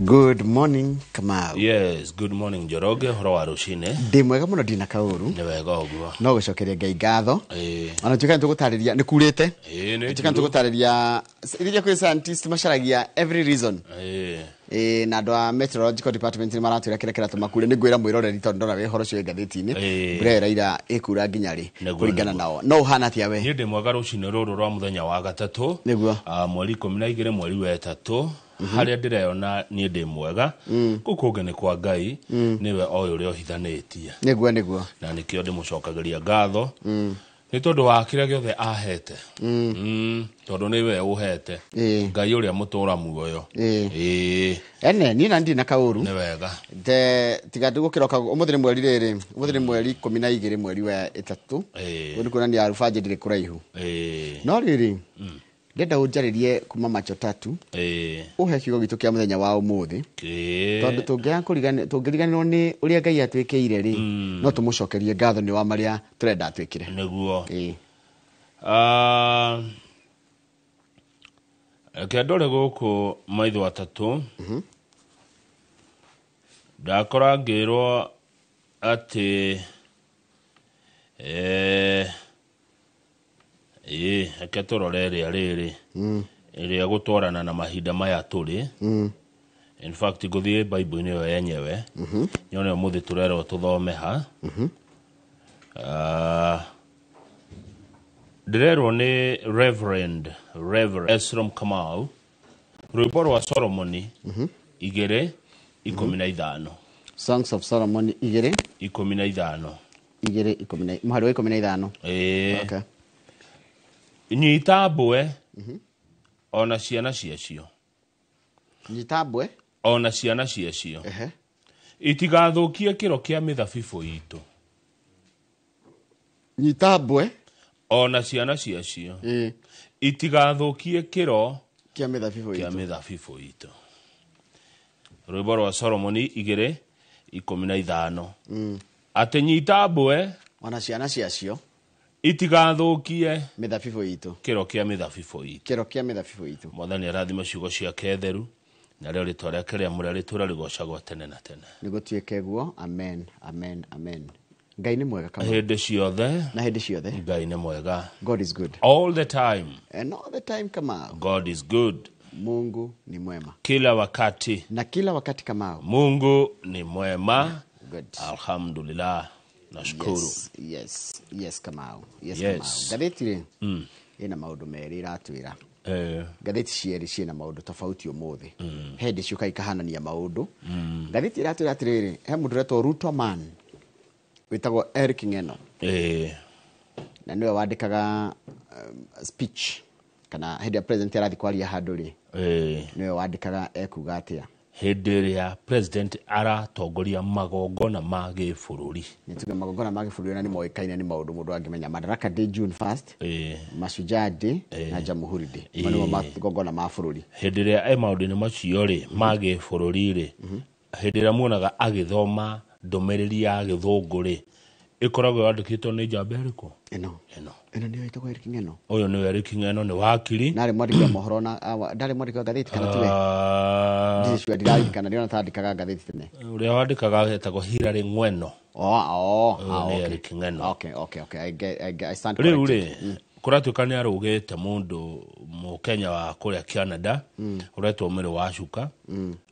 Good morning, Kamau. Yes, good morning Njoroge, ũhoro wa rũcinĩ? Ndĩ mwega mũno, ndina kaũru. Nĩ wega ũguo. No gũcokeria Ngai ngatho. Ona tuĩka nĩ tũgũtarĩria nĩ kurĩte. Ĩĩ, nĩ Tuĩka nĩ njuru. tũgũtarĩria iria kwĩ scientist macaragia every reason. Ĩĩ, na andũ a meteorological department nĩ maratwĩra kĩrĩa kĩratũma kure. Nĩ ngwĩra mwĩroreri tondũ ndona wĩ ũhoro ũcio wĩ ngathĩti-inĩ. Mbura ĩyo ĩraira ĩkura nginya rĩ kũringana nao. No ũhana atĩa we? Niĩ ndĩ mwega rũcinĩ rũrũ rwa mũthenya wa gatatũ. 12 mweri wa ĩtatũ. Harĩa ndĩreyona niĩ ndĩ mwega. Kũu kũngĩ nĩ kwa Ngai, nĩwe oĩ ũrĩa ũhithanĩtie. Nĩguo, nĩguo. Na nĩkĩo ndĩmũcokagĩria ngatho. Nĩ tondũ wa kĩrĩa gĩothe ahete. Tondũ nĩwe ũhete. Ngai ũrĩa mũtũra muoyo. Ene, niĩ na ndirĩ na kaũru. Nĩ wega. Te, tiga ndĩgũkĩroka, ũmũthĩ nĩ mweri rĩrĩ, ũmũthĩ nĩ mweri 12 mweri wa ĩtatũ. Ũguo nĩ kuonania rũbanjĩ ndĩrĩ kũraihu. No rĩrĩ, ndĩrenda ũnjarĩrie kuma macho tatu. Ũhe kiugo gitũ kĩa mũthenya wa ũmũthĩ. Tondũ tũngĩriganĩrwo nĩ ũrĩa Ngai atwĩkĩire rĩ, no tũmũcokerie ngatho nĩ wa marĩa tũrenda atwĩkĩre. Nĩguo. Reke ndore gũkũ maitho atatũ. Ndakora ngĩrwo atĩ, reke tũrore ĩrĩa rĩrĩ. Ĩrĩa gũtwarana na mahinda maya tũrĩ. In fact, ngũthiĩ Bible-inĩ ĩyo yenyewe. Nyone ũmũthĩ tũrerwo tũthome ha. Ndĩrerwo nĩ Reverend Esrom Kamau, rwĩmbo rwa Solomoni, 2:15. Songs of Solomon igĩrĩ. Ikũmi na ithano. Igĩrĩ ikũmi na, mũhari wa ikũmi na ithano. Nyita mbwe, ona ciana ciacio. Nyita mbwe? Ona ciana ciacio. Itigathũkie kĩro kĩa mĩthabibũ itũ. Nyita mbwe? Ona ciana ciacio. Itigathũkie kĩro kĩa mĩthabibũ kĩa itũ. mĩthabibũ itũ. Rwĩmbo rwa Solomoni 2:15. Atĩ nyita mbwe ona ciana ciacio itigathũkie mĩthabibũ itũ. Kĩro kĩa mĩthabibũ itũ. Kĩro kĩa mĩthabibũ itũ. Mwathani arathime ciugo ciake theru, na rĩo rĩtwa rĩake rĩamũre rĩtũũre rĩgoocagwo tene na tene. Nĩgũtuĩke guo. Amen, amen, amen. Ngai nĩ mwega kama. Hĩndĩ ciothe. Na hĩndĩ ciothe. Ngai nĩ mwega. God is good. All the time. And all the time Kamau. God is good. Mungu ni mwema. Kila wakati. Na kila wakati Kamau. Mungu ni mwema. Good. Alhamdulillah. Nashukuru. Yes, yes, yes Kamau. Yes, Yes. Kamau. Ngathĩti rĩ, ĩna maũndũ merĩ ĩratwĩra. Ngathĩti cierĩ ciĩna maũndũ tofauti ũmũthĩ. He hĩndĩ ciũkaga ikahanania maũndũ. Ngathĩti ĩratwĩra atĩrĩrĩ, he mũndũ ũretwo Ruto Man, wĩtagwo Eric Ng'eno. Na nĩwe wandĩkaga, speech kana hĩndĩ ya president arathiĩ kwaria handũ rĩ. Nĩwe wandĩkaga ekuga atĩa. Hĩndĩ ĩrĩa president aratongoria magongona ma gĩbũrũri. Nĩ tuge magongona ma gĩbũrũri na nĩ moĩkaine nĩ maũndũ mũndũ angĩmenya. Madaraka Day June 1st, Mashujaa Day na Jamhuri Day. Mau nĩmo magongona ma bũrũri. Hĩndĩ ĩrĩa e maũndũ-inĩ macio rĩ, ma gĩbũrũri rĩ, hĩndĩ ĩrĩa muonaga agĩthoma ndũmĩrĩri ya gĩthũngũ rĩ, ĩkoragwo yandĩkĩtwo nĩ njamba ĩrĩkũ? Ĩno. Ĩno. Ĩno nĩyo ĩtagwo Eric Ng'eno. Ũyũ nĩwe Eric Ng'eno, nĩ wakiri. Ndarĩ mwandĩki wa mohoro na, ndarĩ mwandĩki wa ngathĩti kana tiwe? Ndirĩ sure, ndiraririkana, ndĩrona ta andĩkaga ngathĩti tene. Ũrĩa wandĩkaga etagwo Hilary Ng'weno. Ũyũ nĩ Eric Ng'eno. Okay, okay, okay. I get, I get, I stand Rĩu corrected. rĩ, kũratuĩka nĩ arũgĩte mũndũ Mũkenya wa kũrĩa Canada, ũretwo Mĩrũ wa Cuka.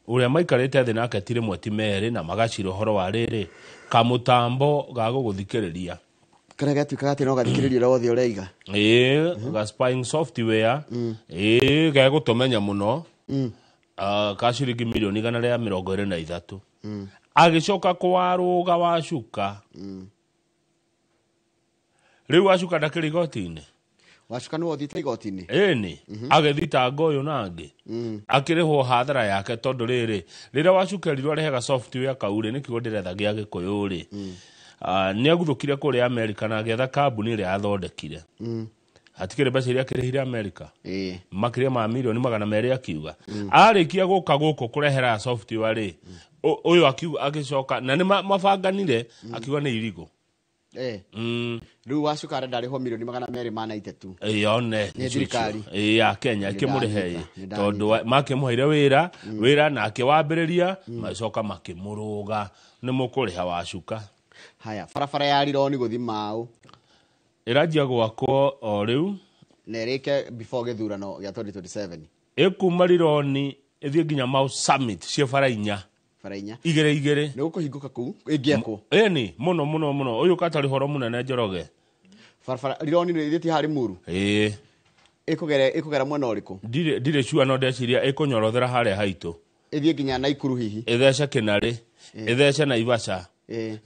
Ũrĩa maikarĩte thĩ nake ti rĩmwe ti merĩ, na magacira ũhoro wa rĩrĩ, kamũtambo ga gũgũthikĩrĩria. Karĩa gatuĩkaga atĩ no gathikĩrĩrie ũrĩa wothe ũreiga. Ga spying software. Gegũtũmenya mũno. Ka ciringi mirioni igana rĩa mĩrongo ĩrĩ na ithatũ. Agĩcoka kwarũga Wacuka. Rĩu Wacuka ndakĩrĩ igoti-inĩ. Wacuka nĩwe ũthiĩte igoti-inĩ? Ĩni, agĩthitanga ũyũ na angĩ. Akĩrĩhwo hathara yake tondũ rĩrĩ, rĩrĩa Wacuka erirwo arehaga software kau rĩ, nĩkĩo ndĩretha gĩa Gĩkũyũ rĩ. Nĩ aguthũkire kũrĩa Amerika na agĩetha kambuni ĩrĩa athondekire. Hatikĩrĩ mbeca iria akĩrĩhire Amerika. Makĩria ma mirioni magana merĩ akiuga. Arĩkia gũka gũkũ kũrehera software rĩ, ũyũ akiuga agĩcoka na nĩ mabanganire, akiuga nĩ irigũ. Rĩu Wacuka arenda arĩhwo mirioni 293. Yone Nĩ thirikari. Ya Kenya ĩkĩmũrĩhe Nĩ ndanyita. tondũ makĩmũheire wĩra nake wambĩrĩria magĩcoka makĩmũrũga nĩ mũkũrĩha Wacuka. Haya, barabara ya Rironi gũthi Mau ĩranjia gwakwo o rĩu na ĩrĩke before gĩthurano gĩa 2027. Ĩkuma Rironi ĩthiĩ nginya Mau Summit ciĩ bara inya. Bara inya. Igĩrĩ igĩrĩ. Nĩ gũkũhingũka kũu ĩngĩakwo. Ĩni mũno mũno mũno ũyũ katarĩ horo mũnene Njoroge. Barabara Rironi nĩ ĩthiĩte harĩ Muru. Ĩĩ. Ĩkũgera mwena ũrĩkũ? Ndirĩ sure no ndeciria ĩkũnyorothera harĩa haitũ. Ĩthiĩ nginya Naikuru hihi. Ĩthece Kĩnarĩ, ĩthece Naivasha.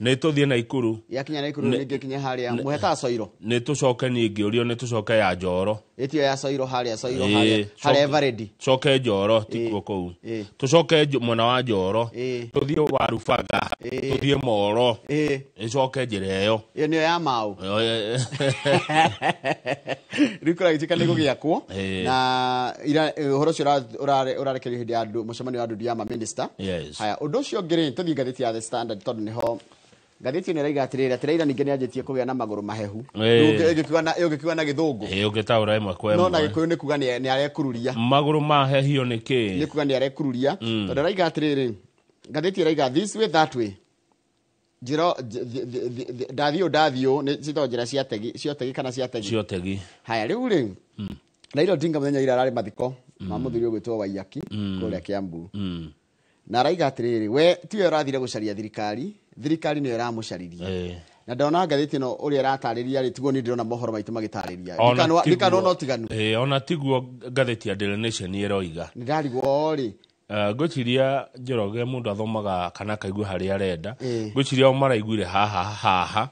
Nĩ tũthiĩ Naikuru. Yakinya Naikuru ningĩ kinya harĩa mũhetaga Soiro. Nĩ tũcoke niĩ ngĩũrio nĩ tũcoke ya Njoro. Ĩtio ya Soiro harĩa Soiro harĩa harĩa Eveready. Coke Njoro tikuo kũu. Tũcoke mwena wa Njoro. Tũthiĩ Warubaga. Tũthiĩ Moro. Ĩcoke njĩra ĩyo. Ĩyo nĩyo ya Mau. Rĩu kũragĩtuĩka nĩ gũgĩakwo na ũhoro ũcio ũrarekererio hĩndĩ ya mũcemanio wa ndundu ya mamĩnĩsta. Haya, ũndũ ũcio ũngĩ rĩ, tũthiĩ ngathĩti ya The Standard tondũ nĩho ngathĩti ĩno ĩraiga atĩrĩrĩ atĩ Raila ningĩ nĩanjĩtie kũgĩa na magũrũ mahehu. Ũngĩkiuga na gĩthũngũ. Ũngĩtaũra ĩmwe kwa ĩmwe. No na gĩkũyũ nĩ kuga nĩ arekururia. Magũrũ mahehio nĩ kĩ? Nĩ kuga nĩ arekururia. Tondũ ĩraiga atĩrĩrĩ, ngathĩti ĩraiga this way that way. Njĩra ndathiũ ndathiũ nĩ citagwo njĩra cia tegi, cia tegi kana cia tegi. Cia tegi. Haya, rĩu rĩ, Raila Odinga mũthenya ira ararĩ mathiko ma mũthuri ũgwĩtwo Waiyaki kũrĩa Kiambu. Na araiga atĩrĩrĩ, we tiwe ũrathire gũcaria thirikari, thirikari nĩyo ĩramũcaririe. Na ndona ngathĩti ĩno ũrĩa ĩratarĩria rĩ, tiguo niĩ ndĩrona mohoro maitũ magĩtarĩria. Ndikanona ũtiganu. Ona tiguo ngathĩti ya Daily Nation ĩroiga. Nĩ ndarigwo rĩ. Ngwĩciria Njoroge mũndũ athomaga kana akaigua harĩa arenda. Ngwĩciria o maraiguire haha haha.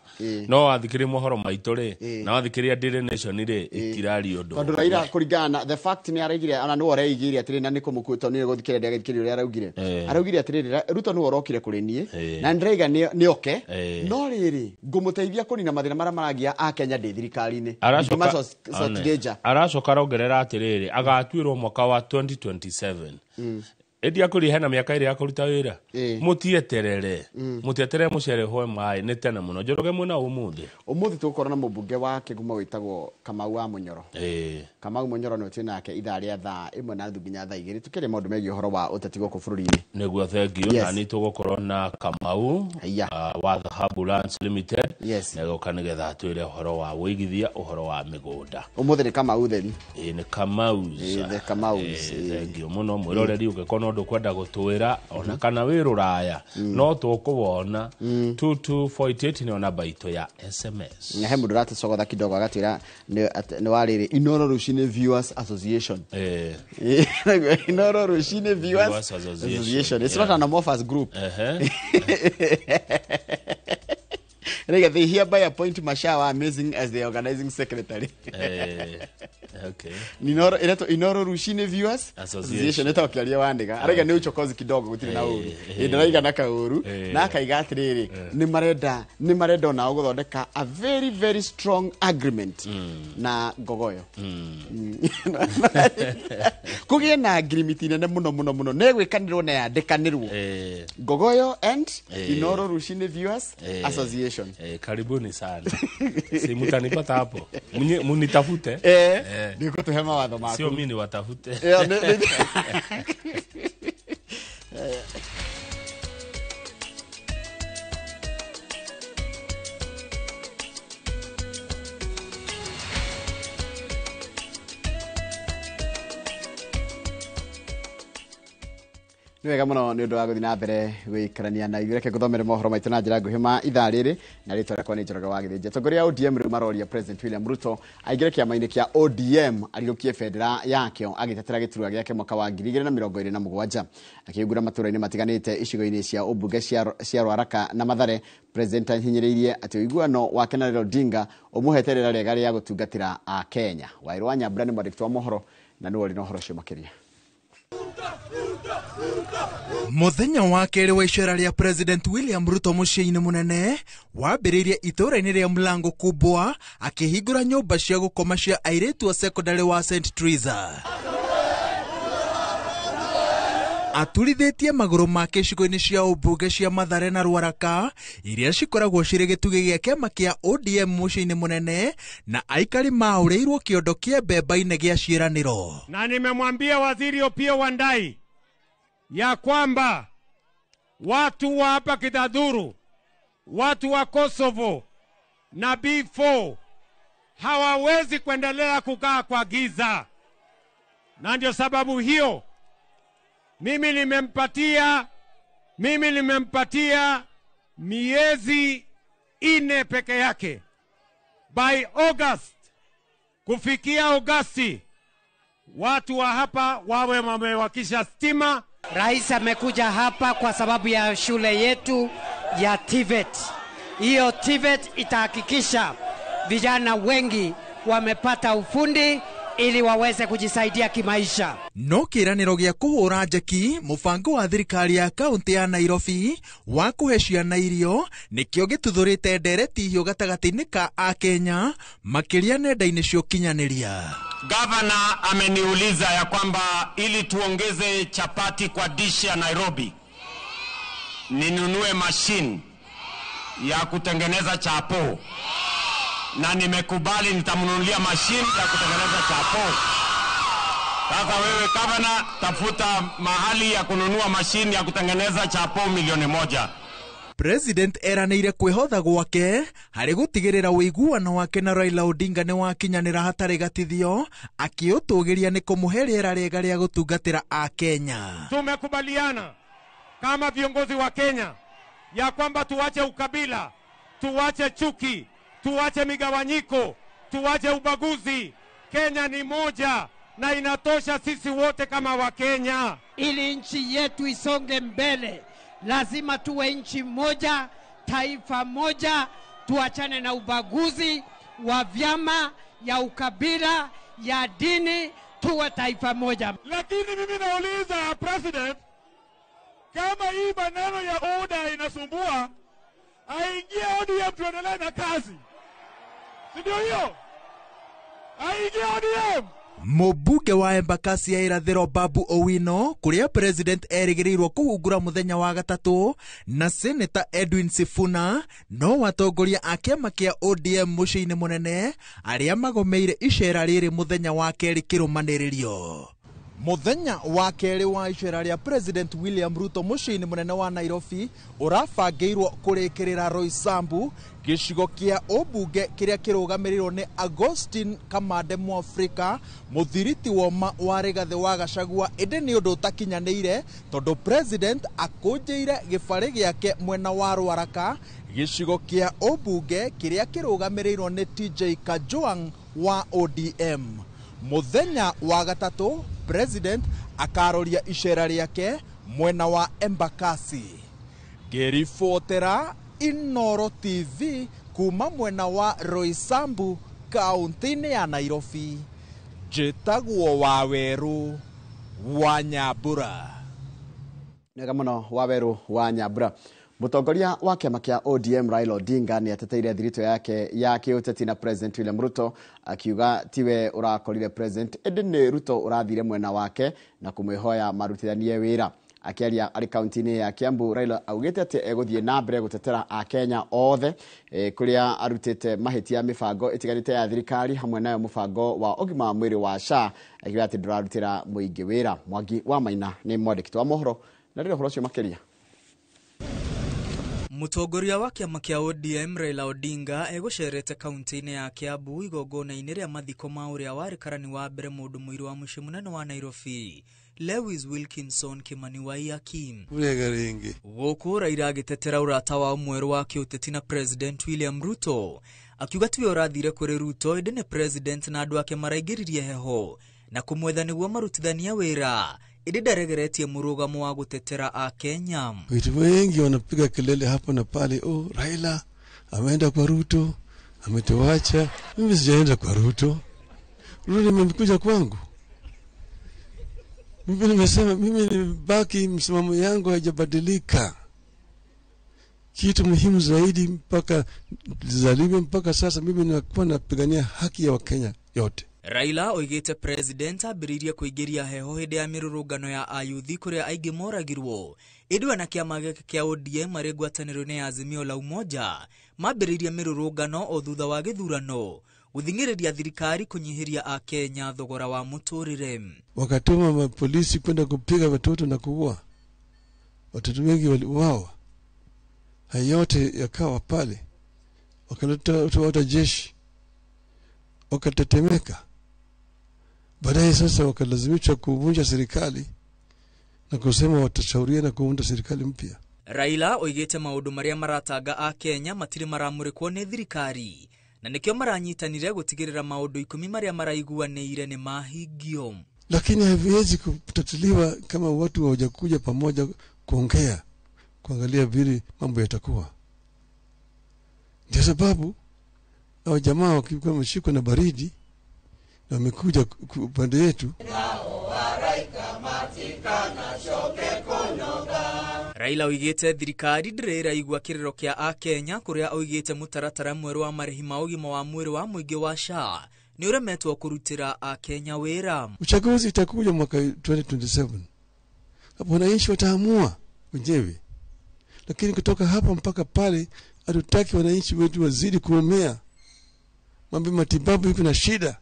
No wathikĩrĩria mohoro maitũ rĩ, na wathikĩrĩria Daily Nation rĩ, itiraria ũndũ. Tondũ Raila kũringana na the fact nĩ araigire ona nĩwe ũreigĩire atĩrĩ na nĩ kũmũkua tondũ nĩ gũthikĩrĩria ndagĩthikĩrĩria ũrĩa araugire. Araugire atĩrĩrĩ, Ruto nĩwe ũrokire kũrĩ niĩ na nĩndĩraiga nĩ oke. No rĩrĩ, ngũmũteithia kũnina mathĩna marĩa maragia a Kenya ndĩ thirikari-inĩ. Aracoka arongerera atĩrĩrĩ, agatuĩrwo mwaka wa 2027. Ĩndi akũrĩ hena mĩaka ĩrĩ ya kũruta wĩra. Mũtieterere. Mũtieterere mũcere hoe maĩ nĩ tene mũno. Njoroge mwena ũmũthĩ. Ũmũthĩ tũgũkorwo na mũmbunge wa Kĩgumo wĩtagwo Kamau wa Mũnyoro. Kamau Mũnyoro nĩwe twĩ nake ithaa rĩa thaa 1:30 nginya thaa 2 tũkĩaria maũndũ megiĩ ũhoro wa ũteti gũkũ bũrũri-inĩ. Nĩguo thengio na nĩ tũgũkorwo na Kamau wa Dhahabu Lands Limited. Nĩgoka nĩgetha atwĩre ũhoro wa wĩigithia, ũhoro wa mĩgũnda. Ũmũthĩ nĩ Kamau theri. Nĩ Kamau. The Kamau. Thengio mũno mwĩroreri ũngĩkorwo ũndũ kwenda gũtwĩra ona kana wĩ rũraya no tũkũwona 22488 nĩyo namba itũ ya SMS. Na he mũndũ ũratũcogotha kidogo agatwĩra nĩ warĩrĩ Inoro Rũcinĩ Viewers Association. Inoro Rũcinĩ Viewers Association. It's not an amorphous group. Rega, they hereby appoint Mashawa Amazing as the organizing secretary. Okay. Inoro Inoro Rũcinĩ Viewers Association ĩtokĩaria wandĩka. Araiga nĩ uchokozi kidogo gũtirĩ na ũru. Ndĩraiga na kaũru na akaiga atĩrĩrĩ nĩ marenda onao gũthondeka a very very strong agreement na Ngogoyo. Kũgĩe na agreement nene mũno mũno mũno nĩ gwĩkanĩrwo na yandĩkanĩrwo. Ngogoyo and Inoro Rũcinĩ Viewers Association. Karibuni sana. Si mtanipata hapo. Munitafute. Nĩũkũtũhe mawatho maku. Sio mimi niwatafute. Nĩ wega mũno nĩ ũndũ wa gũthiĩ na mbere gũikarania na ithuĩ. Reke ngũthomere mohoro maitũ na njĩra nguhĩ ma ithaa rĩrĩ na rĩtwa rĩakwa nĩ Njoroge wa Gĩthĩnji. Atongoria a ODM rĩu maroria President William Ruto aingĩre kĩama-inĩ kĩa ODM arirũkie bendera yakĩo agĩtetera gĩturwa gĩake mwaka wa 2027. Akĩhingũra matũũra-inĩ matiganĩte icigo-inĩ cia ũmbunge cia Ruaraka na Mathare, President ahinyĩrĩirie atĩ ũiguano wake na Raila Odinga ũmũhete rĩera rĩega rĩa gũtungatĩra a Kenya. Wairũ wa Nyambura nĩ mwandĩki wa mohoro na nĩwe ũrĩ na ũhoro ũcio makĩria. Muthenya wa kerĩ wa icera rĩa President William Ruto mũciĩ-inĩ mũnene wambĩrĩirie itũũra-inĩ rĩa Mlango Kubwa akĩhingũra nyũmba cia gũkoma cia airĩtu a secondary wa St Teresa. Aturithĩtie magũrũ make icigo-inĩ cia ũmbunge cia Mathare na Ruaraka iria cikoragwo cirĩ gĩtugĩ gĩa kĩama kĩa ODM mũciĩ-inĩ mũnene na aikari maũrĩirwo kĩondo kĩa mbemba-inĩ gĩa ciĩranĩro. Na nimemwambia Waziri Opiyo Wandayi ya kwamba watu wa hapa Kidadhuru, watu wa Kosovo na B4 hawawezi kuendelea kukaa kwa giza. Na ndio sababu hiyo mimi nimempatia miezi 4 peke yake. By August, kufikia Agosti, watu wa hapa wawe wamewakisha stima. Rais amekuja hapa kwa sababu ya shule yetu ya TVET. Hiyo TVET itahakikisha vijana wengi wamepata ufundi ili waweze kujisaidia kimaisha. No kĩĩranĩro gĩa kũhũra njeki mũbango wa thirikari ya kaunti ya Nairobi wa kũhe ciana irio nĩkĩo gĩtuthũrĩte ndereti hiũ gatagatĩ-inĩ ka Akenya makĩria nenda-inĩ cia ũkinyanĩria. Gavana ameniuliza ya kwamba ili tuongeze chapati kwa dish ya Nairobi ninunue machine ya kutengeneza chapo, na nimekubali nitamnunulia machine ya kutengeneza chapo. Sasa wewe gavana, tafuta mahali ya kununua machine ya kutengeneza chapo milioni 1. President eranĩire kwĩhotha gwake harĩ gũtigĩrĩra ũiguano wake na Raila Odinga nĩ wakinyanĩra hatarĩ gatithio, akĩũtũgĩria nĩ kũmũhe rĩera rĩega rĩa gũtungatĩra Akenya. Tumekubaliana kama viongozi wa Kenya ya kwamba tuache ukabila, tuache chuki, tuache migawanyiko, tuache ubaguzi. Kenya ni moja na inatosha sisi wote kama Wakenya. Ili nchi yetu isonge mbele, lazima tuwe nchi moja, taifa moja, tuachane na ubaguzi wa vyama, ya ukabila, ya dini, tuwe taifa moja. Lakini mimi nauliza President, kama hii maneno ya UDA inasumbua, aingie ODM tuendelee na kazi. Si ndio hiyo? Aingie ODM. Mũmbunge wa Embakasi ya irathĩro Babu Owino kũrĩa President erĩgĩrĩirwo kũhungura mũthenya wa gatatũ na Senator Edwin Sifuna no atongoria a kĩama kĩa ODM mũciĩ-inĩ mũnene arĩa magomeire icera rĩrĩ mũthenya wa kerĩ kĩrũmanĩrĩrio. Mũthenya wa kerĩ wa icera rĩa President William Ruto mũciĩ-inĩ mũnene wa Nairobi ũrabangĩirwo kũrĩkĩrĩra Roysambu gĩcigo kĩa ũmbunge kĩrĩa kĩrũgamĩrĩirwo nĩ Augustine Kamande Mwafrika mũthiriti woma wa Rigathĩ wa Gachagua, ĩndĩ nĩ ũndũ ũtakinyanĩire tondũ President akũnjĩire gĩbarĩ gĩake mwena wa Ruaraka gĩcigo kĩa ũmbunge kĩrĩa kĩrũgamĩrĩirwo nĩ TJ Kajwang wa ODM. Mũthenya wa gatatũ President akaroria icera rĩake mwena wa Embakasi. Ngĩribotera Inooro TV kuma mwena wa Roysambu kaunti-inĩ ya Nairobi, njĩtagwo Wawerũ wa Nyambura. Nega mũno Wawerũ wa Nyambura. Mũtongoria wa kĩama kĩa ODM Raila Odinga nĩ ateteire thiritũ yake ya kĩũteti na President William Ruto akiuga tiwe ũrakorire President ĩndĩ nĩ Ruto ũrathire mwena wake na kũmwĩhoya marutithanie wĩra. Akĩaria arĩ kaunti-inĩ ya Kiambu, Raila augĩte atĩ egũthiĩ na mbere gũtetera Akenya othe kũrĩa arutĩte mahĩtia mĩbango ĩtiganĩte ya thirikari hamwe nayo mũbango wa ũgima wa mwĩrĩ wa SHA, akiuga atĩ ndũrarutĩra mũingĩ wĩra. Mwangi wa Maina nĩ mwandĩki wa mohoro na rĩrĩ ũhoro ũcio makĩria. Mũtongoria wa kĩama kĩa ODM Raila Odinga egũcerete kaunti-inĩ ya Kiambu igongona-inĩ rĩa mathiko ma ũrĩa warĩ karani wa mbere mũndũ mũirũ wa mũciĩ mũnene wa Nairobi Lewis Wilkinson Kimani Waiyaki. Gũkũ Raila agĩtetera ũrata wao mwerũ wa kĩũteti na President William Ruto akiuga tiwe ũrathire kũrĩ Ruto ĩndĩ nĩ President na andũ ake maraingĩririe heho na kũmwetha nĩguo marutithania wĩra, ĩndĩ ndaregeretie mũrũgamo wa gũtetera Akenya. Watu wengi wanapiga kelele hapo na pale, oh, Raila ameenda kwa Ruto, ametuacha. Mimi sijaenda kwa Ruto. Ruto amekuja kwangu. Mimi nimesema mimi nimebaki, msimamo yangu haijabadilika. Kitu muhimu zaidi mpaka zalime mpaka sasa mimi nakuwa napigania haki ya Wakenya yote. Raila oigĩte president ambĩrĩirie kũingĩria heho hĩndĩ ya mĩrũrũngano ya ayuthi kũrĩa aingĩ moragirwo ĩndĩ we na kĩama gĩake kĩa ODM marĩ ngwatanĩro-inĩ ya Azimio la Umoja mambĩrĩirie mĩrũrũngano o thutha wa gĩthurano gũthing'ĩrĩria thirikari kũnyihĩria akenya thogora wa mũtũrĩre. Wakatuma mapolisi kwenda kupiga watoto na kuua watoto, wengi waliuawa. Hayo yote yakawa pale, wakaleta jeshi, wakatetemeka. Baadaye sasa wakalazimishwa kuvunja serikali na kusema watashauriana kuunda serikali mpya. Raila oigĩte maũndũ marĩa maratanga akenya matirĩ maramũrĩkwo nĩ thirikari na nĩkĩo maranyitanire gũtigĩrĩra maũndũ 10 marĩa maraiguanĩire nĩ mahingio. Lakini haviwezi kutatuliwa kama watu hawajakuja pamoja kuongea, kuangalia vile mambo yatakuwa. Ndio sababu hao jamaa wakikuwa wameshikwa na baridi na wamekuja upande yetu. Raila oigĩte thirikari ndĩrĩ ĩraigua kĩrĩro kĩa akenya kũrĩa oigĩte mũtaratara mwerũ wa marĩhi ma ũgima wa mwĩrĩ wa mũingĩ wa SHA nĩ ũremetwo kũrutĩra akenya wĩra. Uchaguzi itakuja mwaka 2027. Hapo wananchi wataamua wenyewe. Lakini kutoka hapa mpaka pale hatutaki wananchi wetu wazidi kuumia. Mambo ya matibabu iko na shida.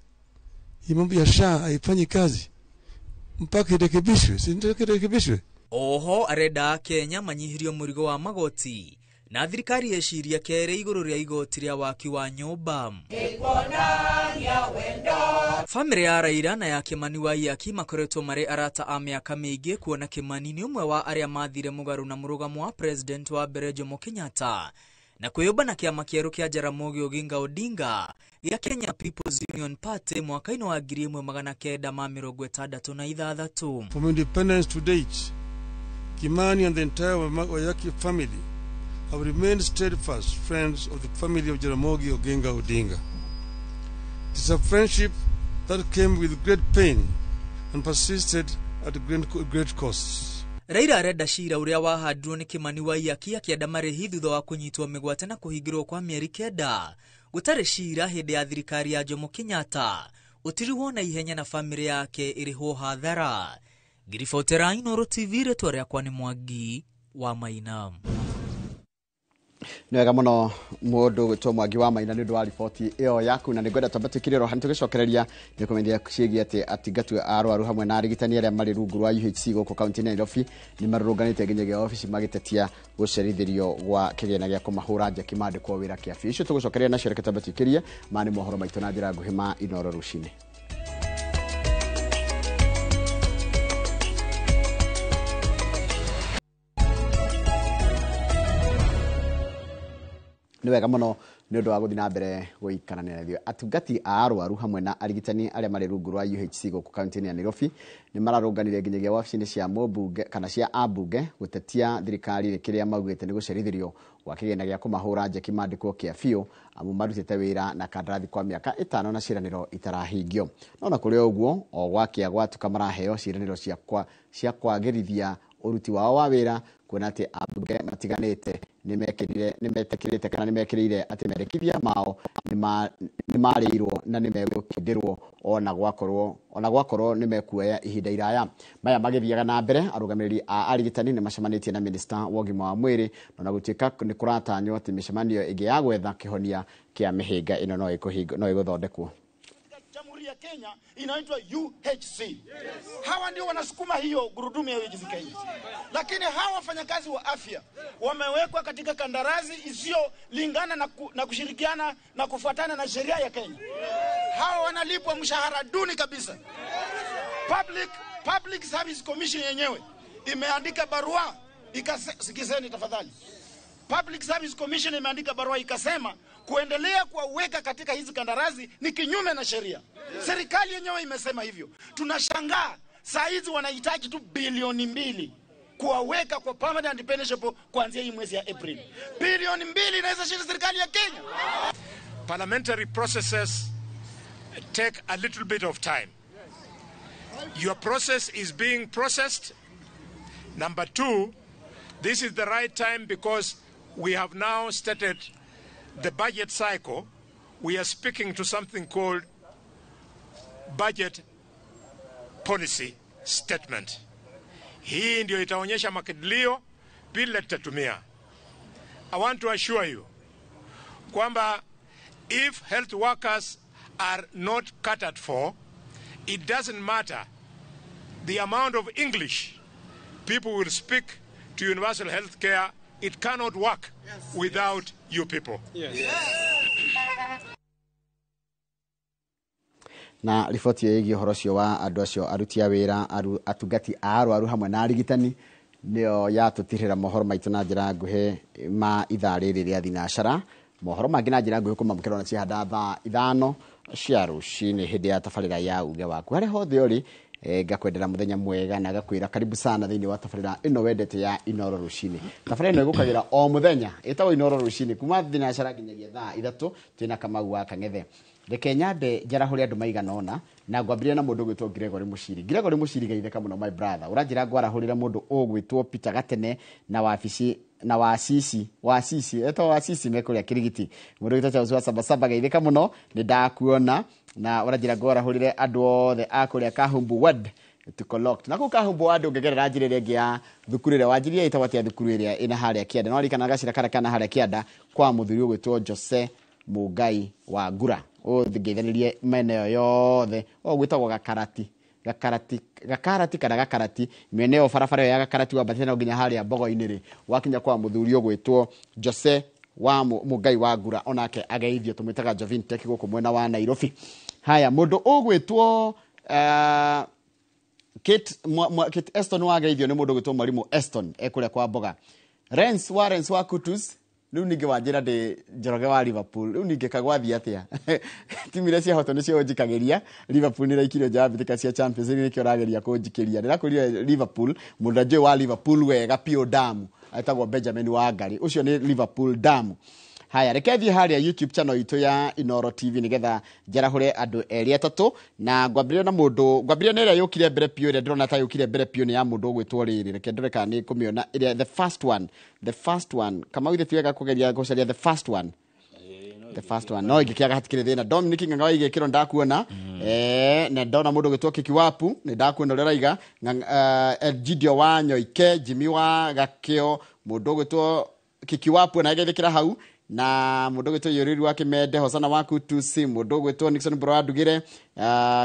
Hii mambo ya SHA haifanyi kazi mpaka irekebishwe, si ndio irekebishwe? Oho arenda akenya manyihirio mũrigo wa magoti na thirikari yeciria kerĩ igũrũ rĩa igoti rĩa waki wa nyũmba. Famĩlĩ ya Raila na ya Kimani Waiyaki makoretwo marĩ arata a mĩaka mĩingĩ kuona Kimani nĩ ũmwe wa arĩa mathire mũgarũ na mũrũgamo wa president wa mbere Jomo Kenyatta na kwĩyũmba na kĩama kĩerũ kĩa Jaramogi Oginga Odinga gĩa Kenya People's Union Party mwaka-inĩ wa 1966. From independence to date, Kimani and the entire Waiyaki family have remained steadfast friends of the family of Jaramogi Oginga Odinga. It is a friendship that came with great pain and persisted at great costs. Raila arenda cira ũrĩa wahandirwo nĩ Kimani Waiyaki akĩenda marĩhi thutha wa kũnyitwo mĩgwate na kũhingĩrwo kwa mĩeri 9 gũtarĩ cira hĩndĩ ya thirikari ya Jomo Kenyatta ũtirihwo na ihenya na famĩlĩ yake ĩrĩhwo hathara. Ngiribotera Inooro TV, rĩtwa rĩakwa nĩ Mwangi wa Maina. Nĩ wega mũno mũndũ gwĩtwo Mwangi wa Maina nĩ ũndũ wa riboti ĩyo yaku, na nĩngwenda twambe twĩkĩre roho tũgĩcokereria nĩ kũmenyithia ciĩgiĩ atĩ atingatu arwaru hamwe na arigitani arĩa marĩ rungu rwa UHC gũkũ kaunti-inĩ ya Nairobi nĩ marũrũnganĩte nginyagia obici magĩtetia gũcerithĩrio gwa kĩgĩna gĩa kũmahũra njeki mandĩkwo wĩra kĩa biũ. Icio tũgũcokereria nacio, reke twambe twĩkĩrie maya nĩ mohoro maitũ na njĩra nguhĩ ma Inooro rũcinĩ. Nĩ wega mũno nĩ ũndũ wa gũthiĩ na mbere gũikarania na ithuĩ. Atungati a arwaru hamwe na arigitani arĩa marĩ rungu rwa UHC gũkũ kaunti-inĩ ya Nairobi nĩ mararũnganire nginyagia wabici-inĩ cia mũmbunge kana cia ambunge gũtetia thirikari kĩrĩa maugĩte nĩ gũcerithĩrio gwa kĩgĩna gĩa kũmahũra njeki mandĩkwo kĩa biũ amu marutĩte wĩra na kandarathi kwa mĩaka 5 na ciĩranĩro itarahingio. No na kũrĩ ũguo o gwakĩa gwatuka maraheo ciĩranĩro cia kwagĩrithia ũruti wao wa wĩra kuona atĩ ambunge matiganĩte nĩmetĩkĩrĩte kana nĩmekĩrĩire atĩ mendekithia mao nĩmarĩirwo na nĩmegũkindĩrwo ona gwakorwo nĩmekuoya ihinda iraya. Maya magĩthiaga na mbere, arũgamĩrĩri a arigitani nĩmacemanĩtie na minista wa ũgima wa mwĩrĩ na gũtuĩka nĩ kũratanywo atĩ mĩcemanio ĩngĩ ya gwetha kĩhonia kĩa mĩhĩnga ĩno no ĩgũthondekwo. Jamhuri ya Kenya inaitwa UHC. Yes. Hawa ndio wanasukuma hiyo gurudumu ya UHC Kenya. Lakini hawa wafanyakazi wa afya wamewekwa katika kandarasi isiyolingana na kushirikiana na kufuatana na sheria ya Kenya. Hawa wanalipwa mshahara duni kabisa. Public Service Commission yenyewe imeandika barua sikizeni tafadhali. Public Service Commission imeandika barua ikasema kuendelea kuwaweka katika hizi kandarasi ni kinyume na sheria. Serikali yenyewe imesema hivyo. Tunashangaa saa hizi wanahitaji tu bilioni 2 kuwaweka kwa permanent pensionable kuanzia hii mwezi ya April. Bilioni 2 inaweza shinda serikali ya Kenya. Parliamentary processes take a little bit of time. Your process is being processed. Number 2, this is the right time because we have now started the budget cycle. We are speaking to something called budget policy statement. Hii ndio itaonyesha makadirio vile tutatumia. I want to assure you kwamba if health workers are not catered for, it doesn't matter the amount of English people will speak to universal health care, it cannot work without you people. Na riboti ĩyo ĩgiĩ ũhoro ũcio wa andũ acio aruti a wĩra atungati a arwaru hamwe na arigitani nĩyo yatũtirĩra mohoro maitũ na njĩra nguhĩ ma ithaa rĩrĩ rĩa thinacara. Mohoro mangĩ na njĩra nguhĩ kũmamũkĩra ona ciahanda thaa 5 cia rũcinĩ hĩndĩ ya tabarĩra ya uge waku. Harĩa hothe ũrĩ, ngakwendera mũthenya mwega na ngakwĩra karibu sana thĩinĩ wa tabarĩra ĩno wendete ya Inoro rũcinĩ. Tabarĩra ĩno ĩgũkagĩra o mũthenya ĩtagwo Inoro rũcinĩ kuma thinacara nginyagia thaa 3 twĩna Kamau wa Kang'ethe. Reke nyambe njarahũre andũ maigana ũna na ngwambĩrĩria na mũndũ ũgwĩtwo Gregory Mũciri. Gregory Mũciri geithĩka mũno my brother. Ũranjĩra ngwarahũrĩra mũndũ ũgwĩtwo Peter Gatene na wabici na wasisi wasisi etwo wasisi me kũrĩa Kirigiti. Mũndũ ũgwĩtwo Charles wa Sabasaba geithĩka mũno, nĩ ndakuona na ũranjĩra ngwarahũrĩre andũ othe a kũrĩa Kahumbu Ward tuko locked. Na kũu Kahumbu Ward ũngĩgerera njĩra ĩrĩa ĩngĩ ya thukuru ĩrĩa wanjirie ĩtagwo atĩa thukuru ĩrĩa ĩna harĩa kĩanda. No ririkana gacĩra karĩa kana harĩa kĩanda kwa mũthuri ũgwĩtwo Jose Mũngai wa Ngura. Ũngeithanirie mĩena ĩyo yothe ũgwĩtagwo Gakarati. Gakarati, Gakarati kana Gakarati, mĩena ĩyo barabara ĩyo ya Gakarati wambatĩte no nginya harĩa Mbogo-inĩ rĩ, wakinya kwa mũthuri ũgwĩtwo Jose wa Mũngai wa Ngura, onake ageithio, tũmwĩtaga Jovin Tech gũkũ mwena wa Nairobi. Haya, mũndũ ũgwĩtwo Kate Eston wageithio nĩ mũndũ ũgwĩtwo Mwarimũ Eston ekũrĩa kwa Mboga. Rens wa Rens wa Kutus, rĩu ningĩ wanjĩra ndĩ Njoroge wa Liverpool, rĩu ningĩ kagwathiĩ atĩa? Timu iria ciahotwo nĩcio ũnjikagĩria. Liverpool nĩ ĩraikirio nja ya mbĩtĩka cia Champions League, nĩkĩo ũrageria kũnjikĩria. Ndĩrakwĩrire Liverpool, mũndũ njũĩ wa Liverpool wega Pio Damu, etagwo Benjamin Wangari, ũcio nĩ Liverpool Damu. Haya, reke thiĩ harĩa YouTube channel itũ ya Inoro TV nĩgetha njarahũre andũ erĩ atatũ, na ngwambĩrĩria na mũndũ, ngwambĩrĩria na ĩrĩa yũkire mbere piũ, ĩrĩa ndĩrona ta yũkire mbere piũ nĩ ya mũndũ ũgwĩtwo rĩrĩ. Reke ndore kana nĩ kũmĩona ĩrĩa the first one, the first one. Kamau ithe ti wega kũgeria gũcaria the first one. The first one. No ingĩkĩaga hatikĩrĩ thĩna. Dominic Ng'ang'a wa igĩkĩro ndakuona. Na ndona mũndũ ũgwĩtwo Kikiwapu, nĩ ndakuona ũrĩa ũraiga. Elgidio wa Nyoike, Jimmy wa Gakĩo, mũndũ ũgwĩtwo Kikiwapu na agethĩkĩra hau. Na mũndũ ũgwĩtwo Yũrĩru wa Kĩmende, Hosana wa Kutusi, mũndũ ũgwĩtwo Nixon Mbũrũ wa Ndugire,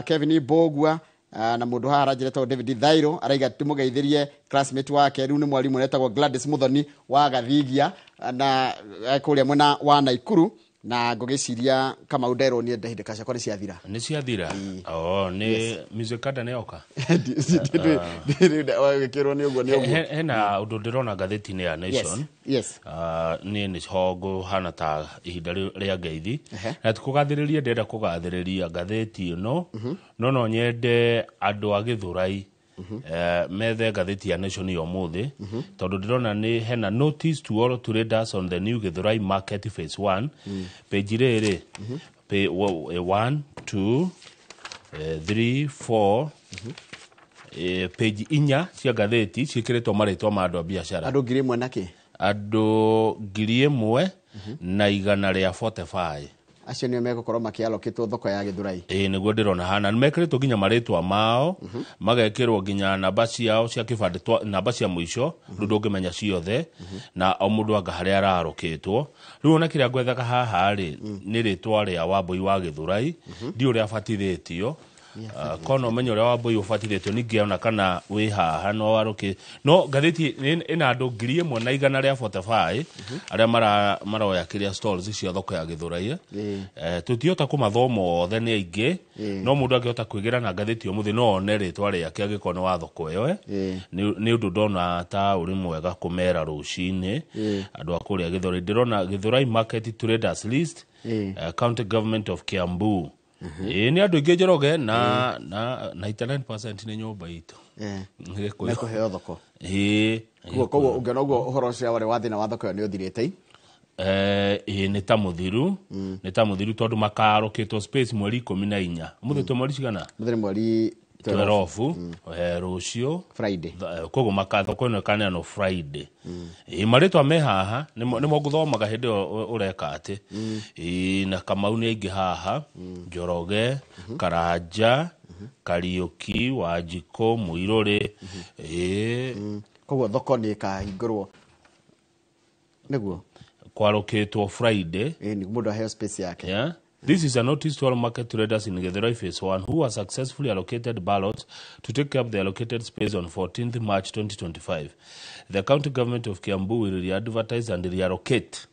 Kevin Mbũgua, na mũndũ haha aranjĩra etagwo David Thairo, araiga tũmũgeithĩrie classmate wake, rĩu nĩ mwarimũ etagwo Gladys Muthoni wa Gathigia, na kũrĩa mwena wa Naikuru. Na ngũgĩciria Kamau nderwo niĩ ndahindĩka ciakwa nĩ ciathira. Nĩ ciathira? Oh, nĩ music kada nĩ yoka? Wagĩkĩrwo nĩ ũguo, nĩ ũguo. Hena ũndũ ndĩrona ngathĩti-inĩ ya Nation. Yes. Niĩ nĩ ho ngũhana ta ihinda rĩa ngeithi. Na ti kũgathĩrĩria ndĩrenda kũgathĩrĩria ngathĩti ĩno, no no nyende andũ a Gĩthũrai, methe ngathĩti ya Nation ya ũmũthĩ, tondũ ndĩrona nĩ hena notice to all traders on the new Githurai market phase 1. Page rĩrĩ, 1, 2, 3, 4, page inya cia ngathĩti ciĩkĩrĩtwo marĩtwa ma andũ a biacara. Andũ ngiri ĩmwe na kĩ? Andũ ngiri ĩmwe na igana rĩa 45. Acio nĩo megũkorwo makĩalokĩtwo thoko ya Githurai. Ĩĩ, nĩguo ndĩrona hana. Nĩ mekĩrĩtwo nginya marĩtwa mao, magekĩrwo nginya namba ciao cia kĩbandĩ, namba cia mũico, rĩu ndũngĩmenya ciothe, na o mũndũ anga harĩa ararokĩtwo. Rĩu ona kĩrĩa ngwethaga haha rĩ, nĩ rĩtwa rĩa Wambũi wa Githurai, ndiũĩ ũrĩa abatithĩtio. Kono ũmenye ũrĩa Wambũi ũbatithĩtio, ningĩona kana wĩ haha no warũkĩ. No ngathĩti ĩna andũ ngiri ĩmwe na igana rĩa 45, arĩa maroya kĩrĩa stalls cia thoko ya Githurai. Tũtihota kũmathoma othe nĩ aingĩ, no mũndũ angĩhota kwĩgĩra na ngathĩti ũmũthĩ no one rĩtwa rĩake angĩkorwo nĩ wa thoko ĩyo, Nĩ ũndũ ndona ta ũrĩ mwega kũmera rũcinĩ, andũ a kũrĩa Githurai. Ndĩrona Githurai Market Traders List, County Government of Kiambu. Nĩ andũ aingĩ Njoroge na 99% nĩ nyũmba itũ. Nĩ gĩkũyũ. Mekũheo thoko. Koguo Koguo ũngĩona ũguo ũhoro ũcio warĩ wa thĩna wa thoko ĩyo nĩ ũthirĩte. Nĩ ta mũthiru. Nĩ ta mũthiru tondũ makarokĩtwo space mweri 14. Ũmũthĩ twĩ mweri cigana? Ũmũthĩ nĩ mweri 12 rũciũ Friday. Koguo makathoko ĩno ĩkaneanwo Friday. Ĩ marĩtwa me haha nĩmo ngũthomaga hĩndĩ ĩyo ũreka atĩ. Ĩ na Kamau nĩ aingĩ haha, Njoroge, Karanja, Kariũki, Wanjikũ, Mũirũrĩ. Ĩ Koguo thoko nĩ ĩkahingũrwo nĩguo kwarũkĩtwo Friday. Ĩ mũndũ aheo space yake. Yeah. This is a notice to all market traders in Githurai Phase 1 who are successfully allocated ballots to take up the allocated space on 14th March 2025. The county government of Kiambu will re-advertise and reallocate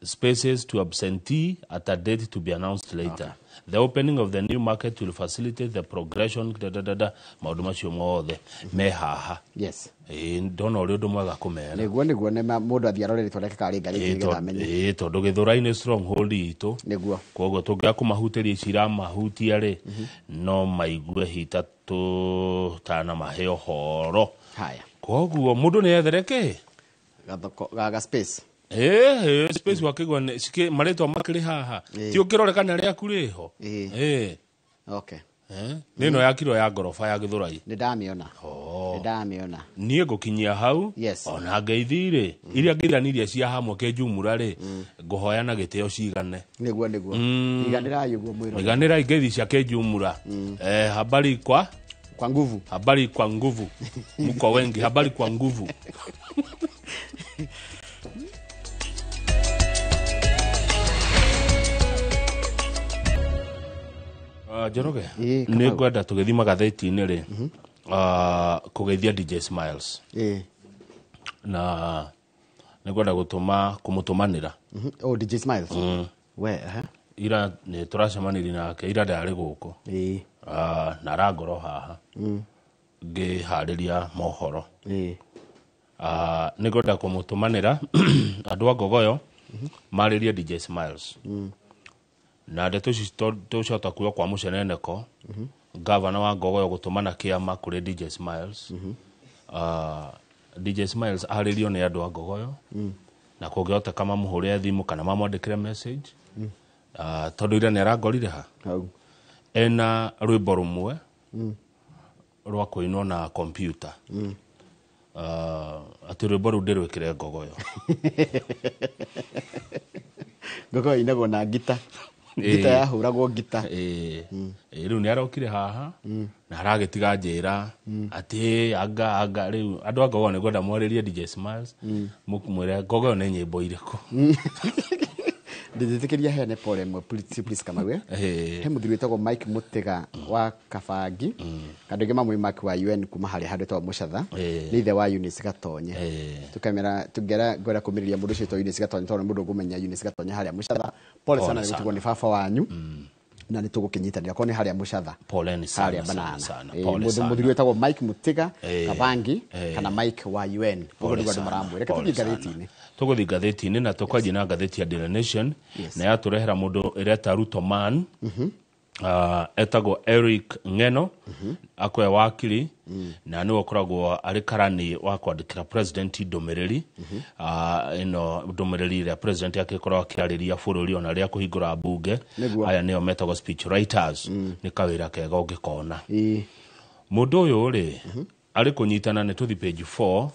spaces to absentee at a date to be announced later. Okay. The opening of the new market will facilitate the progression da da da da maũndũ macio mothe me haha. Yes. Ndona ũrĩ ũndũ mwega kũmera. Nĩguo nĩguo nĩ mũndũ athiĩ arore rĩtwa rĩake karĩ ngathĩti nĩgetha amenye. Tondũ Gĩthũrai nĩ stronghold itũ. Nĩguo. Koguo tũngĩaga kũmahutĩria ici iramahutia rĩ, no maigue hita tũtanamahe ũhoro. Haya. Koguo mũndũ nĩ ethere kĩ? Gathoko ga space. Space wakigwa marĩtwa makĩrĩ haha. Ti ũkĩrore kana rĩaku rĩho. Okay. Nĩ ĩno ya kiro ya ngoroba ya Gĩthũrai. Nĩ ndamĩona. Nĩ ndamĩona. Niĩ ngũkinyia hau. Yes. Ona ngeithi rĩ, iria ngeithanirie cia hamwe kĩnjumura rĩ, ngũhoya na gĩtĩo cigane. Nĩguo nĩguo. Iganĩrai ũguo mwĩrore. Iganĩrai ngeithi cia kĩnjumura. Habari kwa nguvu. Habari kwa nguvu. Mko wengi, habari kwa nguvu. Njoroge, nĩ ngwenda tũgĩthiĩ magathĩti-inĩ rĩ, kũgeithia DJ Smiles. Na nĩ ngwenda kũmũtũmanĩra. Oh, DJ Smiles? We, Ira nĩ tũracemanirie nake, ira ndarĩ gũkũ. Na arangorwo haha. Ngĩharĩria mohoro. Nĩ ngwenda kũmũtũmanĩra andũ a Ngogoyo marĩrie DJ Smiles. Na ndeto ici tũcota kuo kwa mũceneneko, gavana wa Ngogoyo gũtũmana kĩama kũrĩ DJ Smiles. DJ Smiles arĩrio nĩ andũ a Ngogoyo, na kũngĩhoteka mamũhũrĩre thimũ kana mamwandĩkĩre message. Tondũ ira nĩ arangorire ha ena rwĩmbo rũmwe rwa kũinwo na kompyuta. Atĩ rwĩmbo rũu ndĩrwĩkĩre Ngogoyo. Ngogoyo inagwo na ngita. Ngita yahũragwo ngita. Rĩu nĩ arokire haha na aragĩtiga njĩra atĩ anga rĩu andũ a Ngogoyo nĩ ngwenda mwarĩrie DJ Smiles, mũmwĩre Ngogoyo nĩ nyĩmbo irĩkũ. Ndĩtĩkĩria heane pole ĩmwe please Kamau. He mũthuri wĩtagwo Mike Mũtĩga wa Kabangi, andũ aingĩ mamũĩ Mike wa UN kuma harĩa handũ hetagwo Mũcatha, nĩ ithe wa Eunice Gatonye. Tũkamera tũngera ngwenda kũmĩrĩria mũndũ ũcio wĩtagwo Eunice Gatonye tondũ nĩ mũndũ ũngũmenya Eunice Gatonye harĩa Mũcatha. Pole sana nĩ gũtigwo nĩ baba wanyu. Na nĩ tũgũkĩnyitanĩra korwo nĩ harĩa Mũcatha. Poleni sana harĩa banana. Sana. Pole sana. Mũthuri wĩtagwo Mike Mũtĩga Kabangi kana Mike wa UN. Ũguo nĩguo andũ maramwĩra. Reke tũthiĩ ngathĩti-inĩ. Tũgũthiĩ ngathĩti-inĩ na tũkwanjia na ngathĩti ya Daily Nation, na yatũrehera mũndũ ĩreta Ruto Man. Etagwo Eric Ng'eno, akoe wakiri, na nĩwe ũkoragwo arĩ karani wa kwandĩkĩra president ndũmĩrĩri. Ĩno ndũmĩrĩri ĩrĩa president akĩkoragwo akĩarĩria bũrũri ona rĩrĩa kũhingũra mbunge. Aya nĩo metagwo speech writers. Nĩ kawĩra kega ũngĩkona. Mũndũ ũyũ rĩ, arĩ kũnyitana nĩ tũthi page 4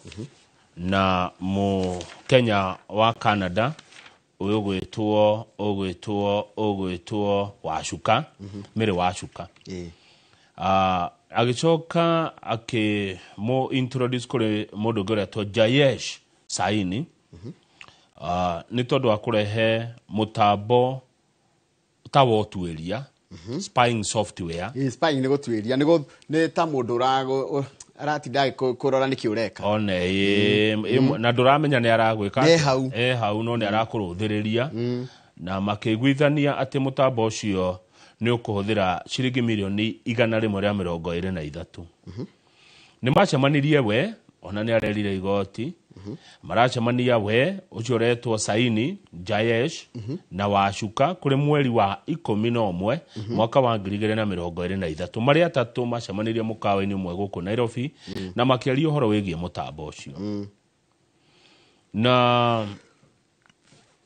na Mũkenya wa Canada ũyũ ũgwĩtwo Wacuka, Mary Wacuka. Agĩcoka akĩmũ introduce kũrĩ mũndũ ũngĩ ũretwo Jayesh Saini, nĩ tondũ wa kũrehe mũtambo ta wa ũtuĩria, spying software. Spying nĩ gũtuĩria, nĩ ta mũndũ aratinda kũrora nĩkĩ ũreka. One, na ndũramenya nĩ aragwĩka. E hau no nĩ arakũrũthĩrĩria. Na makĩiguithania atĩ mũtambo ũcio nĩ ũkũhũthĩra ciringi mirioni 123. Nĩ macemanirie we, ona nĩ arerire igoti. Maracemania we, ũcio ũretwo Saini, Jayesh, na Wacuka kũrĩ mweri wa 11 mwaka wa 2023. Marĩ atatũ macemanirie mũkawa-inĩ ũmwe gũkũ Nairobi, na makĩaria ũhoro wĩgiĩ mũtambo ũcio. Na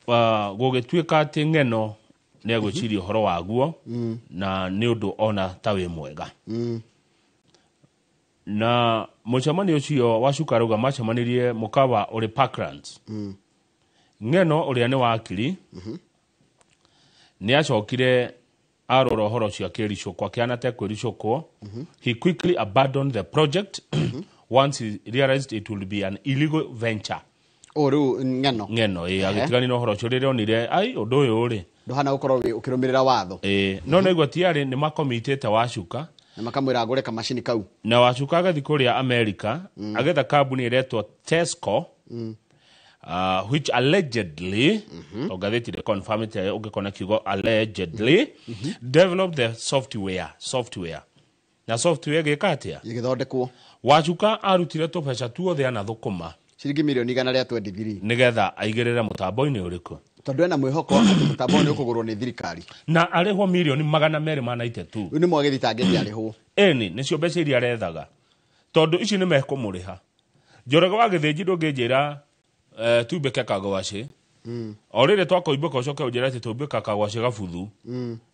gũgĩtuĩka atĩ Ng'eno Nĩ egwĩciria ũhoro waguo na nĩ ũndũ ona ta wĩ mwega. Na mũcemanio ũcio Wacuka arauga macemanirie mũkawa ũrĩ Parklands. Ng'eno ũrĩa nĩ wakiri nĩ acokire arora ũhoro ũcio akĩricũkwo, akĩhana ta ekwĩricũkwo. He quickly abandoned the project once he realized it would be an illegal venture. O rĩu Ng'eno. Ng'eno ĩ agĩtiganĩra ũhoro ũcio rĩrĩa onire ai ũndũ ũyũ rĩ ndũhana gũkorwo ũkĩrũmĩrĩra watho. Ĩ no naigua tiarĩ nĩ makomitĩte Wacuka na makamwĩra agũre kamacini kau. Na Wacuka agathiĩ kũrĩa America agetha kambuni ĩretwo Tesco, which allegedly, o ngathĩti ndĩ-confirmĩte, ũngĩkona kiugo allegedly, developed the software na software ĩgĩka atĩa? Ĩgĩthondekwo. Wacuka arutire tũbeca tuothe anathũkũma ciringi milioni 123 nĩgetha aigĩrĩre mũtambo-inĩ ũrĩkũ? Tondũ ena mwĩhoko atĩ mũtambo nĩ ũkũgũrwo nĩ thirikari. Na arĩhwo milioni 292. Rĩu nĩ mwagĩthitangĩte arĩhwo. Ĩni nĩcio mbeca iria arethaga, tondũ ici nĩ mekũmũrĩha. Njoroge wa Gĩthĩnji, ndũngĩnjĩra tumbĩke kagwacĩ o rĩrĩ twakoimbĩka ũcoke ũnjĩre atĩ tumbĩka kagwacĩ gabuthu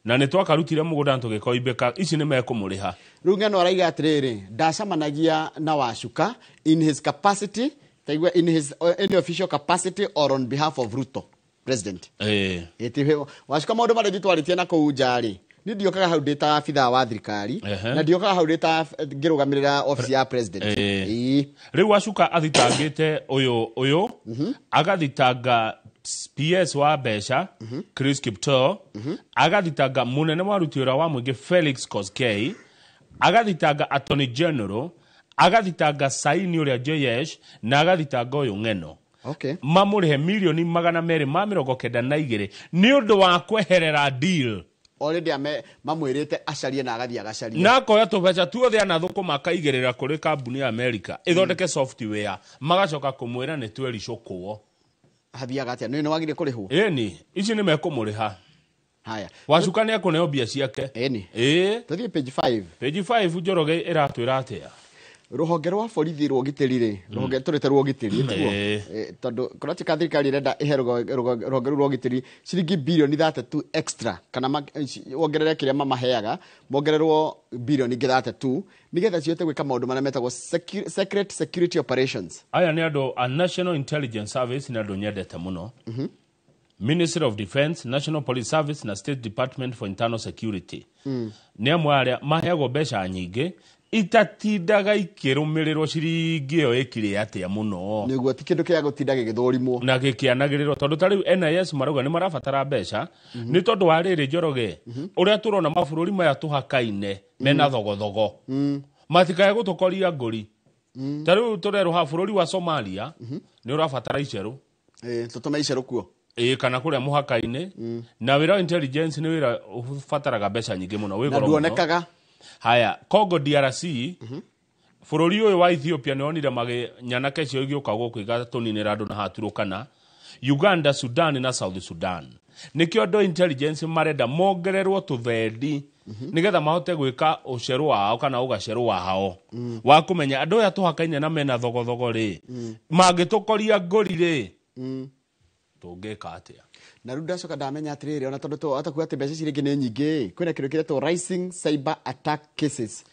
na nĩ twakarutire mũgũnda na tũgĩkoimbĩka. Ici nĩ mekũmũrĩha. Rĩu Ng'eno araiga atĩrĩrĩ, ndacemanagia na Wacuka in his capacity, taigua, in his any official capacity or on behalf of Ruto president. Ĩti Wacuka maũndũ marĩa ithuĩ twarĩtie na kũu nja rĩ, niĩ ndiokaga hau ndĩ ta abithaa wa thirikari na ndiokaga hau ndĩ ta ngĩrũgamĩrĩra office ya president. Ĩĩ. Rĩu Wacuka athitangĩte ũyũ agathitanga PS wa mbeca Chris Kiptoo, agathitanga mũnene wa aruti wĩra wa mũingĩ Felix Koskei, agathitanga Attorney General, agathitanga Saini ũrĩa Jayesh, na agathitanga ũyũ Ng'eno. Mamũrĩhe milioni 292 nĩ ũndũ wa kweherera deal. Already mamwĩrĩte acarie na agathiĩ agacaria. Na akoya tũbeca tuothe anathũkũma akaigĩrĩra kũrĩ kambuni ya America ĩthondeke software, magacoka kũmwĩra nĩ twericũkwo. Hathiaga atĩa? Nĩ wagire kũrĩhwo? Ĩni ici nĩ mekũmũrĩha. Haya. Wacuka nĩ ekũneo mbia ciake. Ĩni. Ĩĩ. Tũthiĩ page 5. Page 5, Njoroge ĩratwĩra atĩa? Rũhonge rwa borithi rwa ũgitĩri rĩ, rũhonge tũrĩte rwa ũgitĩri tiguo? Ĩĩ. Tondũ kũratuĩka thirikari ĩrenda ĩhe rũhonge rũu rwa ũgitĩri ciringi bilioni 32 extra, kana wongerere kĩrĩa mamaheaga, mongererwo bilioni ingĩ 32 nĩgetha cihote gwĩka maũndũ marĩa metagwo secret security operations. Aya nĩ andũ a National Intelligence Service, nĩ andũ nyendete mũno, Ministry of Defense, National Police Service na State Department for Internal Security. Nĩ amwe arĩa maheagwo mbeca nyingĩ itatindaga ikĩrũmĩrĩrwo ciringi ĩyo ĩkire atĩa mũno. Nĩguo ti kĩndũ kĩa gũtinda gĩgĩthũrimwo na gĩkĩanagĩrĩrwo, tondũ ta rĩu NIS marauga nĩ marabatara mbeca nĩ tondũ wa rĩrĩ, Njoroge, ũrĩa tũrona mabũrũri maya tũhakaine mena thogothogo, matikae gũtũkoria ngũri. Ta rĩu tũrerwo ha bũrũri wa Somalia nĩ ũrabatara icerũ. Tũtũme icerũ kuo. Ĩĩ, kana kũrĩa mũhaka-inĩ. Na wĩra wa intelligence nĩ wĩra ũbataraga mbeca nyingĩ mũno, wĩ na goro mũno. Nduonekaga. Haya, Congo DRC, bũrũri ũyũ wa Ethiopia nĩ wonire magĩ nyanake cio igĩũka gũkũ igatũninĩra andũ na haturũkana, Uganda, Sudan na South Sudan. Nĩkĩo andũ a intelligence marenda mongererwo tũthendi nĩgetha mahote gwĩka ũcerũ wao kana ũgacerũ wao wa kũmenya andũ aya tũhakaine na mena thogothogo rĩ, mangĩtũkoria ngũri rĩ, tũngĩka atĩa? Na rĩu ndacoka ndamenya atĩrĩrĩ, ona tondũ atakuga atĩ mbeca ici rĩngĩ nĩ nyingĩ, kwĩna kĩndũ kĩretwo rising cyber attack cases.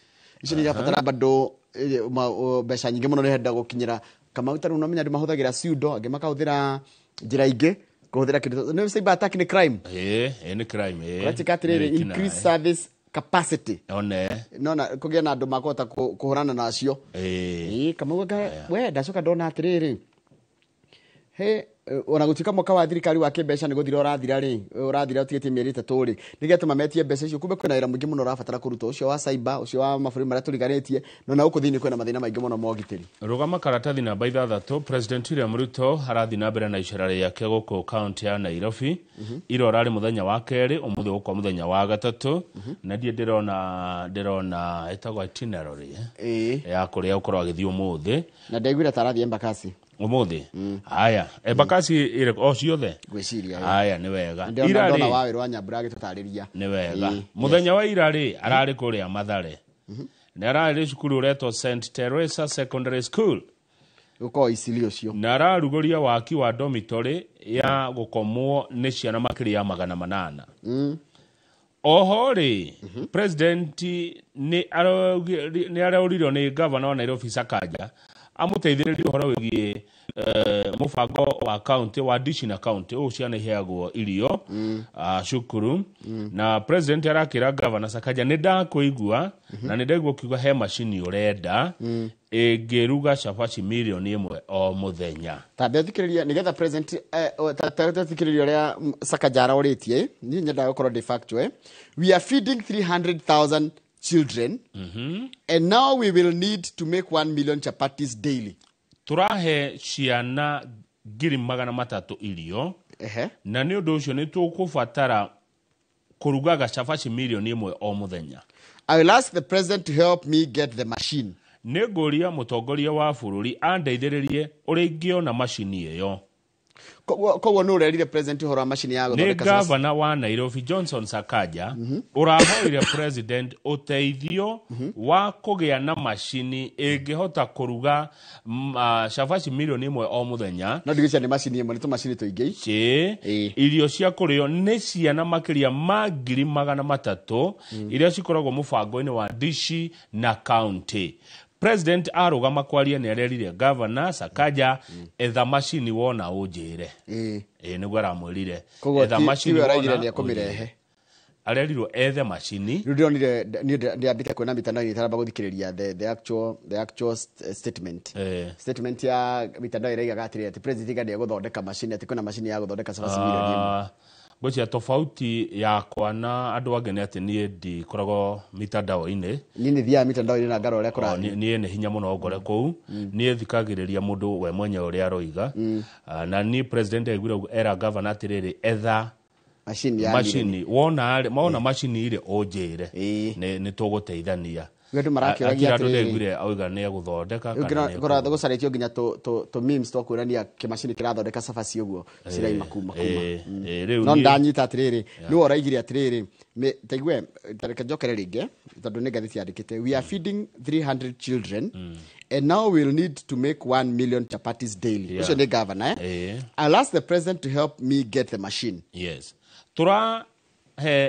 Icio nĩ irabatara bado mbeca nyingĩ mũno nĩhenda gũkinyĩra Kamau. Ta rĩu nomenya andũ mahũthagĩra pseudo, angĩ makahũthĩra njĩra ingĩ kũhũthĩra kĩndũ nĩ cyber attack, nĩ crime. Ĩĩ, nĩ crime, ĩĩ. Kũratuĩka atĩrĩrĩ, Nĩ wĩkinaĩ. increase service capacity. One. Nona kũgĩa na andũ makũhota kũhũrana nacio. Ĩĩ. Ĩĩ, Kamau anga we ndacoka ndona atĩrĩrĩ, he ona gũtuĩka mwaka wa thirikari wa kĩmbeca nĩ gũthira ũrathira rĩ, ũrathira ũtigĩtie mĩeri 3 rĩ, nĩgetũma metie mbeca icio. Kumbe kwĩna wĩra mũingĩ mũno ũrabatara kũrutwo, ũcio wa cyber, ũcio wa mabũrũri marĩa tũriganĩtie, no na gũkũ thĩinĩ kwĩna mathĩna maingĩ mũno ma ũgitĩri. Rũgama karatathi namba 6. President William Ruto arathiĩ na mbere na icera rĩake gũkũ kaunti ya Nairobi. Ira ũrarĩ mũthenya wa kerĩ, ũmũthĩ gũkorwo mũthenya wa gatatũ, na ndiĩ ndĩrona ĩtagwo itinerary ya kũrĩa ũkorwo agĩthiĩ ũmũthĩ. Na ndaiguire ta arathiĩ Embakasi. Ũmũthĩ haya, Embakasi ĩrĩ o ciothe. Ngwĩciria ĩĩ. Haya, nĩ wega. Ndĩrona Ira ndona rĩ, wa wĩrũ wa Nyambura agĩtũtarĩria. Nĩ wega. Mũthenya wa ira rĩ, ararĩ kũrĩa Mathare, nĩ ararĩ cukuru ũretwo St Teresa Secondary School. Gukorwo Isili ucio. Na ararugũria waki wa dormitory ya gũkomwo nĩ ciana makĩria ya 800. Oho rĩ, president nĩ araũririo nĩ governor wa Nairobi Sakaja amũteithĩrĩrie ũhoro wĩgiĩ mũbango wa county wa dishi na county ũũ ciana iheagwo irio cukuru. Na president arakĩra governor Sakaja nĩ ndakũigua na nĩ ndaigua ũkiuga he macini ũrenda ĩngĩruga cabaci 1 million o mũthenya. Tambe thikĩrĩria nĩgetha president thikĩrĩria ũrĩa Sakaja arorĩtie. Niĩ nyendaga gũkorwo ndĩ factual. We are feeding 300,000 children and now we will need to make 1 million chapatis daily. Tũrahe ciana 300,000 irio. Na nĩ ũndũ ũcio nĩ tũkũbatara kũrugaga cabaci 1 million o mũthenya. I will ask the president to help me get the machine. Nĩ ngũria mũtongoria wa bũrũri andeithĩrĩrie ũrĩa ingĩona macini ĩyo. Koguo nĩ ũrerire president ũhoro wa macini ya Nĩ gũthondeka cabaci? Gavana wa Nairobi Johnson Sakaja ũrahoire president ũteithio wa kũgĩa na macini ĩngĩhota kũruga cabaci 1 million o mũthenya. No ndigwĩciria nĩ macini ĩmwe, nĩ tũmacini tũingĩ. Ĩ, irio cia kũrĩo nĩ ciana makĩria ma 300,000 iria cikoragwo mũbango-inĩ wa dishi na county. President arũgama kwaria nĩ arerire governor Sakaja, etha macini wona ũnjĩre. Ĩ, nĩguo aramwĩrire. Koguo Etha macini tiwe araigire wona nĩ ekũmĩrehe? ũnjĩre. Arerirwo ethe macini. Rĩu ndĩronire niĩ ndĩambĩte kuona mitandao-inĩ itaramba gũthikĩrĩria the actual statement. Statement ya mitandao ĩraigaga atĩrĩrĩ, atĩ president iga nĩegũthondeka macini, atĩ kwĩna macini ya gũthondeka cabaci 1 million. Ngwĩciria tofauti yakwa na andũ angĩ nĩ atĩ niĩ ndikoragwo mitandao-inĩ. Niĩ nĩ thiaga mitandao-inĩ na ngarora ũrĩa kũrathiĩ. Niĩ nĩ hinya mũno ngore kũu. Niĩ thikagĩrĩria mũndũ we mwenyewe ũrĩa aroiga. Na niĩ president aiguire ũguo era governor atĩrĩrĩ, etha macini ya macini wona rĩ, mona macini rĩ, ũnjĩre nĩ tũgũteithania. Rĩu andũ marakĩũragia Akĩra andũ atĩrĩrĩ, ndaiguire auga nĩ egũthondeka rĩu kana nĩ kũratha gũcarĩtio nginya tũ memes twa kuonania kĩmacini kĩrathondeka cabaci ũguo ciraima kuma kuma. Rĩu No ndanyita atĩrĩrĩ, nĩwe ũraigire atĩrĩrĩ, taigue, reke njokere rĩngĩ tondũ nĩ ngathĩti yandĩkĩte, we are feeding 300 children and now we'll need to make 1 million chapatis daily. Ũcio nĩ governor, eh? I'll ask the president to help me get the machine. Yes, tũrahe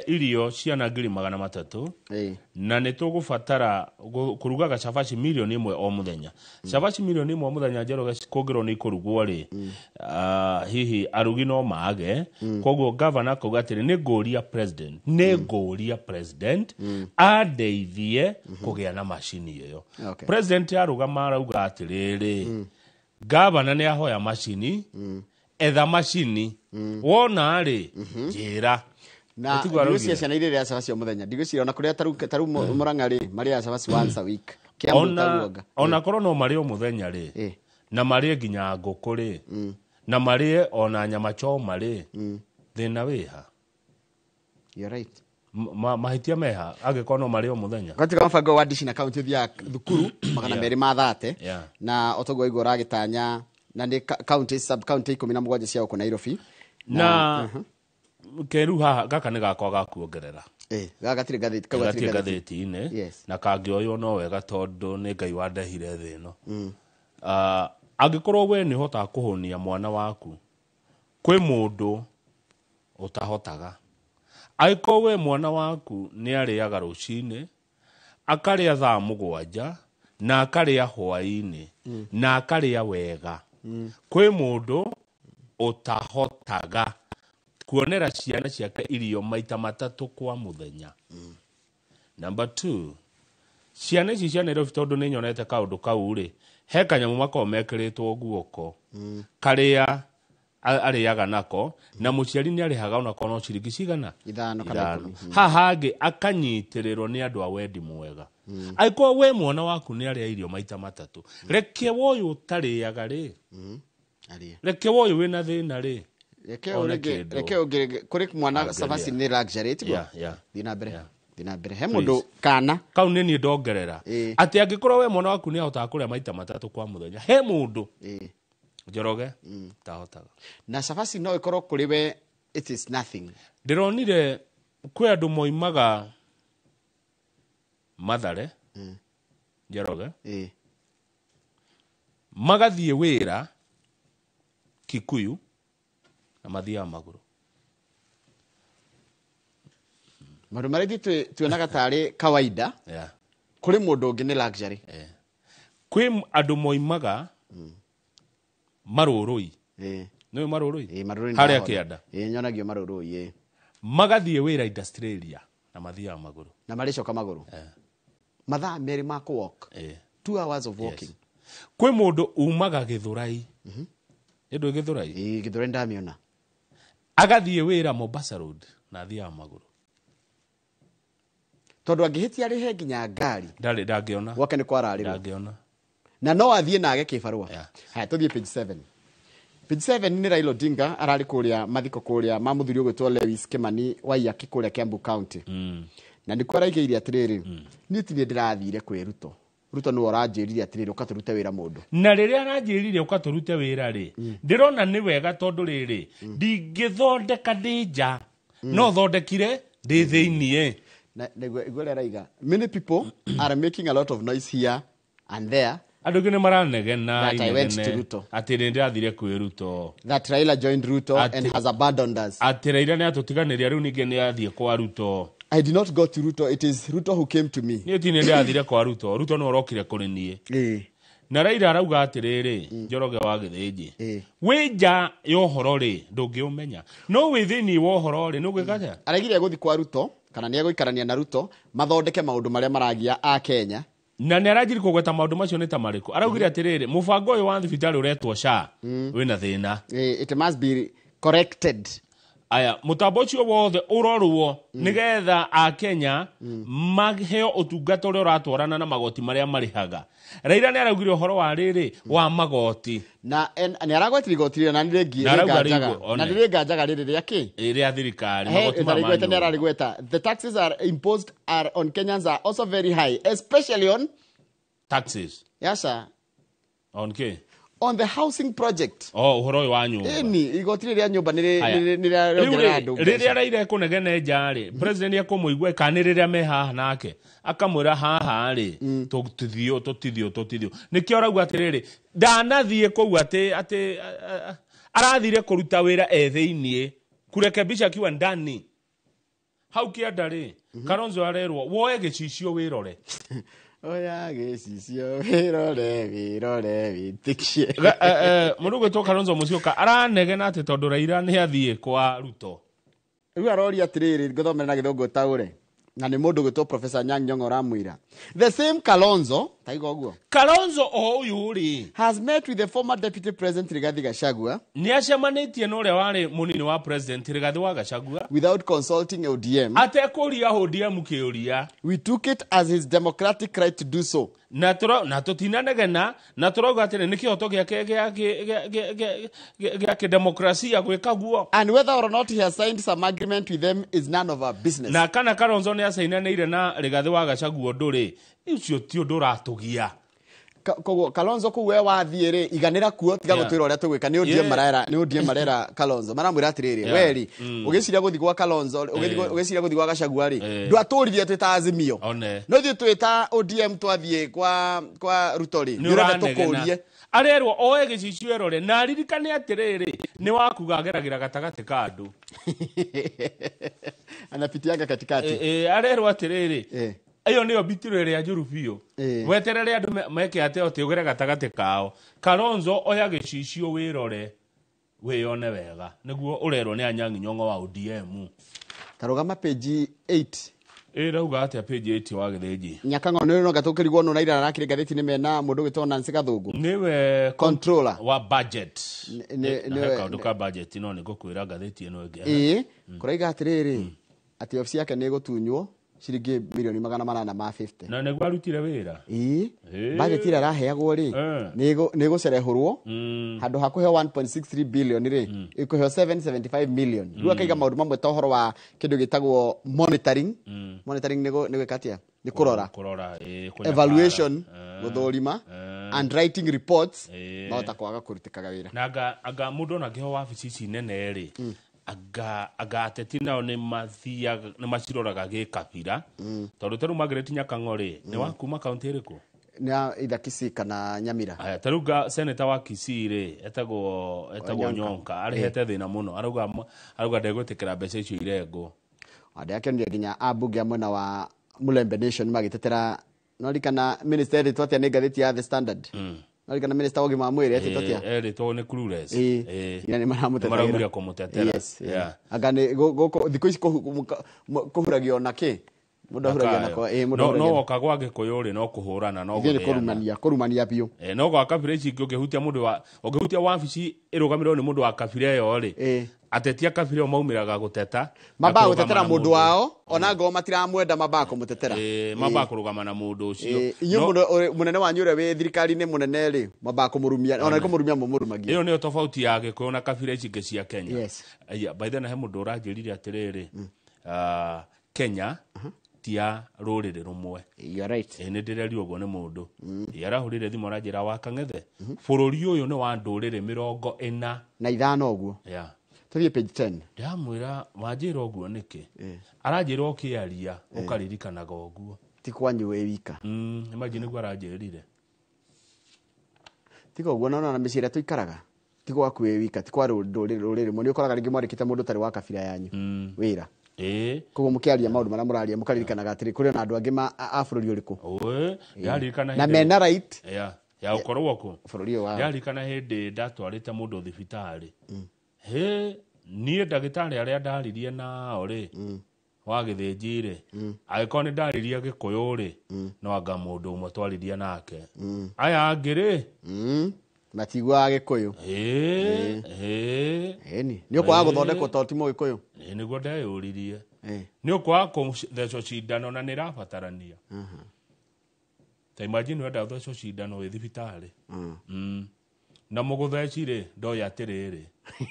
irio ciana 300,000 na nĩ tũgũbatara kũrugaga cabaci 1 million o mũthenya. Cabaci 1 million o mũthenya, Njoroge, kũngĩrwo nĩ ikũrugwo rĩ, hihi arugi no mage. Koguo gavana akauga atĩrĩ, nĩ ngũria president, nĩ ngũria president andeithie kũgĩa na macini ĩyo. President arũgama arauga atĩrĩrĩ, gavana nĩ ahoya macini, etha macini wona rĩ, njĩra. Na Tiguo araugire. ndigwĩciria ciana iria irĩaga cabaci o mũthenya, ndigwĩciria ona kũrĩa tarĩu Mũrang'a rĩ, marĩaga cabaci once a week. Kĩambu Ona taguo. ona korwo no marĩe o mũthenya rĩ, na marĩe nginya ngũkũ rĩ, na marĩe ona nyama choma rĩ, thĩna wĩha? You're right. Mahĩtia meha angĩkorwo no marĩe o mũthenya? Katika mũbango wa dishi na kaunti ũthiaga thukuru 230 na otoguo waigua ũragĩtanya na nĩ county sub county 17 cia gũkũ Nairobi. Na keru haha gaka nĩ gakwa ga kuongerera. Gaka gatirĩ ngathĩti, kau gatirĩ gatirĩ ngathĩti. Ngathĩti-inĩ. Na kangĩoywo no wega tondũ nĩ Ngai wandehire thĩ ĩno. Angĩkorwo we nĩ ũhotaga kũhũnia mwana waku, kwĩ mũndũ ũtahotaga. Angĩkorwo we mwana waku nĩ arĩaga rũcinĩ, akarĩa thaa 7 na akarĩa hwaĩ-inĩ na akarĩa wega, kwĩ mũndũ ũtahotaga kuonera ciana ciake irio maita matatũ kwa mũthenya. Number two, ciana ici cia Nairobi, tondũ nĩ nyonete kaũndũ kau rĩ, he kanyamũ makoragwo mekĩrĩtwo guoko karĩa arĩaga nako, na mũciari nĩ arĩhaga onakorwo no ciringi cigana? 5 kana 5. 10. Haha hangĩ akanyitĩrĩrwo nĩ andũ a wendi mwega. Angĩkorwo we mwana waku nĩ arĩa irio maita matatũ, reke woyũ ũtarĩaga rĩ, Arĩe. reke woyũ wĩna thĩna rĩ, Reke one ũrĩngĩ kĩndũ. Reke ũngĩ kũrĩ mwana. Angĩrĩa. Cabaci nĩ luxury, tiguo? Yeah. Thiĩ na mbere, thiĩ na mbere, he Please. mũndũ kana Kau nĩ niĩ ndongerera atĩ angĩkorwo we mwana waku nĩ ahotaga kũrĩa maita matatũ kwa mũthenya, he mũndũ, Njoroge, tahotaga. Na cabaci no ĩkorwo kũrĩ we it is nothing. Ndĩronire kwĩ andũ moimaga Mathare, Njoroge, Magathiĩ wĩra Kikuyu na mathiaga magũrũ. Maũndũ marĩa ithuĩ tuonaga tarĩ kawaida, kũrĩ mũndũ ũngĩ nĩ luxury. Kwĩ andũ moimaga Marũrũi. Nĩũĩ Marũrũi? Marũrũi harĩa kĩanda. Nyonagio Marũrũi. Magathiĩ wĩra industrial na mathiaga magũrũ. Na marĩcoka magũrũ. Mathaa merĩ ma kũ walk. 2 hours of walking. Kwĩ mũndũ umaga Gĩthũrai. Nĩ ndũĩ Gĩthũrai? Gĩthũrai ndamĩona. Agathiĩ wĩra Mombasa Road na athiaga magũrũ. Tondũ angĩhĩtia arĩhe nginya ngari. Ndarĩ ndangĩona. Gwake nĩ kwararĩrwo. Ndangĩona. Na no athiĩ na age kĩbarũa. Haya tũthiĩ page 7. Page 7 nĩ Raila Odinga ararĩ kũrĩa mathiko kũrĩa ma mũthuri ũgwĩtwo Lewis Kimani Waiyaki kũrĩa Kiambu County. Na nĩkuo araigĩire atĩrĩrĩ, niĩ ti niĩ ndĩrathire kwĩ Ruto. Ruto nĩwe ũranjĩrire atĩrĩrĩ ũka tũrute wĩra mũndũ. Na rĩrĩa aranjĩrire ũka tũrute wĩra rĩ, ndĩrona nĩ wega tondũ rĩrĩ, ndingĩthondeka ndĩ nja, no thondekire ndĩ thĩiniĩ. Na nĩguo igua ũrĩa araiga, many people are making a lot of noise here and there. Andũ aingĩ nĩ maranegena That I went to inegene Ruto. atĩ nĩ ndĩrathire kwĩ Ruto. That Raila joined Ruto and has abandoned us. Atĩ Raila nĩ atũtiganĩria rĩu ningĩ nĩ athiĩ kwa Ruto. I did not go to Ruto, it is Ruto who came to me. Niĩ ti nĩ ndĩrathire kwa Ruto, Ruto nĩwe ũrokire kũrĩ niĩ. Na Raila arauga atĩrĩrĩ, Njoroge wa Gĩthĩnji, wĩ nja ya ũhoro rĩ, ndũngĩũmenya. No wĩ thĩiniĩ wa ũhoro rĩ, nĩ ũgwĩka atĩa? Araigire egũthiĩ kwa Ruto, kana nĩ egũikarania na Ruto, mathondeke maũndũ marĩa maragia a Kenya. Na nĩ aranjiri kũgweta maũndũ macio nĩ ta marĩkũ. Araugire atĩrĩrĩ, mũbango ũyũ wa thibitarĩ ũretwo SHA wĩna thĩna. It must be corrected. Aya, mũtambo ũcio wothe ũrorwo nĩgetha a Kenya maheo ũtungata ũrĩa ũratwarana na magoti marĩa marĩhaga. Raila nĩ araugire ũhoro wa rĩrĩ wa magoti. Na nĩ aragwetire igoti rĩrĩa na nĩ Na arauga rĩnganjaga. rĩu, Na one. nĩ rĩnganjaga rĩrĩ rĩa kĩ? Rĩa thirikari, He, magoti ma ndarĩgweta nĩ manyũmba. ararĩgweta. The taxes are imposed are on Kenyans are also very high, especially on taxes. Yes, sir. On kĩ? On the housing project. Oh, ũhoro ũyũ wa nyũmba. Ĩni, igoti rĩrĩa nyũmba nĩ Aya. rĩ Rĩu rĩrongerera rĩ, andũ rĩrĩa mbeca. Raila ekũnegene nja rĩ, president ekũmũigua kana nĩ rĩrĩa me haha nake akamwĩra haha rĩ, tũtithiũ tũtithiũ tũtithiũ. Nĩkĩo arauga atĩrĩrĩ, ndanathiĩ kũu atĩ atĩ arathire kũruta wĩra e thĩiniĩ, kurekebisha akiwa ndani. Hau kĩanda rĩ, Kalonzo arerwo woe gĩcicio wĩrore. Oya gĩcicio wĩrore wĩrore wĩtĩkie. Mũndũ ũgwĩtwo Kalonzo Musyoka aranegena atĩ tondũ Raila nĩ athiĩ kwa Ruto. Rĩu aroria atĩrĩrĩ, ngũthomere na gĩthũngũ taũre. Na nĩ mũndũ ũgwĩtwo Professor Anyang' Nyong'o ũramwĩra. The same Kalonzo, taigua ũguo. Kalonzo o ũyũ rĩ, has met with the former deputy president Rigathi Gachagua. Nĩ acemanĩtie na ũrĩa warĩ mũnini wa president Rigathi wa Gachagua. Without consulting ODM. Atekũria ODM kĩũria. We took it as his democratic right to do so. Na na tũtinanegena, na tũrauga atĩrĩ nĩ kĩhoto gĩake gĩa kĩdemokrasia gwĩka guo. And whether or not he has signed some agreement with them is none of our business. Na kana Kalonzo nĩ acainanĩire na Rigathi wa Gachagua ũndũ rĩ, ũcio ti ũndũ ũratũgia. Koguo Kalonzo kũu we wathiĩ rĩ, iganĩra kuo, tiga gũtwĩra ũrĩa tũgwĩka. Nĩ ODM marera, nĩ ODM marera Kalonzo. Maramwĩra atĩrĩrĩ, we rĩ, ũgĩciria gũthiĩ gwa Kalonzo, ũgĩciria gũthiĩ gwa Gachagua rĩ, ndwatũririe twĩ ta Azimio. No ithuĩ twĩ ta ODM twathiĩ kwa Ruto rĩ, Nĩ nĩ ũrenda ũranegena. tũkũrie. Arerwo oe gĩcicio erore na aririkane atĩrĩrĩ, nĩ wakuga ageragĩra gatagatĩ ka andũ. Anapitianga katikati. Arerwo atĩrĩrĩ, ĩyo nĩyo mbitiro ĩrĩa njũru biũ. Weterere andũ meke atĩa ũtĩ ũgere gatagatĩ kao. Kalonzo oya gĩcicio wĩrore wĩyone wega nĩguo ũrerwo nĩ Anyang' Nyong'o wa ODM. Tarũgama page 8. Ĩrauga atĩa page 8 wa Gĩthĩnji? Nyakang'o nĩ ũronga tũkĩrigwo nũ Raila arakĩrĩ ngathĩti-inĩ mena mũndũ ũgwĩtwo Nancy Gathũngũ. Nĩwe controller wa budget. Nĩ kaũndũ ka budget no nĩ ngũkwĩra ngathĩti ĩno ĩngĩ. Kũraiga atĩrĩrĩ, atĩ obici yake nĩ ĩgũtunywo ciringi milioni 850. Na nĩguo arutire wĩra. Budget ĩrĩa araheagwo rĩ, nĩ ĩgũcerehũrwo. Handũ ha kũheo 1.63 billion rĩ, ĩkũheo 775 million. Rĩu akaiga maũndũ mamwe ta ũhoro wa kĩndũ gĩtagwo monitoring. Monitoring nĩ gwĩka atĩa? Nĩ kũrora. Kũrora, Evaluation, gũthũrima, and writing reports, mahota kwaga kũrutĩkaga wĩra. Na anga mũndũ ona angĩheo wabici ici nene rĩ, anga ateti nao nĩ mathiaga, nĩ maciroraga gĩkabira. Tondũ ta rĩu Margaret Nyakang'o rĩ, nĩ wa kuma kaũntĩ ĩrĩkũ? Na either Kisii kana Nyamira. Aya, ta rĩu senator wa Kisii rĩ, etagwo Nyonka, arehete thĩna mũno, arauga ndegwĩtĩkĩra mbeca icio irengwo. Ndĩrakĩonire nginya ambunge a mwena wa Mulembe Nation magĩtetera, no ririkana minister erĩtwo atĩa nĩ ngathĩti ya The Standard. No ririkana minister wa ũgima wa mwĩrĩ etĩtwo atĩa? Erĩtwo nĩ clueless. Nginya nĩ maramũtetagĩra. Maraumire kũmũtetera. Yes. Anga nĩ gũkũ thikũ ici kũhuragio na kĩ? Mũndũ ahuragia nako, mũndũ No ahuragia. woka gwa Gĩkũyũ rĩ, no kũhũrana, no Ithuĩ nĩ gũthĩana. kũrumania biũ. No gwa kabira ici ingĩ ũngĩhutia mũndũ wa, ũngĩhutia wabici ĩrũgamĩrĩirwo nĩ mũndũ wa kabira ĩyo rĩ, ateti a kabira ĩyo maumĩraga gũteta. Mambaga gũtetera mũndũ wao, ona ngorwo matiramwenda mambaga kũmũtetera. Mambaga kũrũgama na mũndũ ũcio. Inyuĩ mũnene wanyu ũrĩa wĩ thirikari-inĩ mũnene rĩ, mambaga kũmũrumia, ona nĩ kũmũrumia mũmũrumagia. Ĩyo nĩyo tofauti ya Gĩkũyũ na kabira ici ingĩ cia Kenya. Yes. Aya, by the way, he mũndũ ũranjĩrire atĩrĩrĩ, Kenya ti ya rũrĩrĩ rũmwe. You are right. Nĩ ndĩrerirwo ũguo nĩ mũndũ. Arahũrire thimũ aranjĩra wa Kang'ethe, bũrũri ũyũ nĩ wa ndũrĩrĩ 45 ũguo. Yeah. Tũthiĩ page 10. Ndamwĩra wanjĩra ũguo nĩkĩ? Aranjĩra ũkĩaria ũkaririkanaga ũguo. Ti kwanyu wĩ wika. Imagine nĩguo aranjĩrire. Tiga ũguo no na mĩciĩ ĩrĩa tũikaraga. Ti gwaku wĩ wika, ti kwa rũrĩrĩ rũmwe. Nĩ ũkoraga rĩngĩ mwandĩkĩte mũndũ ũtarĩ wa kabira yanyu wĩra. Koguo mũkĩaria maũndũ marĩa mũraria mũkaririkanaga atĩrĩ kũrĩ ona andũ angĩ a bũrũri ũrĩkũ. Ndarikana Na mena right ya ũkorwo kũ. Bũrũri ũyũ wao. Ndarikana hĩndĩ ndatwarĩte mũndũ thibitarĩ. He niĩ ndagĩtarĩ arĩa ndaririe nao rĩ, wa Gĩthĩnji rĩ, angĩkorwo nĩ ndaririe Gĩkũyũ rĩ, no anga mũndũ ũmwe twaririe nake. Aya angĩ rĩ, matiguaga Gĩkũyũ. Ĩni. Nĩ ũkwaga gũthondekwo tondũ ti Mũgĩkũyũ. Nĩguo ndeyũririe. Nĩ ũkwaga kũthecwo cindano na nĩ ĩrabatarania. Ta imagine wenda ũthecwo cindano wĩ thibitarĩ. Na mũgũtheci rĩ, ndoĩ atĩrĩrĩ.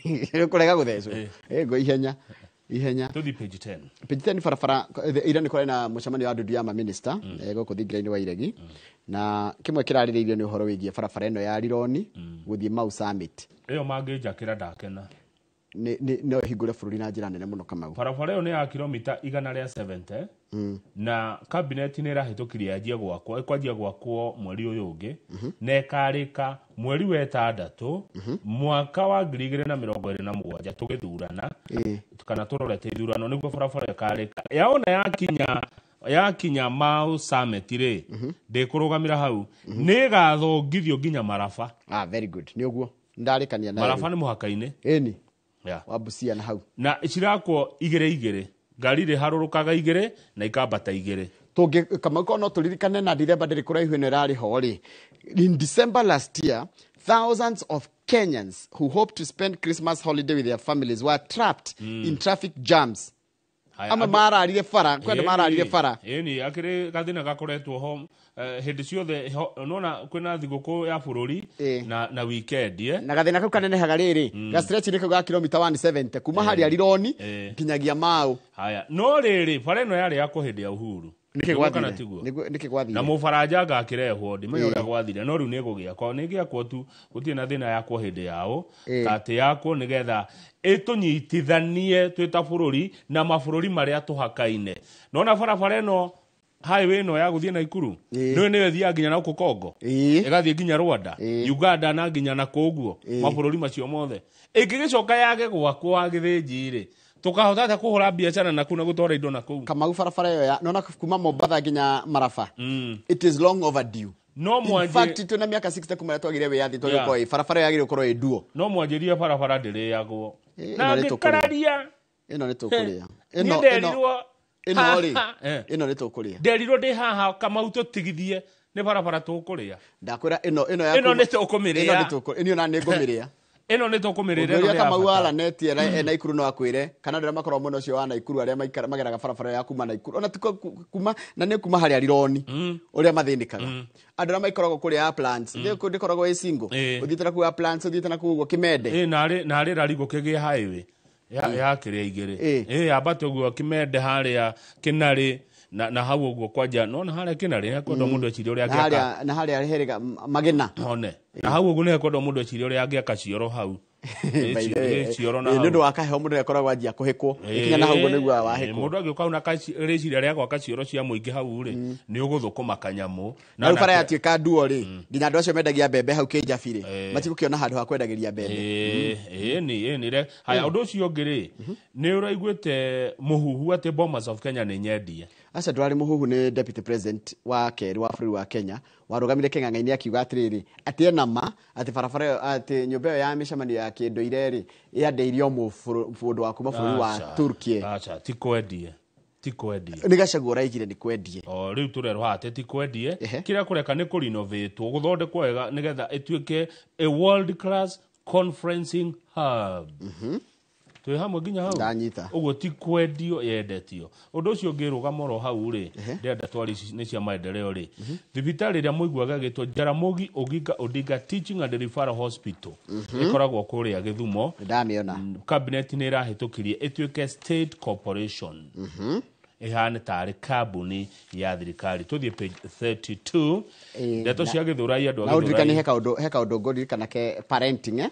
Nĩ ũkũrega gũthecwo. Ngo ihenya. Ihenya. Tũthiĩ page 10. Page 10 barabara ira nĩ kũrarĩ na mũcemanio wa ndundu ya maminista gũkũ thingira-inĩ wa Iregi. Na kĩmwe kĩrarĩrĩirio nĩ ũhoro wĩgiĩ barabara ĩno ya Rironi gũthiĩ Mau Summit. Ĩyo mangĩnjakĩra ndakena. No ĩhingũre bũrũri na njĩra nene mũno Kamau. Barabara ĩyo nĩ ya kilomita 170 na cabinet nĩ ĩrahĩtũkirie yanjie gwakwo, ĩkwanjia gwakwo mweri ũyũ ũngĩ na ĩkarĩka mweri wa 6 mwaka wa 2027 tũgĩthurana kana tũrorete ithurano nĩguo barabara ĩkarĩka. Yaona yakinya Mau Summit rĩ, ndĩkũrũgamĩra hau, nĩ ĩgathongithio nginya Maraba. Very good. Nĩ ũguo. Ndarĩkania nayo. Maraba nĩ mũhaka-inĩ. Ĩni. Yeah. Wa Busia na hau. Na cirakwo igĩrĩ igĩrĩ. Ngari rĩharũrũkaga igĩrĩ na ikambata igĩrĩ. Tũngĩ Kamau ko no tũririkane na December ndĩrĩ kũraihu ĩno ĩrarĩ ho rĩ. In December last year, thousands of Kenyans who hoped to spend Christmas holiday with their families were trapped in traffic jams. Ama mararire bara, kwenda mararire bara. Ĩni, akĩrĩ gathĩna gakoretwo ho hĩndĩ ciothe, nona kwĩna thigũkũ ya bũrũri na weekend. Na gathĩna kau kanenehaga rĩrĩ, ga stretch nĩ kau ga kilomita 170 kuma harĩa Rironi nginyagia Mau. Haya, no rĩrĩ bara ĩno yarĩ yakwo hĩndĩ ya Uhuru. Nĩkĩ gwathire? Nĩkĩ gwathire? Na mũbaranja ngakĩrehwo, ndimenya ũrĩa gwathire, no rĩu nĩ ĩgũgĩakwo, nĩ ĩgĩakwo tu, gũtirĩ na thĩna yakwo hĩndĩ yao, ta atĩ yakwo nĩgetha ĩtũnyitithanie twĩ ta bũrũri na mabũrũri marĩa tũhakaine. Nona barabara ĩno highway ĩno ya gũthiĩ Naikuru, nĩyo nĩyo ĩthiaga nginya na gũkũ Congo, ĩgathiĩ nginya Rwanda, Uganda na nginya na kũu ũguo, mabũrũri macio mothe. Ĩngĩgĩcoka yage gwakwo wa Gĩthĩnji rĩ, tukahota atĩa kũhũra biacara na kũu na gũtwara indo na kũu? Kamau barabara ĩyo ya nona kuma Mombatha nginya Maraba, it is long overdue. No In fact twĩna mĩaka 60 kuma rĩrĩa twagire wĩyathi twagĩkorwo barabara ĩyo yagĩrĩirwo gũkorwo ĩ duo. No mwanjĩrie barabara ndĩrĩagwo. Na ngĩkararia. Ĩno nĩ tũkũrĩa. Ĩno ĩno rĩ, ĩno nĩ tũkũrĩa. Nderirwo ndĩ haha Kamau tũtigithie nĩ barabara tũkũrĩa. Ndakwĩra ĩno ĩno ya ĩno nĩ tũkũmĩrĩa. Ĩno nĩ tũkũrĩa. Ĩno na nĩ ngũmĩrĩa. Ĩno nĩ tũkũmĩrĩra. Ũngĩũria Kamau wa Laneti e Naikuru no akwĩre kana andũ arĩa makoragwo mwena ũcio wa Naikuru arĩa mageraga barabara ya kuma Naikuru ona ti kuma na nĩ kuma harĩa Rironi ũrĩa mathĩnĩkaga. Andũ arĩa maikoragwo kũrĩa Uplands, ndĩkoragwo ĩ single, ũthiĩte na kũu Uplands, ũthiĩte na kũu ũguo Kimende. Narĩ Rarigo kĩgĩe highway ya kĩrĩa igĩrĩ. Yambate ũguo Kimende harĩa Kĩnarĩ na hau ũguo kwanja nona harĩa Kĩnarĩ hekwendwo mũndũ ecirie ũrĩa angĩaka. Na harĩa herega Magena. One. Na hau ũguo nĩ hekwendwo mũndũ ecirie ũrĩa angĩaka cioro hau. Nĩ ũndũ wa kaheho mũndũ nĩakoragwo anjia kũhĩkwo ĩkinya na hau ũguo nĩguo wahĩkwo. Mũndũ angĩũka hau na rĩciria rĩa gwaka cioro cia mũingĩ hau rĩ, nĩ ũgũthũkũma kanyamũ. Na rĩu bara yatuĩka nduo rĩ, nginya andũ acio mendagia mbembe hau Kĩnjabi rĩ, matigũkĩona handũ ha kwendagĩria mbembe. Ĩni. Haya, ũndũ ũcio ũngĩ rĩ, nĩ ũraiguĩte mũhuhu atĩ Bomas of Kenya nĩ nyendie? Aca, ndwarĩ mũhuhu. Nĩ deputy president wa kerĩ wa bũrũri wa Kenya warũgamire kĩng'ang'a-inĩ akiuga atĩrĩrĩ, atĩ ena ma atĩ barabara ĩyo, atĩ nyũmba ĩyo ya mĩcemanio ya kĩndũire rĩ, yendeirio mũndũ wa kuma bũrũri wa Turkey. Aca, ti kwendie, ti kwendie. Nĩ Gachagua ũraigire nĩ kwendie. O rĩu tũrerwo haha atĩ ti kwendie. Kĩrĩa kũreka nĩ kũrinovatwo, gũthondekwo wega nĩgetha ĩtuĩke a world class conferencing hub. Twĩ hamwe nginya hau? Ndanyita. Ũguo ti kwendio yendetio. Ũndũ ũcio ũngĩ, rũgama oro hau rĩ, ndĩrenda twari ici nĩ cia maendeleo rĩ, thibitarĩ ĩrĩa mũiguaga ĩgĩtwo Jaramogi Oginga Odinga Teaching and Referral Hospital ĩkoragwo kũrĩa Gĩthumo. Ndamĩona. Cabinet nĩ ĩrahĩtũkirie ĩtuĩke state corporation, ĩhane tarĩ kambuni ya thirikari. Tũthiĩ page 32, ndeto cia Gĩthũrai, andũ a Na ũndirikanie Gĩthũrai. He kaũndũ ngũririkana ke parenting, eh?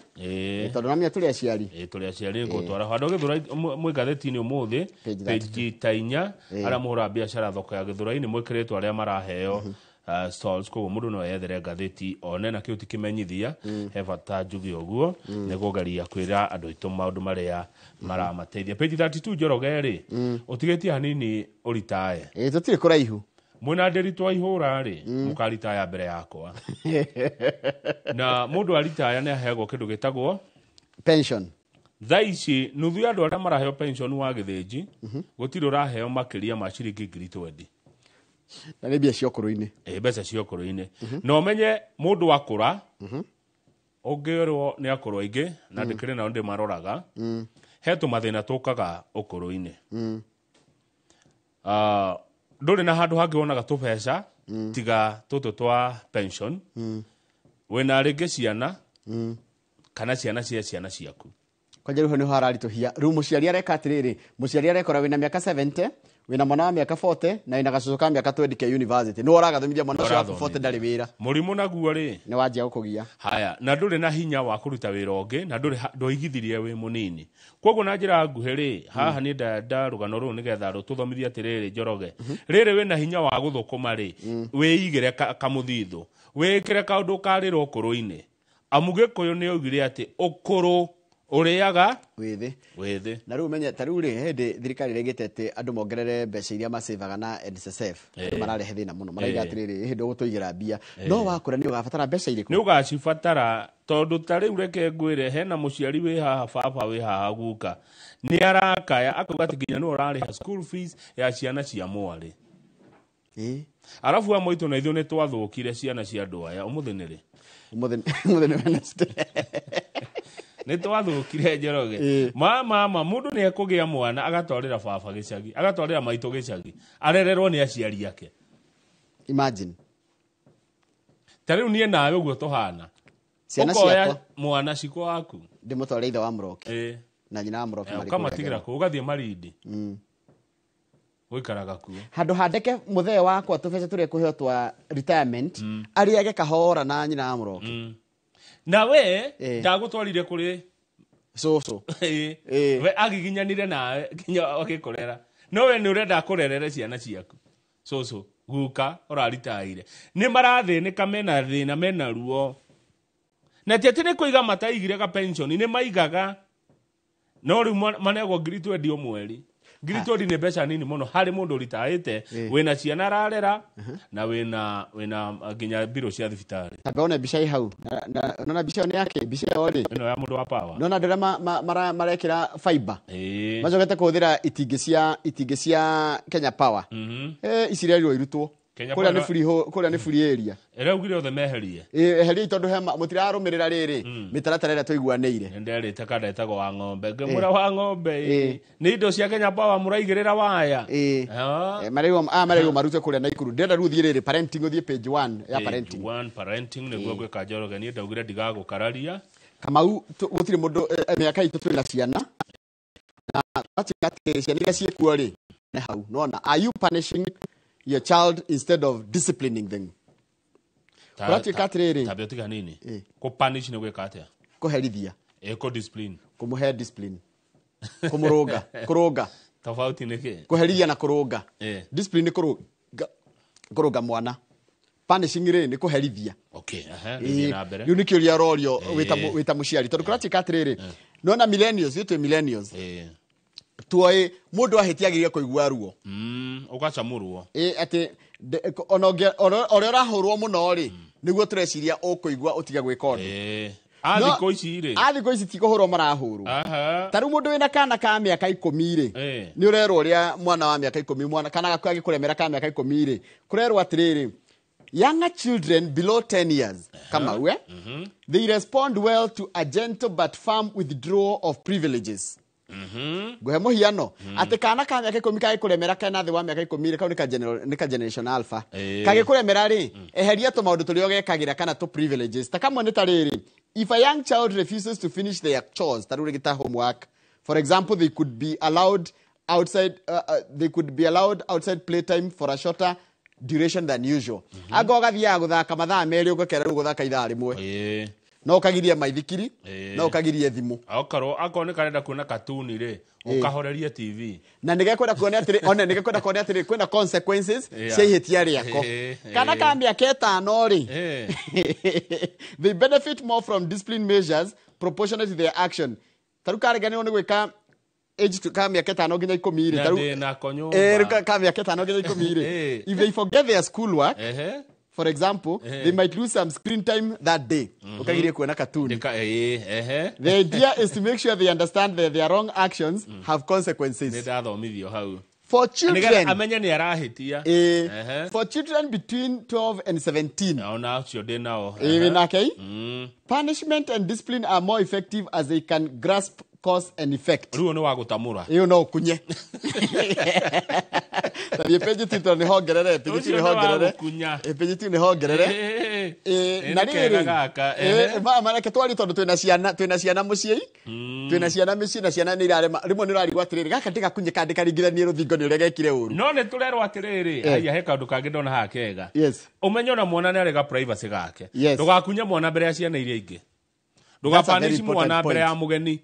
Tondũ namenya tũrĩ aciari. Ĩĩ, tũrĩ aciari. Ngũtwara handũ Gĩthũrai mwĩ ngathĩti-inĩ ũmũthĩ. Page. Page ta 4, arĩa mũhũraga biacara thoko ya Gĩthũrai nĩ mwĩkĩrĩtwo arĩa maraheo stalls. Koguo mũndũ no eyethere ngathĩti one na kĩu ti kĩmenyithia. He bata njuge ũguo nĩ kũgeria kwĩra andũ aitũ maũndũ marĩa maramateithia. Page 32, Njoroge rĩ, ũtigĩtie hanini ũritae. Ĩĩ, tũtirĩ kũraihu. Mwĩna ndĩritũ wa ihũra rĩ, mũkaritaya mbere yakwa, na mũndũ aritaya nĩ aheagwo kĩndũ gĩtagwo pension. Thaa ici nuthu ya andũ arĩa maraheo pension wa Gĩthĩnji, gũtirĩ ũraheo makĩria ma ciringi 20,000. Na nĩ mbia cia ũkũrũ-inĩ. Ĩ, mbeca cia ũkũrũ-inĩ. Na ũmenye mũndũ akũra, ũngĩrwo nĩ akũrũ aingĩ na ndĩkĩrĩ nao ndĩmaroraga, he tũmathĩna tũkaga ũkũrũ-inĩ. Ah, ndũrĩ na handũ hangĩ wonaga tũbeca tiga tũtũ twa pension. Wĩna rĩngĩ ciana kana ciana cia ciana ciaku. Kwanja rĩu hau nĩho hararitũhia. Rĩu mũciari areka atĩrĩrĩ, mũciari arekora wĩna mĩaka 70, wĩna mwana wa mĩaka 40 na wĩna gacũcũ ka mĩaka 20 ke university, nĩ ũragathomithia mwana ũcio waku 40 ndarĩ wĩra. Mũrimũ naguo rĩ, nĩ wanjia gũkũgia. Haya, na ndũrĩ na hinya wa kũruta wĩra ũngĩ, na ndũrĩ ndwaigithirie wĩ mũnini. Koguo na njĩra nguhĩ rĩ, haha niĩ ndenda rũgano rũrũ nĩgetha rũtũthomithie atĩrĩrĩ, Njoroge, rĩrĩ wĩna hinya wa gũthũkũma rĩ, wĩigĩre kamũthithũ, wĩkĩre kaũndũ karĩra ũkũrũ-inĩ, amu Gĩkũyũ nĩ augire atĩ ũkũrũ ũrĩaga wĩthĩ. Wĩthĩ. Na rĩu menye ta rĩu rĩ, hĩndĩ thirikari ĩrĩgĩte atĩ andũ mongerere mbeca iria macevaga na NSSF, andũ mararehe thĩna mũno, maraiga atĩrĩrĩ, hĩndĩ ũgũtũigĩra mbia, no wakũra nĩ ũgabatara mbeca irĩkũ? Nĩ ũgacibatara, tondũ ta rĩu reke ngwĩre, hena mũciari wĩ haha, baba wĩ haha, guka nĩ arakaya akauga atĩ nginya nĩwe ũrarĩha school fees ya ciana cia mwarĩ. Arabu amwe aitũ na ithuĩ nĩ twathũkire ciana cia andũ aya. Ũmũthĩ nĩ rĩ? Ũmũthĩ nĩ Wednesday. Nĩ twathũkire, Njoroge. Ma mũndũ nĩ ekũgĩa mwana agatwarĩra baba gĩcagi, agatwarĩra maitũ gĩcagi, arererwo nĩ aciari ake. Imagine. Ta rĩu niĩ nawe ũguo tũhana. Ciana Ũkoya ciakwa mwana ciko waku, ndĩmũtware ithe wa Mũroki na nyina wa Mũroki marĩ kũrĩa ũkamatigĩra Gema. kũu, ũgathiĩ Marindi gũikaraga kuo. Handũ handeke mũthee wakwa tũbeca tũrĩa kũheo twa retirement, arĩage kahora na nyina wa Mũroki. Na we ndagũtwarire kũrĩ cũcũ. We agiginyanire nawe nginya agĩkũrera, no we nĩ ũrenda kũrerere ciana ciaku cũcũ guka ũraritaire. Nĩ marathĩnĩka, mena thĩna, mena ruo, na ti atĩ nĩ kũiga mataigire ga pension, nĩ maigaga, no rĩu manegwo 20,000 o mweri. 20,000 nĩ mbeca nini mũno harĩ mũndũ ũritaĩte, wĩna ciana ararera na wĩna nginya mbirũ cia thibitarĩ. Tambe one mbica ĩ hau. Nona mbica ĩyo nĩ yake, mbica ĩyo rĩ, ĩno ya mũndũ wa power. Nona andũ arĩa marekĩra fiber, macokete kũhũthĩra itingĩ cia Kenya Power. Ici irerirwo irutwo. Kenya Kũrĩa nĩ Power- free kũrĩa nĩ free area. Ĩraugire othe meherie. Ĩ, eheriai tondũ he mũtirarũmĩrĩra rĩrĩ mĩtaratara ĩrĩa tũiguanĩire. Nĩnderĩte kanda ĩtagwo wa ng'ombe, ngĩmwĩra wa ng'ombe, ĩ, nĩ indo cia Kenya Power mũraigĩrĩra waya. Ah. Marerirwo marutwe kũrĩa Naikuru. Ndĩrenda rĩu ũthiĩ rĩrĩ parenting, ũthiĩ page 1 ya Page parenting. 1, parenting, nĩguo gwĩka. Njoroge, niĩ ndaugire ndigagũkararia. Kamau, gũtirĩ mũndũ, mĩaka itũ twĩna ciana na twatuĩka atĩ ciana iria ciĩkuo rĩ, nĩ hau nona, are you punishing your child instead of disciplining them? Kũratuĩka atĩrĩrĩ, Tambia ũtiga nini. Kũ punish nĩ gwĩka atĩa? Kũherithia. Eko discipline. Kũmũhe discipline. Kũmũrũnga, kũrũnga. Tofauti nĩ kĩ? Kũherithia na kũrũnga. Discipline nĩ kũrũnga, kũrũnga mwana. Punishing rĩ nĩ kũherithia. Okay, aha, gĩthiĩ na mbere. Rĩu nĩ kĩũria ũrorio wĩta mũciari tondũ kũratuĩka atĩrĩrĩ, nĩwona millennials, ithuĩ twĩ millennials. Tuoĩ mũndũ ahĩtia kũigua ruo. Ũgacamũrwo. Atĩ ona ũrĩa ũrahũrwo mũno rĩ, nĩguo tũreciria ũkũigua ũtige gwĩka ũndũ. Thikũ ici rĩ. Thikũ ici ti kũhũrwo marahũrwo. Ta rĩu mũndũ wĩna kana ka mĩaka 10 rĩ, nĩ ũrerwo ũrĩa mwana wa mĩaka 10, mwana kana gaku agĩkũremera ka mĩaka 10 rĩ, kũrerwo atĩrĩrĩ, younger children below 10 years, kama we, they respond well to a gentle but firm withdrawal of privileges. Nguhe mũhiano atĩ kana ka mĩaka 10 kagĩkũremera kena thĩ wa mĩaka 10 rĩ, kau nĩ ka generation alpha. Kagĩkũremera rĩ, eheria tũmaũndũ tũrĩa ũgekagĩra kana tũ privileges. Ta kamwe nĩ ta rĩrĩ, if a young child refuses to finish their chores, ta rĩu rĩngĩ ta homework, for example, they could be allowed outside they could be allowed outside playtime for a shorter duration than usual. Anga ũgathiaga gũthaka mathaa 2 ũgakera rĩu gũthaka ithaa 1. No ũkagirie maithikiri, no ũkagirie thimũ. Okorwo akorwo nĩ karenda kuona katuni rĩ, ũkahorerie TV. Na nĩgekwenda kuona atĩrĩ, one nĩgekwenda kuona atĩrĩ kwĩna consequences cia ihĩtia rĩako. Kana ka mĩaka 5 rĩ, they benefit more from discipline measures proportionate to their action. Ta rĩu kareganĩrwo nĩ gwĩka age ka mĩaka 5 nginya 10 rĩ, ta rĩu ka mĩaka 5 nginya 10 rĩ, if they forget their school work, for example, they might lose some screen time that day. Ukagirie kuona katuni. The idea is to make sure they understand that their wrong actions have consequences. For children, for children between 12 and 17, punishment and discipline are more effective as they can grasp cause and effect. Rĩu nĩ wa gũtamũra. Ĩyo no ũkunye. Tharie page 2 nĩ hongerere, page 2 nĩ hongerere. Page 2 nĩ hongerere. Na rĩrĩ, mareke twari tondũ twĩna ciana mũciĩ. Twĩna ciana mĩciĩ na ciana nĩ irarema. Rĩmwe nĩ ũrarigwo atĩrĩrĩ, gaka ndĩgakunye kana ndĩkaringithanie rũthingo nĩ ũrĩa gekire ũru. No nĩ tũrerwo atĩrĩrĩ, haiya he kaũndũ kangĩ ndona haha kega. Yes. Ũmenye ona mwana nĩ arĩ ga privacy gake. Ndũgakunye mwana mbere ya ciana iria ingĩ. Ndũgapanish mwana mbere ya mũgeni.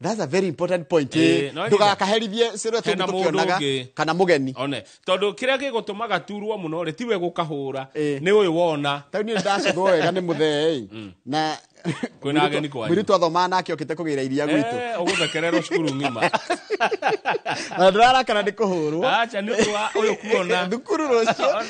That's a very important point. Ndugakaherithie ciria tũkĩonaga kana mũgeni. One, tondũ kĩrĩa gĩgũtũmaga turwo mũno rĩ tiwe gũkahũra, nĩ ũyũ wona. Ta niĩ ndacũthwo wega nĩ mũthee na kwĩna ageni kwanyu. Mũirĩtu athomaga nake okĩte kũgĩra iria gwitũ. Ũgũthekererwo cukuru ng'ima. Na ndĩrarakara nĩ kũhũrwo. Acha nĩ ũndũ wa ũyũ kuona. Thukuru rũciũ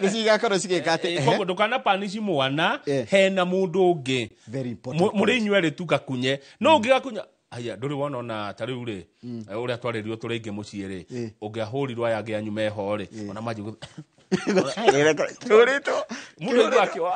nĩ cigakorwo cigĩka atĩ. Koguo ndũkanapanici mwana hena mũndũ ũngĩ. Very important. Mũrĩ inyuĩ erĩ tu gakunye. No ũngĩgakunya aya ndũrĩ wona ona ta rĩu rĩ, ũrĩa twarĩrio tũrĩ aingĩ mũciĩ rĩ, ũngĩahũrirwo aya angĩ anyu meho rĩ, ona manji tũrĩtwo mũndũ aigua akĩwa.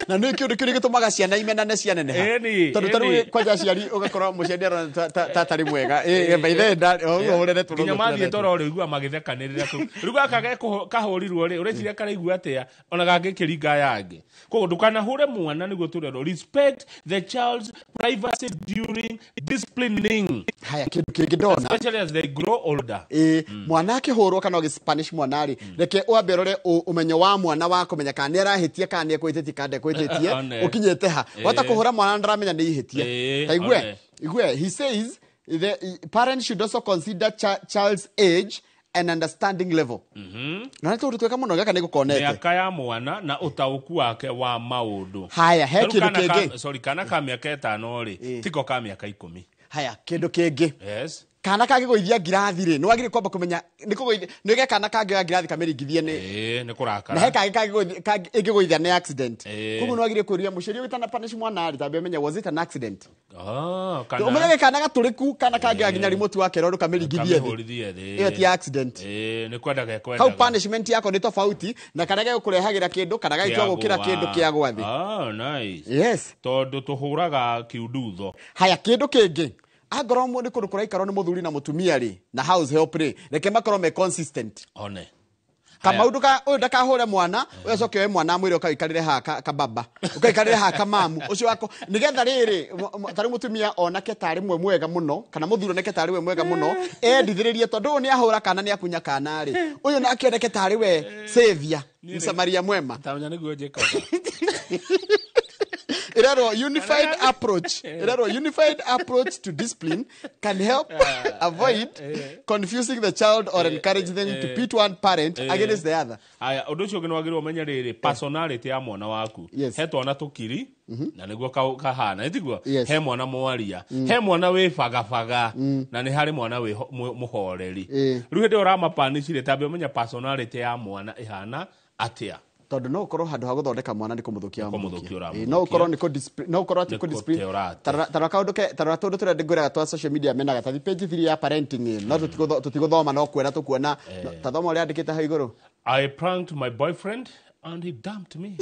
Na nĩ kĩũndũ kĩu gĩtũmaga ciana imenane cianeneha. Tondũ ta rĩu kwanja aciari ũgakora mũciari arona ta atarĩ mwega. By the way, ũhũrĩre tũrũgũ nginya mathiĩ toro rĩ ũigua magĩthekanĩrĩra kũu. Rĩu gaka kahũrirwo rĩ, ũreciria karaigua atĩa ona gangĩkĩringa aya angĩ. Koguo ndũkanahũre mwana nĩguo tũrerwo respect the child's privacy during disciplining. Haya kĩndũ kĩngĩ ndona. Especially as they grow older. Mwana akĩhũrwo kana ũgĩspanish mwana rĩ, reke wambe ũrore ũmenyo wa mwana wa kũmenya kana nĩ arahĩtia kana nĩ ekwĩhĩtĩtie kana ndekwĩhĩtĩtie, ũkinyĩte ha. Wata kũhũra mwana ndaramenya nĩ ihĩtia. Ta igue, he says the parents should also consider child's age and understanding level. Na nĩ tũndũ tweka mũno gaka nĩ gũkonete. Mĩaka ya mwana na ũtaũku wake wa maũndũ. Haya, he kĩndũ kĩngĩ. Sorry, kana ka mĩaka 5 rĩ, tiko ka mĩaka 10. Haya, kĩndũ kĩngĩ. Yes. Kana kangĩgũithia ngirathi rĩ, nĩ wagĩrĩire kwamba kũmenya nĩ kũgũithia, nĩ ge kana kangĩoya ngirathi kamĩringithie nĩ. Nĩ kũrakara. Na he kangĩ ĩngĩgũithia nĩ accident. Koguo nĩ wagĩrĩire kũria mũciari ũgĩtana punish mwana rĩ, tambe ũmenye was it an accident. Kana ũmenyage kana gatũrĩku kana kangĩoya nginya remote wake roro kamĩringithie thĩ. Ĩyo ti accident. Nĩ kwenda gekwendaga. Kau punishment yako nĩ tofauti na kana gegũkũrehagĩra kĩndũ kana gagĩtua gũkĩra kĩndũ kĩa gwa thĩ. Nice. Yes. Tondũ tũhũraga kiundutho. Haya, kĩndũ kĩngĩ. Angorwo nĩ kũndũ kũraikarwo nĩ mũthuri na mũtumia rĩ, na house help rĩ, reke makorwo me consistent. One. Kamaũndũ ka ũyũ ndakahũre mwana, ũyũ acoke oe mwana amwĩre ũkaikarĩre haha ka baba, ũkaikarĩre haha ka mamu, ũcio wako nĩgetha rĩrĩ tarĩ mũtumia onake tarĩ mwe mwega mũno, kana mũthuri oneke tarĩ we mwega mũno, endithĩrĩrie tondũ ũyũ nĩahũra kana nĩakunya kana rĩ, ũyũ nake oneke tarĩ we savior, Msamaria mwema. Tamenya nĩguo njĩkaga. Ĩrerwo unified approach. Ĩrerwo unified approach to discipline can help avoid confusing the child or encourage them to pit one parent against the other. Aya, ũndũ ũcio ũngĩ nĩ wagĩrĩirwo ũmenye rĩrĩ personality ya mwana waku. Yes. He twana tũkiri na nĩguo kahana ĩtiguo. Yes. He mwana mwaria, he mwana wĩ bagabaga, na nĩ harĩ mwana wĩ mũhoreri. Rĩu hĩndĩ ĩyo ũramapanicire, tambe ũmenye personality ya mwana ĩhana atĩa. Tondũ no ũkorwo handũ ha gũthondeka mwana nĩ kũmũthũkia. Nĩ kũmũthũkia ũramũthũkia. No ũkorwo nĩ no ũkorwo atĩ Nĩ kũ-discipline. kũte ũrate. Tarora kaũndũ ke tarora tũndũ tũrĩa ndĩngwĩraga twa social media menaga tathi page 3 ya parenting ĩ, no tũtigũthoma no kuona tũkuona. Ta thoma ũrĩa andĩkĩte hau igũrũ. I pranked my boyfriend and he dumped me.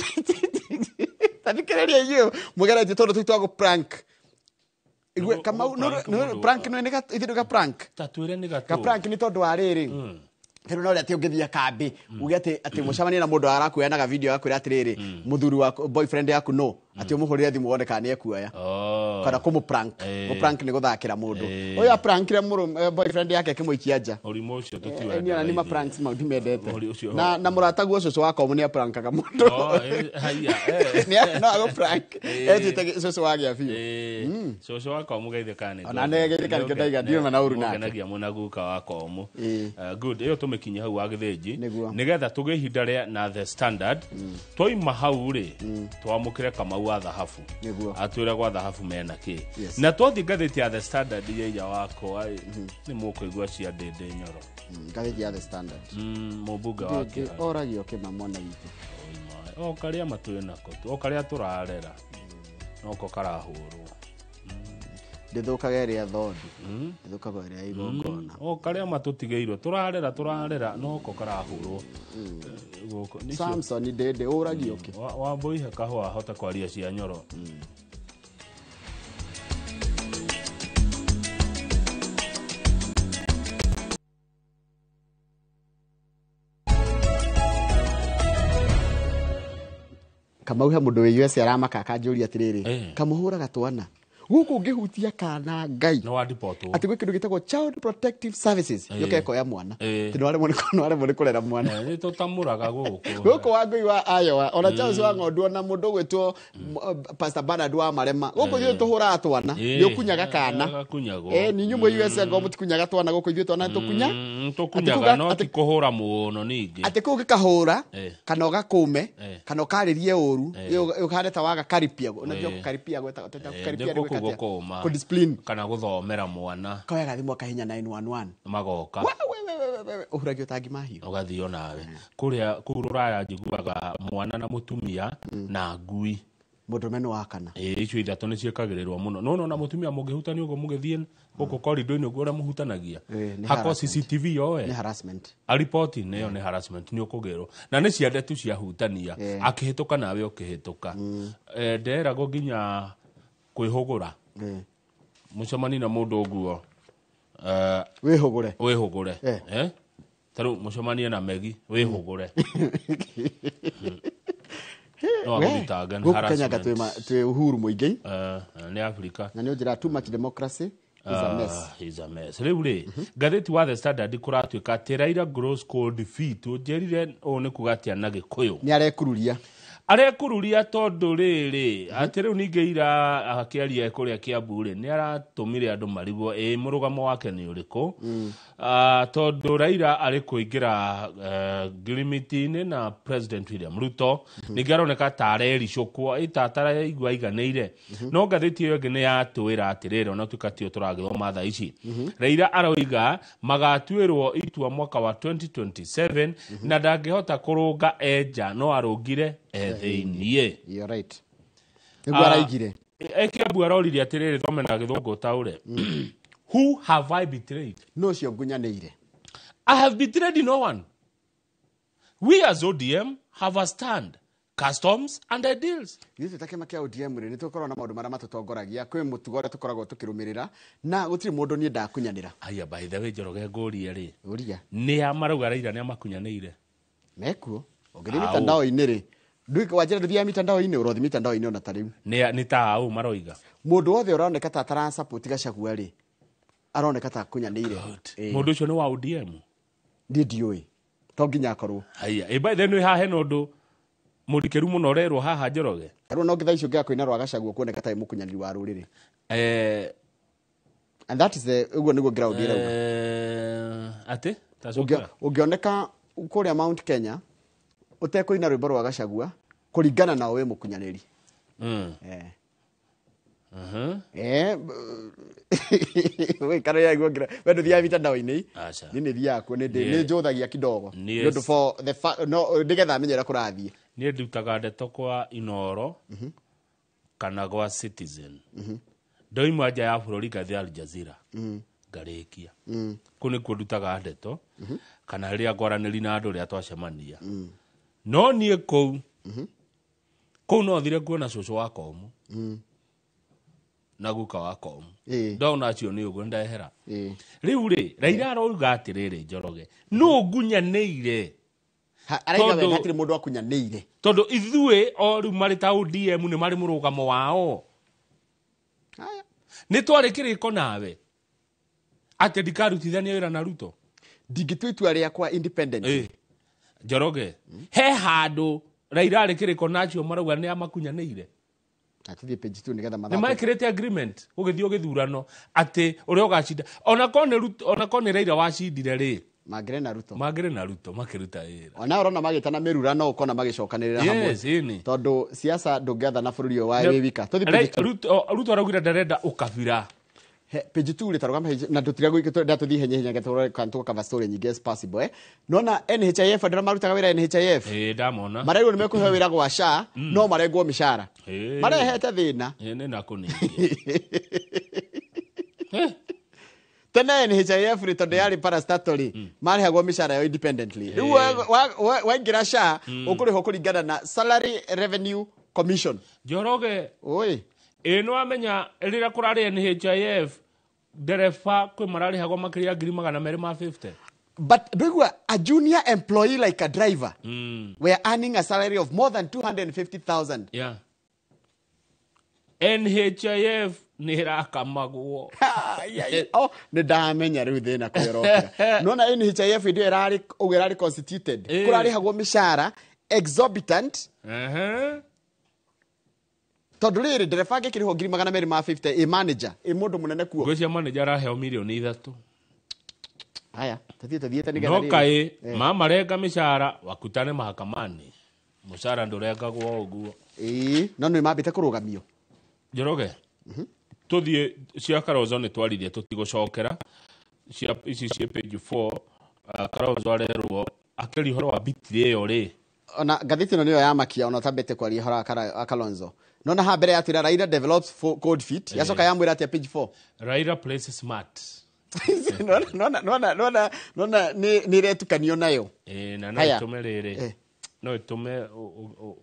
Tathikĩrĩria inyuĩ mũgeretie tondũ tũu twa gũ-prank. Igue Kamau Gũ-prank mũndũ. Prank nĩ ithuĩ ga prank. Ta twĩre nĩ gatũ. Ka prank nĩ tondũ wa rĩrĩ, rĩu no ũrĩa atĩ ũngĩthiĩ kambĩ uge atĩ mũcemanie na mũndũ arakuoya video akwĩra atĩrĩrĩ, mũthuri waku, boyfriend yaku, no atĩ ũmũhũrĩre thimũ wone kana nĩ ekuoya. Oh. Kana kũmũ prank. Gũ prank nĩ gũthakĩra mũndũ. Ũyũ aprankire boyfriend yake akĩmũikia nja. Ũrimũ ũcio Niĩ ona nĩ ma tũtiwendaga. pranks mau ndimendete. Ũhoro ũcio- Na mũrataguo cũcũ wa komu nĩ aprankaga mũndũ. Oh, haiya. No agũ prank etĩte cũcũ wa gĩa biũ. Cũcũ wa komu geithĩka nĩ Ona nĩ geithĩka nĩkĩo ndaiga, ndiuma na ũru nake. Ngenagia mũno guka wa komu. Good, ĩyo tũmĩkinye hau wa gĩthĩnji Nĩguo. nĩgetha tũgĩe ihinda rĩa na The Standard. Twaima hau rĩ, twamũkĩre Kamau wa thahabu. Nĩguo. Atwĩre gwa thahabu mena kĩ. Yes. Na twathiĩ ngathĩti ya The Standard yaiya wakwa ĩ, nĩ mũkũigua cia Ndĩndĩ Nyoro. Ngathĩti ya The Standard. Mũmbunge wa Ndĩndĩ Kĩharũ. oragio kĩma mwana witũ. O karĩa matwĩ nako tu, o karĩa tũrarera noko karahũrwo. Ndĩthũkaga ĩrĩa thondu, ĩthũkaga ĩrĩa igongona. O karĩa matũtigĩirwo tũrarera noko karahũrwo. Gũkũ nĩcio- Samson Ndĩndĩ ũragio kĩ. Wambũihe kahũa ahote kwaria cia Nyoro. Kamau he mũndũ wĩ US aramaka akanjũria atĩrĩrĩ, kamũhũraga twana gũkũ ũngĩhutia kana Ngai nĩ wandipotwo. Atĩ gwĩ kĩndũ gĩtagwo Child Protective Services gĩũke ĩkoya mwana. Atĩ nĩwaremwo nĩ kũrera mwana. Nĩ tũtamũraga gũkũ. Gũkũ Wangũi wa Iowa, ona Charles wa Ng'ondu, ona mũndũ ũgwĩtwo Pastor Bernard wa Marema, gũkũ ithuĩ tũhũraga twana. Nĩ ũkunyaga kana. Gakunyagwo. Ni inyuĩ mwĩ US ngo mũtikunyaga twana, gũkũ ithuĩ twana tũkunya. Tũkunyaga no ti kũhũra mũno ningĩ. Atĩ kũu gĩkahũra kana ũgakũme kana ũkarĩrie ũru, ũkahane ta waga karipia. Unajua kũkaripia gwĩtagwo kũkaripia nĩ nĩ gwĩka kũu atĩa? gũkũma. Kũ-discipline. Kana gũthomera mwana. Koyaga thimũ akahinya 911. Magoka. We, ũhuragio tangi mahiũ. Ũgathiĩ nawe kũrĩa kũu rũraya njiguaga mwana na mũtumia na ngui. Mũndũrũme nĩ wa kana. Ĩĩ, icio ithatũ nĩ ciĩkagĩrĩrwo mũno. No nona mũtumia mũngĩhutania ũguo mũgĩthiĩ gũkũ korido-inĩ ũguo ũrĩa mũhutanagia, Nĩ hako harassment. CCTV yoe Nĩ harassment. Aripoti nĩyo nĩ harassment, nĩ ũkũgĩrwo na nĩ ciande tu ciahutania. Akĩhĩtũka nawe ũkĩhĩtũka. Nderagwo nginya kwĩhũgũra mũcemani na mũndũ ũguo, Wĩhũgũre. Wĩhũgũre. Ta rĩu mũcemanie na Megi, wĩhũgũre, no agũthitange nĩ Gũkũ Kenya anga harassment. twĩ uhuru mũingĩ. Nĩ Afrika. Na nĩ ũnjĩra too much democracy is a mess. Is a mess. Rĩu rĩ, ngathĩti wa The Standard kũratuĩka atĩ Raila grows cold feet. Ũnjĩrire ũũ nĩ kuga atĩa na Gĩkũyũ? Nĩ arekururia. Arekururia tondũ rĩrĩ, atĩ rĩu ningĩ ira akĩaria kũrĩa Kiambu rĩ, nĩ aratũmire andũ marigwo ĩ mũrũgamo wake nĩ ũrĩkũ. Tondũ Raila arĩ kũingĩra ngirimiti-inĩ na President William Ruto, ningĩ aroneka ta arericũkwo ĩ ta ataraigua aiganĩire. No ngathĩti ĩyo ĩngĩ nĩ yatwĩra atĩrĩrĩ, ona tuĩka tiyo tũragĩthoma thaa ici, Raila aroiga magatuĩrwo itua mwaka wa 2027 na ndangĩhota kũrũnga enja, no arũngire e thĩiniĩ. You're right, nĩguo araigire. Kiambu aroririe atĩrĩrĩ, thome na Gĩthũngũ ũtaũre: "Who have I betrayed?" No ũcio ngunyanĩire. "I have betrayed no one. We as ODM have a stand, customs and ideals." Ithuĩ ta kĩama kĩa ODM rĩ, nĩ tũkoragwo na maũndũ marĩa matũtongoragia, kwĩ mũtugo ũrĩa tũkoragwo tũkĩrũmĩrĩra, na gũtirĩ mũndũ niĩ ndakunyanĩra. Aya, by the way, Njoroge, ngũrie rĩ, Ũria. Nĩ a marauga Raila nĩ amakunyanĩire? Mekuo ũngĩthiĩ mitandao-inĩ rĩ, wanjĩra ndũthiaga mitandao-inĩ, ũrothi mitandao-inĩ ona ta rĩu. Nĩ ta au maroiga? Mũndũ wothe ũroneka ta atarasupport Gachagua rĩ, aroneka ta akunyanĩire. Mũndũ ũcio nĩ wa ODM? Niĩ ndiũĩ, to nginya akorwo. Haya, by the way, haha hena ũndũ Mũrikĩru mũno ũrerwo haha Njoroge. Rĩu no ngitha icio ngĩaga kũina rwa Gachagua kuoneka tarĩ mũkunyanĩri wa rũrĩrĩ. And that is the ũguo nĩguo ground ĩrauga. Atĩ tacokera. Ũngĩoneka kũrĩa Mount Kenya ũtekũina rwĩmbo rwa Gachagua kũringana nao wĩ mũkunyanĩri. We kana ya guo ngira we nduthiaga mitandao-inĩ. Aca. Niĩ nĩ thiaga kuo, nĩ njũthagia kidogo. Niĩ Nĩ ũndũ for the no nĩgetha menye ũrĩa kũrathiĩ. Niĩ ndutaga ndeto kwa Inoro kana gwa Citizen. Ndoima nja ya bũrũri ngathiĩ Al Jazeera ngarĩkia. Kũu nĩkuo ndutaga ndeto kana rĩrĩa ngwaranĩria na andũ rĩrĩa twacemania. No niĩ kũu kũu no thire kuona cũcũ wa Komu na guka wa Komu. Ndona acio nĩ ũguo ndehera. Rĩu rĩ Raila arauga atĩrĩrĩ Njoroge, nũ ngunyanĩire? Arauga we hatirĩ mũndũ akunyanĩire. Tondũ ithuĩ o rĩu marĩ ta ODM nĩ marĩ mũrũgamo wao. Nĩ twarĩ kĩrĩko nawe atĩ ndikarutithania wĩra na Ruto. Ndingĩtua itua rĩakwa independent. Njoroge, he handũ Raila arĩ kĩrĩko na acio marauga nĩ amakunyanĩire. Atũthiĩ page 2 nĩgetha Nĩ mathako. mekĩrĩte agreement gũgĩthiĩ gĩthurano atĩ ũrĩa ũgacinda ona korwo nĩ Raila wacindire rĩ, Mangĩrĩ na Ruto. Mangĩrĩ na Ruto makĩruta wĩra. Ona ũrona magĩtana mĩrura no ũkona magĩcokanĩrĩra hamwe. Yes, ĩni. Tondũ siasa ndũngĩathana bũrũri ũyũ wa wĩ wika. Tũthiĩ page 2. Ruto araugire ndarenda ũkabira. Page 2 rĩ tarũgama page na tũtira gwĩka tũthiĩ hinya hinya getũrore kana tũgakava story nyingĩ as possible. Nona NHIF andũ arĩa marutaga wĩra NHIF. Ndamona. Maraigwo nĩ mekũheo wĩra gwa SHA no marengwo mĩcara. Marehete thĩna. Nĩ na kũningĩ. Tene NHIF rĩ tondũ yarĩ parastatal rĩ marĩhagwo mĩcara yao independently. Rĩu waingĩra SHA ũkũrĩhwo kũringana na Salary Revenue Commission. Njoroge. Oi. Nĩ wamenya rĩrĩa kũrarĩ NHIF ndereba kwĩ mararĩhagwo makĩria 250,000. But ndũigua a junior employee like a driver were earning a salary of more than 250,000. Yeah. NHIF nĩ ĩrakamagwo. Oh, nĩ ndamenya rĩu thĩna kũrĩa ũrokĩra. Nona NHIF hĩndĩ ĩyo ĩrarĩ ũguo ĩrarĩ constituted. Kũrarĩhagwo mĩcara exorbitant. Tondũ rĩrĩ ndereba angĩkĩrĩhwo 250,000 ĩ manager, ĩ mũndũ mũnene kuo. Ngwĩciria manager araheo 3 mirioni. Haya, tũthiĩ tũthiĩte nĩgetha No rĩrĩ. kaĩ mamarenga mĩcara wakutane mahakamani. Mũcara ndũrengagwo ũguo. Ĩĩ, no nĩ mambĩte kũrũgamio. Njoroge, tũthiĩ cia Kalonzo nĩ twaririe tũtigũcokera. Cia ici ciĩ page 4, Kalonzo arerwo akĩria ũhoro wa bitiri ĩyo rĩ. Ona ngathĩti ĩno nĩyo yamakia ona ũtambĩte kwaria ũhoro wa Kalonzo. Nona haha mbere yatwĩra Raila develops cold feet. Yacoka yamwĩra atĩa page 4. Raila plays smart. Nona nĩ ĩretukanio nayo. Na no Haya. ĩtũme rĩrĩ. No ĩtũme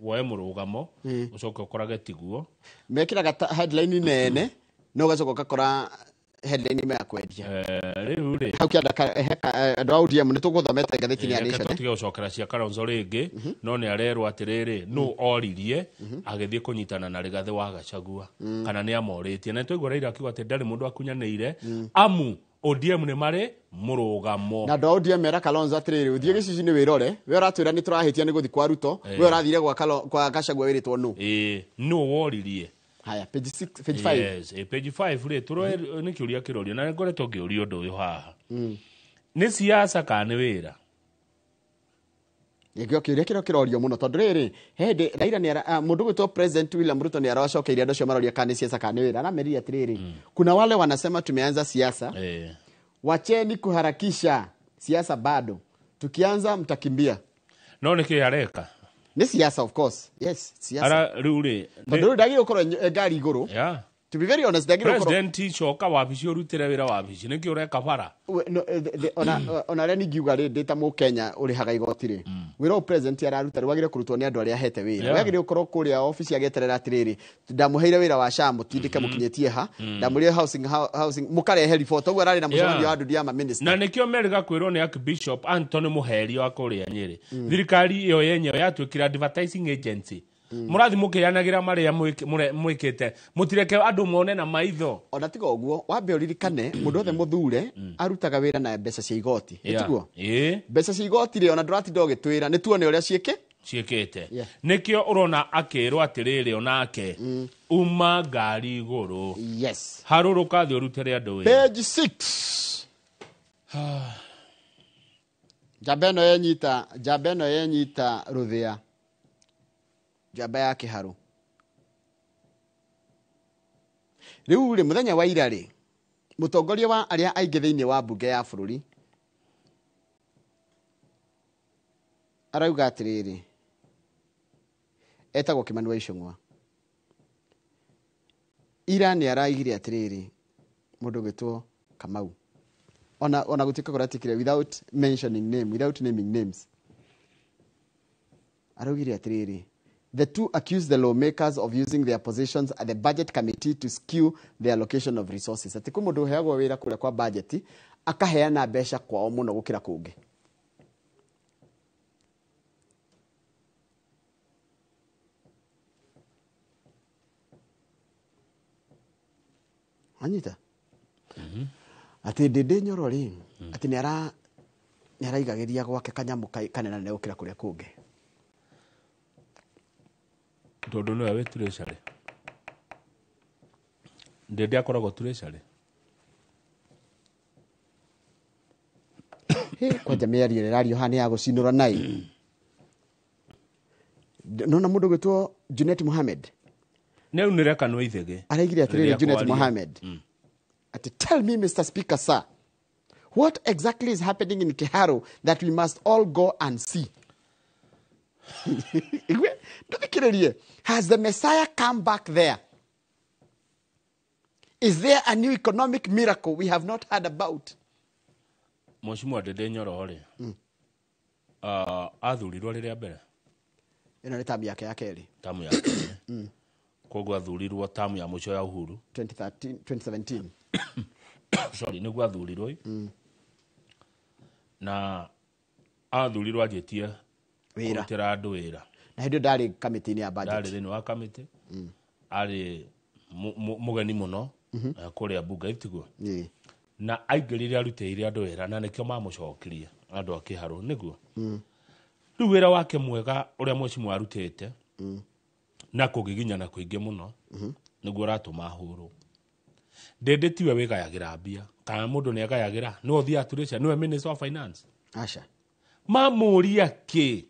woe mũrũgamo ũcoke ũkorage tiguo. Mekĩraga headline nene no ũgacoka ũgakora headline ĩmwe ya kwendia. Rĩu rĩ. Hau kĩanda andũ a ODM nĩ tũgũthomete ngathĩti-inĩ ya Reke Nation. tũtige gũcokera cia Kalonzo rĩngĩ no nĩ arerwo atĩrĩrĩ nũ oririe agĩthiĩ kũnyitana na Rigathĩ wa Gachagua kana nĩ amorĩtie na nĩtwaigua Raila akiuga atĩ ndarĩ mũndũ akunyanĩire amu ODM nĩ marĩ mũrũgamo. Na andũ a ODM mera Kalonzo atĩrĩrĩ ũthiĩ gĩcicio-inĩ wĩrore we ũratwĩra nĩ tũrahĩtia nĩ gũthiĩ kwa Ruto we ũrathire kwa Gachagua wĩrĩtwo nũ. Nũ woririe. Haya, page 6, page 5. Yes, page 5 rĩ tũroe nĩ kĩũria kĩrorio na nĩngoretwo ngĩũria ũndũ ũyũ haha. Nĩ siasa kana nĩ wĩra? Gĩkĩo kĩũria kĩrĩa kĩrorio mũno tondũ rĩrĩ he hĩndĩ Raila nĩ mũndũ gwĩtwo President William Ruto nĩ aracokeirie andũ acio maroria kana nĩ siasa kana nĩ wĩra. Aramerire atĩrĩrĩ kuna wale wanasema tumeanza siasa wacheni kuharakisha siasa bado tukianza mtakimbia. No nĩ kĩ areka? Nĩ siasa of course. Yes, siasa. Ara rĩu rĩ Tondũ rĩu ndagĩrĩirwo gũkorwo ngari igũrũ. To be very honest ndagĩrĩirwo gũkorwo President coka wabici ũrutĩre wĩra wabici nĩkĩ ũreka bara? No, ona arĩa ningiuga rĩ ndĩ ta mũkenya ũrĩhaga igoti rĩ wĩra ũyũ president araruta rĩ wagĩrĩire kũrutwo nĩ andũ arĩa ahete wĩra. Wagĩrĩire gũkorwo kũrĩa obici agĩeterera atĩrĩrĩ ndamũheire wĩra wa SHA mũtindĩke mũkinyĩtie ha ndamũrĩire housing mũkarehe report ũguo ararĩ na mũcemanio wa ndundu ya ma-minister. Na nĩkĩo merĩga kwĩrwo nĩ Archbishop Anthony Mũheria wa kũrĩa Nyĩrĩ. Thirikari ĩyo yenyewe yatuĩkire advertising agency. Mũrathiĩ mũkĩanagĩra marĩa mwĩkĩte mũtireke andũ mone na maitho. Ona tiga ũguo wambe ũririkane mũndũ wothe mũthure arutaga wĩra na mbeca cia igoti. Ĩtiguo? Mbeca cia igoti rĩ ona ndũratinda ũgĩtwĩra nĩ tuone ũrĩa ciĩke Ciĩkĩte. Yeah. Nĩkĩo ũrona akĩrwo atĩrĩrĩ onake uma ngari igũrũ. Yes. Harũrũka thĩ ũrutĩre andũ wĩra. Page 6. Njamba ĩno yenyita, njamba ĩno yenyita rũthĩa. Njamba ya Kĩharũ. Rĩu rĩ mũthenya wa ira rĩ, mũtongoria wa arĩa aingĩ thĩinĩ wa mbunge ya bũrũri arauga atĩrĩrĩ, etagwo Kimani wa Ichung'wa. Ira nĩ araigire atĩrĩrĩ, mũndũ ũgwĩtwo Kamau. Ona gũtuĩka kũratikire without mentioning name, without naming names. Araugire atĩrĩrĩ, the two accused the lawmakers of using their positions at the budget committee to skew the allocation of resources. Atĩ kwĩ mũndũ ũheagwo wĩra kũrĩa kwa budget, akaheana mbeca kwao mũno gũkĩra kũngĩ. Anyita? Atĩ Ndĩndĩ Nyoro rĩ, atĩ nĩ araigagĩria gwake kanyamũ kanene gũkĩra kũrĩa kũngĩ. Tondũ nĩwe wĩ treasury. Ndĩndĩ akoragwo treasury. Kwanja mĩario ĩrĩa ĩrario haha nĩ ya gũcinũra nai. Nona mũndũ ũgwĩtwo Junet Mohammed. Nĩ aunire kanua ithĩgĩ. Araigire atĩrĩrĩ Rĩrĩa Junet kwaria. Mohammed. Ati, tell me, Mr. Speaker, sir, what exactly is happening in Kiharu that we must all go and see? Has the Messiah come back there? Is there a new economic miracle we have not heard about? Mheshimiwa Ndĩndĩ Nyoro rĩ, athurirwo rĩrĩa mbere? Ĩno nĩ tamu yake ya kerĩ. Tamu ya kerĩ. Koguo athurirwo tamu ya mũico ya Uhuru. 2013, 2017. Sorry, nĩguo athurirwo. Na athurirwo anjĩtie Wĩra. kũrutĩra andũ wĩra. Na hĩndĩ ĩyo ndarĩ kamĩtĩ-inĩ ya budget. Ndarĩ thĩinĩ wa kamĩtĩ. Arĩ mũgeni mũno, kũrĩa mbunge tiguo. Na aingĩrire arutĩire andũ wĩra na nĩkĩo mamũcokirie andũ a Kĩharũ nĩguo. Rĩu wĩra wake mwega ũrĩa mheshimiwa arutĩte na kũgiginyana kũingĩ mũno nĩguo ũratũma ahũrwo. Ndĩndĩ tiwe wĩgayagĩra mbia kana mũndũ nĩ agayagĩra nĩwe ũthiaga Tunisia nĩwe Minister of Finance. Aca. Mamũria kĩ?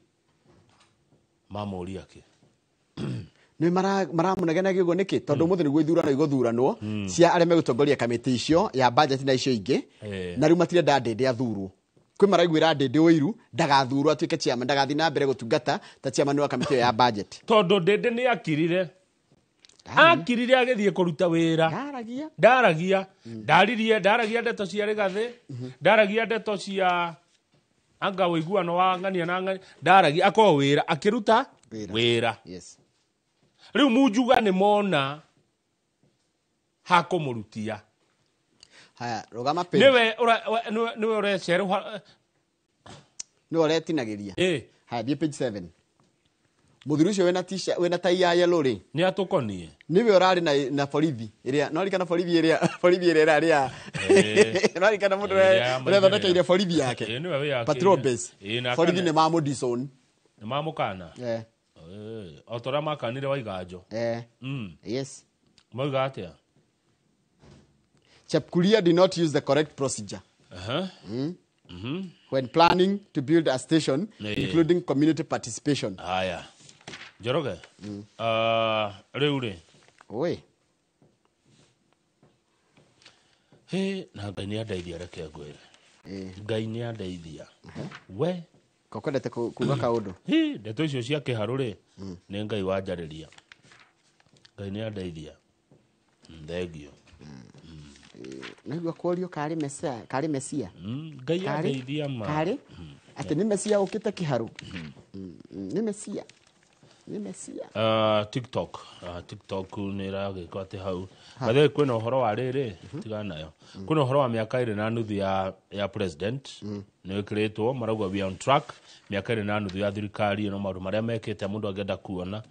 Mamũria kĩ? Nĩ maramũnegenagia ũguo nĩkĩ? Tondũ ũmũthĩ nĩguo ithurano igũthuranwo cia arĩa megũtongoria kamĩtĩ icio ya budget na icio ingĩ na rĩu matirenda Ndĩndĩ athurwo. Kwĩ maraiguĩra Ndĩndĩ ũiru ndagathurwo atuĩke chairman, ndagathiĩ na mbere gũtungata ta chairman wa kamĩtĩ ĩyo ya budget. Tondũ Ndĩndĩ nĩ akirire. Akirire agĩthiĩ kũruta wĩra. Ndaragia. Ndaragia. Ndaririe, ndaragia ndeto cia Rigathĩ, ndaragia ndeto cia anga ũiguano wa ng'ania na ng'ania, ndaragia akorwo wĩra akĩruta wĩra. Yes. Rĩu Munjuga nĩ mona hakũmũrutia. Haya, rũgama page. Nĩwe nĩwe ũrecerũha. Nĩwe ũretinagĩria. Haya, thiĩ page 7. Mũthuri ũcio wĩna t-shirt, wĩna tai ya yellow rĩ. Nĩ atũkonie. Nĩwe ũrarĩ na borithi ĩrĩa, no ririkana borithi ĩrĩa, borithi ĩrĩa ĩrarĩ ya. No ririkana mũndũ ũrethondekeire borithi yake. Nĩwe wĩyakĩire. Patrol base. Borithi nĩ mamũdison. Nĩ mamũkana. O ta ũrĩa makanire Waiganjo. Yes. Mauga atĩa? Chepkuria did not use the correct procedure. When planning to build a station, including community participation. Haya. Njoroge. Rĩu rĩ. Oi. He, na Ngai nĩ andeithia reke ngwĩre. Ngai nĩ andeithia. We. Kokwendete kuga kaũndũ. Hi, ndeto icio cia Kĩharũ rĩ, nĩ Ngai wanjarĩria. Ngai nĩ andeithia. Thengio. Naigua kũrio karĩ Mesia, karĩ Mesia. Ngai andeithia ma. Karĩ? Atĩ nĩ Mesia ũkĩte Kĩharũ. Nĩ Mesia. Nĩ Mesia. TikTok. TikTok nĩ ĩragĩkwo atĩ hau. By the way, kwĩna ũhoro wa rĩrĩ, tigana nayo. Kwĩna ũhoro wa mĩaka ĩrĩ na nuthu ya president. Nĩ ĩkĩrĩtwo, marauga we are on track. Mĩaka ĩrĩ na nuthu ya thirikari ĩno maũndũ marĩa mekĩte mũndũ angĩenda kuona.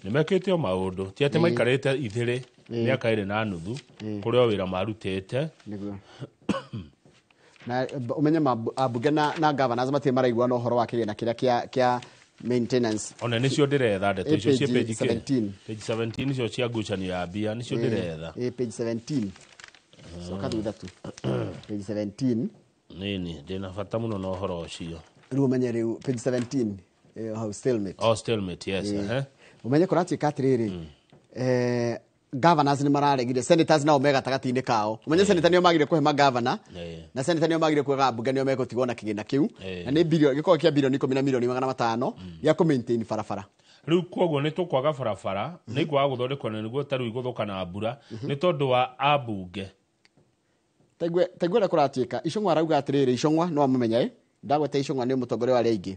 Nĩ mekĩte o maũndũ. Ti atĩ maikarĩte ithĩrĩ mĩaka ĩrĩ na nuthu kũrĩ o wĩra marutĩte. Nĩguo. Na ũmenye ambunge na governors matirĩ maraiguana ũhoro wa kĩgĩna kĩrĩa kĩa Maintenance. Ona nĩcio ndĩretha ndeto icio cie page page 17. Page 17 nicio cia ngucanio ya mbia nicio ndĩretha. Page 17. Coka thutha tu. Page 17. Nini ndĩna bata mũno na ũhoro ũcio. Rĩu ũmenye rĩu page 17 hau stalemate. Oh, stalemate, yes. Ũmenye kũratuĩka atĩrĩrĩ, governors nĩ mararegire, senators nao me gatagatĩ-inĩ kao. Ũmenye senator nĩo magire kũhe magavana na senator nĩo magire kuga mbunge nĩo megũtigwo na kĩgĩna kĩu, na nĩ bilioni gĩkoragwo kĩa bilioni 10 na milioni 500 gĩa kũ maintain barabara. Rĩu koguo nĩ tũkwaga barabara, nĩ ikwaga gũthondekwo na nĩguo ta rĩu igũthũka na mbura nĩ tondũ wa ambunge. Taigue ũrĩa kũratuĩka. Icũng'wa arauga atĩrĩrĩ, Icũng'wa no amũmenye, ndagweta Icũng'wa nĩ mũtongoria wa arĩa aingĩ,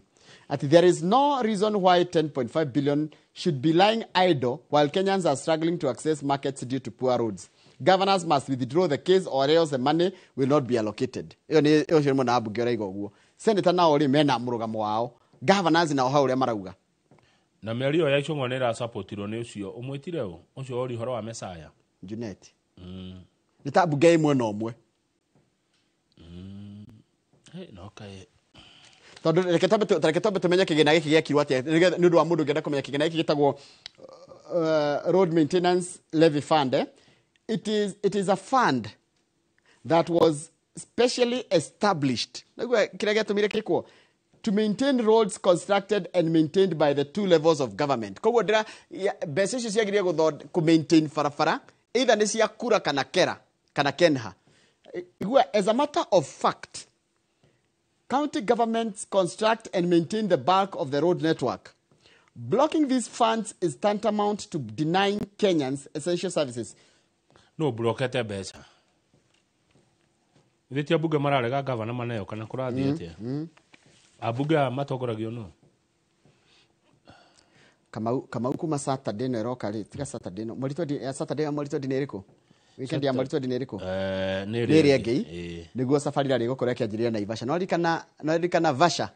ati there is no reason why 10.5 billion should be lying idle while Kenyans are struggling to access markets due to poor roads. Governors must withdraw the case or else the money will not be allocated. Ĩyo nĩ ũcio nĩ mwena wa mbunge ũraiga ũguo. Senator nao rĩ mena mũrũgamo wao. Governors nao hau ũrĩa marauga. Na mĩario ĩyo ya Icũng'wa nĩ ĩrasapotirwo nĩ ũcio ũmwĩtire ũ ũcio ori ũhoro wa Messiah. Junet. Nĩ ta mbunge ĩ mwena ũmwe. Hey, no kaĩ tondũ reke twambe tũmenye kĩgĩna gĩkĩ gĩekirwo atĩa, nĩ ũndũ wa mũndũ ũngĩenda kũmenya kĩgĩna gĩkĩ gĩtagwo Road Maintenance Levy Fund. It is a fund that was specially established nĩguo kĩrĩa gĩatũmire gĩkwo to maintain roads constructed and maintained by the two levels of government. Koguo ndĩra mbeca icio ciagĩrĩire kũ maintain barabara either nĩ cia kura kana kera kana kenha. Igua, as a matter of fact, county governments construct and maintain the bulk of the road network. Blocking these funds is tantamount to denying Kenyans essential services. No blokete mbeca. Ithe ti ambunge mararega gavana maneo kana kũrathiĩ atĩa? Ambunge aya matongoragio no? Kamau kuma Saturday no ĩroka rĩ, tiga Saturday no. Mweri 20 Saturday ya mweri 20 nĩ ĩrĩkũ? Weekend ya mweri 20 nĩ ĩrĩkũ? Nĩ ĩrĩa ĩngĩ. Nĩguo safari rally ĩgũkorwo ĩkĩanjĩrĩria Naivasha. No ririkana Vasha.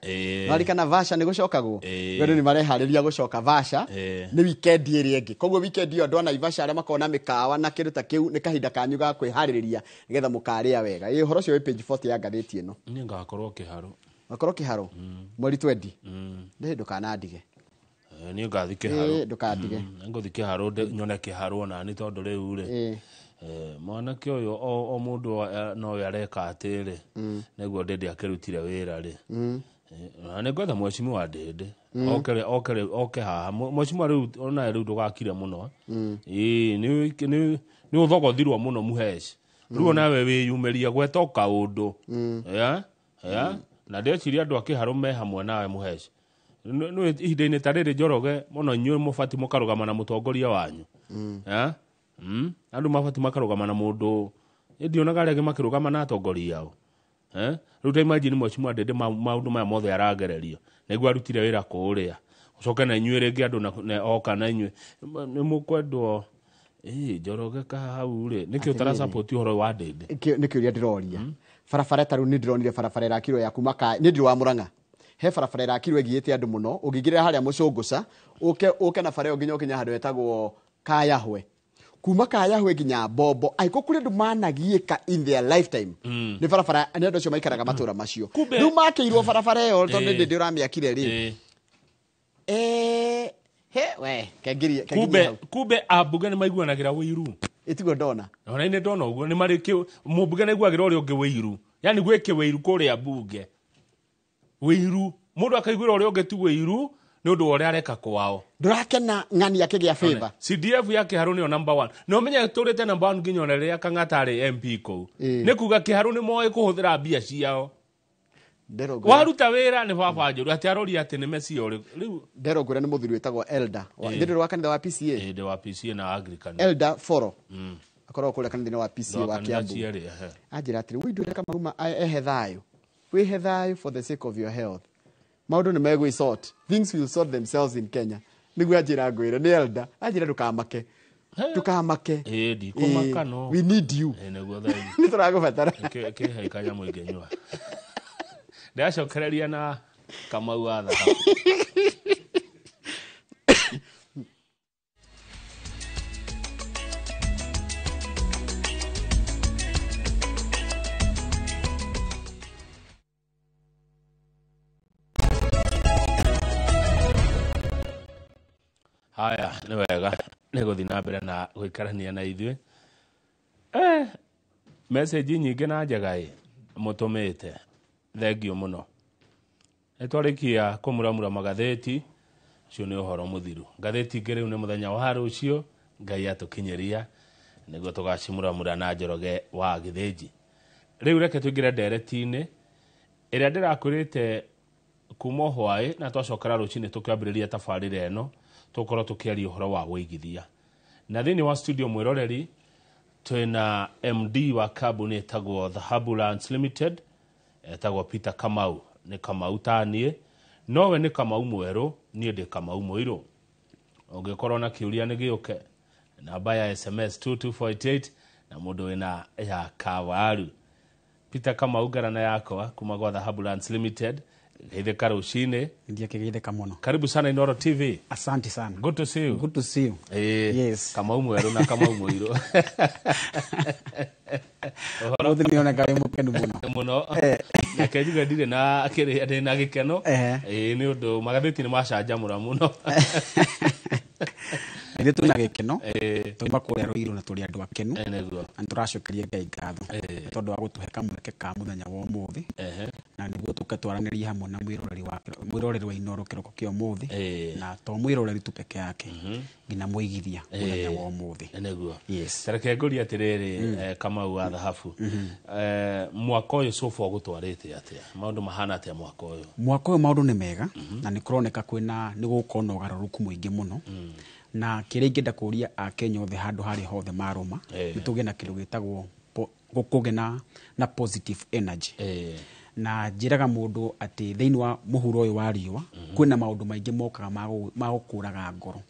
No ririkana Vasha nĩ gũcokagwo. Andũ nĩ mareharĩria gũcoka Vasha. Nĩ weekend ĩrĩa ĩngĩ. Koguo weekend ĩyo andũ a Naivasha arĩa makoragwo na mĩkawa na kĩndũ ta kĩu nĩ kahinda kanyu ga kwĩharĩrĩria nĩgetha mũkarĩa wega. Ĩ ũhoro ũcio wĩ page 40 ya ngathĩti ĩno. Niĩ ngakorwo kĩharo. Ngakorwo kĩharo? Mweri 20. Ndĩ ndũkanandige. Niĩ ngathi kĩharo. Ndũkandige. Ngũthi kĩharo nyone kĩharo ona nĩ tondũ rĩu rĩ. Mwanake ũyũ o mũndũ nowe areka atĩrĩ nĩguo Ndĩndĩ akĩrutire wĩra rĩ. Na nĩngwetha mheshimiwa Ndĩndĩ oke haha. Mheshimiwa rĩu onawe rĩu ndũgakire mũno. Ĩĩ nĩ ũthogothirwo mũno Muhesh. Rĩu onawe wĩyumĩria gweta o kaũndũ. Na ndĩreciria andũ a kĩharo me hamwe nawe Muhesh. Nĩ ihinda-inĩ ta rĩrĩ Njoroge mũno inyuĩ mũbatiĩ mũkarũgama na mũtongoria wanyu. Andũ mabatiĩ makarũgama na mũndũ ndionaga arĩa angĩ makĩrũgama na atongoria ao. Rĩu ta imagine mheshimiwa Ndĩndĩ maũndũ maya mothe aragererio nĩguo arutire wĩra kũrĩa ũcoke na inyuĩ rĩngĩ andũ oka na inyuĩ nĩ mũkwendwo. Njoroge ka hau rĩ nĩkĩ ũtarasupport ũhoro wa Ndĩndĩ? Nĩ kĩũria ndĩroria. Barabara ta rĩu nĩ ndĩronire barabara ĩrakirwo ya kuma nĩ ndĩ wa Mũrang'a. He barabara ĩrakirwo ĩgiĩte andũ mũno ũngĩingĩrĩra harĩa Mũcũngũca ũke na bara ĩyo nginya ũkinye handũ hetagwo Kayahwe. Kuma Kayahwe nginya Bombo aiko kũrĩ andũ managiĩka in their lifetime. Nĩ barabara nĩ andũ acio maikaraga matũra macio. Rĩu makĩirwo barabara ĩyo tondũ Ndĩndĩ ũramĩakire rĩ. He we kengirie kumbe kumbe ambunge nĩ maiguanagĩra wĩiru. Ĩtiguo ndona. Ona nĩ ndona ũguo nĩ marĩ mũmbunge nĩ aiguagĩra ũrĩa ũngĩ wĩiru. Yaani gwĩke wĩiru kũrĩa mbunge. Wĩiru mũndũ akaiguĩra ũrĩa ũngĩ tu wĩiru nĩ ũndũ wa ũrĩa areka kwao. Ndũrakena ng'ani akĩgĩa favor. CDF ya Kĩharũ nĩyo number 1. Na ũmenye tũrĩte number 1 nginya ona rĩrĩa Kang'ata arĩ MP kũu. Nĩ kuga Kĩharũ nĩ moĩ kũhũthĩra mbia ciao. Waruta wĩra nĩ baba njũru atĩ arori atĩ nĩ Messi ũrĩ rĩu. Nderongũra nĩ mũthuri wĩtagwo Elder. Ndĩ wa kanitha wa PCA. Ndĩ wa PCA na Anglican. Elder Foro. Akoragwo kũrĩa kanitha-inĩ wa PCA wa Kiambu. Anjĩra atĩrĩ wĩ ndũreka maruma ehe thayũ. Wĩhe thayũ for the sake of your health. Maũndũ nĩ megwĩ sort. Things will sort themselves in Kenya. Nĩguo anjĩra ngwĩre nĩ Elder. Anjĩra ndũkamake. Ndũkamake. Ndikũmaka no. We need you. Nĩguo thayũ. Nĩ tũragũbatara. Kĩhe kanyamũ ingĩnyua. Ndĩracokereria na Kamau wa thahabu. Haya, nĩ wega nĩ gũthiĩ na mbere na gũikarania na ithuĩ. Message nyingĩ na njega ĩ mũtũmĩte, thengio mũno. Nĩ twarĩkia kũmuramura magathĩti, ũcio nĩ ũhoro mũthiru. Ngathĩti ingĩ rĩu nĩ mũthenya wa rũciũ, Ngai atũkinyĩria nĩguo tũgacimuramura na Njoroge wa Gĩthĩnji. Rĩu reke tũingĩre ndereti-inĩ ĩrĩa ndĩrakwĩrĩte kuma hwaĩ, na twacokera rũcinĩ tũkĩambĩrĩria tabarĩra ĩno, tũkorwo tũkĩaria ũhoro wa wũigithia. Na thĩinĩ wa studio mwĩroreri twĩna MD wa kambuni ĩtagwo Dhahabu Lands Limited, etagwo Peter Kamau. Nĩ Kamau taniĩ, nowe nĩ Kamau mwerũ, niĩ ndĩ Kamau mũirũ. Ũngĩkorwo na kĩũria nĩ gĩũke, namba ya SMS 22488 na mũndũ wĩna ya kawaru. Peter Kamau ngarana yakwa kuma gwa Dhahabu Lands Limited, geithĩka rũcinĩ. Ndiakĩgeithĩka mũno. Karibu sana Inooro TV. Asante sana. Good to see you. Good to see you. Yes. Kamau mwerũ na Kamau mũirũ. Ũmũthĩ nĩ oneka wĩ mũkenu mũno. Mũno. Reke njuge ndirĩ na kĩrĩa, ndĩ na gĩkeno. Nĩ ũndũ magathĩti nĩ macanjamũra mũno. Ithuĩ twĩna gĩkeno. Twauma kũrĩa Ruiru na tũrĩ andũ akenu. Nĩguo. Na nĩtũracokeria Ngai ngatho. Nĩ tondũ wa gũtũhe kamweke ka mũthenya wa ũmũthĩ. Na nĩguo tũke twaranĩrie hamwe na mwĩroreri wa Inooro kĩroko kĩa ũmũthĩ. Na to mwĩroreri tu peke yake, nginya mũigithia mũthenya wa ũmũthĩ. Nĩguo. Yes. Ta reke ngũrie atĩrĩrĩ, Kamau wa Dhahabu. Mwaka ũyũ so far ũgũtwarĩte atĩa? Maũndũ mahana atĩa mwaka ũyũ? Mwaka ũyũ maũndũ nĩ mega, na nĩ kũroneka kwĩna nĩ gũgũkorwo na ũgarũrũku mũingĩ mũno. Na kĩrĩa ingĩenda kũria Akenya othe handũ harĩa hothe marũma, nĩ tũgĩe na kĩndũ gĩtagwo kũgĩa na positive energy. Na njĩraga mũndũ atĩ thĩinĩ wa mũhuro ũyũ wa riũa, kwĩna maũndũ maingĩ mokaga ma gũkũraga ngoro.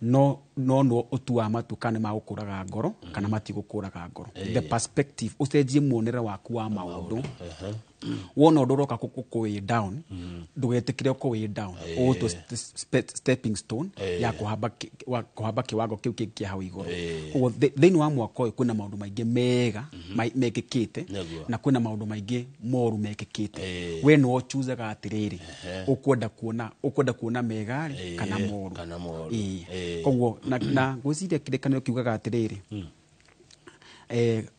No no ũtuaga matua kana nĩ magũkũraga ngoro kana matigũkũraga ngoro. The perspective, ũcenjie muonere waku wa maũndũ. Wona ũndũ ũroka gũkũ down, ndũgetĩkĩre ũkũ down. Ũgũtue stepping stone ya kũhamba kĩwango kĩu kĩngĩ kĩa hau igũrũ. Koguo thĩinĩ wa mwaka ũyũ kwĩna maũndũ maingĩ mega mekĩkĩte, na kwĩna maũndũ maingĩ moru mekĩkĩte. We nĩwe ũchuzaga atĩrĩrĩ, ũkwenda kuona mega rĩ kana moru. Koguo na ngwĩciria kĩrĩkanĩro kiugaga atĩrĩrĩ,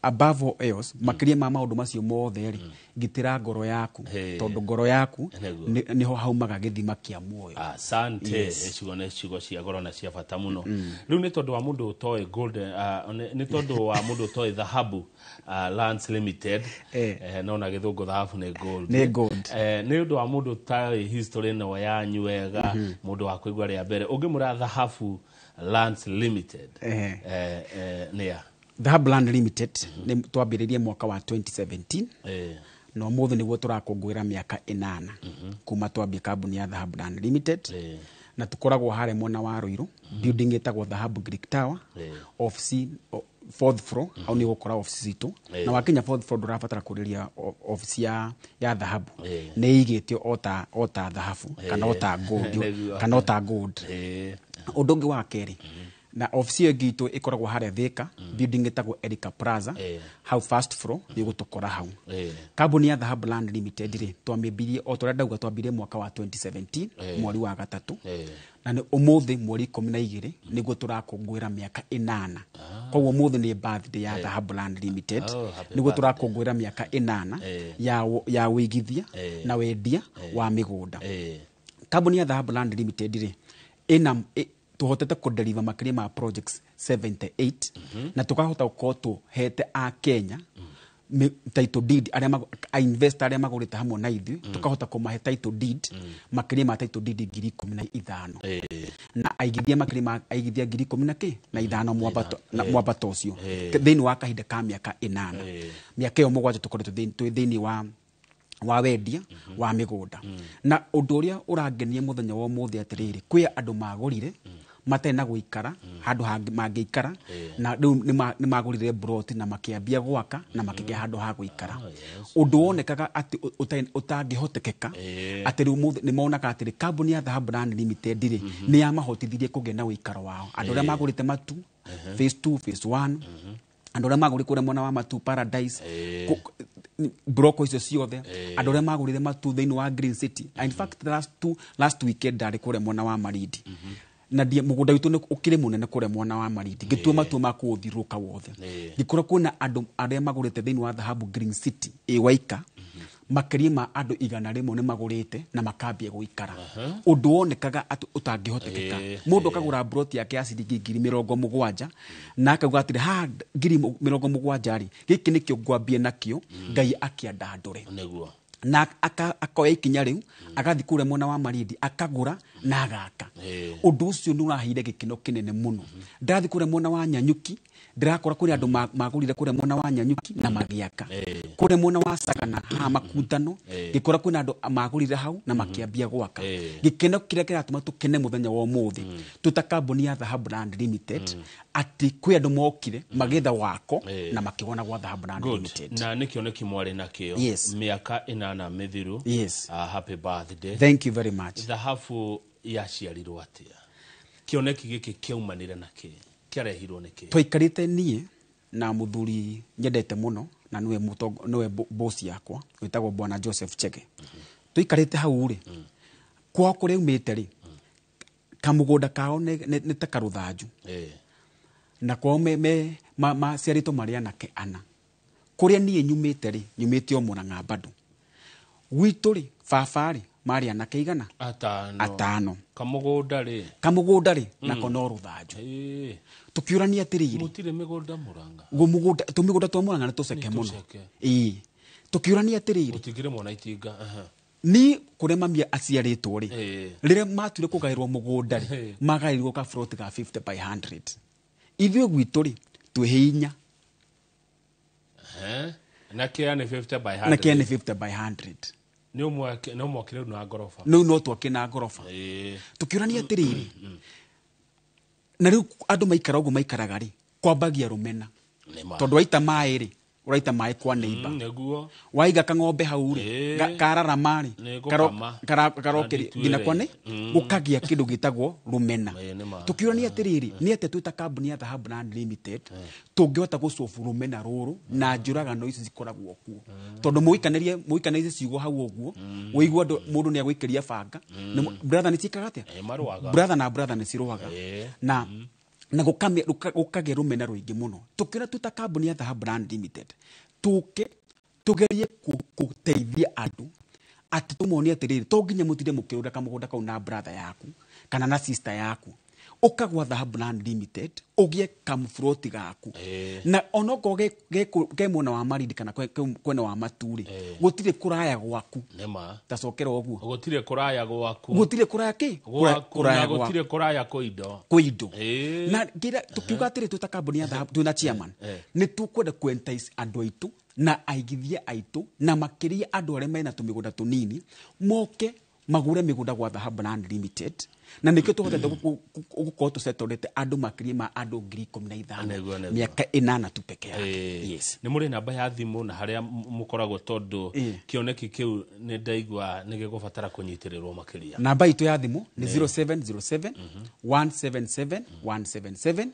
above all else, makĩria ma maũndũ macio mothe rĩ, gitĩra ngoro yaku, tondũ ngoro yaku nĩho haumaga gĩthima kĩa muoyo. Asante. Ciugo nĩ ciugo cia goro na cia bata mũno. Rĩu nĩ tondũ wa mũndũ ũtoĩ gold, nĩ tondũ wa mũndũ ũtoĩ Dhahabu Lands Limited, no na gĩthũngũ dhahabu nĩ gold. Nĩ gold. Nĩ ũndũ wa mũndũ ũtarĩ history ĩno yanyu wega, mũndũ wa kũigua rĩa mbere, ũngĩmũra Dhahabu Lands Limited, nĩ ya? Dhahabu Land Limited nĩ twambĩrĩirie mwaka wa 2017, na ũmũthĩ nĩguo tũrakũngũĩra mĩaka 8 kuma twambie kambuni ya Dhahabu Land Limited. Na tũkoragwo harĩa mwena wa Ruiru, building ĩtagwo Dhahabu Greek Tower, office fourth floor, hau nĩ ũgũkora office citũ. Na wakinya fourth floor ndũrabatara kũrĩria office ya Dhahabu. Nĩ ĩigĩtio o ta dhahabu kana o ta gold, kana o ta gold. Ũndũ ũngĩ wa kerĩ, na office ĩyo ĩngĩ itũ ĩkoragwo harĩa Thika, building ĩtagwo Erika Plaza, hau first floor nĩ ũgũtũkora hau. Kambuni ya Dhahabu Land Limited rĩ, twamĩambirie o ta ũrĩa ndauga, twambirie mwaka wa 2017, mweri wa gatatũ. Na nĩ ũmũthĩ mweri 12 nĩguo tũrakũngũĩra mĩaka 8. Koguo ũmũthĩ nĩ birthday ya Dhahabu Land Limited, nĩguo tũrakũngũĩra mĩaka 8 ya wĩigithia na wendia wa mĩgũnda. Kambuni ya Dhahabu Land Limited rĩ, ĩna tuhotete kũdeliver makĩria ma projects 78, na tukahota gũkorwo tũhete a Kenya title deed, arĩa investor arĩa magũrĩte hamwe na ithuĩ, tukahota kũmahe title deed makĩria ma title deed 15,000, na aigithia makĩria ma aigithia 15,000 mwambato ũcio thĩinĩ wa kahinda ka mĩaka 8. Mĩaka ĩyo 7 tũkoretwo twĩ thĩinĩ wa wendia wa mĩgũnda. Na ũndũ ũrĩa ũrangenia mũthenya wa ũmũthĩ atĩrĩrĩ, kwĩ andũ magũrire matarĩ na gũikara handũ mangĩikara, na rĩu nĩ magũrire broti na makĩambia gwaka na makĩgĩa handũ ha gũikara. Ũndũ wonekaga atĩ ũtangĩhotekeka, atĩ rĩu nĩ monaga atĩrĩ kambuni ya Dhahabu Land Limited rĩ, nĩ yamahotithirie kũgĩa na ũikaro wao. Andũ arĩa magũrĩte matu phase 2, phase 1, andũ arĩa magũrĩte kũrĩa mwena wa Matu Paradise, broko icio ciothe, andũ arĩa magũrire matu thĩinĩ wa Green City. In fact, last weekend ndarĩ kũrĩa mwena wa Malindi. Na ndie mũgũnda witũ nĩ ũkĩrĩ mũnene kũrĩa mwena wa Malindi, ngĩtua matua ma kũũthiũrũrũka wothe. Ngĩkora kwĩna andũ arĩa magũrĩte thĩinĩ wa Dhahabu Green City ĩ Waika, makĩria ma andũ 100 nĩ magũrĩte na makambia gũikara, ũndũ wonekaga atĩ ũtangĩhotekeka. Mũndũ akagũra broti yake ya ciringi 70,000 na akauga atĩrĩ, haha 70,000 rĩ, gĩkĩ nĩkĩo ngwambia nakĩo, Ngai akĩandandũre. Na akoya ikinya rĩu, agathiĩ kũrĩa mwena wa Malindi, akagũra na agaka. Ũndũ ũcio nĩ ũraheire gĩkeno kĩnene mũno. Ndathiĩ kũrĩa mwena wa Nyanyuki, ndĩrakora kũrĩ andũ magũrire kũrĩa mwena wa Nyanyuki na magĩaka. Kũrĩa mwena wa Sagana haha Makutano, ngĩkora kwĩna andũ magũrire hau na makĩambia gwaka. Gĩkeno kĩrĩa kĩratũma tũkene mũthenya wa ũmũthĩ twĩ ta kambuni ya Dhahabu Land Limited, atĩ kwĩ andũ mokire magĩetha wako na makĩwona gwa Dhahabu Land Limited. Na nĩ kĩoneki mwarĩ nakĩo mĩaka 8 mĩthiru. Happy birthday. Thank you very much. Dhahabu yaciarirwo atĩa? Kĩoneki gĩkĩ kĩaumanire na kĩ? Kĩarehirwo nĩ kĩ? Twaikarĩte niĩ na mũthuri nyendete mũno na nĩwe nĩwe boss yakwa wĩtagwo Bwana Joseph Chege. Tũikarĩte hau rĩ, kwao kũrĩa aumĩte rĩ, kamũgũnda kao nĩ ta karũthanju. Na kwao maciarĩtwo marĩ anake 4. Kũrĩa niĩ nyumĩte rĩ, nyumĩte o Mũrang'a bado. Gwitũ rĩ, baba rĩ, marĩ anake igana? 5. 5. Kamũgũnda rĩ? Kamũgũnda rĩ, nako no rũthanju. Tũkĩũrania atĩrĩrĩ, mũtirĩ mĩgũnda Mũrang'a? Tũmĩgũnda twa Mũrang'a nĩ tũceke mũno. Tũkĩũrania atĩrĩrĩ, mũtingĩrĩmwo na itinga. Ni kũrĩa mami aciarĩtwo rĩ, rĩrĩa matuire kũgaĩrwo mũgũnda rĩ, magaĩirwo ka plot ga 50 by 100. Ithuĩ gwitũ rĩ, twĩ 4. Na kĩa nĩ 50 by 100. Na kĩa nĩ 50 by 100. Nĩ ũmwakire na ngoroba. No, no twake na ngoroba. Tũkĩũrania atĩrĩrĩ, na rĩu andũ maikara ũguo maikaraga rĩ, kwambagia rũmena. Tondũ waita maĩ rĩ, ũraita maĩ kwa neighbor. Waiga kang'ombe hau rĩ, kararama rĩ, karokĩria nginya kwa nĩ, gũkagĩa kĩndũ gĩtagwo rũmena. Tũkĩũrania atĩrĩrĩ, nĩ atĩa twĩ ta kambuni ya Dhahabu Land Limited tũngĩhota gũcobu rũmena rũrũ na njũragano ici cikoragwo kuo. Tondũ mũikanĩrie ciugo hau ũguo, ũigua andũ mũndũ nĩ agũikĩria banga. Brother nĩ ciĩkaga atĩa? Brother na brother nĩ cirũaga. Na gũkagĩa rũmena rũingĩ mũno. Tũkĩona twĩ ta kambuni ya Dhahabu Land Limited tũke tũgerie gũteithia andũ atĩ tũmonie atĩrĩrĩ, to nginya mũtinde mũkĩrũra kamũgũnda kau na brother yaku kana na sister yaku, ũkagwa Dhahabu Land Limited ũgĩe kamũburoti gaku. Na onokorwo ke mwena wa Malindi kana kwena wa Maturĩ, gũtirĩ kũraya gwaku. Ta cokera ũguo. Gũtirĩ kũraya gwaku. Gũtirĩ kũraya kĩ? Kũraya gwaku. Gũtirĩ kũraya kwĩ indo. Kwĩ indo. Na ngĩra tũkiuga atĩrĩ twĩ ta kambuni ya Dhahabu, twĩ na chairman, nĩ tũkwenda kũ-entice andũ aitũ na aigithia aitũ na makĩria andũ arĩa mena tũmĩgũnda tũnini moke magũre mĩgũnda gwa Dhahabu Land Limited. Na nĩkĩo tũhotete gũkorwo tũcetorete andũ makĩria ma andũ 15,000 mĩaka 8 tu peke yake. Yes. Nĩ mũrĩ namba ya thimũ na harĩa mũkoragwo tondũ kĩoneki kĩu nĩ ndaigua nĩ gĩgũbatara kũnyitĩrĩrwo makĩria. Namba itũ ya thimũ nĩ 0707 177 177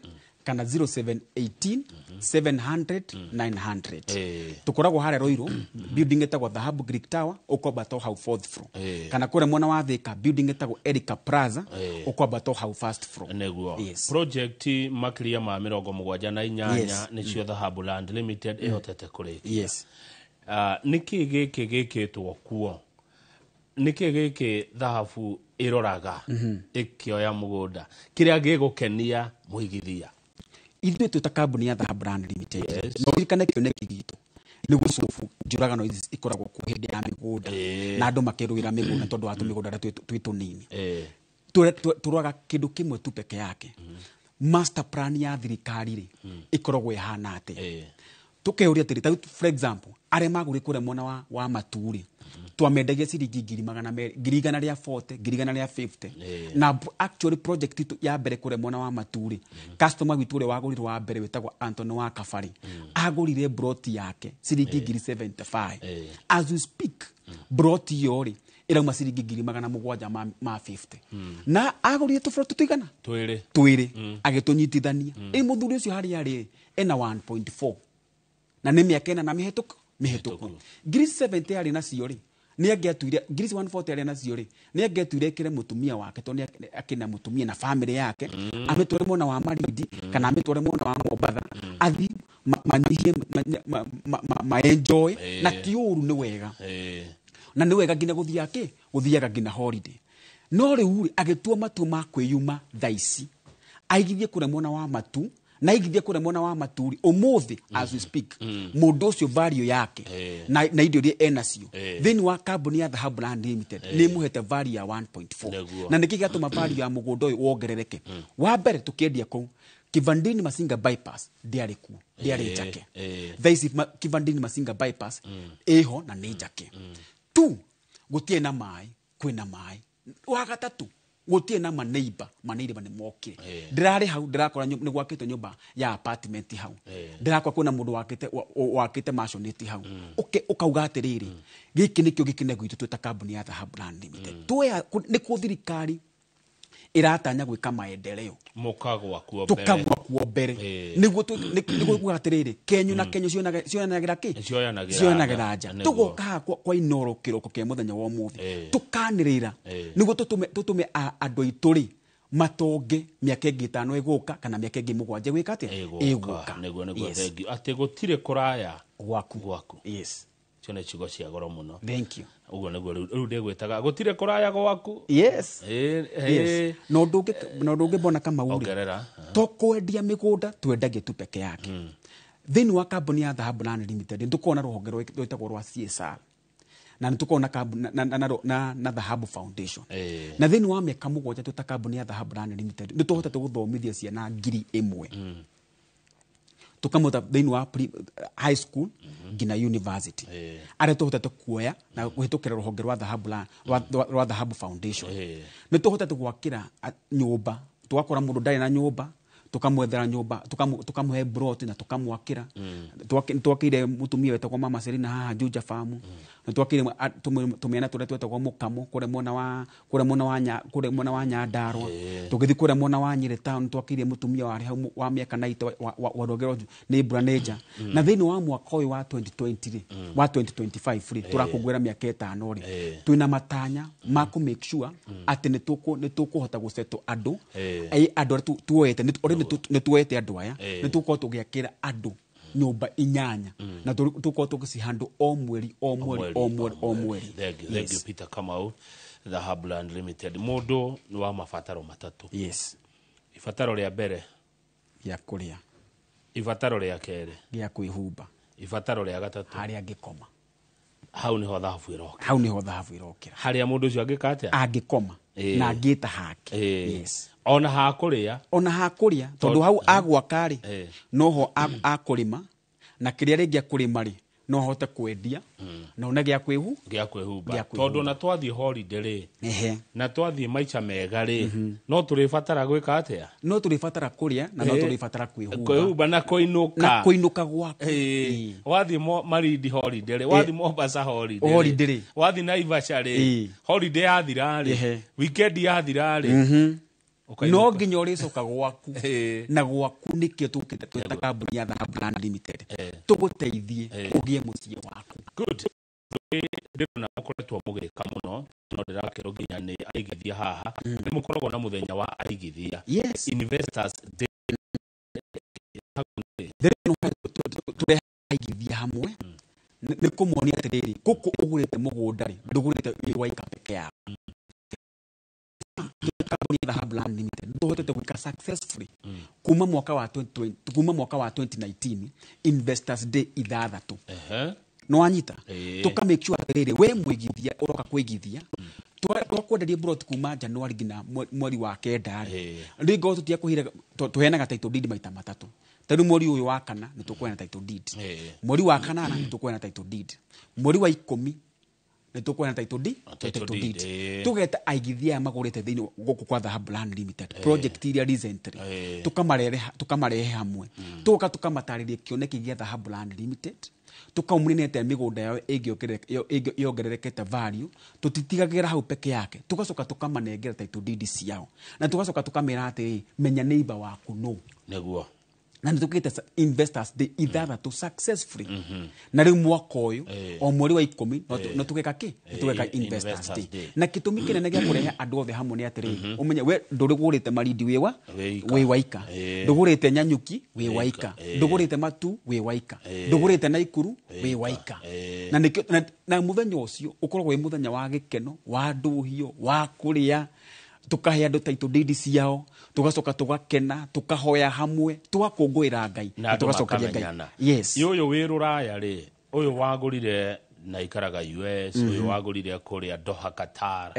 kana 0718 700 900. Tũkoragwo harĩa Ruiru, building ĩtagwo Dhahabu Greek Tower, ũkwambata hau fourth floor. Kana kũrĩa mwena wa Thika, building ĩtagwo Erica Plaza, ũkwambata hau first floor. Nĩguo. Project makĩria ma 78 nĩcio Dhahabu Land Limited ĩhotete kũrĩkia. Nĩkĩ gĩkĩ gĩkĩtwo kuo? Nĩkĩ gĩkĩ Dhahabu ĩroraga ĩkĩoya mũgũnda kĩrĩa gĩgũkenia mũigithia? Ithuĩ twĩ ta kambuni ya Dhahabu Land Limited, no ũririkane kĩoneki gitũ nĩ gũcobu njũragano ici ikoragwo kuo hĩndĩ ya mĩgũnda na andũ makĩrũĩra mĩgũnda tondũ wa tũmĩgũnda ũrĩa twĩ tũnini. Tũroraga kĩndũ kĩmwe tu peke yake. Master plan ya thirikari rĩ, ĩkoragwo ĩhana atĩa? Tũkeyũria atĩrĩ, ta rĩu for example, arĩa magũrĩte kũrĩa mwena wa Maturĩ, twamendagia ciringi 200,000, 140,000, 150,000. Na actually project itũ ya mbere kũrĩa mwena wa Maturĩ, customer witũ ũrĩa wagũrire wa mbere wĩtagwo Anthony wa Kabari, agũrire broti yake ciringi 75,000. As we speak, broti ĩyo rĩ, ĩrauma ciringi 750,000. Na agũrire tũbroti tũigana? Twĩrĩ. Agĩtũnyitithania. Ĩ mũthuri ũcio harĩa arĩ, ena 1.4. Na nĩ mĩaka ĩna na mĩhetũku. 70,000 arĩ nacio rĩ, Nĩ angĩatuire ngiri ici 140 arĩa nacio rĩ, nĩ angĩatuire ĩkĩre mũtumia wake, tondũ nĩ akĩna mũtumia na family yake, amĩtware mwena wa Malindi kana amĩtware mwena wa Mombatha, athi manyihie ma enjoy, na ti ũru, nĩ wega. Na nĩ wega nginya gũthiaga kĩ gũthiaga nginya holiday. No rĩu rĩ, agĩtua matua ma kwĩyuma thaa ici, aigithie kũrĩa mwena wa Matu, na aigithie kũrĩa mwena wa Matu rĩ, ũmũthĩ as we speak, mũndũ ũcio value yake na indo iria enacio thĩinĩ wa kambuni ya Dhahabu Land Limited nĩ ĩmũhete value ya 1.4. Na nĩkĩ gĩatũma value ya mũgũnda ũyũ wongerereke? Wa mbere, tũkĩendia kũu Kivandini Masinga bypass ndĩarĩ kuo, ndĩarĩ njake. Thaa ici Kivandini Masinga bypass ĩho na nĩ njake tu. Gũtirĩ na maĩ, kwĩna maĩ. Wa gatatũ, gũtirĩ na maneiba, maneiba nĩ mokire. Ndĩrarĩ hau, ndĩrakora nĩ gwakĩtwo nyũmba ya apartment hau. Ndĩrakora kwĩna mũndũ wakĩte maisonette hau. Ũkauga atĩrĩrĩ, gĩkĩ nĩkĩo gĩkeno gwitũ twĩ ta kambuni ya Dhahabu Land Limited. Tuoya nĩkuo thirikari ĩratanya gwĩka maendeleo, Mũkagwa kuo mbere. Tukagwa kuo mbere. Nĩguo kuga atĩrĩrĩ, kenyu na kenyu cionanagĩra kĩ? Cionanagĩra Cionanagĩra nja. Nĩguo. Tũgoka haha kwa Inoro kĩroko kĩa mũthenya wa ũmũthĩ, tũkanĩrĩra nĩguo tũtũme andũ aitũ rĩ matonge mĩaka ĩngĩ 5 ĩgũka kana mĩaka ĩngĩ 7 ĩgwĩka atĩa? Ĩgũka. Nĩguo. Yes. Thank you, atĩ gũtirĩ kũraya gwaku. Gwaku. Yes. Icio nĩ ciugo cia goro mũno. Thank you. Ũguo nĩguo rĩu ndĩgwĩtaga gũtirĩ kũraya gwaku. Yes. Yes. Na ũndũ ũngĩ mbona Kamau rĩ, Ongerera. To kwendia mĩgũnda twendagia tu peke yake. Thĩinĩ wa kambuni ya Dhahabu Land Limited nĩ tũkoragwo na rũhonge rwĩtagwo rwa CSR, na nĩ tũkoragwo na kambuni na Dhahabu Foundation. Na thĩinĩ wa mĩaka 7 twĩ ta kambuni ya Dhahabu Land Limited nĩ tũhotete gũthomithia ciana 1,000, tũkamũta thĩinĩ wa high school nginya university, arĩa tũhotete kuoya na kũhĩtũkĩra rũhonge rwa Dhahabu rwa Dhahabu Foundation. Nĩ tũhotete gwakĩra nyũmba, tũgakora mũndũ ndarĩ na nyũmba, tukamwethera nyũmba, tukamũhe plot na tukamwakĩra. Nĩ twakĩire mũtumia wetagwo Mama Selina haha Juja Farm. Nĩ twakĩire tũmĩana tũrĩa twetagwo Mũkamo kũrĩa mwena wa Nyandarua. Tũgĩthiĩ kũrĩa mwena wa Nyĩrĩ town, twakĩire mũtumia warĩ hau wa mĩaka 90 warũagĩrwo nĩ mbura nĩ nja. Na thĩinĩ wa mwaka ũyũ wa 2020 rĩ, wa 2025 rĩ, tũrakũngũĩra mĩaka 5 rĩ, twĩna matanya ma kũ make sure atĩ nĩ tũkũhota gũsettle andũ andũ arĩa tuoete already. Nĩ tuoete andũ aya, nĩ tũgũkorwo tũgĩakĩra andũ nyũmba 8 na tũgũkorwo tũgĩcihandũ o mweri, o mweri, o mweri, o mweri. Thank you, thank you. Peter Kamau, Dhahabu Land Limited. Mũndũ nĩ wa mabataro matatũ. Yes. Ibataro rĩa mbere, gĩa kũrĩa. Ibataro rĩa kerĩ, gĩa kwĩhumba. Ibataro rĩa gatatũ, harĩa angĩkoma. Hau nĩho thahabu ĩroka. Hau nĩho thahabu ĩrokĩra. Harĩa mũndũ ũcio angĩka atĩa? Angĩkoma na angĩta hake. Yes. Ona hakũrĩa. Ona hakũrĩa, tondũ hau agwaka rĩ, noho akũrĩma, na kĩrĩa rĩngĩ akũrĩma rĩ, no ahote kwendia na one gĩa kwĩhu gĩa kwĩhumba. Gĩa kwĩhumba. Tondũ ona twathiĩ holiday rĩ, na twathiĩ maica mega rĩ, no tũrĩbatara gwĩka atĩa? No tũrĩbatara kũrĩa na no tũrĩbatara kwĩhumba. Kwĩhumba na kũinũka. Na kũinũka gwaku. Wathiĩ Malindi holiday rĩ, wathiĩ Mombasa holiday rĩ, Holiday rĩ. wathiĩ Naivasha rĩ, holiday yathira rĩ, weekend yathira rĩ, ũkainũka. No nginya ũrĩcoka gwaku, na gwaku nĩkĩo tũkĩte twĩ ta kambuni ya Dhahabu Land Limited tũgũteithie ũgĩe mũciĩ waku. Good. Ndĩrona mũkoretwo mũgĩka mũno, no ndĩrakĩrwo nginya nĩ aigithia haha nĩ mũkoragwo na mũthenya wa aigithia. Yes. Investors Day. Tũrehaga aigithia hamwe nĩ kũmonia atĩrĩrĩ, gũkũ ũgũrĩte mũgũnda rĩ, ndũgũrĩte wĩ waika peke yako. Kambuni ya Dhahabu Land Limited nĩtũhotete gwĩka successfully kuma mwaka wa 2020 kuma mwaka wa 2019 Investors Day 6. Nĩ wanyita? Tũka make sure atĩrĩrĩ, we mũigithia ũroka kũigithia, twakwenderia plot kuma January nginya mweri wa kenda rĩ, rĩngĩ tũtiakũhire, tũheanaga title deed maita matatũ. Ta rĩu mweri ũyũ wa kana nĩ tũkũheana title deed, mweri wa kanana nĩ tũkũheana title deed, mweri wa 10 nĩ tũkũheana title deed. Title Title deed, deed. Tũgeta aigithia aya magũrĩte thĩinĩ gũkũ kwa Dhahabu Land Limited project iria recently, tũkamarehe hamwe, tũgoka tũkamatarĩria kĩoneki gĩa Dhahabu Land Limited, tũkaumunia atĩa mĩgũnda yao yongererekete value. Tũtitigagĩra hau peke yake, tũgacoka tũkamanengera title deed ciao na tũgacoka tũkamera atĩrĩ, menya neighbor waku no. Na nĩ tũkĩte Investors Day 6 successfully. Na rĩu mwaka ũyũ o mweri wa 10 no tũgeka kĩ? Nĩ tũgeka Investors Day. Na gĩtũmi kĩnene gĩa kũrehe andũ othe hamwe nĩ atĩrĩrĩ, ũmenye we ndũgũrĩte Malindi wĩ waika, ndũgũrĩte Nyanyuki wĩ waika, ndũgũrĩte Matu wĩ waika, ndũgũrĩte Naikuru wĩ waika. Na nĩkĩo na mũthenya ũcio ũkoragwo wĩ mũthenya wa gĩkeno, wa ndũhio, wa kũrĩa, tukahe andũ title deed ciao, tugacoka tugakena, tukahoya hamwe, tugakũngũĩra Ngai na tugacokeria Ngai. Yes. Ũyũ wĩ rũraya rĩ, ũyũ wagũrire na ikaraga US, ũyũ wagũrire kũrĩa Doha Qatar,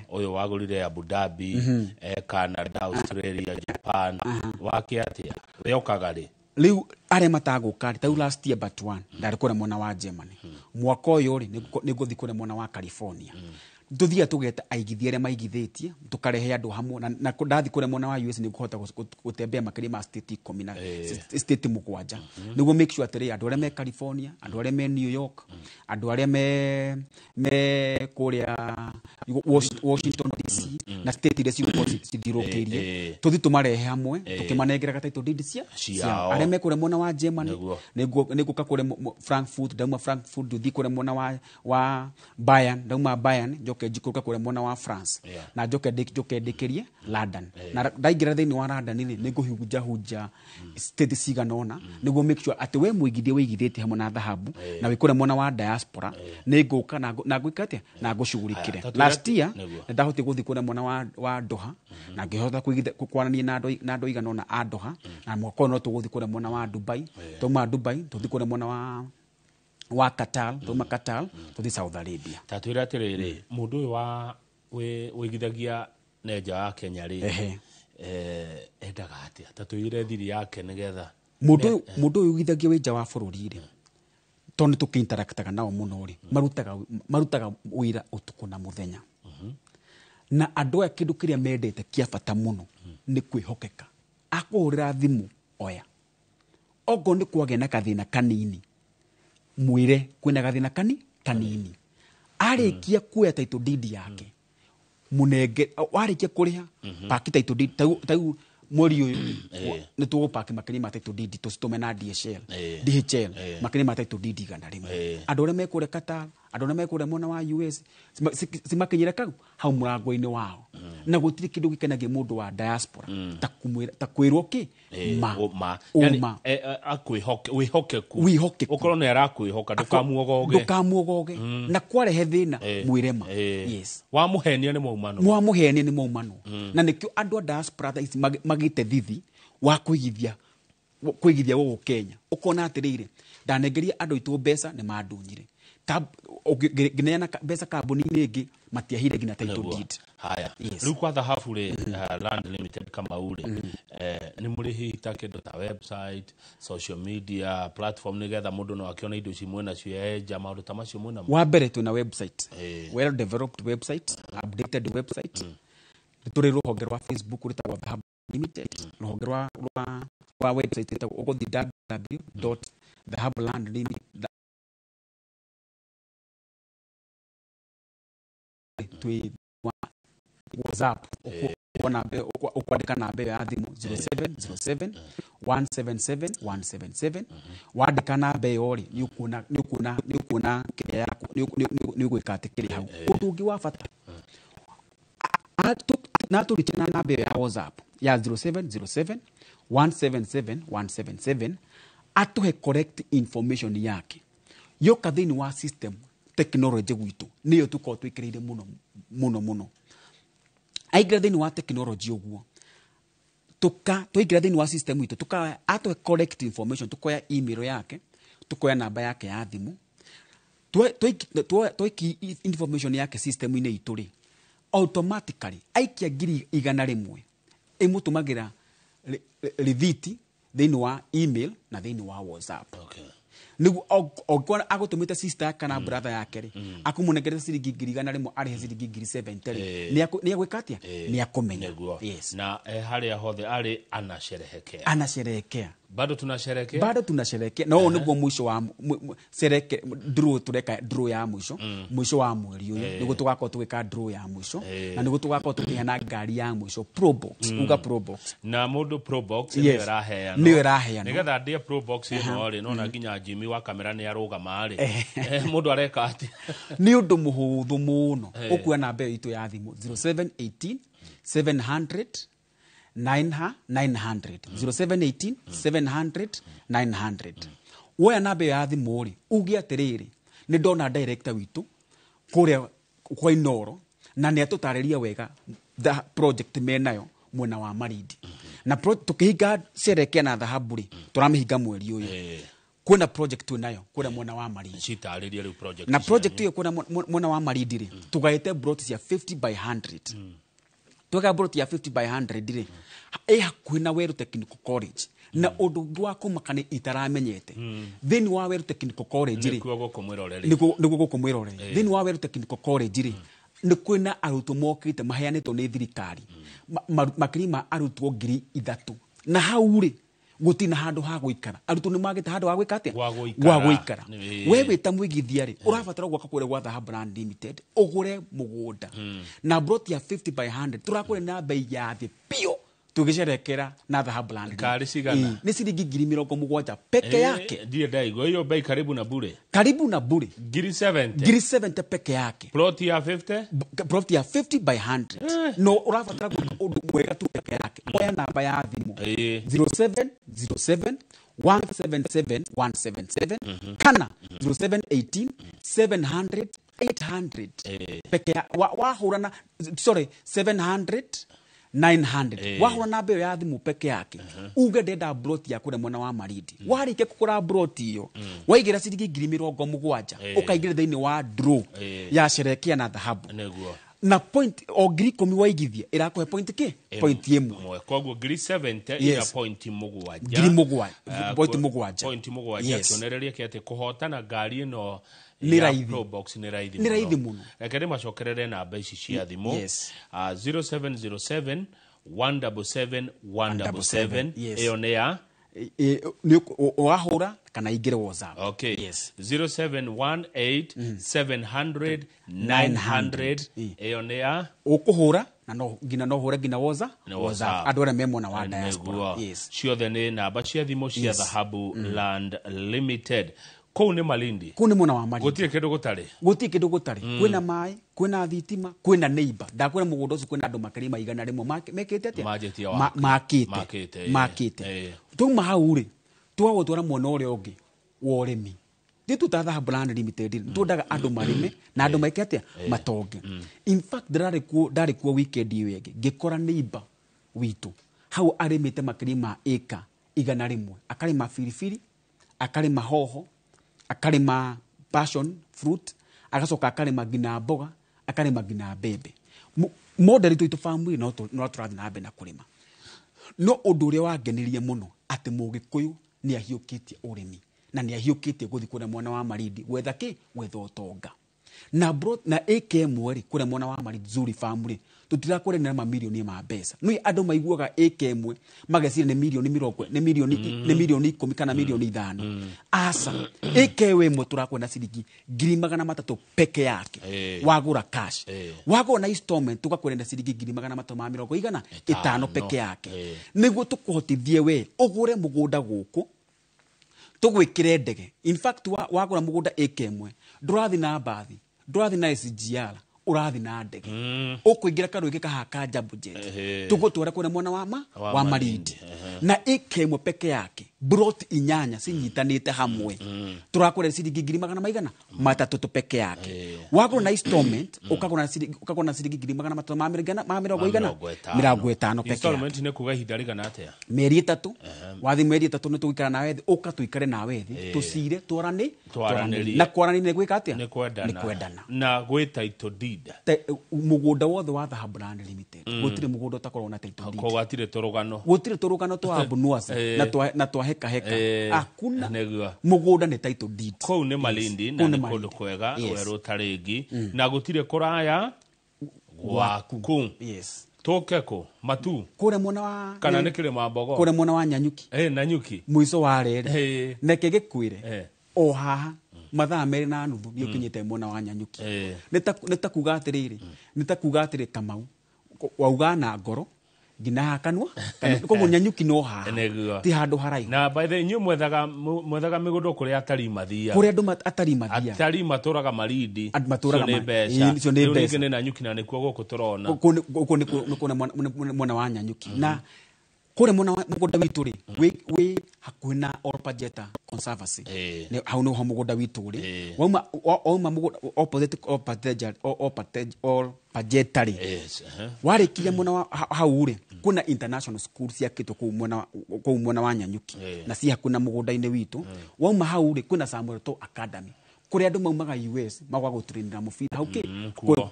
ũyũ wagũrire Abu Dhabi, Canada, Australia, Japan, wake atĩa? We okaga rĩ? Rĩu arĩa matagũka rĩ, ta rĩu last year but one ndarĩ kũrĩa mwena wa Germany. Mwaka ũyũ rĩ, nĩngũthiĩ kũrĩa mwena wa California. Tũthiaga tũgeta aigithia arĩa maigithĩtie, tũkarehe andũ hamwe, na ndathiĩ kũrĩa mwena wa US nĩngũhota gũtembea makĩria ma state 10 na state 7. Nĩguo make sure atĩrĩ, andũ arĩa me California, andũ arĩa me New York, andũ arĩa me kũrĩa Washington DC na state iria cigũkorwo cithiũrũrũkĩirie, tũthiĩ tũmarehe hamwe, tũkĩmanengeraga title deed ciao. Arĩa me kũrĩa mwena wa Germany, nĩngũka kũrĩa Frankfurt, ndauma Frankfurt ndũthiĩ kũrĩa mwena wa Bayern, ndauma Bayern njoke njikũrũke kũrĩa mwena wa France, na njoke ndĩkĩrie London. Na ndaingĩra thĩinĩ wa London rĩ, nĩngũhunja hunja state cigana ũna, nĩguo make sure atĩ we mũigithia wĩigithĩtie hamwe na dhahabu, na wĩ kũrĩa mwena wa diaspora, nĩngũka na ngwĩka atĩa, na ngũcugurikĩre. Last year nĩndahotire gũthiĩ kũrĩa mwena wa Doha, na ngĩhota kwaranĩria na andũ aigana ũna a Doha, na mwaka ũyũ no tũgũthiĩ kũrĩa mwena wa Dubai, twauma Dubai tũthiĩ kũrĩa mwena wa Qatar, twauma Qatar tũthiĩ Saudi Arabia. Ta twĩre atĩrĩrĩ, mũndũ ũyũ wa wĩigithagia nja wa Kenya rĩ, endaga atĩa? Ta twĩre thiri yake nĩgetha mũndũ ũyũ ũigithagia wĩ nja wa bũrũri rĩ, tondũ nĩ tũkĩ-interactaga nao mũno rĩ, marutaga wĩra ũtukũ na mũthenya. Na andũ aya kĩndũ kĩrĩa mendete kĩa bata mũno nĩ kwĩhokeka. Akũhũrĩra thimũ oya, okorwo nĩ kwagĩa na gathĩna kanini, mwĩre kwĩna gathĩna kanini. Arĩkia kuoya title deed yake, mũnenge, warĩkia kũrĩha, paki title deed, ta rĩu mweri ũyũ nĩ tũgũpaki makĩria ma title deed tũcitũme na DHL, makĩria ma title deed 100. Andũ arĩa me kũrĩa Qatar, andũ arĩa me kũrĩa mwena wa US, cimakinyĩre kau hau mũrango-inĩ wao. Na gũtirĩ kĩndũ gĩkenagia mũndũ wa diaspora ta kwĩrwo kĩ ma ũma, wĩhokeku, ũkorwo nĩ arakwĩhoka, ndũkamuogoge, na kwarehe thĩna mwĩre ma. Yes. Wamũhenia nĩ maumanwo, mwamũhenia nĩ maumanwo. Na nĩkĩo andũ a diaspora thaa ici magĩte thithi wa kũigithia gũkũ Kenya. Ũkona atĩrĩrĩ, ndanengeria andũ aitũ mbeca nĩ mandunyire, ngĩneana mbeca kambuni-inĩ ĩngĩ matiahire nginya title deed. Haya. Rĩu kwa Dhahabu rĩ, Land Limited Kamau rĩ, nĩ mũrĩ hihi ta kĩndũ ta website, social media platform nĩgetha mũndũ no akĩone indo ici mwĩnacio nja, maũndũ ta macio mwĩnamo? Wa mbere twĩna website, well developed website, updated website. Nĩ tũrĩ rũhonge rwa Facebook rwĩtagwo Dhahabu Limited, rũhonge rwa website rwĩtagwo, ũgũthiĩ www.dhahabulandlimited twĩ WhatsApp, ũkwandĩka namba ĩyo ya thimũ 0707 177 177. Wandĩka namba ĩyo rĩ, nĩ ũkuona kĩrĩa yaku, nĩ ũgwĩka atĩ kĩrĩ hau. Ũndũ ũngĩ wa bata, na tũrĩtie na namba ĩyo ya WhatsApp ya 0707 177 177, atũhe correct information yake yoka thĩinĩ wa system technology gwitũ, nĩyo tũkoragwo twĩkĩrĩire mũno mũno mũno. Aingĩra thĩinĩ wa technology ũguo, twaingĩra thĩinĩ wa system itũ, atũhe correct information, tukoya email yake, tukoya namba yake ya thimũ, twaiki information yake system-inĩ itũ rĩ, automatically aikia 100,000 ĩmũtũmagĩra rithiti thĩinĩ wa email na thĩinĩ wa WhatsApp. Okay. Nĩguo ongĩkorwo agũtũmĩte sister kana brother yake rĩ, akũmũnengerete ciringi 100,000 arĩhe ciringi 70,000 rĩ, nĩ agwĩka atĩa? Nĩ akũmenya. Nĩguo. Yes. Na harĩa hothe arĩ anasherehekea. Anasherehekea. Bado tunasherehekea? Bado tunasherehekea. Na ũyũ nĩguo mũico wa sereke draw, tureka draw ya mũico, mũico wa mweri ũyũ nĩguo tũgakorwo tũgĩka draw ya mũico, na nĩguo tũgakorwo tũkĩheana ngari ya mũico Probox, uga Probox. Na mũndũ Probox Yes. nĩyo ĩraheanwo. Nĩyo ĩraheanwo. Nĩgetha ndĩe Probox ĩno rĩ, nona nginya Jimmy wa kamera nĩ arũgama rĩ. Mũndũ areka atĩa? Nĩ ũndũ mũhũthũ mũno. Ũkuoya namba ĩyo itũ ya thimũ 0718 700 900, 0718 700 900. Woya namba ĩyo ya thimũ rĩ, uge atĩrĩrĩ, nĩ ndona director witũ kũrĩa kwa Inoro na nĩ atũtarĩria wega the project menayo mwena wa Malindi. Na tũkĩhinga sherekea na dhahabu rĩ, tũramĩhinga mweri ũyũ. Kwĩna project twĩnayo kũrĩa mwena wa Malindi. Citarĩrie rĩu project Na cianyu. project ĩyo kũrĩa mwena wa Malindi rĩ, tũgaĩte plot cia 50 by 100. Tweka plot ya 50 by 100 rĩ, ĩ hakuhĩ na Weru Technical College. Na ũndũ ũngĩ wa kũmaka nĩ itaramenyete. Thĩinĩ wa Weru Technical College rĩ, Nĩkuo gũkũ mwĩroreri. Nĩguo gũkũ mwĩroreri. Thĩinĩ wa Weru Technical College rĩ, nĩ kwĩna arutwo mokĩte maheanĩtwo nĩ thirikari. Makĩria ma arutwo 3,000. Na hau rĩ, gũtirĩ na handũ ha gũikara. Arutwo nĩ magĩte handũ ha gwĩka atĩa? Gwa gũikara. Gwa gũikara. We wĩ ta mũigithia rĩ, ũrabatara gwaka kũrĩa gwa Dhahabu Land Limited, ũgũre mũgũnda. Na plot ya 50 by 100 tũrakũrĩa na bei ya thĩ biũ tũgĩcerekera na Dhahabu Land Limited. Ngari cigana? Nĩ ciringi 70,000 peke yake. Ndirĩ ndaigua hiyo bei karibu na bure. Karibu na bure. 70,000. 70,000 peke yake. Plot ya 50? Plot ya 50 by 100. No ũrabatara gwĩka ũndũ mwega tu peke yake. Oya namba ya thimũ. 0707 177 177 kana 0718 700 800. Peke ya, wahũra na, sorry, 700 900. Wahũra namba ĩyo ya thimũ peke yake. Uge ndenda plot ya kũrĩa mwena wa Malindi. Warĩkia kũgũra plot ĩyo, waigĩra ciringi 70,000, ũkaingĩra thĩinĩ wa draw ya sherekea na dhahabu. Nĩguo. Na point o 10,000 waigithia ĩrakũhe point kĩ? Point ĩmwe. Koguo 70,000 Yes. ina point mũgwanja. 7,000, point mũgwanja. Point mũgwanja. Yes. Kĩonereria kĩa atĩ kũhotana ngari ĩno Nĩ ya raithi. Probox nĩ raithi Nĩ raithi mũno. Reke ndĩmacokerere namba ici cia thimũ. Yes. 0707 177 177. Yes. Ĩyo nĩ ya? Nĩ wahũra kana ingĩre WhatsApp. Okay. Yes. 0718 700 900. Ĩyo nĩ ya? Ũkũhũra na no nginya no hũre nginya Nĩ WhatsApp. WhatsApp. Andũ arĩa me mwena wa diaspora. Nĩguo. Yes. Ciothe nĩ namba cia thimũ cia Yes. Dhahabu Land Limited. Kũu nĩ Malindi. Kũu nĩ mwena wa Malindi. Gũtirĩ kĩndũ gũtarĩ. Gũtirĩ kĩndũ gũtarĩ. Kwĩna maĩ, kwĩna thitima, kwĩna neighbor. Ndakwĩra mũgũnda ũcio kwĩna andũ makĩria ma 100 mekĩte atĩa? Manjĩtie wake. Makĩte. Makĩte, Makĩte. Twauma hau rĩ, twagũtwara mwena ũrĩa ũngĩ wa ũrĩmi. Ithuĩ tũ ta Dhahabu Land Limited rĩ, nĩtwendaga andũ marĩme na andũ meke atĩa? Matonge. In fact, ndarĩ kuo weekend ĩyo ĩngĩ, ngĩkora neighbor witũ hau arĩmĩte makĩria ma ĩka 100. Akarĩma biribiri, akarĩma hoho, akarĩma passion fruit, agacoka akarĩma nginya mboga, akarĩma nginya mbembe. Model itũ itũ family no tũrathiĩ na mbere na kũrĩma. No ũndũ ũrĩa wangenirie mũno atĩ Mũgĩkũyũ nĩ ahiũkĩtie ũrĩmi na nĩ ahiũkĩtie gũthiĩ kũrĩa mwena wa Malindi gwetha kĩ? Gwetha ũtonga. Na na ĩka ĩmwe rĩ, kũrĩa mwena wa Malindi Zuri Farm rĩ, tũtirakũrĩa na mamirioni ma mbeca. No andũ maiguaga ĩka ĩmwe mageciria nĩ mirioni mĩrongo, nĩ mirioni, nĩ mirioni 10 kana mirioni 5. Aca, ĩka ĩyo ĩmwe tũrakũrĩa na ciringi 300,000 peke yake. Wagũra cash. Wagũra na installment tũgakũrĩa na ciringi 350,000 peke yake. Nĩguo tũkũhotithie we ũgũre mũgũnda gũkũ, tũgwĩkĩre ndege. In fact, wagũra mũgũnda ĩka ĩmwe, ndũrathiĩ na mbathi, ndũrathiĩ na SGR, ũrathiĩ na ndege. Ũkũingĩra karũgĩ kaha ka Jambo Jet. Tũgũtwara kũrĩa mwena wa wa Malindi. Na ĩka ĩmwe peke yake, plot 8 cinyitanĩte hamwe. Tũrakũrĩa ciringi 300,000 tũ peke yake. Wagũra na installment, ũkagũra na ciringi 350,000 peke yake. Installment nĩ kuga ihinda rĩigana atĩa? Mĩeri 3. Wathi mĩeri 3 nĩ tũgũikara nawe thĩ, ũka tũikare nawe thĩ, tũcire, twaranĩrie. Na kwaranĩria nĩ gwĩka atĩa? Nĩ kwendana. Nĩ kwendana. Na gwĩ title deed. Mũgũnda wothe wa Dhahabu Land Limited, gũtirĩ mũgũnda ũtakoragwo na title deed. Koguo hatirĩ tũrũgano. Gũtirĩ tũrũgano twa Abunuwasi na twa heka heka. Eh, Hakuna. Nĩguo. Mũgũnda nĩ title deed. Kũu nĩ Malindi na Kũu nĩ nĩ kũndũ Malindi. kwega, Yes. werũ tarĩngi na gũtirĩ kũraya gwaku. Yes. Tũke kũ matu Kũrĩa mwena wa kana nĩ kĩrĩma mbogo? Kũrĩa mwena wa Nyanyuki. Eh, Nanyuki. Mũico wa reri. Eh. Neke gĩkwĩre Eh. o haha mathaa 2.5 nĩ ũkinyĩte mwena wa Nyanyuki. Eh. Nĩ ta kuga atĩrĩrĩ, nĩ ta kuga atĩrĩ Kamau wauga na ngoro nginya haha kanua koguo Nyanyuki no haha. Nĩguo. Ti handũ haraihu. Na by the way, inyuĩ mwethaga mĩgũnda kũrĩa atarii mathiaga. Kũrĩa andũ atarii mathiaga. Atarii matũraga Malindi. Andũ matũraga Icio nĩ mbeca. Ĩĩ, icio nĩ Rĩu mbeca. rĩngĩ nĩ Nanyuki na nĩkuo gũkũ tũrona. Gũkũ nĩ mwena wa Nyanyuki. Na kũrĩa mwena wa mũgũnda witũ rĩ, wĩ hakuhĩ na Olpajeta Conservancy. Eh. Hau nĩho mũgũnda witũ ũrĩ. Eh. Wauma mũgũnda opposite Olpajeta rĩ, Yes, uh-huh. warĩkia mwena wa hau rĩ, kwĩna international school ciakĩtwo kũu mwena wa Nyanyuki. Eh. Na ci hakuhĩ na mũgũnda-inĩ witũ. Wauma hau rĩ, kwĩna Samuel Ruto Academy kũrĩa andũ maumaga US magoka gũtũrĩnĩra mũbira hau kĩ Kuo.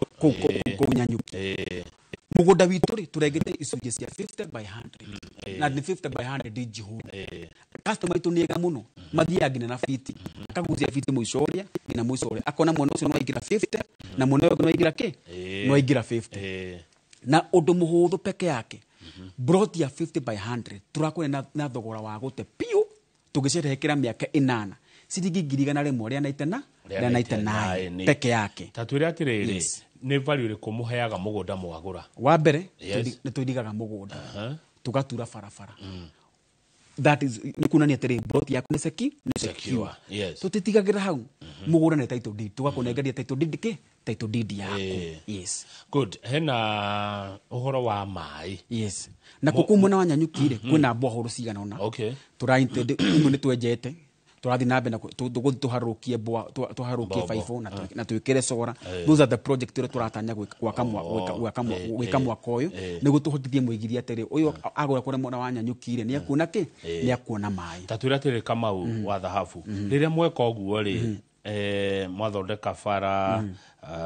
kũu Nyanyuki. Eh. Mũgũnda witũ rĩ, tũrengete icunjĩ cia 50 by 100 na nĩ 50 by 100 njihũru. Customer itũ nĩ ega mũno, mathiaga nginya na fiti, akagucia fiti mũico ũrĩa nginya mũico ũrĩa, akona mwena ũcio no aingĩra 50 na mwena ũyũ no aingĩra kĩ, Eh. no aingĩra 50. Eh. Na ũndũ mũhũthũ peke yake, broti ya 50 by 100 tũrakũrĩa na thogora wa gũte piũ, tũgĩcerehekera mĩaka 8, ciringi 199,199 peke yake. Ta twĩre atĩrĩrĩ, Yes. nĩ value ĩrĩkũ mũheaga mũgũnda mwagũra? Wa mbere, Yes. nĩ tũirigaga mũgũnda, Aha. tũgatura barabara. That is nĩ kuonania atĩrĩ broti yaku nĩ nĩ Secure. secure. Yes. Tũtitigagĩra hau, mũgũnda nĩ title deed, tũgakũnengeria title deed kĩ, title deed yaku. Eh. Yes. Good. Hena ũhoro wa maĩ. Yes. Na kũu mwena wa Nyanyuki rĩ, kwĩna borehole cigana ũna. Okay. Imwe nĩ twenjete, tũrathiĩ na mbere na tũgũthiĩ tũharũrũkie tũharũrũkie Mbombo. baibũ na twĩkĩre cora. Those are the project iria tũratanya gwĩka mwaka ũyũ, nĩguo tũhotithie mũigithia atĩrĩ ũyũ agũra kũrĩa mwena wa Nyanyuki rĩ, nĩ akuona kĩ, nĩ akuona maĩ. Ta twĩre atĩrĩ Kamau wa thahabu, rĩrĩa mweka ũguo rĩ, mwathondeka bara,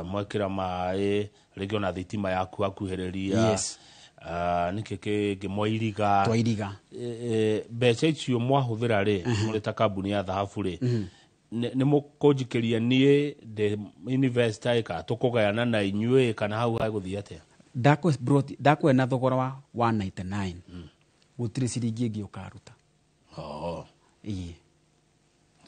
mwekĩra maĩ, rĩngĩ ona thitima yaku akuhĩrĩria. Yes. Nĩkĩ kĩngĩ mwairiga? Twairiga. Mbeca icio mwahũthĩra rĩ, mũrĩ ta kambuni ya thahabu rĩ, nĩ mũkũnjikĩria niĩ ndĩ investor ĩ, kana tũkũgayana na inyuĩ, kana hau hagũthiĩ atĩa? Ndakũhe na thogora wa 199, gũtirĩ ciringi ĩngĩ ũkaruta. Oh. Ĩĩ.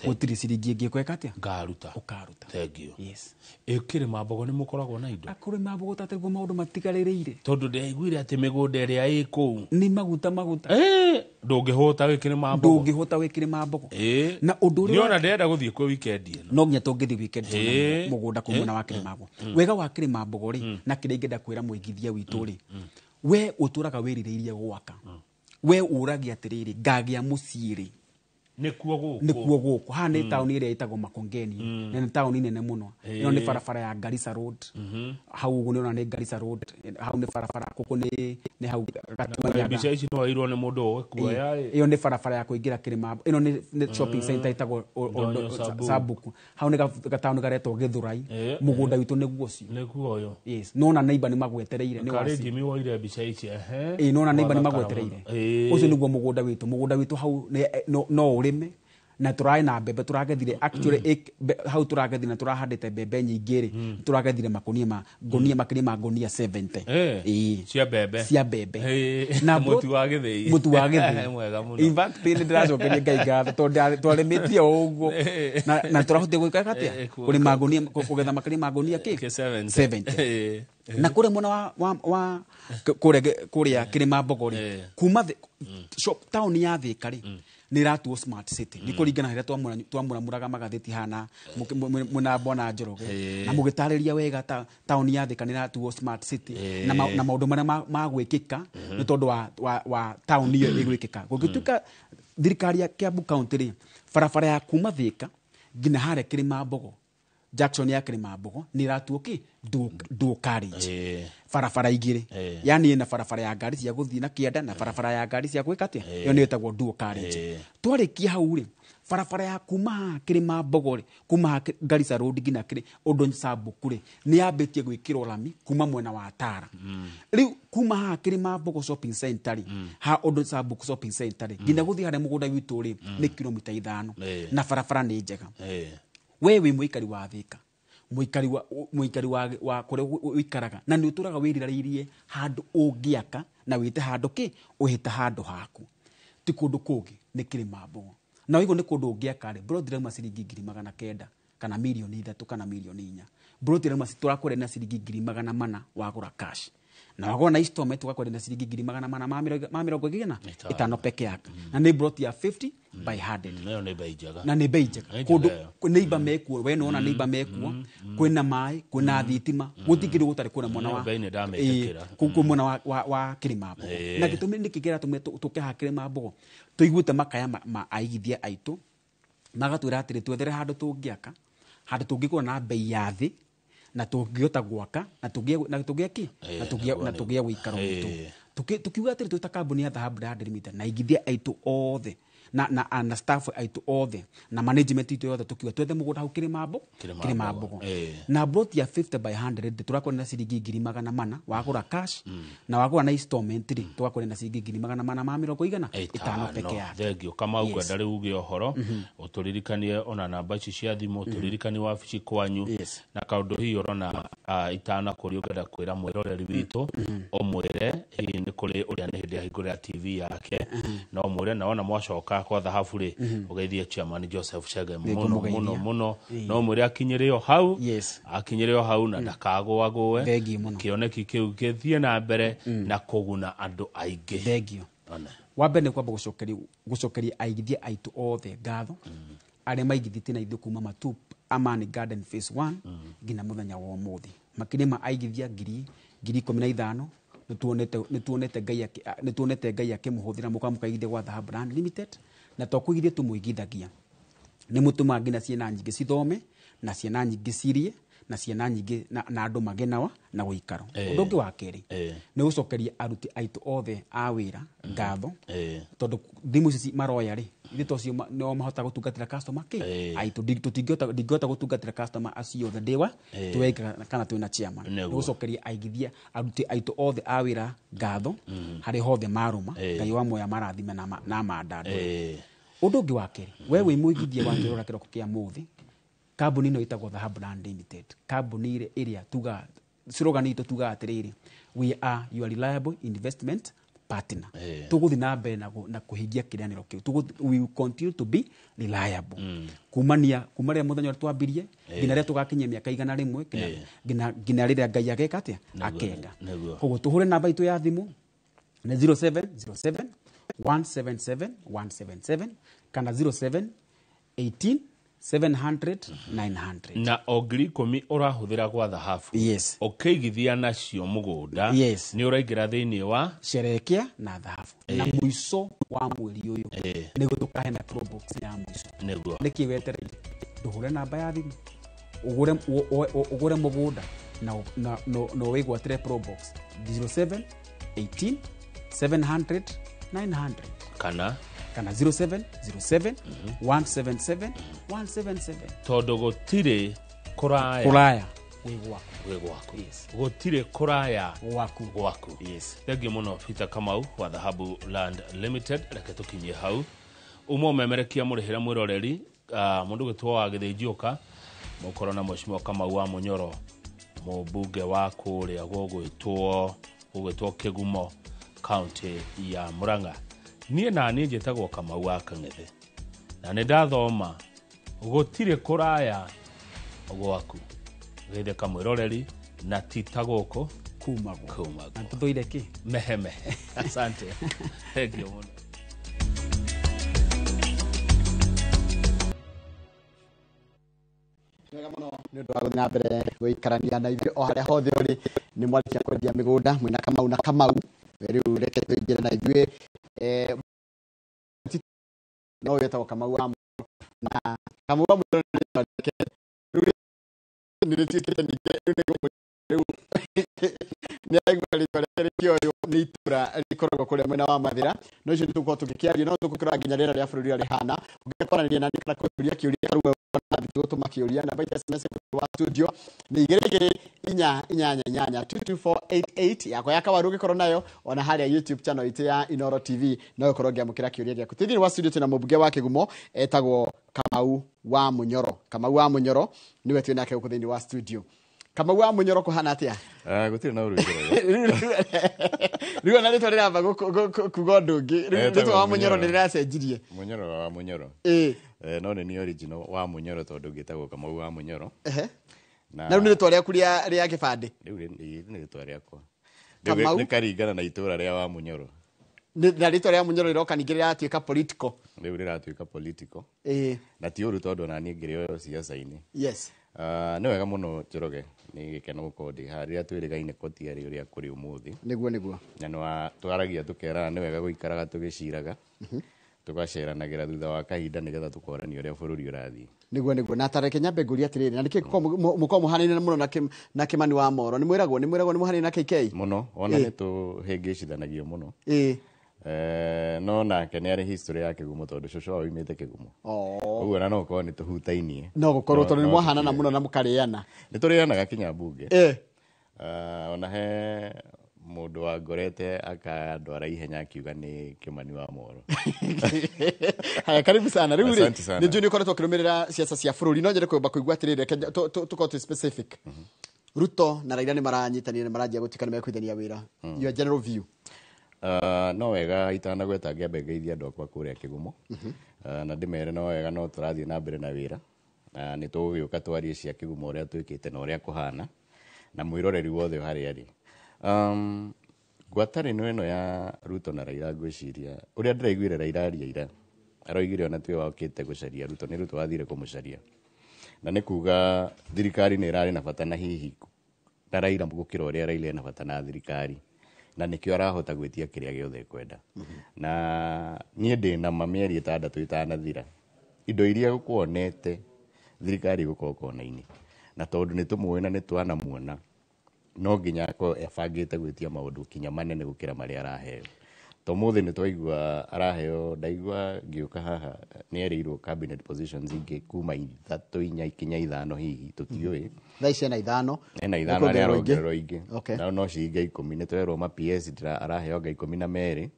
Gũtirĩ ciringi ĩngĩ ũkweka atĩa? Ngaruta. Ũkaruta. Thank you. Yes. Ĩ kĩrĩma mbogo nĩ mũkoragwo na indo? Kũrĩma mbogo tatarĩguo maũndũ matigarĩrĩire. Tondũ ndĩraiguire atĩ mĩgũnda ĩrĩa ĩ kũu nĩ maguta maguta. Eh, ndũngĩhũta wĩ kĩrĩma mbogo. Ndũngĩhũta wĩ kĩrĩma mbogo. Ĩ. Na ũndũ ũrĩa Nĩona ndĩrenda gũthiĩ kwĩ weekend ĩno. No nginya tũngĩthiĩ weekend tuone Ĩ. mũgũnda kũu mwena wa kĩrĩma mbogo. Wega wa kĩrĩma mbogo rĩ, na kĩrĩa ingĩenda kwĩra mũigithia witũ rĩ, we ũtũraga wĩrirĩirie gwaka, we ũragia atĩrĩrĩ, ngagĩa mũciĩ rĩ? Nĩkuo gũkũ. Nĩkuo gũkũ. Haha nĩ taũni ĩrĩa ĩtagwo Makongeni, na nĩ taũni nene mũno. Ĩno nĩ barabara ya Garissa Road. Hau ũguo nĩũrona nĩ Garissa Road, hau nĩ barabara, gũkũ nĩ hau Gatuanyaga. Mbica ici no irwo nĩ mũndũ ũĩ kuoya ĩ. Ĩyo nĩ barabara ya kũingĩra kĩrĩma. Ĩno nĩ shopping center ĩtagwo Ndonyo Sabu. Sabuku. Hau nĩ gataũni garetwo Gĩthũrai. Eh, Mũgũnda witũ nĩguo ũcio. Nĩguo ũyũ. Yes. Nona neighbor nĩ magwetereire nĩ Karĩ waci. Jimmy woire mbica ici, ehe. Ĩĩ, nona neighbor nĩ Wathakara magwetereire. mũno. Ĩĩ. Ũcio nĩguo mũgũnda witũ. Mũgũnda witũ hau no ũrĩme na tũrarĩ na mbembe tũragethire actually hau tũragethire na tũrahandĩte mbembe nyingĩ rĩ, tũragethire makũnia ma ngũnia makĩria ma ngũnia 70. Eh, Ĩĩ. cia mbembe. Cia mbembe. Ĩĩ. Na Mũtu wa gĩthĩi. Mũtu wa gĩthĩi. Mwega mũno. In fact nĩ ndĩracokeria Ngai ngatho tondũ twarĩmĩtie o ũguo na tũrahotire gwĩka atĩa? Eh, Kũrĩma ngũnia, kũgetha makĩria ma ngũnia kĩ? Kĩ 70. 70. Ĩĩ. Na kũrĩa mwena wa kũrĩa kĩrĩma mbogo rĩ, Eh. kuma taũni ya Thĩka rĩ, nĩ ĩratuo smart city. Nĩ kũringana na rĩrĩa twamũramũraga magathĩti hana mwĩna Bwana Njoroge, Eh. na mũgĩtarĩria wega taũni ya Thĩka nĩ ĩratuo smart city, na maũndũ marĩa magwĩkĩka nĩ tondũ wa taũni ĩyo ĩgwĩkĩka. Gũgĩtuĩka thirikari ya Kiambu County rĩ, barabara ya kuma Thĩka nginya harĩa Kĩrĩma Mbogo, junction ya Kĩrĩma Mbogo nĩ ĩratuo kĩ? Dual carriage. Eh. Barabara igĩrĩ. Eh. Yani ĩna barabara ya ngari cia gũthiĩ na kĩanda na barabara ya ngari cia gwĩka atĩa? Ĩyo nĩyo ĩtagwo dual carriage. Eh. Twarĩkia hau rĩ, Barabara ya kuma haha Kĩrĩma Mbogo rĩ, kuma haha Garissa Road nginya kĩrĩ Oldonyo Sabuk rĩ, nĩ yambĩtie gwĩkĩrwo rami kuma mwena wa Tara. Rĩu kuma haha Kĩrĩma Mbogo shopping center rĩ, haha Oldonyo Sabuk shopping center rĩ, nginya gũthiĩ harĩa mũgũnda witũ rĩ, nĩ kilomita 5. Na barabara nĩ njega. We wĩ mũikari wa Thika, mũikari wa kũrĩa ũikaraga, na nĩ ũtũraga wĩrirarĩirie handũ ũngĩaka na wĩte handũ kĩ ũhĩte handũ haku, ti kũndũ kũngĩ, nĩ Kĩrĩma Mbogo. Na waigua nĩ kũndũ ũngĩaka rĩ, plot ĩrauma ciringi 900,000 kana 3 million kana 4 million. Plot ĩrauma tũrakwenderia na ciringi 400,000 wagũra cash, na wagũra na installment tũgakwenderia na ciringi 400,000 ma mĩrongo ĩgana ĩtano peke yake, na nĩ plot ya 50 by 100. Nayo nĩ bei njega. Na nĩ bei njega. Nĩ Kũndũ njega ĩyo. neighbor mekuo, we nĩwona neighbor mekuo, kwĩna maĩ, kwĩna thitima, gũtirĩ kĩndũ gũtarĩ kũrĩa mwena Ĩyo wa bei nĩ ndamĩtĩkĩra. Kũu mwena wa Kĩrĩma Mbogo. Na gĩtũmi nĩkĩ kĩratũmire tũke haha Kĩrĩma Mbogo, tũiguĩte makaya ma aigithia aitũ magatwĩra atĩrĩ, twethere handũ tũngĩaka, handũ tũngĩgũra na bei ya thĩ, na tũngĩhota gwaka na tũgĩe kĩ na tũgĩe wĩikaro witũ. Tukiuga atĩrĩ, twĩ ta kambuni ya Dhahabu Land Limited na aigithia aitũ othe na staff aitũ othe na management itũ yothe, tukiuga twethe mũgũnda hau Kĩrĩma Mbogo. Kĩrĩma Kĩrĩma Mbogo. Mbogo. Na plot ya 50 by 100 tũrakwenda na ciringi 400,000 wagũra cash, na wagũra na installment rĩ, tũgakwenda na ciringi 400,000 ma mĩrongo igana ĩtano peke yake. Thengio Kamau. Ngwenda rĩu uge ũhoro, ũtũririkanie ona namba ici cia thimũ, ũtũririkanie wabici kwanyu na kaũndũ hihi ũrona itanakũria ũngĩenda kwĩra mwĩroreri witũ, ũmwĩre hihi nĩ kũrĩ ũrĩa nĩ hĩndĩ ahingũrĩra TV yake, no mwĩre na wona mwacoka kwa Thahabu rĩ, ũgeithie chairman Joseph Chege mũno Nĩngũmũgeithia. mũno mũno. No mwĩre akinyĩre o hau. Akinyĩre o hau na ndakagũagũe. Thengiũ mũno. Kĩoneki kĩu gĩthiĩ na mbere na kũguna andũ aingĩ. Thengio. One. Wa mbere nĩ kwamba gũcokeria aigithia aitũ othe ngatho, arĩa maigithĩtie na ithuĩ kuma Matup Amani Garden phase 1 nginya mũthenya wa ũmũthĩ, makĩria ma aigithia 15,000. Nĩtuonete Ngai akĩmũhũthĩra mũka mũkaigithia gwa Dhahabu Land Limited, na to kũigithia tũmũigithagia, nĩ mũtũmaga nginya ciana nyingĩ cithome na ciana nyingĩ cirie na ciana nyingĩ na andũ magĩe na ũikaro. Ũndũ ũngĩ wa kerĩ nĩ gũcokeria aruti aitũ othe a wĩra ngatho, tondũ thimũ ici maroya rĩ, ithuĩ to cio nĩo mahotaga gũtungatĩra customer kĩ aitũ. Tũtingĩhota, ndingĩhota gũtungatĩra customer acio othe ndĩwa tweka kana twĩna chairman. Nĩ gũcokeria aigithia aruti aitũ othe a wĩra ngatho harĩ hothe marũma. Ngai wa muoya marathime na mandandũre. Ũndũ ũngĩ wa kerĩ, we wĩ mũigithia wa kĩrora kĩroko kĩa mũthĩ, kambuni ĩno ĩtagwo Dhahabu Land Limited, kambuni ĩrĩa tugaga slogan itũ, tugaga atĩrĩrĩ, "We are your reliable investment partner." Tũgũthiĩ na mbere na kũhingia kĩĩranĩro kĩu. We will continue to be reliable kumania kuma rĩrĩa mũthenya ũrĩa twambirie nginya rĩrĩa tũgakinyia mĩaka 100, nginya rĩrĩa Ngai ageka atĩa, akenda. Koguo tũhũre namba itũ ya thimũ nĩ 0707 177 177 kana 07 18 700 900. Na o 10,000 ũrahũthĩra gwa Thahabu ũkĩigithia nacio mũgũnda, nĩ ũraingĩra thĩinĩ wa Sherekea na Thahabu, na mũico wa mweri ũyũ nĩguo tũkaheana probox ya mũico. Nĩkĩ wetereire? Ndũhũre namba ya thimũ, ũgũre mũgũnda na wĩgwatĩre probox 07 18 700 900 kana kana 0707 177 177. Tondũ gũtirĩ kũraya kũraya wĩ gwaku. Wĩ gwaku. Gũtirĩ kũraya gwaku. Gwaku. Thengiũ mũno Peter Kamau wa Dhahabu Land Limited. Reke tũkinyie hau uma ũmemerekia mũrĩhĩra mwĩroreri, mũndũ gwĩtwo wa Gĩthĩnjiũka mũkorwo na Mheshimiwa Kamau wa Mũnyoro, mũmbunge wa kũrĩa gũgwĩtwo Kĩgumo, kaunti ya Murang'a. Niĩ na niĩ njĩtagwo Kamau wa Kang'ethe, na nĩ ndathoma gũtirĩ kũraya gwaku. Geithĩka mwĩroreri, na ti ta gũkũ kumagwo. Kumagwo. Na tũthũire kĩ mehemehe. Asante, thengiũ mũno. Wega mũno nĩ ũndũ wa gũthiĩ na mbere gũikarania na ithuĩ o harĩa hothe ũrĩ. Nĩ mwarĩkia kwendia mĩgũnda mwĩna Kamau na Kamau, rĩu reke tũingĩre na ithuĩ, no wĩtagwo Kamau wa Mũnyoro, na Kamau wa Mũnyoro nĩ rĩtwa rĩake rĩu nĩ rĩtuĩkĩte ningĩ rĩu nĩ araigua rĩtwa rĩake rĩkĩoywo. nĩ itũra rĩkoragwo kũrĩa mwena wa Mathĩra. No icio nĩ tũgũkorwo tũgĩkĩaria, no tũgũkĩrora nginya rĩera rĩa bũrũri ũrĩa rĩhana. Ũngĩenda kwaranĩria nani kana kũria kĩũria rĩu gũtũma kĩũria, namba itũ ya SMS wa studio nĩ 2 2 4 8 22488 yakwa ya kawaru ũngĩkorwo nayo ona harĩa YouTube channel itũ ya Inoro TV no ũkorwo ũngĩamũkĩra kĩũria gĩaku. Thĩinĩ wa studio twĩna mũmbunge wa Kĩgumo etagwo Kamau wa Munyoro. Kamau wa Munyoro nĩwe twĩ nake gũkũ thĩinĩ wa studio. Kamau wa Munyoro kũhana atĩa? Gũtirĩ na ũru Njoroge. Rĩu ona rĩtwa rĩramba kuga ũndũ ũngĩ. Rĩu rĩtwa wa Munyoro nĩ rĩracenjirie. Munyoro wa Munyoro. Ĩĩ. No nĩ niĩ original wa Munyoro tondũ ngĩtagwo Kamau wa Munyoro. Ehe. Na rĩu nĩ rĩtwa rĩaku rĩa kĩbandĩ? Rĩu nĩ rĩtwa rĩakwa. Kamau? Nĩ karingana na itũra rĩa wa Munyoro. Na rĩtwa rĩa Munyoro rĩroka ningĩ rĩratuĩka political. Rĩu rĩratuĩka political. Ĩĩ. Na ti ũru tondũ ona niĩ ngĩrĩ o ciaca-inĩ. Yes. Nĩ wega mũno Njoroge, nĩ gĩkeno gũkorwo ndĩ haha rĩrĩa twĩrĩgaine koti arĩ ũrĩa kũrĩ ũmũthĩ. Nĩguo nĩguo. Na nĩ twaragia tũkerana nĩ wega gũikaraga tũgĩciraga, tũgaceranagĩra thutha wa kahinda nĩgetha tũkorania ũrĩa bũrũri ũrathiĩ. Nĩguo nĩguo. Na tareke nyambe ngũrie atĩrĩrĩ, na nĩkĩ mũkoragwo mũhanaine mũno na Kĩmani wa Moro? Nĩ mwĩragwo nĩ mũhanaine na KK? Mũno, ona nĩ tũhĩngĩcithanagio mũno. Ĩĩ. No nake nĩ arĩ history ya Kĩgumo tondũ cũcũ wao oimĩte Kĩgumo. Ũguo na no gũkorwo nĩ tũhutainie. No gũkorwo tondũ nĩ mwahanana mũno na mũkarĩana. Nĩ tũrĩanaga kinya mbunge. Ona he mũndũ wangorete akandwara ihenya akiuga nĩ Kĩmani wa Moro. Haya, karibu sana. Rĩu rĩ, nĩ njũĩ nĩ ũkoretwo ũkĩrũmĩrĩra siasa cia bũrũri, no nyende kwamba kũigua atĩrĩrĩ, reke tũkorwo twĩ specific. Ruto na Raila nĩ maranyitanĩra, nĩ maranjia gũtuĩka nĩ mekũithania wĩra. Your general view. No wega itanagweta ngĩambe ngeithie andũ akwa kũrĩa Kĩgumo. Na ndĩmere no wega no tũrathiĩ na mbere na wĩra. Na nĩ tũgũgĩũka twarie cia Kĩgumo ũrĩa twĩkĩte na ũrĩa kũhana na mwĩroreri wothe harĩa arĩ. Ngwatanĩro ĩno ya Ruto na Raila ngwĩciria ũrĩa ndĩraiguire Raila aria ira, aroigire ona tiwe wokĩte gũcaria Ruto, nĩ Ruto wathire kũmũcaria. Na nĩ kuga thirikari nĩ ĩrarĩ na bata na hihi na Raila gũkĩra ũrĩa Raila ena bata na thirikari. Na nĩkĩo arahota gwĩtia kĩrĩa gĩothe ekwenda. Na niĩ ndĩ na ma mĩeri 6 ĩtanathira, indo iria gũkuonete thirikari ĩgũkorwo kona-inĩ. Na tondũ nĩ tũmũĩ na nĩ twanamuona, no nginya akorwo ebangĩte gwĩtia maũndũ kinya manene gũkĩra marĩa araheo. To mũthĩ nĩ twaigua araheo, ndaigua ngĩũka haha nĩ erĩirwo cabinet positions ingĩ kuma 3 4 kinya 5 hihi tũtiũĩ. Thaa ici ena 5. Ena 5 arĩa arongererwo ingĩ. Okay. Na no ciringi 10 nĩ twerwo ma PS araheo anga 12.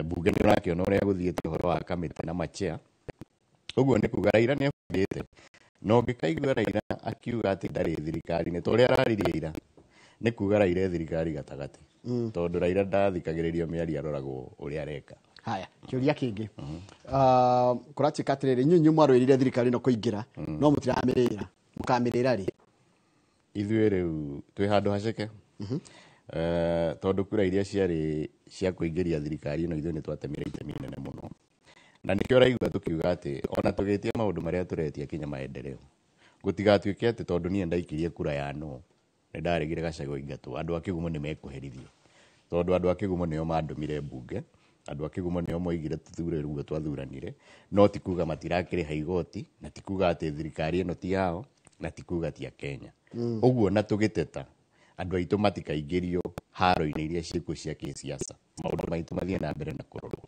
Bunge nĩ ũrakĩona ũrĩa gũthiĩte ũhoro wa kamĩtĩ na machia. Ũguo nĩ kuga Raila nĩ abangĩte. No ngĩkaigua Raila akiuga atĩ ndarĩ thirikari-inĩ ta ũrĩa araririe ira, nĩ kuga Raila e thirikari gatagatĩ. Tondũ Raila ndathikagĩrĩrio mĩario aroragwo ũrĩa areka. Haya, kĩũria kĩngĩ. Kũratuĩka atĩrĩrĩ, inyuĩ inyuĩ mwarũĩrĩire thirikari ĩno kũingĩra, no mũtiramĩrĩra. Mũkamĩrĩra rĩ? Ithuĩ rĩu twĩ handũ haceke. Tondũ kura iria ciarĩ cia kũingĩria thirikari ĩno ithuĩ nĩ twatemire itemi inene mũno. Na nĩkĩo ũraigua tũkiuga atĩ ona tũgĩtia maũndũ marĩa tũretia kinya maendeleo, gũtigatuĩke atĩ tondũ niĩ ndaikirie kura ya no, nĩ ndaregire Gachagua aingatwo, andũ a Kĩgumo nĩ mekũherithio. Tondũ andũ a Kĩgumo nĩo mandũmire mbunge, andũ a Kĩgumo nĩo moigire tũthure ũguo twathuranire, no ti kuga matirakĩrĩha igoti, na ti kuga atĩ thirikari ĩno ti yao, na ti kuga ti a Kenya. Ũguo na tũgĩteta, andũ aitũ matikaingĩrio haro-inĩ iria ciĩkuo cia kĩsiasa, maũndũ maitũ mathiĩ na mbere na kũrorwo.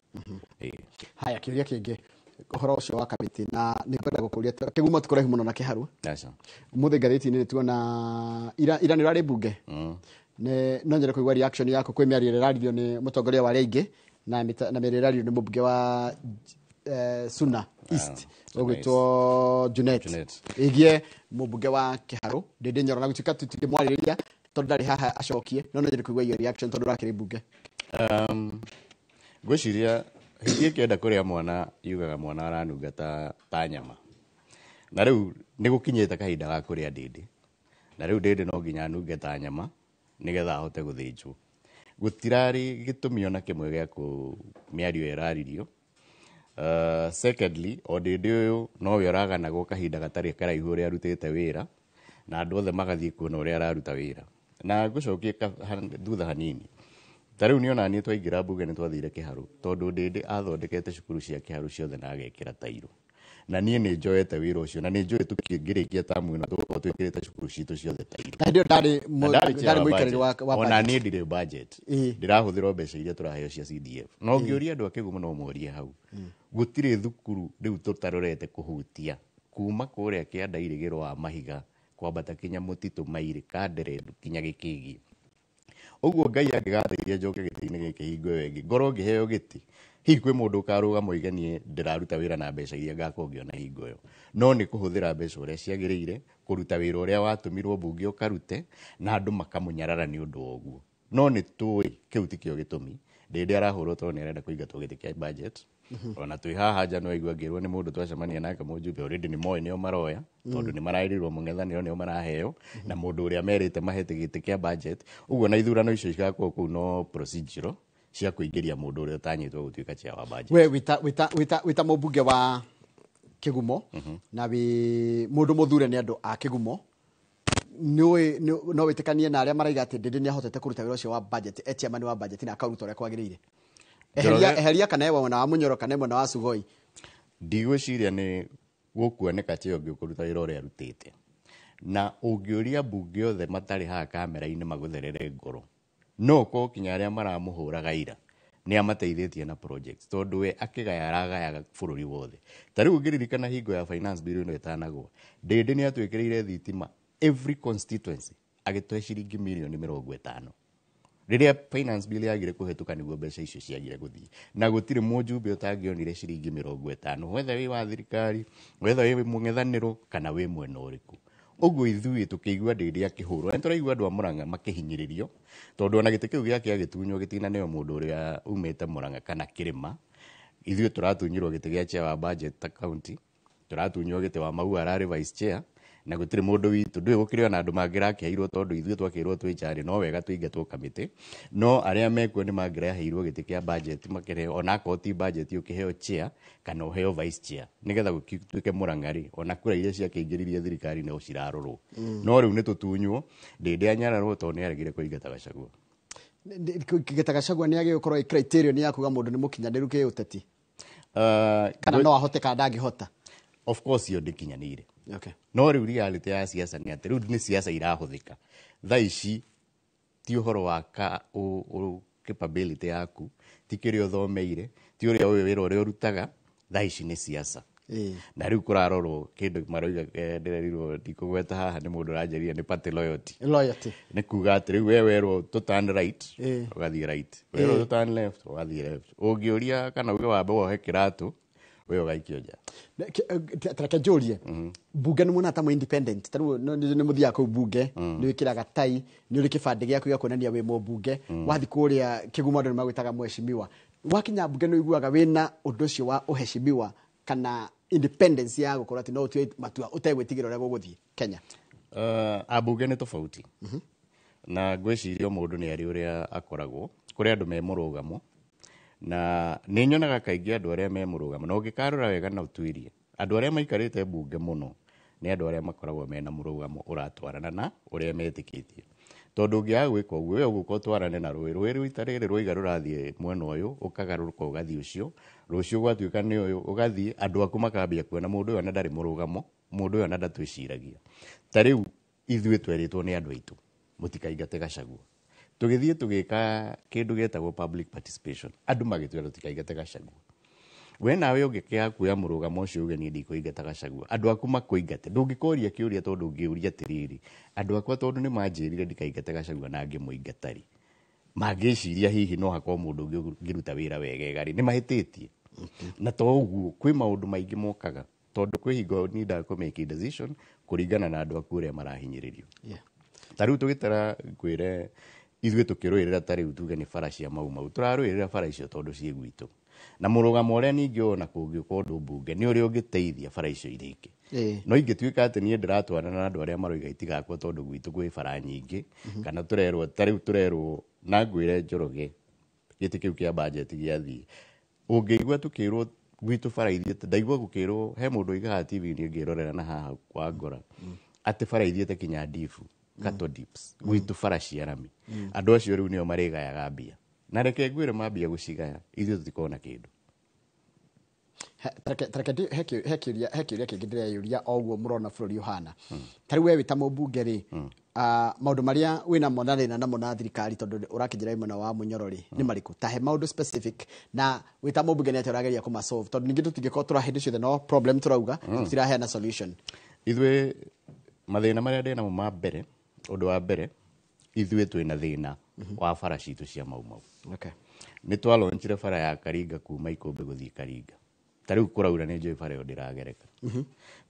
Haya, kĩũria kĩngĩ ũhoro ũcio wa kamĩtĩ, na nĩ ngwenda gũkũria Kĩgumo ti kũraihu mũno na Kĩharũ. Aca. Ũmũthĩ ngathĩti-inĩ nĩ tuona ira nĩ ũrarĩ mbunge. No nyende kũigua reaction yaku kwĩ mĩario ĩrĩa ĩraririo nĩ mũtongoria wa arĩa aingĩ na mĩario ĩraririo nĩ mũmbunge wa Suna East ũgwĩtwo Junet, ĩgiĩ mũmbunge wa Kĩharũ Ndĩndĩ Nyoro, na gũtuĩka tũtingĩmwarĩrĩria tondũ ndarĩ haha acokie, no nyende kũigua your reaction tondũ ũrakĩrĩ mbunge. Ngwĩciria hĩndĩ ĩkĩenda kũrĩa mwana yugaga mwana aranunga ta nyama. Na rĩu nĩ gũkinyĩte kahinda ga kũrĩa Ndĩndĩ. Na rĩu Ndĩndĩ no nginya anunge ta nyama nĩgetha ahote gũthĩnjwo. Gũtirarĩ gĩtũmi ona kĩmwe gĩa mĩario ĩraririo. Secondly, o Ndĩndĩ ũyũ nowe ũraganagwo kahinda gatarĩ karaihu ũrĩa arutĩte wĩra, na andũ othe magathiĩ kuona ũrĩa araruta wĩra. Na ngũcokie thutha hanini. Ta rĩu niĩ ona niĩ twaingĩra mbunge nĩ twathire Kĩharũ, tondũ Ndĩndĩ athondekete cukuru cia Kĩharũ ciothe na agekĩra tairo. Na niĩ nĩ njoete wĩra ũcio na nĩ njũĩ tũkĩngĩrĩkia tamu ĩno tũgũkorwo twĩkĩrĩte cukuru citũ ciothe tairo. Na hĩndĩ ĩyo ndarĩ Na ndarĩ chair ndarĩ wa mũikarĩri budget. wa Ona budget. niĩ ndirĩ budget, ndĩrahũthĩra mbeca iria tũraheo cia CDF. Na ũngĩũria andũ a Kĩgumo no morie hau, gũtirĩ thukuru rĩu tũtarorete kũhutia kuma kũrĩa kĩanda irĩgĩro wa mahiga kwambata kinya mũtitũ mairĩ kanderendu kinya gĩkĩgiĩ. Ũguo Ngai angĩgateithia njoke gĩtĩ-inĩ gĩkĩ hingo ĩyo ĩngĩ, ngorwo ngĩheo gĩtĩ, hihi kwĩ mũndũ ũkarũgama oige niĩ ndĩraruta wĩra na mbeca iria ngakorwo ngĩona hingo ĩyo. No nĩ kũhũthĩra mbeca ũrĩa ciagĩrĩire, kũruta wĩra ũrĩa watũmirwo mbunge ũkarute, na andũ makamũnyarara nĩ ũndũ wa ũguo. No nĩ tũĩ kĩu tikĩo gĩtũmi. Ndĩndĩ arahũrwo tondũ nĩ arenda kũingatwo gĩtĩ kĩa budget. Ona twĩ haha nja no aigua ngĩrwo nĩ mũndũ twacemania nake mũjumbe already nĩ moĩ nĩo maroya, tondũ nĩ maraĩrĩirwo mũng'ethanĩro nĩo maraheo, na mũndũ ũrĩa merĩte mahete gĩtĩ kĩa budget. Ũguo na ithurano icio cigakorwo kũu no procedural cia kũingĩria mũndũ ũrĩa ũtanyĩtwo gũtuĩka chair wa budget. We wĩta mũmbunge wa Kĩgumo na wĩ mũndũ mũthure nĩ andũ a Kĩgumo, no wĩtĩkanie na arĩa maraiga atĩ Ndĩndĩ nĩ ahotete kũruta wĩra ũcio wa budget, e chairman wa budget na akaũruta ũrĩa kwagĩrĩire? Eheria kana ewe mwena wa Munyoro kana mwena wa Sugoi. Ndigwĩciria nĩ gũkuoneka chair ũngĩ ũkũruta wĩra ũrĩa arutĩte. Na ũngĩũria mbunge othe matarĩ haha kamera-inĩ magũtherere ngoro, no ũkorwo kinya arĩa maramũhũraga ira nĩ amateithĩtie na projects, tondũ we akĩgaya aragayaga bũrũri wothe. Ta rĩu ũngĩririkana hingo ya finance bill ĩno ĩtanagwa, Ndĩndĩ nĩ atwĩkĩrĩire thitima every constituency agĩtũhe ciringi mirioni 50. Rĩrĩa finance bill yagire kũhetũka nĩguo mbeca icio ciagire gũthiĩ, na gũtirĩ mũjumbe ũtangĩonire ciringi 50, whether wĩ wa thirikari, whether wĩ mũng'ethanĩro kana wĩ mwena ũrĩkũ. Ũguo ithuĩ tũkĩigua Ndĩndĩ akĩhũrwo, na nĩtũraigua andũ a Mũrang'a makĩhinyĩrĩrio, tondũ ona gĩtĩ kĩu gĩake agĩtunywo gĩtinaneo mũndũ ũrĩa umĩte Mũrang'a kana kĩrĩma. Ithuĩ tũratunyirwo gĩtĩ gĩa chair wa budget ta county, tũratunywo gĩtĩ wa Maua ararĩ vice chair, na gũtirĩ mũndũ witũ, ndũĩ gũkĩrĩ ona andũ mangĩrakĩheirwo tondũ ithuĩ twakĩrwo twĩ njarĩ, no wega tũingatwo kamĩtĩ, no arĩa mekuo nĩ mangĩraheirwo gĩtĩ kĩa budget makĩreheo, ona akorwo ti budget ũkĩheo chair kana ũheo vice chair, nĩgetha gũtuĩke Mũrang'a rĩ, ona kura iria ciakĩingĩririe thirikari no cirarorwo. No rĩu nĩ tũtunywo, Ndĩndĩ anyararwo tondũ nĩ aregire kũingata Gachagua. Kũingata Gachagua nĩ agĩrĩirwo gũkorwo ĩ criterion ya kuga mũndũ nĩ mũkinyanĩru kĩũteti? Kana no ahote kana ndangĩhota? Of course iyo ndĩkinyanĩire. No rĩu reality ya siasa nĩ atĩ rĩu nĩ siasa irahũthĩka. Thaa ici ti ũhoro wa capability yaku, ti kĩrĩa ũthomeire, ti ũrĩa ũĩ wĩra ũrĩa ũrutaga, thaa ici nĩ siasa. Na rĩu kũrarorwo kĩndũ maroiga, ndĩrerirwo ndikũgweta haha nĩ mũndũ ũranjĩrire nĩ party loyalty. Loyalty. Nĩ kuga atĩ rĩu we werwo tũ turn right, ũgathiĩ right. Werwo tũ turn left, ũgathiĩ left. Ũngĩũria kana uge wambe wohe kĩratũ, we ũgaikio nja. Tareke njũrie, mbunge nĩ muona ta mwĩ independent? Ta rĩu nĩ mũthiaga kũu mbunge, nĩ wĩkĩraga tai, nĩ ũrĩ kĩbandĩ gĩaku gĩa kuonania wĩ mũmbunge, wathiĩ kũrĩa Kĩgumo andũ nĩ magwĩtaga mheshimiwa. Wakinya mbunge nĩ ũiguaga wĩna ũndũ ũcio wa ũheshimiwa kana independence ya gũkorwo atĩ no ũtue matua ũtegwĩtigĩra ũrĩa gũgũthiĩ Kenya? Ambunge nĩ tofauti. Na ngwĩciria mũndũ nĩ arĩ ũrĩa akoragwo, kũrĩ andũ me mũrũgamo, na nĩ nyonaga kaingĩ andũ arĩa me mũrũgamo, na ũngĩkarora wega na ũtuĩrie, andũ arĩa maikarĩte mbunge mũno nĩ andũ arĩa makoragwo mena mũrũgamo ũratwarana na ũrĩa metĩkĩtie. Tondũ ũngĩaga gwĩka ũguo, we ũgũka ũtwarane na rũĩ, rũĩ rũita rĩrĩ rwaiga rũrathiĩ mwena ũyũ, ũkagarũrũka ũgathiĩ ũcio, rũciũ gwatuĩka nĩ ũyũ, ũgathiĩ, andũ aku makambia kuona mũndũ ũyũ ona ndarĩ mũrũgamo, mũndũ ũyũ ona ndatwĩciragia. Ta rĩu ithuĩ twerĩtwo nĩ andũ aitũ, mũtikaingate Gachagua. Tũgĩthiĩ tũgĩka kĩndũ gĩtagwo public participation, andũ magĩtwĩra tũtikaingate Gachagua. We nawe ũngĩkĩaga kuoya mũrũgamo ũcio uge niĩ ndikũingata Gachagua, andũ aku makũingate, ndũngĩkoria kĩũria tondũ ũngĩũria atĩrĩrĩ, andũ akwa tondũ nĩ manjĩrire ndikaingate Gachagua na ngĩmũingata rĩ, mangĩciria hihi no hakorwo mũndũ ũngĩ ũngĩruta wĩra wegega rĩ, nĩ mahĩtĩtie. Na to ũguo kwĩ maũndũ maingĩ mokaga, tondũ kwĩ hingo nindaga kũ make a decision kũringana na andũ aku ũrĩa marahinyĩrĩrio. Ta rĩu tũgĩtara ngwĩre ithuĩ tũkĩrũĩrĩra ta rĩu tuge nĩ bara cia Mau Mau, tũrarũĩrĩra bara icio tondũ ciĩ gwitũ. Na mũrũgamo ũrĩa ningĩ wona kũngĩũka ũndũ mbunge nĩ ũrĩa ũngĩteithia bara icio irĩke. No ingĩtuĩka atĩ niĩ ndĩratwarana na andũ arĩa maroiga itigakwo tondũ gwitũ kwĩ bara nyingĩ, kana tũrerwo ta rĩu tũrerwo na ngwĩre Njoroge gĩtĩ kĩu kĩa budget gĩathiĩ. Ũngĩigua tũkĩrwo gwitũ bara ithiĩte, ndaigua gũkĩrwo he mũndũ ũigaga TV-inĩ ngĩrorera na haha kwa ngora, atĩ bara ithiĩte kinya ndibu, cattle dips, gwitũ bara cia rami. Andũ acio rĩu nĩo marĩgayaga mbia. Na reke ngwĩre mambia gũcigaya, ithuĩ tũtikona kĩndũ. He kĩũria kĩngĩ ndĩreyũria o ũguo mũrona bũrũri ũhana. Ta rĩu we wĩ ta mũmbunge rĩ, maũndũ marĩa wĩna mo na thĩna namo na thirikari tondũ ũrakĩnjĩra wĩ mwena wa Mũnyoro rĩ, nĩ marĩkũ? Ta he maũndũ specific na wĩ ta mũmbunge nĩ atĩa ũrageria kũmasolve, tondũ ningĩ tũtingĩkorwo tũra hĩndĩ ciothe no problem tũrauga, tũtiraheana solution. Ithuĩ mathĩna marĩa ndĩnamo ma mbere, ũndũ wa mbere ithuĩ twĩna thĩna wa bara citũ cia Mau Mau. Nĩ twalonchire bara ya Karinga kuma Ikũmbĩ gũthiĩ Karinga. Ta rĩu kũraura nĩ njũĩ bara ĩyo ndĩragereka.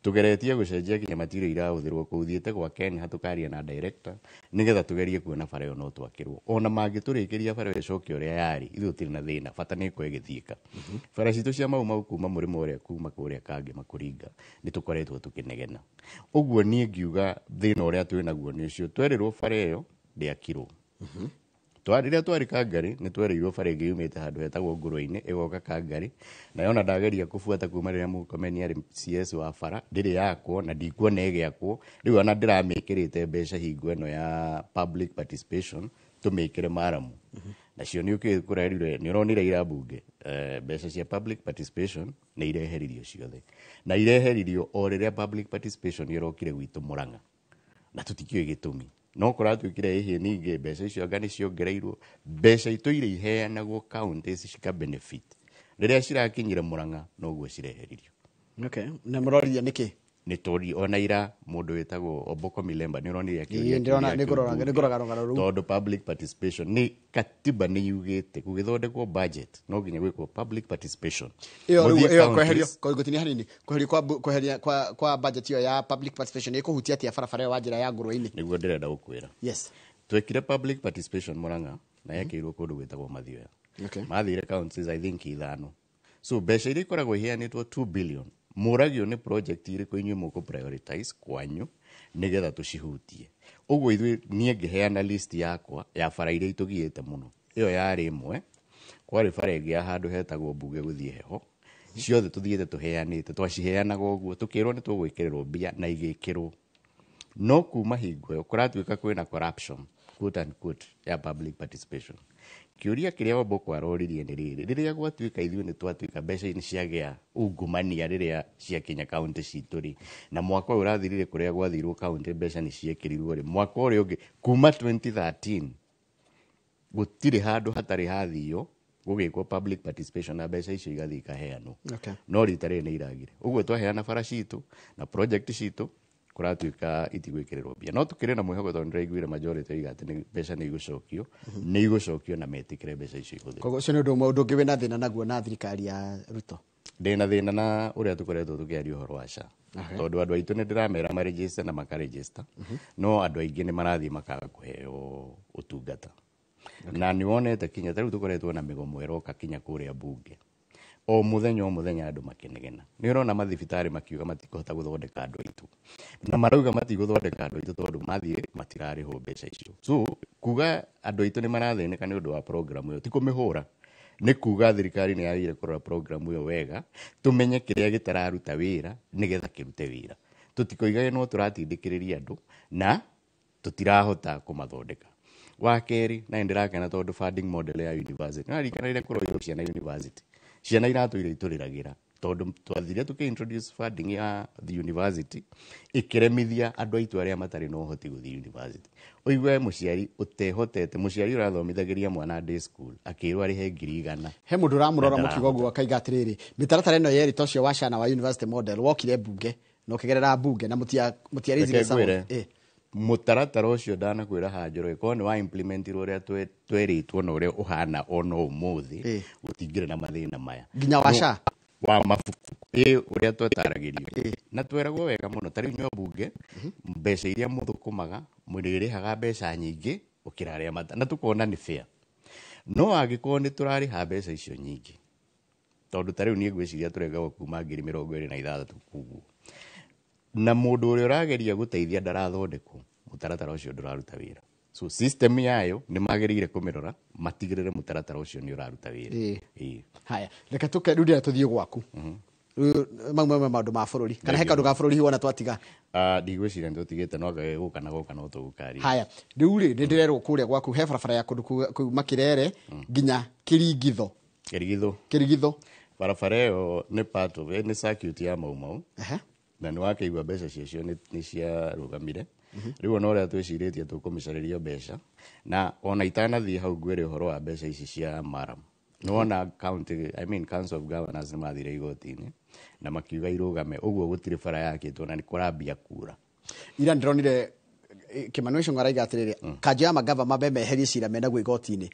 Tũgeretie gũcenjia kinya material irahũthĩrwo kũu, thiĩte gwa Kenya tũkaria na director nĩgetha tũgerie kuona bara ĩyo no twakĩrwo. Ona mangĩtũrĩkĩria bara ĩyo ĩcoke ũrĩa yarĩ, ithuĩ tũtirĩ na thĩna, bata nĩ ĩkorwo ĩgĩthiĩka. Bara citũ cia Mau Mau kuma mũrĩmo ũrĩa kuma kũrĩa Kangema kũringa nĩ tũkoretwo tũkĩnegena. Ũguo niĩ ngiuga thĩna ũrĩa twĩ naguo nĩ ũcio, twerĩrwo bara ĩyo ndĩakirwo. Rĩrĩa twarĩ Kangari nĩ twereirwo bara ĩngĩ yumĩte handũ hetagwo Ngũrwe-inĩ ĩgoka Kangari, na yona ndageria kũbuata kuma rĩrĩa Mũrkomen arĩ CS wa bara ndĩrĩ yakwo na ndikuona ĩgĩakwo. Rĩu ona ndĩramĩkĩrĩte mbeca hingo ĩno ya public participation tũmĩkĩre maramu. Nacio nĩ ũkĩũĩ kũrerire, nĩ ũronire ira mbunge, mbeca cia public participation nĩ ireheririo ciothe, na ireheririo o rĩrĩa public participation ĩrokire gwitũ Mũrang'a, na tũtikĩũĩ gĩtũmi. No kũratuĩkire ĩhĩ ningĩ mbeca icio anga nĩ ciongereirwo, mbeca itũire iheanagwo counties cika benefit, rĩrĩa cirakinyire Mũrang'a noguo cireheririo. Na mũroririe nĩkĩ? Nĩ tũri ona ira mũndũ wĩtagwo Oboko Milemba nĩ ũronire akĩũria Ĩĩ, ndĩrona kĩũria nĩ ngũrora kĩu nĩ ngũroga rũgano rũu. Tondũ public participation nĩ katiba nĩ yugĩte gũgĩthondekwo budget no nginya gwĩkwo public participation. Ĩyo rĩu Mũthiĩ ĩyo kweherio counties- ngũtinia hanini, kweherio kwa kweheria kwa budget ĩyo ya public participation ĩkũhutia atĩa barabara ĩyo wa njĩra ya Ngũrwe-inĩ? Nĩguo ndĩrenda gũkwĩra. Twekire public participation Mũrang'a na yekĩirwo kũndũ gwĩtagwo Mathioya. Mathire counties I think 5. So mbeca iria ikoragwo iheanĩtwo 2 billion mũragio nĩ project irĩkũ inyuĩ mũkũ prioritize kwanyu nĩgetha tũcihutie. Ũguo ithuĩ niĩ ngĩheana list yakwa ya bara iria itũgiĩte mũno, ĩyo yarĩ ĩmwe. Kwarĩ bara ĩngĩ ya handũ hetagwo mbunge gũthiĩ heho, ciothe tũthiĩte tũheanĩte, twaciheanaga ũguo tũkĩrwo nĩ tũgwĩkĩrĩrwo mbia na igĩkĩrwo. No kuma hingo ĩyo kũratuĩka kwĩna corruption quote unquote ya public participation. Kĩũria kĩrĩa Wamboko aroririe nĩ rĩrĩ, rĩrĩa gwatuĩka ithuĩ nĩ twatuĩka mbeca nĩ ciagĩa ungumania rĩrĩa ciakinya kaunti citũ rĩ, na mwaka ũyũ ũrathirire kũrĩa gwathirwo kaunti mbeca nĩ ciekĩrirwo rĩ, mwaka ũrĩa ũngĩ kuma 2013 gũtirĩ handũ hatarĩ hathio gũgĩkwo public participation na mbeca icio igathiĩ ikaheanwo. No rita rĩrĩ nĩ iragire. Ũguo twaheana bara citũ na project citũ kũratuĩka itigwĩkĩrĩrwo mbia. No tũkĩrĩ na mwĩhoko tondũ nĩndĩraiguire majority oiga atĩ mbeca nĩ igũcokio, nĩ igũcokio na metĩkĩre mbeca icio ihũthĩrwo. Koguo ũcio nĩ ũndũ ũmwe, ũndũ ũngĩ wĩna thĩna naguo na thirikari ya Ruto? Ndĩna thĩna na ũrĩa tũkoretwo tũkĩaria ũhoro wa SHA. Tondũ andũ aitũ nĩ ndĩramera maregister na makaregister, no andũ aingĩ nĩ marathiĩ makaga kũheo ũtungata. Na nĩ wonete kinya ta rĩu tũkoretwo na mĩgomo ĩroka kinya kũrĩa mbunge. O mũthenya o mũthenya andũ makĩnegena. Nĩ ũrona mathibitarĩ makiuga matikũhota gũthondeka andũ aitũ. Na marauga matigũthondeka andũ aitũ tondũ mathiĩ matirarĩhwo mbeca icio. So kuga andũ aitũ nĩ marathĩnĩka nĩ ũndũ wa program ĩyo ti kũmĩhũra. Nĩ kuga thirikari nĩ yagĩrĩire kũrora program ĩyo wega, tũmenye kĩrĩa gĩtararuta wĩra nĩgetha kĩrute wĩra. Tũtikoigage no tũratindĩkĩrĩria andũ na tũtirahota kũmathondeka. Wa kerĩ, na nĩndĩrakena tondũ funding model ya university. Nĩ waririkana rĩrĩa kũroirwo ciana university. Ciana iratũire itũrĩragĩra tondũ twathire tũkĩ introduce funding ya the university ĩkĩremithia andũ aitũ arĩa matarĩ na ũhoti gũthiĩ university. Ũigue mũciari ũtehotete, mũciari ũrathomithagĩria mwana day school akĩrwo arĩhe 100,000. He mũndũ ũramũrora Na mũkiuga ũguo akaiga atĩrĩrĩ, mĩtaratara ĩno yerĩ ta ũcio wa SHA na wa university model wokire mbunge na ũkĩgerera mbunge na mũtiarĩithire Reke sawa. ngwĩre, mũtaratara ũcio ndanakwĩra hanjoro ĩkorwo nĩ wa implementirwo ũrĩa twerĩtwo na ũrĩa ũhana ona ũmũthĩ, gũtingĩrĩ na mathĩna maya. Nginya wa SHA? Wa mabuku. Ũrĩa twetaragĩrio. Na tweragwo wega mũno, ta rĩu inyuĩ ambunge, mbeca iria mũthũkũmaga, mũrĩrĩhaga mbeca nyingĩ gũkĩra arĩa mata, na tũkona nĩ fair. No angĩkorwo nĩ tũrarĩha mbeca icio nyingĩ, tondũ ta rĩu niĩ ngwĩciria tũrengagwo kuma 26,000 koguo. Na mũndũ ũrĩa ũrageria gũteithia ndarathondekwo, mũtaratara ũcio ndũraruta wĩra. So system yayo nĩ magĩrĩire kũmĩrora, matigĩrĩre mũtaratara ũcio nĩ ũraruta wĩra. Haya, reke tũke rĩu ndĩrenda tũthiĩ gwaku. Rĩu mau mamwe maũndũ ma bũrũri. Kana he kaũndũ ga bũrũri wona twatiga? Ndigwĩciria nĩ tũtigĩte, no anga gũka na gũka no tũgũkaria. Haya, rĩu rĩ nĩ ndĩrerwo kũrĩa gwaku he barabara ya kũndũ kuma Kĩrere nginya Kĩringitho. Kĩrigitho. Kĩrigitho. Barabara ĩyo nĩ part of nĩ circuit ya Mau Mau. Na nĩ wakĩigua mbeca ciacio nĩ ciarũgamire. Rĩu ona ũrĩa twĩcirĩtie tũkũmĩcarĩria mbeca, na ona itanathiĩ hau ngwĩre ũhoro wa mbeca ici cia Maram. Nĩwona county, I mean Council of Governors nĩ mathire igoti-inĩ na makiuga irũgame, ũguo gũtirĩ bara yakĩtwo na nĩ kũrambia kura. Ira ndĩronire Kimani Ichung'wa araiga atĩrĩrĩ, kanjũ ya magava mambe meherie cira menaguo igoti-inĩ.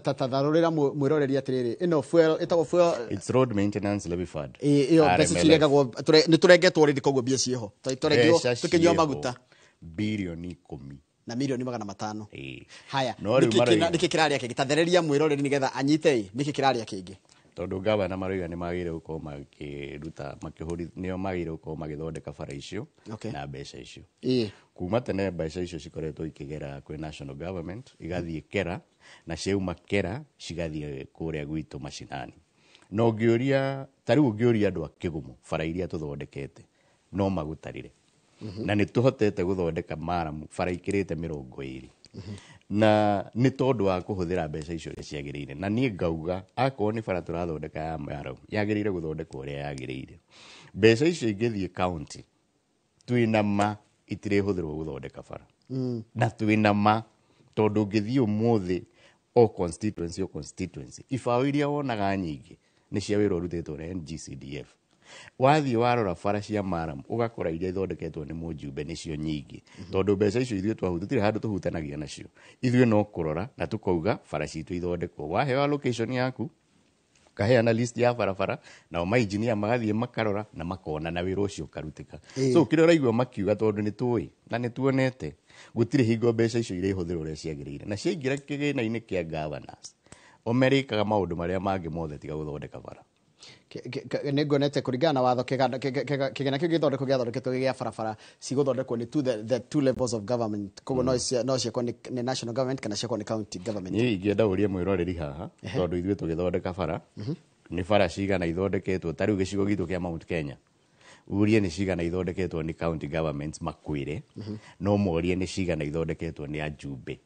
Tatharũrĩra mwĩroreri atĩrĩrĩ, ĩno fuel ĩtagwo fuel. It's Road Maintenance Levy Fund. Ĩyo mbeca RMLF. ciregagwo nĩ tũrengetwo rĩrĩ, koguo mbia ciĩho tũrengirwo Mbeca tũkĩnyua ciĩho maguta birioni 10 na mirioni 500. Haya, No rĩu nĩkĩ nĩkĩ kĩrarĩa kĩngĩ? Tathereria mwĩroreri nĩgetha anyite ĩ, nĩkĩ kĩrarĩa kĩngĩ? Tondũ gavana maroiga nĩ magĩrĩire gũkorwo makĩruta makĩhũri, nĩo magĩrĩire gũkorwo magĩthondeka bara icio na mbeca icio. Kuma tene mbeca icio cikoretwo ikĩgera kwĩ national government, igathiĩ kera, na ciauma kera cigathiĩ kũrĩa gwitũ macinani. Na ũngĩũria ta rĩu ũngĩũria andũ a Kĩgumo bara iria tũthondekete no magũtarĩre. Na nĩ tũhotete gũthondeka maramu bara ikĩrĩte 20, na nĩ tondũ wa kũhũthĩra mbeca icio ũrĩa ciagĩrĩire. Na niĩ ngauga akorwo nĩ bara tũrathondeka ya maramu, yagĩrĩire gũthondekwo ũrĩa yagĩrĩire. Mbeca icio ingĩthiĩ county, twĩna ma itirĩhũthĩrwo gũthondeka bara. Na twĩna ma tondũ ũngĩthiĩ ũmũthĩ o constituency o constituency, ibaũ iria wonaga nyingĩ nĩ cia wĩra ũrutĩtwo nĩ NGCDF. Wathiĩ warora bara cia maram, ũgakora iria ithondeketwo nĩ mũjumbe nĩcio nyingĩ, tondũ mbeca icio ithuĩ twahu tũtirĩ handũ tũhutanagia nacio. Ithuĩ no kũrora na tũkauga bara citũ ithondekwo. Waheo allocation yaku, ũkaheana list ya barabara, nao mainjinia magathiĩ makarora na makona na wĩra ũcio ũkarutĩka. So kĩrĩa ũraigua makiuga, tondũ nĩ tũĩ na nĩ tuonete gũtirĩ hingo mbeca icio irĩhũthĩrwo ũrĩa ciagĩrĩire, na ciaingĩra kĩgĩna-inĩ kĩa governors, o merĩkaga maũndũ marĩa mangĩ mothe tiga gũthondeka bara. Nĩ nguonete kũringana na watho kĩgĩna kĩu gĩthondekwo gĩathondeketwo gĩa barabara cigũthondekwo nĩ the two levels of government, koguo no ciakwo nĩ national government kana ciakwo nĩ county government. Niĩ ingĩenda ũrie mwĩroreri haha, tondũ ithuĩ tũgĩthondeka bara, nĩ bara cigana ithondeketwo ta rĩu gĩcigo gitũ kĩa Mount Kenya, urie nĩ cigana ithondeketwo nĩ county governments makwĩre. No morie nĩ cigana ithondeketwo nĩ ajumbe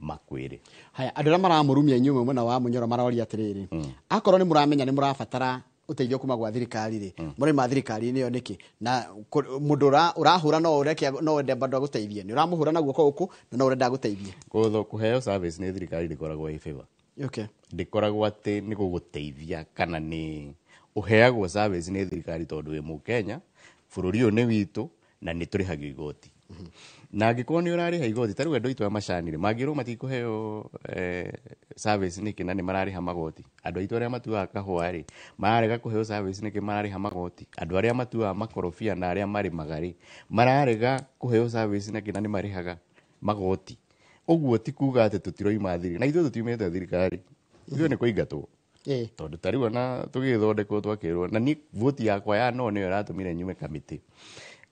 makwĩre. Haya, andũ arĩa maramũrumia inyuĩ mwena wa Mũnyoro maroria atĩrĩrĩ, akorwo nĩ mũramenya nĩ mũrabatara ũteithio kuma gwa thirikari rĩ, mũraima thirikari-inĩ ĩyo nĩkĩ? Na mũndũ ũrahũra no ũreke no wende bado agũteithie, nĩ ũramũhũra na guoko gũkũ na no ũrenda agũteithie. Kũheo service nĩ thirikari ndĩkoragwo ĩ favor. Ndĩkoragwo atĩ nĩ gũgũteithia kana nĩ ũheagwo service nĩ thirikari tondũ wĩ mũkenya, bũrũri ũyũ nĩ witũ na nĩ tũrĩhagio igoti. Na angĩkorwo nĩ ũrarĩha igoti, ta rĩu andũ aitũ a macani rĩ, mangĩrwo matikũheo service nĩkĩ na nĩ mararĩha magoti? Andũ aitũ arĩa matuaga kahũa rĩ, mararega kũheo service nĩkĩ mararĩha magoti? Andũ arĩa matuaga makorobia na arĩa marĩmaga rĩ, mararega kũheo service nĩkĩ na nĩ marĩhaga magoti? Ũguo ti kuga atĩ tũtiroima thirikari, na ithuĩ tũtiumĩte thirikari, ithuĩ nĩ kũingatwo. Tondũ ta rĩu ona tũgĩthondekwo twakĩrwo, na niĩ voti yakwa ya no nĩyo ĩratũmire nyume kamĩtĩ,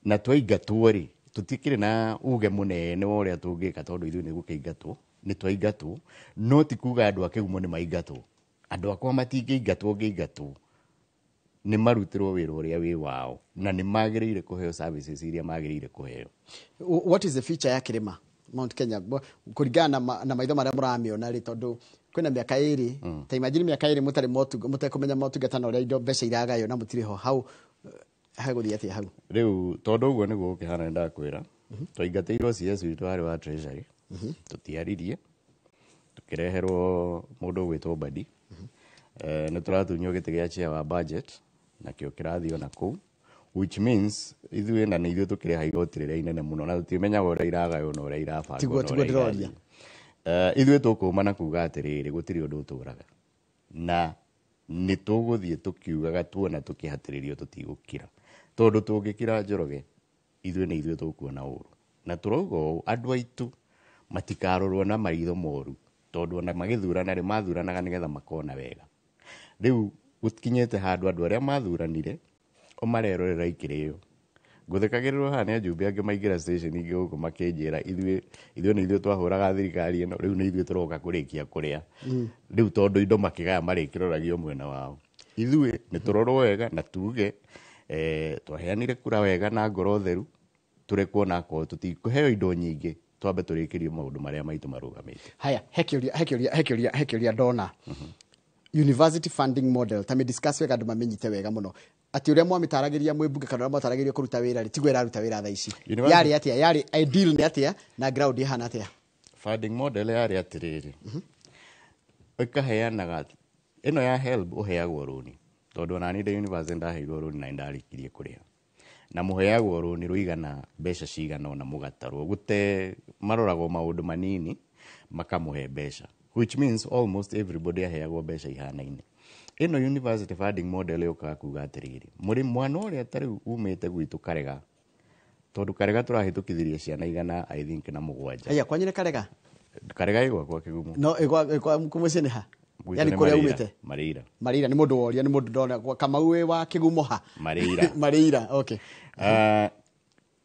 na twaingatwo rĩ, tũtikĩrĩ na uge mũnene wa ũrĩa tũngĩka, tondũ ithuĩ nĩ gũkĩingatwo, nĩ twaingatwo. No ti kuga andũ a Kĩgumo nĩ maingatwo. Andũ akwa matingĩingatwo, ngĩingatwo nĩ marutĩrwo wĩra ũrĩa wĩ wao na nĩ magĩrĩire kũheo services iria magĩrĩire kũheo. What is the future ya kĩrĩma Mount Kenya kũringana na maitho marĩa mũramĩona rĩ? Tondũ kwĩna mĩaka 2, ta imagine mĩaka 2 mũtarĩ mũtekũmenya motungata na ũrĩa indo mbeca iragaywo na mũtirĩ ho hau, hegũthiĩ atĩa hau? Rĩu tondũ ũguo nĩguo gũkĩhana, nĩ ndakwĩra twaingatĩirwo CS witũ warĩ wa treasury, tũtiaririe, tũkĩreherwo mũndũ ũgwĩtwo Badi. Nĩ tũratunywo gĩtĩ gĩa chair wa budget, nakĩo kĩrathiĩ ona kũu, which means ithuĩ na nĩ ithuĩ tũkĩrĩha igoti rĩrĩa inene mũno na tũtimenyaga ũrĩa iragaywo na ũrĩa irabangwo na Tiguo ũrĩa ndĩroria. irathiĩ. Ithuĩ tũkũma na kuga atĩrĩrĩ, gũtirĩ ũndũ ũtũraga na nĩ tũgũthiĩ tũkiugaga tuona tũkĩhatĩrĩrio tũtigũkira, tondũ tũngĩkira Njoroge ithuĩ nĩ ithuĩ tũkuona ũru. Na tũrauga ũũ, andũ aitũ matikarorwo na maitho moru, tondũ ona magĩthurana rĩ, mathuranaga nĩgetha makona wega. Rĩu gũkinyĩte handũ andũ arĩa mathuranire o marerorera ikĩrĩo. Ngũthekagĩrĩrwo haha nĩ ajumbe angĩ maingĩra station ingĩ gũkũ makĩnjĩra ithuĩ nĩ ithuĩ twahũraga thirikari ĩno, rĩu nĩ ithuĩ tũroka kũrĩkia kũrĩa. Rĩu tondũ indo makĩgaya marĩkĩroragio mwena wao, ithuĩ nĩ tũrorwo wega na tuge twaheanire kura wega na ngoro theru, tũrekwo nakorwo tũtikũheo indo nyingĩ, twambe tũrĩkĩrie maũndũ marĩa maitũ marũgamĩte. Haya, he kĩũria ndona. University funding model ta discuss wega andũ mamenyite wega mũno atĩ ũrĩa mwamĩtaragĩria mwĩ mbunge kana ũrĩa mwataragĩrio kũruta wĩra rĩ tiguo ĩraruta wĩra thaa ici. Yarĩ atĩa, yarĩ ideal nĩ atĩa na ground ĩhana atĩa? Funding model yarĩ atĩrĩrĩ, ĩkaheanaga ĩno ya HELB ũheagwo rũni tondũ ona niĩ ndĩ university ndaheirwo rũni na nĩndarĩkirie kũrĩha, na mũheagwo rũni rũigana mbeca cigana ũna mũgatarwo gũte maroragwo maũndũ manini makamũhe mbeca, which means almost everybody aheagwo mbeca ihanaine. Ĩno university funding model yũkaga kuga atĩrĩrĩ, mũrĩ mwana ũrĩa ta rĩu umĩte gwitũ Karega, tondũ Karega tũrahĩtũkithirie ciana 100 I think na 7. Aya kwanyu nĩ Karega? Karega ĩ gwakwa Kĩgumo. No ĩ mũciĩ nĩ ha? Yani kũrĩa umĩte? Marĩira. Marĩira nĩ mũndũ woria, nĩ mũndũ ndona Kamau wĩ wa Kĩgumo ha? Marĩira. Marĩira, okay.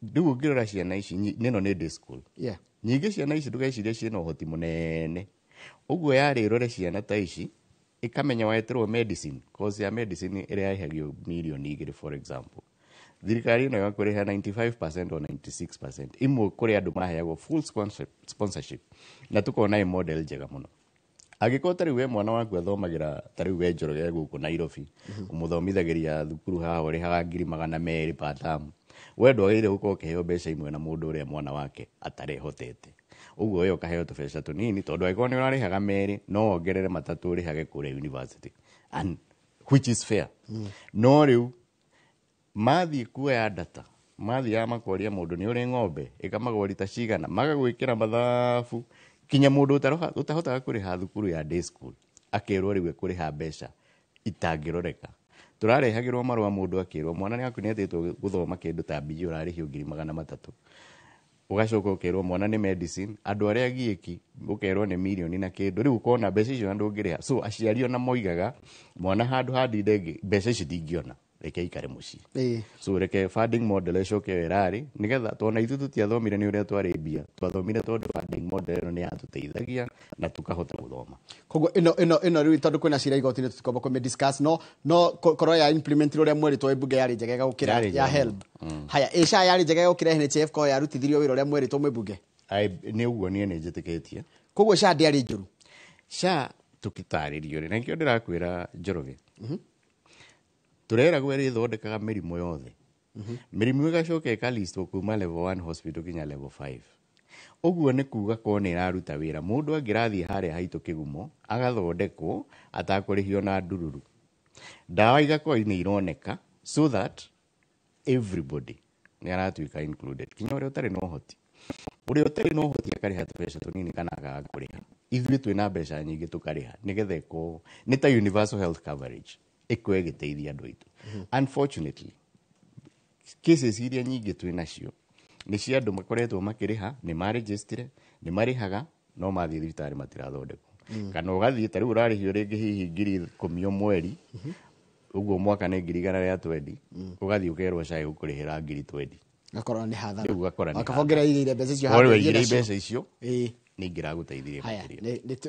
Rĩu ũngĩrora ciana ici nĩno nĩ day school. Yeah. Nyingĩ ciana ici ndũgecirie ciĩna ũhoti mũnene. Ũguo yarĩ ĩrore ciana ta ici ĩkamenya wetĩrwo medicine, course ya medicine ĩrĩa ĩrĩhagio mirioni 2 for example. Thirikari ĩno ĩgakũrĩha 95% or 96%. Imwe kũrĩ andũ maheagwo full sponsorship na tũkona ĩ model njega mũno. Angĩkorwo ta rĩu we mwana waku athomagĩra ta rĩu we Njoroge gũkũ Nairobi, ũmũthomithagĩria thukuru haha ũrĩhaga 200,000 per term, we ndwagĩrĩire gũkorwo ũkĩheo mbeca imwe na mũndũ ũrĩa mwana wake atarehotete. Ũguo we ũkaheo tũbeca tũnini tondũ angĩkorwo nĩ ũrarĩhaga 2 no wongerere 3 ũrĩhage kũrĩa university, and which is fair. No rĩu mathiĩ kuoya data, mathiaga makoria mũndũ nĩ ũrĩ ng'ombe ĩkamagũra ta cigana, magagwĩkĩra mathabu kinya mũndũ ũtahotaga kũrĩha thukuru ya day school akerwo rĩu ekũrĩha mbeca itangĩroreka. Tũrarehagĩrwo marũa mũndũ akĩrwo mwana nĩ aku nĩetĩtwo gũthoma kĩndũ ta BA ũrarĩhio 300,000, ũgacoka ũkerwo mwana nĩ medicine, andũ arĩa agiĩki ũkerwo nĩ mirioni na kĩndũ, rĩu ũkona mbeca icio na ndũngĩrĩha. So aciari ona moigaga mwana handũ ha ndinde mbeca ici ndingĩona, reke aikare mũciĩ. So reke funding model ĩcoke ĩyo ĩrarĩ nĩgetha tona ithuĩ tũtiathomire nĩ ũrĩa twarĩ mbia, twathomire tondũ funding model ĩno nĩ yatũteithagia na tũkahota gũthoma. Koguo ĩno rĩu tondũ kwĩna cira igoti-inĩ tũtikomba kũmĩ discuss, no korwo ya implement ũrĩa mwerĩtwo mbunge yarĩ njegega gũkĩra ya HELB. Haya, ĩ SHA yarĩ njegega gũkĩra NHIF korwo yarutithirio wĩra ũrĩa mwerĩtwo mwĩ mbunge? Nĩ ũguo niĩ nĩ njĩtĩkĩtie. Koguo SHA ndĩarĩ njũru? SHA tũkĩtarĩrio rĩ, na nĩkĩo ndĩrakwĩra Njoroge, tũreragwo ĩrĩa ĩthondekaga mĩrimũ yothe. Mĩrimũ ĩgacoka ĩkalistwo kuma level 1 hospital kinya level 5. Ũguo nĩ kuga korwo nĩ ĩraruta wĩra, mũndũ angĩrathiĩ harĩa haitũ Kĩgumo agathondekwo atakũrĩhio na ndururu, ndawa igakorwo nĩ ironeka so that everybody nĩ aratuĩka included, kinya ũrĩa ũtarĩ na ũhoti. Ũrĩa ũtarĩ na ũhoti akarĩha tũbeca tũnini kana akaga kũrĩha, ithuĩ twĩna mbeca nyingĩ tũkarĩha nĩgetha ĩkorwo nĩ ta universal health coverage ĩkorwo ĩgĩteithia andũ aitũ. Unfortunately cases iria nyingĩ twĩ nacio nĩ cia andũ makoretwo makĩrĩha, nĩ marĩgĩstire, nĩ marĩhaga, no mathiĩ thibitarĩ matirathondekwo. Kana ũgathiĩ ta rĩu ũrarĩhio rĩngĩ hihi 10,000 o mweri, ũguo mwaka nĩ 120,000, ũgathiĩ ũkerwo SHA ĩgũkũrĩhĩra 20,000. Gakorwo nĩ hathara. Rĩu ũgakora nĩ Wakabongerera hathara. igĩire mbeca icio Korwo handũ waigĩire igĩire mbeca icio, nĩ ingĩragũteithirie makĩria.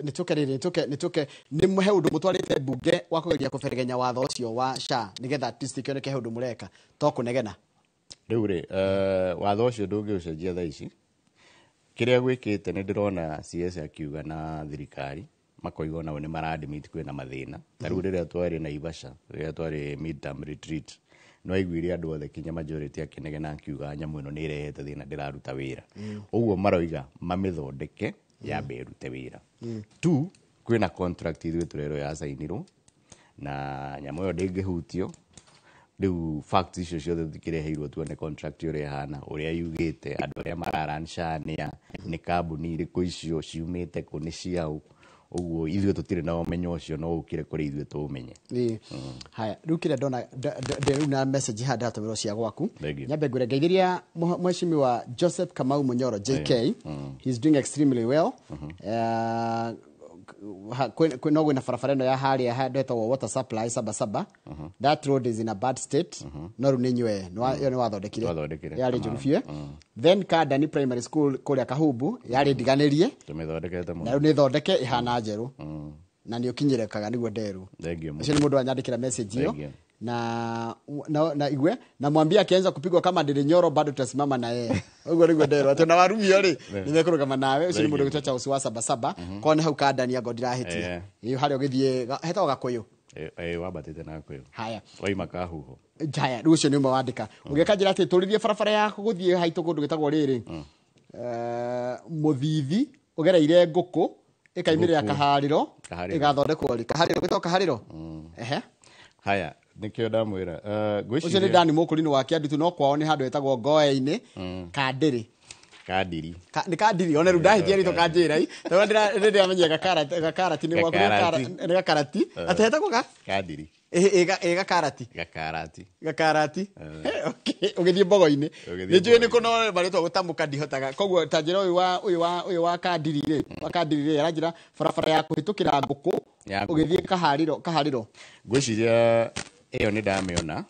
Nĩ tũke rĩrĩ, nĩ tũke nĩ he ũndũ mũtwarĩte mbunge wa kũgeria kũberegenya watho ũcio wa SHA nĩgetha at least kĩoneke he ũndũ mũreka to kũnegena. Rĩu rĩ, watho ũcio ndũngĩũcenjia thaa ici. Kĩrĩa gwĩkĩte nĩ ndĩrona CS akiuga na thirikari makoiga onao nĩ mara-admit kwĩna mathĩna. Ta rĩu rĩrĩa twarĩ Naivasha, rĩrĩa twarĩ midterm retreat, nĩ waiguire andũ othe kinya majority akĩnegena akiuga nyamũ ĩno nĩ ĩrehete thĩna ndĩraruta wĩra. Ũguo maroiga mamĩthondeke yambe ĩrute wĩra. Two, kwĩna contract ithuĩ tũrerwo yacainirwo na nyamũ ĩyo ndĩngĩhutio. Rĩu facts icio ciothe tũtikĩreheirwo tuone contract ũrĩa ĩhana, ũrĩa yugĩte, andũ arĩa mararan SHA nĩ kambuni irĩkũ icio ciumĩte kũ, nĩ ciaũ. Ũguo ithuĩ tũtirĩ na ũmenyo ũcio, no ũkire kũrĩ ithuĩ tũũmenye. Haya, rĩu kĩrĩa ndona rĩu na message haha ndatũmĩrwo cia gwaku. Thank you. Nyambe ngwĩre ngeithĩria mheshimiwa Joseph Kamau Munyoro JK. He's doing extremely well. No gwĩna barabara ĩno ya harĩa handũ hetagwo water supply Sabasaba. That road is in a bad state. No rĩu nĩ nywe ĩyo nĩ wathondekire. Twathondekire. Yarĩ njũru biũ. Then Kandani Primary School kũrĩa Kahumbu yarĩ ndiganĩrie. Tũmĩthondekete mũno. Na rĩu nĩ thondeke ĩhana njerũ. Na nĩ ũkinyĩrĩkaga nĩguo nderwo. Thank you. Ũcio nĩ mũndũ wanyandĩkĩra message ĩyo. Thank you. Na igwe na mwambie akianza kupigwa kama Ndindi Nyoro bado tutasimama na yeye. Uguo niguo nderwo atä na warumio rĩ nĩ mekũrũgama nawe. Ũcio nĩ mũndũ gwĩtwo Charles wa Sabasaba korwo nĩ hau kandania ngo ndirahĩtia. Ĩyo harĩa ũgĩthiĩ hetagwo Gakũyũ. Wambatĩte na Gakũyũ. Haya. Waima Kahuho. Haya, rĩu ũcio nĩ ũmwe wandĩka. Ũgĩkanjĩra atĩ tũrĩrie barabara ya gũthiĩ haitũ kũndũ gwĩtagwo rĩrĩ Mũthithi ũgereire ngũkũ ĩkaimĩrĩra Kaharĩro ĩgathondekwo rĩ. Kaharĩro gwĩtagwo Kaharĩro. Ehe. Haya, nĩkĩo ndamwĩra. Ũcio nĩ Dani Mũkũrinũ wa Kĩandutu no kwao nĩ handũ hetagwo Ngoe-inĩ Kandĩrĩ. Kandiri. Nĩ Kandiri, one rĩu ndahĩtia rĩtwa kanjĩra i. Tondũ ndĩramenya gakarati nĩ gwaku nĩ gakarati. Atĩ hetagwo ga? Kandiri. Ĩ gakarati. Gakarati. Gakarati. Okay, ũgĩthiĩ mbogo-inĩ. Nĩ njũĩ nĩ kũno marĩtwa gũtamũka ndihotaga. Koguo ta njĩra ũyũ wa Kandiri rĩ, wa Kandiri rĩ aranjĩra barabara ya kũhĩtũkĩra ngũkũ ũgĩthiĩ Kaharĩro, Kaharĩro. Ngwĩciria ĩyo nĩ ndamĩona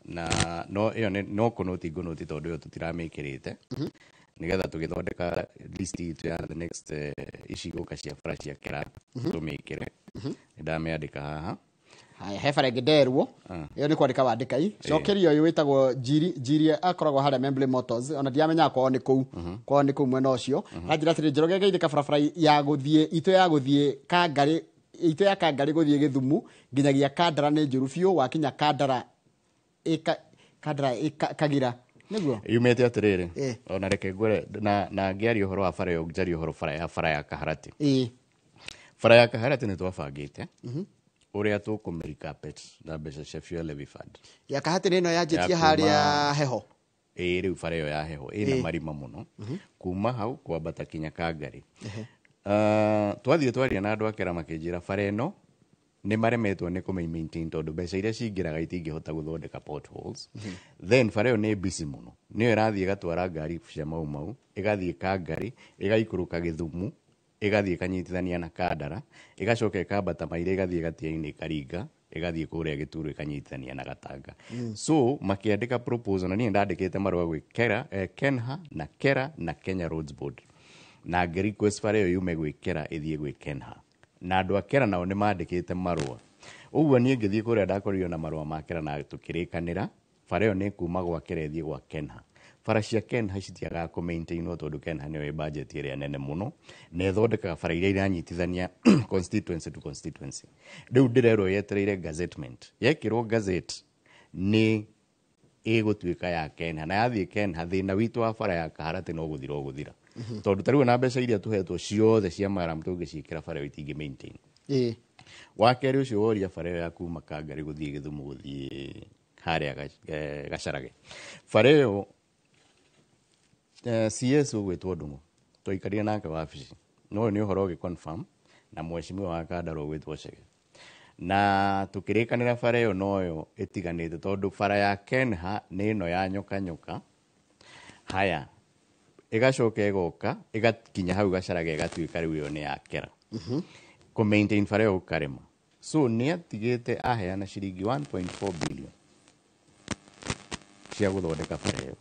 na no ĩyo nĩ no kũnũti ngũnũti tondũ ĩyo tũtiramĩkĩrĩte. Nĩgetha tũgĩthondeka list itũ ya the next ici gũka cia bara cia kĩra tũmĩkĩre. Nĩ ndamĩandĩka haha. Haya, he bara ĩngĩ nderwo ĩyo nĩ kwandĩka wandĩka i. Cokeria ũyũ wĩtagwo Njiri, Njiri akoragwo harĩa Membley Motors, ona ndiamenyaga kwao nĩ kũu, kwao nĩ kũu mwena ũcio. Aranjĩra atĩrĩ, Njoroge geithĩka barabara ya gũthiĩ itũ ya gũthiĩ Kangarĩ, itũ ya Kangarĩ gũthiĩ Gĩthumu nginyagia Kandara nĩ njũru biũ, wakinya Kandara ĩka Kandara ĩka Kagira. Nĩguo? Yumĩte atĩrĩrĩ, ona reke ngwĩre na ngĩaria ũhoro wa bara ĩyo njarie ũhoro bara ya Kaharati. Bara ya Kaharati nĩ twabangĩte ũrĩa tũkũmĩrecapet na mbeca cia fuel levy fund. Ya Kaharati nĩ ĩno yanjĩtie harĩa heho. Ĩĩ, rĩu bara ĩyo ya heho ĩna marima mũno kuma hau kwambata kinya Kangarĩ. Twathiĩ twaria na andũ a Kera makĩnjĩra bara ĩno nĩ maremetwo nĩ kũmĩ maintain tondũ mbeca iria cingĩraga itingĩhota gũthondeka potholes. Then bara ĩyo nĩ busy mũno, nĩyo ĩrathiĩ ĩgatwara ngari cia Mau Mau, ĩgathiĩ Kangarĩ, ĩgaikũrũka Gĩthumu, ĩgathiĩ ĩkanyitithania na Kandara, ĩgacoka ĩkambata Maire, ĩgathiĩ Gatiainĩ ĩkaringa, ĩgathiĩ kũrĩa Gĩturu ĩkanyitithania na Gatanga. So makĩandĩka proposal na niĩ ndandĩkĩte marũa gwĩ Kera, Kenha na Kera na Kenya Roads Board, na ngĩ request bara ĩyo yume gwĩ Kera ĩthiĩ gwĩ Kenha, na andũ a Kera nao nĩ mandĩkĩte marũa. Ũguo niĩ ngĩthiĩ kũrĩa ndakorirwo na marũa ma Kera na tũkĩrĩkanĩra bara ĩyo nĩ kuma gwa Kera ĩthiĩ gwa Kenha. Bara cia Kenha citiagaga kũ maintainwo tondũ Kenha nĩyo ĩ budget ĩrĩa nene mũno na ĩthondekaga bara iria iranyitithania constituency to constituency. Rĩu ndĩrerwo yetereire gazettement. Yekĩrwo gazette nĩ ĩgũtuĩka ya Kenha, na yathiĩ Kenha thĩna witũ wa bara ya Kaharati no gũthira ũgũthira. Tondũ ta rĩu na mbeca iria tũhetwo ciothe cia maram tũngĩciĩkĩra bara ĩyo itingĩ maintain. Wa kerĩ ũcio woria bara ĩyo ya kuma Kangarĩ gũthiĩ Gĩthumu gũthiĩ harĩa Gacarage. Bara ĩyo CS ũgwĩtwo Ndung'u twaikarire nake wabici, no ũyũ nĩ ũhoro ũgĩ confirm na mheshimiwa wa Kandara ũgwĩtwo Chege, na tũkĩrĩkanĩra bara ĩyo noyo ĩtiganĩte tondũ bara ya Kenha nĩ ĩno ya nyoka nyoka. Haya, ĩgacoka ĩgoka ĩgakinya hau Gacarage ĩgatuĩka rĩu ĩyo nĩ ya Kera. Kũ maintain bara ĩyo gũkarema. So nĩ atigĩte aheana ciringi 1.4 billion cia gũthondeka bara ĩyo.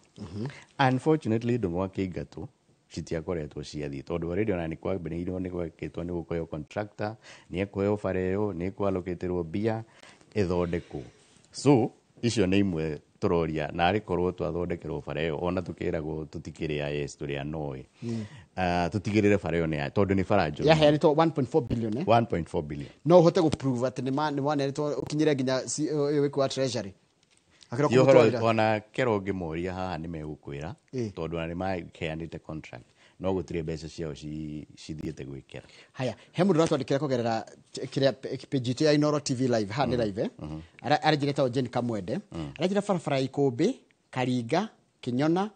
Unfortunately Ndung'u akĩingatwo citiakoretwo ciathiĩ tondũ already ona nĩ kwambĩrĩirio nĩ gwekĩtwo nĩ gũkũheo contractor, nĩ ekũheo bara ĩyo, nĩ ĩkũallocatĩrwo mbia ĩthondekwo. So icio nĩ imwe tũroria na arĩ korwo twathondekerwo bara ĩyo ona tũkĩragwo tũtikĩrĩ a yes tũrĩ a no ĩ. Tũtigĩrĩre bara ĩyo nĩ ya tondũ nĩ bara njũru. Yaheanĩtwo 1.4 billion, 1.4 billion. No ũhote gũ prove atĩ nĩ waneanĩtwo ũkinyĩre nginya ũyũ wĩkũ wa treasury. Ti ũhoro ona Kera ũngĩmoria haha nĩ megũkwĩra tondũ ona nĩ maheanĩte contract no gũtirĩ mbeca ciao cithiĩte gwĩkĩra. Haya, he mũndũ ũratwandĩkĩra kũgerera kĩrĩa page itũ ya Inooro TV live, haha nĩ live, aranjĩra etagwo Jane Kamwende, aranjĩra barabara ya Ikũmbĩ, Karinga, Kĩnyona,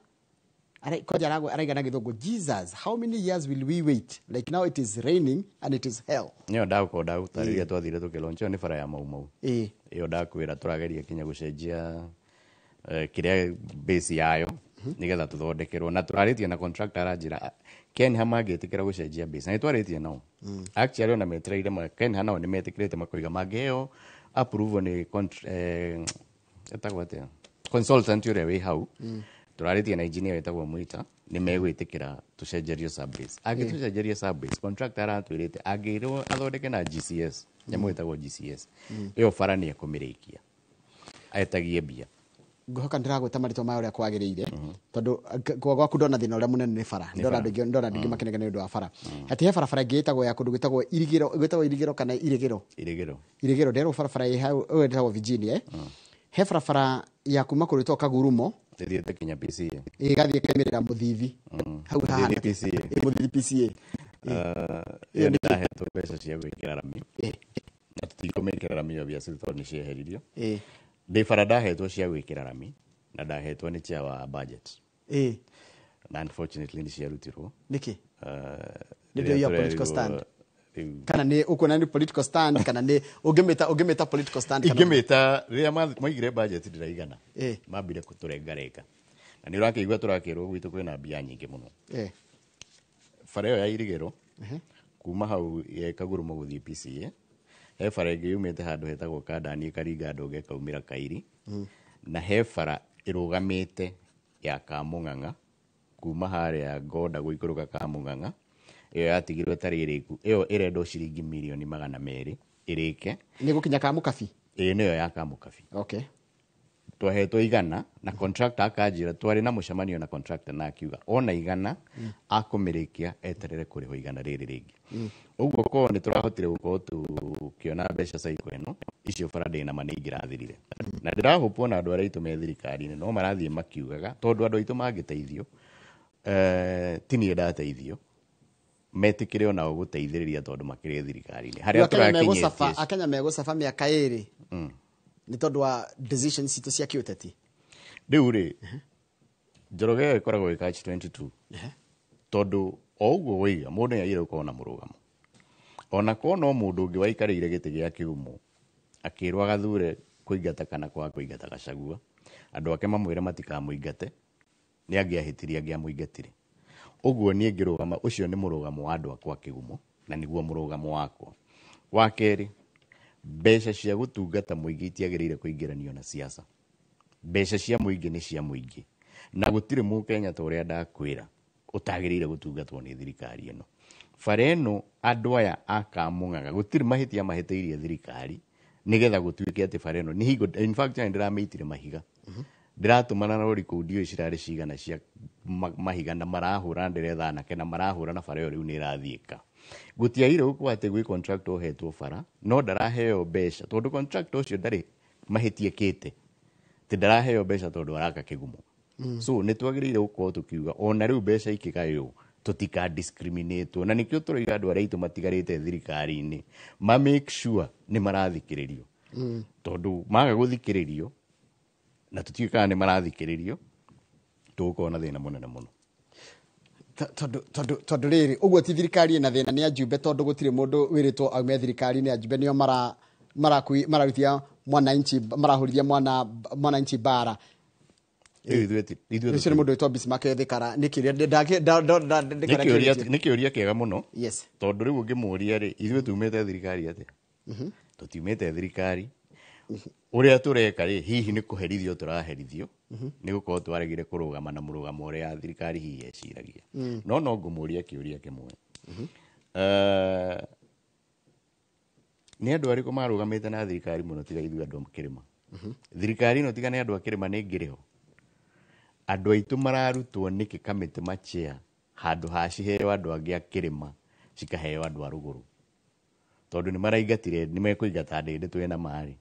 kwanja araiga na gĩthũngũ, Jesus, how many years will we wait? Like now it is raining and it is hell. Nĩyo ndagũkorwo ndagũtarĩria twathire tũkĩlaunch, ĩyo nĩ bara ya Mau Mau. Ĩyo ndakwĩra tũrageria kinya gũcenjia kĩrĩa base yayo nĩgetha tũthondekerwo, na tũrarĩtie na contractor aranjĩra Kenha mangĩtĩkĩra gũcenjia base, na nĩtwarĩtie nao. Actually ona metereire Kenha nao nĩmetĩkĩrĩte makoiga mangĩheo approval nĩ etagwo atĩa consultant ũrĩa wĩ hau. Tũrarĩtie na engineer wĩtagwo Mwita, nĩ megwĩtĩkĩra tũcenjerio subbase. Angĩtũcenjeria subbase, contractor aratwĩrĩte angĩrwo athondeke na GCS, nyamũ ĩtagwo GCS, ĩyo bara nĩ ekũmĩrĩkia. Etagie mbia. Ngũhoka ndĩragwĩta marĩtwa maya ũrĩa kwagĩrĩire, tondũ gwaku ndona thĩna ũrĩa mũnene nĩ bara. Ndona andũ aingĩ makĩnegena nĩ ũndũ wa bara. Atĩ he barabara ĩngĩ ĩtagwo ya kũndũ gwĩtagwo Irigĩro, gwĩtagwo Irigĩro kana Irigĩro? Irigĩro. Irigĩro, nderwo barabara ĩ hau ĩtagwo Virginia. He barabara ya kuma kũndũ gwĩtagwo Kagurumo ĩthiĩte kinya PCA. Ĩgathiĩ ĩkaimĩrĩra Mũthithi. Hau hahana Mũthithi PCA. Mũthithi PCA. Ĩyo nĩ ndahetwo mbeca cia gwĩkĩra rami. Na tũtikũmĩkĩra rami obviously tondũ nĩ cieheririo. Ndĩ bara ndahetwo cia gwĩkĩra rami na ndahetwo nĩ chair wa budget. Na unfortunately nĩ ciarutirwo. Nĩkĩ? Nĩ Rĩrĩa ndĩ ya political tũrerirwo stand. Rĩu Kana nĩ ũkuona nĩ political stand, kana nĩ ũngĩmĩta political stand kana ingĩmĩta rĩrĩa maigire budget ndĩraigana. Mambire kũtũrengarenga. Na nĩ ũrakĩigua tũrakĩrwo gwitũ kwĩna mbia nyingĩ mũno. Bara ĩyo ya Irigĩro kuma hau Kagurumo gũthiĩ PCA, he bara ĩngĩ yumĩte handũ hetagwo Kandani ĩkaringa Ndũnge ĩkaumĩra Kairi. Na he bara ĩrũgamĩte ya Kamũng'ang'a kuma harĩa Ngonda gũikũrũka Kamũng'ang'a, ĩyo yatigirwo ĩtarĩ ĩrĩku, ĩyo ĩrendwo ciringi mirioni 200 ĩrĩke. Nĩ gũkinya Kamũkabi? Ĩĩ, nĩyo ya Kamũkabi. Okay. Twahetwo 100 na contractor akanjĩra, twarĩ na mũcemanio na contractor na akiuga ona 100 akũmĩrĩkia eterere kũrĩhwo 100 rĩrĩ rĩngĩ. Ũguo korwo nĩ tũrahotire gũkorwo tũkĩona mbeca cycle ĩno, icio bara ndĩ nama nĩ ingĩrathirire. Na ndĩrahũpwo na andũ arĩa aitũ me thirikari-inĩ no marathiĩ makiugaga tondũ andũ aitũ mangĩteithio, ti niĩ ndateithio, metĩkĩre onao gũteithĩrĩria tondũ makĩrĩ thirikari-inĩ. Harĩa tũrakinyĩtie Akenya megũcaba mĩaka 2 nĩ tondũ wa decisions citũ cia kĩũteti. Rĩu rĩ, Njoroge ĩyo ĩkoragwo ĩ catch 22. Tondũ o ũguo woiga mũndũ nĩ agĩrĩire gũkorwo na mũrũgamo. Ona korwo no mũndũ ũngĩ waikarĩire gĩtĩ gĩa kĩgumo akĩrwo agathure kũingata kana kwaga kũingata Gachagua, andũ ake mamwĩre matikamũingate, nĩ angĩahĩtirie angĩamũingatire. Ũguo niĩ ngĩrũgama, ũcio nĩ mũrũgamo wa andũ akwa kĩgumo na nĩguo mũrũgamo wakwa. Wa kerĩ, mbeca cia gũtungata mũingĩ itiagĩrĩire kũingĩranio na siasa. Mbeca cia mũingĩ nĩ cia mũingĩ. Na gũtirĩ mũkenya ta ũrĩa ndakwĩra ũtagĩrĩire gũtungatwo nĩ thirikari ĩno. Bara ĩno andũ aya a Kamũng'ang'a gũtirĩ mahĩtia mahĩtĩirie thirikari nĩgetha gũtuĩke atĩ bara ĩno nĩ hingo, in fact nĩ ndĩramĩitire mahiga. Ndĩratũmana rori kũu ndiũĩ cirarĩ cigana cia mahiga na marahũra, ndĩretha anake na marahũra na bara ĩyo rĩu nĩ ĩrathiĩka. Gũtiagĩrĩire gũkorwo atĩ gwĩ contractor ũhetwo bara no ndaraheo mbeca tondũ contractor ũcio ndarĩ mahĩtia ekĩte, atĩ ndaraheo mbeca tondũ araka kĩgumo. So nĩ twagĩrĩire gũkorwo tũkiuga ona rĩu mbeca ikĩgaywo tũtika discriminate, na nĩkĩo tũroiga andũ arĩa aitũ matigarĩte thirikari-inĩ ma make sure nĩ marathikĩrĩrio. Tondũ maga gũthikĩrĩrio na tũtiũĩ kana nĩ marathikĩrĩrio, tũgũkorwo na thĩna mũnene mũno. Tondũ rĩrĩ ũguo ti thirikari ĩna thĩna nĩ ajumbe, tondũ gũtirĩ mũndũ wĩrĩtwo aume thirikari-inĩ, ajumbe nĩo mararutia mwananchi, marahũrithia mwananchi bara. Rĩu ithuĩ ithuĩ Ũcio nĩ mũndũ wĩtwo Bismarck Ethikara. Nĩ kĩũria Nĩ kĩũria kĩega mũno. Yes. Tondũ rĩu ũngĩmũria rĩ, ithuĩ tumĩte thirikari atĩa? Tũtiumĩte thirikari. Ũrĩa tũreka rĩ, hihi nĩ kũherithio tũraherithio, nĩ gũkorwo twaregire kũrũgama na mũrũgamo ũrĩa thirikari hihi yeciragia. No no ngũmũria kĩũria kĩmwe. Nĩ andũ arĩkũ marũgamĩte na thirikari mũno tiga ithuĩ andũ a kĩrĩma? Thirikari ĩno tiga nĩ andũ a kĩrĩma nĩ ĩngĩrĩ ho. Andũ aitũ mararutwo nĩkĩ kamĩtĩ machia handũ ha ciheo andũ angĩ a kĩrĩma cikaheo andũ a rũgũrũ? Tondũ nĩ maraingatire, nĩ mekũingata ndĩndĩ twĩna marĩ.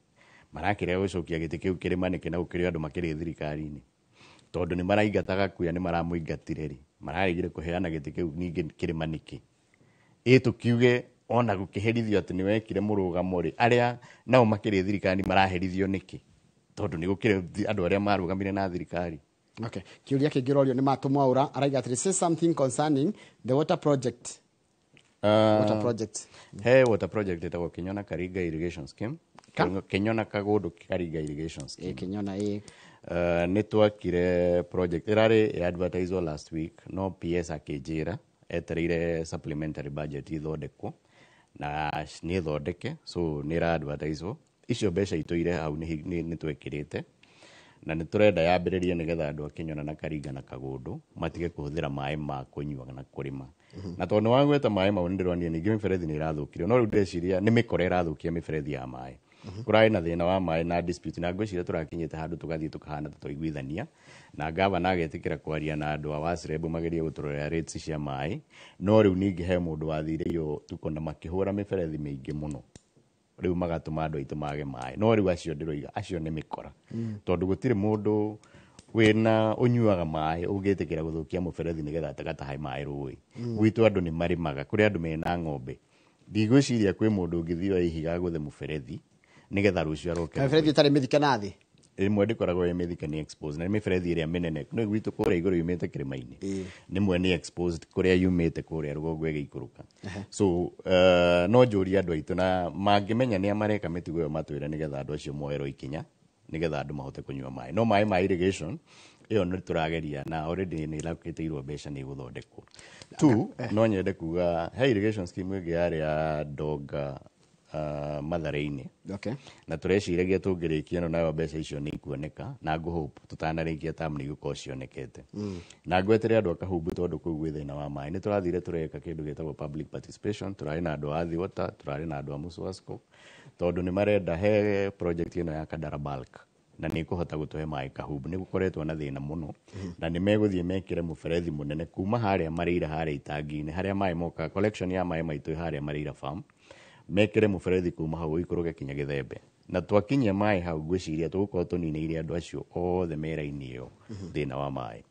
Marakĩrega gũcokia gĩtĩ kĩu kĩrĩma nĩkĩ na gũkĩrĩ andũ makĩrĩ thirikari-inĩ? Tondũ nĩ maraingata Gakuya, nĩ maramũingatire rĩ, mararegire kũheana gĩtĩ kĩu ningĩ kĩrĩma nĩkĩ? Ĩ tũkiuge ona gũkĩherithio atĩ nĩ wekire mũrũgamo rĩ, arĩa nao makĩrĩ thirikari maraherithio nĩkĩ? Tondũ nĩ gũkĩrĩ andũ arĩa marũgamire na thirikari. Okay. Kĩũria kĩngĩ ũrorio nĩ Matũ Mwaũra, araiga atĩrĩ, say something concerning the water project. Water project. He water project ĩtagwo Kinyona Karinga Irrigation Scheme. Kinyona Kagundu Karinga Irrigation Scheme. Kinyona, ĩ. Nĩ twakire project ĩrarĩ ya advertised last week, no PS akĩnjĩra etereire supplementary budget ithondekwo na nĩ ĩthondeke, so nĩ ĩra advertised. Icio mbeca itũire hau nĩ twekĩrĩte na nĩ tũrenda yambĩrĩrie nĩgetha andũ a Kinyona na Karinga na Kagundu matige kũhũthĩra maĩ ma kũnyua na kũrĩma. Na tondũ nĩ wagweta maĩ mau nĩ ndĩronire ningĩ mĩberethi nĩ ĩrathũkire, no rĩu ndĩreciria nĩ mĩkora ĩrathũkia mĩberethi ya maĩ. Kũrarĩ na thĩna wa maĩ na dispute, na ngwĩciria tũrakinyĩte handũ tũgathiĩ tũkahana tũtwaiguithania, na gavana agetĩkĩra kwaria na andũ a WASREB magerie gũtũrorera rates cia maĩ. No rĩu ningĩ he mũndũ wathire iyo tuko na makĩhũra mĩberethi mĩingĩ mũno, rĩu magatũma andũ aitũ mage maĩ. No rĩu acio ndĩroiga acio nĩ mĩkora, tondũ gũtirĩ mũndũ wĩna ũnyuaga maĩ ũngĩtĩkĩra gũthũkia mũberethi nĩgetha atagatahe maĩ rũĩ. Gwitũ andũ nĩ marĩmaga, kũrĩ andũ mena ng'ombe. Ndigwĩciria kwĩ mũndũ ũngĩthiĩ oe ihiga agũthe mũberethi nĩgetha rũciũ aroke. Mĩberethi ĩtarĩ mĩthike na thĩ? Ĩmwe ndĩkoragwo ĩ mĩthike, nĩ exposed, na nĩ mĩberethi ĩrĩa mĩnene nĩ gwitũ kũrĩa igũrũ yumĩte kĩrĩma-inĩ, nĩmwe nĩ exposed kũrĩa yumĩte kũrĩa rũgongo ĩgĩikũrũka. So no njũrie andũ aitũ na mangĩmenya nĩa mareka mĩtugo ĩyo matwĩre, nĩgetha andũ acio moerwo ikinya, nĩgetha andũ mahote kũnyua maĩ. No maĩ ma irrigation ĩyo nĩ tũrageria, na already nĩ ĩrakĩtĩirwo mbeca, nĩ ĩgũthondekwo tu. No nyende kuga he irrigation scheme ĩngĩ yarĩ ya Donga, Mathare-inĩ, na tũreciragia tũngĩrĩkia ĩno nayo mbeca icio nĩ ikuoneka, na ngũhope tũtanarĩkia tamu nĩ igũkorwo cionekete. Na ngwetere andũ a Kahumbu, tondũ kũu gwĩ thĩna wa maĩ, nĩ tũrathire tũreka kĩndũ gĩtagwo public participation. Tũrarĩ na andũ a Athi Water, tũrarĩ na andũ a Muswasco, tondũ nĩ marenda he project ĩno ya Kandara Bulk, na nĩ ĩkũhota gũtũhe maĩ Kahumbu. Nĩ gũkoretwo na thĩna mũno, na nĩ megũthiĩ mekĩre mũberethi mũnene kuma harĩa Marĩira, harĩa itangi-inĩ harĩa maĩ mokaga, collection ya maĩ maitũ harĩa Marĩira farm, mekĩre mũberethi kuma hau ũikũrũke kinya Gĩthembe. Na twakinyia maĩ hau, ngwĩciria tũgũkorwo tũninĩire andũ acio othe me raini ĩyo thĩna wa maĩ.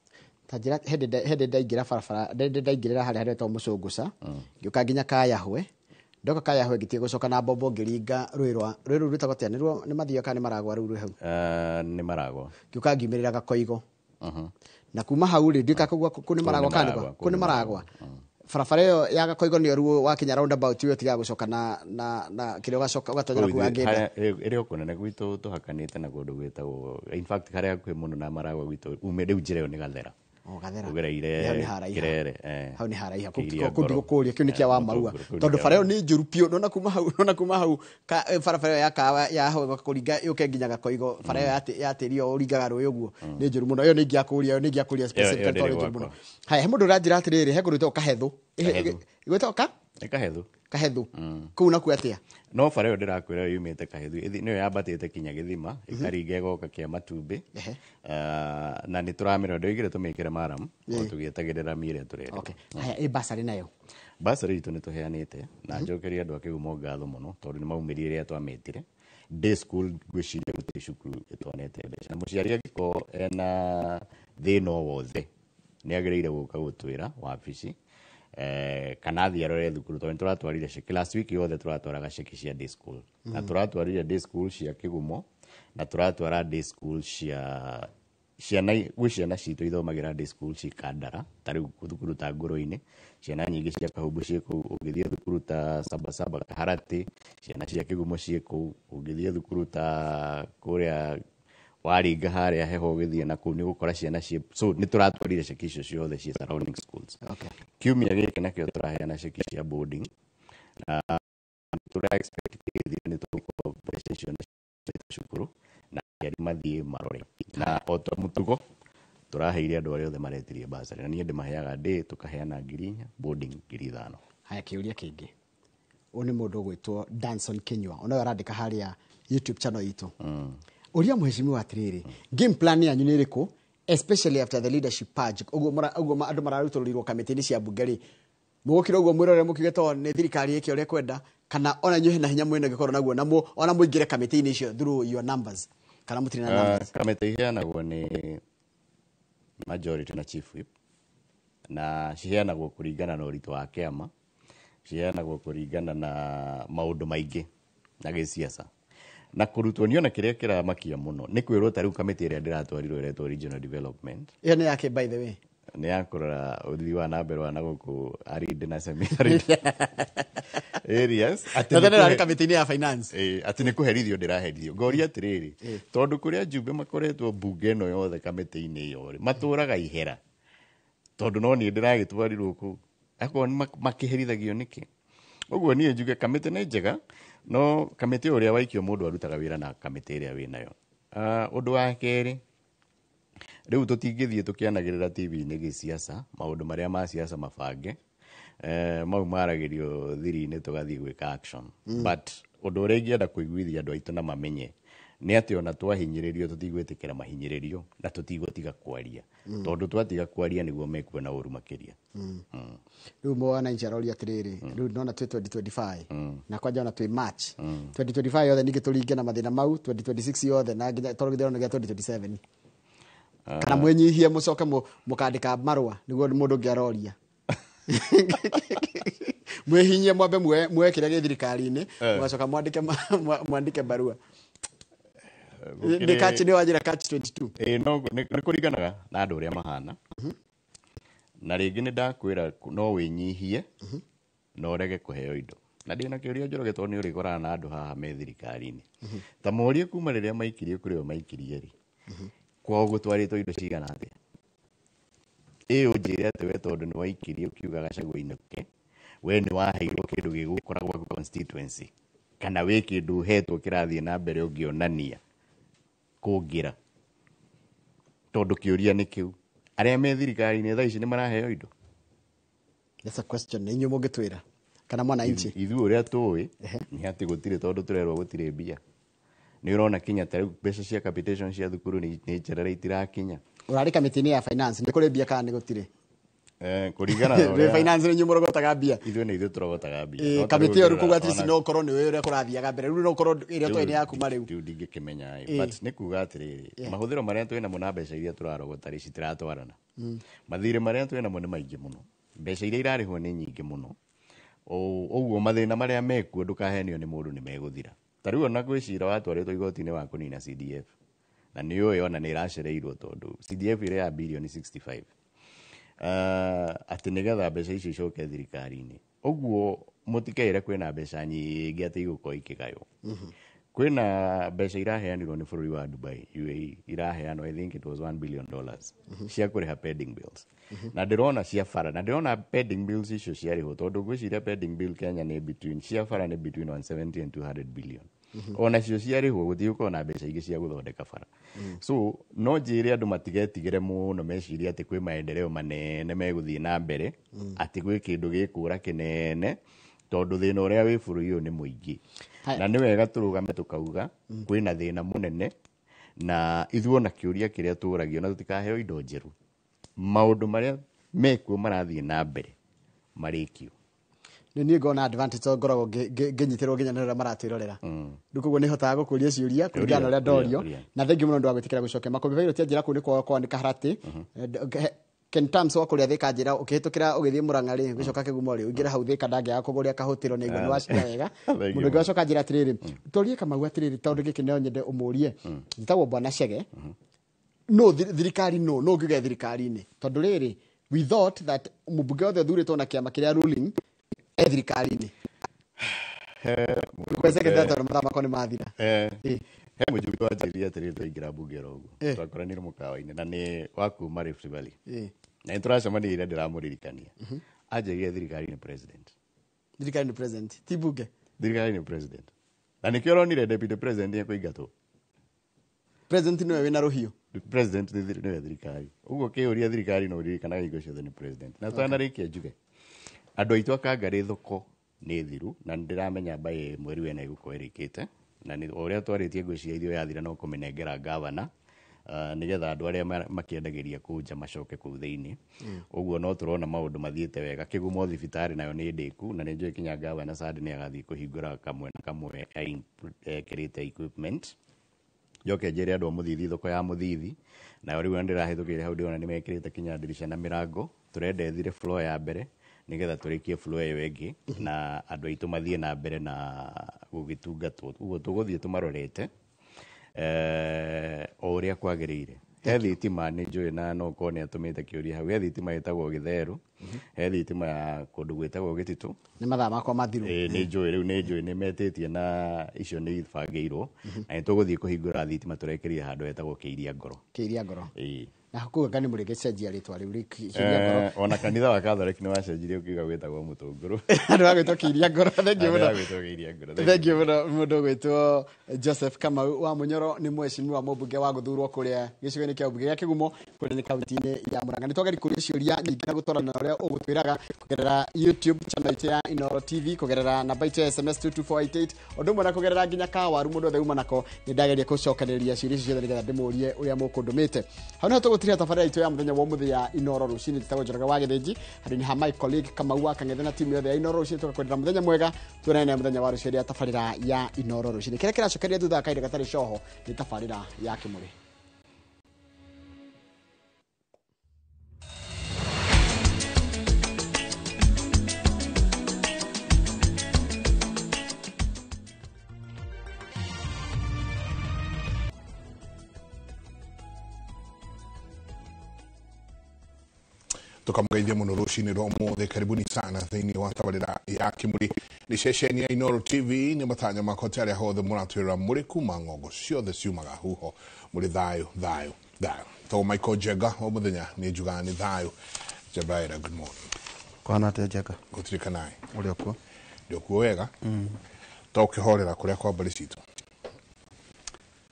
Ta njĩra, hĩndĩ ndaingĩra barabara, hĩndĩ ndaingĩrĩra harĩa haretwo Mũcũngũca, ngĩũka nginya Kayahwe, ndoka Kayahwe ngĩtiga gũcoka na mbombo, ngĩringa rũĩ rwa rũĩ rũu rwĩtagwo atĩa? Nĩruo nĩ Mathioya kana nĩ Maragwa rũu rwĩ hau? Nĩ Maragwa. Ngĩũka ngiumĩrĩra Gakoigo, na kuma hau rĩ, ndiũka kũu kũu nĩ Maragwa kana nĩ Maragwa, kũu nĩ Maragwa. Barabara ĩyo ya Gakoigo nĩyo ruo wakinya roundabout ĩyo tigaga gũcoka na kĩrĩa, ũgacoka ũgatonyera kũu Wangĩnda. Ĩrĩ o kũnene gwitũ, tũhakanĩte na kũndũ gwĩtagwo, in fact harĩa hakuhĩ mũno na Maragwa gwitũ ume rĩu njĩra ĩyo nĩ Gathera. O Gathera. Ũgereire Hau nĩ haraiha. Kĩrere. Hau nĩ haraiha. Kĩiria Kũu Ngoro. ndigũkũria kĩu nĩ kĩa wa marua. Mũtũngũrũ, kũu nĩ Tondũ kĩa bara ĩyo nĩ njũru biũ. Nona kuma hau barabara ĩyo ya kawa ya hau kũringa yũke nginya Gakoigo, bara ĩyo ya tĩri ĩyo ũringaga rũĩ ũguo nĩ njũru mũno. Ĩyo nĩ ingĩakũria, ĩyo nĩ ingĩakũria Ĩyo specifically ndĩrĩ tondũ nĩ njũru gwakwa. mũno. Haya, he mũndũ ũranjĩra atĩrĩrĩ, he kũndũ gwĩtagwo Kahethu. Kahethu. Gwĩtagwo ka Nĩ Kahethu. Kahethu kũu nakuo atĩa? No bara ĩyo ndĩrakwĩra yumĩte Kahethu nĩyo yambatĩte kinya gĩthima, ĩkaringa ĩgoka kĩa matumbĩ. Na nĩ tũramĩrora, ndoigire tũmĩkĩre maram o tũgĩetagĩrĩra mi ĩrĩa tũrenda. Okay, haya, ĩ basarĩ nayo? Basarĩ itũ nĩ tũheanĩte, na njokerie andũ a Kĩgumo ngatho mũno tondũ nĩ maumĩrire rĩrĩa twamĩtire. Day school ngwĩciria gũtirĩ cukuru ĩtonete mbeca, na mũciari angĩkorwo ena thĩna o wothe nĩ agĩrĩire gũka gũtwĩra wabici, kana athiĩ arore thukuru, tondũ nĩ tũratwarire ceki last week yothe, tũratwaraga ceki cia day school, na tũratwarire day school cia Kĩgumo, na tũratwara day school cia ciana. Gwĩ ciana citũ ithomagĩra day school ci Kandara, ta rĩu thukuru ta Ngũrũ-inĩ, ciana nyingĩ cia Kahumbu ciĩ kũu. Ũngĩthiĩ thukuru ta Sabasaba, Kaharatĩ, ciana cia Kĩgumo ciĩ kũu. Ũngĩthiĩ thukuru ta kũrĩa waringa harĩa heho ũgĩthiĩ na kũu, nĩ ũgũkora ciana ciĩ. So nĩ tũratwarire ceki icio ciothe ciĩ surrounding schools. Kiumia gĩkĩ nakĩo tũraheana ceki cia boarding, na tũra expect gĩgĩthira nĩ tũgũkorwo mbeca icio nĩ cukuru, na aciari mathiĩ marore. Na o ta mũtugo tũraheire andũ arĩa othe maretirie basarĩ, na niĩ ndĩmaheaga ndĩ tũkaheana 4,000, boarding 5,000. Haya, kĩũria kĩngĩ, ũyũ nĩ mũndũ ũgwĩtwo Danson Kinyua, onawe arandĩka harĩa YouTube channel itũ: ũria mheshimiwa atĩrĩrĩ, game plan yanyu nĩ ĩrĩkũ, especially after the leadership purge? Ũguo ũguo andũ mararutũrũrirwo kamĩtĩ-inĩ cia mbunge rĩ, mũgũkira ũguo mwĩrore mũkiuge to nĩ thirikari ĩke ũrĩa kwenda, kana ona inyuĩ hena hinya mwĩna gĩkorwo naguo na ona mũingĩre kamĩtĩ-inĩ icio through your numbers, kana mũtirĩ na numbers? Kamĩtĩ iheanagwo nĩ majority na chief whip, na ciheanagwo kũringana na ũritũ wa kĩama, ciheanagwo kũringana na maũndũ maingĩ na gĩciaca na kũrutwo. Niona kĩrĩa kĩramakia mũno nĩ kwĩrwo ta rĩu kamĩtĩ ĩrĩa ndĩratwarirwo ĩretwo regional development. Ĩyo nĩ yake, by the way? Nĩ ya kũrora ũthii wa na mbere wa na gũkũ arid na semi arid areas. Atĩ Na nĩ tene ĩrarĩ kamĩtĩ-inĩ ya finance. Ĩĩ, atĩ nĩ kũherithio ndĩraherithio. Ngoria atĩrĩrĩ, tondũ kũrĩa njumbe makoretwo mbunge ĩno yothe kamĩtĩ-inĩ ĩyo rĩ, matũraga ihera, tondũ no niĩ ndĩragĩtwarirwo kũu, akorwo nĩ makĩherithagio nĩkĩ? Ũguo niĩ njuge kamĩtĩ nĩ njega, no kamĩtĩ ũrĩa waikio mũndũ arutaga wĩra na kamĩtĩ ĩrĩa wĩnayo. Ũndũ wa kerĩ, rĩu tũtingĩthiĩ tũkĩanagĩrĩra TV-inĩ gĩciaca, maũndũ marĩa ma siasa mabange, mau maragĩrio thiri-inĩ, tũgathiĩ gwĩka action. But Ũndũ ũrĩa ingĩenda kũiguithia andũ aitũ na mamenye nĩ atĩ ona twahinyĩrĩrio tũtigwĩtĩkĩra mahinyĩrĩrio na tũtigũtiga kwaria, tondũ twatiga kwaria nĩguo mekuona ũru makĩria. Rĩu mwananchi aroria atĩrĩrĩ, rĩu nona twĩ 2025 na kwanja ona twĩ March 2025 yothe, ningĩ tũringe na mathĩna mau 2026 yothe na nginya tondũ gĩthurano gĩa 2027, kana mwĩnyihie mũcoke mũkandĩka marũa? Nĩguo mũndũ ũngĩ aroria. Mwĩhinyie mwambe muoe kĩrĩa gĩ thirikari-inĩ, mũgacoka mwandĩke mwandĩke barua. Nĩ catch, nĩ wanjĩra catch 22. Ĩĩ, no nĩ kũringanaga na andũ ũrĩa mahana, na rĩngĩ nĩ ndakwĩra no wĩnyihie na ũrege kũheo indo. Na ndĩna kĩũria Njoroge, tondũ nĩ ũrĩkorana na andũ haha me thirikari-inĩ, ta morie kuma rĩrĩa maikirie kũrĩa maikirie rĩ, kwao gũtwarĩtwo indo cigana atĩa? Ĩ ũnjĩre atĩ we tondũ nĩ waikirie ũkiuga Gachagua ainũke, we nĩ waheirwo kĩndũ gĩgũkora gwaku constituency, kana wĩ kĩndũ ũhetwo kĩrathiĩ na mbere ũngĩonania kũngĩra? Tondũ kĩũria nĩ kĩu, arĩa me thirikari-inĩ thaa ici nĩ maraheo indo? That's a question nĩ inyuĩ mũngĩtwĩra kana mwananchi. Ithuĩ ũrĩa tũĩ nĩ atĩ gũtirĩ, tondũ tũrerwo gũtirĩ mbia. Nĩ ũrona kinya ta rĩu mbeca cia capitation cia thukuru nĩ njerere, itirakinya. Ũrarĩ kamĩtĩ-inĩ ya finance, nĩ kũrĩ mbia kana nĩ gũtirĩ? Kũringana na Nĩ ũrĩa finance, nĩ inyuĩ mũrogotaga mbia. Ithuĩ nĩ ithuĩ tũrogotaga mbia. Ĩ, No ta kamĩtĩ rĩu ĩyo rĩu kuga ũngĩrora at least no ũkorwo nĩ ũĩ ũrĩa kũrathiaga mbere, rĩu no ũkorwo ĩrĩa tũĩ nĩ ya kuma rĩu. Rĩu ndingĩkĩmenya ĩ, Ĩ. but nĩ kuga atĩrĩrĩ, mahũthĩro marĩa twĩ namo na mbeca iria tũrarogota rĩ, citiratwarana. Mathirĩ marĩa twĩ namo nĩ maingĩ mũno, mbeca iria irarĩhwo nĩ nyingĩ mũno. Ũguo mathĩna marĩa mekuo, ndũkahenio nĩ mũndũ, nĩ megũthira. Ta rĩu ona gwĩ cira watwarĩtwo igoti-inĩ wa kũnina CDF, na nĩ ũĩ ona nĩ ĩracereirwo, tondũ CDF ĩrĩa ya birioni 65, atĩ nĩgetha mbeca icio icoke thirikari-inĩ. Ũguo mũtikeĩre kwĩna mbeca nyingĩ atĩ igũkorwo ikĩgaywo. Kwĩna mbeca iraheanirwo nĩ bũrũri wa Dubai, UAE, iraheanwo, I think it was $1 billion, cia kũrĩha pending bills, na ndĩrona cia bara, na ndĩrona pending bills icio ciarĩhwo, tondũ ngwĩciria pending bill Kenya nĩ between, cia bara nĩ between 170 and 200 billion. Ona cio ciarĩhwo gũtigũkorwo na mbeca ingĩ cia gũthondeka bara. So no njĩre andũ matigetigĩre mũno mecirie atĩ kwĩ maendeleo manene megũthiĩ na mbere, atĩ gwĩ kĩndũ gĩkũra kĩnene, tondũ thĩna ũrĩa wĩ bũrũri ũyũ nĩ mũingĩ. Haya. Na nĩ wega tũrũgame tũkauga kwĩna thĩna mũnene, na ithuĩ ona kĩũria kĩrĩa tũragio, na tũtikaheo indo njerũ, maũndũ marĩa mekuo marathiĩ na mbere marĩkio. Nĩ niĩ ngona advantage tondũ ngoragwo ngĩnyitĩrwo nginya nĩ arĩa maratwĩrorera rĩu, koguo nĩ hotaga gũkũria ciũria kũringana na ũrĩa ndorio. Ũria. Na thengiũ mũno ndũ wa gwĩtĩkĩra gũcokia makũmbĩ bairũ tia njĩra kũu nĩ kwao kwao nĩ Kaharatĩ. Ken Tams wa kũrĩa Thĩka, njĩra ũkĩhĩtũkĩra ũgĩthiĩ Mũrang'a rĩ, ũgĩcoka Kĩgumo rĩ, ũingĩre hau Thĩka, ndangĩaga kũgũria kahũtĩro nĩ aigua nĩ waciria wega. Thengiũ Mũndũ ũngĩ mũno. wacoka njĩra atĩrĩrĩ, tũrie Kamau atĩrĩrĩ, tondũ gĩkĩ no nyende ũmũrie, njĩtagwo Bwana Chege, no thirikari no ngiuge thirikari-inĩ, tondũ rĩrĩ, we thought that mũmbunge wothe ũthurĩtwo na kĩama kĩrĩa ruling e thirikari-inĩ. Kweceke tondũ mathaa makwa nĩ mathira. He mũjumbe wanjĩrire atĩrĩrĩ, twaingĩra mbunge oro ũguo, twakoranire mũkawa-inĩ, na nĩ wa kuma Rift Valley, na nĩ tũracemania ira, ndĩramũririkania, anjĩrire thirikari nĩ president. Thirikari nĩ president, ti mbunge. Thirikari nĩ president, na nĩkĩo ũronire deputy president nĩ ekũingatwo. President nĩwe wĩna rũhiũ. President nĩwe thirikari. Ũguo kĩũria thirikari no ũririkanaga hingo ciothe nĩ president. Na twanarĩkia njuge andũ aitũ a Kangarĩ thoko nĩ thiru, na nĩ ndĩramenya mbaĩ mweri wena ĩgũkorwo ĩrĩkĩte, na nĩ o ũrĩa twarĩtie, ngwĩciria ithuĩ yathira no kũmĩnengera gavana, nĩgetha andũ arĩa makĩendagĩria kũu nja macoke kũu thĩinĩ. Ũguo no tũrona maũndũ mathiĩte wega. Kĩgumo thibitarĩ nayo nĩ ndĩku, na nĩ njũĩ kinya gavana Sande nĩ agathiĩ kũhingũra kamwe na kamwe ekĩrĩte equipment. Njoke njĩre andũ a Mũthithi, thoko ya Mũthithi nayo rĩu ndĩrahĩtũkĩire hau, ndĩrona nĩ mekĩrĩte kinya ndirica na mĩrango. Tũrenda ĩthire floor ya mbere nĩgetha tũrĩkie floor ĩyo ĩngĩ, na andũ aitũ mathiĩ na mbere na gũgĩtungatwo. Ũguo tũgũthiĩ tũmarorete o ũrĩa kwagĩrĩire. He thitima nĩ njũĩ, na no korwo nĩ atũmĩte kĩũria hau, he thitima ĩtagwo Gĩtherũ, he thitima ya kũndũ gwĩtagwo Gĩtitũ. Nĩ mathaa makwa mathiru. Ĩĩ, nĩ njũĩ rĩu, nĩ njũĩ nĩ metĩtie, na icio nĩ ibangĩirwo, na nĩ tũgũthiĩ kũhingũra thitima tũrekĩrire handũ hetagwo Kĩiria Ngoro. Kĩiria Ngoro. Ĩĩ. Na kuga nĩ mũrĩgĩcenjia rĩtwa rĩu Kĩiria Ngoro. Ona kanitha wa Catholic nĩ wacenjirie ũkiuga gwĩtagwo Mũtũngũrũ. Andũ agwĩtwo Kĩiria Ngoro. Thengiũ mũno. Andũ agwĩtwo Kĩiria Ngoro. Thengiũ mũno mũndũ ũgwĩtwo Joseph Kamau wa Mũnyoro, nĩ mheshimiwa mũmbunge wa gũthurwo kũrĩa gĩcigo-inĩ kĩa ũmbunge gĩa Kĩgumo, kũrĩa nĩ kaunti-inĩ ya Murang'a. Nĩ twageria kũria ciũria nyingĩ na gũtwarana na ũrĩa ũgũtwĩraga kũgerera YouTube channel itũ ya Inooro TV, kũgerera namba itũ ya SMS 22488, ũndũ ũmwe na kũgerera nginya kawaru mũndũ othe uma nako. Nĩ ndageria gũcokanĩrĩria ciũria ici ciothe nĩgetha ndĩmũrie ũrĩa mũkũndũmĩte. Hau nĩho tũgũtiria tabarĩra itũ ya mũthenya wa ũmũthĩ ya Inooro Rũcinĩ. Njĩtagwo Njoroge wa Gĩthĩnji, handũ-inĩ ha my colleague Kamau wa Kang'ethe na timu yothe ya Inooro Rũcinĩ, tũgakwendera mũthenya mwega. Tuonane mũthenya wa rũciũ rĩa tabarĩra ya Inooro Rũcinĩ. Kĩrĩa kĩracokeria thutha wa kahinda gatarĩ coho nĩ tabarĩra ya Kĩmũrĩ. Tukamgeithia muno rucini rwa umuthi. Karibuni sana thiini wa tabarira ya Kimuri, ni ceceni ya Inooro TV. Ni matanya makwa ti aria hothe muratwirora muri kuma ng'ongo ciothe ciumaga huho, muri thayo thayo thayo. To Michael Jenga o muthenya ni njugaga ni thayo. Jabaira, good morning. Kwana atia Jenga? Gũtirĩ kanaĩ. Ũrĩ okuo? Ndĩ okuo wega. To ũkĩhorera kũrĩa kwa mbarĩ citũ.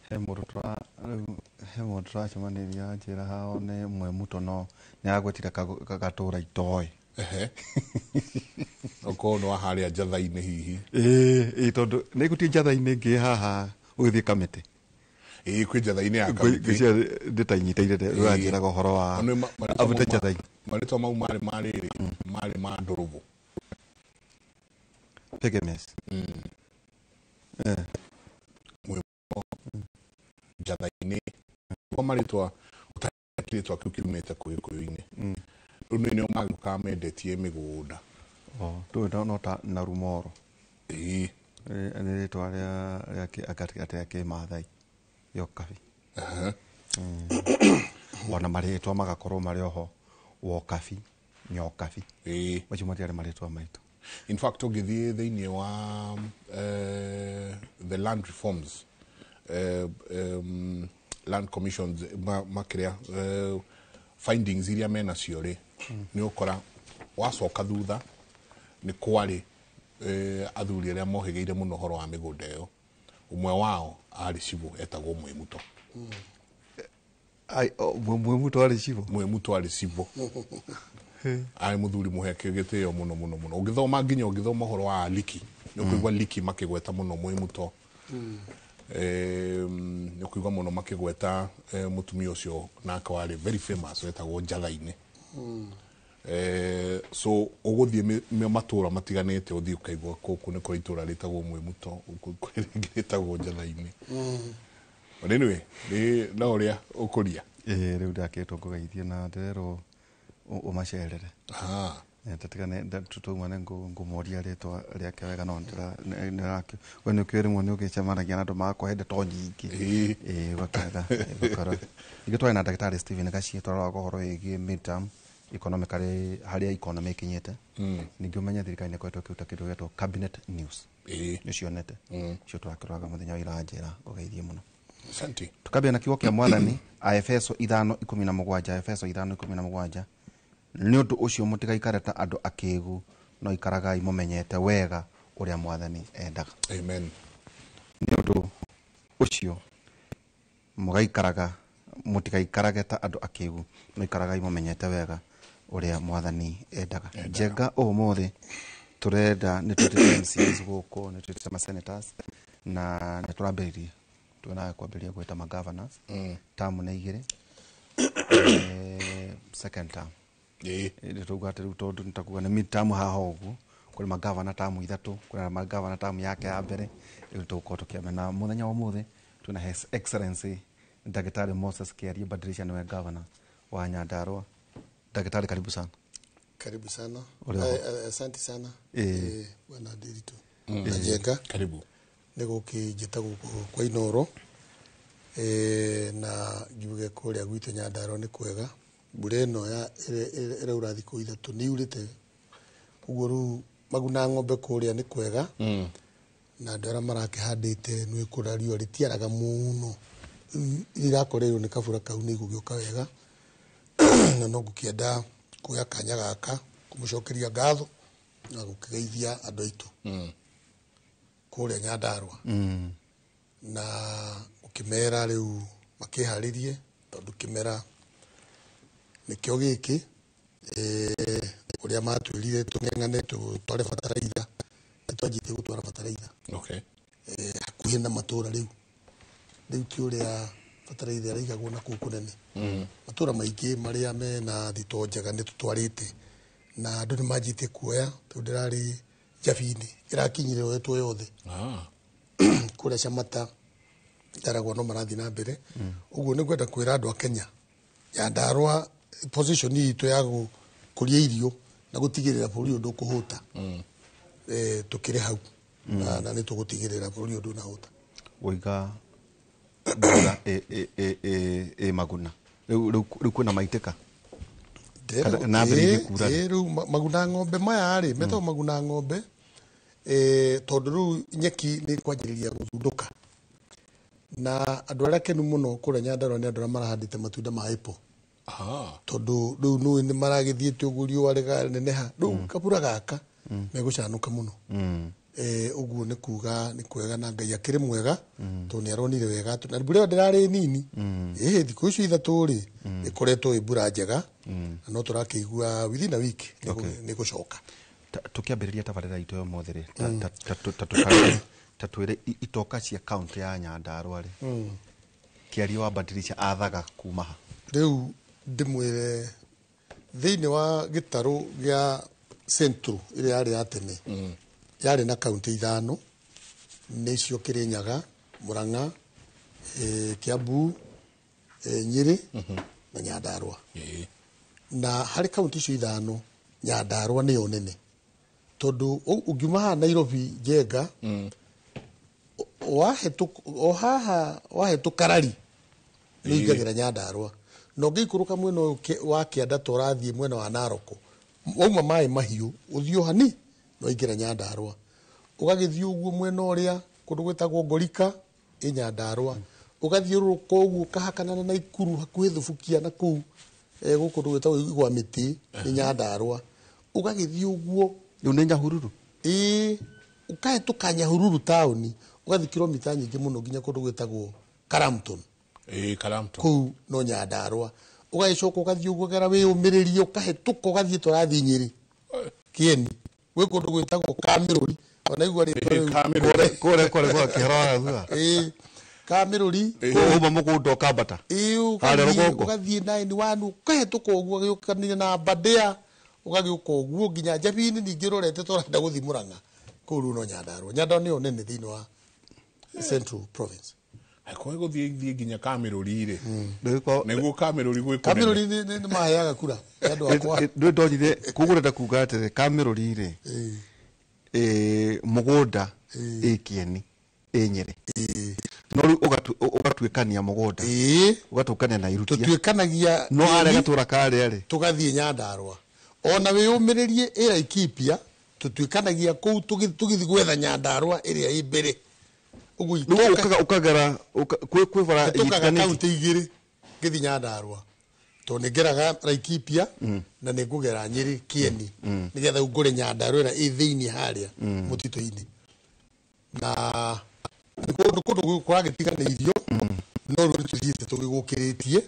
He mũndũ tũracemanirie anjĩra hao nĩ Mwemuto, no nĩ agwetire gatũra itoĩ. Okorwo nĩ wa harĩa njatha-inĩ hihi. Ĩĩ, tondũ nĩ gũtirĩ njatha-inĩ ĩngĩ haha ũgĩthiĩ Kamĩtĩ. Ĩĩ, kwĩ njatha-inĩ ya Kamĩtĩ. Ngwĩciria ndĩtainyitĩire ũranjĩraga ũhoro wa abute njatha-inĩ. Marĩtwa mau marĩ ma rĩrĩ, marĩ ma ndũrũbũ. Pygmies. Njatha-inĩ kwa marĩtwa ũtakĩrĩtwa kĩu kiumĩte kũ Gĩkũyũ-inĩ. Rĩu nĩo magĩũkaga mendetie mĩgũnda. Ndũĩ no ta Narumoro. Ĩĩ. Nĩ rĩtwa rĩa kĩmathai ya ũkabi. Ona marĩtwa magakorwo marĩ oho Wokabi, Nyokabi. Macio matiarĩ marĩtwa maitũ. In fact, ũngĩthiĩ thĩinĩ wa the land reforms, land commissions makiria findings iria mena cio rĩ, nĩ ũkora wacoka thutha nĩ kwarĩ athuri arĩa mohĩgĩire mũno ũhoro wa mĩgũnda ĩyo. Ũmwe wao arĩ cibũ etagwo Mwĩmuto. Mwĩmuto arĩ cibũ? Mwĩmuto arĩ cibũ. Arĩ mũthuri mũheke gĩtĩo mũno mũno mũno. Ũngĩthoma nginya ũngĩthoma ũhoro wa Liki, nĩ ũkũigua Liki makĩgweta mũno Mwĩmuto. Nĩ ũkũigua mũno makĩgweta mũtumia ũcio nake warĩ very famous wetagwo Njatha-inĩ. So ũgũthiĩ matũra matiganĩte ũthiĩ ũkaigua kũkũ nĩ kũrĩ itũra rĩtagwo Mwĩmuto, gũkũ kũrĩ rĩngĩ rĩtagwo Njatha-inĩ. But anyway, nĩ no ũrĩa ũkũria. Ĩĩ, rĩu ndakĩtwo ngũgeithie na ndĩrerwo ũmacerere. Tatigane tũtũma nĩ ngũmoria rĩtwa rĩake wega, no ndĩrakĩ we nĩ ũkĩũĩ rĩmwe nĩ ũgĩcemanagia na andũ magakũhe ndeto nyingĩ. Ĩĩ, ũgakĩaga ũgakora. Ningĩ twarĩ na ndagĩtarĩ Stephen Gachie, twaroraga ũhoro wĩgiĩ midterm economically, harĩa economy ĩkinyĩte. Ningĩ ũmenye thirikari nĩ ĩkoretwo ĩkĩruta kĩndũ gĩetwo cabinet news. Nĩ ũcionete. Ũcio tũrakĩroraga mũthenya wa ira njĩra ngũgeithie mũno. Asante. Tukambia na kiugo kĩa Mwathani, Aefeso 5:17, Aefeso 5:17. Nĩ ũndũ ũcio mũtigaikare ta andũ akĩgu, no ikaragai mũmenyete wega ũrĩa Mwathani endaga. Amen. Nĩ ũndũ ũcio mũtigaikarage ta andũ akĩgu, no ikaragai mũmenyete wega ũrĩa Mwathani endaga. Njenga ũmũthĩ tũrenda nĩ twĩtĩte MCAs gũkũ, nĩ twĩtĩte ma senators, na nĩ tũrambĩrĩria twĩnawe kwambĩrĩria gwĩta ma governors. Term nĩ igĩrĩ. Second term. Nĩ tũkuga atĩ rĩu tondũ nĩ takuga nĩ mid term haha ũguo, kũrĩ magavana term ithatũ, kũrĩ magavana term yake ya mbere, rĩu tũgũkorwo tũkĩamenya. Mũthenya wa ũmũthĩ twĩna His Excellency Ndagĩtarĩ Moses Kĩarie Badirisha, nĩwe governor wa Nyandarua. Ndagĩtarĩ, karibu sana. Karibu sana. Asante sana. Bwana Ndiritu. Na Njenga. Karibu. Nĩ gũkĩnjĩta gũkũ kwa Inooro. Na ngiuge kũrĩa gwitũ Nyandarua nĩ kwega. Mbura ĩno ya ĩraura thikũ ithatũ nĩ yurĩte. Ũguo rĩu maguna ng'ombe kũrĩa nĩ kwega. Na andũ arĩa marakĩhandĩte nĩ kũrĩa riũa rĩtiaraga mũno. Rĩu rĩrakoreirwo nĩ kabura kau nĩ igũgĩũka wega. Na no ngũkĩenda kuoya kanya gaka kũmũcokeria ngatho na gũkĩgeithia andũ aitũ kũrĩa Nyandarua. Na ũkĩmera rĩu makĩharĩrie tondũ kĩmera nĩkĩo gĩkĩ ũrĩa matwĩrire tũng'eng'ane tũtware bataraitha nĩtwanjĩtie gũtwara bataraitha. Okay. Hakuhĩ na matũra rĩu ti ũrĩa bataraitha ĩraigagwo na kũu kũnene. Matũra maingĩ marĩa mena thitoo njega nĩ tũtwarĩte na andũ nĩ manjĩtie kuoya tondũ ndĩrarĩ Njabi-inĩ ĩrakinyire yoetwo yothe. Kũrĩa Camata Ndaragwa no marathiĩ na mbere. Ũguo nĩ ngwenda kwĩra andũ a Kenya Nyandarua position itũ ya gũkũria irio na gũtigĩrĩra bũrũri ũyũ ndũkũhũta. Tũkĩrĩ hau na nĩ tũgũtigĩrĩra bũrũri ũyũ ndũnahũta. Woiga mbura ĩ maguna rĩu kwĩna maitĩka na mbere igĩkura rĩu maguna ng'ombe maya rĩ metagwo maguna ng'ombe tondũ rĩu nyeki nĩ kwanjĩrĩria gũthundũka na andũ arĩa kenu mũno kũrĩa Nyandarua nĩ andũ arĩa marahandĩte matunda ma apple. Tondũ rĩu nũĩ nĩ maragĩthiĩte ũguo riũa rĩkaneneha rĩu kabura gaka megũcanũka mũno. Ũguo nĩ kuga nĩ kwega na Ngai akĩrĩ mwega tondũ nĩ aronire wega na mbura ĩyo ndĩrarĩ nini. Thikũ icio ithatũ rĩ ĩkoretwo ĩ mbura njega na no tũrakĩigua within a week nĩ gũcoka. Tũkĩambĩrĩria tabarĩra itũ ya ũmũthĩ rĩ ta twĩre itoka cia kaunti ya Nyandarua rĩ kĩario wa Badilisha athaga kuma ha? Rĩu ndĩmwĩre thĩinĩ wa gĩtarũ gĩa Central ĩrĩa yarĩ ya tene yarĩ na kaunti ithano nĩcio Kirinyaga, Murang'a, Kiambu, Nyĩrĩ na Nyandarua. Na harĩ kaunti icio ithano Nyandarua nĩyo nene tondũ ũngiuma haha Nairobi Njenga o haha wahĩtũka Rari nĩ ũingagĩra Nyandarua na ũngĩikũrũka mwena ũyũ wa kĩanda ta ũrathiĩ mwena wa Narok wauma maĩ mahiũ ũthiĩ o hani no ingĩra Nyandarua ũgagĩthiĩ ũguo mwena ũrĩa kũndũ gwĩtagwo Ngorika ĩ Nyandarua ũgathiũrũrũka ũguo ũkahakanana na Naikuru hakuhĩ Thubukia na kũu gũkũ kũndũ gwĩtagwo Igwa Mĩtĩ nĩ Nyandarua ũgagĩthiĩ ũguo rĩu nĩ Nyahururu ĩĩ ũkahĩtũka Nyahururu taũni ũgathiĩ kilomita nyingĩ mũno nginya kũndũ gwĩtagwo Karamton. Karamton kũu no Nyandarua ũgagĩcoka ũgathiĩ ũguo gera wĩyũmĩrĩrie ũkahĩtũka ũgathiĩ tũrathiĩ Nyĩrĩ Kĩeni gwĩ kũndũ gwĩtagwo Kamĩrũri ona igua rĩtwa rĩu kũrĩa kũrĩa gwa Kĩhara wa Gathua Kamĩrũri uma mũgũnda ũkambata harĩa rũgongo ũgathiĩ 91 ũkahĩtũka ũguo ũgĩũkanire na Aberdare ũgagĩũka ũguo nginya Njabi-inĩ ningĩ ũrorete tũrenda gũthiĩ Murang'a kũu rĩu no Nyandarua. Nyandarua nĩyo nene thĩinĩ wa Central Province. Hakuhĩ gũthiĩ nginya Kamĩrũri rĩ nĩguo Kamĩrũri gwĩ kũnene. Kamĩrũri nĩ maheaga kura andũ akwa ndũ ndonire kũgũrenda kuga atĩrĩ Kamĩrũri rĩ mũgũnda ĩ Kĩeni ĩ Nyĩrĩ no rĩu ũgatuĩkania mũgũnda ũgatuĩkania na Irutia tũtuĩkanagia no harĩa gatũra karĩa rĩ tũgathiĩ Nyandarua ona wĩyũmĩrĩrie ĩ Laikipia tũtuĩkanagia kũu tũgĩthiĩ gwetha Nyandarua ĩrĩa ĩ mbere ũguo ũkagera kwĩ bara tũkaga kaunti igĩrĩ ngĩthiĩ Nyandarua tondũ nĩngeraga Laikipia na nĩngũgera Nyĩrĩ Kĩeni nĩgetha ngũre Nyandarua ĩrĩa ĩ thĩinĩ harĩa mũtitũ-inĩ na kũndũ kũndũ kũragĩtiganĩirio no rĩu nĩtũthiĩte tũgĩgũkĩrĩtie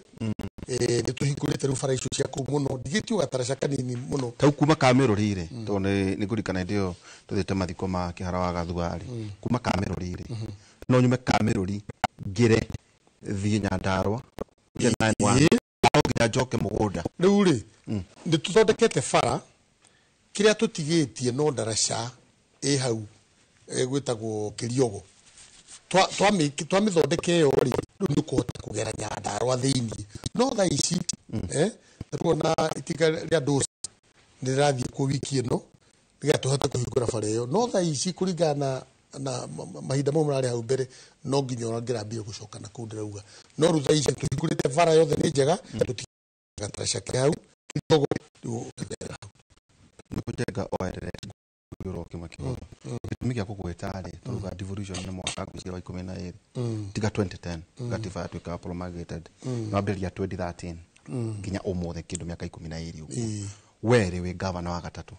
nĩtũhingũrĩte rĩu bara icio cia kũu mũno ndigĩtio gataraca kanini mũno tau kuma Kamĩrũri rĩ tondũ nĩ ngũririkana hĩndĩ ĩyo tũthiĩte mathiko ma Kĩhara wa Gathua rĩ kuma Kamĩrũri rĩ no nyume Kamĩrũri ngĩre thiĩ Nyandarua no nginya njoke mũgũnda rĩu rĩ nĩ tũthondekete bara kĩrĩa tũtigĩtie no ndaraca ĩ hau gwĩtagwo Kĩriogo twamĩthondeka ĩyo rĩ rĩu nĩ ũkũhota kũgera Nyandarua thĩinĩ no thaa ici tuona itinga rĩa Ndosi nĩ rĩrathiĩ kuo wiki ĩno nĩgetha tũhote kũhingũra bara ĩyo no thaa ici kũringana na mahinda mau mararĩ hau mbere no nginya ũngĩrambia gũcoka na kũu ndĩrauga no rĩu thaa ici tũhingũrĩte bara yothe nĩ njega tũtigĩte ke hau Kĩriogo rĩu ũkagera hau nĩ kũnjenga oerere kimwe kĩhũthũ gĩtũmi gĩa kũgwĩta rĩ tũruga devolution nĩ mwaka ngwĩciria wa 12 tiga 2010 gatiba yatuĩkaga promulgated no ambĩrĩria 2013 Nginya ũmũthĩ kĩndũ mĩaka 12 ũguo. We rĩ wĩ gavana wa gatatũ.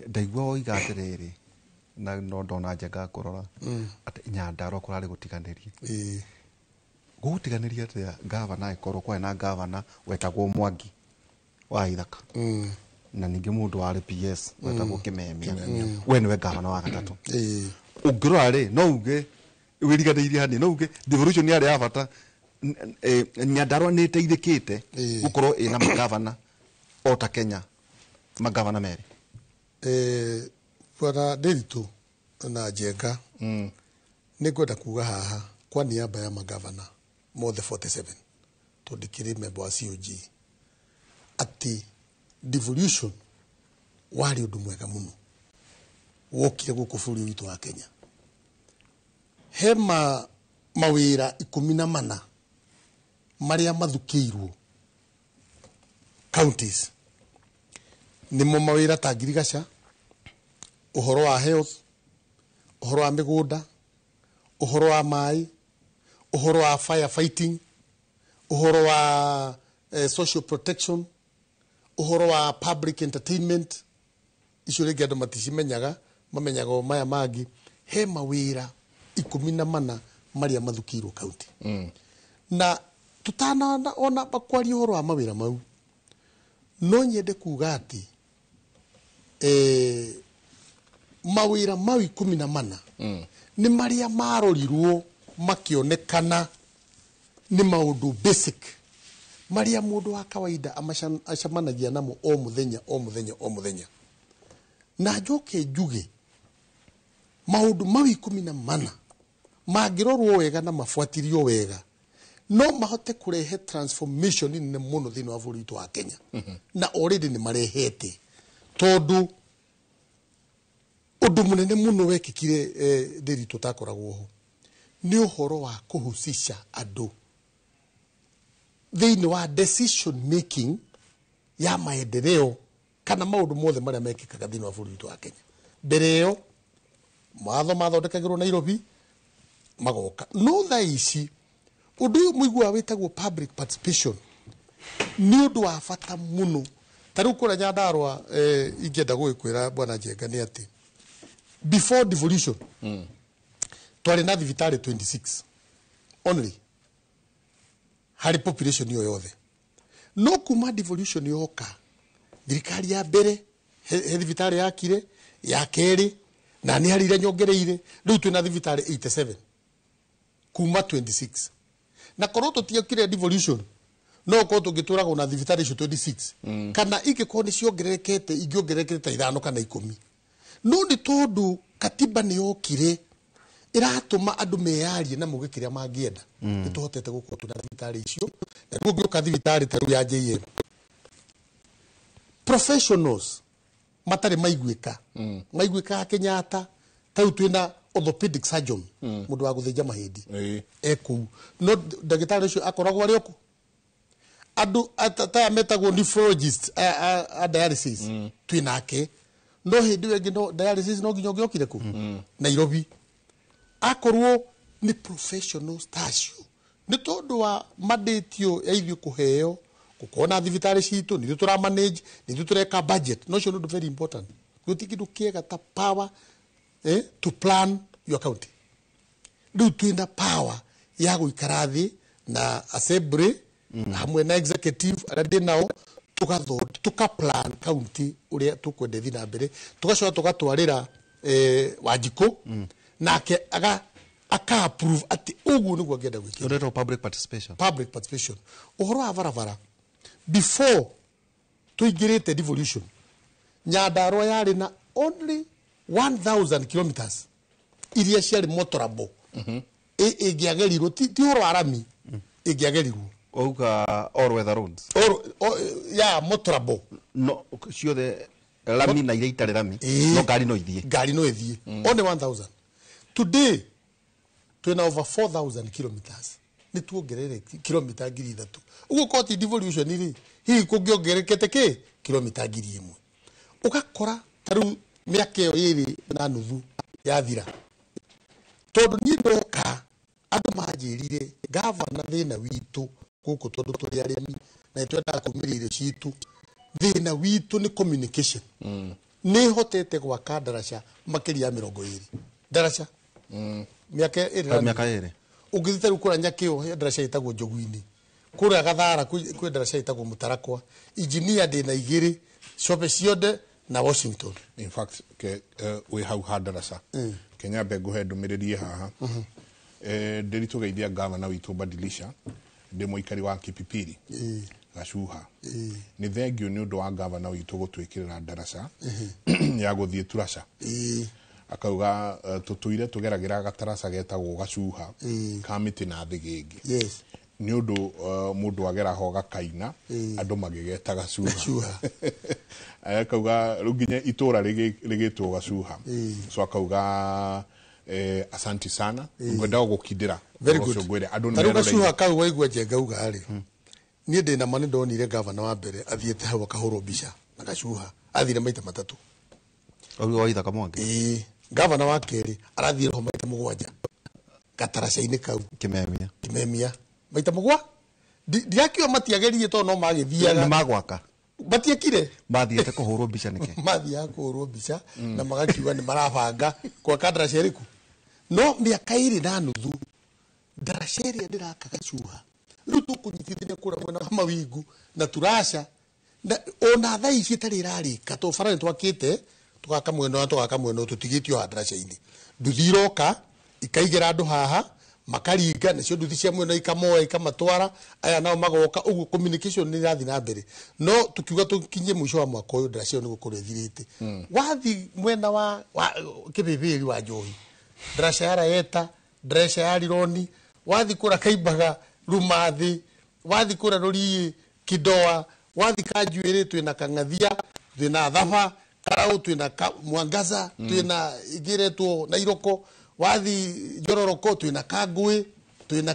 Ndaigua woiga atĩrĩrĩ na no ndona Njenga kũrora atĩ Nyandarua kũrarĩ gũtiganĩria. Gũgũtiganĩria atĩa gavana ĩkorwo kwarĩ na gavana wetagwo Mwangi wa Ithaka na ningĩ mũndũ warĩ PS wetagwo Kimemia. We nĩwe gavana wa gatatũ. Ũngĩrora rĩ no uge wĩriganĩirie hanini no uge devolution yarĩ ya bata. Nyandarua nĩ ĩteithĩkĩte gũkorwo ĩna magavana o ta Kenya magavana merĩ. Bwana Ndiritu na Njenga nĩ ngwenda kuga haha kwa niaba ya magavana mothe 47 tondũ ndikĩrĩ member wa COG atĩ devolution warĩ ũndũ mwega mũno wokire gũkũ bũrũri witũ wa Kenya. He mawĩra 14 marĩa mathukĩirwo counties nĩmo mawĩra ta ngirigaca, ũhoro wa health, ũhoro wa mĩgũnda, ũhoro wa maĩ, ũhoro wa fire fighting, ũhoro wa social protection, ũhoro wa public entertainment. Icio rĩngĩ andũ maticimenyaga, mamenyaga o maya mangĩ. He mawĩra 14 marĩa mathukĩirwo county. Na tutana ona kwaria ũhoro wa mawĩra mau, no nyende kuga atĩ mawĩra mau 14 nĩ marĩa marorirwo makĩonekana nĩ maũndũ basic marĩa mũndũ wa kawaida acemanagia namo o mũthenya o mũthenya o mũthenya. Na njoke njuge maũndũ mau 14 mangĩrorwo wega na mabuatĩrio wega no mahote kũrehe transformation nene mũno thĩinĩ wa bũrũri witũ wa Kenya. Na already nĩ marehete tondũ ũndũ mũnene mũno wekĩkire Ndiritu ũtakoragwo ho nĩ ũhoro wa kũhusisha andũ thĩinĩ wa decision making ya maendeleo kana maũndũ mothe marĩa mekĩkaga thĩinĩ wa bũrũri witũ wa Kenya. Mbere ĩyo mawatho mathondekagĩrwo Nairobi magoka. No thaa ici ũndũ ũyũ mũiguaga wĩtagwo public participation nĩ ũndũ wa bata mũno. Ta rĩu kũrĩa Nyandarua ingĩenda gũgĩkwĩra Bwana Njenga nĩ atĩ before devolution twarĩ na thibitarĩ 26 only harĩ population ĩyo yothe. No kuma devolution yoka thirikari ya mbere he thibitarĩ yakire, ya kerĩ na nĩ harĩ iria nyongereire, rĩu twĩna thibitarĩ 87 kuma 26. Na korwo tũtiekire devolution no korwo tũngĩtũragwo na thibitarĩ icio 26 kana ingĩkorwo nĩ ciongererekete ingĩongererekete ta 5 kana 10. No nĩ tondũ katiba nĩ yokire ĩratũma andũ meyarie na mauge kĩrĩa mangĩenda, nĩ tũhotete gũkorwo twĩna thibitarĩ icio. Na rĩu ũngĩũka thibitarĩ ta rĩu ya JM, professionals matarĩ maiguĩka maiguĩkaga Kenyatta, ta rĩu twĩna orthopedic surgeon mũndũ wa gũthĩnja mahĩndĩ ekũu, no ndagĩtarĩ ũcio akoragwo arĩ okũ. Andũ taya metagwo nephrologist a dialysis twĩnake, no hĩndĩ ĩyo ĩngĩ no dialysis no nginya ũngĩokire kũ Nairobi. Akorwo nĩ professionals tacio nĩ tondũ wa mandate ĩyo ya ithuĩ kũheo gũkorwo na thibitarĩ citũ, nĩ ithuĩ tũra manage, nĩ ithuĩ tũreka budget. No ũcio nĩ ũndũ very important. Gũtirĩ kĩndũ kĩega ta power to plan your county. Rĩu twĩna power ya gũikara thĩ na assembly hamwe na executive arĩa ndĩ nao, tũka plan county ũrĩa tũkwenda ĩthiĩ na mbere, tũgacoka tũgatwarĩra Wanjikũ nake aka approve atĩ ũguo nĩguo angĩenda gwĩkĩra. Ũretwo public participation. Public participation. Ũhoro wa barabara before tũingĩrĩte devolution Nyandarua yarĩ na only 1000 kilometers iria ciarĩ motorable ĩngĩagerirwo, ti ũhoro wa rami, ĩngĩagerirwo. Wauga all weather roads. Ya motorable. No ciothe rami na iria itarĩ rami, no ngari no ithiĩ. Ngari no ĩthiĩ. Only 1000. Today twĩna over 4000 kilometers. Nĩ tuongerere kilomita 3000. Ũguo korwo ti devolution rĩ, hihi kũngĩongererekete kĩ kilomita 1000. Ũgakora ta rĩu mĩaka ĩyo 2.5 yathira. Tondũ niĩ ndoka andũ manjĩrire gavana thĩna witũ Gũkũ tondũ tũrĩ arĩmi na nĩ twendaga kumĩria irio citũ, thĩna witũ nĩ communication. Nĩ hotete gwaka ndaraca makĩria ya 20 ndaraca mĩaka ĩrĩ. Mĩaka 2. Ũngĩthiĩ ta rĩu kũrĩa Nyakĩo, he ndaraca ĩtagwo Njogu-inĩ, kũrĩa Gathara kwĩ ndaraca ĩtagwo Mũtarakwa, injinia ndĩna 2 Cobe Cionde na Washington. In fact, ke wĩ hau ha ndaraca, Kenya mbe ngũhe ndũmĩrĩri haha. Ndĩritũgeithia gavana witũ Badilisha, ndĩ mũikari wa Kipipiri Gacuha. Nĩ thengio nĩ ũndũ wa gavana witũ gũtwĩkĩrĩra ndaraca ya gũthiĩ Turasha. Akauga tũtũire tũgeragĩra gataraca getagwo Gacuha ka mĩtĩ na thĩgĩngĩ. Nĩ ũndũ mũndũ agera ho gakaina, andũ magĩgeta Gacuha. Akauga rĩu nginya itũra rĩgĩtwo Gacuha. So akauga asanti sana, ngwenda gũkindĩra. Very good. Ngwĩre andũ Ta rĩu Gacuha kau waigua Njenga uga rĩ, niĩ ndĩna ma nĩ ndonire gavana wa mbere athiĩte hau akahũrwo mbica na Gacuha, athire maita 3. Ũguo wa Ithaka Mwangi. Ĩĩ, gavana wa kerĩ arathire ho maita 7 gataraca-inĩ kau. Kimemia. Kimemia maita 7. Ndirakiuga matiageririe tondũ no magĩthiaga. Nĩ magwaka. Matiekire. Mathiĩte kũhũrwo mbica nĩkĩ? Mathiaga kũhũrwo mbica na magakiuga nĩ marabanga gwaka ndaraca ĩrĩkũ. No mĩaka 2.5 ndaraca ĩrĩa ndĩraka Gacuha rĩu tũkũnyitithania kũrĩa mwena wa Mawingu na Turasha, na ona thaa ici ĩtarĩ ĩrarĩka tondũ bara nĩ twakĩte, tũgaka mwena ũyũ, tũgaka mwena ũyũ, tũtigĩtio haha ndaraca-inĩ. Nduthi iroka ikaigĩra andũ haha makaringa, nacio nduthi cia mwena ikamoya ikamatwara, aya nao magoka, ũguo communication nĩ ĩrathiĩ na mbere. No tukiuga tũkinyie mũico wa mwaka ũyũ ndaraca ĩyo nĩ gũkorwo ĩthirĩte. Wathiĩ mwena wa Kĩbĩbĩri wa Njohi, ndaraca ya Raeta, ndaraca ya Rironi, wathiĩ kũrĩa Kaimbaga Rumathi, wathiĩ kũrĩa Rũriĩ Kindoa, wathiĩ Kanjuĩrĩ twĩna Kang'athia, twĩna Thaba Karau, twĩna Mwangaza, twĩna ĩngĩ ĩretwo Nairoko, wathiĩ Njororoko twĩna Kangũĩ, twĩna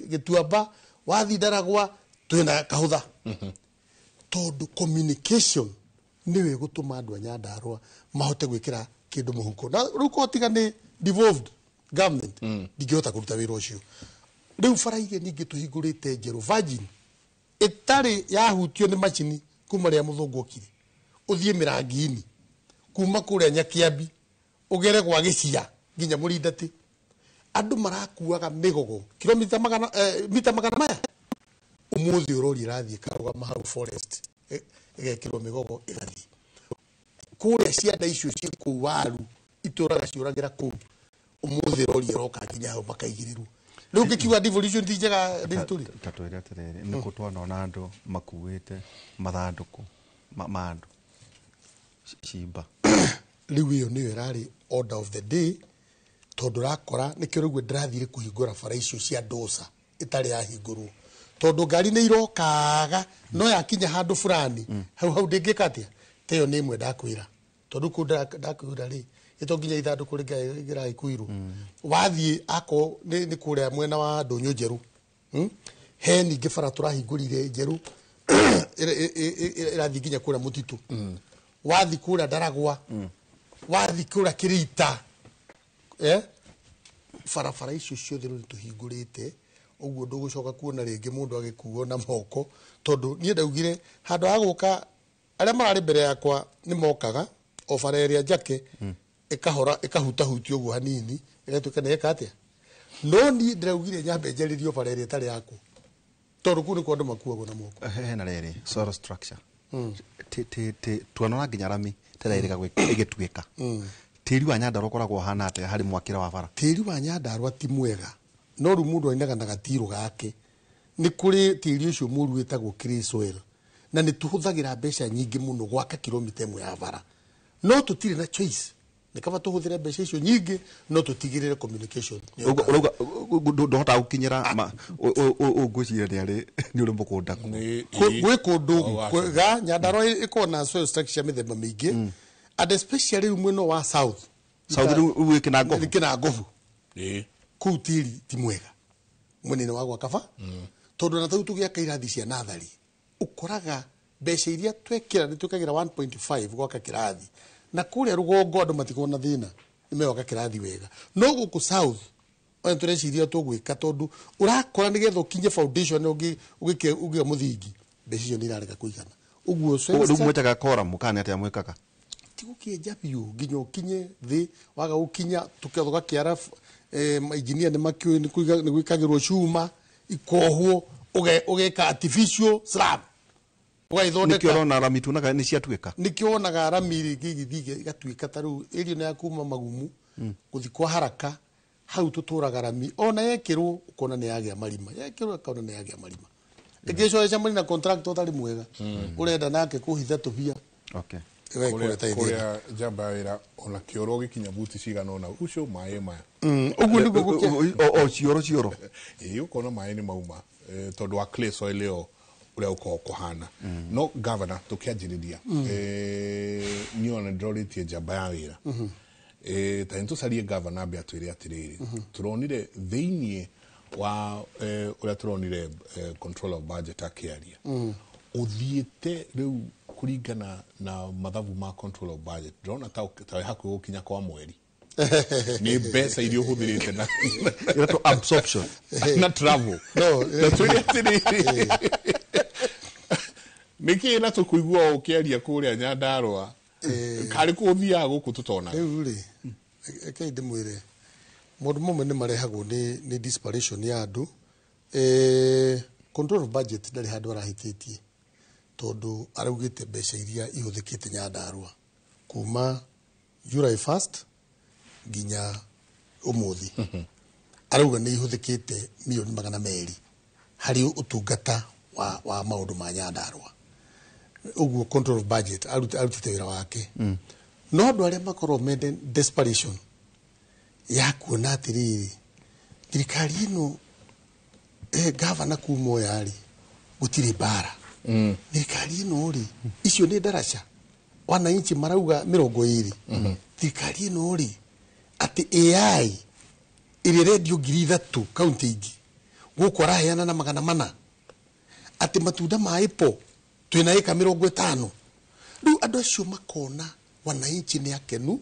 Gĩtuamba, wathiĩ Ndaragwa twĩna Kahũtha. Tondũ communication nĩyo ĩgũtũma andũ a Nyandarũa mahote gwĩkĩra kĩndũ mũhuko. Na rĩu korwo tiga nĩ devolved government, ndingĩhota kũruta wĩra ũcio. Rĩu bara iria ningĩ tũhingũrĩte njerũ, Virgin ĩtarĩ yahutio nĩ macini kuma rĩrĩa mũthũngũ okire, ũthiĩ Mĩrangi-inĩ kuma kũrĩa Nyakĩambi ũgere gwa Gĩcia nginya Mũrindatĩ, andũ marakuaga mĩgogo kilomita magana, mita magana maya. Ũmũthĩ ũrori ĩrathiĩ ĩkarũgama hau forest, ĩgekĩrwo mĩgogo ĩgathiĩ kũrĩa cianda icio ciĩ kũu waru itũraga ciũragĩra kũu. Ũmũthĩ rori ĩroka nginya hau makaigĩrĩrwo. Rĩu ngĩkiuga devolution ti njega ndĩtũrĩ. Ta twĩre atĩrĩrĩ, nĩ kũ twanona andũ makuĩte mathandũkũ ma andũ cimba. Rĩu ĩyo nĩyo ĩrarĩ order of the day, tondũ rakora nĩkĩo rĩu ndĩrathire kũhingũra bara icio cia Ndosa ĩtarĩ yahingũrwo, tondũ ngari nĩ irokaga no yakinya handũ fulani hau hau ndĩngĩka atĩa. Ta ĩyo nĩ ĩmwe ndakwĩra, tondũ kũu ndakwĩra rĩ, ĩto nginya ithandũkũ rĩngĩragĩkuirwo. Wathiĩ akorwo nĩ kũrĩa mwena wa Ndũnyũ Njerũ, he ningĩ bara tũrahingũrire njerũ ĩrathiĩ nginya kũrĩa mũtitũ. Wathiĩ kũrĩa Ndaragwa, wathiĩ kũrĩa Kĩrĩita, barabara icio ciothe rĩu nĩtũhingũrĩte, ũguo ndũgũcoka kuona rĩngĩ mũndũ agĩkuo na moko, tondũ niĩ ndaugire handũ ha gũka arĩa mararĩ mbere yakwa nĩ mokaga o bara ĩrĩa njake ĩkahora ĩkahutahutio ũguo hanini ĩgatuĩka nĩ ĩka atĩa. No niĩ ndĩraugire nyambe njarĩrio bara ĩrĩa ĩtarĩ yakwo, tondũ kũu nĩkuo andũ makuagwo na moko. Hena rĩrĩ soil structure tuonora nginya rami tera ĩrĩga ĩgĩtuĩka. Tĩri wa Nyandarũa ũkoragwo ũhana atĩa harĩ mwakĩre wa bara? Tĩri wa Nyandarũa ti mwega, no rĩu mũndũ ainaga na gatirũ gake. Nĩ kũrĩ tĩri ũcio mũru wĩtagwo clay soil, na nĩ tũhũthagĩra mbeca nyingĩ mũno gwaka kilomita 1 ya bara, no tũtirĩ na choice. Nĩ kaba tũhũthĩre mbeca icio nyingĩ no tũtigĩrĩre communication. Ũrauga ndũhotaga gũkinyĩra ngwĩciria nĩ arĩ nĩ ũrĩ mũgũnda kũu. Gwĩ kũndũ kwega Nyandarũa ĩkoragwo na soil structure mĩthemba mĩingĩ, and especially rĩu mwena wa south. South rĩu wĩ Kĩnangobu. Kĩnangobu. Kũu tĩri ti mwega mwena-inĩ wa gwaka ba, tondũ na tau tũgĩaka irathi cia natharĩ ũkoraga mbeca iria twekĩra nĩ twĩkagĩra 1.5 gwaka kĩrathi, na kũrĩa rũgongo andũ matikoragwo na thĩna, nĩ megwaka kĩrathi wega. No gũkũ south Ona tũreciria tũgwĩka tondũ ũrakora nĩgetha ũkinye foundation ũngĩ mũthingi mbeca icio nĩ irarega kũigana. Ũguo rĩu mwĩtaga quorum kana nĩ atĩa mwĩkaga? Ti gũkĩenja biũ nginya ũkinye thĩ, waga gũkinya tũgakĩara engineer nĩ makĩũĩ nĩ gwĩkagĩrwo cuma ikohwo ũgeka artificial slab ũgaithondeka. Nĩkĩo ũrona rami tuonaga nĩ ciatuĩka. Nĩkĩo wonaga rami rĩngĩ igĩthiĩ igatuĩka ta rĩu area ĩno ya kuma Magumu gũthiĩ kwa Haraka hau tũtũraga rami ona yekĩrwo ũkona nĩ yagĩa marima, yekĩrwo ũkona nĩ yagĩa marima. Ĩngĩcoeca na contract ũtarĩ mwega ũrenda nake kũhitha tũbia. Okay. Kũrĩa njamba ya wĩra ona kĩoro gĩkinya buti cigana ũna ucio maĩ maya. Ũguo nĩguo gũkĩa o cioro. Ĩĩ ũkona maĩ nĩ mauma tondũ wa clay soil ĩyo ũrĩa ũkoragwo kũhana. No governor tũkĩanjĩrĩria niĩ ona nĩndĩrorĩtie njamba ya wĩra ta nĩtũcarie governor ambe atwĩre atĩrĩrĩ tũronire thĩiniĩ wa ũrĩa tũronire control of budget akĩaria ũthiĩte rĩu kũringana na mathabu ma control of budget ndĩrona ta wĩ hakuhĩ gũkinya kwa mweri nĩ mbeca iria ũhũthĩrĩte na ĩretwo absorption na travel na twĩre atĩrĩrĩ nĩkĩĩ na tũkũigua ũkĩaria kũrĩa Nyandarũa karĩ kũ ũthiaga gũkũ tũtonaga? Rĩu rĩ rekei ndĩmwĩre maũndũ mamwe nĩ marehagwo nĩ desperation ya andũ. Control of budget ndarĩ handũ arahĩtĩtie tondũ araugĩte mbeca iria ihũthĩkĩte Nyandarũa kuma July 1st nginya ũmũthĩ arauga nĩ ihũthĩkĩte milioni 200 harĩ ũtungata wa maũndũ ma Nyandarũa. Ũguo control of budget arutĩte wĩra wake. No andũ arĩa makorwo mende desperation ya kuona atĩrĩrĩ thirikari ĩno gavana kuma ũyũ rĩ gũtirĩ mbara. Thirikari ĩno rĩ icio nĩ ndaraca wananchi marauga 20. Thirikari ĩno rĩ atĩ AI ĩrĩa ĩrendio 3,000 kaunti ingĩ gũkũ araheana na 400 atĩ matunda ma apple twĩna ĩka 50. Rĩu andũ acio makona wananchi nĩ akenu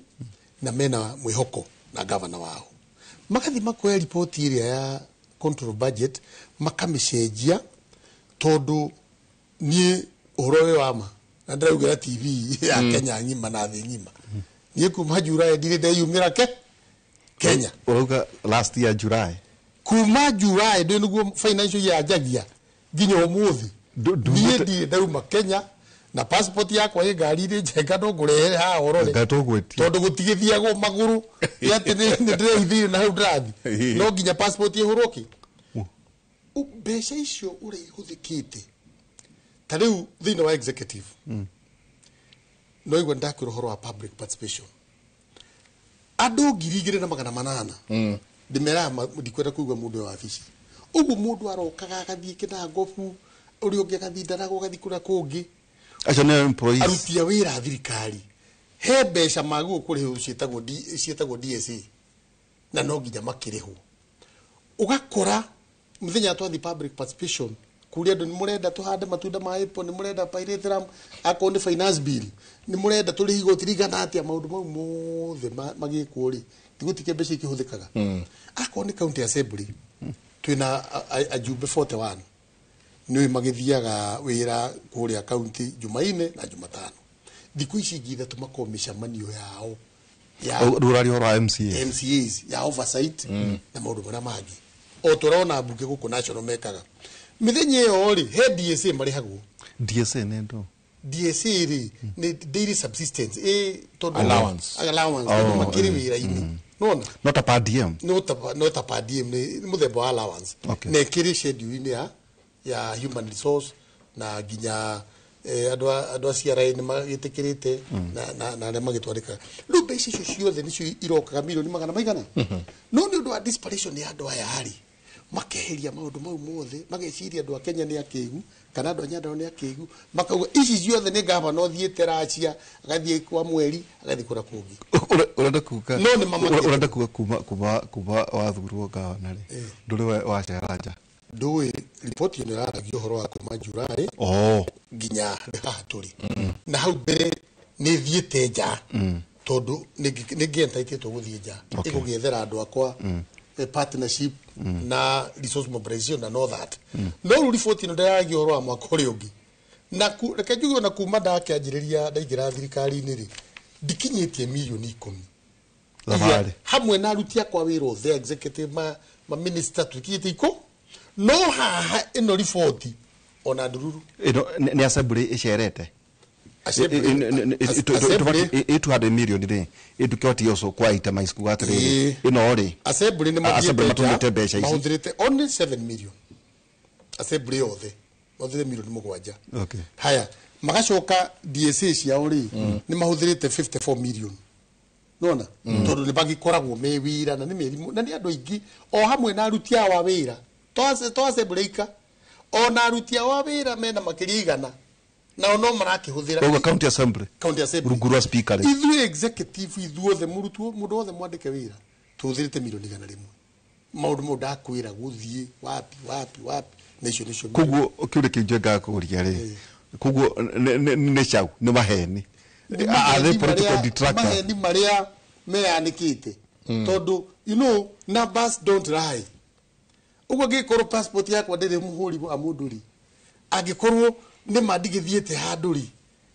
na mena mwĩhoko na gavana wao. Magathi makoya ripoti ĩrĩa ya control budget makamĩcenjia tondũ niĩ ũhoro ũyũ wa ma na ndĩraugĩra TV ya Kenya ng'ima na thĩ ng'ima niĩ kuma July ndirĩ ndeyumĩra Kenya. Ũrauga last year July? Kuma July ndĩ nĩguo financial year yanjagia nginya ũmũthĩ niĩ ndirĩ ndauma Kenya na passport yakwa ĩ ngari-inĩ njenga no ngũrehere haha ũrore tondũ gũtigĩthiagwo magũrũ atĩ nĩ ndĩreithĩire na hau ndĩrathiĩ no nginya passport ĩhũrwo kĩ mbeca icio ũrĩa ihũthĩkĩte ta rĩu thĩinĩ wa executive no igua ndakwĩra ũhoro wa public participation andũ 2,800 ndĩmeraga ndikwenda kũigua mũndũ wa wabici ũguo mũndũ arokaga agathiĩ Kĩnangobu ũrĩa ũngĩ agathiĩ Ndaragwa agathiĩ kũrĩa kũngĩ acio nĩ employees aruti a wĩra a thirikari he mbeca magwo kũrĩhwo ciĩtagwo DSA na no nginya makĩrĩhwo. Ũgakora mũthenya twathi public participation kũrĩa andũ nĩ mũrenda tũhande matunda ma apple nĩ mũrenda pyrethrum akorwo nĩ finance bill nĩ mũrenda tũrĩhe igoti rĩigana atĩa maũndũ mau mothe magĩkwo rĩ tigũtikia mbeca ikĩhũthĩkaga. Akorwo nĩ county assembly twĩna ajumbe 41 nĩ magĩthiaga wĩra kũrĩa county Jumaine na Jumatano. Thikũ ici ingĩ ithatũ makorwo mĩcemanio yao ya rũrario rwa MCA MCAs ya oversight na maũndũ marĩa mangĩ o tũrona mbunge gũkũ national mekaga mĩthenya ĩyo rĩ he DSA marĩhagwo. DSA nĩ ndũ? DSA rĩ nĩ daily subsistence tondũ allowance tondũ makĩrĩ wĩra-inĩ nona not a per diem not a per diem nĩ mũthemba wa allowance na ĩkĩrĩ schedule-inĩ ya human resource na nginya andũ a CRA nĩ magĩtĩkĩrĩte na arĩa magĩtwarĩkaga. Rĩu mbeca icio ciothe nĩcio irokaga milioni magana maigana. No nĩ ũndũ wa desperation ya andũ aya rĩ makeheria maũndũ mau mothe mageciria andũ a Kenya nĩ akĩgu kana andũ a Nyandarua nĩ akĩgu makauga ici ciothe nĩ gavana ũthiĩte Racia agathiĩ kwa mweri agathiĩ kũrĩa kũngĩ. Ũrenda kuga no nĩ mamakĩte. Ũrenda kuga kuma wathurwo gavana rĩ ndũrĩ wacera nja? Ndũĩ riboti ĩno ĩraragia ũhoro wa kuma July nginya haha tũrĩ na hau mbere nĩ thiĩte nja tondũ nĩ ngĩentaitĩtwo gũthiĩ nja ĩgũgĩethera andũ akwa partnership na resource mobilization and all that. No rĩu riboti ĩno ndĩragia ũhoro wa mwaka ũrĩa ũngĩ. Na reke njuge ona kuma ndakĩanjĩrĩria ndaingĩra thirikari-inĩ rĩ, ndikinyĩtie mirioni 10. Thabarĩ. Hamwe na aruti akwa wĩra othe executive ma minister tũkinyĩte 10. No haha ĩno riboti ona ndururu. Ĩno nĩ assembly ĩcerete. Assembly 200 million rĩ ĩtukĩotie ũcio kwa ita maicku atĩrĩrĩ ĩno rĩ assembly nĩ assembly matũmĩte mbeca ici mahũthĩrĩte only 7 million assembly yothe mahũthĩrĩte milioni 7. Okay. Haya magacoka DSA ciao rĩ nĩ mahũthĩrĩte 54 million nona tondũ nĩ magĩkoragwo me wĩra na nĩ mĩrimũ na nĩ andũ aingĩ o hamwe na aruti ao a wĩra to assembly ika ona aruti ao a wĩra mena makĩria 100 nao no marakĩhũthĩra. Koguo county assembly. County assembly. Rungu rwa speaker rĩ. Ithuĩ executive ithuothe mũrutwo mũndũ wothe mwandĩke wĩra tũhũthĩrĩte milioni 100. Maũndũ mau ndakwĩra gũthiĩ wapi wapi wapi na icio nĩcio. Koguo kĩũria kĩu njengaga kũũria rĩ, koguo nĩ cau nĩ maheni. Are they political detractors? Maheni marĩa meyanĩkĩte. Tondũ you know numbers don't lie. Ũguo angĩkorwo passport yakwa ndĩrĩ mũhũri wa mũndũ rĩ, angĩkorwo nĩ ma ndigĩthiĩte handũ rĩ,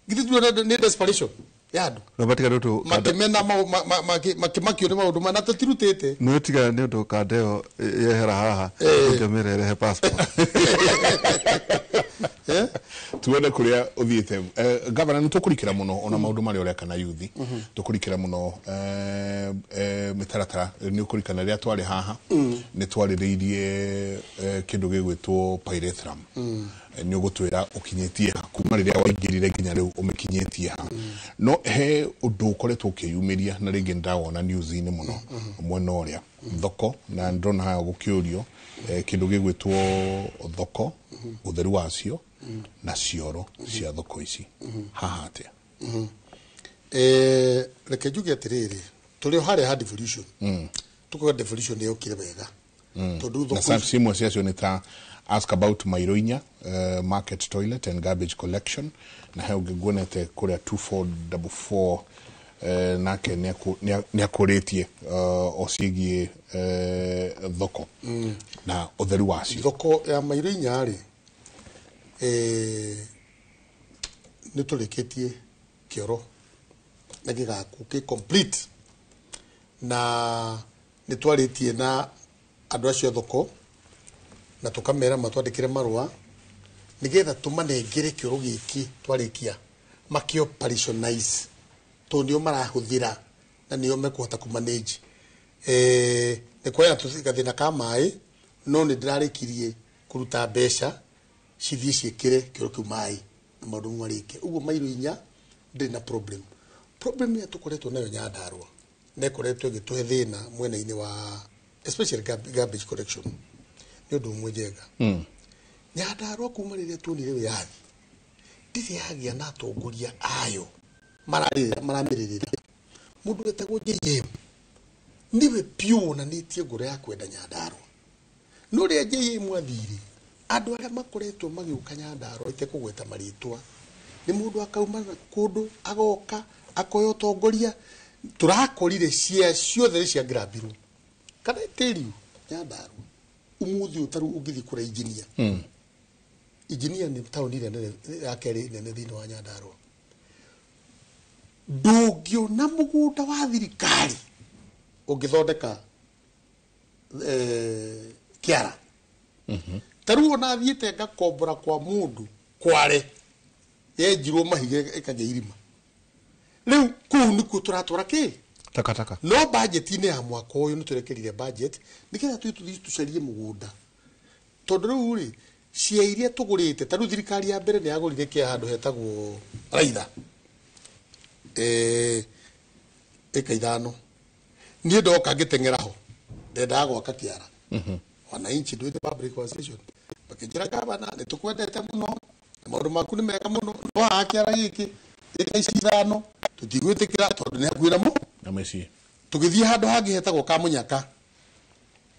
githĩ tuona nĩ desperation ya andũ. No batiga nĩ ũndũ makĩmena makĩmakio nĩ maũndũ mana tũtirutĩte. Nĩ tiga nĩ ũndũ kanda ĩyo yehera haha ũngĩmĩra ĩrehe passport. Tuone kuria uthiite. Governor nĩ tũkũrikĩra mũno ona maũndũ marĩa ũreka na youth, tũkũrikĩra mũno mĩtaratara. Nĩ ũkũrikana rĩrĩa twarĩ haha nĩ twarĩrĩirie kĩndũ gĩgwĩtwo pyrethrum. Nĩ ũgũtwĩra ũkinyĩtie ha kuma rĩrĩa waingĩrire nginya rĩu ũmĩkinyĩtie ha. No he ũndũ ũkoretwo ũkĩyumĩria na rĩngĩ ndawona news-inĩ mũno mwena ũrĩa thoko, na ndĩrona haha gũkĩũrio kĩndũ gĩgwĩtwo thoko, ũtheru wacio na cioro cia thoko ici haha atĩa? Reke njuge atĩrĩrĩ, tũrĩ o harĩa ha devolution. Tukuga devolution nĩ yokire wega. Tondũ thoko na cimwe ciacio nĩ ta ask about Mairoinya market toilet and garbage collection, na he ũngĩ nguonete kũrĩa 2444 nake nĩ akũrĩtie o ciĩgiĩ thoko na ũtheru wacio. Thoko ya Mairoinya rĩ, nĩ tũrĩkĩtie kĩoro na gĩgaku kĩ complete, na nĩ twarĩtie na andũ acio a thoko na tũkamera matwandĩkĩre marũa nĩgetha tũmanengere kĩoro gĩkĩ twarĩkia makĩ operationalize, tondũ nĩo marahũthĩra na nĩo mekũhota kũmanage. Nĩ kwarĩ na gathĩna ka maĩ, no nĩ ndĩrarĩkirie kũruta mbeca cithiĩ ciĩkĩre kĩoro kĩu maĩ na maũndũ mau marĩke. Ũguo Mairoinya ndĩrĩ na problem. Problem ĩrĩa tũkoretwo nayo Nyandarũa na ĩkoretwo ĩgĩtũhe thĩna mwena-inĩ wa especially garbage collection nĩ ũndũ ũmwe njega. Nyandarũa kuma rĩrĩa tuonire wĩyathi ndirĩ yagĩa na atongoria ayo maramĩrĩrĩra. Mũndũ wetagwo JM nĩwe piũ wonanĩtie ngoro ya kwenda Nyandarũa. No rĩrĩa JM athire, andũ arĩa makoretwo magĩũka Nyandarũa itekũgweta marĩtwa, nĩ mũndũ akauma kũndũ agoka akoya ũtongoria. Tũrakorire ciothe nĩ ciangirambirwo. Kana tell you Nyandarũa ũmũthĩ ũyũ tarĩu ũngĩthiĩ kũrĩa engineer. Engineer nĩ taũni ĩrĩa nene ya kerĩ nene thĩinĩ wa Nyandarũa. Ndũngĩona mũgũnda wa thirikari ũngĩthondeka kĩara. Ta rĩu ona thiĩte ngakombora kwa mũndũ kware yenjirwo mahiga ĩkagĩa irima. Rĩu kũu nĩkuo tũratwara kĩ? Takataka. No budget-inĩ ya mwaka ũyũ nĩ tũrekerire budget nĩgetha tũthiĩ tũcarie mũgũnda. Tondũ rĩu rĩ, cia iria tũgũrĩte, ta rĩu thirikari ya mbere nĩ yagũrire kĩa handũ hetagwo Raitha. Ĩka 5. Niĩ ndoka ngĩteng'era ho, ndendaga gwaka kĩara. Wananchi nduĩte public conversation. Makĩnjĩra gavana, nĩ tũkwendete mũno, na maũndũ maku nĩ mega mũno, no haha kĩara gĩkĩ, ĩka ici 5, tũtigwĩtĩkĩra tondũ nĩ hakuhĩ na na mũciĩ. Tũgĩthiĩ handũ hangĩ hetagwo Kamunyaka.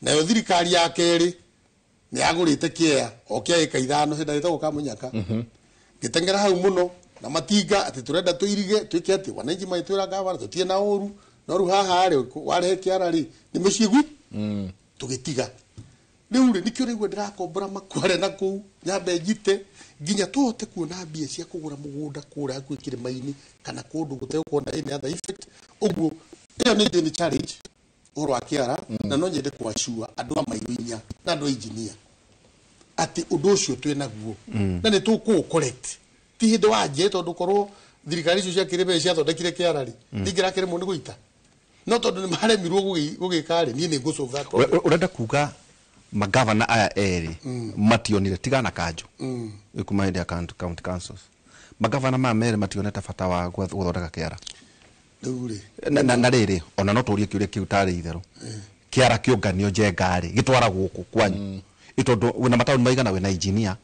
Nayo thirikari ya kerĩ nĩ yagũrĩte kĩea o kĩa ĩka 5 hĩndĩ ĩtagwo Kamunyaka. Ngĩteng'era hau mũno na matinga atĩ tũrenda tũirige twĩke atĩ wananchi magĩtwĩra gavana tũtirĩ na ũru, no rĩu haha rĩ warehe kĩara rĩ nĩ mũciĩ gwi. Tũgĩtiga. Rĩu rĩ nĩkĩo rĩu ndĩrakombora makware na kũu nyambe njite nginya tũhote kuona mbia cia kũgũra mũgũnda kũrĩa hakuhĩ kĩrĩma-inĩ kana kũndũ gũtegũkorwo na any other effect. Ũguo ĩyo nĩ challenge ũhoro wa kĩara, na no nyende kwacua andũ a mairũ inya na andũ a engineer atĩ ũndũ ũcio twĩ naguo na nĩ tũkũũ correct. Ti hĩndĩ wanjie tondũ korwo thirikari icio cia kĩrĩma ciathondekire kĩara rĩ, ndingĩrakĩremwo nĩ gũita, no tondũ nĩ maremirwo gũgĩka rĩ, niĩ nĩ ngũ solve that problem. Ũrenda kuga magavana aya erĩ mationire tigana kanjũ kuma hĩndĩ ya county councils, magavana maya merĩ mationete bata wa gũthondeka kĩara? Rĩu rĩ, na rĩrĩ ona no tũrie kĩũria kĩu tarĩ itherũ, kĩara kĩũnganio Njenga rĩ gĩtwaragwo kũ kwanyu? Tondũ wĩna mataũni maigana, wĩna engineer,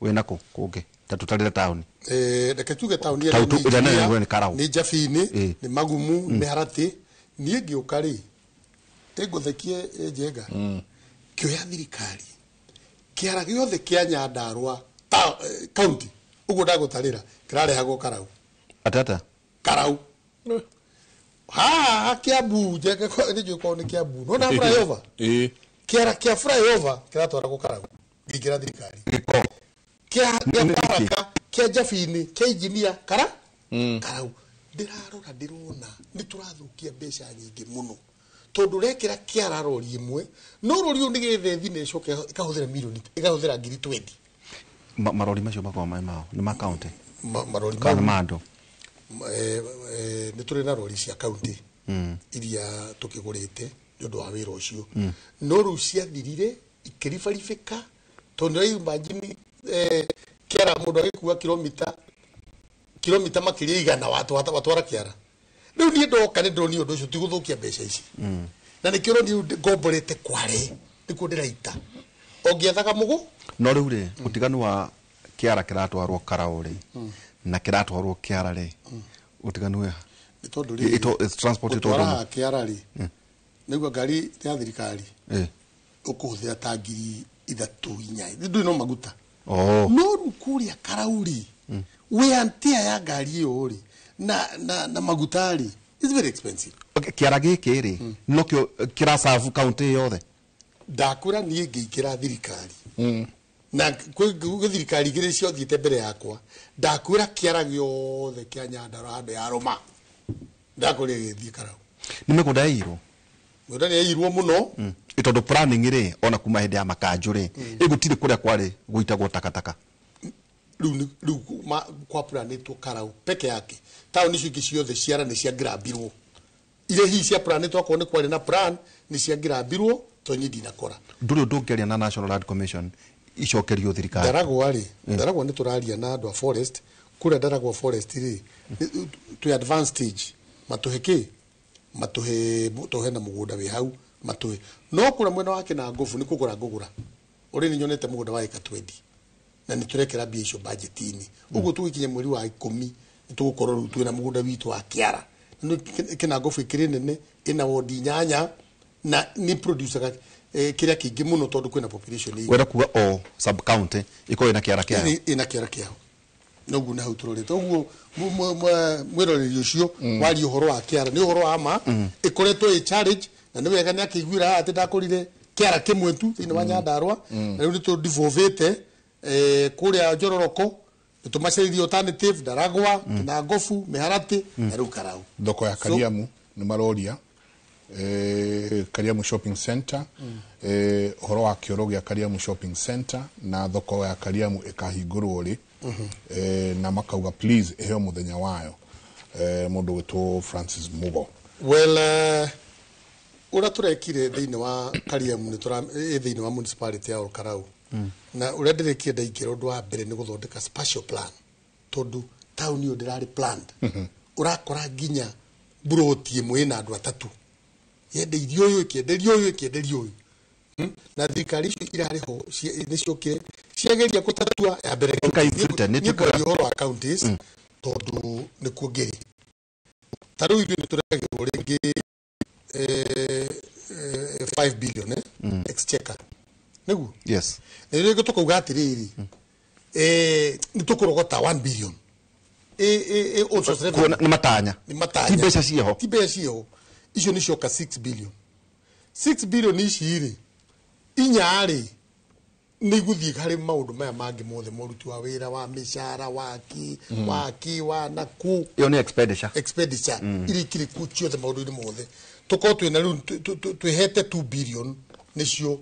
wĩna kũ kũngĩ ta tũtarĩre taũni? Reke tuge taũni ĩrĩa nĩ Karau, nĩ Njabini, nĩ Magumu, nĩ Haratĩ. Niĩ ngĩũka rĩ, ĩngũthekie Njenga, kĩoya thirikari kĩara gĩothe kĩa Nyandarua county ũguo ndagũtarĩra kĩrarehagwo Karau. Atata Karau haha Kiambu, Njenga nĩ njũĩ kwao nĩ Kiambu, no na flyover, kĩara kĩa flyover kĩratwaragwo Karau ngĩingĩra thirikari, kĩa Baraka, kĩa Njabini, kĩa engineer Karau. Ndĩrarora ndĩrona nĩ tũrathũkia mbeca nyingĩ mũno tondũ ũrekĩra kĩara rori ĩmwe, no rori ĩyo nĩgetha ĩthiĩ na ĩcoke ĩkahũthĩra mirioni, ĩkahũthĩra ngiri 20. Marori macio makoragwo me mao, nĩ ma county? Marori kana ma andũ? Nĩ tũrĩ na rori cia county iria tũkĩgũrĩte nĩ ũndũ wa wĩra ũcio, no rĩu ciathirire ikĩribaribĩka tondũ nĩ imagine kĩara mũndũ agĩkua kilomita makĩria 100 watwara kĩara. Rĩu niĩ ndoka nĩ ndĩronire ũndũ ũcio ti gũthũkia mbeca ici, na nĩkĩo ũronire ngomborete kware nĩkuo ndĩraita ũngĩethaga mũgũ. No rĩu rĩ, ũtiganu wa kĩara kĩratwarwo Karau rĩ na kĩratwarwo kĩara rĩ, ũtiganu wĩ nĩ tondũ rĩ transport gũtwara kĩara rĩ, nĩguo ngari ya thirikari ũkũhũthĩra ta ngiri 3 4, ndũrĩ no maguta. No rĩu kũrĩa Karau rĩ, wear and tear ya ngari ĩyo rĩ na maguta rĩ is very expensive. Okay, kĩara gĩkĩ rĩ nokĩo kĩracabu county yothe? Ndakwĩra niĩ ngĩingĩra thirikari na kwĩ thirikari igĩrĩ ciothiĩte mbere yakwa, ndakwĩra kĩara gĩothe kĩa Nyandarua handũ ya Rũma ndakorire gĩgĩthiĩ Karau. Nĩ mĩgũnda yaiyirwo? Mĩgũnda nĩ yaiyirwo mũno. Tondũ planning rĩ, ona kuma hĩndĩ ya makanjũ rĩ, ĩgũtirĩ kũrĩa kwarĩ gũitagwo takataka. Rĩu kwa planetwo Karau peke yake, taũni icio ingĩ ciothe ciara nĩ ciangirambirwo, iria hihi cia planetwo akorwo nĩ kwarĩ na plan nĩ ciangirambirwo tondũ niĩ ndinakora. Ndũrĩ ũndũ ũngĩaria na National Land Commission icokerio thirikari? Ndaragwa rĩ, Ndaragwa nĩ tũraria na andũ a forest kũrĩa Ndaragwa forest rĩ, twĩ advanced stage, matũhe kĩ, matũhe tũhe na mũgũnda wĩ hau matũhe, no kũrĩa mwena wa Kĩnangobu nĩ kũgũra ngũgũra ũrĩ nĩ nyonete mũgũnda wa ĩka 20 na nĩ tũrekĩra mbia icio budget-inĩ. Ũguo tũgĩkinya mweri wa 10 nĩ tũgũkorwo rĩu twĩna mũgũnda witũ wa kĩara. Kĩnangobu ĩkĩrĩ nene, ĩna wodi 8 na nĩ producer kĩrĩa kĩingĩ mũno tondũ kwĩna population ĩingĩ. Wenda kuga o sub county ĩkorwo ĩna kĩara kĩayo? Ĩna kĩara kĩao. Noguo nĩ hau tũrorete. Ũguo mwĩroreri ũcio waria ũhoro wa kĩara nĩ ũhoro wa ma, ĩkoretwo ĩ challenge na nĩ wega nĩ akĩiguĩra haha atĩ ndakũrire kĩara kĩmwe tu thĩinĩ wa Nyandarua, na rĩu nĩ tũ-devolvĩte kũrĩa Njororoko, nĩ tũmacarĩrie alternative Ndaragwa, Kĩnangobu, Mĩharatĩ na rĩu Karau. Thoko ya Kariamu nĩ maroria, Kariamu Shopping Center, ũhoro wa kĩoro gĩa Kariamu Shopping Center na thoko ya Kariamu ĩkahingũrwo rĩ, na makauga please ĩheo mũthenya wayo. Mũndũ wĩtwo Francis Mugo. Well, ũrĩa tũrekire thĩinĩ wa Kariamu nĩ tũra thĩinĩ wa municipality ya Olkarau, na ũrĩa ndĩrĩkie ndaingĩra ũndũ wa mbere nĩ gũthondeka spatial plan, tondũ taũni ĩyo ndĩrarĩ planned. Ũrakora nginya mburoti ĩmwe ĩna andũ atatũ, yendeirio ũyũ, ĩkĩenderio ũyũ, ĩkĩenderio ũyũ. Na thirikari icio irarĩ ho nĩ ciokire ciageria gũtatua ya mbere. Niĩ ngwaria ũhoro wa counties tondũ nĩkuo ngĩrĩ. Ta rĩu ithuĩ nĩ tũrekagĩrwo rĩngĩ 5 billion exchequer. Nĩguo? Yes. Na rĩngĩ tũkauga atĩrĩrĩ, nĩ tũkũrogota 1 billion. Nĩ matanya. Nĩ matanya. Ti mbeca ciĩho. Ti mbeca ciĩho. Icio nĩ cioka 6 billion. 6 billion ici rĩ, inya rĩ nĩ igũthiĩ harĩ maũndũ maya mangĩ mothe, moruti wa wĩra, wa mĩcara, waki, waki wa naku. Ĩyo nĩ expenditure. Expenditure iria ikĩrĩ ku ciothe, maũndũ-inĩ mothe tũkorwo twĩna rĩu twĩhete 2 billion nĩcio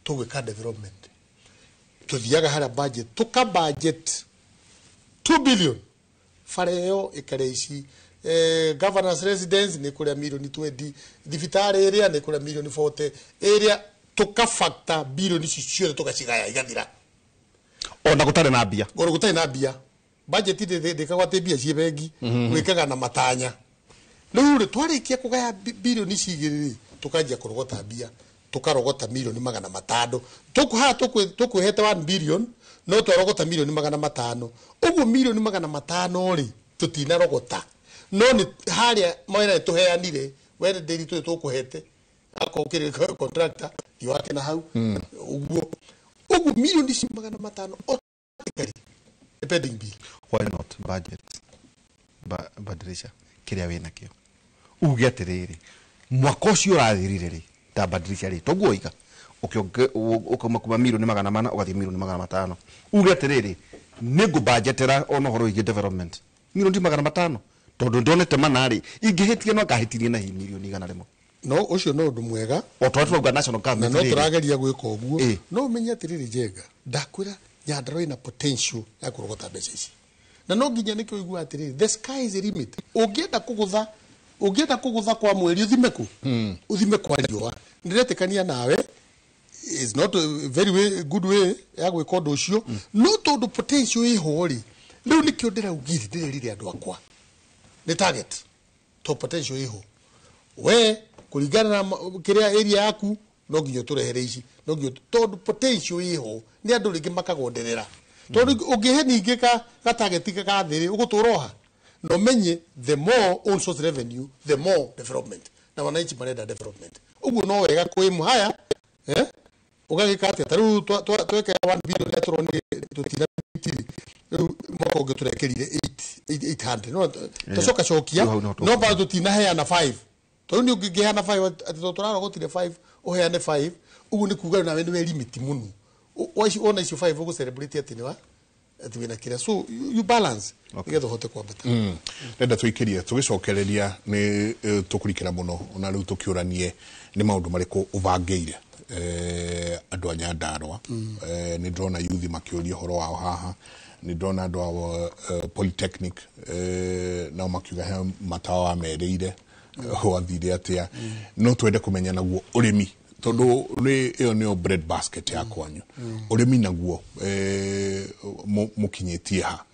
tũgwĩka development. Tũthiaga harĩa budget, tũka budget 2 billion, bara ĩyo ĩkarĩa ici, governors residence nĩ kũrĩa milioni 20, thibitarĩ ĩrĩa nĩ kũrĩa milioni 40, ĩrĩa tũka factor bilioni ici ciothe, tũgacigaya igathira. Ona gũtarĩ na mbia. Ona gũtarĩ na mbia. Budget ndĩkagwo atĩ mbia ciĩ bengi, wĩkaga na matanya. Rĩu rĩ, twarĩkia kũgaya bilioni ici igĩrĩ rĩ, tũkanjia kũrogota mbia, tũkarogota milioni 500. Haha tũkwĩhete 1 billion, no twarogota milioni 500. Ũguo milioni 500 rĩ, tũtinarogota, no nĩ harĩa mwena nĩ tũheanire wene ndĩri tũrĩ tũkũhete, akorwo ũkĩrĩ contractor thiĩ wake na hau. Ũguo milioni ici 500 automatically nĩ pending bill. Why not budget badilisha kĩrĩa wĩna kĩo, uge atĩrĩrĩ, mwaka ũcio ũrathirire rĩ, ndabadilisha rĩ, toguo iga ũkauma kuma milioni 400 ũgathiĩ milioni 500, uge atĩrĩrĩ, nĩ ngũbanjetera ona ũhoro wĩgiĩ development milioni 500, tondũ ndonete mana rĩ, ingĩhĩtia no ngahĩtirie na hihi milioni 100. No ũcio no ũndũ mwega. O tondũ turauga national na government no rĩrĩ. Tũrageria gwĩka ũguo. No ũmenye atĩrĩrĩ, Njenga, ndakwĩra Nyandarua ĩna potential ya kũrogota mbeca ici, na no nginya nĩkĩo ũiguaga atĩrĩrĩ, the sky is the limit. Ũngĩenda kũgũtha kwa mweri, ũthime kũ, ũthime kwa riũa. Ndĩretĩkania nawe is not a very way, good way ya gwĩka ũndũ ũcio, no tondũ potential ĩho rĩ, rĩu nĩkĩo ndĩraugire, ndĩrerire andũ akwa nĩ target to potential ĩho. We kũringana na kĩrĩa area yaku, no nginya ũtũrehere ici, no nginya tondũ potential ĩho, nĩ andũ rĩngĩ makagonderera, tondũ ũngĩhe ningĩ ka gatarget ka thĩ rĩ, ũgũtũra oha. Na ũmenye the more own source revenue, the more development, na wananchi marenda development. Ũguo no wega kwĩ haya, ũgagĩka atĩa? Ta rĩu twekera 1 billion ĩrĩa tũronire tũtina mitiri, rĩu mwaka ũngĩ tũrekĩrire 800, no tũcoka cokia. Rĩu hau no no bado tũtinaheana 5, tondũ nĩ ũngĩheana 5 atĩ tondũ tũrarogotire 5, ũheane 5, ũguo nĩ kuga nawe nĩ we limit mũno. Wona icio 5 ũgũ celebrate atĩ nĩ wa atĩ wĩna kĩrĩa, so you balance nĩgetha ũhote kwambata. Ndenda tũikĩrie tũgĩcokereria nĩ tũkũrikĩra mũno, ona rĩu tũkĩũranie nĩ maũndũ marĩkũ ũbangĩire andũ a Nyandarua. Nĩ ndĩrona yuthi makĩũria ũhoro wao haha, nĩ ndĩrona andũ a polytechnic nao makiuga he matawa wamerĩire, wathire atĩa? No twende kũmenya naguo ũrĩmi, tondũ nĩ ĩyo nĩyo bread basket ya kwanyu. Ũrĩmi naguo mũkinyĩtie ha?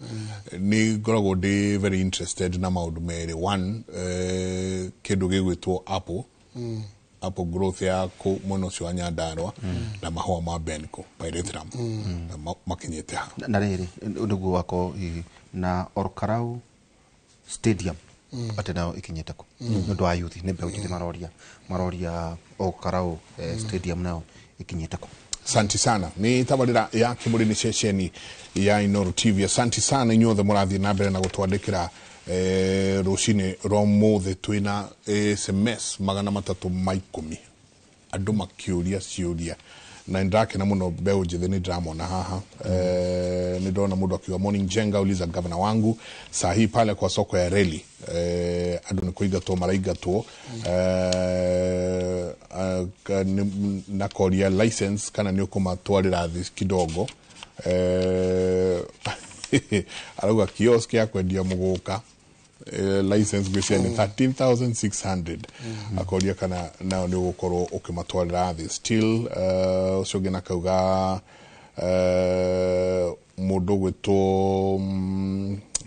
Nĩ ngoragwo ndĩ very interested na maũndũ merĩ. One, kĩndũ gĩgwĩtwo apple, apple growth ya kũ mwena ũcio wa Nyandarua, na mahũa ma Benco pyrethrum, na makinyĩte ha? Na rĩrĩ nĩguo wako hihi na Olkalou Stadium, atĩ nayo ikinyĩte kũ? Nĩ ũndũ wa yuthi, nĩ mbeũ njĩthĩ maroria Olkalou Stadium nayo ikinyĩte kũ? Asante sana. Nĩ tabarĩra ya Kĩmũrĩ, nĩ ceceni ya Inooro TV. Asante sana inyuothe mũrathiĩ na mbere na gũtwandĩkĩra. Rũcinĩ rwa ũmũthĩ twĩna SMS 310, andũ makĩũria ciũria, na nĩ ndĩrakena mũno. Mbeũ njĩthĩ nĩ ndĩramona haha. Nĩ ndĩrona mũndũ akiuga, "Morning Jenga, uliza gavana wangu saa hii pale kwa soko ya reli, andũ nĩ kũingatwo maraingatwo, na koria license kana nĩ ũkũmatwarĩra thĩ kidogo." Arauga kiosk ya kwendia mũgũka, license ngwĩciria nĩ 13,600, akoria kana nao nĩ ũgũkorwo ũkĩmatwarĩra thĩ still. Ũcio ũngĩ nakauga, mũndũ ũgwĩtwo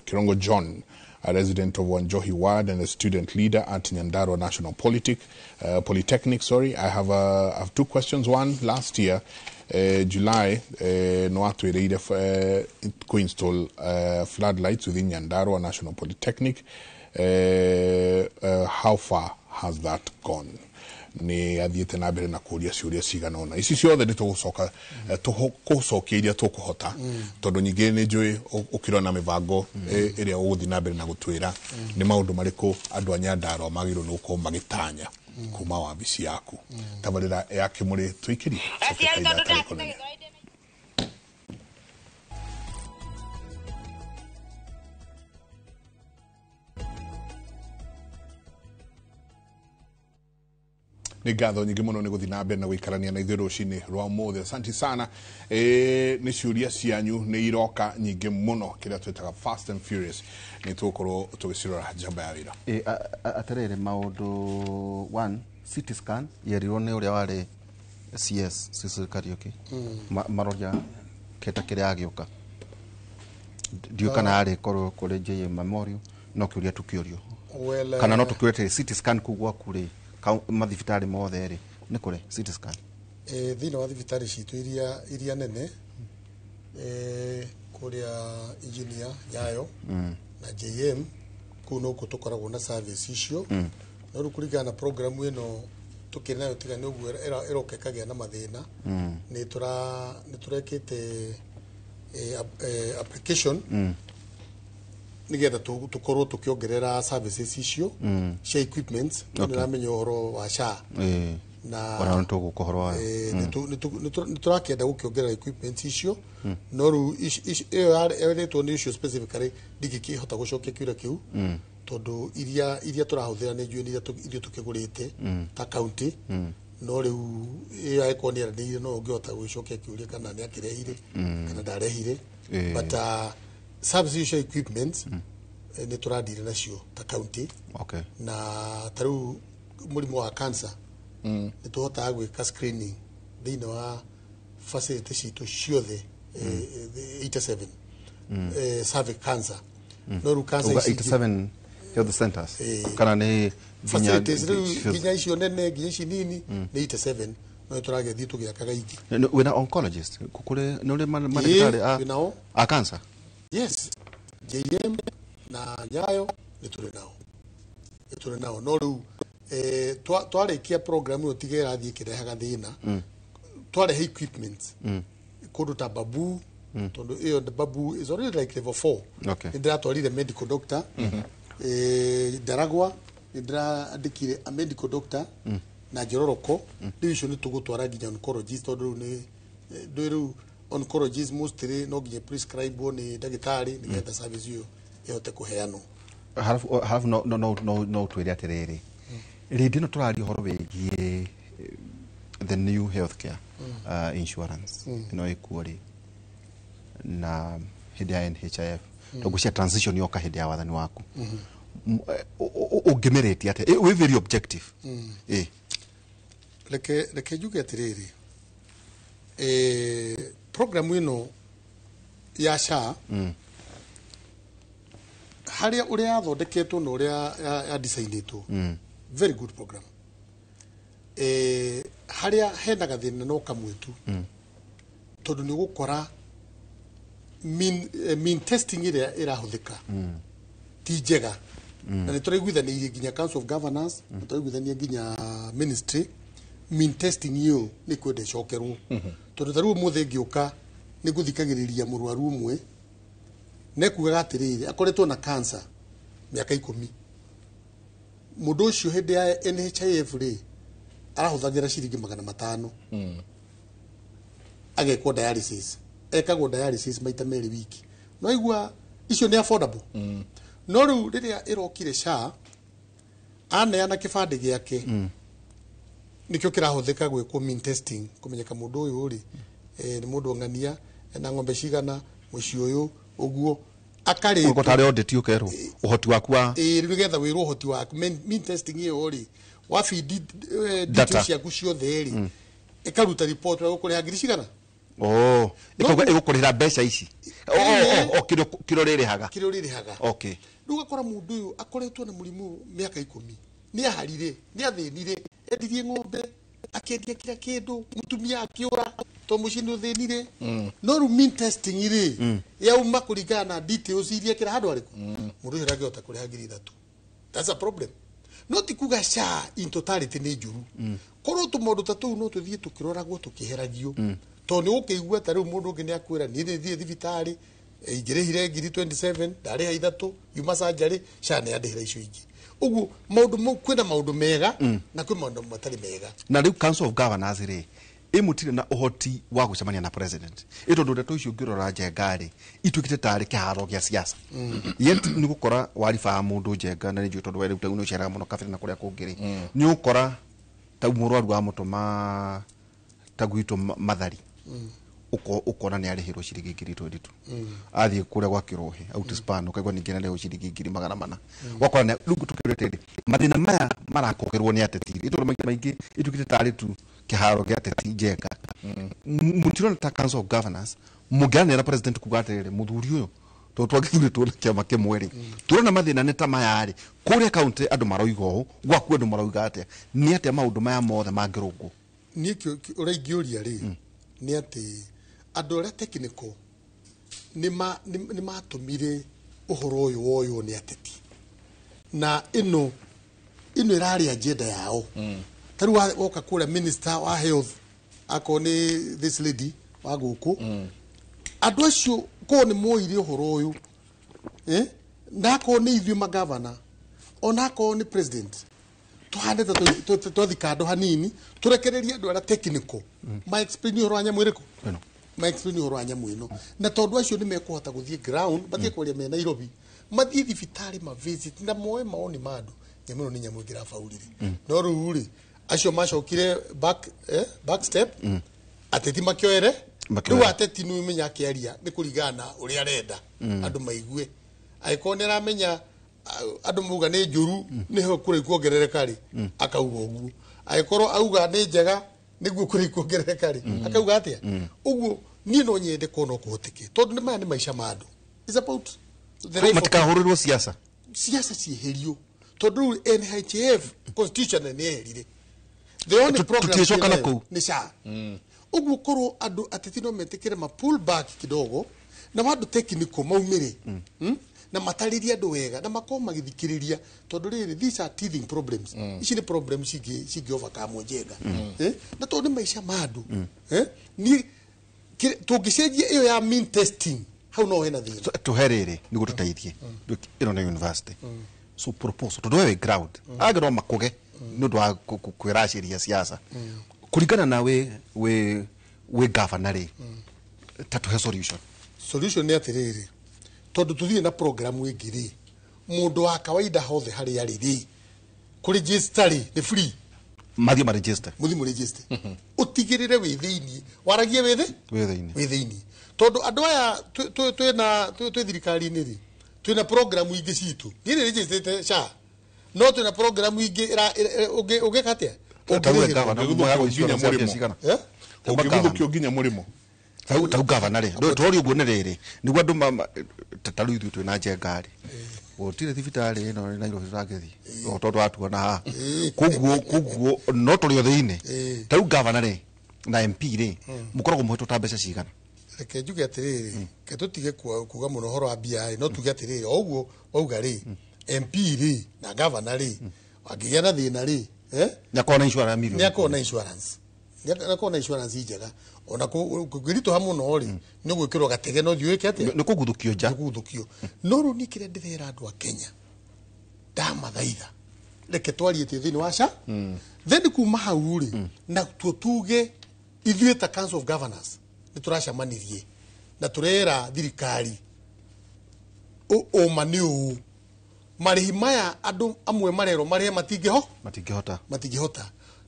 Kirongo John, a resident of Wanjohi Ward and a student leader at Nyandarua National Polytechnic. Sorry, I have two questions. One, last year, July, no install floodlights within Nyandarua National Polytechnic. How far has that gone? Nĩ athiĩte na mbere na kũria ciũria cigana ũna. Ici ciothe nĩ tũgũcoka tũgũcokia iria tũkũhota, tondũ nyingĩ nĩ njũĩ ũkĩrona mĩbango ĩrĩa ũgũthiĩ na mbere na gũtwĩra nĩ maũndũ marĩkũ andũ a Nyandarua magĩrĩirwo nĩ gũkorwo magĩtanya kuma wabici yaku. Tabarĩra ya Kĩmũrĩ tũikĩrie coke kaithaa tarĩ kũnene. Nĩ ngatho nyingĩ mũno nĩ gũthiĩ na mbere na gũikarania na ithuĩ rũcinĩ rwa ũmũthĩ. Asante sana. Nĩ ciũria cianyu nĩ iroka nyingĩ mũno, kĩrĩa twĩtaga fast and furious, nĩ tũgũkorwo tũgĩcirora njamba ya wĩra. Atĩrĩrĩ, maũndũ one, CT scan yerirwo nĩ ũrĩa warĩ CS Cecil Kariuki, maroria kĩta kĩrĩa agĩũka, ndiũĩ kana yarĩ korwo kũrĩ JM Memorial, no kĩũria tũkĩũrio kana no tũkĩũrie atĩrĩ, CT scan kũu gwaku rĩ, mathibitarĩ mothe rĩ, nĩ kũrĩ CT scan? Thĩinĩ wa thibitarĩ citũ iria nene, kũrĩa Engineer Nyayo na JM, kũu nokuo tũkoragwo na service icio. No rĩu kũringana na program ĩno tũkĩrĩ nayo, tiga nĩ ũguo ĩroka ĩkagĩa na mathĩna, nĩ tũrekĩte application nĩgetha tũkorwo tũkĩongerera services icio cia equipment. Nĩ ũramenya ũhoro wa SHA na ona nĩ tũgũka ũhoro wayo. Nĩ tũrakĩenda gũkĩongerera equipment icio, no rĩu ĩyo ĩrĩtwo nĩ icio specifically ndingĩkĩhota gũcokia kĩũria kĩu, tondũ iria tũrahũthĩra nĩ njũĩ nĩ iria ithuĩ tũkĩgũrĩte ta county. No rĩu ĩyo angĩkorwo nĩ eranĩire, no ũngĩhota gũgĩcokia kĩũria kana nĩ akĩrehire kana ndarehire. But service icio cia equipment nĩ tũradire nacio ta county. Na ta rĩu mũrimũ wa cancer, nĩ tũhotaga gwĩka screening thĩinĩ wa facility citũ ciothe 87, cervix cancer. No rĩu cancer Uga ici ingĩ- 87 health centers kana nĩ facilities rĩu, nginya icio nene nginya ici nini, nĩ 87, no nĩ tũragĩthiĩ tũgĩakaga ingĩ. Wĩna oncologist kũrĩ nĩ ũrĩ mandagĩtarĩ a Wĩnao. a cancer? Yes, JM na Nyayo nĩ tũrĩ nao, nĩ tũrĩ nao. No rĩu twarĩkia program ĩyo, tiga ĩrathiĩ ĩkĩrehaga thĩna, twarehe equipment kũndũ ta Babu, tondũ ĩyo the Babu is already like level 4. Nĩ ndĩratwarire medical doctor Ndaragwa, nĩ ndĩrandĩkire a medical doctor na Njororoko. Rĩu icio nĩ tũgũtwara nginya oncologist, tondũ rĩu nĩ ndũĩ rĩu oncologist mostly no nginya prescribe nĩ ndagĩtarĩ nĩgetha service ĩyo ĩhote kũheanwo. Harafu no ũtwĩre atĩrĩrĩ, rĩndĩ ĩno tũraria ũhoro wĩgiĩ the new healthcare insurance ĩno ĩkuo rĩ, na hĩndĩ ya NHIF, tondũ cia transition yoka hĩndĩ ya wathani waku, ũngĩmĩrĩtie atĩa? Wĩ very objective. Reke njuge atĩrĩrĩ, program ĩno ya SHA, harĩa ũrĩa yathondeketwo na ũrĩa ya designĩtwo, very good program. Harĩa hena gathĩna no kamwe tu, tondũ nĩ ũgũkora mean testing ĩrĩa ĩrahũthĩka ti njega. Na nĩ tũraiguithanĩirie nginya Council of Governors, na tũraiguithania nginya ministry, mean testing ĩyo nĩ kwenda ĩcokerwo, tondũ ta rĩu ũmũthĩ ngĩũka nĩ ngũthikagĩrĩria mũrwaru ũmwe nekugaga atĩrĩrĩ, akoretwo na cancer mĩaka 10. Mũndũ ũcio hĩndĩ ya NHIF rĩ, arahũthagĩra ciringi 500 agekwo dialysis, ekagwo dialysis maita merĩ wiki. No igua icio nĩ affordable. No rĩu rĩrĩa ĩrokire SHA, aneana kĩbandĩ gĩake, nĩkĩo kĩrahũthĩka gwĩkwo mean testing, kũmenyeka mũndũ ũyũ rĩ, nĩ mũndũ ng'ania, ena ng'ombe cigana, mũciĩ ũyũ ũguo akarĩtwo. Ũguo tarĩ audit ũkerwo ũhoti waku wa Ĩĩ, rĩu nĩgetha wĩrwo ũhoti waku. Mean testing ĩyo rĩ, wabidi Data. details ciaku ciothe rĩ, ĩkaruta report ya gũkũrĩha ngiri cigana. Oh, ĩkauga ĩgũkũrĩhĩra mbeca ici. Oh, kĩrĩa ũrĩrĩhaga. Kĩrĩa ũrĩrĩhaga. Rĩu ũgakora mũndũ ũyũ akoretwo na mũrimũ mĩaka 10, nĩ aharire, nĩ athĩnire, endirie ng'ombe, akĩendia kila kĩndũ, mũtumia akĩũra to mũciĩ nĩ ũthĩnire. No rĩu mean testing rĩ, yauma kũringana na details iria kĩra handũ harĩkũ, mũndũ ũcio ndangĩhota kũrĩha 3,000. That's a problem. No ti kuga SHA in totality nĩ njũru. Korwo tũmaũndũ ta tũu no tũthiĩ tũkĩroragwo tũkĩheragio, tondũ nĩ ũkĩigua ta rĩu mũndũ ũngĩ nĩ akwĩra niĩ nĩ thiĩ thibitarĩ, ingĩrĩhire ngiri 27 ndarĩha ithatũ yuma canjarĩ SHA nĩ yandĩhĩra icio ingĩ. Ũguo maũndũ mau, kwĩna maũndũ mega na kwĩ maũndũ matarĩ mega. Na rĩu Council of Governors rĩ, ĩmũtirĩ na ũhoti wa gũcemania na president, ĩ tondũ ndeto icio ũngĩrora Njenga rĩ, ituĩkĩte tarĩ kĩharo gĩa siasa. Yet nĩ gũkora waribaa mũndũ Njenga, na nĩ njũĩ tondũ we rĩu nĩ ũceraga mũno kabere na kũrĩa kũngĩ rĩ, nĩ ũkora ta mũrwaru wa mũtũma ta gwitũ Mathari, ũkona nĩ arĩhĩrwo ciringi ngiri 22, athiĩ kũrĩa gwa Kĩrũhĩ outspan ũkaigua ningĩ nĩ arĩhwo ciringi ngiri 400. Wakora rĩu tũkĩũria atĩrĩrĩ, mathĩna maya marakogerwo nĩ ateti rĩ, tondũ maita maingĩ ituĩkĩte tarĩ tu kĩharo gĩa ateti. Njenga, mũtirona ta Council of Governors mũngĩaranĩra na president kuga atĩrĩrĩ, mũthuri ũyũ, tondũ twagĩthurĩtwo na kĩama kĩmwe rĩ, tũrona mathĩna nĩ ta maya rĩ, kũrĩa kaunti andũ maroiga ũũ, gwaku andũ maroiga atĩa, nĩ atĩa maũndũ maya mothe mangĩrũngwo? Niĩ ũrĩa ingĩũria rĩ, nĩ atĩ andũ arĩa technical nĩ matũmire ũhoro ũyũ woywo nĩ ateti, na ĩno ĩrarĩ agenda yao. Ta rĩu woka kũrĩa minister wa health, akorwo nĩ this lady wa gũkũ, andũ acio korwo nĩ moire ũhoro ũyũ, na akorwo nĩ ithuĩ magavana, ona akorwo nĩ president, tuhande ta twathi kando hanini, turekererie andũ arĩa technical ma explain ũhoro wa nyamũ ĩrĩkũ, ma explain ũhoro wa nyamũ ĩno, na tondũ acio nĩ mekũhota gũthiĩ ground, mathiĩ kũrĩa me Nairobi, mathiĩ thibitarĩ, ma visit na moe maoni ma andũ. Nyamũ ĩno nĩ nyamũ ĩngĩrabaurire, no rĩu rĩ, acio macokire back, back step, ateti makĩoere. Makĩoere. Rĩu ateti nĩ ũmenya akĩaria nĩ kũringana na ũrĩa arenda andũ maigue. Angĩkorwo nĩ aramenya andũ mauga nĩ njũru nĩho kũrĩ kuongerereka rĩ, akauga ũguo. Angĩkorwo auga nĩ njega nĩguo kũrĩ kuongerereka rĩ, akauga atĩa. Ũguo niĩ no nyende kuona kũhoteke, tondũ nĩ maya nĩ maica ma andũ. It's about the life of Matikahũrĩrwo siasa. Siasa ciĩherio, tondũ rĩu NHIF constitution nĩ yeherire. The only program Tũtiĩcoka na twĩnayo kũu. Nĩ SHA. Ũguo korwo andũ ateti no metĩkĩre ma pull back kidogo, na andũ technical maumĩre, Na matarĩrie andũ wega na makorwo magĩthikĩrĩria, tondũ rĩrĩ, these are teething problems. Ici nĩ problems cingĩ overcome, Njenga. Na tondũ nĩ maica ma andũ, niĩ tũngĩcenjia ĩyo ya mean testing, hau no hena thĩna. Tũhe rĩrĩ nĩguo tũteithie. Ĩno nĩ university, so proposal, tondũ we wĩ ground, angĩ no makũge nĩ ũndũ wa kwĩracĩria siasa. Kũringana na wĩ governor rĩ, ta tũhe solution. Solution nĩ atĩrĩrĩ, tondũ tũthiĩ na program ĩngĩ rĩ, mũndũ wa kawaida hothe harĩa arĩ rĩ, kũregister rĩ nĩ free. Mathiĩ maregister. Mũthiĩ mũregister, ũtigĩrĩre wĩ thĩiniĩ, waragie wĩ thĩ wĩ thĩinĩ. Wĩ thĩiniĩ, tondũ andũ aya twĩna twĩ thirikari-inĩ rĩ, twĩna program ingĩ citũ. Niĩ nĩ registrĩte SHA, no twĩna program ingĩ ũngĩka atĩa? Ta we Ũngĩrĩhĩrwo. governor, mũheagwo insurance ya mbia cigana? Eh? Ũngĩguthũkio nginya mũrĩmo. Tau governor rĩ, tũroria ũguo nĩ rĩrĩ nĩguo andũ ta rĩu ithuĩ twĩna Njenga rĩ, gũtirĩ thibitarĩ ĩno ĩ Nairobi tũtangĩthiĩ, o tondũ watuona haha. Koguo no tũrĩ o thĩinĩ. Ta rĩu governor rĩ na MP rĩ, mũkoragwo mũhetwo ta mbeca cigana? Reke njuge atĩrĩrĩ, reke tũtige kuga mũno ũhoro wa mbia rĩ, no tuge atĩrĩrĩ, o ũguo wauga rĩ, MP rĩ na governor rĩ, angĩgĩa na thĩna rĩ, Nĩakorwo na insurance ya mirioni. Nĩakorwo na insurance, nĩakorwo na insurance njega. Ona kũngĩritũha mũno rĩ, nĩ ũgwĩkĩrwo gatege no thiĩ wĩke atĩa? Nĩ kũguthũkio nja. Nĩ kũguthũkio. No rĩu niĩ kĩrĩa ndĩrera andũ a Kenya, ndamathaitha, reke twarie twĩ thĩinĩ wa SHA. Then kuma hau rĩ, na tuo tuge ithuĩ ta Council of Governors nĩ tũracemanirie na tũrera thirikari ũma nĩ ũũ, marĩhi maya andũ amwe marerwo marĩhe matingĩho Matingĩhota. Matingĩhota,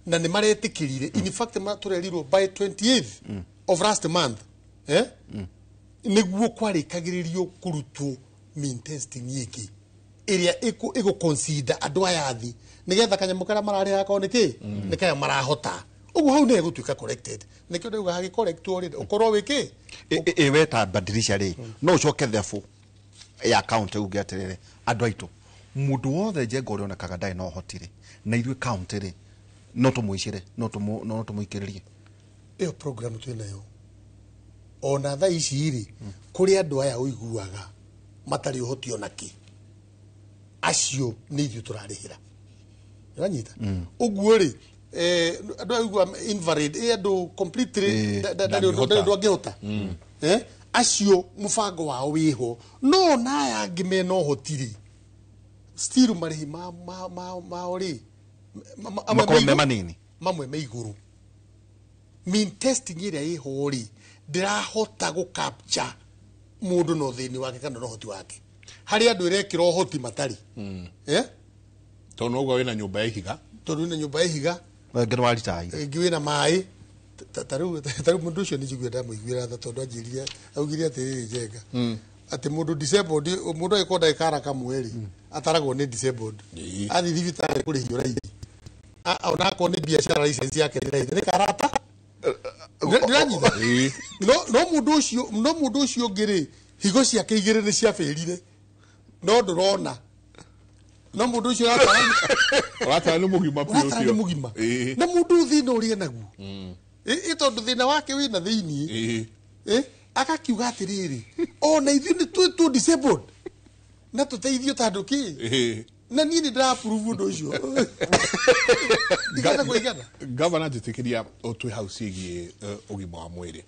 na nĩ maretĩkĩrire. In fact, tũrerirwo by 28th of last month, nĩguo kwarĩkagĩrĩrio kũrutwo mean testing ĩngĩ ĩrĩa ĩgũ consider andũ aya thĩ, nĩgetha kanyamũ karĩa mararĩha gakorwo nĩ kĩ nĩ kaya marahota. Ũguo hau nĩ gũtuĩka corrected. Nĩkĩo ndauga hagĩ correctwo rĩ, ũkorwo wĩ kĩ. Ĩ we ta badilisha rĩ, no ũcoke therefore ya county uge atĩrĩrĩ, andũ aitũ, mũndũ wothe Njenga ũrĩa onekaga ndarĩ na ũhoti rĩ, na ithuĩ county rĩ, no tũmũicĩre, no tũmũikĩrĩrie. Ĩyo program twĩnayo ona thaa ici rĩ, kũrĩ andũ aya ũiguaga matarĩ ũhoti ona kĩ, acio nĩ ithuĩ tũrarĩhĩra. Ũranyita? Ũguo rĩ, andũ aigua invalid, andũ completely ndarĩ ũndũ angĩhota. Acio mũbango wao wĩho, no na aya angĩ mena ũhoti rĩ, still marĩhi mao rĩ makorwo me manini, mamwe me igũrũ. Mean testing ĩrĩa ĩho rĩ, ndĩrahota gũ capture mũndũ na ũthĩni wake kana na ũhoti wake. Harĩ andũ ĩrekĩra ũhoti matarĩ. Tondũ noguo wĩna nyũmba ya ihiga. Tondũ wĩna nyũmba ya ihiga. Ũngĩ nĩ waritaire. Ũngĩ wĩna maĩ. Ta rĩu mũndũ ũcio nĩ njiguire ndamũiguĩra tha tondũ anjĩrire, augire atĩrĩrĩ Njenga. Atĩ mũndũ disabled, mũndũ agĩkorwo ndagĩka araka mweri, ataragwo nĩ disabled. Athiĩ thibitarĩ kũrĩhio raithi. Ona akorwo nĩ biacara license yake nĩ raithi. Nĩ karata. Ndĩranyita. No mũndũ ũcio, no mũndũ ũcio ũngĩ rĩ, higo ciake igĩrĩ nĩ ciabĩrire. No ndũrona. No mũndũ ũcio ũratara nĩ mũgima biũ ũcio. Nĩ mũgima. Na mũndũ thĩna ũrĩa naguo. Tondũ thĩna wake wĩna thĩiniĩ. Akakiuga atĩrĩrĩ, ona ithuĩ nĩ twĩ disabled. Na tũteithio ta andũ kĩ. Na niĩ nĩ ndĩra-approve ũndũ ũcio. Igana kwa igana. Gavana njĩtĩkĩria twĩ hau ciĩgiĩ ũgima wa mwĩrĩ.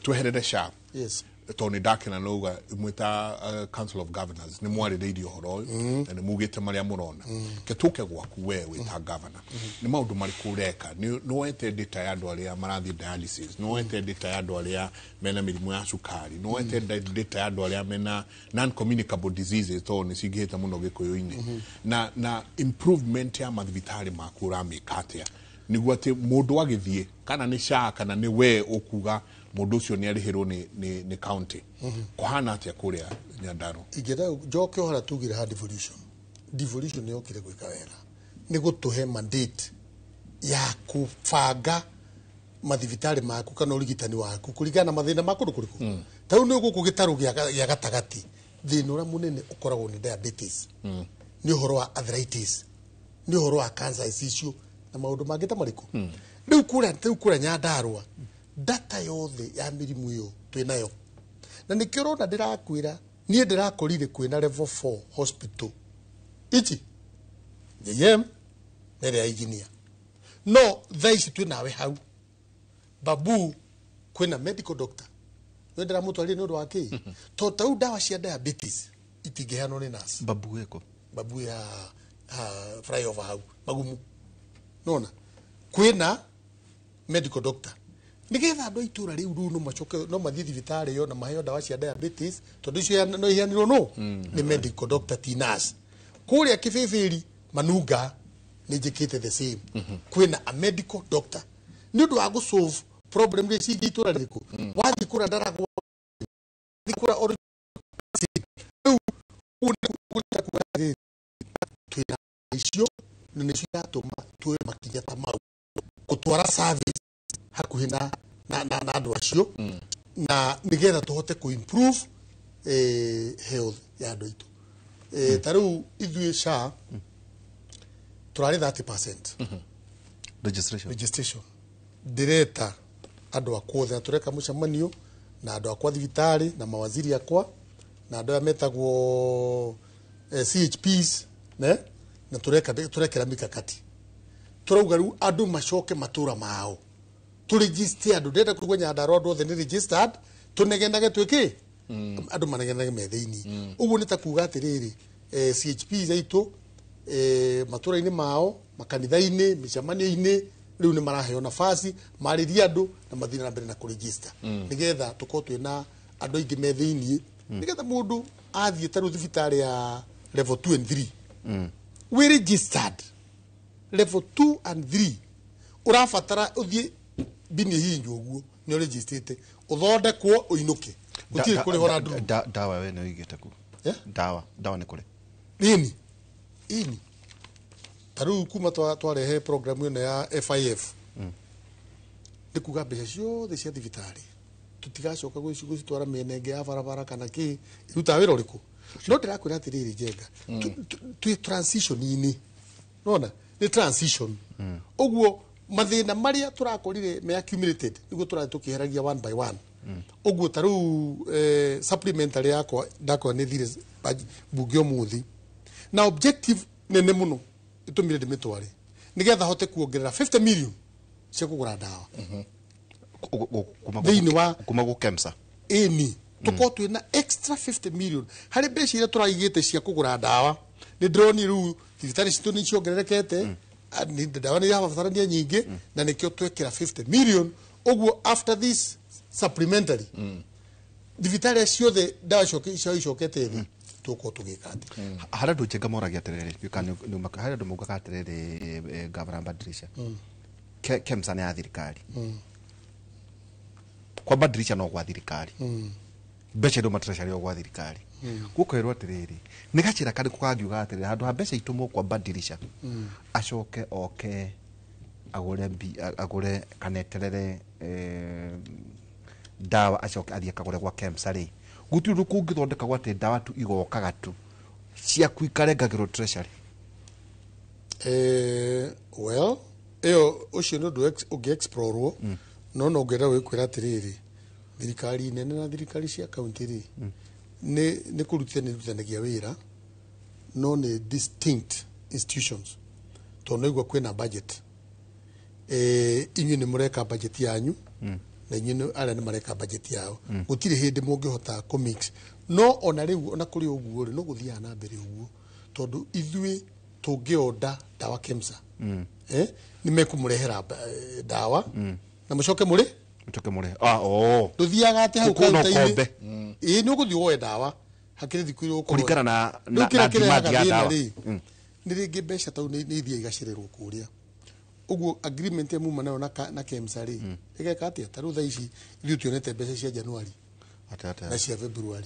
Tweherere SHA. Yes. Tondũ nĩ ndakena nauga mwĩta Council of Governors nĩ mwarĩrĩirie ũhoro ũyũ na nĩ mugĩte marĩa mũrona. Ke tũke gwaku we wĩta governor. Nĩ maũndũ marĩkũ ũreka? Nĩ woete data ya andũ arĩa marathiĩ dialysis, nĩ woete data ya andũ arĩa mena mĩrimũ ya cukari, nĩ woete data ya andũ arĩa mena non-communicable diseases tondũ nĩ cingĩhĩte mũno gĩkũyũ-inĩ. Na improvement ya mathibitarĩ maku ũramĩka atĩa? Nĩguo atĩ mũndũ agĩthiĩ kana nĩ SHA kana nĩ we ũkuga mũndũ ũcio nĩ arĩhĩrwo nĩ county. Kũhana atĩa kũrĩa Nyandarua? Ingĩenda njoke ũhoro tugire ha devolution. Devolution nĩ yokire gwĩka wega. Nĩ gũtũhe mandate ya kũbanga mathibitarĩ maku kana ũrigitani waku kũringana na mathĩna ma kũndũ kũrĩkũ. Ta rĩu nĩ gũkũ gĩtarũ gĩa gatagatĩ, thĩna ũrĩa mũnene ũkoragwo nĩ diabetes, nĩ ũhoro wa arthritis, nĩ ũhoro wa cancer icio na maũndũ mangĩ ta marĩkũ. Rĩu kũrĩa Nyandarua data yothe ya mĩrimũ ĩyo twĩnayo. Na nĩkĩo ũrona ndĩrakwĩra, niĩ ndĩrakorire kwĩna level 4 hospital ici JM na ĩrĩa ya engineer. No thaa ici twĩnawe hau Babu kwĩna medical doctor. We ndĩramũtwarire nĩ ũndũ wa kĩ? Tondũ ta rĩu ndawa cia diabetes itingĩheanwo nĩ nurse. Babu ĩkũ? Babu ya flyover hau Magumu. Nona kwĩna medical doctor. Nĩgetha andũ a itũũra rĩu rĩu no macoke no mathiĩ thibitarĩ ĩyo na maheo ndawa cia diabetes tondũ icio no iheanirwo no nĩ medical doctor ti nurse. Kũrĩa Kĩbĩbĩri Manunga nĩ njĩkĩte the same. Kwĩna a medical doctor. Nĩ ũndũ wa gũ solve problem iria cingĩ itũũra rĩrĩkũ. Wathiĩ kũrĩa Ndaragwa, wathiĩ kũrĩa rĩu twĩna icio na nĩcio iratũma tuoe makinya ta mau gũtwara service hakuhĩ na andũ acio na nĩgetha tũhote kũ improve health ya andũ aitũ. Ta rĩu ithuĩ SHA tũrarĩ 30% registration. Ndĩreta andũ akwa othe na tũreka mũcemanio na andũ akwa thibitarĩ na mawaziri akwa na andũ aya metagwo CHPs ne na tũrekera mikakati. Tũrauga rĩu andũ macoke matũra mao. Tũregister andũ, ndĩrenda kũigua Nyandarua andũ othe nĩ registered, tũnegenage twĩkĩ? Andũ manegenage me thĩiniĩ. Ũguo nĩ ta kuga atĩrĩrĩ, CHPs aitũ matũra-inĩ mao, makanitha-inĩ, mĩcemanio-inĩ, rĩu nĩ maraheo nafasi marĩrie andũ na mathiĩ na mbere na kũregister. Nĩgetha tũkorwo twĩna andũ aingĩ me thĩiniĩ, nĩgetha mũndũ athiĩ ta rĩu thibitarĩ ya level 2 and 3. We registered level 2 and 3. Ũrabatara ũthiĩ bini hihinywo ũguo nĩ ũregistĩte, ũthondekwo ũinũke. Gũtirĩ kũrĩhwo na ndurũ. Ndawa we nĩ ũigĩte ku? Ndawa nĩ kũrĩ? Ĩni. Ta rĩu kuma twarehe program ĩno ya FIF. Nĩ kuga mbeca ciothe cia thibitarĩ tũtigacoka gũcitwara mĩena ĩngĩ ya barabara kana kĩ, irutaga wĩra ũrĩkũ? No ndĩrakwĩra atĩrĩrĩ Njenga, twĩ transition-inĩ. Nona nĩ transition. Ũguo mathĩna marĩa tũrakorire me accumulated nĩguo tũrathiĩ tũkĩheragia one by one. Ũguo ta rĩu supplementary yakwa ndakora nĩ thire bunge ũmũthĩ. Na objective nene mũno ĩtũmire ndĩmĩtware nĩgetha hote kuongerera 50 million cia kũgũra ndawa thĩinĩ wa kuma gũ KEMSA. Ĩni tũkorwo twĩna extra 50 million harĩ mbeca iria tũraigĩte cia kũgũra ndawa. Nĩ ndĩronire rĩu thibitarĩ citũ nĩ ciongererekete, ndawa nĩ irabatarania nyingĩ, na nĩkĩo twekĩra 50 million. Ũguo after this supplementary, thibitarĩ ciothe ndawa ciao icokete thĩ, tũgũkorwo tũgĩka atĩ Harĩ andũ njenga moragia atĩrĩrĩ, harĩ andũ maugaga atĩrĩrĩ, Gavana Badirisha, KEMSA nĩ ya thirikari, kwa Badirisha no gwa thirikari, mbeca iria matreasury o gwa thirikari. Gũkerwo atĩrĩrĩ, nĩ gacĩra karĩkũ kangiuga atĩrĩrĩ, handũ ha mbeca itũmwo kwa Badirisha acoke oke agũre agũre kana eterere ndawa acoke athiĩ akagũre gwa KEMSA rĩ, gũtirĩ ũndũ kũngĩthondekagwo atĩ ndawa tu igokaga tu ciaku ikarengagĩrwo treasury? Well, ĩyo ũcio nĩ ũndũ ũngĩ explorwo, no no ngenda gwĩkwĩra atĩrĩrĩ, thirikari nene na thirikari cia kaunti rĩ, nĩ kũrutithania irutithanagia wĩra, no nĩ distinct institutions, tondũ naigua kwĩna budget, inyuĩ nĩ mũreka budget yanyu na inyuĩ arĩa nĩ mareka budget yao, gũtirĩ hĩndĩ mũngĩhota kũmix. No ona rĩu ona kũrĩ ũguo rĩ, no gũthiaga na mbere ũguo, tondũ ithuĩ tũngĩonda ndawa KEMSA, nĩ mekũmũrehera ndawa na mũcoke mũrĩ mũcoke mũrĩhe. Ah, oh. Ndũthiaga atĩ hau Kũu no kaunta-inĩ. kombe. Ĩĩ, nĩ ũgũthiĩ woe ndawa hakĩrĩ thikũ iria ũgũkorwo Kũringana na Rĩu kĩrĩa na kĩrehaga demand ya thĩna ndawa. rĩ, nĩ rĩngĩ mbeca tau nĩ ithiaga igacererwo kũrĩa ũguo. Agreement ya muma nayo na KEMSA rĩ, ĩgeka atĩa? Ta rĩu thaa ici ithuĩ tuonete mbeca cia January Atĩa? na cia February,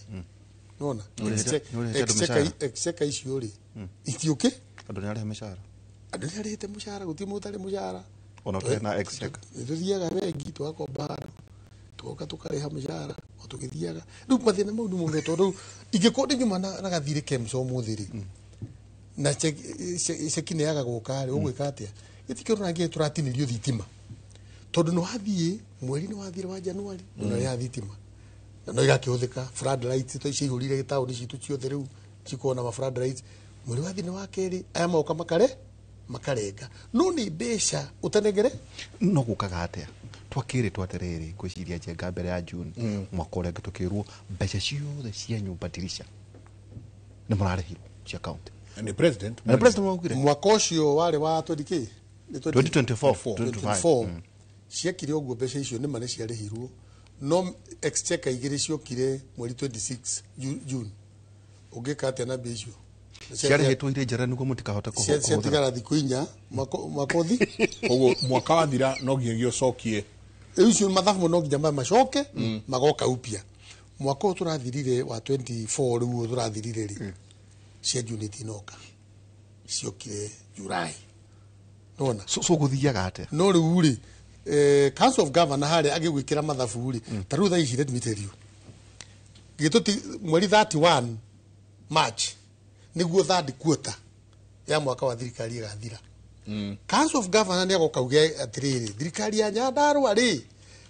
nona Nĩ ũrĩhĩte andũ mĩcaara? Exchequer icio rĩ, itiũkĩ. Andũ nĩ arĩhe mĩcara. Andũ nĩ arĩhĩte mũcara, gũtirĩ mũndũ ũtarĩ mũcara. Ona ũtarĩ na exchequer. Nĩ tũthiaga bengi tũgakomba handũ, tũgoka tũkarĩha mĩcara o tũgĩthiaga. Rĩu mathĩna mau nĩ mũno, tondũ rĩu ingĩkorwo ndĩ nyuma na gathirĩ KEMSA ũmũthĩ rĩ, na ceki nĩ yaga gũka rĩ, ũgwĩka atĩa? Gĩtikĩo tũrangĩ tũratinĩrio thitima, tondũ nĩ wathiĩ mweri nĩ wathire wa January ndũnarĩha thitima, na no irakĩhũthĩka floodlights to ciihũrire taũni citũ ciothe, rĩu cikorwo na ma floodlights. Mweri wathire wa kerĩ, aya moka makare makarenga, no nĩ mbeca ũtanengere. No gũkaga atĩa twakĩrĩtwo atĩrĩrĩ, ngwĩciria njenga mbere ya June mwaka ũrĩa ũngĩ tũkĩrwo mbeca ciothe cia nyũmba dirisha nĩ mũrarĩhirwo cia county? Nĩ president. Na president waugire. Mwaka ũcio warĩ wa 20 k. Nĩ 2024. 24 ciekire ũguo. Mbeca icio nĩma nĩ ciarĩhirwo, no exchequer igĩrĩ ciokire mweri 26 June. Ũngĩka atĩa na mbia icio? Ciarĩhĩtwo irĩ njega nĩguo mũtikahote kũhũthĩra. Ciatigara thikũ 4 mwaka ũthi. Koguo mwaka wathira no nginyagia ũcokie. Rĩu icio mathabu no nginya macoke magoka upya. Mwaka ũyũ tũrathirire wa 24, rĩu ũyũ tũrathirire rĩ, cia June itinoka, ciokire July, nona. So gũthiaga atĩa? No rĩu rĩ, Council of Governor harĩa agĩgwĩkĩra mathabu rĩ, ta rĩu thaa ici, let me tell you, gĩtũti mweri 31 March nĩguo third quarter ya mwaka wa thirikari ĩgathira. Council of Governor nĩ agoka uge atĩrĩrĩ, thirikari ya Nyandarua rĩ,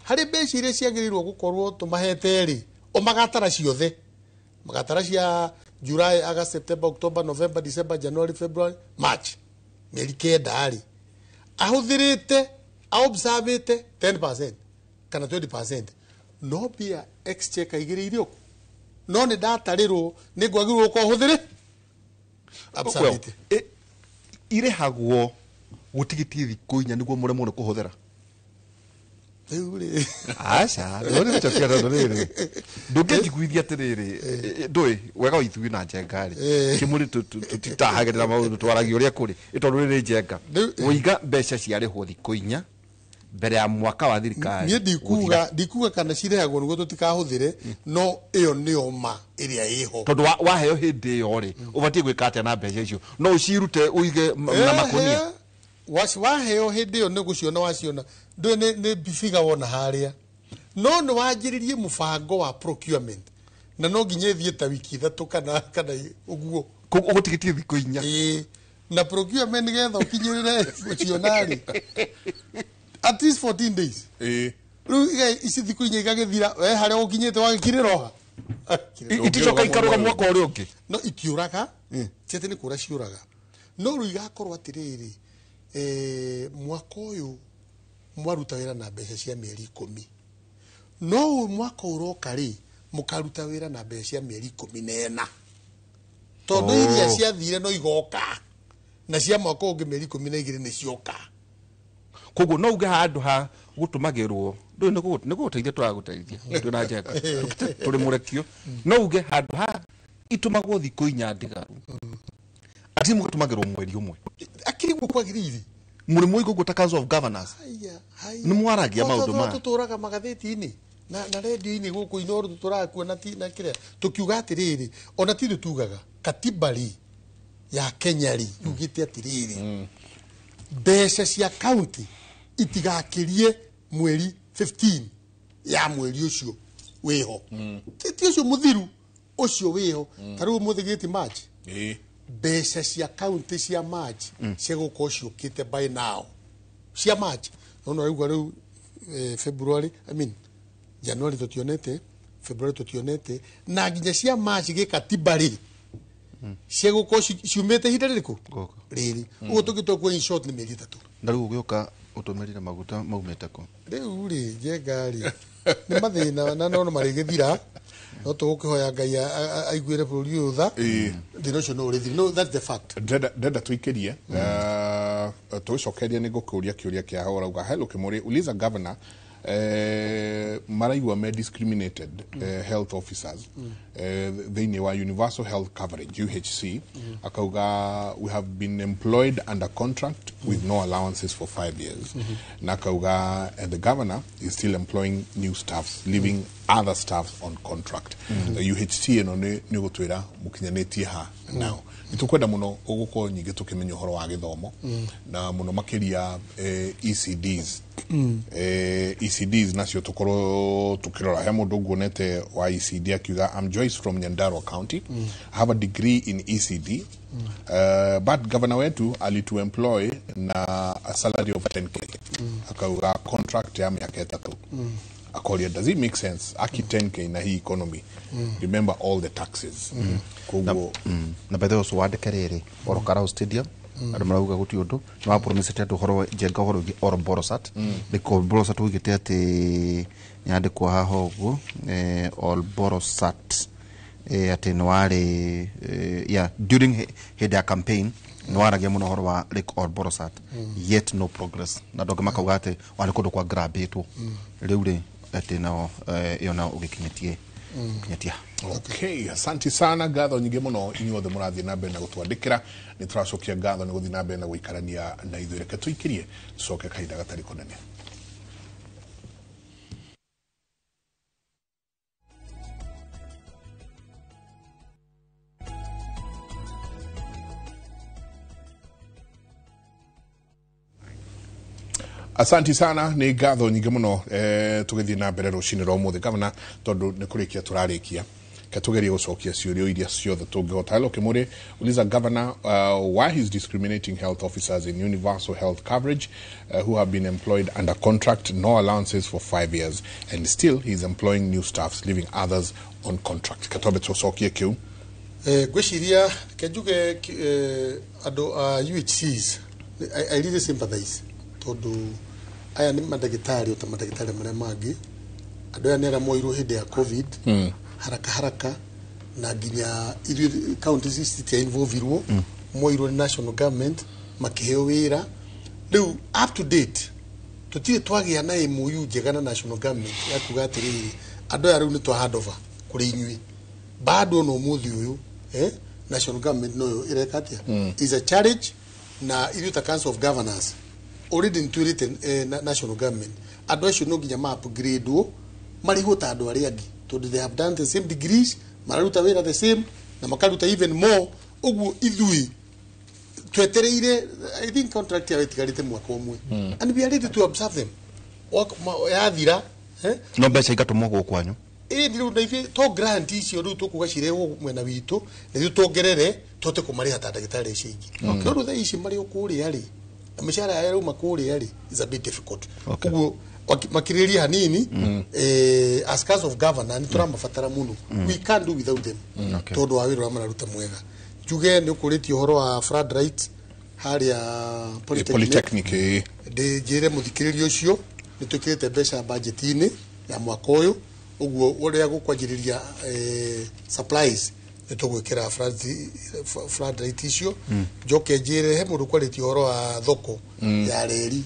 harĩ mbeca iria ciagĩrĩirwo gũkorwo tũmahete rĩ, o magatara ciothe, magatara cia July, August, September, October, November, December, January, February, March, mĩeri 9 rĩ, ahũthĩrĩte aobservĩte 10% kana 20%, no mbia exchequer igĩrĩire ũkũ, no nĩ ndatarĩrwo nĩ ngwagĩrĩirwo gũkorwo hũthĩrĩ observĩte. Well, irĩhagwo gũtigĩtie thikũ 4 nĩguo mũremwo nĩ kũhũthĩra? Rĩu rĩ, Aca, ndũrĩ gũcokia, tondũ rĩrĩ ndũngĩnjiguithia atĩrĩrĩ, ndũĩ wega wa ithuĩ na njenga rĩ, kĩmũrĩ tũtitahagĩrĩra maũndũ, twaragia ũrĩa kũrĩ, tondũ rĩrĩ njenga wĩiga mbeca ciarĩhwo thikũ 4 mbere ya mwaka wa thirikari Niĩ ndikuga kana cirehagwo nĩguo tũtikahũthĩre, no ĩyo nĩyo ma ĩrĩa ĩho. Tondũ waheo hĩndĩ ĩyo rĩ, ũbatiĩ gwĩka atĩa na mbeca icio? No ũcirute ũige na makũnia? Waheo hĩndĩ ĩyo nĩ gũciona waciona, ndũĩ nĩ figure wona harĩa, no nĩ wanjĩrĩrie mũbango wa procurement na no nginya ĩthiĩ ta wiki 3 kana ũguo. Ũgũtigĩtie thikũ 4. Ĩĩ, na procurement nĩgetha ũkinyĩrĩre gũciona rĩ, at least 14 days. Rĩu ici thikũ 4 igagĩthira, we harĩa ũkinyĩte wagĩkirĩra oha. Iticoka ikarũga mwaka ũrĩa ũngĩ? No itiũraga, ti atĩ nĩ kũra ciũraga, No rĩu igakorwo atĩrĩrĩ, mwaka ũyũ mwaruta wĩra na mbeca cia mĩeri 10, no mwaka ũroka rĩ mũkaruta wĩra na mbeca cia mĩeri 14, tondũ iria ciathire no igoka na cia mwaka ũngĩ mĩeri 12 nĩ cioka. Koguo no uge handũ ha gũtũmagĩrwo ndũĩ nĩ gũgũteithia tũragũteithia twĩna Njenga tũrĩ mũrekio, no uge handũ ha itũmagwo thikũ 4 ndigaru ati mũgatũmagĩrwo mweri ũmwe. Akiri guo kwagĩrĩire mũrĩ mũigo guo ta Council of Governors nĩ mwaragia maũndũ ma tũtũraga magathĩti-inĩ na radio-inĩ gũkũ Inooro tũtũraga kuo na kĩrĩa tũkiuga atĩrĩrĩ, ona ti ithuĩ tugaga katiba rĩ ya Kenya rĩ yugĩte atĩrĩrĩ, mbeca cia county itigakĩrie mweri 15 ya mweri ũcio wĩho, ti ũcio mũthiru, ũcio wĩho. Ta rĩu ũmũthĩ gĩti March, mbeca cia county cia March ciagũkorwo ciũkĩte by now cia March, no no rĩu February, I mean January tũtionete, February tũtionete, na nginya cia March gĩkatiba rĩ ciagũkorwo ciumĩte ihinda rĩrĩkũ rĩrĩ. Ũguo tũngĩtua kuo in short nĩ mĩeri 3. Na rĩu ũgĩũka ũtũmĩrire maguta maumĩte kũ? Rĩu rĩ Njenga rĩ nĩ mathĩna na no marĩgĩthira, no tũgũkĩhoya Ngai aiguĩre bũrũri ũyũ tha, thĩna ũcio no ũrĩthire. No, that's the fact. Ndenda tũikĩrie tũgĩcokeria nĩ ngũkũria kĩũria kĩa hau ũrauga hello Kĩmũrĩ, uliza governor maraigua me discriminated health officers thĩinĩ wa universal health coverage UHC, akauga we have been employed under contract with no allowances for 5 years, na akauga and the governor is still employing new staffs leaving other staffs on contract. UHC ĩno nĩ gũtwĩra mũkinyanĩtie ha nao nĩ tũkwenda mũno ũgũkorwo nyingĩ tũkĩmenya ũhoro wa gĩthomo na mũno makĩria ECDs. ECDs nacio tukorwo tukirora he mundu nguonete wa ECD akiuga I'm Joyce from Nyandarua County. I have a degree in ECD. But governor wetu alitu employ na a salary of 10K. Akauga contract ya miaka 3. Akoria does it make sense aki 10K na hii economy? Remember all the taxes. Koguo na by the way wandike riri Orokarau Stadium andu marauga guti undu ni wa promise andu horo Njenga horo wi oro Borosat niko Borosat wigite ati nyandikwo haha uguo all Borosat ati ni wari yeah during hindi ya campaign ni waragia muno horo wa Lake Ol Borosat yet no progress na ndonge makauga ati wari kundu kwa grabitwo riu ri ati nao iyo nao ugikinyetie kinyetia. Okay, asante sana ngatho nyingĩ mũno inyuothe mũrathiĩ na mbere na gũtwandĩkĩra nĩ tũracokia ngatho nĩ gũthiĩ na mbere na gũikarania na ithuĩ. Reke tũikĩrie tũcoke kahinda gatarĩ kũnene. Asanti sana nĩ ngatho nyingĩ mũno tũgĩthiĩ na mbere rũcinĩ rwa ũmũthĩ gavana, tondũ nĩ kũrĩkia tũrarĩkia katugerie gũcokia ciũria iria ciothe tũngĩhota. Hello Kĩmũrĩ, uliza governor why he's discriminating health officers in universal health coverage who have been employed under contract, no allowances for 5 years, and still he's employing new staffs leaving others on contract. Katobe tũcokie kĩu. Ngwĩciria reke njuge andũ a UHCs I really sympathize tondũ aya nĩ mandagĩtarĩ o ta mandagĩtarĩ marĩa mangĩ. Andũ aya nĩ arĩa moirwo hĩndĩ ya COVID haraka haraka na nginya ithuĩ counties ici citiainvolvirwo, moirwo nĩ national government makĩheo wĩra. Rĩu up to date tũtirĩ twagĩa na MOU njega na national government ya kuga atĩrĩrĩ andũ aya rĩu nĩ twa hand over kũrĩ inyuĩ. Bado ona ũmũthĩ ũyũ national government noyo ĩreka atĩa is a challenge, na ithuĩ ta Council of Governors already nĩtwĩrĩte national government andũ acio no nginya ma upgrade-wo marĩhwo ta andũ arĩa angĩ tondũ they have done the same degrees, mararuta wĩra the same na makaruta even more. Ũguo ithuĩ twetereire I think contract yao ĩtigarĩte mwaka ũmwe and we are ready to observe them yathira no mbeca igatũmwo gũkũ kwanyu. Ĩĩ rĩu na ithuĩ to grant icio rĩu tũkuga cirehwo mwena witũ na ithuĩ tuongerere tũhote kũmarĩha ta ndagĩtarĩ icio ingĩ. No rĩu thaa ici marĩ o kũrĩa rĩ na mĩcara yao ĩrauma kũrĩa rĩ is a bit difficult. Ũguo makirĩrĩria hanini as Council of Governors nĩ tũramabatara mũno. We can't do without them tondũ wa wĩra ũrĩa mararuta mwega. Njuge nĩ ũkũrĩtie ũhoro wa flood rights Harĩa Polytechnic ndĩnjĩre mũthikĩrĩria ũcio nĩ twĩkĩrĩte mbeca budget-inĩ ya mwaka ũyũ ũguo ũrĩa gũkwanjĩrĩria supplies nĩ tũgwĩkĩra floodlight icio. Njoke njĩre he mũndũ kwarĩtie ũhoro wa thoko ya reri.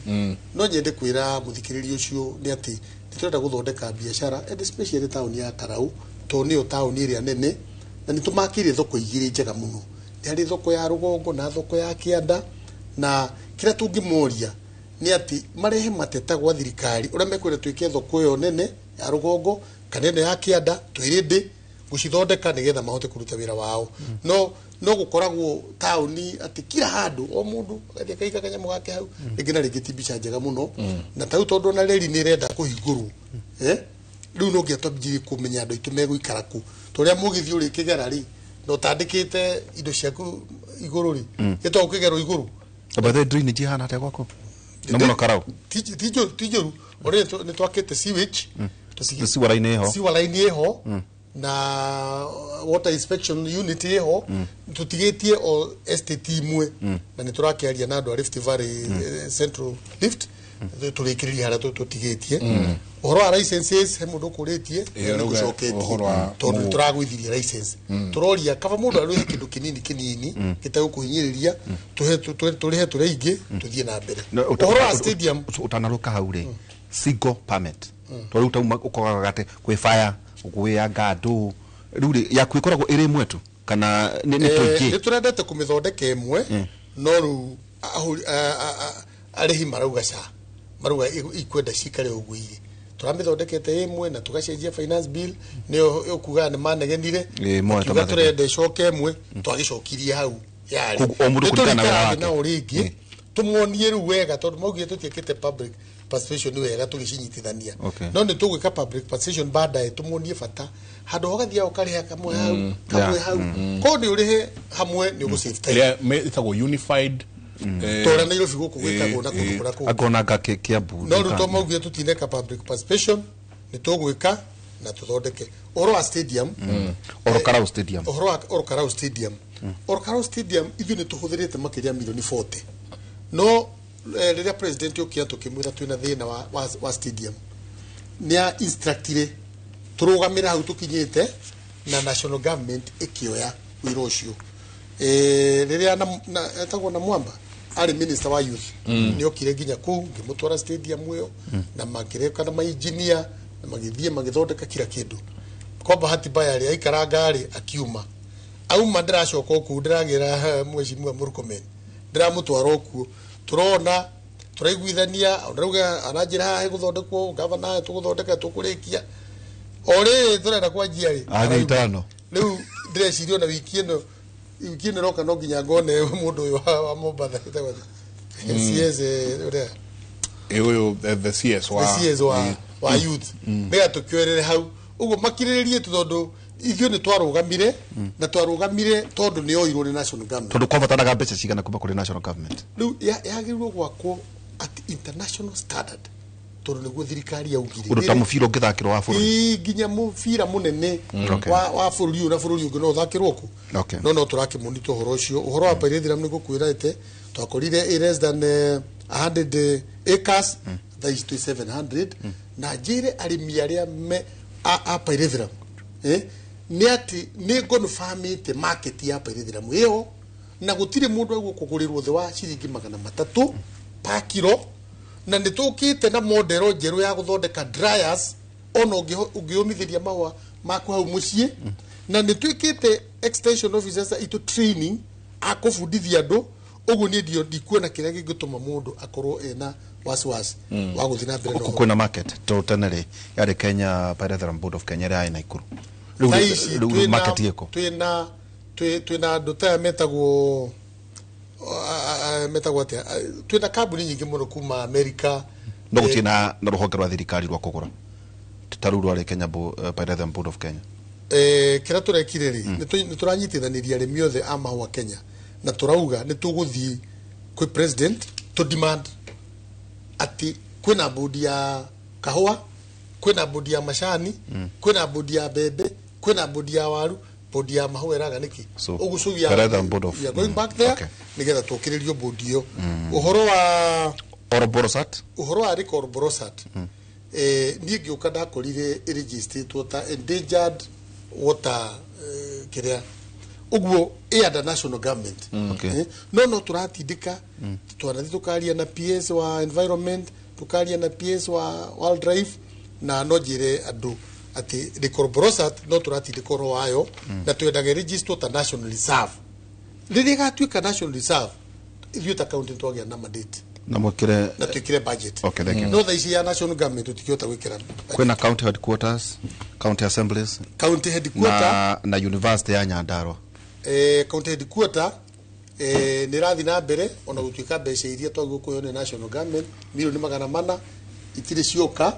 No nyende kwĩra mũthikĩrĩria ũcio nĩ atĩ nĩ tũrenda gũthondeka biacara and especially taũni ya Karau tondũ nĩyo taũni ĩrĩa nene na nĩ tũmakĩire thoko igĩrĩ njega mũno. Nĩ harĩ thoko ya rũgongo na thoko ya kĩanda na kĩrĩa tũngĩmoria nĩ atĩ marehe mateta gwa thirikari ũrĩa mekwenda twĩke thoko ĩyo nene ya rũgongo kana ĩno ya kĩanda twĩrĩndĩ gũcithondeka nĩgetha mahote kũruta wĩra wao. No gũkoragwo taũni atĩ kila handũ o mũndũ agathiĩ akaiga kanyamũ gake hau rĩngĩ na rĩngĩ ti mbica njega mũno na tau tondũ ona reri nĩ ĩrenda kũhingũrwo rĩu no nginya twambĩrĩrie kũmenya andũ aitũ megũikara kũ tũrĩa mũgithi ũrĩkĩgera rĩ na ũtandĩkĩte indo ciaku igũrũ rĩ gĩtagwo kĩgero igũrũ. By the drainage ihana atĩa gwaku na mũno Karau? Ti njũru already nĩ twakĩte sewage sewer line ĩho, sewer line ĩho na water inspection unit ĩho tũtigĩtie o estate imwe na nĩ tũrakĩaria na andũ a Rift Valley Central Rift tũrĩkĩrĩria harĩa tũtigĩtie. Ũhoro wa licenses he mũndũ ũkũrĩtie nĩgũcoketie tondũ nĩ tũragũithirie license. Tũroria kaba mũndũ arũhe kĩndũ kĩnini kĩnini gĩtegũkũhinyĩrĩria tũrĩhe tũrĩ aingĩ tũthiĩ na mbere. Ũhoro wa stadium ũtanarũka hau rĩ single permit tondũ rĩu tauma ũkoraga atĩ kwĩ fire gwĩ anga andũ rĩu rĩ yaku ĩkoragwo ĩrĩ ĩmwe tu kana nĩ tũingĩ? Nĩ tũrendete kũmĩthondeka ĩmwe no rĩu arĩhi marauga ca marauga ikwenda cikare ũguo irĩ. Tũramĩthondekete ĩmwe na tũgacenjia finance bill nĩyo ũkugaga nĩ manegenire tuga tũrenda ĩcoke ĩmwe twagĩcokirie hau yarĩ. O mũndũ kũringana na wĩra wake. Nao rĩngĩ tũmuonie rĩu wega tondũ maugire tũtiĩkĩte public participation wega tũgĩcinyitithania. No nĩ tũgwĩka public participation baadaye tũmuonie bata handũ ũgathiaga ũkarĩha kamwe hau kamwe hau korwo nĩ ũrĩhe hamwe nĩ ũgũ save time. Ĩrĩa ĩtagwo unified tora Nairobi gũkũ gwĩkagwo na kũndũ kũrĩa kũngĩ akona nga Kiambu. No rĩu to maugire tũtineka public participation nĩ tũgwĩka na tũthondeke ũhoro wa stadium. Ol Kalou Stadium. Ũhoro wa Ol Kalou Stadium. Ol Kalou Stadium ithuĩ nĩ tũhũthĩrĩte makĩria milioni 40 no rĩrĩa president okire tũkĩmwĩra twĩna thĩna wa stadium nĩ a instructire tũrũgamĩre hau tũkinyĩte na national government ĩkĩoya wĩra ũcio. Rĩrĩa etagwo na Mwamba arĩ minister wa youth nĩ okire nginya kũu ngĩmũtwara stadium ĩyo na makĩreka na mainjinia na magĩthiĩ magĩthondeka kila kĩndũ. Kwa bahati mbaya rĩ aikaranga rĩ akiuma auma ndĩracoka okũu ndĩragĩra mheshimiwa Murkomen ndĩramũtwara okuo tũrona tũraiguithania ũrauga aranjĩra haha hegũthondekwo gavana tũgũthondeka tũkũrĩkia o rĩrĩ tũrenda kwanjia rĩ athiĩ itano rĩu ndĩreciria ona wiki ĩno ĩroka no nginya ngone mũndũ ũyũ wa Mombatha ĩtagwo CS ũrĩa ũyũ the CS wa the CS wa youth nĩgetha tũkĩoerere hau ũguo makirĩrĩrie tondũ ithuĩ nĩ twarũgamire na twarũgamire tondũ nĩ oirwo nĩ national government. Tondũ kwabataraga mbeca cigana kuma kũrĩ national government? Rĩu yagĩrĩirwo gwakwo at international standard tondũ nĩguo thirikari yaugire ũndũ ta mũbira ũngĩthakĩrwo wa bũrũri nginya mũbira mũnene wa bũrũri ũyũ na bũrũri ũngĩ no ũthakĩrwo kũ no tũrakĩmonita ũhoro ũcio. Ũhoro wa Pyrethrum nĩ ngũkwĩra ĩte twakorire ĩ less than 100 acres thaa ici twĩ 700 na njĩre arĩmi arĩa me a Pyrethrum nĩ atĩ nĩ ngonfamĩte market ya Pyrethrum ĩyo na gũtirĩ mũndũ egũkũgũrĩrwo thĩ wa ciringi 300 pa kilo na nĩ tũkĩte na model njerũ ya gũthondeka dryers ona ũngĩũmithĩria mahũa maku hau mũciĩ na nĩ twĩkĩte extension officers itũ training a kũbundithia andũ ũguo niĩ ndikuona kĩrĩa kĩngĩtũma mũndũ akorwo ena wasiwasi wa gũthiĩ na mbere na gũkũ kwĩna market tondũ tene rĩ yarĩ Kenya Pyrethrum Board of Kenya ĩrĩa yarĩ Naikuru rĩu market ĩkũ twĩna andũ taya metagwo atĩa twĩna kambuni nyingĩ mũno kuma America no gũtirĩ na rũhonge rwa thirikari rwa kũgũra ta rũu rwarĩ Kenya Pyrethrum Board of Kenya. Kĩrĩa tũrekire rĩ nĩ tũranyitithanĩria arĩmi othe a mahũa Kenya na tũrauga nĩ tũgũthiĩ kwĩ president to demand atĩ kwĩna bodi ya kahũa kwĩna bodi ya macani kwĩna bodi ya mbembe kwĩna bodi ya waru Board ya mahũa ĩraga nĩkĩ? So, Ũguo so we are, board of, we are going back there nĩgetha tũkĩrĩrio board ĩyo. Ũhoro wa Oroborosat, ũhoro wa Lake Olborosat, niĩ ngĩũka ndakorire ĩrĩgistĩtwo ta endangered water, kĩrĩa ũguo ĩ under national government. No tũratindĩka, twanathi tũkaria na PS wa environment, tũkaria na PS wa wildlife, na no njĩre andũ atĩ Lake Olborosat no tũratindĩka ũhoro wayo, na twendaga ĩrĩgistwo ta national reserve. Rĩrĩa ĩgatuĩka national reserve, ithuĩ ta county nĩtwagĩa na mandate na mwĩkĩre na twĩkĩre budget. Okay, thank you. No thaa ici ya national government tũtikĩhota gwĩkĩra. Kwĩna county headquarters, county assemblies, county headquarter na university ya Nyandarua. County headquarter nĩ ĩrathiĩ na mbere, ona gũtuĩka mbeca iria twagĩrĩirwo kũheo nĩ national government 400,000,000 itirĩ cioka,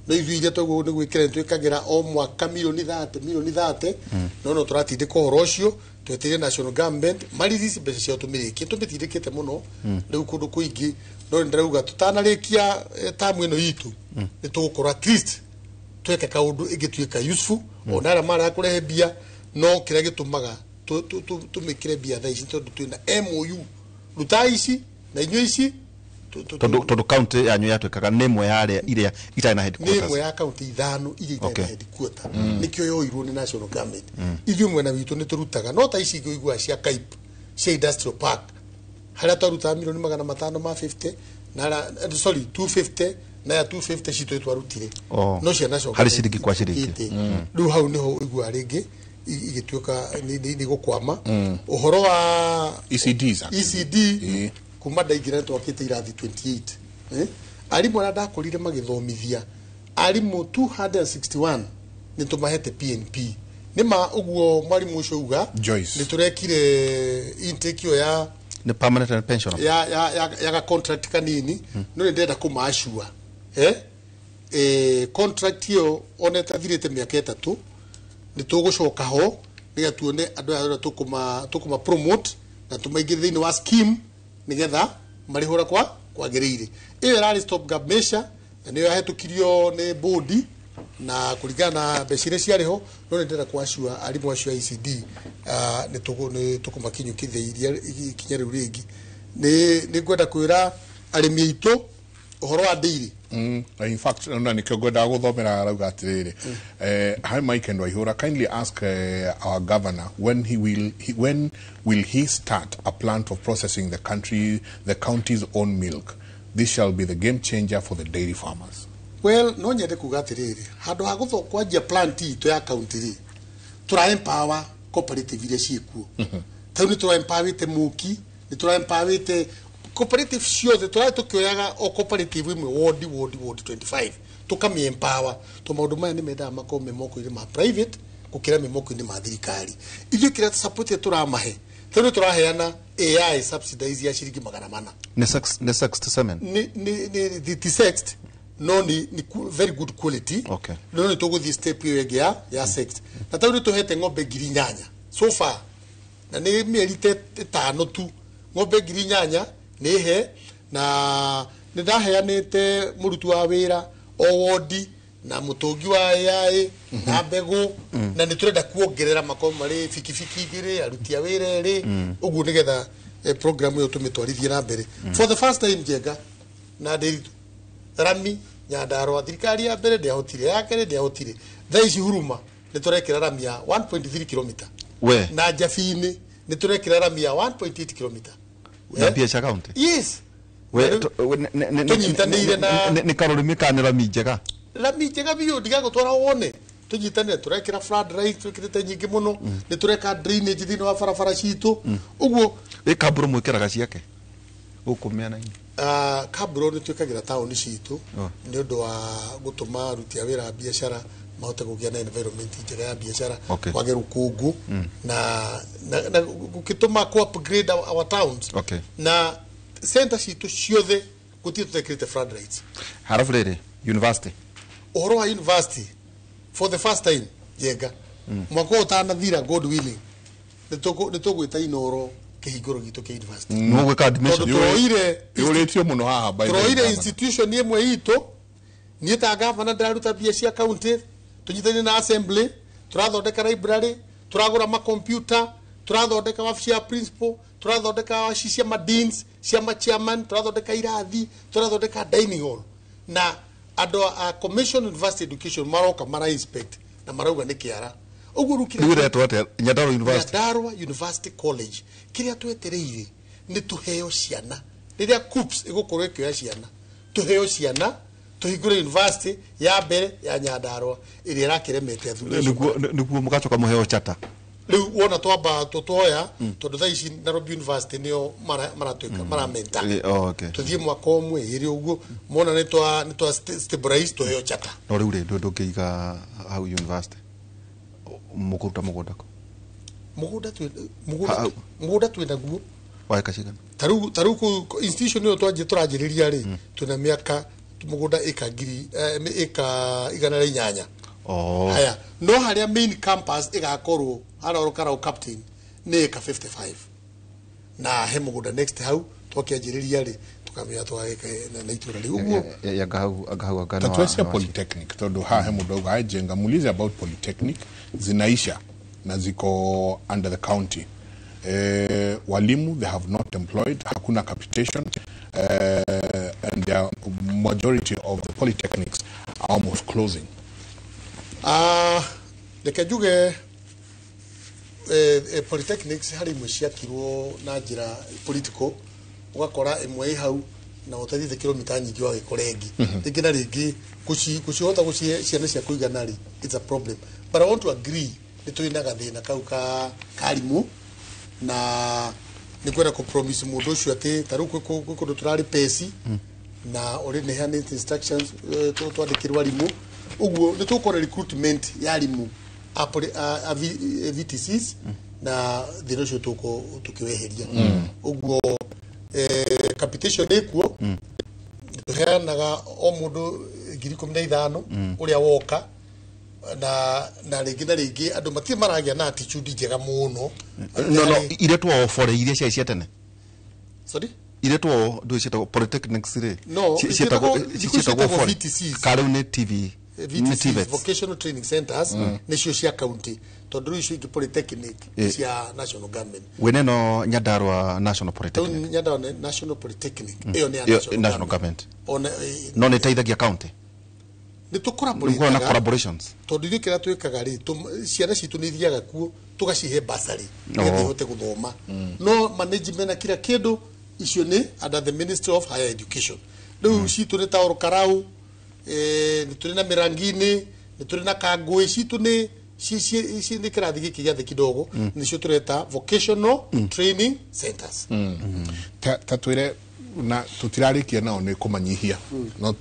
no ithuĩ iria twagĩrĩirwo nĩ gwĩkĩra nĩ twĩkagĩra o mwaka 30,000,000 30,000,000. No tũratindĩka ũhoro ũcio, twetereire national government maririci mbeca ciao tũmĩrĩkie. Tũmĩtindĩkĩte mũno rĩu kũndũ kũingĩ, no nĩ ndĩrauga tũtanarĩkia tamu ĩno itũ nĩ tũgũkorwo at least tweke kaũndũ ĩngĩtuĩka useful, ona arĩa maraya kũrehe mbia. No kĩrĩa gĩtũmaga tũmĩkĩre mbia thaa ici tondũ twĩna MOU ruta ici na inyuĩ ici. Tondũ county yanyu yatuĩkaga nĩ ĩmwe ya arĩa iria itarĩ na Nĩ headquarters. ĩmwe ya kaunti 5 iria itarĩ na headquarter, nĩkĩo yoirwo nĩ national government. Ithuĩ mwena witũ nĩ tũrutaga, no ta ici ingĩ ũiguaga cia CAIP, cia industrial park, harĩa twarutaga 550,000,000 na harĩa, sorry, 250 na ya 250 citũ twarutire. No cia national Harĩ government ciringi kwa ciringi. itikĩte. Rĩu hau nĩho ũiguaga rĩngĩ igĩtuĩka nĩ gũkwama. Ũhoro wa ECDs actually. ECD, kuma ndaingĩra nĩ twakĩte irathi 28. Arimũ arĩa ndakorire magĩthomithia, arimũ 261 nĩ tũmahete PNP. Nĩ ma ũguo mwarimũ ũcio uga. Joyce. Nĩ tũrekire intake ĩyo ya Nĩ permanent and pensionable. ya ga contract kanini, no nĩ ndĩrenda kũmaacua contract ĩyo ona ĩtathirĩte mĩaka 3 nĩ tũgũcoka ho nĩgetha tuone andũ aya ũrĩa tũkũma promote na tũmaingĩrie thĩinĩ wa scheme nĩgetha marĩhũra kwa kwagĩrĩire. Ĩyo ĩrarĩ stop gap measure na nĩyo yahetũkirio nĩ bodi na kũringana na mbeca iria ciarĩ ho, no nĩ ndĩrenda kwacua arimũ acio a ECD, nĩ tũkũmakinyũkithia iria ikinya rĩu rĩngĩ. Nĩ ngwenda kwĩra arĩmi aitũ ũhoro wa dairy. In fact, na nikio ngwendaga gũthomera arauga atĩrĩrĩ, hi Mike and Waihura, kindly ask our governor when he will he, when will he start a plant of processing the county's own milk. This shall be the game changer for the dairy farmers. Well, no nyende kuga atĩrĩrĩ, handũ ha gũtho kwanjia plant itũ ya county rĩ, tũra empower cooperative iria ciĩkuo. Tarĩu nĩ tũra empowerĩte Mũki, nĩ tũra empowerĩte cooperative ciothe, tũrarĩ tũkĩoyaga o cooperative ĩmwe ward ward ward 25 tũkamĩ empower, to maũndũ maya nĩ mendaga makorwo me moko-inĩ ma private gũkĩra me moko-inĩ ma thirikari. Ithuĩ kĩrĩa support ĩrĩa tũramahe, tarĩu nĩ tũraheana AI subsidize ya ciringi 400. Nĩ sexed semen. Nĩ sexed, no ni very good quality. No nĩ tũgũthiĩ step ĩyo ĩngĩ ya sexed, na tarĩu nĩ tũhete ng'ombe 8,000 so far, na nĩ mĩeri ta 5 tu, ng'ombe 8,000 nĩ he, na nĩ ndaheanĩte mũruti wa wĩra o wodi na mũtũngi wa AI na mbegũ, na nĩ tũrenda kuongerera makorwo marĩ bikibiki 2, aruti a wĩra 2, ũguo nĩgetha program ĩyo tũmĩtwarithie na mbere. For the first time, Njenga na Ndiritu, rami Nyandarua, thirikari ya mbere ndĩahotire, ya kerĩ ndĩahotire, thaa ici Huruma nĩ tũrekĩra rami ya 1.3 km. We. Na Njabi-inĩ nĩ tũrekĩra rami ya 1.8 km. Na mbia cia county. Yes. We Tũnyitanĩire na nĩ karũrĩmĩ kana nĩ rami njega? Rami njega biũ, ndigagũtwara wone. Tũnyitanĩre, tũrekĩra floodlight twĩkĩrĩte nyingĩ mũno, nĩ tũreka drainage thĩinĩ wa barabara citũ ũguo. Ĩ kambũrũ mwĩkĩraga ciake gũkũ mĩena-inĩ? Kambũrũ nĩ twĩkagĩra taũni citũ nĩ ũndũ wa gũtũma aruti a wĩra a biacara mahote kũgĩa na environment njega ya biacara, kwage rũkũngũ na gũgĩtũma kũ upgrade our towns na center citũ ciothe gũtirĩ tũtekĩrĩte floodlights. Harabu rĩrĩ, university. Ũhoro wa university, for the first time, Njenga, mwaka ũyũ ũtanathira, God willing, nĩ tũgwĩta Inoro kĩhingũro gitũ kĩa university. Nĩ ũgwĩka admission. Tondũ tũroire Yũrĩtio mũno haha by the tũroire governor. institution ĩmwe itũ, niĩ ta gavana ndĩraruta mbia cia county, tũnyitanĩire na assembly, tũrathondeka library, Turagura ma computer, turathondeka wabici ya principal, turathondeka wabici cia ma deans, cia ma chairman, turathondeka irathi, turathondeka dining hall. Na andũ a Commission University Education maroka mara inspect na marauga nĩ kĩara. Ũguo rĩu kĩrĩa Rĩu ĩretwo atĩa? Nyandarua University. Nyandarua University College. Kĩrĩa twetereire nĩ tũheo ciana. Rĩrĩa KUCCPS ĩgũkorwo ĩkĩoya ciana, tũheo ciana tũhingũre university ya mbere ya Nyandarua ĩrĩa ĩrakĩremete athuri acio. Nĩguo mũgacoka mũheo chata. Rĩu wona twamba tũtoya tondũ thaa ici Nairobi University nĩo maratuĩka maramenta. Oh, okay. Tũthiĩ mwaka ũmwe ĩrĩ ũguo mona nĩ twa stabilize tũheo chata. No rĩu rĩ ndũngĩiga hau university mũkũruta mũgũnda kũ? Mũgũnda twĩ naguo. Wa eka cigana? Ta rĩu kũu institution ĩyo twanjia tũranjĩrĩria rĩ, twĩna mĩaka mũgũnda ĩka ngiri ĩka 108. Oh. Haya, no harĩa main campus ĩgakorwo harĩa Ol Kalou Captain nĩ ĩka 55. Na he mũgũnda next hau twakĩanjĩrĩria rĩ tũkamenya twagĩka na itũra rĩu ũguo. Ya ngahau ngahau anga no Tatuacia polytechnic tondu haha he mundu auga ajenga muulize about polytechnic zinaisha na ziko under the county. Walimu they have not employed, hakuna capitation, and the majority of the polytechnics are almost closing. Reke njuge polytechnics harĩ imwe ciakirwo na njĩra political, ũgakora ĩmwe ĩ hau na ũtathiĩte kilomita nyingĩ wagĩkora ĩngĩ. Rĩngĩ na rĩngĩ gũcihota gũcihe ciana cia kũigana rĩ, it's a problem, but I want to agree nĩ tũrĩ na gathĩna kau ka arimũ, na nĩ kwenda kũ promise mũndũ ũcio atĩ ta rĩu kwĩ kũndũ tũrarĩ peci na already nĩ heanĩte instructions, twandĩkĩrwo arimũ, ũguo nĩ tũkora recruitment ya arimũ a VTCs na thĩna ũcio tũkĩweheria. Ũguo capitation ĩkuo, tũheanaga o mũndũ 15,000 ũrĩa woka, na rĩngĩ na rĩngĩ andũ matirĩ maragĩa na attitude njega mũno. No iretwo bore iria ciarĩ cia tene. Sorry? Iretwo ndũ ciĩtagwo polytechnics rĩ. No, ciĩtagwo ciĩtagwo bore. VTCs. Ka rĩu nĩ TV nĩ VTCs, TVETs. Vocational Training Centers, nĩcio cia county, tondũ rĩu icio ingĩ polytechnic cia national government. Wĩna ĩno Nyandarua National Polytechnic. Rĩu Nyandarua National Polytechnic ĩyo nĩ ya Ĩyo national government. government. Ona No nĩ ĩteithagia county. Nĩ Nĩ gũkoragwo na tũcollaborate collaborations. Tondũ ithuĩ kĩrĩa twĩkaga rĩ, ciana citũ nĩ ithiaga kuo tũgacihe bursary nĩgetha ihote gũthoma, no management na kila kĩndũ icio nĩ under the Ministry of Higher Education. Rĩu citũ nĩ ta Ol Kalou, nĩ tũrĩ na Mĩrangi-inĩ, nĩ tũrĩ na Kangũĩ, citũ nĩ nĩ kĩrathi gĩkĩ gĩa thĩ kidogo, nĩcio tũreta vocational training centers. Ta twĩre na tũtirarĩkia nao nĩ kũmanyihia no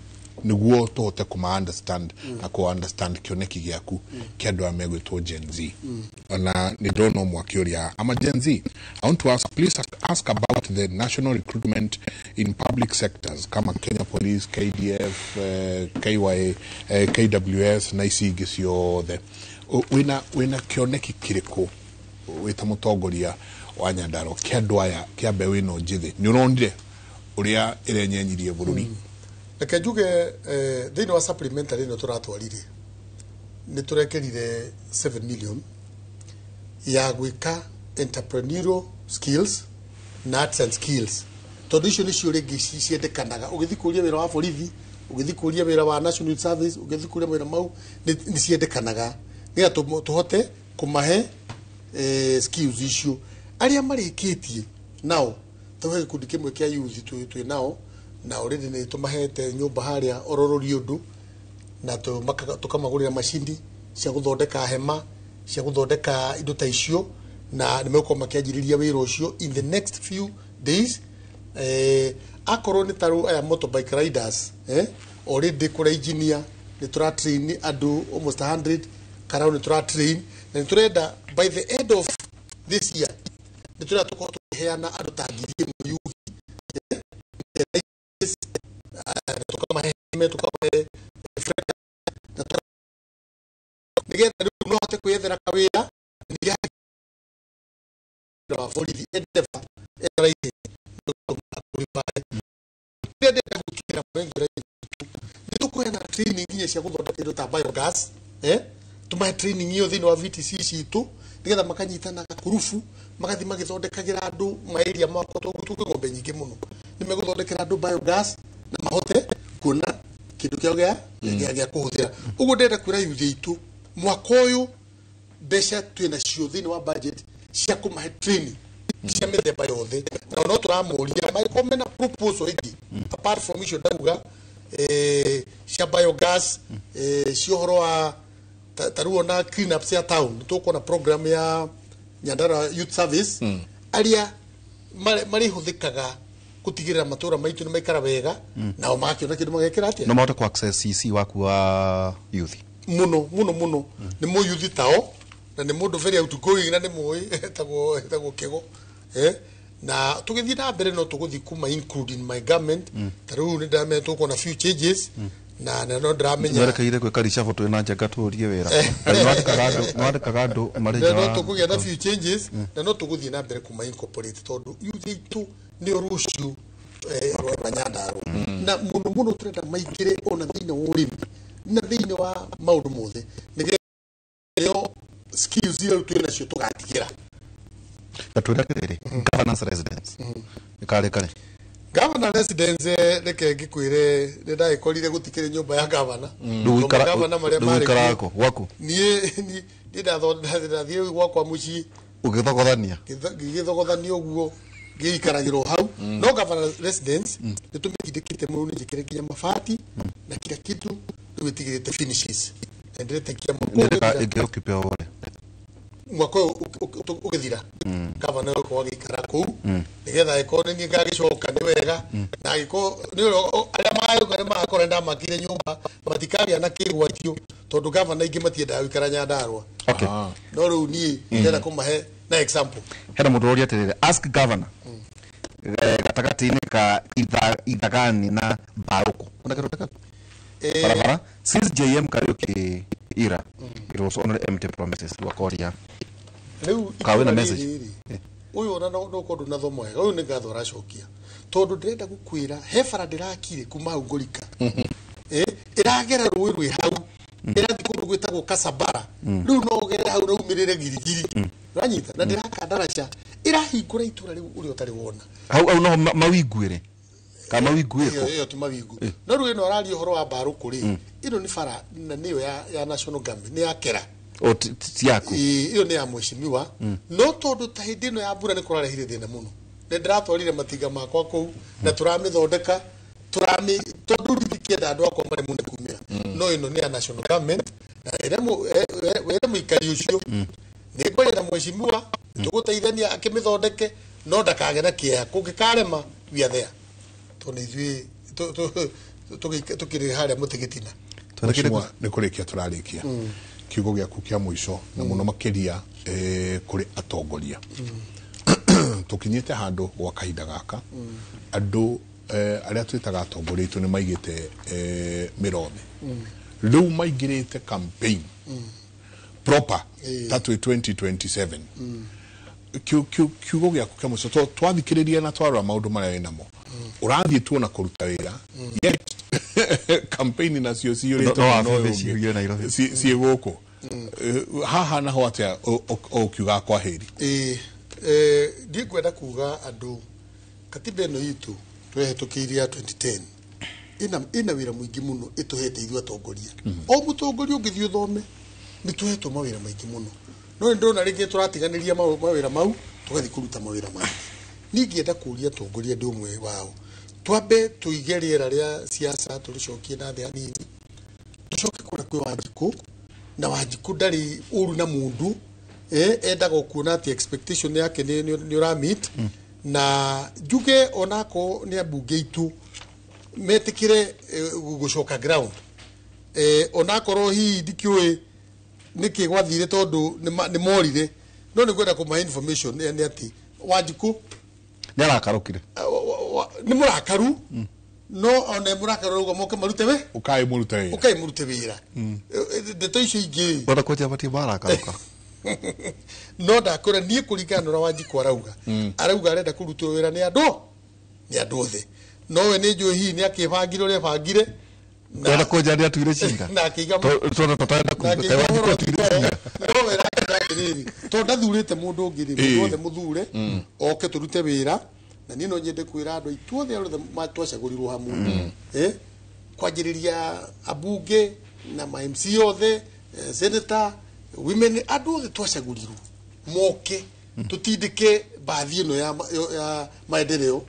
nĩguo tũhote kũma understand na kũ understand kĩoneki gĩaku kĩa andũ aya megwĩtwo Gen Z. Ona nĩ ndĩrona ũmwe akĩũria, ama Gen Z, I want to ask, please ask about the national recruitment in public sectors kama Kenya Police, KDF, KYA, KWS na ici ingĩ ciothe. Wĩna kĩoneki kĩrĩkũ wĩ ta mũtongoria wa Nyandarua kĩa andũ aya kĩa mbeũ ĩno njĩthĩ? Nĩ ũronire ũrĩa ĩrenyenyirie bũrũri. Reke njuge thĩinĩ wa supplementary ĩno tũratwarire nĩ tũrekerire 7 million ya gwĩka entrepreneurial skills na arts and skills, tondũ icio nĩcio rĩngĩ ciendekanaga ũgĩthiĩ kũria wĩra wa borithi, ũgĩthiĩ kũria wĩra wa National Youth Service, ũgĩthiĩ kũria mawĩra mau nĩ ciendekanaga nĩgetha tũhote kũmahe skills icio. Arĩa marĩkĩtie nao tũhe gĩkundi kĩmwe kĩa youth twĩ nao na already nĩ tũmahete nyũmba harĩa ororori ũndũ na tũkamagũrĩra macini cia gũthondeka hema, cia gũthondeka indo ta icio, na nĩ megũkorwo makĩanjĩrĩria wĩra ũcio in the next few days. Akorwo nĩ tarũ aya motorbike riders, already kũrĩa engineer nĩ tũra train andũ almost 100, karau nĩ tũra train na nĩ tũrenda by the end of this year nĩ tũrenda tũkorwo tũkĩheana andũ ta 1,000 youth, tukamahe tukamahe na nĩgetha rĩu no ahote kwĩyethera kawĩra ningĩ wa borithi endeavor ena rĩrĩa ndĩrenda gwĩkĩra mũrengera nĩ tũkũheana training nginya cia gũthondeka indo ta biogas, tumahe training iyo thĩinĩ wa VTC citũ Nĩgetha makanyitana gakurubu magathi magĩthondekagĩra andũ maeria makwa tondũ twĩ ng'ombe nyingĩ mũno. Nĩ megũthondekera andũ biogas na mahote kuona kĩndũ kĩao gĩa kũhũthĩra. Ũguo ndĩrenda kwĩra youth aitũ mwaka ũyũ mbeca twĩ nacio thĩinĩ wa budget cia kũmahe training cia mĩthemba yothe, na no tũramũria mangĩkorwo mena proposal ĩngĩ apart from icio ndauga, cia biogas, cia ũhoro wa ta rĩu ona clean up cia town, nĩ tũkuona program ya Nyandarua Youth Service arĩa marĩhũthĩkaga gũtigĩrĩra matũra maitũ nĩ maikara wega, nao magakĩona kĩndũ magekĩra atĩa no mahote ku access CC waku wa youth muno muno muno. Nĩ mũyuthi tao na nĩ mũndũ very outgoing na nĩ mũĩ etagwo Kĩgo, na tũgĩthiĩ na mbere no tũgũthiĩ kuma include in my government. Ta rĩu nĩ ndĩramenya tũkuona few changes na no ndĩramenya nĩwerekeire gwĩka reshuffle twĩ na Njenga tũrie wĩra. Nĩwandĩkaga andũ marĩ nja no wa tũkũgĩa na few changes na no tũgũthiĩ na mbere kuma incorporate tondũ youth aitũ nĩo rũciũ rwa Nyandarua, na mũno mũno tũrenda maingĩre ona thĩinĩ wa ũrĩmi na thĩinĩ wa maũndũ mothe nĩgetha skills iria rĩu twĩ nacio tũgatigĩra. Ta twĩre atĩrĩrĩ, governance residence ĩkarĩ karĩ? Governor residence, reke ngĩkwĩre nĩ ndagĩkorire gũtikĩrĩ nyũmba ya governor. Rĩu Tondũ marĩa rĩu marĩ ũikaraga kuo. kũ? Gwaku? Niĩ ndathiĩ gwakwa mũciĩ ũgĩthogothania ngĩgĩthogothania ũguo ngĩikaragĩrwo hau. No governor residence nĩ tũmĩtindĩkĩte mũno, nĩ njĩkĩre nginya mabati na kila kitu, rĩu ĩtigĩrĩte finishes na ndĩretĩkia mwaka ũyũ nĩrĩka ũgĩthira- ĩngĩ occupy mwaka ũyũ ũgĩthira gavana ũyũ agĩikara kũu nĩgetha angĩkorwo nĩ niĩ ngagĩcoka nĩ wega, na angĩkorwo nĩ ũrĩa arĩa magagĩũka nĩ magakora ndamakire nyũmba matikagĩa na kĩgwatio tondũ gavana aingĩ matiendaga gũikara Nyandarua. Okay. No rĩu niĩ ndĩrenda kũmahe na example. Hena mũndũ ũroria atĩrĩrĩ, ask governor, gatagatĩ-inĩ ka Ithagani na Mbarũkũ kuna kĩndũ ta kau barabara since JM Kariuki era it was only empty promises. Wakoria rĩu Ka wĩna itũra message? rĩrĩ rĩ, ũyũ ona no ũkorwo ndũnathoma wega, ũyũ nĩ ngatho aracokia tondũ ndĩrenda gũkwĩra he bara ndĩrakire kuma hau ngũrika, ĩragera rũĩ rwĩ hau ĩrathiĩ kũndũ gwĩtagwo Kasabara. Rĩu no ũgere hau na umĩrĩre girigiri ũranyita, na ndĩraka ndaraca ĩrahingũra itũra rĩu ũrĩa ũtarĩ wona. Hau noho mawinguĩre ka mawinguĩko? Ĩyo ti mawingu, no rĩu ĩno araria ũhoro wa Mbarũkũ rĩ, ĩno nĩ bara na nĩyo ya national government, nĩ ya kera. O ti yaku? Ĩyo nĩ ya mheshimiwa, no tondũ ta hĩndĩ ĩno ya mbura nĩ kũrarehire thĩna mũno, nĩ ndĩratwarire matinga makwa kũu na tũramĩthondeka tũrami tondũ ndingĩenda andũ akwa maremwo nĩ kumĩra. No ĩno nĩ ya national government na ĩre mũikari ũcio nĩ ngwaria na mheshimiwa tũgũteithania akĩmĩthondeke, no ndakagĩa na kĩeha kũngĩkarema, we are there tondũ ithuĩ tũkĩrĩ harĩa mũtĩ gĩtina. Mheshimiwa, nĩ kũrĩkia tũrarĩkia, kiugo gĩaku kĩa mũico na mũno makĩria kũrĩ atongoria. Tũkinyĩte handũ gwa kahinda gaka andũ arĩa twĩtaga atongoria aitũ nĩ maigĩte mĩro thĩ, rĩu maingĩrĩte campaign proper ta twĩ 2027. Kiugo gĩaku kĩa mũico, twathikĩrĩria na twarora maũndũ marĩa wĩ namo ũrathiĩ tuona kũruta wĩra, yet campaign nacio ciyũrĩte No mwena ũyũ wabithi ũngĩ. ciyũire Nairobi. Ciĩ gũkũ haha naho atĩa ũkiuga kwa heri? Ĩĩ, ndiĩ kuga andũ katiba ĩno itũ twehetũkĩire ya 2010 ĩna wĩra mũingĩ mũno ĩtũhete ithuĩ atongoria. O mũtongoria ũngĩthiĩ ũthome nĩ tũhetwo mawĩra maingĩ mũno, no nĩ ndĩrona rĩngĩ tũratiganĩria mawĩra mau tũgathiĩ kũruta mawĩra mangĩ. Niĩ ingĩenda kũria atongoria ndĩ ũmwe wao, twambe tũige rĩera rĩa siasa tũrĩcokie na thĩ hanini, tũcoke kũrĩa kwĩ Wanjikũ, na Wanjikũ ndarĩ ũru na mũndũ, endaga kuona atĩ expectation yake nĩ ũra meet, na njuge onako nĩ ambunge aitũ metĩkĩre gũcoka ground, onakorwo hihi ndikĩũĩ nĩkĩ gwathire tondũ nĩ morire, no nĩ ngwenda kũmahe information nĩ atĩ Wanjikũ nĩ arakarũkire. Nĩ mũrakaru, no ona mũrakaru ũguo moke marute we ũkai mũrute wĩra. Ũkai mũrute wĩra. Ndeto icio ingĩ Ona kwanjia batie marakarũka. No ndakwĩra niĩ kũringana na ũrĩa Wanjikũ arauga, arauga arenda kũrutwo wĩra nĩ andũ othe, no we nĩ njũĩ hihi nĩ akĩbangire ũrĩa ebangire. Ona kwanjia nĩ atuire cinga. Na akĩiga Tondũ tũtarenda na kuga akĩiga kaĩ Wanjikũ ũhoro atuire cinga. no we. Atĩrĩrĩ, tondũ ndathurĩte mũndũ ũngĩ rĩ, mũndũ wothe mũthure oke tũrute wĩra. Na niĩ no nyende kwĩra andũ aitũ othe arĩa twacagũrirwo hamwe, kwanjĩrĩria ambunge na ma MC othe, senator, women, andũ othe twacagũrirwo moke tutindike bathi ĩno ya maendeleo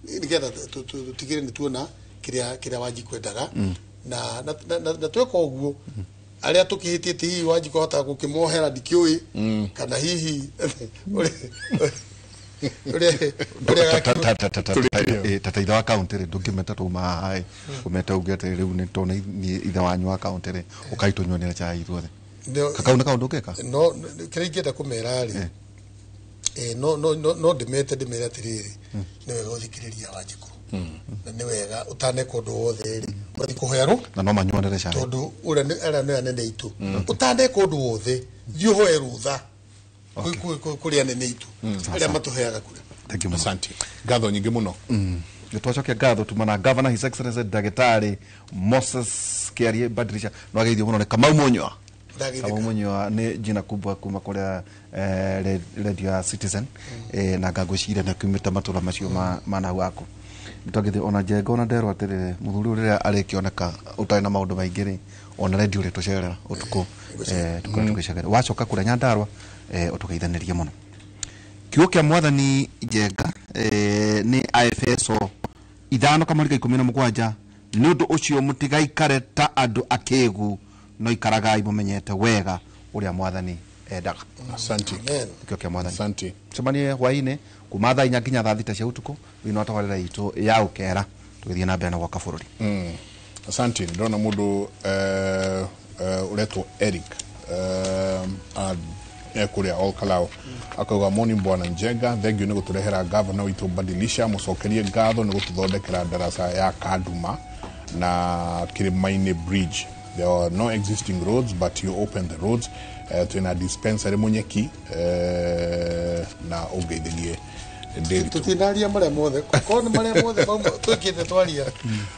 nĩgetha tũtigĩre nĩ tuona kĩrĩa Wanjikũ endaga. Na tweka ũguo arĩa tũkĩhĩtĩtie hihi Wanjikũ ahotaga gũkĩmohera ndikĩũĩ, kana hihi tata ithe wa kaunti rĩ, ndũngĩmeta tuma haha ũmete uge atĩ rĩu nĩ tona ithe wanyu wa kaunti rĩ, ũkai tũnyuanĩre chai ithuothe. Kakau nĩ kaũndũ ũngĩka? No kĩrĩa ingĩenda kũmera rĩ, no ndĩmete ndĩmere atĩrĩrĩ, nĩ wega gũthikĩrĩria Wanjikũ, na nĩ wega ũtaneka ũndũ wothe rĩ, ũgathiĩ kũhoya rũ na no manyuanĩre chai, tondũ ũrĩa nĩ anene aitũ. Ũtaneka ũndũ wothe thiĩ ũhoe rũtha kũrĩ anene aitũ arĩa matũheaga kura. Asante. Ngatho nyingĩ mũno. Nĩ twacokia ngatho tuma na Governor His Excellency Ndagĩtarĩ Moses Kiarie Badilisha. No ageithio mũno nĩ Kamau Munyua. Kamau Munyua nĩ jina kubwa kuma kũrĩa radio ya Citizen, na ngangwĩciria nĩ akiumĩte matũra macio ma nahu aku. Nĩtwagĩthiĩ ona Njenga ona nderwo atĩrĩrĩ, mũthuri ũyũ rĩrĩa arĩkĩoneka ũtarĩ na maũndũ maingĩ rĩ, ona radio rĩtũcerera ũtukũ, tũkorwo tũgĩcagĩra. Wacoka kũrĩa Nyandarua, ũtũgeithanĩrie mũno. Kiugo kĩa mwathani Njenga nĩ Aefeso 5:17, nĩ ũndũ ũcio mũtigaikare ta andũ akĩgu, no ikaragai mũmenyete wega ũrĩa mwathani endaga. Asante. Kiugo kĩa mwathani. Asante. Tucemanie hwaĩ-inĩ kuma thaa 4 nginya thaa 6 cia ũtukũ thĩinĩ wa tabarĩra itũ ya Ũkera, tũgĩthiĩ na mbere na gwaka bũrũri. Asante. Ndĩrona mũndũ ũretwo Eric kuria Ol Kalou akauga morning bwana Njenga, thank you nĩ gũtũrehera governor witũ Badilisha, mũcokerie ngatho nĩ gũtũthondekera darasa ya Kaduma na Kirimaini Bridge. There are no existing roads but you open the roads. Twina dispensary Munyeki na ũngeithĩrie tutinaria maria mothe ko ni maria mothe twikite twaria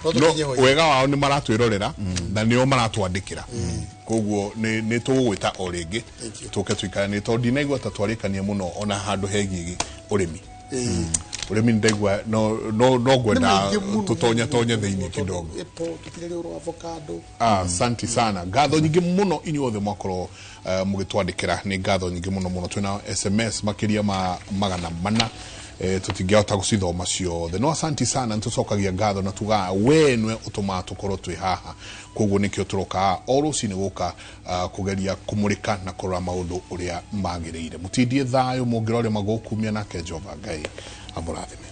no tukinye ho. Wega wao ni maratwirorera na nio maratwandikira, koguo ni tugugwita o ringi tuke tuikare ni tondu ndinaigua ta twarikania muno ona handu hegie urimi. Urimi ndaigua no no no ngwenda tutonya tonye thiini kidogo. Asante sana, ngatho nyingi muno inyuothe mwakorwo mugitwandikira, ni ngatho nyingi muno muno. Twina SMS makiria ma 400, tutingĩhota gũcithoma ciothe, no asanti sana, nĩtũcokagia ngatho na tugaga we nĩwe ũtũmaga tũkorwo twĩ haha, koguo nĩkĩo tũroka o rũcinĩ gũka kũgeria kũmũrĩka na kũrora maũndũ ũrĩa magĩrĩire. Mũtindie thayũ, mũngĩra ũrĩa magũkumia, nake Jehova Ngai amũrathime.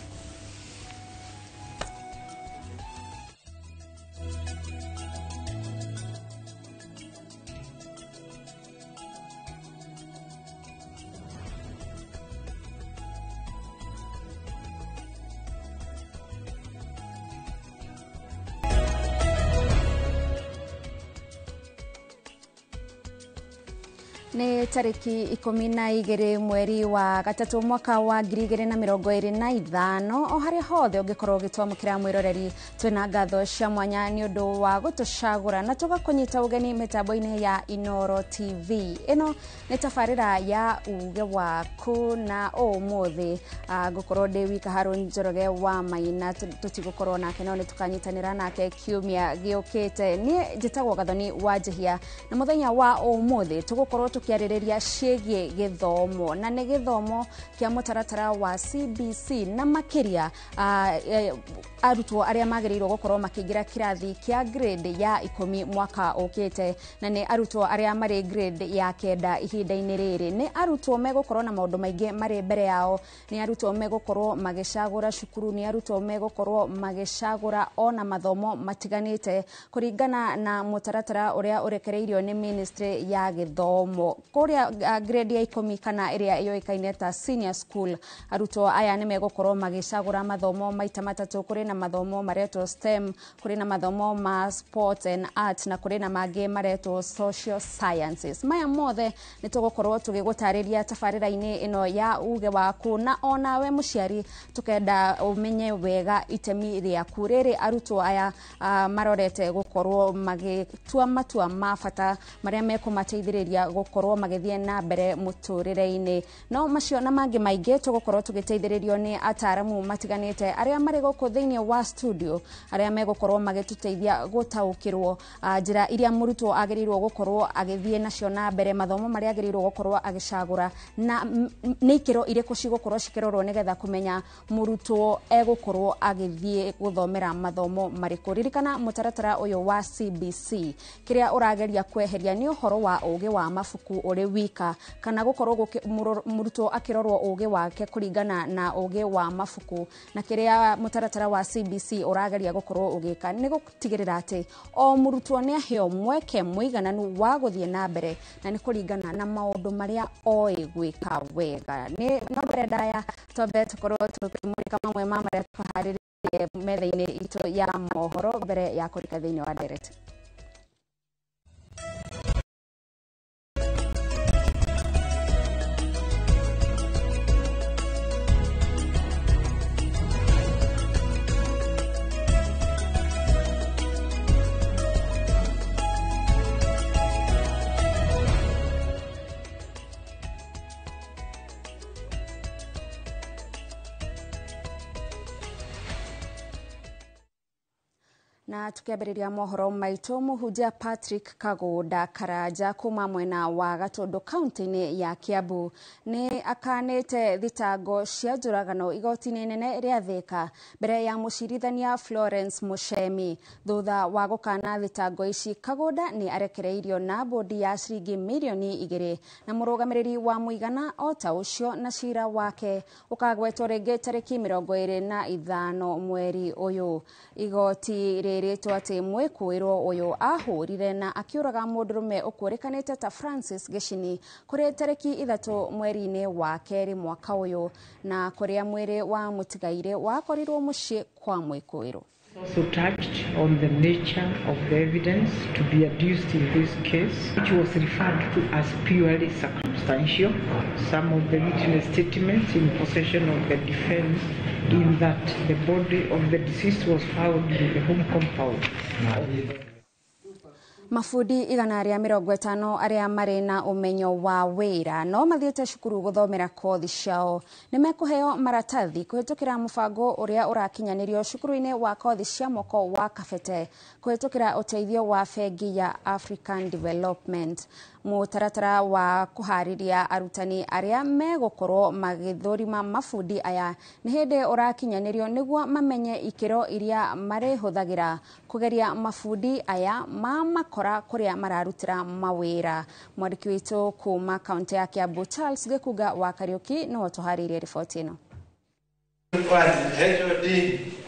Nĩ tarĩki 12 mweri wa gatatũ mwaka wa 2025, o harĩa hothe ũngĩkorwo ũgĩtwamũkĩra mwĩroreri, twĩna ngatho cia mwanya nĩ ũndũ wa gũtũcagũra na tũgakũnyita ũgeni mĩtambo-inĩ ya Inooro TV. Ĩno nĩ tabarĩra ya uge waku, na ũmũthĩ ngũkorwo ndĩ wika Harũni Njoroge wa Maina, tũtigũkorwo nake no nĩ tũkanyitanĩra nake kiumia gĩũkĩte. Niĩ njĩtagwo Gathoni wa Njihia, na mũthenya wa ũmũthĩ tũgũkorwo tũkĩarĩrĩria ciĩgiĩ gĩthomo, na nĩ gĩthomo kĩa mũtaratara wa CBC, na makĩria arutwo arĩa magĩrĩirwo gũkorwo makĩingĩra kĩrathi kĩa grade ya 10 mwaka ũkĩte, na nĩ arutwo arĩa marĩ grade ya 9 ihinda-inĩ rĩrĩ. Nĩ arutwo megũkorwo na maũndũ maingĩ marĩ mbere yao, nĩ arutwo megũkorwo magĩcagũra cukuru, nĩ arutwo megũkorwo magĩcagũra ona mathomo matiganĩte kũringana na mũtaratara ũrĩa ũrekereirio nĩ ministry ya gĩthomo. Kũrĩa grade ya 10 kana ĩrĩa yũĩkaine ta senior school, arutwo aya nĩ megũkorwo magĩcagũra mathomo maita matatũ. Kũrĩ na mathomo maretwo STEM, kũrĩ na mathomo ma sports and arts, na kũrĩ na mangĩ maretwo social sciences. Maya mothe nĩ tũgũkorwo tũgĩgũtarĩria tabarĩra-inĩ ĩno ya uge waku, na onawe mũciari tũkenda ũmenye wega itemi rĩaku rĩrĩ arutwo aya marorete gũkorwo gũkorwo magĩtua matua ma bata marĩa mekũmateithĩrĩria gũkorwo magĩthiĩ na mbere mũtũrĩre-inĩ. No macio na mangĩ maingĩ tũgũkorwo tũgĩteithĩrĩrio nĩ ataaramu matiganĩte arĩa marĩ gũkũ thĩinĩ wa studio, arĩa megũkorwo magĩtũteithia gũtaũkĩrwo njĩra iria mũrutwo agĩrĩirwo gũkorwo agĩthiĩ nacio na mbere, mathomo marĩa agĩrĩirwo gũkorwo agĩcagũra, na nĩ ikĩro irĩkũ cigũkorwo cikĩrorwo nĩgetha kũmenya mũrutwo egũkorwo agĩthiĩ gũthomera mathomo marĩkũ. Ririkana mũtaratara ũyũ wa CBC kĩrĩa ũrageria kweheria nĩ ũhoro wa ũgĩ wa mabuku ũrĩ wika, kana gũkorwo mũrutwo akĩrorwo ũgĩ wake kũringana na ũgĩ wa mabuku, na kĩrĩa mũtaratara wa CBC ũrageria gũkorwo ũgĩka nĩ gũtigĩrĩra atĩ o mũrutwo nĩ aheo mweke mũigananu wa gũthiĩ na mbere na nĩ kũringana na maũndũ marĩa oĩ gwĩka wega. Nĩ no mbere ndaya twambe tũkorwo tũkĩmũrĩka mamwe ma marĩa tũharĩrĩirie metha-inĩ itũ ya mohoro mbere ya kũrika thĩinĩ wa ndereti. Na tukiambĩrĩria mohoro maitũ, mũhunjia Patrick Kagũnda Karanja kuma mwena wa Gatũndũ kaunti-inĩ ya Kiambu nĩ akanĩte thitango cia njũragano igoti-inĩ nene rĩa Thika mbere ya mũcirithania Florence Muchemi. Thutha wa gũkana thitango ici, Kagũnda nĩ arekereirio na bodi ya ciringi mirioni 2 na mũrũgamĩrĩri wa mũigana o ta ũcio, na cira wake ũkagwetwo rĩngĩ tarĩki 25 mweri ũyũ. Igoti rĩrĩtwo atĩ mwĩkũĩrwo ũyũ ahũrire na akĩũraga mũndũrũme ũkũrĩkanĩte ta Francis Gĩcini kũrĩ tarĩki 3 mweri-inĩ wa kerĩ mwaka ũyũ, na kũrĩa mwĩrĩ wa mũtigaire wakorirwo mũciĩ kwa mwĩkũĩrwo. Also touched on the nature of the evidence to be adduced in this case, which was referred to as purely circumstantial. Some of the witness statements in possession of the defense in that the body of the deceased was found in the home compound. Mabundi 150 arĩa marĩ na ũmenyo wa wĩra no mathiĩte cukuru gũthomera kothi ciao nĩ mekũheo maratathi kũhĩtũkĩra mũbango ũrĩa ũrakinyanĩrio cukuru-inĩ wa kothi cia moko wa Kabete kũhĩtũkĩra ũteithio wa bengi ya African Development. Mũtaratara wa kũharĩria arutani arĩa megũkorwo magĩthũrima mabundi aya nĩ hĩndĩ ũrakinyanĩrio nĩguo mamenye ikĩro iria marĩhũthagĩra kũgeria mabundi aya ma makora kũrĩa mararutĩra mawĩra. Mwandĩki witũ kuma kaunti ya Kiambu Charles Gĩkunga wa Kariũki nĩwe ũtũharĩirie riboti ĩno.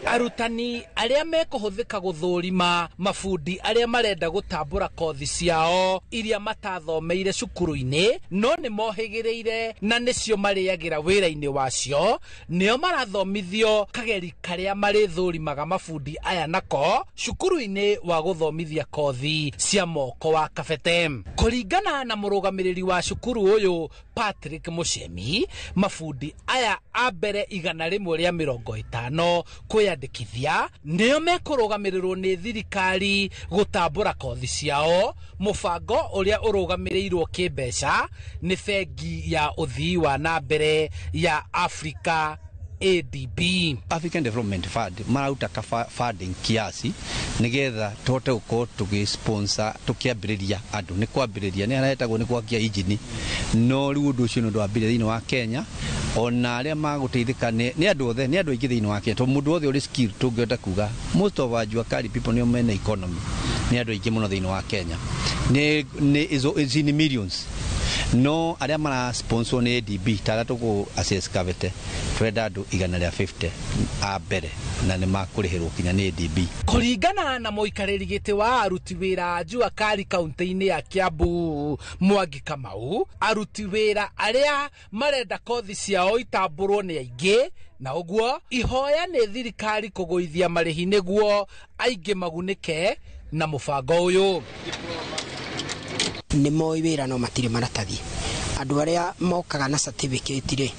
Arutani arĩa mekũhũthĩka gũthũrima mabundi arĩa marenda gũtambũra kothi ciao iria matathomeire cukuru-inĩ no nĩ mohĩgĩrĩire na nĩcio marĩagĩra wĩra-inĩ wacio, nĩo marathomithio kageri karĩa marĩthũrimaga mabundi aya nako cukuru-inĩ wa gũthomithia kothi cia moko wa Kabete. Kũringana na mũrũgamĩrĩri wa cukuru ũyũ Patrick Muchemi, mabundi aya a mbere 150 kwĩyandĩkithia nĩo mekũrũgamĩrĩrwo nĩ thirikari gũtambũra kothi ciao, mũbango ũrĩa ũrũgamĩrĩirwo kĩmbeca nĩ bengi ya ũthii wa na mbere ya Africa ADB. African Development Fund marauta ka funding kiasi nigetha tuhote gukorwo tugisponsor tukiambiriria andu ni kwambiriria ni aretagwo ni gwakia injini, no riu undu ucio ni undu wambiriria thiini wa Kenya, ona aria maguteithika ni andu othe, ni andu aingi thiini wa Kenya, to mundu wothe uri skill tungihota kuga most of our jua kali people nio mena economy, ni andu aingi muno thiini wa Kenya, ni is in millions. No aria mara sponsor ni ADB tara tuku assess Kabete twenda andu 150 a mbere na nĩ makũrĩhĩrwo kinya nĩ ADB. Kũringana na mũikarĩri gĩtĩ wa aruti wĩra Jua Kali kaunti-inĩ ya Kiambu Mwangi Kamau, aruti wĩra arĩa marenda kothi ciao itambũrwo nĩ aingĩ, na ũguo ihoya nĩ thirikari kũgũithia marĩhi nĩguo aingĩ magunĩke na mũbango ũyũ. Nĩ moĩ wĩra no matirĩ maratathi, Andũ arĩa mokaga na certificate rĩ,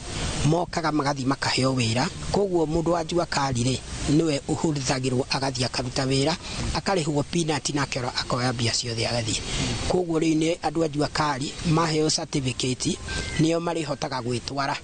mokaga magathiĩ makaheo wĩra, koguo mũndũ wa jua kali rĩ nĩwe ũhũthagĩrwo agathiĩ akaruta wĩra, akarĩhwo peanut nake akoya mbia ciothe agathiĩ. Koguo rĩu nĩ andũ a jua kali maheo certificate nĩo marĩhotaga gwĩtwara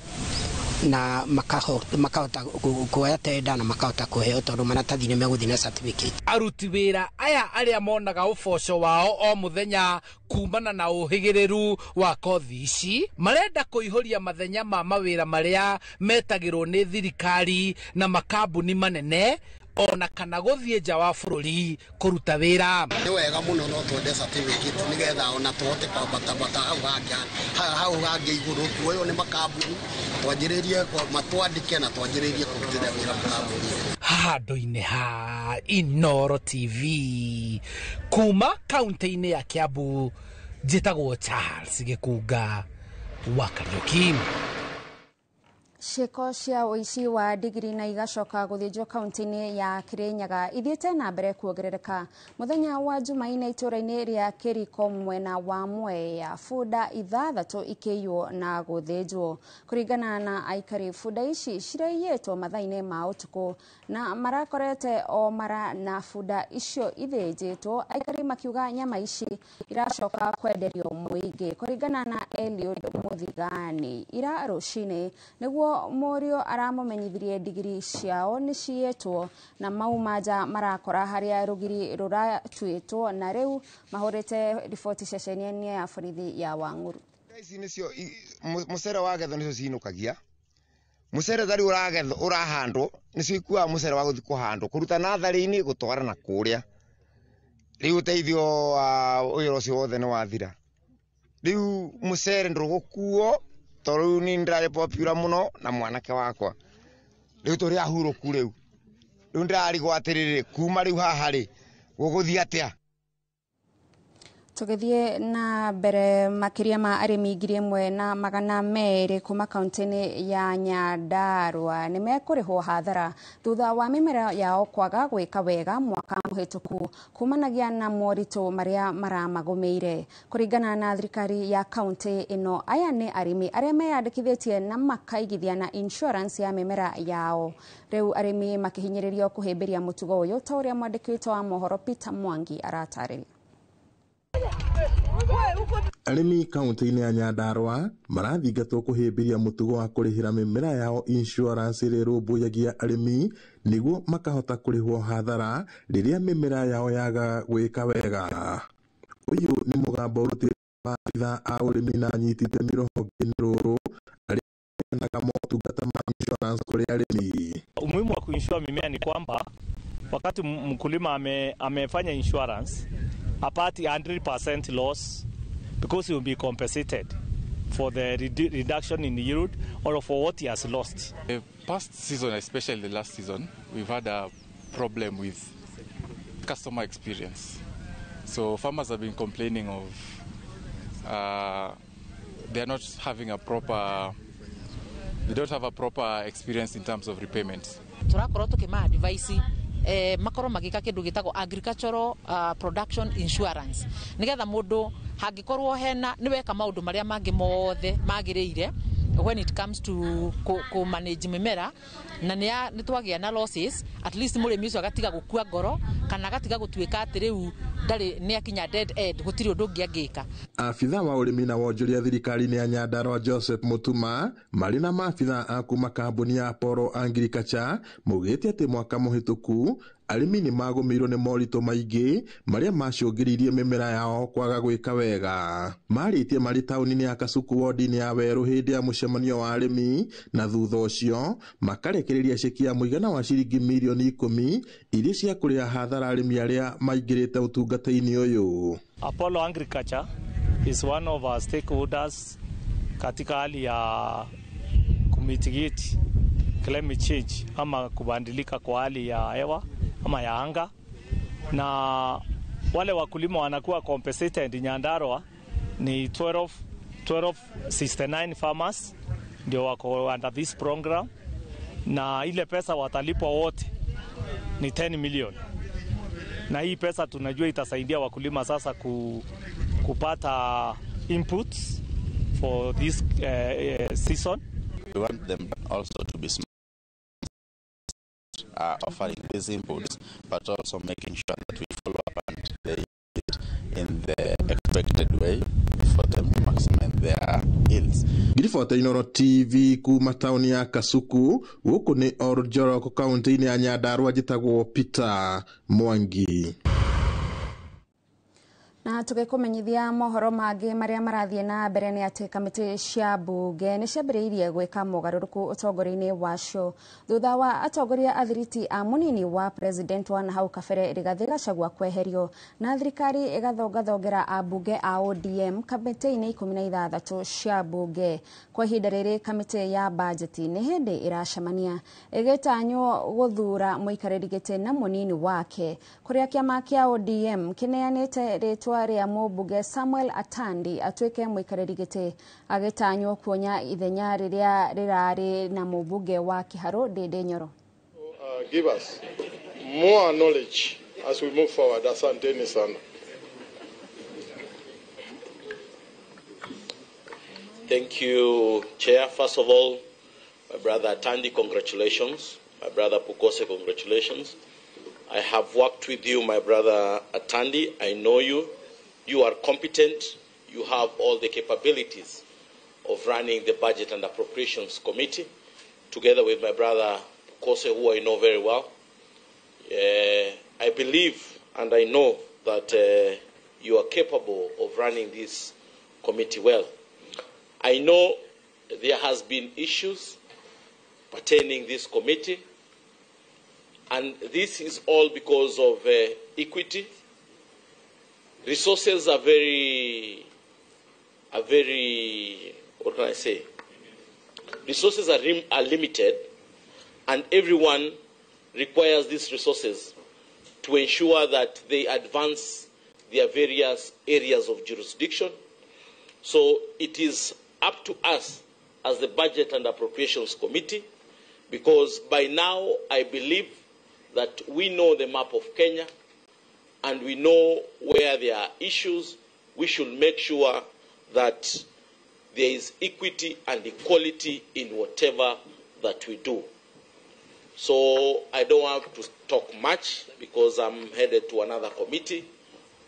na makahota kuoya tenda na makahota kuheo tondu maratathi nĩ megũthiĩ na certificate. Aruti wĩra aya arĩa monaga ũboco wao o mũthenya kumana na ũhĩgĩrĩru wa kothi ici marenda kũihũria mathenya ma mawĩra marĩa metagĩrwo nĩ thirikari na makambuni manene ona kana gũthiĩ nja wa bũrũri kũruta wĩra. Nĩ wega mũno no twende certificate nĩgetha ona tũhote kwambatabata hau hangĩ igũrũ, tuoywo nĩ makambuni twanjĩrĩrie matwandĩke na twanjĩrĩrie kũrutĩra wĩra makambuni. Handũ-inĩ ha Inooro TV kuma kaunti-inĩ ya Kiambu, njĩtagwo Charles Gĩkunga wa Kariuki. Ciĩko cia ũici wa ndigiri na igacoka gũthĩnjwo kaunti-inĩ ya Kirinyaga ithiĩte na mbere kuongerereka. Mũthenya wa Jumaine itũũra-inĩ rĩa Kĩriko mwena wa Mwea, bunda 6 ikĩiywo na gũthĩnjwo. Kũringana na aikari, bunda ici ciraiyĩtwo mathaa-inĩ ma ũtukũ na marakorete o mara na bunda icio ithĩnjĩtwo, aikari makiuga nyama ici iracoka kwenderio mũingĩ. Kũringana na Eliud Muthigani, ira rũcinĩ nĩguo mũriũ aramumenyithirie ndigiri ciao nĩ ciyĩtwo na mauma nja marakora harĩa rũgiri rũratuĩtwo na rĩu mahũrĩte riboti ceceni-inĩ ya borithi ya Wang'uru. Ici nĩcio mũcere wagethwo nĩcio cinũkagia. Mũcere tarĩ ũragethwo ũrahandwo nĩcio ikuaga mũcere wa gũthiĩ kũhandwo kũruta natharĩ-inĩ gũtwara na kũrĩa. Rĩu ũteithio wa wĩra ũcio wothe nĩ wathira. Rĩu mũcere ndũgũkuo tondũ rĩu niĩ ndĩrarĩ popular mũno na mwanake wakwa. Rĩu tũrĩ ahurũku rĩu. Rĩu ndĩrarigwo atĩrĩrĩ, kuma rĩu haha rĩ gũgũthiĩ atĩa? Tũgĩthiĩ na mbere, makĩria ma arĩmi 1200 kuma kaunti-inĩ ya Nyandarua nĩ mekũrĩhwo hathara thutha wa mĩmera yao kwaga gwĩka wega mwaka mũhĩtũku kumanagia na moritũ marĩa maramagũmĩire. Kũringana na thirikari ya kaunti ĩno, aya nĩ arĩmi arĩa meyandĩkithĩtie na makaigithia na insurance ya mĩmera yao. Rĩu arĩmi makĩhinyĩrĩrio kũhĩmbĩria mũtugo ũyũ ta ũrĩa mwandĩki witũ wa mohoro Peter Mwangi aratarĩria. Arĩmi kaunti-inĩ ya Nyandarua marathingatwo kũhĩmbĩria mũtugo wa kũrĩhĩra mĩmera yao insurance ĩrĩa ĩrũmbũyagia arĩmi nĩguo makahota kũrĩhwo hathara rĩrĩa mĩmera yao yaga gwĩka wega. Ũyũ nĩ mũgambo ũrutĩtwo maabitha a ũrĩmi na anyiti itemi rũhonge-inĩ rũrũ arĩa maheanaga motungata ma insurance kũrĩ arĩmi. Umuhimu wa kuinsure mimea ni kwamba wakati mkulima amefanya insurance apati 100% loss because he will be compensated for the reduction in yield or for what he has lost. The past season, especially the last season, we've had a problem with customer experience. So farmers have been complaining of they are not having a proper, they don't have a proper experience in terms of repayment. Tũrakorwo tũkĩma advice makorwo magĩka kĩndũ gĩtagwo agricultural production insurance nĩgetha mũndũ hangĩkorwo hena nĩ weka maũndũ marĩa mangĩ mothe magĩrĩire when it comes to ku manage mĩmera na nĩ twagĩa na losses, at least mũrĩmi ũcio agatiga gũkua ngoro kana agatiga gũtuĩka atĩ rĩu ndarĩ nĩ akinya dead end, gũtirĩ ũndũ ũngĩ angĩka. Abitha wa ũrĩmi na wonjoria thirikari-inĩ ya Nyandarua Joseph Mutuma marĩ na maabitha a kuma kambuni ya Apollo Agriculture maugĩte atĩ mwaka mũhĩtũku arĩmi nĩ magũmĩirwo nĩ moritũ maingĩ marĩa macũngĩrĩirie mĩmera yao kwaga gwĩka wega. Marĩtie marĩ taũni-inĩ ya Kasuku wodi-inĩ ya Werũ hĩndĩ ya mũcemanio wa arĩmi na thutha ũcio makarekereria ceki ya mũigana wa ciringi mirioni 10 iria cia kũrĩha hathara arĩmi arĩa maingĩrĩte ũtungata-inĩ ũyũ. Apollo Agriculture is one of our stakeholders katika hali ya kumitigate climate change ama kubadilika kwa hali ya hewa ama ya anga, na wale wakulima wanakuwa compensated Nyandarua ni 1269 farmers ndio wako under this program, na ile pesa watalipwa wote ni 10 million, na hii pesa tunajua itasaidia wakulima sasa kupata inputs for for this season. We want them also to be smart, offering these inputs, but also making sure that we follow up and they use it in the expected way for them to maximize their yields. Ngiribota Inooro TV kuma tauni ya Kasuku guku ni Oljorok kaunti-inĩ ya Nyandarua njĩtagwo Peter Mwangi. Na tugikumenyithia mohoro mangi maria marathie na mbere ni ati kamiti cia bunge ni ciambiriirie gwika mogaruruku utongoria-ini wacio thutha wa atongoria athiriti a munini wa president wa nahau kabere Rigathi Gachagua kweherio na thirikari igathongathongera ambunge a ODM kamiti-ini 16 cia bunge. Kwa ihinda riri kamiti ya bajeti ni hindi iracemania igitanywo guthura muikariri giti na munini wake kuria kiama kia ODM kineanite ritwa rĩa mũmbunge Samuel Atandi atuĩke mũikarĩri gĩtĩ agĩtanywo kuonya ithenya rĩrĩa rĩrarĩ na mũmbunge wa Kiharũ Ndindi Nyoro. Give us more knowledge as we move forward. Asanteni sana. Thank you, Chair. First of all, my brother Atandi, congratulations. My brother Pukose, congratulations. I have worked with you, my brother Atandi. I know you. You are competent. You have all the capabilities of running the Budget and Appropriations Committee, together with my brother Pukose, who I know very well. I believe and I know that you are capable of running this committee well. I know there has been issues pertaining this committee, and this is all because of equity. Resources are very, what can I say? Resources are limited, and everyone requires these resources to ensure that they advance their various areas of jurisdiction. So it is up to us as the Budget and Appropriations Committee, because by now I believe that we know the map of Kenya and we know where there are issues. We should make sure that there is equity and equality in whatever that we do. So I don't have to talk much because I'm headed to another committee.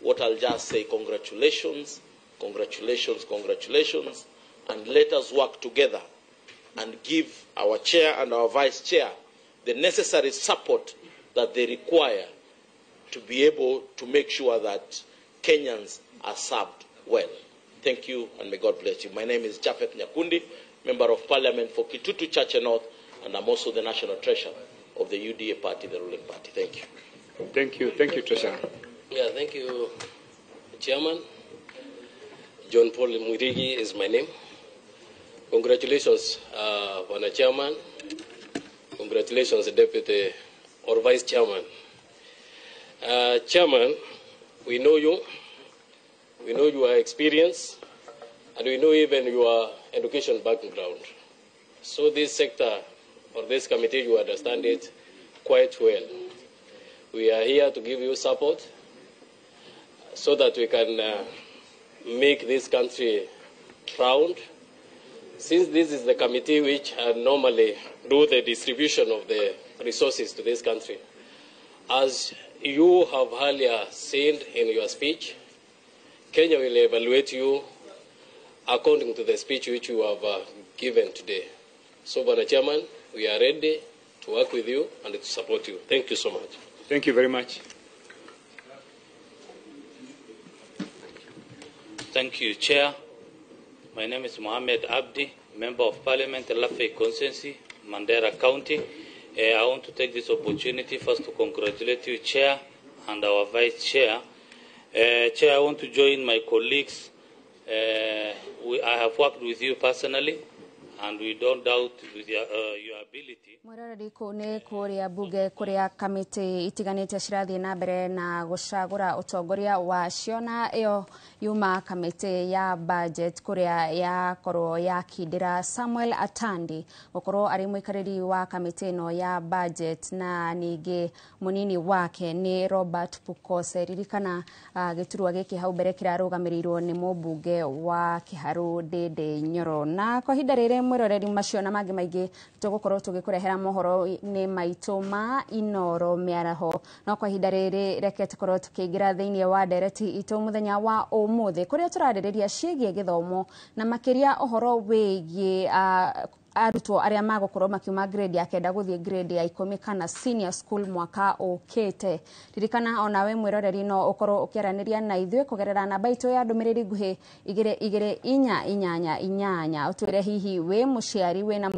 What I'll just say, congratulations, congratulations, congratulations, and let us work together and give our chair and our vice chair the necessary support that they require to be able to make sure that Kenyans are served well. Thank you, and may God bless you. My name is Japheth Nyakundi, Member of Parliament for Kitutu Chache North, and I'm also the National Treasurer of the UDA party, the ruling party. Thank you. Thank you. Thank you, Treasurer. Yeah, thank you, Chairman. John Paul Mwirigi is my name. Congratulations, Bwana Chairman. Congratulations, Deputy or Vice Chairman. Chairman, we know you. We know your experience, and we know even your education background. So this sector or this committee, you understand it quite well. We are here to give you support so that we can make this country proud. Since this is the committee which normally do the distribution of the resources to this country, as you have earlier said in your speech, Kenya will evaluate you according to the speech which you have given today. So, Bwana Chairman, we are ready to work with you and to support you. Thank you so much. Thank you very much. Thank you, Chair. My name is Mohamed Abdi, Member of Parliament, Lafey Constituency, Mandera County. I want to take this opportunity first to congratulate you, Chair, and our Vice Chair. Chair, I want to join my colleagues. I have worked with you personally, And we don't doubt with your ability. Mwiroreri kũu nĩ kũrĩa mbunge kũrĩa kamĩtĩ itiganĩte cirathiĩ na mbere na gũcagũra ũtongoria wacio, na ĩyo yuma kamĩtĩ ya budget kũrĩa yakorwo yakindĩra Samuel Atandi gũkorwo arĩ mũikarĩri wa kamĩtĩ ĩno ya budget, na ningĩ mũnini wake nĩ Robert Pukose. Ririkana gĩturwa gĩkĩ hau mbere kĩrarũgamĩrĩirwo nĩ mũmbunge wa Kĩharũ Ndĩndĩ Nyoro. Na kwa ihinda rĩrĩ mwĩroreri, macio na mangĩ maingĩ tũgũkorwo tũgĩkũrehera mohoro-inĩ maitũ ma Inoro mĩaraho, no kwa ihinda rĩrĩ reke tũkorwo tũkĩingĩra thĩinĩ wa ndereti itũ mũthenya wa ũmũthĩ kũrĩa tũrarĩrĩria ciĩgiĩ gĩthomo na makĩria ũhoro wĩgiĩ arutwo arĩa magũkorwo makiuma grade ya 9 gũthiĩ grade ya 10 kana senior school mwaka ũkĩte. Ririkana onawe mwĩroreri no ũkorwo ũkĩaranĩria na ithuĩ kũgerera namba itũ ya ndũmĩrĩri nguhĩ 22488 8. Ũtwĩre hihi wĩ mũciari wĩna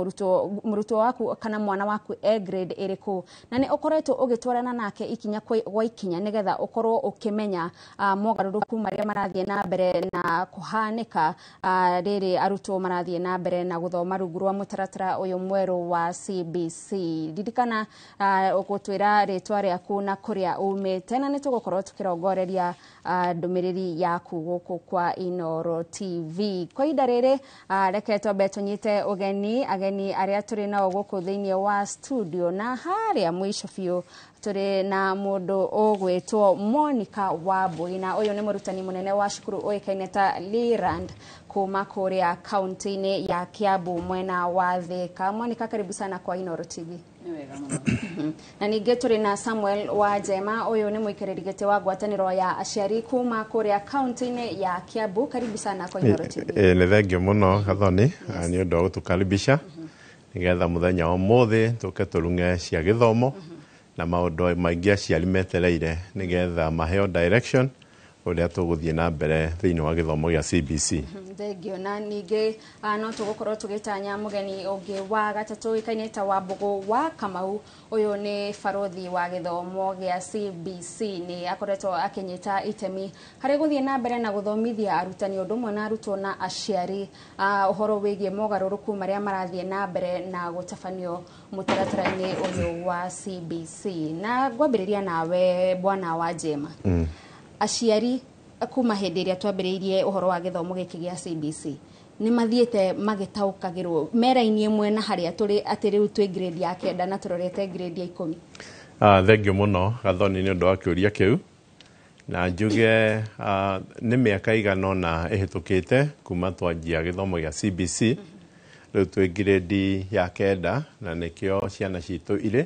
mũrutwo waku kana mwana waku e grade ĩrĩkũ, na nĩ ũkoretwo ũgĩtwarana nake ikinya gwa ikinya nĩgetha ũkorwo ũkĩmenya mogarũrũku marĩa marathiĩ na mbere na kũhanĩka rĩrĩ arutwo marathiĩ na mbere na gũthoma rungu rwa mũtaratara ũyũ mwerũ wa CBC. Ririkana ũgũtwĩra rĩtwa rĩaku na kũrĩa umĩte, na nĩ tũgũkorwo tũkĩrongoreria ndũmĩrĩri yaku gũkũ kwa Inoro TV. Kwa ihinda rĩrĩ reke twambe tũnyite ũgeni ageni arĩa tũrĩ nao gũkũ thĩinĩ wa studio, na harĩa mũico biũ tũrĩ na mũndũ ũgwĩtwo Monica Wambui, na ũyũ nĩ mũrutani mũnene wa cukuru ũĩkaine ta Leland kuma kũrĩa kaunti-inĩ ya Kiambu mwena wa Thika. Monica, karibu sana kwa Inoro TV. Na ningĩ tũrĩ na Samuel wa Njema, ũyũ nĩ mũikarĩri gĩtĩ wa ngwatanĩro ya aciari kuma kũrĩa kaunti-inĩ ya Kiambu. Karibu sana kwa Inoro TV. Nĩ thengio mũno Gathoni nĩ ũndũ wa gũtũkaribisha nĩgetha mũthenya wa ũmũthĩ tũke tũrung'e cia gĩthomo na maũndũ maingĩ aciari metereire nĩgetha maheo direction ũrĩa tũgũthiĩ na mbere thĩinĩ wa gĩthomo gĩa CBC. Thengio. Na ningĩ no tũgũkorwo tũgĩtanya mũgeni ũngĩ wa gatatũ ũĩkaine ta Wambũgũ wa Kamau. Ũyũ nĩ barothi wa gĩthomo gĩa CBC, nĩ akoretwo akĩnyita itemi harĩ gũthiĩ na mbere na gũthomithia arutani ũndũ ũmwe na arutwo na aciari ũhoro wĩgiĩ mogarũrũku marĩa marathiĩ na mbere na gũtabanio mũtaratara-inĩ ũyũ wa CBC. Na ngwambĩrĩria nawe Bwana wa Njema, aciari kuma hĩndĩ ĩrĩa twambĩrĩirie ũhoro wa gĩthomo gĩkĩ gĩa CBC nĩ mathiĩte magĩtaũkagĩrwo mera-inĩ ĩmwe na harĩa tũrĩ atĩ rĩu twĩ grade ya 9 na tũrorete grade ya 10? Thengio mũno Gathoni nĩ ũndũ wa kĩũria kĩu, na njuge nĩ mĩaka igana ũna ĩhĩtũkĩte kuma twanjia gĩthomo gĩa CBC. Rĩu twĩ grade ya 9 na nĩkĩo ciana citũ irĩ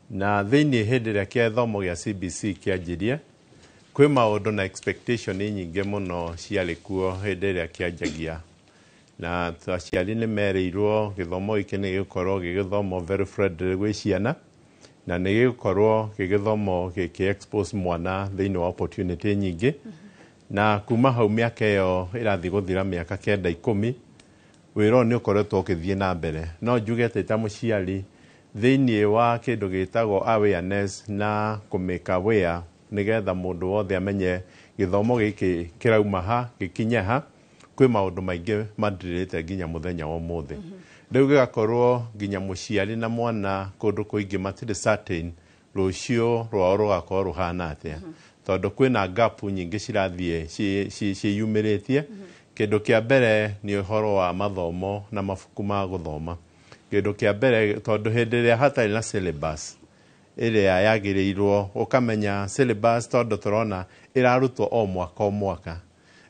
na thĩinĩ. Hĩndĩ ĩrĩa gĩthomo gĩa CBC kĩanjirie, kwĩ maũndũ na expectation nyingĩ mũno ciarĩ kuo hĩndĩ ĩrĩa kĩanjagia, na aciari nĩ merĩirwo gĩthomo gĩkĩ nĩ gĩgũkorwo gĩgĩthomwo very friendly gwĩ ciana, na nĩ gĩgũkorwo gĩgĩthomwo gĩkĩ expose mwana thĩinĩ wa opportunity nyingĩ. Na kuma hau mĩaka ĩyo ĩrathiĩ gũthira mĩaka 9 10, wĩra ũyũ nĩ ũkoretwo ũkĩthiĩ na mbere. No njuge atĩ ta mũciari thĩinĩ wa kĩndũ gĩtagwo awareness na kũmĩka aware nĩgetha mũndũ wothe amenye gĩthomo gĩkĩ kĩrauma ha gĩkinye ha, kwĩ maũndũ maingĩ mandirĩte nginya mũthenya wa ũmũthĩ. Rĩu gĩgakorwo nginya mũciari na mwana kũndũ kũingĩ matirĩ certain rũciũ rwao rũgakorwo rũhana atĩa, tondũ kwĩna gap nyingĩ cirathiĩ ciĩyumĩrĩtie. Kĩndũ kĩa mbere nĩ ũhoro wa mathomo na mabuku ma gũthoma. Kĩndũ kĩa mbere, tondũ hĩndĩ ĩrĩa hatarĩ na syllabus ĩrĩa yagĩrĩirwo, ũkamenya syllabus tondũ tũrona ĩrarutwo o mwaka o mwaka,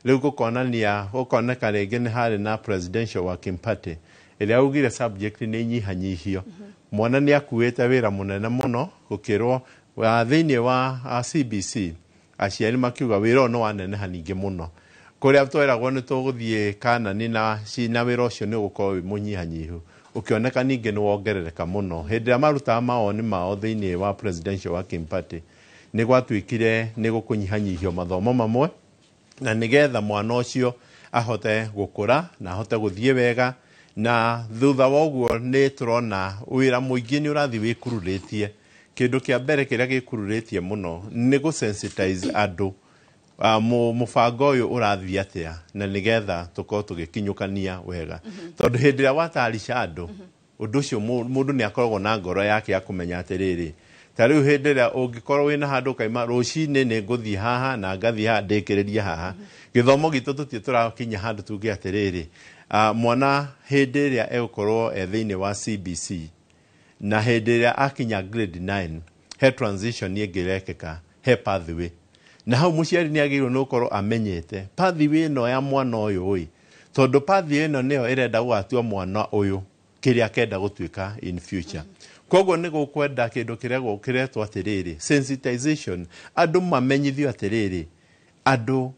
rĩu gũkonania gũkoneka rĩngĩ nĩ harĩ na presidential working party ĩrĩa augire subject nĩ inyihanyihio. Mwana nĩ akuĩte wĩra mũnene mũno gũkĩrwo wa thĩinĩ wa CBC. Aciari makiuga wĩra ũyũ nĩ waneneha ningĩ mũno, kũrĩa tweragwo nĩ tũgũthiĩ kanani na wĩra ũcio nĩ ũgũkorwo wĩ mũnyihanyihu, ũkĩoneka ningĩ nĩ wongerereka mũno. Hĩndĩ ĩrĩa marutaga mawoni mao thĩinĩ wa presidential working party, nĩ gwatuĩkire nĩ gũkũnyihanyihio mathomo mamwe, na nĩgetha mwana ũcio ahote gũkũra na ahote gũthiĩ wega. Na thutha wa ũguo nĩ tũrona wĩra mũingĩ nĩ ũrathiĩ wĩkururĩtie. Kĩndũ kĩa mbere kĩrĩa gĩkururĩtie mũno nĩ gũ sensitize andũ Mũbango ũyũ ũrathiĩ atĩa na nĩgetha tũkorwo tũgĩkinyũkania wega, tondũ hĩndĩ ĩrĩa watarisha andũ ũndũ ũcio, mũndũ nĩ akoragwo na ngoro yake ya kũmenya atĩrĩrĩ, ta rĩu hĩndĩ ĩrĩa ũngĩkorwo wĩna handũ ũkaima rũcinĩ nĩ ngũthiĩ haha na ngathiĩ haha ndĩkĩrĩrie haha. Gĩthomo gitũ tũtirĩ tũrakinya handũ tuge atĩrĩrĩ, mwana hĩndĩ ĩrĩa egũkorwo e thĩinĩ wa CBC na hĩndĩ ĩrĩa akinya grade 9 he transition ĩngĩ ĩrekĩka, he pathway, na hau mũciari nĩ agĩrĩirwo nĩ gũkorwo amenyete pathway ĩno ya mwana ũyũ ĩ, tondũ pathway ĩno nĩyo ĩrenda gũgatua mwana ũyũ kĩrĩa akenda gũtuĩka in future. Koguo nĩ gũkwenda kĩndũ kĩregwo kĩretwo atĩrĩrĩ sensitization, andũ mamenyithio atĩrĩrĩ, andũ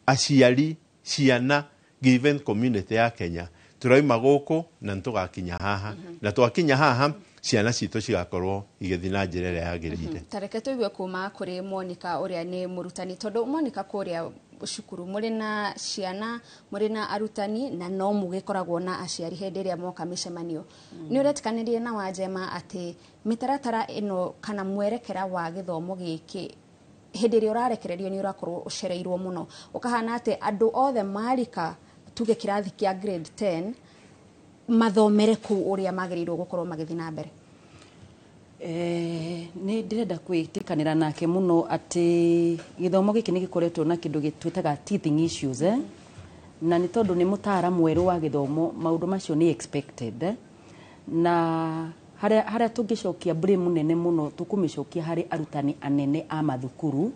aciari, ciana, given community ya Kenya, tũraima gũkũ na nĩtũgakinya haha, na twakinya haha ciana citũ cigakorwo igĩthiĩ na njĩra ĩrĩa yagĩrĩire. Tareke tũigue kuma kũrĩ Monica ũrĩa nĩ mũrutani, tondũ Monica, kũrĩa cukuru mũrĩ na ciana, mũrĩ na arutani, na no mũgĩkoragwo na aciari hĩndĩ ĩrĩa moka mĩcemanio. Nĩ ũretĩkanĩria na Wanjema atĩ mĩtaratara ĩno kana mwerekera wa gĩthomo gĩkĩ hĩndĩ ĩrĩa ũrarekererio nĩ ũrakorwo ũcereirwo mũno, ũkahana atĩ andũ othe marika tuge kĩrathi kĩa grade 10 mathomere kũu ũrĩa magĩrĩirwo gũkorwo magĩthiĩ na mbere? Nĩ ndĩrenda kwĩtĩkanĩra nake mũno atĩ gĩthomo gĩkĩ nĩ gĩkoretwo na kĩndũ twĩtaga teething issues, na nĩ tondũ nĩ mũtaara mwerũ wa gĩthomo, maũndũ macio nĩ expected, na harĩa tũngĩcokia blame nene mũno tũkũmĩcokia harĩ arutani anene a mathukuru,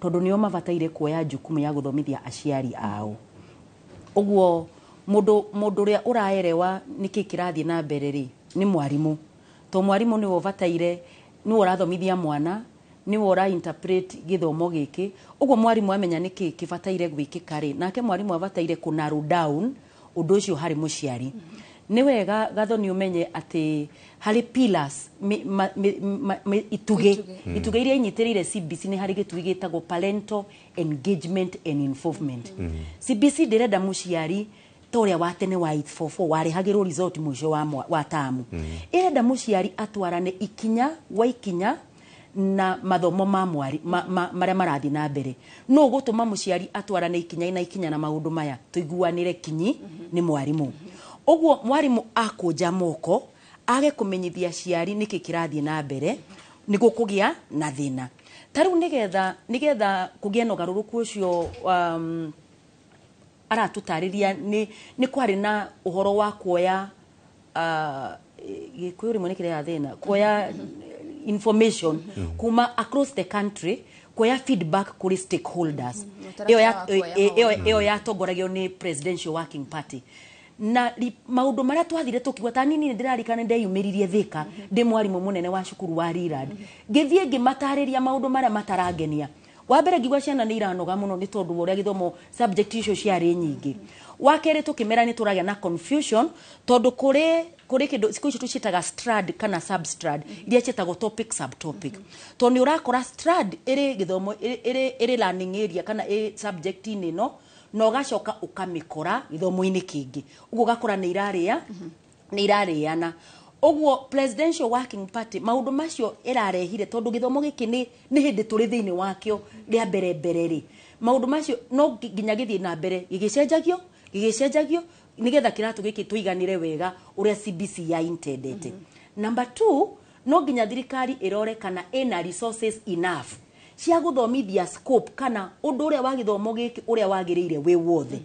tondũ nĩo mabataire kuoya jukumu ya gũthomithia aciari ao. Ũguo mũndũ ũrĩa ũraerewa nĩkĩ kĩrathiĩ na mbere rĩ nĩ mwarimũ, to mwarimũ nĩwe ũbataire, nĩwe ũrathomithia mwana, nĩwe ũra interpret gĩthomo gĩkĩ. Ũguo mwarimũ amenya nĩkĩ kĩbataire gwĩkĩka rĩ, nake mwarimũ abataire kũ narrow down ũndũ ũcio harĩ mũciari. Nĩ wega Gathoni ũmenye atĩ harĩ pillars, itugĩ iria inyitĩrĩire CBC, nĩ harĩ gĩtugĩ gĩtagwo parental engagement and involvement. CBC ndĩrenda mũciari ta ũrĩa wa tene wa 844 warĩhagĩrwo result mũico wa tamu. Ĩrenda mũciari atwarane ikinya gwa ikinya na mathomo ma mwari marĩa marathiĩ na mbere. No gũtũma mũciari atwarane ikinya na ikinya na maũndũ maya tũiguanĩre kinyi nĩ mwarimũ. Ũguo mwarimũ akũnja moko age kũmenyithia aciari nĩkĩ kĩrathiĩ na mbere nĩguo kũgĩa na thĩna. Ta rĩu nĩgetha kũgĩe na ũgarũrũku ũcio, aratũtarĩria nĩ kwarĩ na ũhoro wa kuoya, Gĩkũyũ rĩmwe nĩ kĩrehaga thĩna, kuoya information kuma across the country, kuoya feedback kũrĩ stakeholders. Ĩyo yatongoragio nĩ Presidential Working Party, na maũndũ marĩa twathire tũkiuga ta nini, ndĩrarikana ndeyumĩririe Thika ndĩ mwarimũ mũnene wa cukuru wa Rirad, ngĩthiĩ ngĩmatarĩria maũndũ marĩa matarangenia. Wa mbere ngiuga ciana nĩ iranoga mũno nĩ tondũ wa ũrĩa gĩthomo subject icio ciarĩ nyingĩ. Wa kerĩ tũkĩmera nĩ tũragĩa na confusion tondũ kũrĩ kĩndũ thikũ ici tũciĩtaga strand kana substrand iria ciĩtagwo topic subtopic, tondũ nĩ ũrakora strand ĩrĩ gĩthomo ĩrĩ learning area kana ĩ subject-inĩ ĩno, na ũgacoka ũkamĩkora gĩthomo-inĩ kĩngĩ, ũguo ũgakora nĩ irarĩana. Ũguo Presidential Working Party maũndũ macio ĩrarehire, tondũ gĩthomo gĩkĩ nĩ hĩndĩ tũrĩ thĩinĩ wakĩo rĩa mbere mbere rĩ, maũndũ macio no nginya gĩthiĩ na mbere gĩgĩcenjagio nĩgetha kĩratũ gĩkĩ tũiganĩre wega ũrĩa CBC ya intendete. Number 2, no nginya thirikari ĩrore kana ĩna resources enough cia gũthomithia scope kana ũndũ ũrĩa wa gĩthomo gĩkĩ ũrĩa wagĩrĩire wĩ wothe.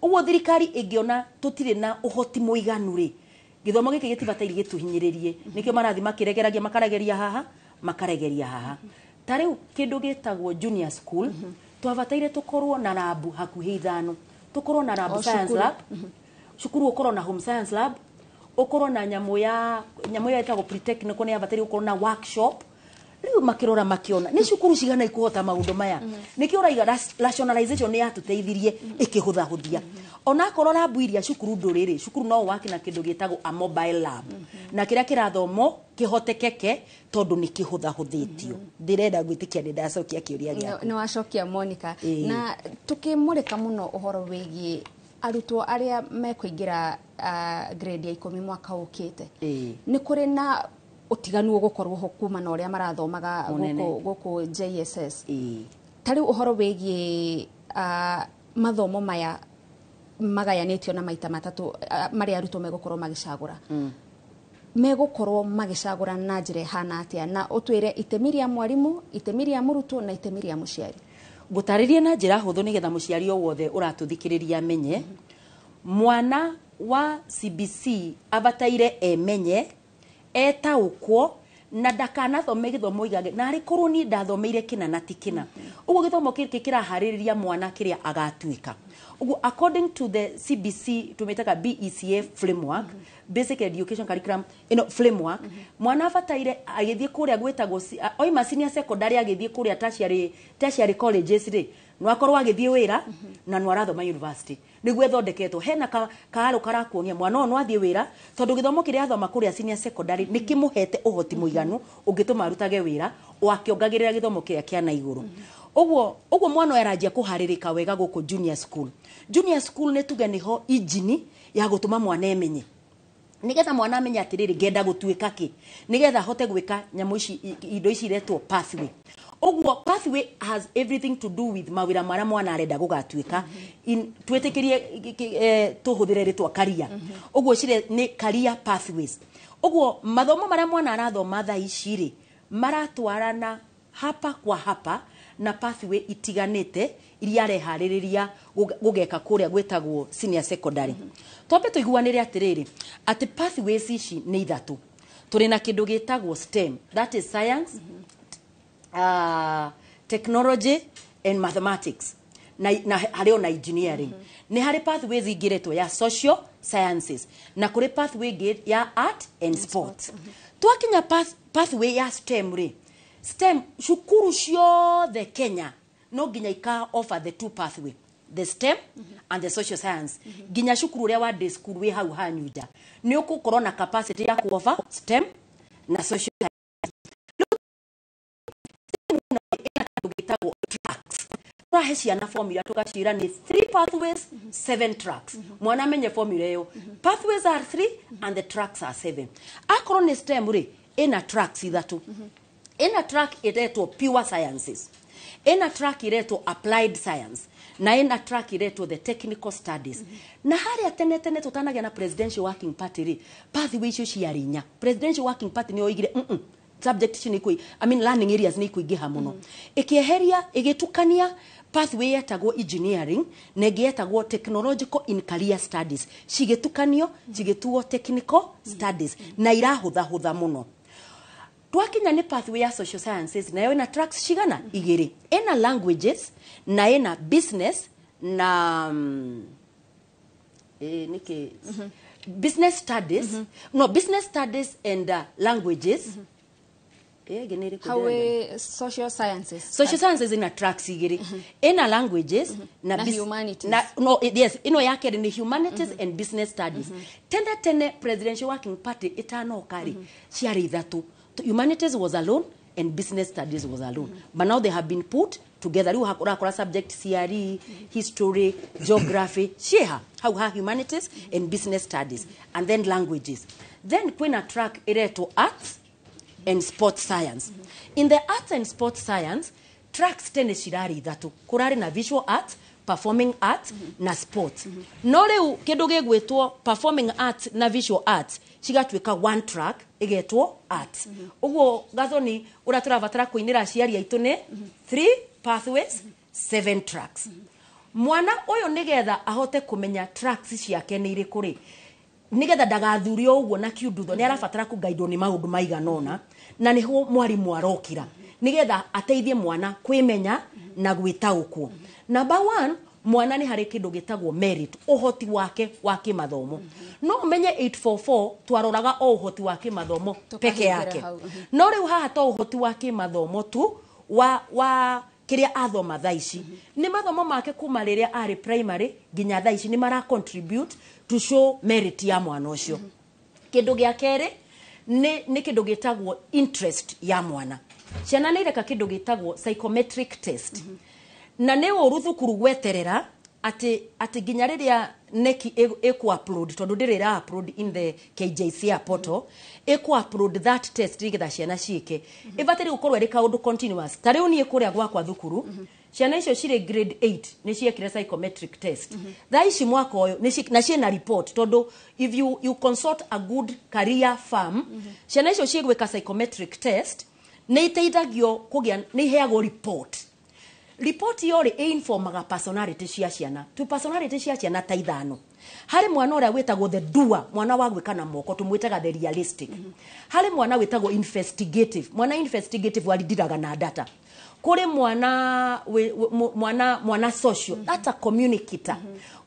Ũguo thirikari ĩngĩona tũtirĩ na ũhoti mũiganu rĩ, gĩthomo gĩkĩ gĩtibataire gĩtũhinyĩrĩrie, nĩkĩo marathiĩ makĩregeragia, makaregeria haha, makaregeria haha. Ta rĩu kĩndũ gĩtagwo junior school, twabataire tũkorwo na lab hakuhĩ 5, tũkorwo na lab science lab cukuru, ũkorwo na home science lab, ũkorwo na nyamũ ya ĩtagwo pre-technical, nĩ yabataire gũkorwo na workshop. Rĩu makĩrora makĩona nĩ cukuru cigana ikũhota maũndũ maya, nĩkĩo ũraiga rationalization nĩ yatũteithirie ĩkĩhũthahũthia. Onakorwo lab iria cukuru ndũrĩ rĩ, cukuru no wake na kĩndũ gĩtagwo a mobile lab, na kĩrĩa kĩrathomo kĩhotekeke tondũ nĩ kĩhũthahũthĩtio. Ndĩrenda gwĩtĩkia nĩ ndacokia kĩũria gĩaku. Nĩ wacokia Monica. Na tũkĩmũrĩka mũno ũhoro wĩgiĩ arutwo arĩa mekũingĩra grade ya 10 mwaka ũkĩte, nĩ kũrĩ na ũtiganu ũgũkorwo ho kuma na ũrĩa marathomaga gũkũ JSS. Ta rĩu ũhoro wĩgiĩ mathomo maya magayanĩtio na maita matatũ, marĩa arutwo megũkorwo magĩcagũra, megũkorwo magĩcagũra na njĩra ĩhana atĩa? Na ũtwĩre itemi rĩa mwarimũ, itemi rĩa mũrutwo na itemi rĩa mũciari. Ngũtarĩrie na njĩra hũthũ nĩgetha mũciari o wothe ũratũthikĩrĩria amenye. Mwana wa CBC abataire emenye, etaũkwo, na ndakanathome gĩthomo igage na arĩ korwo niĩ ndathomeire kĩna na ti kĩna. Ũguo gĩthomo gĩkĩ kĩraharĩrĩria mwana kĩrĩa agatuĩka. Ũguo according to the CBC, tũmĩtaga BECA framework, Basic Education Curriculum ĩno framework, mwana abataire agĩthiĩ kũrĩa gwĩtagwo oima senior secondary agĩthiĩ kũrĩa tertiary colleges rĩ, no akorwo agĩthiĩ wĩra na no arathoma university. Nĩguo ĩthondeketwo hena kaarũ karakuonia mwana ũyũ no athiĩ wĩra, tondũ gĩthomo kĩrĩa athoma kũrĩa senior secondary nĩ kĩmũhete ũhoti mũiganu ũngĩtũma arutage wĩra o akĩongagĩrĩra gĩthomo kĩrĩa kĩa na igũrũ. Ũguo mwana ũyũ aranjia kũharĩrĩka wega gũkũ junior school. Junior school nĩ tuge nĩho injini ya gũtũma mwana emenye, nigetha mwana amenye atiriri, ngenda gũtuĩka kĩ, nigetha ahote gwĩka nyamũ ici, indo ici iretwo pathway. Ũguo pathway has everything to do with mawĩra marĩa mwana arenda gũgatuĩka. Twĩtĩkĩrie tũhũthĩre rĩtwa career. Ũguo cire nĩ career pathways. Ũguo mathomo marĩa mwana arathoma thaa ici rĩ, maratwarana hapa kwa hapa na pathway itiganĩte iria areharĩrĩria gũgeka kũrĩa gwĩtagwo senior secondary. Twambe tũiguanĩre atĩrĩrĩ, atĩ pathways ici nĩ ithatũ. Tũrĩ na kĩndũ gĩtagwo STEM, that is science, technology and mathematics, na harĩ ona engineering. Nĩ harĩ pathways ingĩ ya social sciences, na kũrĩ pathway ĩngĩ ya art and sports. Twakinya pathway ya STEM rĩ, STEM cukuru ciothe Kenya no nginya ika offer the two pathway, the STEM and the social science. Nginya cukuru ũrĩa wa day school wĩ hau hanyu nja nĩ ũgũkorwo na capacity ya ku offer STEM na social science. Gĩtagwo tracks. Tũrahe ciana formula tũgacira nĩ 3 pathways, 7 tracks. Mwana amenye formula ĩyo, pathways are 3 and the tracks are 7. Akorwo nĩ STEM rĩ, ĩna tracks ithatũ. Ĩna track ĩretwo pure sciences, ĩna track ĩretwo applied science, na ĩna track ĩretwo the technical studies. Na harĩa tene tene tũtanagĩa na Presidential Working Party rĩ, pathway icio ciarĩ inya. Presidential Working Party nĩ yoigire subject icio nĩ I mean learning areas nĩ ikuingĩha mũno, ĩkĩeheria, ĩgĩtukania pathway yetagwo engineering na ĩngĩ yetagwo technological in career studies, cigĩtukanio cigĩtuo technical studies, na irahũthahũtha mũno. Twakinya nĩ pathway ya social sciences, nayo ĩna tracks cigana? Igĩrĩ. Ĩna languages na ĩna business na nĩkĩ, business studies, no, business studies and languages. Ĩngĩ nĩ ĩrĩkũ? How ndĩrenda? Social sciences. Social sciences ina tracks igĩrĩ, ĩna languages na, Na humanities. Na, no, yes, ĩno ya kerĩ nĩ humanities and business studies. Tene tene Presidential Working Party ĩtanoka rĩ, ciarĩ ithatũ. Humanities was alone and business studies was alone, but now they have been put together. Rĩu ũrakora subject CRE, history, geography ciĩha hau ha humanities and business studies, and then languages. Then kwĩna track ĩretwo arts and sports science. In the arts and sports science, tracks tene cirarĩ ithatũ. Kũrarĩ na visual arts, performing arts na sports. No rĩu kĩndũ gĩgwĩtwo performing arts na visual arts cigatuĩka one track ĩgetwo arts. Ũguo Gathoni, ũrĩa tũrabatara kũinĩra aciari aitũ nĩ three pathways, seven tracks. Mwana ũyũ nĩgetha ahote kũmenya tracks ciake nĩ irĩkũ rĩ, nigetha ndagathurio ũguo na kiundutho, nĩ arabatara kũgaidwo nĩ maũndũ maigana ũna, na nĩho mwarimũ arokĩra nigetha ateithie mwana kwĩmenya na gwĩtaũkwo. Number one, mwana nĩ harĩ kĩndũ gĩtagwo merit, ũhoti wake wa kĩmathomo. No ũmenye 844 twaroraga o ũhoti wa kĩmathomo peke Tũkahingĩra yake. hau. No rĩu haha to ũhoti wa kĩmathomo tu wa kĩrĩa athoma thaa ici, nĩ mathomo make kuma rĩrĩa arĩ primary nginya thaa ici nĩ mara contribute to show merit ya mwana ũcio. Kĩndũ gĩa kerĩ nĩ kĩndũ gĩtagwo interest ya mwana. Ciana nĩ ireka kĩndũ gĩtagwo psychometric test, na nĩ ũru thukuru gweterera Atĩ nginya rĩrĩa KNEC ĩkũ upload, tondũ ndĩrĩ ĩra upload in the KJSEA portal, ĩkũ upload that test nĩgetha ciana ciĩke, ĩbataire gũkorwo ĩrĩ kaũndũ continuous. Ta rĩu niĩ kũrĩa gwakwa thukuru, ciana icio cirĩ grade 8 nĩ ciekire psychometric test thaa ici mwaka ũyũ na ciĩna report, tondũ if you consult a good career firm, ciana icio cigwĩka psychometric test nĩ iteithagio kũgĩa, nĩ iheagwo report. Report iyo rĩ, ĩinformaga personality cia ciana. Tu personality cia ciana ta ithano. Harĩ mwana ũrĩa wĩtagwo the doer, mwana wa gwĩka na moko, tũmwĩtaga the realistic. Harĩ mwana wĩtagwo investigative, mwana investigative warindiraga na data. Kũrĩ mwana mwana social, that's a communicator.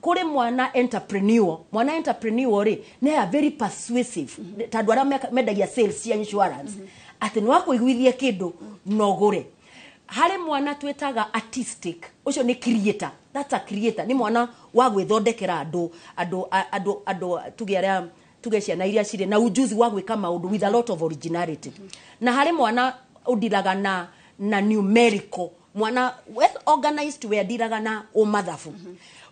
Kũrĩ mwana entrepreneur. Mwana entrepreneur rĩ, nĩ a very persuasive, ta andũ arĩa mendagia sales cia insurance, atĩ nĩ wakũiguithia kĩndũ no ũgũre. Harĩ mwana twĩtaga artistic, ũcio nĩ creator, that's a creator, nĩ mwana wa gwĩthondekera andũ tuge arĩa, tuge ciana iria cirĩ na ujuzi wa gwĩka maũndũ with a lot of originality. Na harĩ mwana ũndiraga na numerical, mwana well organized, we andiraga na ũmathabu.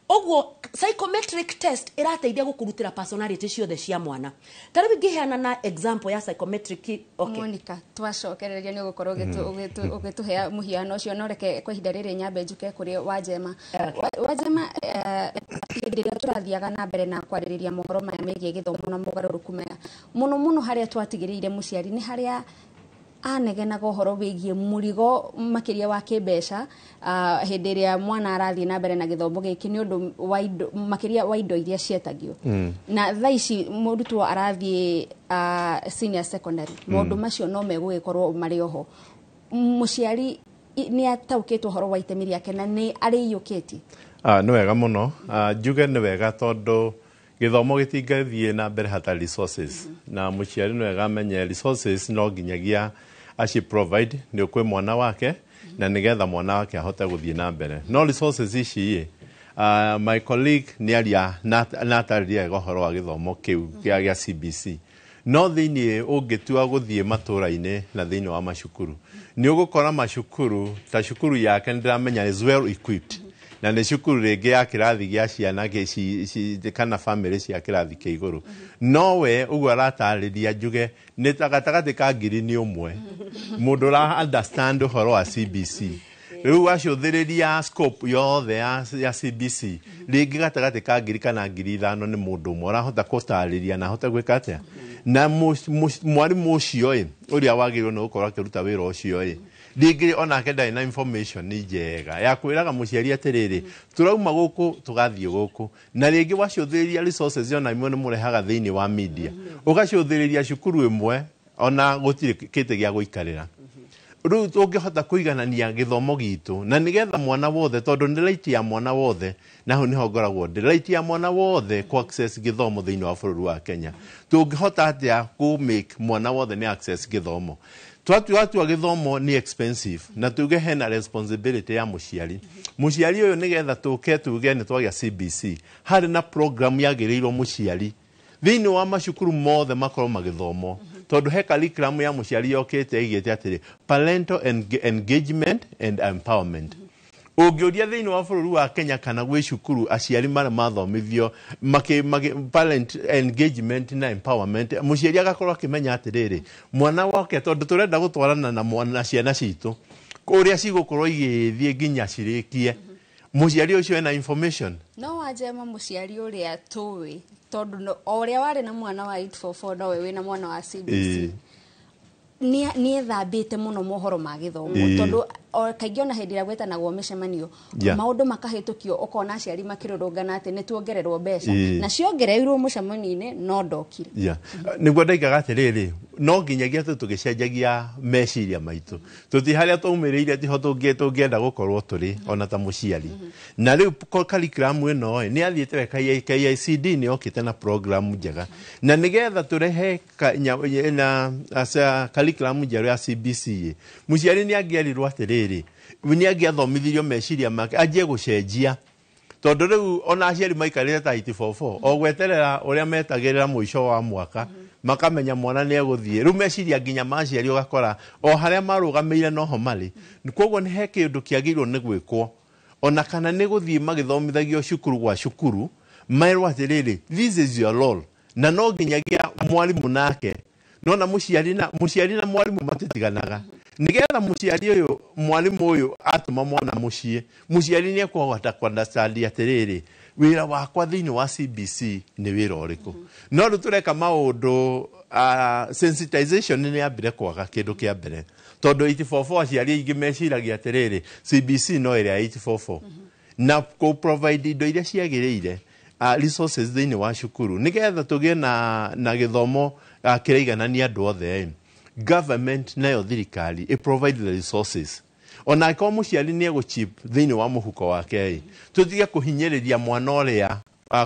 Ũguo psychometric test ĩrateithia gũkũrutĩra personality ciothe cia mwana. Ta rĩu ingĩheana na example ya psychometric, okay. Monica, twacokereria nĩ ũgũkorwo ũgĩtũhe mũhiano ũcio, no reke kwa ihinda rĩrĩ nyambe njuke kũrĩ Wanjema. Wanjema, hĩndĩ ĩrĩa tũrathiaga na mbere na kwarĩrĩria mohoro maya megiĩ gĩthomo na mogarũrũku maya, mũno mũno harĩa twatigĩrĩire mũciari nĩ harĩa anegenaga ũhoro wĩgiĩ mũrigo makĩria wa kĩmbeca, hĩndĩ ĩrĩa mwana arathiĩ na mbere na gĩthomo gĩkĩ, nĩ ũndũ wa indo, makĩria wa indo iria cietagio. Na thaa ici mũrutwo arathiĩ senior secondary, maũndũ macio no megũgĩkorwo marĩ oho. Mũciari nĩ ataũkĩtwo ũhoro wa itemi rĩake na nĩ arĩiyũkĩtie? Nĩ wega mũno. Njuge nĩ wega tondũ gĩthomo gĩtingĩthiĩ na mbere hatarĩ resources, na mũciari nĩ wega amenye resources no nginyagia aci provide nĩ kwĩ mwana wake, na nĩgetha mwana wake ahote gũthiĩ na mbere. No resources ici ĩ, my colleague nĩ aria na atarĩria wega ũhoro wa gĩthomo kĩu gĩa CBC. No thĩinĩ ũngĩtua gũthiĩ matũra-inĩ na thĩinĩ wa macukuru, nĩ ũgũkora macukuru ta cukuru yake nĩndĩramenya is well equipped, na nĩ cukuru rĩngĩ ya kĩrathi gĩa ciana kana family cia kĩrathi kĩa igũrũ. No we ũguo aratarĩria, njuge nĩ ta gatagatĩ ka ngiri nĩ ũmwe mũndũ ũra understand ũhoro wa CBC. Rĩu wacũthĩrĩria scope yothe ya CBC, rĩngĩ gatagatĩ ka 1,000 kana 5,000 nĩ mũndũ ũmwe ũrahota gũtarĩria na ahote gwĩka atĩa. Na mwarimũ ũcio ĩ, ũrĩa wagĩrĩirwo nĩ gũkorwo akĩruta wĩra ũcio ĩ, rĩngĩ onake ndarĩ na information njega ya kwĩraga mũciari atĩrĩrĩ, tũrauma gũkũ tũgathiĩ gũkũ. Na rĩngĩ wacũthĩrĩria resources ona imwe nĩ mũrehaga thĩinĩ wa media, ũgacũthĩrĩria cukuru ĩmwe ona gũtirĩ kĩtĩ gĩa gũikarĩra. Rĩu tũngĩhota kũiganania gĩthomo gitũ na nĩgetha mwana wothe, tondũ nĩ right ya mwana wothe, na hau nĩho ngoragwo ndĩ right ya mwana wothe kũ access gĩthomo thĩinĩ wa bũrũri wa Kenya. Tũngĩhota atĩa kũ make mwana wothe nĩ access gĩthomo? Twatua gĩthomo nĩ expensive, na tuge hena responsibility ya mũciari. Mũciari ũyũ nĩgetha tũke tuge nĩ twagĩa CBC, harĩ na program yagĩrĩirwo mũciari thĩinĩ wa macukuru mothe makorwo magĩthomwo, tondũ he curriculum ya mũciari yokĩte ĩigĩte atĩrĩ parental engagement and empowerment. Ũngĩũria thĩinĩ wa bũrũri wa Kenya kana gwĩ cukuru aciari marĩa mathomithio parent engagement na empowerment, mũciari agakorwo akĩmenya atĩrĩrĩ, mwana wake, tondũ tũrenda gũtwarana na mwana ciana citũ ũrĩa cigũkorwo igĩthiĩ nginya cirĩkie, mũciari ũcio ena information. No Wanjema, mũciari ũrĩa tũĩ, tondũ o ũrĩa warĩ na mwana wa 844 nowe wĩna mwana wa CBC, nĩ ethambĩte mũno mohoro ma gĩthomo, tondũ kaingĩ ona hĩndĩ ĩrĩa gwetanagwo mĩcemanio, maũndũ makahĩtũkio, ũkona aciari makĩrũrũngana atĩ nĩ tuongererwo mbeca, na ciongereirwo mũcemanio-inĩ no ndokire. Nĩguo ndaigaga atĩrĩrĩ, no nginyagia tũgĩcenjagia meciria maitũ, tũti harĩa twaumĩrĩire tiho tũngĩenda gũkorwo tũrĩ ona ta mũciari. Na rĩu curriculum ĩno nĩ yathiĩte KICD nĩ yokĩte na program njega, na nĩgetha tũrehe na curriculum njerũ ya CBC, mũciari nĩ angĩerirwo atĩrĩrĩ, nĩ angĩathomithirio meciria make anjie gũcenjia, tondũ rĩu ona aciari maikarĩte ta 844 o gweterera ũrĩa metagĩrĩra mũico wa mwaka, makamenya mwana nĩ egũthiĩ. Rĩu meciria nginya ma aciari ũgakora o harĩa marũgamĩire noho marĩ. Koguo nĩ he kĩndũ kĩagĩrĩirwo nĩ gwĩkwo. Ona kana nĩ gũthiĩ magĩthomithagio cukuru gwa cukuru, merwo atĩrĩrĩ, this is your role. Na no nginyagia mwarimũ nake nona mũciari na mwarimũ matitiganaga, nigetha mũciari ũyũ mwarimũ ũyũ atũma mwana mũciĩ, mũciari nĩ ekũhota kũ-understand atĩrĩrĩ, wĩra wakwa thĩinĩ wa CBC nĩ wĩra ũrĩkũ. No rĩu tũreka maũndũ, sensitization nĩ yambire kwaga kĩndũ kĩa mbere, tondũ 844 aciari aingĩ meciragia atĩrĩrĩ, CBC no ĩrĩa 844, na kũ provide indo iria ciagĩrĩire, resources thĩinĩ wa cukuru, nĩgetha tũgĩe na gĩthomo kĩraiganania andũ othe. Government nayo thirikari ĩ provide the resources, ona angĩkorwo mũciari nĩ egũchip thĩinĩ wa mũhuko wake, tũtige kũhinyĩrĩria mwana ũrĩa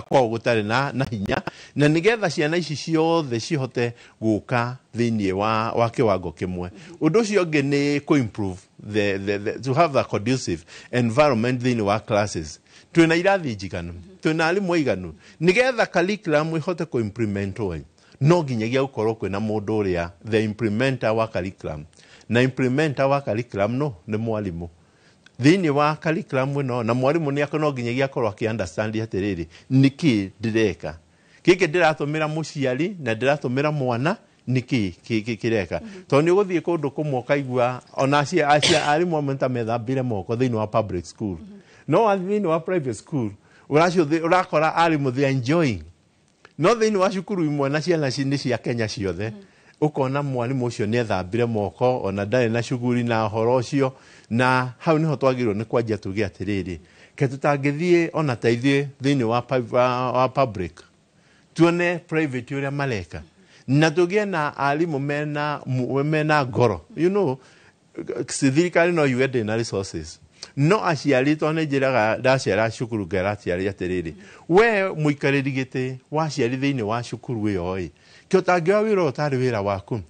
kwao gũtarĩ na hinya, na nĩgetha ciana ici ciothe cihote gũka thĩinĩ wa kĩwango kĩmwe. Ũndũ ũcio ũngĩ nĩ kũ improve the to have a conducive environment thĩinĩ wa classes. Twĩna irathi njiganu, twĩna arimũ aiganu, nĩgetha curriculum ĩhote kũ implementwo, no nginyagia gũkorwo kwĩna mũndũ ũrĩa the implementer wa curriculum, na implementer wa curriculum no nĩ mwarimũ thĩinĩ wa curriculum ĩno, na mwarimũ nĩ no nginyagia akorwo akĩ understand atĩrĩrĩ, nĩkĩ ndĩreka gĩkĩ, ndĩratũmĩra mũciari na ndĩratũmĩra mwana, nĩkĩ kĩreka. Tondũ nĩ ũgũthiĩ kũndũ kũmwe ũkaigua ona arimũ amwe ta methambire moko thĩinĩ wa public school, no wathiĩ thĩinĩ wa private school ũrakora arimũ they are enjoying, no thĩinĩ wa cukuru imwe na ciana nĩ cia Kenya ciothe, ũkona mwarimũ ũcio nĩ ethambire moko, ona ndarĩ na cuguri na ũhoro ũcio. Na hau nĩho twagĩrĩirwo nĩ kwanjia tuge atĩrĩrĩ, ke tũtangĩthiĩ ona ta ithuĩ thĩinĩ wa public, tuone private ũrĩa mareka, na tũgĩe na arimũ mena ngoro. You know, thirikari no yuge ndĩna resources, no aciari to nĩ njĩraga ndaciara cukuru ngera aciari atĩrĩrĩ, we mũikarĩri gĩtĩ wa aciari thĩinĩ wa cukuru ĩyo ĩ, kĩ ũtangĩoya wĩra ũtarĩ wĩra waku,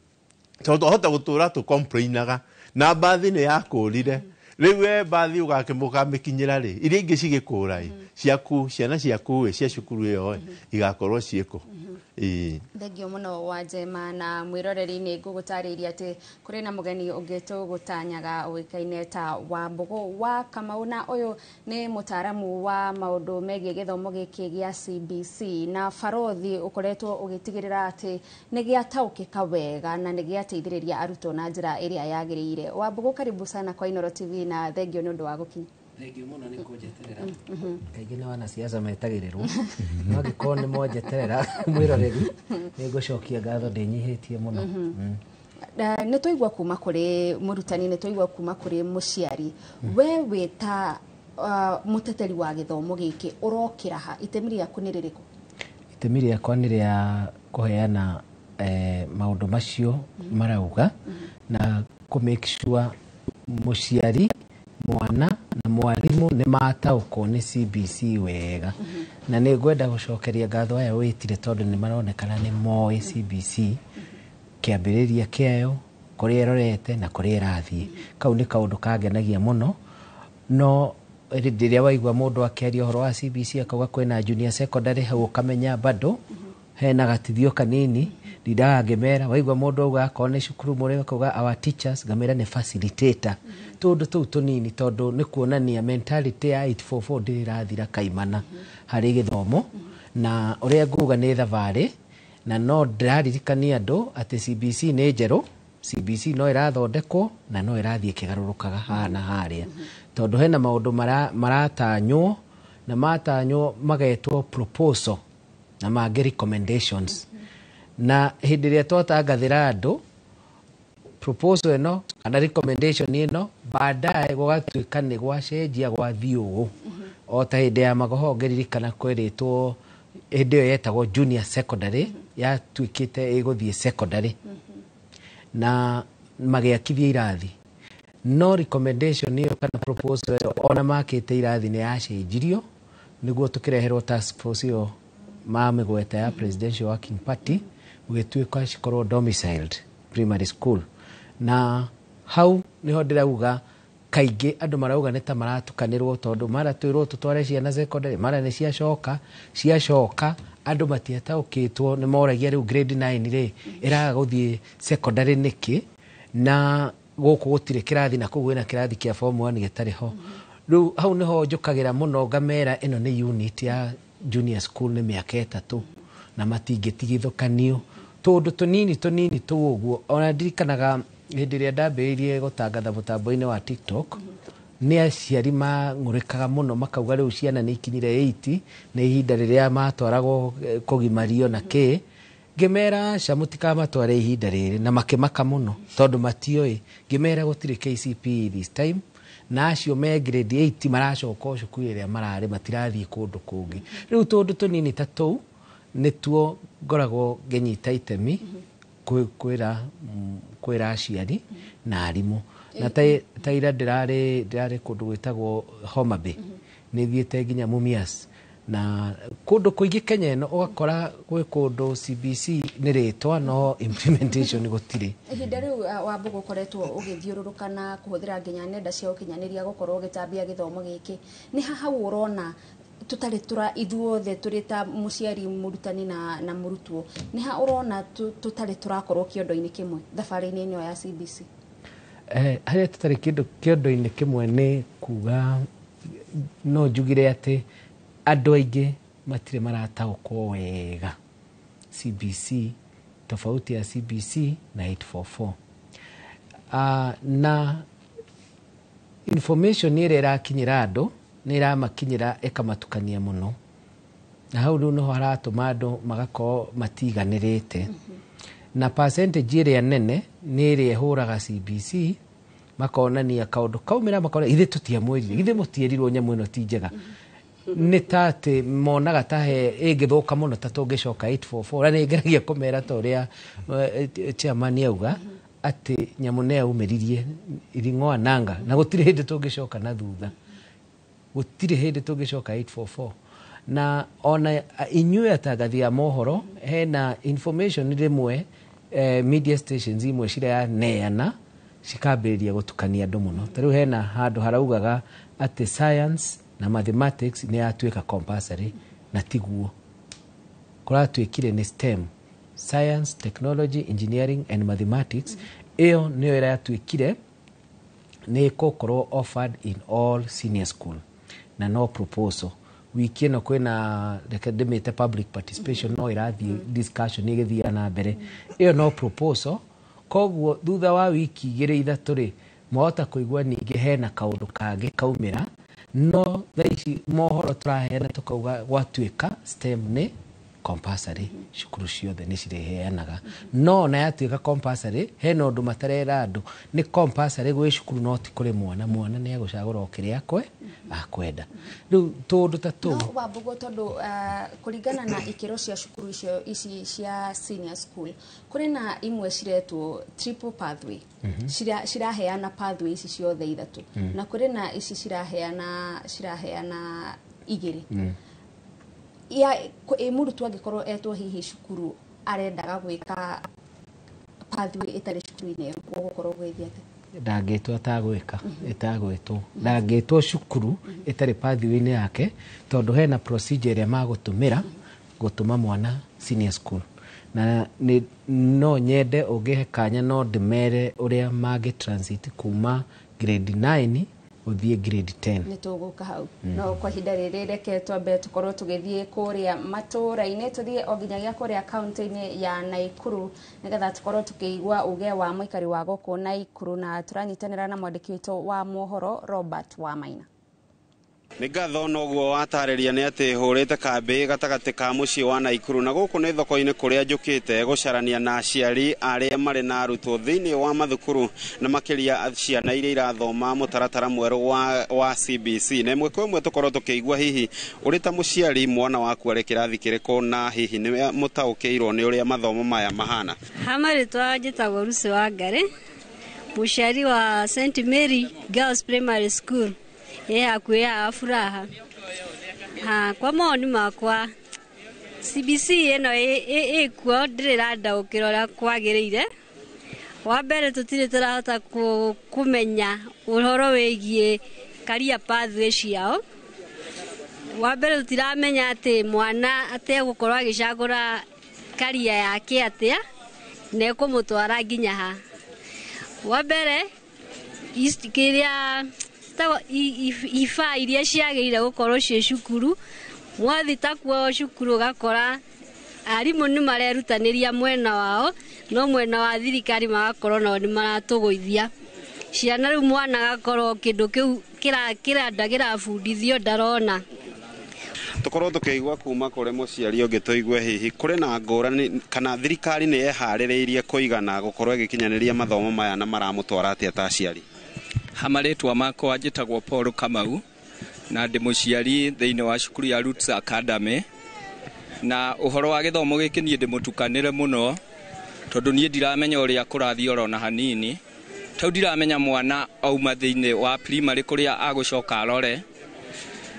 tondũ twahota gũtũra tũ complainaga na mbathi nĩ yakũrire, rĩu we mbathi ũkamĩkinyĩra rĩ, iria ingĩ cigĩkũra ĩ, ciaku ciana ciaku ĩ cia cukuru ĩyo ĩ igakorwo ciĩkũ. Thengio mũno wa Njema. Na mwĩroreri nĩ ngũgũtarĩirie atĩ kũrĩ na mũgeni ũngĩ tũgũtanyaga ũĩkaine ta Wambũgũ wa Kamau, na ũyũ nĩ mũtaaramu wa maũndũ megiĩ gĩthomo gĩkĩ gĩa CBC, na barothi ũkoretwo ũgĩtigĩrĩra atĩ nĩ gĩataũkĩka wega na nĩ gĩateithĩrĩria arutwo na njĩra ĩrĩa yagĩrĩire. Wambũgũ, karibu sana kwa Inooro TV na thengio nĩ ũndũ wa gũkinya. Thengio mũno nĩ kũnjeterera. Kaingĩ nĩ wanasiasa metagĩrĩrwo, no angĩkorwo nĩ monjeterera mwĩroreri, nĩ ngũcokia ngatho ndĩnyihĩtie mũno. Nĩ twaigua kuma kũrĩ mũrutani, nĩ twaigua kuma kũrĩ mũciari, we wĩ ta mũteteri wa gĩthomo gĩkĩ ũrokĩra ha, itemi rĩaku nĩ rĩrĩkũ? Itemi rĩakwa nĩ rĩa kũheana maũndũ macio marauga, na kũ make sure mũciari, mwana na mwarimũ nĩ mataũkwo nĩ CBC wega. Na nĩ ngwenda gũcokeria ngatho aya wĩtire, tondũ nĩ maronekana nĩ moĩ CBC kĩambĩrĩria kĩayo, kũrĩa ĩrorete na kũrĩa ĩrathiĩ. Kau nĩ kaũndũ kangenagia mũno. No rĩrĩa waigua mũndũ akĩaria ũhoro wa CBC akauga kwĩna junior secondary, hau ũkamenya bado hena gatithio kanini. Ndindaga ngĩmera, waigua mũndũ auga akorwo nĩ cukuru mũrĩ akauga our teachers, ngamera nĩ facilitator. Tũndũ tũu tũnini, tondũ nĩ kuonania mentality ya 844 ndĩrĩ ĩrathira kaimana harĩ gĩthomo. Na ũrĩa nguga nĩ thabarĩ, na no ndĩraririkania andũ atĩ CBC nĩ njerũ, CBC no ĩrathondekwo na no ĩrathiĩ ĩkĩgarũrũkaga haha na harĩa, tondũ hena maũndũ maratanywo na matanywo magetwo proposal na mangĩ recommendations. Na hĩndĩ ĩrĩa twatangathĩra andũ proposal ĩno kana recommendation ĩno, baadaye gũgatuĩka nĩ gwacenjia gwathiĩ ũũ. O ta hĩndĩ ya magoho ngĩririkana kwerĩtwo hĩndĩ ĩyo yetagwo junior secondary, yatuĩkĩte ĩgũthiĩ secondary, na magĩakithia irathi. No recommendation ĩyo kana proposal ĩyo ona makĩte irathi nĩ yacenjirio nĩguo tũkĩreherwo task force ĩyo mamĩgweta ya Presidential Working Party, gũgĩtuĩka cikorwo domiciled primary school. Na hau niho ndĩrauga kaingĩ andũ marauga nĩ ta maratukanĩrwo, tondũ mara twĩrwo tũtware ciana secondary, mara nĩ ciacoka ciacoka, andũ matiataũkĩtwo, nĩ moragia rĩu grade 9 rĩ ĩraga gũthiĩ secondary nĩkĩ, na gũkũ gũtirĩ kĩrathi na kũu kwĩna kĩrathi kĩa form 1 gĩtarĩ ho. Rĩu hau nĩho njũkagĩra mũno ngamera ĩno nĩ unit ya junior school nĩ mĩaka 3 na matingĩtigithũkanio tũndũ tũnini tũnini tũu ũguo. Ona ndirikanaga hĩndĩ ĩrĩa ndambĩrĩirie gũtangatha mũtambo-inĩ wa TikTok, nĩ aciari mang'ũrĩkaga mũno makauga rĩu ciana nĩ ikinyire 80 nĩ ihinda rĩrĩa matwaragwo kũgimario na kĩ. Ngĩmera aca mũtikamatware ihinda rĩrĩ, na makĩmaka mũno tondũ matioĩ. Ngĩmera gũtirĩ KCPE this time, na acio me grade 8 maracoka o cukuru ĩrĩa mararĩ, matirathiĩ kũndũ kũngĩ. Rĩu tũndũ tũnini ta tũu nĩtuo ngoragwo ngĩnyita itemi kwĩra aciari na arimũ. Na ta ira ndĩrarĩ kũndũ gwĩtagwo Homa Bay, nĩ thiĩte nginya Mumias na kũndũ kũingĩ Kenya ĩno, ũgakora gwĩ kũndũ CBC nĩ rĩtwa no implementation gũtirĩ. Ihinda rĩu Wambugu ũkoretwo ũgĩthiũrũrũka na kũhũthĩra nginya nenda cia ũkinyanĩria gũkorwo ũgĩtambia gĩthomo gĩkĩ, nĩ ha hau ũrona tũtarĩ tũra ithuothe tũrĩ ta mũciari, mũrutani na mũrutwo, nĩ ha ũrona tũtarĩ tũrakorwo kĩondo-inĩ kĩmwe thabarĩ-inĩ ĩno ya CBC? Harĩa tũtarĩ kĩondo-inĩ kĩmwe nĩ kuga no njugire atĩ andũ aingĩ matirĩ marataũkwo wega CBC, tofauti ya CBC na 844. Na information ĩrĩa ĩrakinyĩra andũ nĩ ĩramakinyĩra ĩkamatukania mũno, na hau rĩu nĩho haratũma andũ magakorwo matiganĩrĩte. Na percentage ĩrĩa nene nĩ ĩrĩa ĩhũraga CBC, makonania kaũndũ kaumĩra makona ithe tũtiamwĩrire, ithe mũtierirwo nyamũ ĩno ti njega. Nĩ ta atĩ monaga ta he ĩngĩthũka mũno ta tũngĩcoka 844. Na nĩ ngeragia kũmera ta ũrĩa chairman auga atĩ nyamũ nĩ yaumĩririe iring'oa nanga na gũtirĩ hĩndĩ tũngĩcoka na thutha, gũtirĩ hĩndĩ tũngĩcoka 844. Na ona inyuĩ atangathi a mohoro hena information rĩmwe media stations imwe ciraneana cikambĩrĩria gũtukania andũ mũno. Ta rĩu hena handũ haraugaga atĩ science na mathematics nĩ yatuĩka compulsory, na tiguo. Kũratuĩkire nĩ STEM, science, technology, engineering and mathematics. Ĩyo nĩyo ĩratuĩkire nĩ ĩgũkorwo offered in all senior school, na no proposal. Wiki ĩno kwĩna, reke ndĩmĩte public participation, no ĩrathiĩ discussion ĩgĩthiaga na mbere. Ĩyo no proposal, koguo thutha wa wiki 2 3 rĩ, mwahota kũigua ningĩ hena kaũndũ kangĩ kaumĩra. No thaa ici mohoro tũraheana tũkauga gwatuĩka STEM nĩ compulsory, cukuru ciothe nĩ cirĩheanaga. No ona yatuĩka compulsory, hena ũndũ matarera andũ nĩ compulsory gwĩ cukuru no ti kũrĩ mwana. Mwana nĩ egũcagũra o kĩrĩa akwenda. Rĩu tũndũ ta tũu no Wambugu, tondũ kũringana na ikĩro cia cukuru icio ici cia senior school, kũrĩ na imwe ciretwo triple pathway, ciraheana pathway ici ciothe 3, na kũrĩ na ici ciraheana 2. Ya mũrutwo angĩkorwo etwo hihi cukuru arendaga gwĩka pathway ĩtarĩ cukuru-inĩ ĩyo, gũgũkorwo gwĩthiĩ atĩa? Ndangĩtwo atagwĩka, ĩtagwĩtwo ndangĩtwo cukuru ĩtarĩ pathway-inĩ yake, tondũ hena procedure ĩrĩa magũtũmĩra gũtũma mwana senior school. Na no nyende ũngĩhe kanya no ndĩmere ũrĩa mangĩ transit kuma grade 9 ũthiĩ grade 10. Nĩ tũgũka hau. No kwa ihinda rĩrĩ reke twambe tũkorwo tũgĩthiĩ kũrĩa matũũra-inĩ, tũthiĩ o nginyagia kũrĩa kaunti-inĩ ya Naikuru nĩgetha tũkorwo tũkĩigua uge wa mũikari wa gũkũ Naikuru, na tũranyitanĩra na mwandĩki witũ wa mohoro Robert Wamaina. Nĩ ngatho noguo watarĩria nĩ atĩ hũrĩte kambĩ gatagatĩ ka mũciĩ wa Naikuru, na gũkũ nĩ thoko-inĩ kũrĩa njũkĩte gũcarania na aciari arĩa marĩ na arutwo thĩinĩ wa mathukuru, na makĩria ciana iria irathoma mũtaratara mwerũ wa CBC. Na ĩmwe kwa ĩmwe tũkorwo tũkĩigua hihi ũrĩ ta mũciari mwana waku arĩ kĩrathi kĩrĩkũ, na hihi nĩ mũtaũkĩirwo nĩ ũrĩa mathomo maya mahana. Ha marĩtwa njĩtagwo Lucy Wangari, mũciari wa St Mary Girls Primary School hakuhĩ ya Furaha. Kwa mawoni makwa CBC ĩno ĩkuo ndĩrĩ ĩrandaũkĩra ũrĩa kwagĩrĩire. Wa mbere tũtirĩ tũrahota kũmenya ũhoro wĩgiĩ career pathway ciao. Wa mbere tũtiramenya atĩ mwana ategũkorwo agĩcagũra career yake atĩa na ĩkũmũtwara nginya ha. Wa mbere kĩrĩa ta ibaa iria ciagĩrĩire gũkorwo ciĩ cukuru. Mwathi ta kuo cukuru ũgakora arimũ nĩ marerutanĩria mwena wao, no mwena wa thirikari magakorwo nao nĩ maratũgũithia ciana. Rĩu mwana agakorwo kĩndũ kĩu kĩranda kĩrabundithio ndarona. Tukorwo tukiigua kuma kũrĩ mũciari ũngĩ, tũigue hihi kũrĩ na ngũrani kana thirikari nĩ yeharĩrĩirie kũigana gũkorwo ĩgĩkinyanĩria mathomo maya na maramũtwara atĩa ta aciari. Ha marĩtwa makwa njĩtagwo Paul Kamau na ndĩ mũciari thĩinĩ wa cukuru ya Roots Academy. Na ũhoro wa gĩthomo gĩkĩ niĩ ndĩmũtukanĩre mũno, tondũ niĩ ndiramenya ũrĩa kũrathiĩ oro na hanini. Tau ndiramenya mwana auma thĩinĩ wa primary kũrĩa agũcoka arore.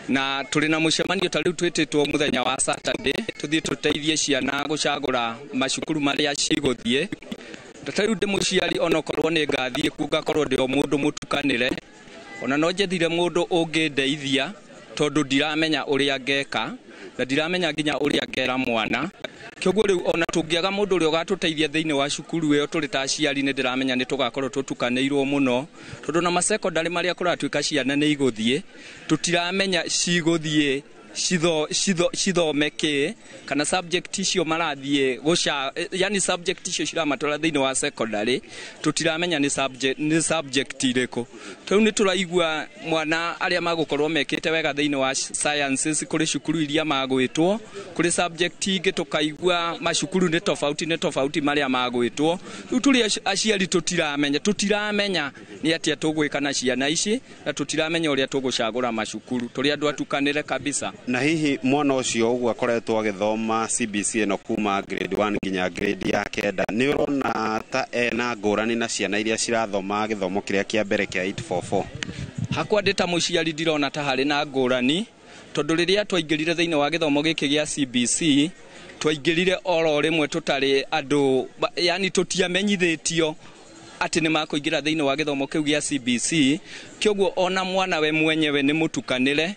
Na tũrĩ na mũcemanio ta rĩu twĩtĩtwo mũthenya wa Saturday tũthiĩ tũteithie ciana gũcagũra macukuru marĩa cigũthiĩ. Ta rĩu ndĩ mũciari, onokorwo nĩ ngathiĩ kuo ngakorwo ndĩ o mũndũ mũtukanĩre, ona no njethire mũndũ ũngĩndeithia, tondũ ndiramenya ũrĩa ngeka na ndiramenya nginya ũrĩa ngera mwana. Kĩoguo rĩu ona tũngĩaga mũndũ ũrĩa ũgatũteithia thĩinĩ wa cukuru ĩyo tũrĩ ta aciari, nĩ ndĩramenya nĩ tũgakorwo tũtukanĩirwo mũno, tondũ na masekondary marĩa kũratuĩka ciana nĩ igũthiĩ, tũtiramenya cigũthiĩ cithome kĩ, kana subject icio marathiĩ gũca, yani subject icio ciramatwara thĩinĩ wa secondary tũtiramenya nĩ subject irĩkũ. Rĩu nĩ tũraigua mwana arĩa magũkorwo mekĩte wega thĩinĩ wa sciences kũrĩ cukuru iria magwĩtwo, kũrĩ subject ingĩ tũkaigua macukuru nĩ tofauti, nĩ tofauti marĩa magwĩtwo. Rĩu tũrĩ aciari tũtiramenya nĩ atĩa tũgwĩka na ciana ici, na tũtiramenya ũrĩa tũgũcagũra macukuru. Tũrĩ andũ atukanĩre kabisa. Na hihi mwana ũcio ũguo akoretwo agĩthoma CBC ĩno kuma grade 1 nginya grade ya 9, nĩ ũrona ta ena ngũrani na ciana iria cirathoma gĩthomo kĩrĩa kĩa mbere kĩa 844? Hakwa ndĩ ta mũciari ndirona ta harĩ na ngũrani, tondũ rĩrĩa twaingĩrire thĩinĩ wa gĩthomo gĩkĩ gĩa CBC twaingĩrire oro rĩmwe tũtarĩ andũ, yani tũtiamenyithĩtio atĩ nĩ makũingĩra thĩinĩ wa gĩthomo kĩu gĩa CBC. Kĩoguo ona mwana we mwenyewe nĩ mũtukanĩre.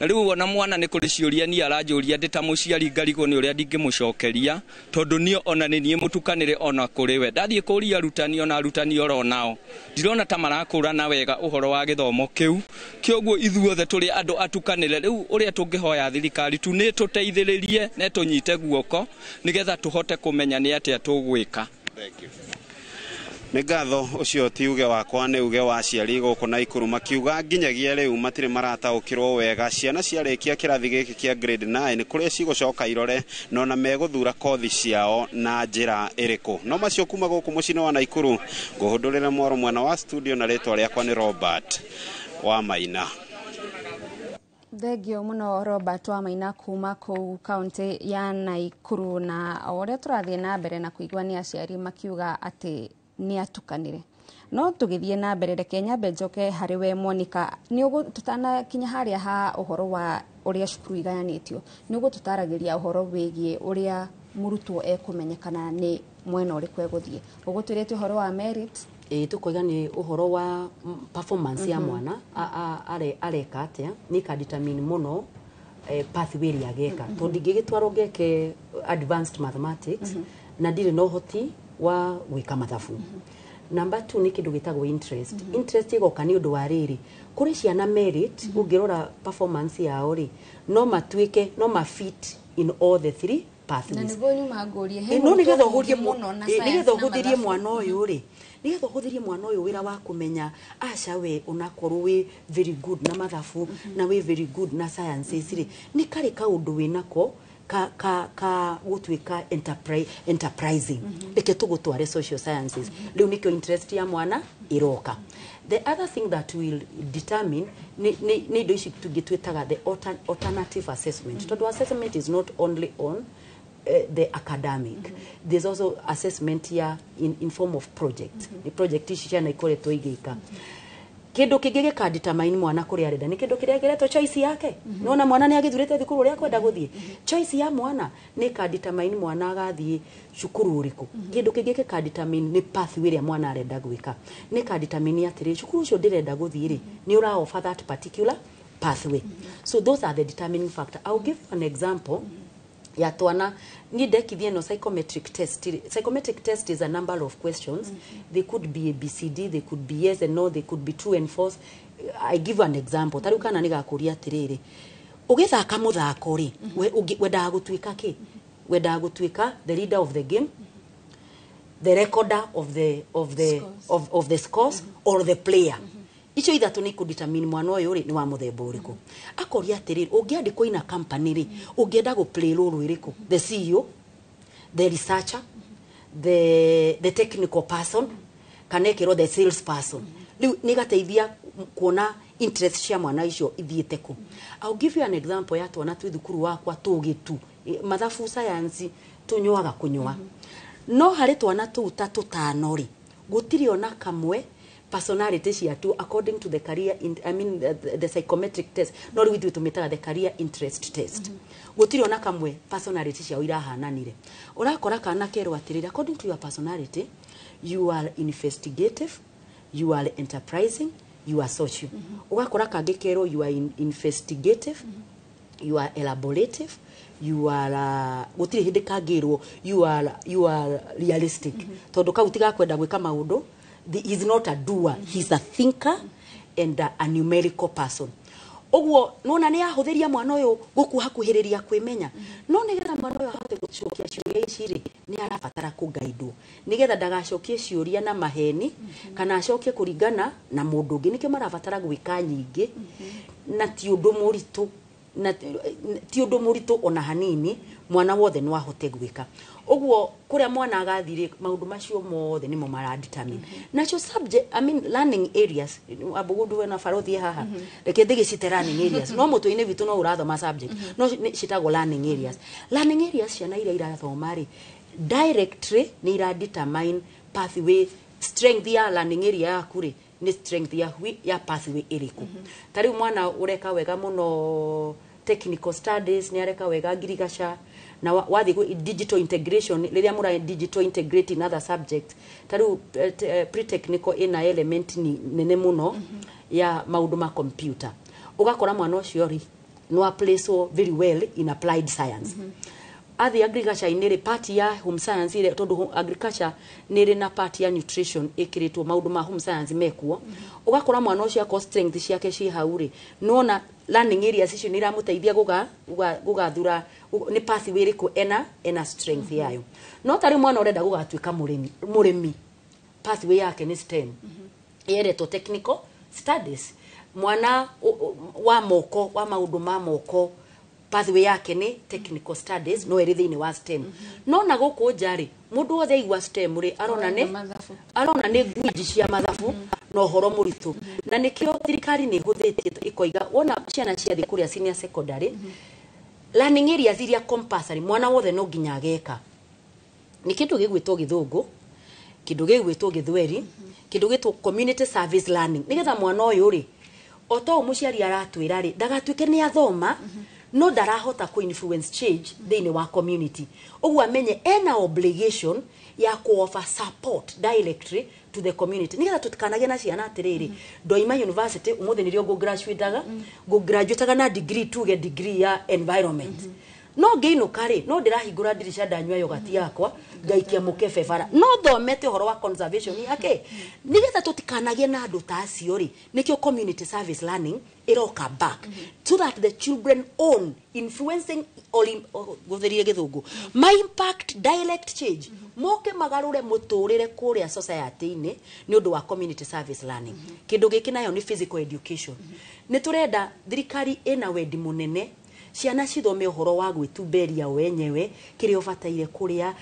Na rĩu ona mwana nĩ kũrĩ ciũria niĩ aranjũria ndĩ ta mũciari ngarigwo nĩ ũrĩa ndingĩmũcokeria, tondũ niĩ ona nĩ niĩ mũtukanĩre ona kũrĩ we. Ndathiĩ kũria arutani, ona arutani oro nao ndirona ta marakũrana wega ũhoro wa gĩthomo kĩu. Kĩoguo ithuothe tũrĩ andũ atukanĩre. Rĩu ũrĩa tũngĩhoya thirikari tu nĩ tũteithĩrĩrie na tũnyite guoko nĩgetha tũhote kũmenya nĩ atĩa tũgwĩka. Thank you. Nĩ ngatho. Ũcio ti uge wakwa, nĩ uge wa aciari gũkũ Naikuru, makiuga nginyagia rĩu matirĩ marataũkĩrwo wega ciana ciarĩkia kĩrathi gĩkĩ kĩa grade 9 kũrĩa cigũcoka irore na ona megũthura kothi ciao na njĩra ĩrĩkũ. No macio kuma gũkũ mũciĩ-inĩ wa Naikuru, ngũhũndũrĩre mwaro mwena wa studio, na rĩtwa rĩakwa nĩ Robert wa Maina. Thengio muno Robert wa Maina kuma kũu kaunti ya Naikuru. Na o ũrĩa tũrathiĩ na mbere na kũigua nĩ aciari makiuga atĩ nĩ atukanĩre, no tũgĩthiĩ na mbere, reke nyambe njoke harĩ we Monica. Nĩ tũtanakinya harĩa ha ũhoro wa ũrĩa cukuru igayanĩtio, nĩ ũgũtũtaragĩria ũhoro wĩgiĩ ũrĩa mũrutwo ekũmenyekana nĩ mwena ũrĩkũ egũthiĩ. Ũgũtwĩrĩte ũhoro wa merit. Ĩ tũkoiga nĩ ũhoro wa performance ya mwana areka atĩa, nĩ ka determine mũno pathway ĩrĩa ageka, tondũ ndingĩgĩtwarwo ngeke advanced mathematics na ndirĩ na ũhoti wa gwĩka mathabu. Number 2 nĩ kĩndũ gĩtagwo interest. Interest ĩgoka nĩ ũndũ wa rĩrĩ, kũrĩ ciana merit ũngĩrora performance yao rĩ, no matuĩke no ma fit in all the three pathways. Na nĩguo nyuma ngũrie, he no nĩgetha ũhũthie mũno na nĩgetha ũhũthĩrie mwana ũyũ rĩ, nĩgetha ũhũthĩrie mwana ũyũ wĩra wa kũmenya aca we unakorwo wĩ very good na mathabu na wĩ very good na sciences rĩ, nĩ karĩ kaũndũ wĩnako ka gũtuĩka enterprising, reke tũgũtware social sciences. Rĩu nĩkĩo interest ya mwana ĩroka. The other thing that will determine nĩ indo ici tũngĩ twĩtaga the alternative assessment, tondũ assessment is not only on the academic. There's also assessment here in form of project. The project ici ciana ikoretwo igĩka. Kĩndũ kĩngĩ gĩka determine mwana kũrĩa arenda nĩ kĩndũ kĩrĩa kĩretwo choice yake. Nona mwana nĩ agĩthurĩte thukuru ũrĩa akwenda gũthiĩ. Choice ya mwana nĩ ka determine mwana agathiĩ cukuru ũrĩkũ. Kĩndũ kĩngĩ gĩka determine nĩ pathway ĩrĩa mwana arenda gwĩka. Nĩ ka determine atĩrĩ, cukuru ũcio ndĩrenda gũthiĩ rĩ, nĩ ũra offer that particular pathway. So those are the determining factor. I'll give an example. Ya twana ni ndekithie no psychometric test. Psychometric test is a number of questions. They could be A, B, C, D, they could be yes and no, they could be true and false. I give an example. Ta rĩu kana nĩ gakũria atĩrĩrĩ, ũgĩthaka mũthako rĩ, wendaga gũtuĩka kĩ? Wendaga gũtuĩka the leader of the game, the recorder of the Scores. of the scores, or the player? Icio ithatũ nĩ ikũdetermine mwana ũyũ rĩ nĩ wa mũthemba ũrĩkũ. Akoria atĩrĩrĩ, ũngĩandĩkwo ina company rĩ, ũngĩenda gũ play role ĩrĩkũ? The CEO, the researcher, the technical person, kana ĩkĩrwo the sales person? Rĩu nĩ gateithia kuona interest cia mwana icio ithiĩte kũ. I'll give you an example ya twana twĩ thukuru wakwa tũgĩ tu mathabu, science tũnyuaga kũnyua, no harĩ twana tũu ta tũtano rĩ, gũtirĩ ona kamwe personality ciatu according to the career in, I mean the psychometric test, no rĩu ithuĩ tũmĩtaga the career interest test, gũtirĩ ona kamwe personality ciao irahananire. Ũrakora kana kerwo atĩrĩrĩ, according to your personality, you are investigative, you are enterprising, you are social. Ũgakora kangĩ kerwo you are investigative, you are elaborative, you are gũtirĩ hĩndĩ kangĩrwo you are realistic, tondũ kau tigakwenda gwĩka maũndũ. He is not a doer, he is a thinker and a numerical person. Ũguo nona nĩ yahũthĩria mwana ũyũ gũkuhakuhĩrĩria kwĩmenya. No nĩgetha mwana ũyũ ahote gũcokia ciũria ici rĩ, nĩ arabatara kũgaidwo nĩgetha ndagacokie ciũria na maheni kana acokie kũringana na mũndũ ũngĩ. Nĩkĩo marabatara gwĩka nyingĩ, na ti ũndũ mũritũ, na ti ũndũ mũritũ ona hanini. Mwana wothe no ahote gwĩka ũguo. Kũrĩa mwana agathire, maũndũ macio mothe nĩmo maradetermine nacio subject, I mean learning areas. Ambũgũndũ wena barothi haha, reke ndĩgĩcite learning areas, no mũtwe-inĩ witũ no ũrathoma subject, no citagwo learning areas. Learning areas, ciana iria irathoma rĩ, directly nĩ iradetermine pathway. Strength ya learning area yaku rĩ, nĩ strength ya pathway ĩrĩkũ. Ta rĩu mwana ũreka wega mũno technical studies, nĩ areka wega ngirigaca na wathiĩ digital integration, rĩrĩa mũra digital integrate in other subjects. Ta rĩu pre-technical ĩna element nene mũno ya maũndũ ma computer. Ũgakora mwana ũcio rĩ, no aplacewo very well in applied science. Athi agriculture-inĩ rĩ, part ya home science ĩrĩa, tondũ agriculture nĩ ĩrĩ na part ya nutrition ĩkĩrĩtwo maũndũ ma home science mekuo, ũgakora mwana ũcio akorwo strength ciake ciĩ hau rĩ, nona learning areas icio nĩ iramũteithia gũgathura nĩ pathway ĩrĩkũ ena strength yayo. No tarĩ mwana ũrenda gũgatuĩka mũrĩmi, pathway yake nĩ STEM, yeretwo technical studies. Mwana wa moko, wa maũndũ ma moko, pathway yake nĩ technical studies, no ĩrĩ thĩinĩ wa STEM. No na gũkũ nja rĩ, mũndũ wothe aigua STEM rĩ, arona nĩ Mathabu. Arona nĩ gwinji cia mathabu na ũhoro mũritũ. Na nĩkĩo thirikari nĩ ĩhũthĩtie, ĩkoiga wona ciana ciathiĩ kũrĩa senior secondary, learning areas iria compulsory mwana wothe no nginya ageka nĩ kĩndũ gĩgwĩtwo gĩthũngũ, kĩndũ gĩgwĩtwo gĩthweri, kĩndũ gĩtwo community service learning, nĩgetha mwana ũyũ rĩ, o to ũũ mũciari aratwĩra rĩ, ndagatuĩke nĩ athoma no ndarahota kũ influence change thĩinĩ wa community. Ũguo amenye ena obligation ya kũ offer support directly to the community, nĩgetha tũtikanagĩe na ciana atĩrĩrĩ, ndoima university ũmũthĩ nĩrĩo ngũ-graduateaga ngũ-graduateaga na degree, tuge degree ya environment, no ngĩinũka rĩ, no ndĩrahingũra ndirica, ndanyua yogati yakwa, ngaikia mũkebe bara, no thomete ũhoro wa conservation yake. Nĩgetha tũtikanagĩe na andũ ta acio rĩ, nĩkĩo community service learning ĩroka back, so that the children own influencing or gũthĩrie gĩthũngũ ma impact direct change, moke magarũre mũtũrĩre kũrĩa society-inĩ nĩ ũndũ wa community service learning. Kĩndũ gĩkĩ nayo nĩ physical education. Nĩ tũrenda, thirikari ĩna wendi mũnene ciana cithome ũhoro wa gwĩtumberia wenyewe, kĩrĩa ũbataire kũrĩa,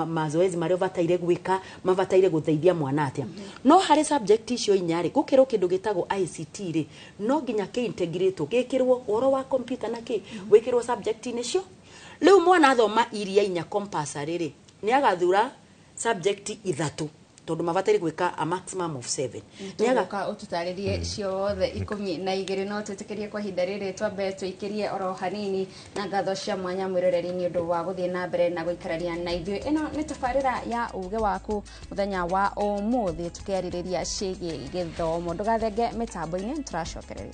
mazoezi marĩa ũbataire gwĩka, mabataire gũteithia mwana atĩa. No harĩ subject icio inya rĩ, gũkĩrwo kĩndũ gĩtagwo ICT rĩ, no nginya kĩ-integrate, gĩkĩrwo ũhoro wa computer na kĩ wĩkĩrwo subject-inĩ cio. Rĩu mwana athoma iria inya compulsory rĩ, nĩ agathura subject ithatũ, tondũ mabataire gwĩka a maximum of seven. Nĩ aga Tũgũka ũtũtarĩrie ciothe 12, no twĩtĩkĩrie kwa ihinda rĩrĩ twambe tũikĩrie oro hanini. Na ngatho cia mwanya mwĩroreri nĩ ũndũ wa gũthiĩ na mbere na gũikarania na ithuĩ. Ĩno nĩ tabarĩra ya uge waku, mũthenya wa ũmũthĩ tũkĩarĩrĩria ciĩgiĩ gĩthomo. Ndũgathenge mĩtambo-inĩ, tũracokereria.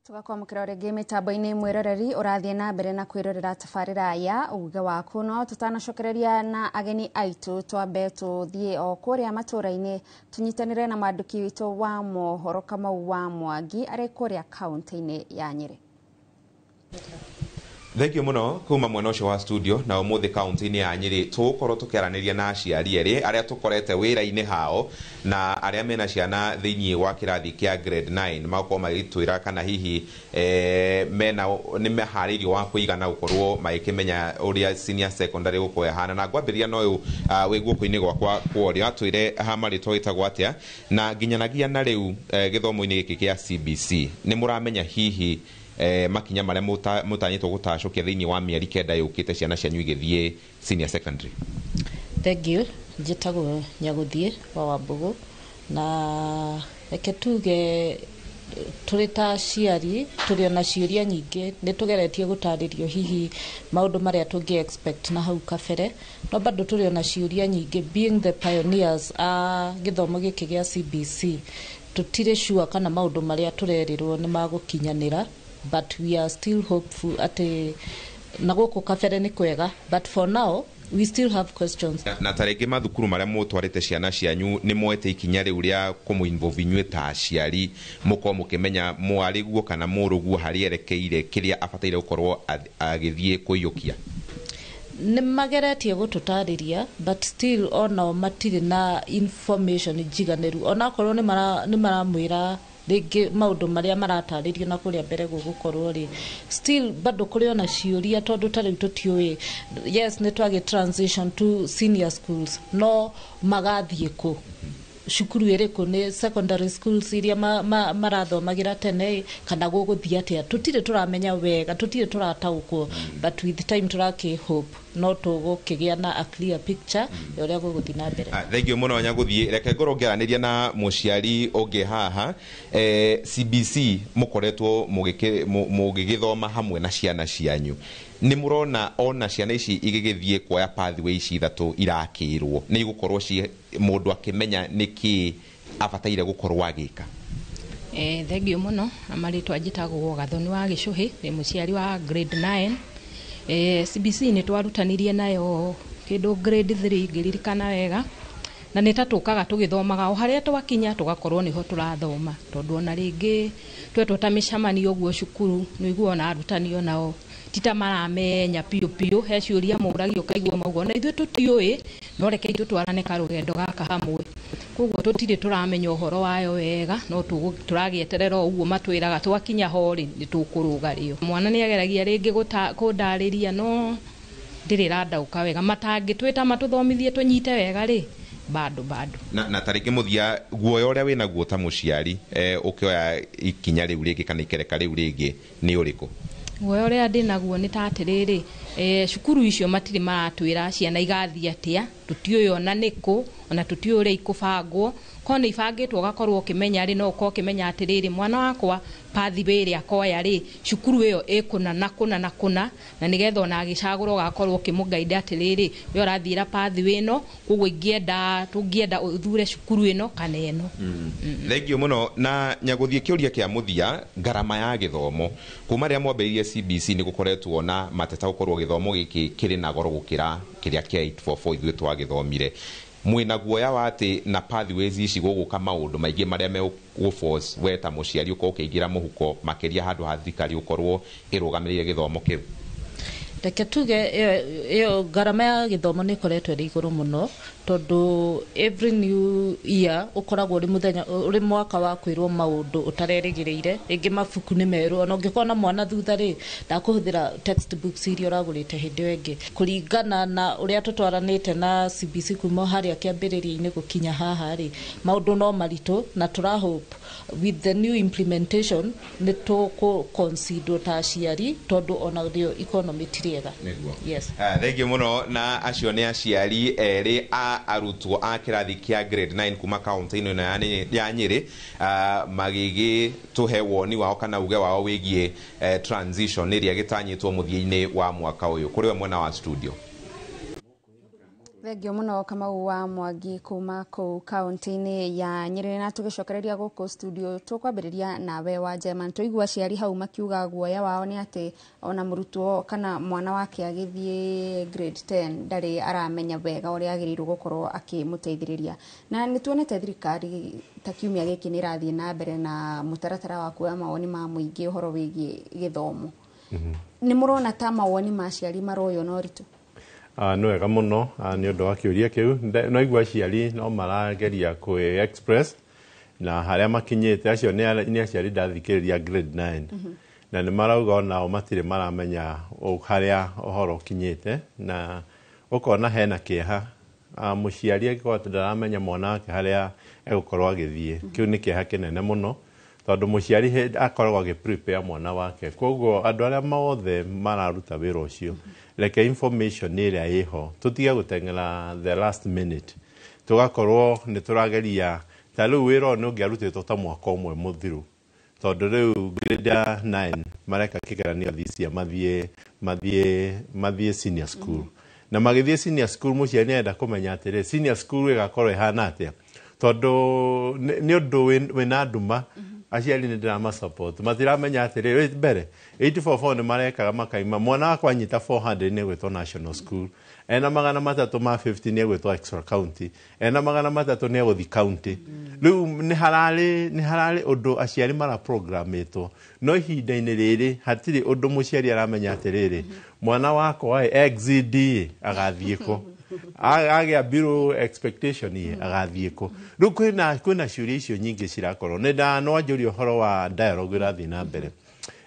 Tugakwamũkĩra rĩngĩ mĩtambo-inĩ mwĩroreri ũrathiĩ na mbere na kwĩrorera tabarĩra ya uge waku. No tũtanacokereria na ageni aitũ, twambe tũthiĩ o kũrĩa matũũra-inĩ tũnyitanĩre na mwandĩki witũ wa mohoro Kamau wa Mwangi arĩ kũrĩa kaũntĩ-inĩ ya Nyĩrĩ. Thengiũ mũno kuma mwena ũcio wa studio. Na ũmũthĩ kaunti-inĩ ya Nyĩrĩ tũgũkorwo tũkĩaranĩria na aciari erĩ arĩa tũkorete wĩra-inĩ hao na arĩa mena ciana thĩinĩ wa kĩrathi kĩa grade 9, magakorwo magĩtwĩra kana hihi mena nĩ meharĩirio wa kũigana gũkorwo magĩkĩmenya ũrĩa senior secondary gũkorwo ĩhana. Na ngwambĩrĩria na ũyũ wĩ guoko-inĩ gwakwa kwa ũrĩo, atwĩre ha marĩtwa wĩtagwo atĩa, na nginyanagia na rĩu gĩthomo-inĩ gĩkĩ kĩa CBC nĩ mũramenya hihi makinya marĩa mũtanyĩtwo gũtacũkia thĩinĩ wa mĩeri 9 yũkĩte ciana cianyu igĩthiĩ senior secondary? Thengiũ, njĩtagwo Nyagũthiĩ wa Wambũgũ, na reke tuge tũrĩ ta aciari tũrĩ ona ciũria nyingĩ. Nĩ tũgeretie gũtarĩrio hihi maũndũ marĩa tũngĩ expect na hau kabere, no bado tũrĩ ona ciũria nyingĩ. Being the pioneers a gĩthomo gĩkĩ gĩa CBC, tũtirĩ sure kana maũndũ marĩa tũrerirwo nĩ magũkinyanĩra, but we are still hopeful atĩ na gũkũ kabere nĩ kwega, but for now we still have questions. Na ta rĩngĩ mathukuru marĩa mũtwarĩte ciana cianyu nĩ moete ikinya rĩu rĩa kũmũ-involve inyuĩ ta aciari, mũkorwo mũkĩmenya mwarĩguo kana mũrũguo harĩa erekeire, kĩrĩa abataire gũkorwo agĩthiĩ kũiyũkia? Nĩ mageretie gũtũtarĩria, but still onao matirĩ na information njiganĩru, onakorwo nĩ maramwĩra rĩngĩ maũndũ marĩa maratarĩrio na kũrĩa mbere gũgũkorwo rĩ, still bado kũrĩ ona ciũria, tondũ ta rĩu tũtiũĩ, yes, nĩ twagĩ transition to senior schools, no magathiĩ kũ, cukuru ĩrĩkũ, nĩ secondary schools iria marathomagĩra tene, kana gũgũthiĩ atĩa? Tũtirĩ tũramenya wega, tũtirĩ tũrataũkwo, but with time tũrakĩ hope no tũgũkĩgĩa na a clear picture ya ũrĩa gũgũthiĩ na mbere. Thengiũ mũno Nyagũthiĩ. Reke ngorwo ngĩaranĩria na mũciari ũngĩ haha. CBC mũkoretwo mũgĩgĩthoma hamwe na ciana cianyu, nĩ mũrona ona ciana ici igĩgĩthiĩ kuoya pathway ici ithatũ irakĩrwo nĩ igũkorwo ci mũndũ akĩmenya nĩkĩ abataire gũkorwo agĩka? Thengiũ mũno. Na marĩtwa njĩtagwo Gathoni wa Gĩcũhĩ, ndĩ mũciari wa grade 9. CBC nĩ twarutanirie nayo kĩndũ grade 3 ngĩririkana wega, na nĩ ta tũkaga tũgĩthomaga o harĩa twakinya tũgakorwo nĩho tũrathoma, tondũ ona rĩngĩ twetwo ta mĩcemanio ũguo cukuru nĩ ũiguaga ona arutani onao ti ta maramenya biũ biũ, he ciũria mũragio ũkaigua mauga ona ithuĩ tũtiũĩ, no reke ithuĩ twarane karũgendo gaka hamwe. Koguo tũtirĩ tũramenya ũhoro wayo wega, no tũragĩeterera o ũguo matwĩraga twakinya ho rĩ nĩ tũkũrũga rĩo. Mwana nĩ ageragia rĩngĩ kũndarĩria, no ndĩrĩ ĩrandaũka wega, matangĩtwĩta matũthomithie tũnyite wega rĩ, bado bado. Na tarĩngĩ mũthia, guoya ũrĩa wĩnaguo ta mũciari ũkĩoya ikinya rĩu rĩngĩ kana ikereka rĩu rĩngĩ nĩ ũrĩkũ? Guoya ũrĩa ndĩnaguo nĩ ta atĩrĩrĩ, cukuru icio matirĩ maratwĩra ciana igathiĩ atĩa, tũtiũĩ ona nĩkũ, ona tũtiũĩ ũrĩa ikũbangwo. Korwo nĩ ibangĩtwo ũgakorwo ũkĩmenya rĩ, no ũkorwo ũkĩmenya atĩrĩrĩ, mwana wakwa pathway ĩrĩa akoya rĩ, cukuru ĩyo ĩkũna na kũna na kũna, na nĩgetha ona agĩcagũra ũgakorwo ũkĩmũgaida atĩrĩrĩ, we ũrathiĩra pathway ĩno, koguo ingĩenda tũngĩenda ũthure cukuru ĩno kana ĩno. Thengiũ mũno. Na Nyagũthiĩ, kĩũria kĩa mũthia, ngarama ya gĩthomo kuma rĩrĩa mwambĩrĩirie CBC nĩ gũkoretwo na mateta gũkorwo gĩthomo gĩkĩ kĩrĩ na goro gũkĩra kĩrĩa kĩa 844 ithuĩ twagĩthomire. Mwĩna guoya wa atĩ na pathways ici gũgũka maũndũ maingĩ marĩa megũ-force we ta mũciari ũkorwo ũkĩingĩra mũhuko makĩria handũ ha thirikari ũkorwo ĩrũgamĩrĩire gĩthomo kĩu? Reke tuge ĩyo ngarama ya gĩthomo nĩ ĩkoretwo ĩrĩ igũrũ mũno, tondũ every new year ũkoragwo ũrĩ mũthenya ũrĩ mwaka wa kwĩrwo maũndũ ũtarerĩgĩrĩire. Rĩngĩ mabuku nĩ merũ, ona ũngĩkorwo na mwana thutha rĩ, ndakũhũthĩra textbooks iria ũragũrĩte hĩndĩ ĩyo ĩngĩ. Kũringana na ũrĩa tũtwaranĩte na CBC kuma harĩa kĩambĩrĩria-inĩ gũkinya haha rĩ, maũndũ no maritũ, na tũra hope with the new implementation nĩ tũkũ consider ta aciari, tondũ ona rĩo economy ti rĩega. Yes. Thengiũ mũno. Na acio nĩ aciari erĩ a arutwo a kĩrathi kĩa grade 9 kuma kaunti-inĩ ĩno ya Nyĩrĩ, magĩgĩtũhe woni wao kana uge wao wĩgiĩ transition ĩrĩa ĩgĩtanyĩtwo mũthia-inĩ wa mwaka ũyũ. Kũrĩ we mwena wa studio. Thengio mũno Kamau wa Mwangi kuma kũu kaunti-inĩ ya Nyĩrĩ. Na tũgĩcokereria gũkũ studio, tũkwambĩrĩria nawe wa German. Tũigua aciari hau makiuga guoya wao nĩ atĩ ona mũrutwo kana mwana wake agĩthiĩ grade 10 ndarĩ aramenya wega ũrĩa agĩrĩirwo gũkorwo akĩmũteithĩrĩria, na nĩ tuonete thirikari ta kiumia gĩkĩ nĩ ĩrathiĩ na mbere na mũtaratara wa kuoya mawoni ma mũingĩ ũhoro wĩgiĩ gĩthomo. Nĩ mũrona ta mawoni ma aciari maroywo na ũritũ? Nĩ wega mũno nĩ ũndũ wa kĩũria kĩu. No igua aciari no marageria kwĩ express na harĩa makinyĩte. Acio nĩ aciari ndathikĩrĩria grade 9, na nĩ marauga onao matirĩ maramenya harĩa ũhoro ũkinyĩte, na ũkona hena kĩeha. Mũciari angĩkorwo atĩ ndaramenya mwana wake harĩa egũkorwo agĩthiĩ, kĩu nĩ kĩeha kĩnene mũno, tondũ mũciari akoragwo agĩ prepare mwana wake. Koguo andũ arĩa mothe mararuta wĩra ũcio, reke information ĩrĩa ĩho, tũtige gũteng'era the last minute, tũgakorwo nĩ tũrageria. Ta rĩu wĩra ũyũ nĩ ũngĩarutĩtwo ta mwaka ũmwe mũthiru, tondũ rĩu grade 9 mareka kĩgeranio this year, mathiĩ senior school, na magĩthiĩ senior school mũciari nĩarenda kũmenya atĩrĩ, senior school ĩgakorwo ĩhana atĩa, tondũ nĩ ũndũ wĩna nduma. Aciari nĩ ndĩrama support, matiramenya atĩrĩ, mbere 844 nĩ marekaga makaima mwana wakwa anyita 400 nĩ gwĩtwo national school, ena 350 nĩ egwĩtwo extra county, ena 300 nĩ egũthiĩ county. Rĩu nĩ hararĩ ũndũ aciari maraprogramĩtwo, no ihinda-inĩ rĩrĩ hatirĩ ũndũ mũciari aramenya atĩrĩrĩ, mwana wakwa XD agathiĩ kũ, agĩa below expectation ĩ agathiĩ kũ. Rĩu kwĩna ciũria icio nyingĩ cirakorwo. Nĩ ndanwanjũria ũhoro wa dialogue ĩrathiĩ na mbere,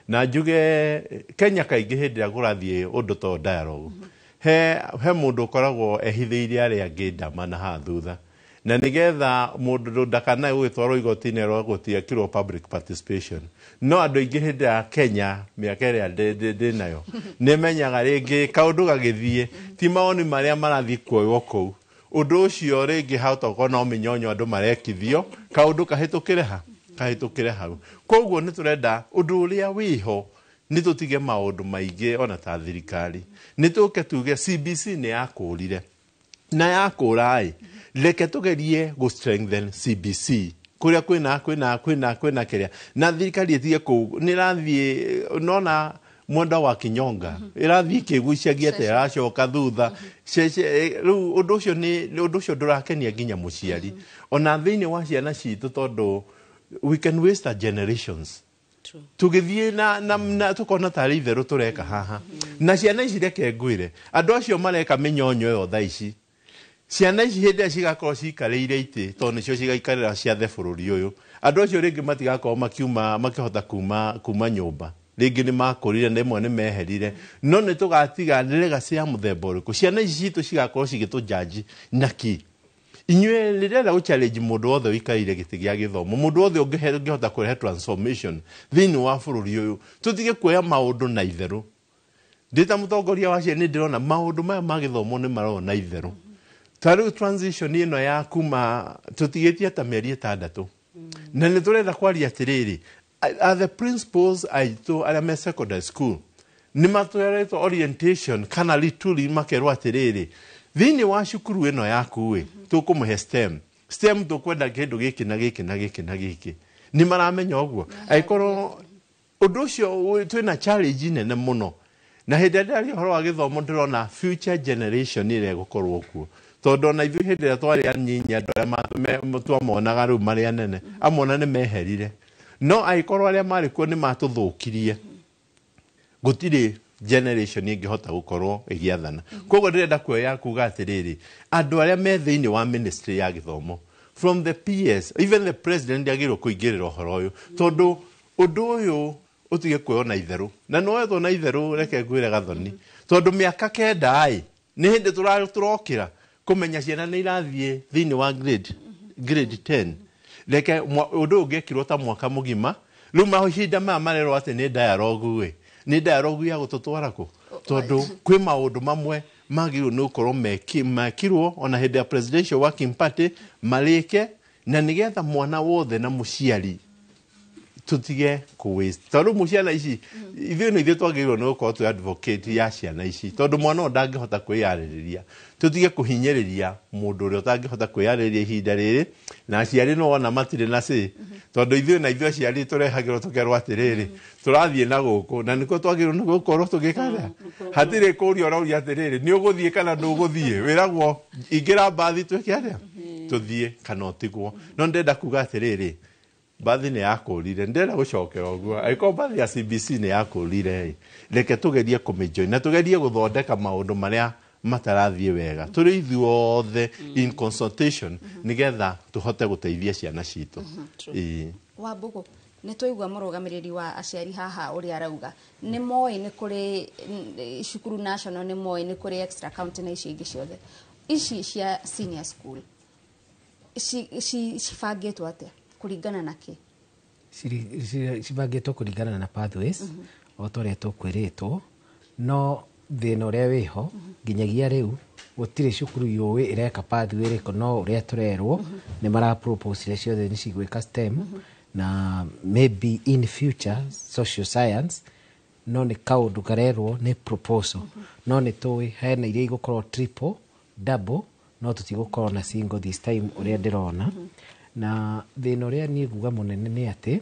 na njuge Kenya kaingĩ hĩndĩ ĩrĩa kũrathiĩ ũndũ to dialogue, he mũndũ ũkoragwo ehithĩire arĩa angĩ ndama na haha thutha, na nĩgetha mũndũ ndakanae gũgĩtwarwo igoti-inĩ rwa gũtiekirwo public participation. No andũ aingĩ hĩndĩ ya Kenya, mĩaka ĩrĩa ndĩ nayo, nĩ menyaga rĩngĩ kaũndũ gagĩthiĩ ti mawoni marĩa marathiĩ kuoywo kũu. Ũndũ ũcio rĩngĩ hatokorwo no mĩnyonyo andũ marekithio, kaũndũ kahĩtũkĩre ha kahĩtũkĩre hau. Koguo nĩ tũrenda ũndũ ũrĩa wĩho, nĩ tũtige maũndũ maingĩ. Ona ta thirikari nĩ tũke tuge CBC nĩ yakũrire, na yakũra ĩ, reke tũgerie gũ strengthen CBC kũrĩa kwĩna kĩrĩa, na thirikari ĩtige kũu nĩ ĩrathiĩ nona mwenda wa kinyonga, ĩrathiĩ ĩkĩgucagia ta ĩracoka thutha cece. Rĩu ũndũ ũcio nĩ ũndũ ũcio ndũrakenia nginya mũciari ona thĩinĩ wa ciana citũ, tondũ we can waste our generations tũgĩthiĩ na tũkona tarĩ itherũ tũreka haha na ciana ici. Reke ngwĩre, andũ acio mareka mĩnyonyo ĩyo thaa ici, ciana ici hĩndĩ ĩrĩa cigakorwo cikarĩire itĩ, tondũ nĩcio cigaikarĩra ciathe bũrũri ũyũ, andũ acio rĩngĩ matigakorwo makiuma makĩhota kuma nyũmba rĩngĩ. Nĩ makũrire, rĩmwe nĩ meherire, no nĩ tũgatiga legacy ya mũthemba ũrĩkũ? Ciana ici citũ cigakorwo cigĩtũjaji naki? Inyuĩ rĩrenda gũ challenge mũndũ wothe ũikarĩire gĩtĩ gĩa gĩthomo, mũndũ wothe ũngĩhota kũrehe transformation thĩinĩ wa bũrũri ũyũ, tũtige kuoya maũndũ na itherũ. Ndĩ ta mũtongoria wa ciana, nĩ ndĩrona maũndũ maya ma gĩthomo nĩ marona na itherũ. Ta rĩu transition ĩno ya kuma tũtigĩtie ta mĩeri 6, na nĩ tũrenda kwaria atĩrĩrĩ, are the principals aitũ arĩa me secondary school nĩ matweretwo orientation kana lituli, makerwo atĩrĩrĩ, thĩinĩ wa cukuru ĩno yaku ĩ tũkũmũhe STEM, tũkwenda kĩndũ gĩkĩ na gĩkĩ na gĩkĩ na gĩkĩ? Nĩ maramenya ũguo? Angĩkorwo ũndũ ũcio twĩna challenge nene mũno, na hĩndĩ ĩrĩa ndĩraria ũhoro wa gĩthomo, ndĩrona future generation ĩrĩa ĩgũkorwo kuo, tondũ ona ithuĩ hĩndĩ ĩrĩa twarĩ anyinyi, andũ arĩa twamonaga rĩu marĩ anene, amwe ona nĩ meherire, no angĩkorwo arĩa marĩ kuo nĩ matũthũkirie, gũtirĩ generation ĩngĩhota gũkorwo ĩgĩathana. Koguo ndĩrenda kuoya kuga atĩrĩrĩ, andũ arĩa me thĩinĩ wa ministry ya gĩthomo, from the PS, even the president agĩrĩirwo kũingĩrĩra ũhoro ũyũ, tondũ ũndũ ũyũ ũtige kuoywo na itherũ, na nĩwoetwo na itherũ. Reke ngwĩre Gathoni, tondũ mĩaka 9 ĩ nĩ hĩndĩ tũrokĩra kũmenya ciana nĩ irathiĩ thĩinĩ wa grade 10. Reke ũndũ ũyũ ũngĩekirwo ta mwaka mũgima. Rĩu mahinda maya marerwo atĩ nĩ dialogue ĩ, nĩ dialogue ya gũtũtwara kũ? Tondũ kwĩ maũndũ mamwe magĩrĩirwo nĩ gũkorwo mekirwo ona hĩndĩ ya presidential working party marĩke, na nĩgetha mwana wothe na mũciari. Tutige kũ waste tondũ mu ciana ici ithuĩ nĩ ithuĩ twagĩrĩirwo nĩ gũkorwo twĩ advocate ya ciana ici, tondũ mwana ũyũ ndangĩhota kwĩyarĩrĩria. Tutige kũhinyĩrĩria mũndũ ũrĩa ũtangĩhota kwĩyarĩrĩria ihinda rĩrĩ, na aciari no wona matirĩ na say, tondũ ithuĩ na ithuĩ aciari tũrehagĩrwo tũkerwo atĩrĩrĩ, tũrathiĩ na gũkũ na nĩkuo twagĩrĩirwo nĩ gũkorwo tũgĩka atĩa. Hatirĩ kũria ũrauria atĩrĩrĩ, nĩ ũgũthiĩ kana ndũgũthiĩ, wĩragwo ingĩra mbathi twĩke atĩa, tũthiĩ kana ũtigwo. No ndĩrenda kuga atĩrĩrĩ, mbathi nĩ yakũrire, ndĩrenda gũcokera ũguo, angĩkorwo mbathi ya CBC nĩ yakũrire ĩ, reke tũgerie kũmĩjoin na tũgerie gũthondeka maũndũ marĩa matarathiĩ wega tũrĩ ithuothe in consultation, nĩgetha tũhote gũteithia ciana citũ. Ĩĩ. Wambugu, nĩ twaigua mũrũgamĩrĩri wa aciari haha ũrĩa arauga, nĩ moĩ nĩ kũrĩ cukuru national, nĩ moĩ nĩ kũrĩ extra county na icio ingĩ ciothe. Ici cia senior school cibangĩtwo atĩa kũringana na kĩ? Cibangĩtwo kũringana na pathways o ta ũrĩa tũkwĩrĩtwo, no thĩna ũrĩa wĩho nginyagia rĩu gũtirĩ cukuru yũĩ ĩreka pathway ĩrĩkũ, no ũrĩa tũrerwo nĩ mara propose ciothe nĩ cigwĩka STEM na maybe in future social science, no nĩ kaũndũ karerwo nĩ proposal. No nĩ tũĩ hena iria igũkorwo triple, double, no tũtigũkorwo na single this time ũrĩa ndĩrona. Na thĩna ũrĩa niĩ nguga mũnene nĩ atĩ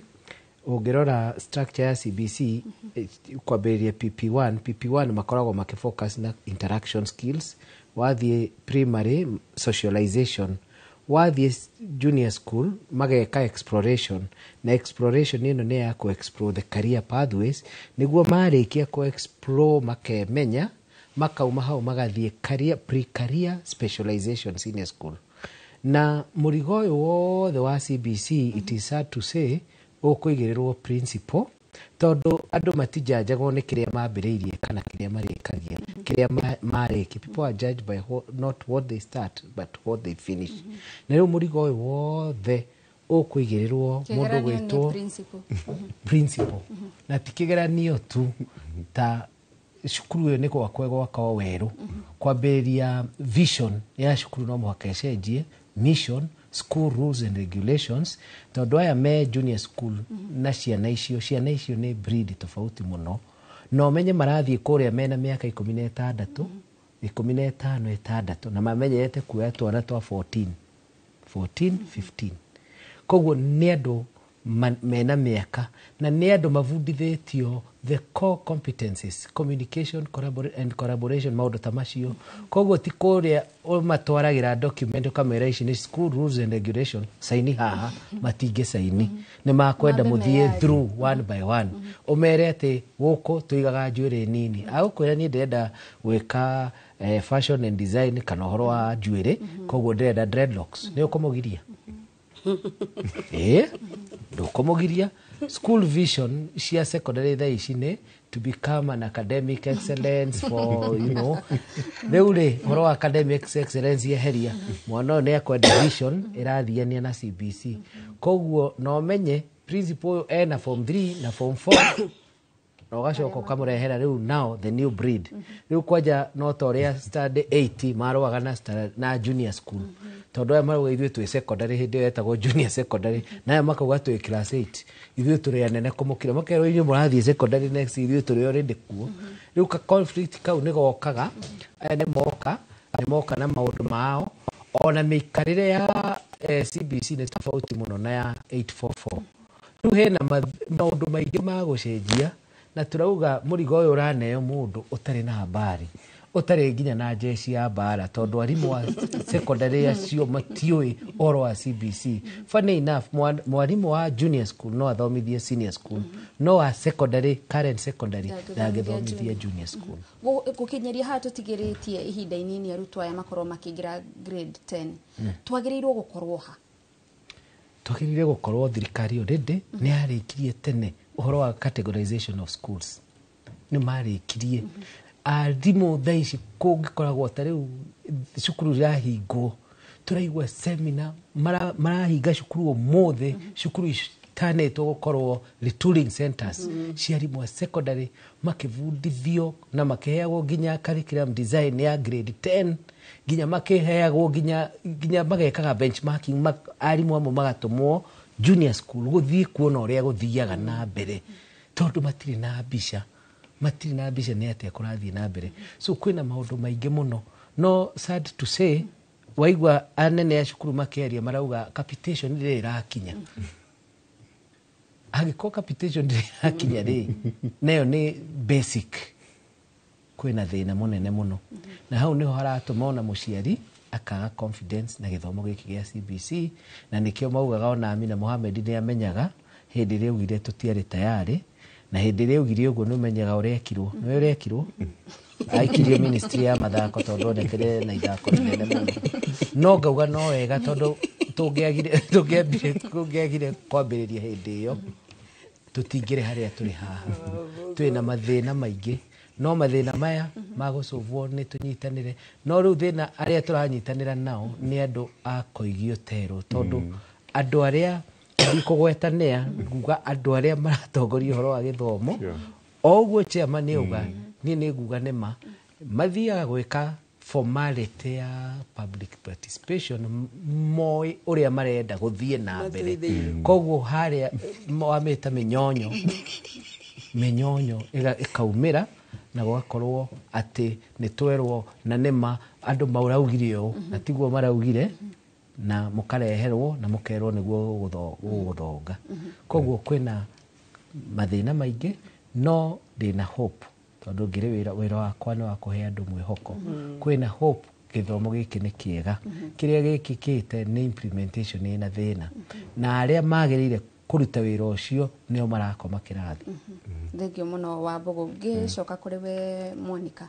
ũngĩrora structure ya CBC, kwambĩrĩria PP1, PP1 makoragwo makĩfocus na interaction skills, wathiĩ primary socialization, wathiĩ junior school mageka exploration, na exploration ĩno nĩ ya kũ explore the career pathways, nĩguo marĩkia kũ explore makemenya, makauma hau magathiĩ career, pre-career specialization senior school. Na mũrigo ũyũ wothe wa CBC, it is sad to say, ũkũigĩrĩrwo principal, tondũ andũ matijanjagwo nĩ kĩrĩa mambĩrĩirie kana kĩrĩa marĩkagia, kĩrĩa marĩkia. People are judged by not what they start but what they finish. Na rĩu mũrigo ũyũ wothe ũkũigĩrĩrwo mũndũ Kĩgeranio nĩ gwĩtwo principal. Principal. Na ti kĩgeranio tu, ta cukuru ĩyo nĩ gwakwo gwakwo werũ, kwambĩrĩria vision ya cukuru no mũhaka ĩcenjie, mission, school rules and regulations, tondũ aya me junior school na ciana icio, ciana icio nĩ breed tofauti mũno, na ũmenye marathiĩ kũrĩa mena mĩaka 16, 15, 6, na mamenyerete kuoya twana twa 14 14 15, koguo nĩ andũ mena mĩaka na nĩ andũ mabundithĩtio the core competencies, communication and collaboration, maũndũ ta macio. Koguo ti kũrĩa ũmatwaragĩra document ũkamera ici nĩ school rules and regulation, saini haha, matingĩ saini. Nĩ makwenda Mambe mũthiĩ meyari. through one by one, ũmere atĩ gũkũ tũigaga njuĩrĩ nini, agũkwĩra niĩ ndĩrenda gwĩka fashion and design kana ũhoro wa njuĩrĩ, koguo ndĩrenda dreadlocks, nĩ ũkũmũgiria? Ĩĩ, ndũkũmũgiria. School vision cia secondary thaa ici nĩ to become an academic excellence for rĩu rĩ, ũhoro wa academic excellence yeheria, mwana ũyũ nĩ akwenda vision ĩrathiania na CBC. Koguo no ũmenye principal ũyũ ena form 3 na form 4, na ũgacoka ũkamũrehera rĩu now the new breed. Rĩu kwanja no ta ũrĩa standard 8 marũaga na, na junior school, tondũ aya marauga ithuĩ twĩ secondary, hĩndĩ ĩyo yetagwo junior secondary, na aya makauga twĩ class 8, ithuĩ tũrĩ anene kũmũkĩra, makerwo inyuĩ mũrathiĩ secondary next, ithuĩ tũrĩ already kuo. Rĩu ka conflict kau nĩ gokaga. Aya nĩ moka na maũndũ mao, ona mĩikarĩre ya CBC nĩ tofauti mũno na ya 844. Rĩu hena maũndũ maingĩ ma gũcenjia, na tũrauga mũrigo ũyũ ũraneo mũndũ ũtarĩ na habari, ũtarĩ nginya na jeshi ya mbara, tondũ arimũ a secondary acio matiũĩ ũhoro wa CBC. Funny enough, mwarimũ wa junior school no athomithie senior school, no wa secondary, current secondary, ndangĩthomithia junior school. Gũkinyĩria haha tũtigĩrĩtie ihinda inini arutwo aya makorwo makĩingĩra grade 10, twagĩrĩirwo gũkorwo ha? Twagĩrĩire gũkorwo thirikari already nĩ yarĩkirie tene ũhoro wa categorization of schools, nĩ marĩkirie. Arimũ thaa ici kũngĩkoragwo ta rĩu cukuru irahingwo, tũraigua seminar, marahinga cukuru ũmũthĩ, cukuru itanĩtwo gũkorwo retooling centers cia arimũ a secondary, makĩbundithio na makĩheagwo nginya curriculum design ya grade 10, nginya makĩheagwo nginya magekaga benchmarking, arimũ amwe magatũmwo Junior school gũthiĩ kuona ũrĩa gũthiaga na mbere, tondũ matirĩ na mbica, matirĩ na mbica nĩ atĩa kũrathiĩ na mbere. So kwĩna maũndũ maingĩ mũno, no sad to say, waigua anene a cukuru makĩaria marauga capitation ndĩrĩ ĩrakinya. Angĩkorwo capitation ndĩrĩ ĩrakinya rĩ, nayo nĩ basic, kwĩna thĩna mũnene mũno. Na hau nĩho haratũma ona mũciari akaga confidence na gĩthomo gĩkĩ gĩa CBC. Na nĩkĩo maugaga ona Amina Mohamed nĩ amenyaga hĩndĩ ĩrĩa augire tũtiarĩ tayarĩ, na hĩndĩ ĩrĩa augire ũguo nĩ ũmenyaga ũrĩa ekirwo, nĩ ũrĩa ekirwo, aikirio ministry ya mathako tondũ onekire na ithako rĩnene mũno. No ngauga no wega, tondũ tũngĩagire kwambĩrĩria hĩndĩ ĩyo, tũtingĩrĩ harĩa tũrĩ haha. Twĩna mathĩna maingĩ, no mathĩna maya magũcũvwo nĩ tũnyitanĩre. No rĩu thĩna arĩa tũranyitanĩra nao nĩ andũ a koigio terwo, tondũ andũ arĩa ndikũgwetanĩa nguga, andũ arĩa maratongoria ũhoro wa gĩthomo, o ũguo chairman auga, niĩ nĩ nguga nĩma mathiaga gwĩka formality ya public participation, moĩ ũrĩa marenda gũthiĩ na mbere. Koguo harĩa wamĩta mĩnyonyo, mĩnyonyo ĩkaumĩra na gũgakorwo atĩ nĩ twerwo na nĩma andũ maraugire ũũ na tiguo maraugire, na mũkareherwo na mũkerwo nĩguo gũgũthonga. Koguo kwĩna mathĩna maingĩ, no ndĩna hope, tondũ ngĩrĩ wĩra wakwa nĩ wa kũhe andũ mwĩhoko. Kwĩna hope gĩthomo gĩkĩ nĩ kĩega. Kĩrĩa gĩkĩkĩte nĩ implementation ĩna thĩna, na arĩa magĩrĩire kũruta wĩra ũcio nĩo marakoma kĩrathi. Thengio mũno, Wambũgũ. Ngĩcoka kũrĩ we Monica,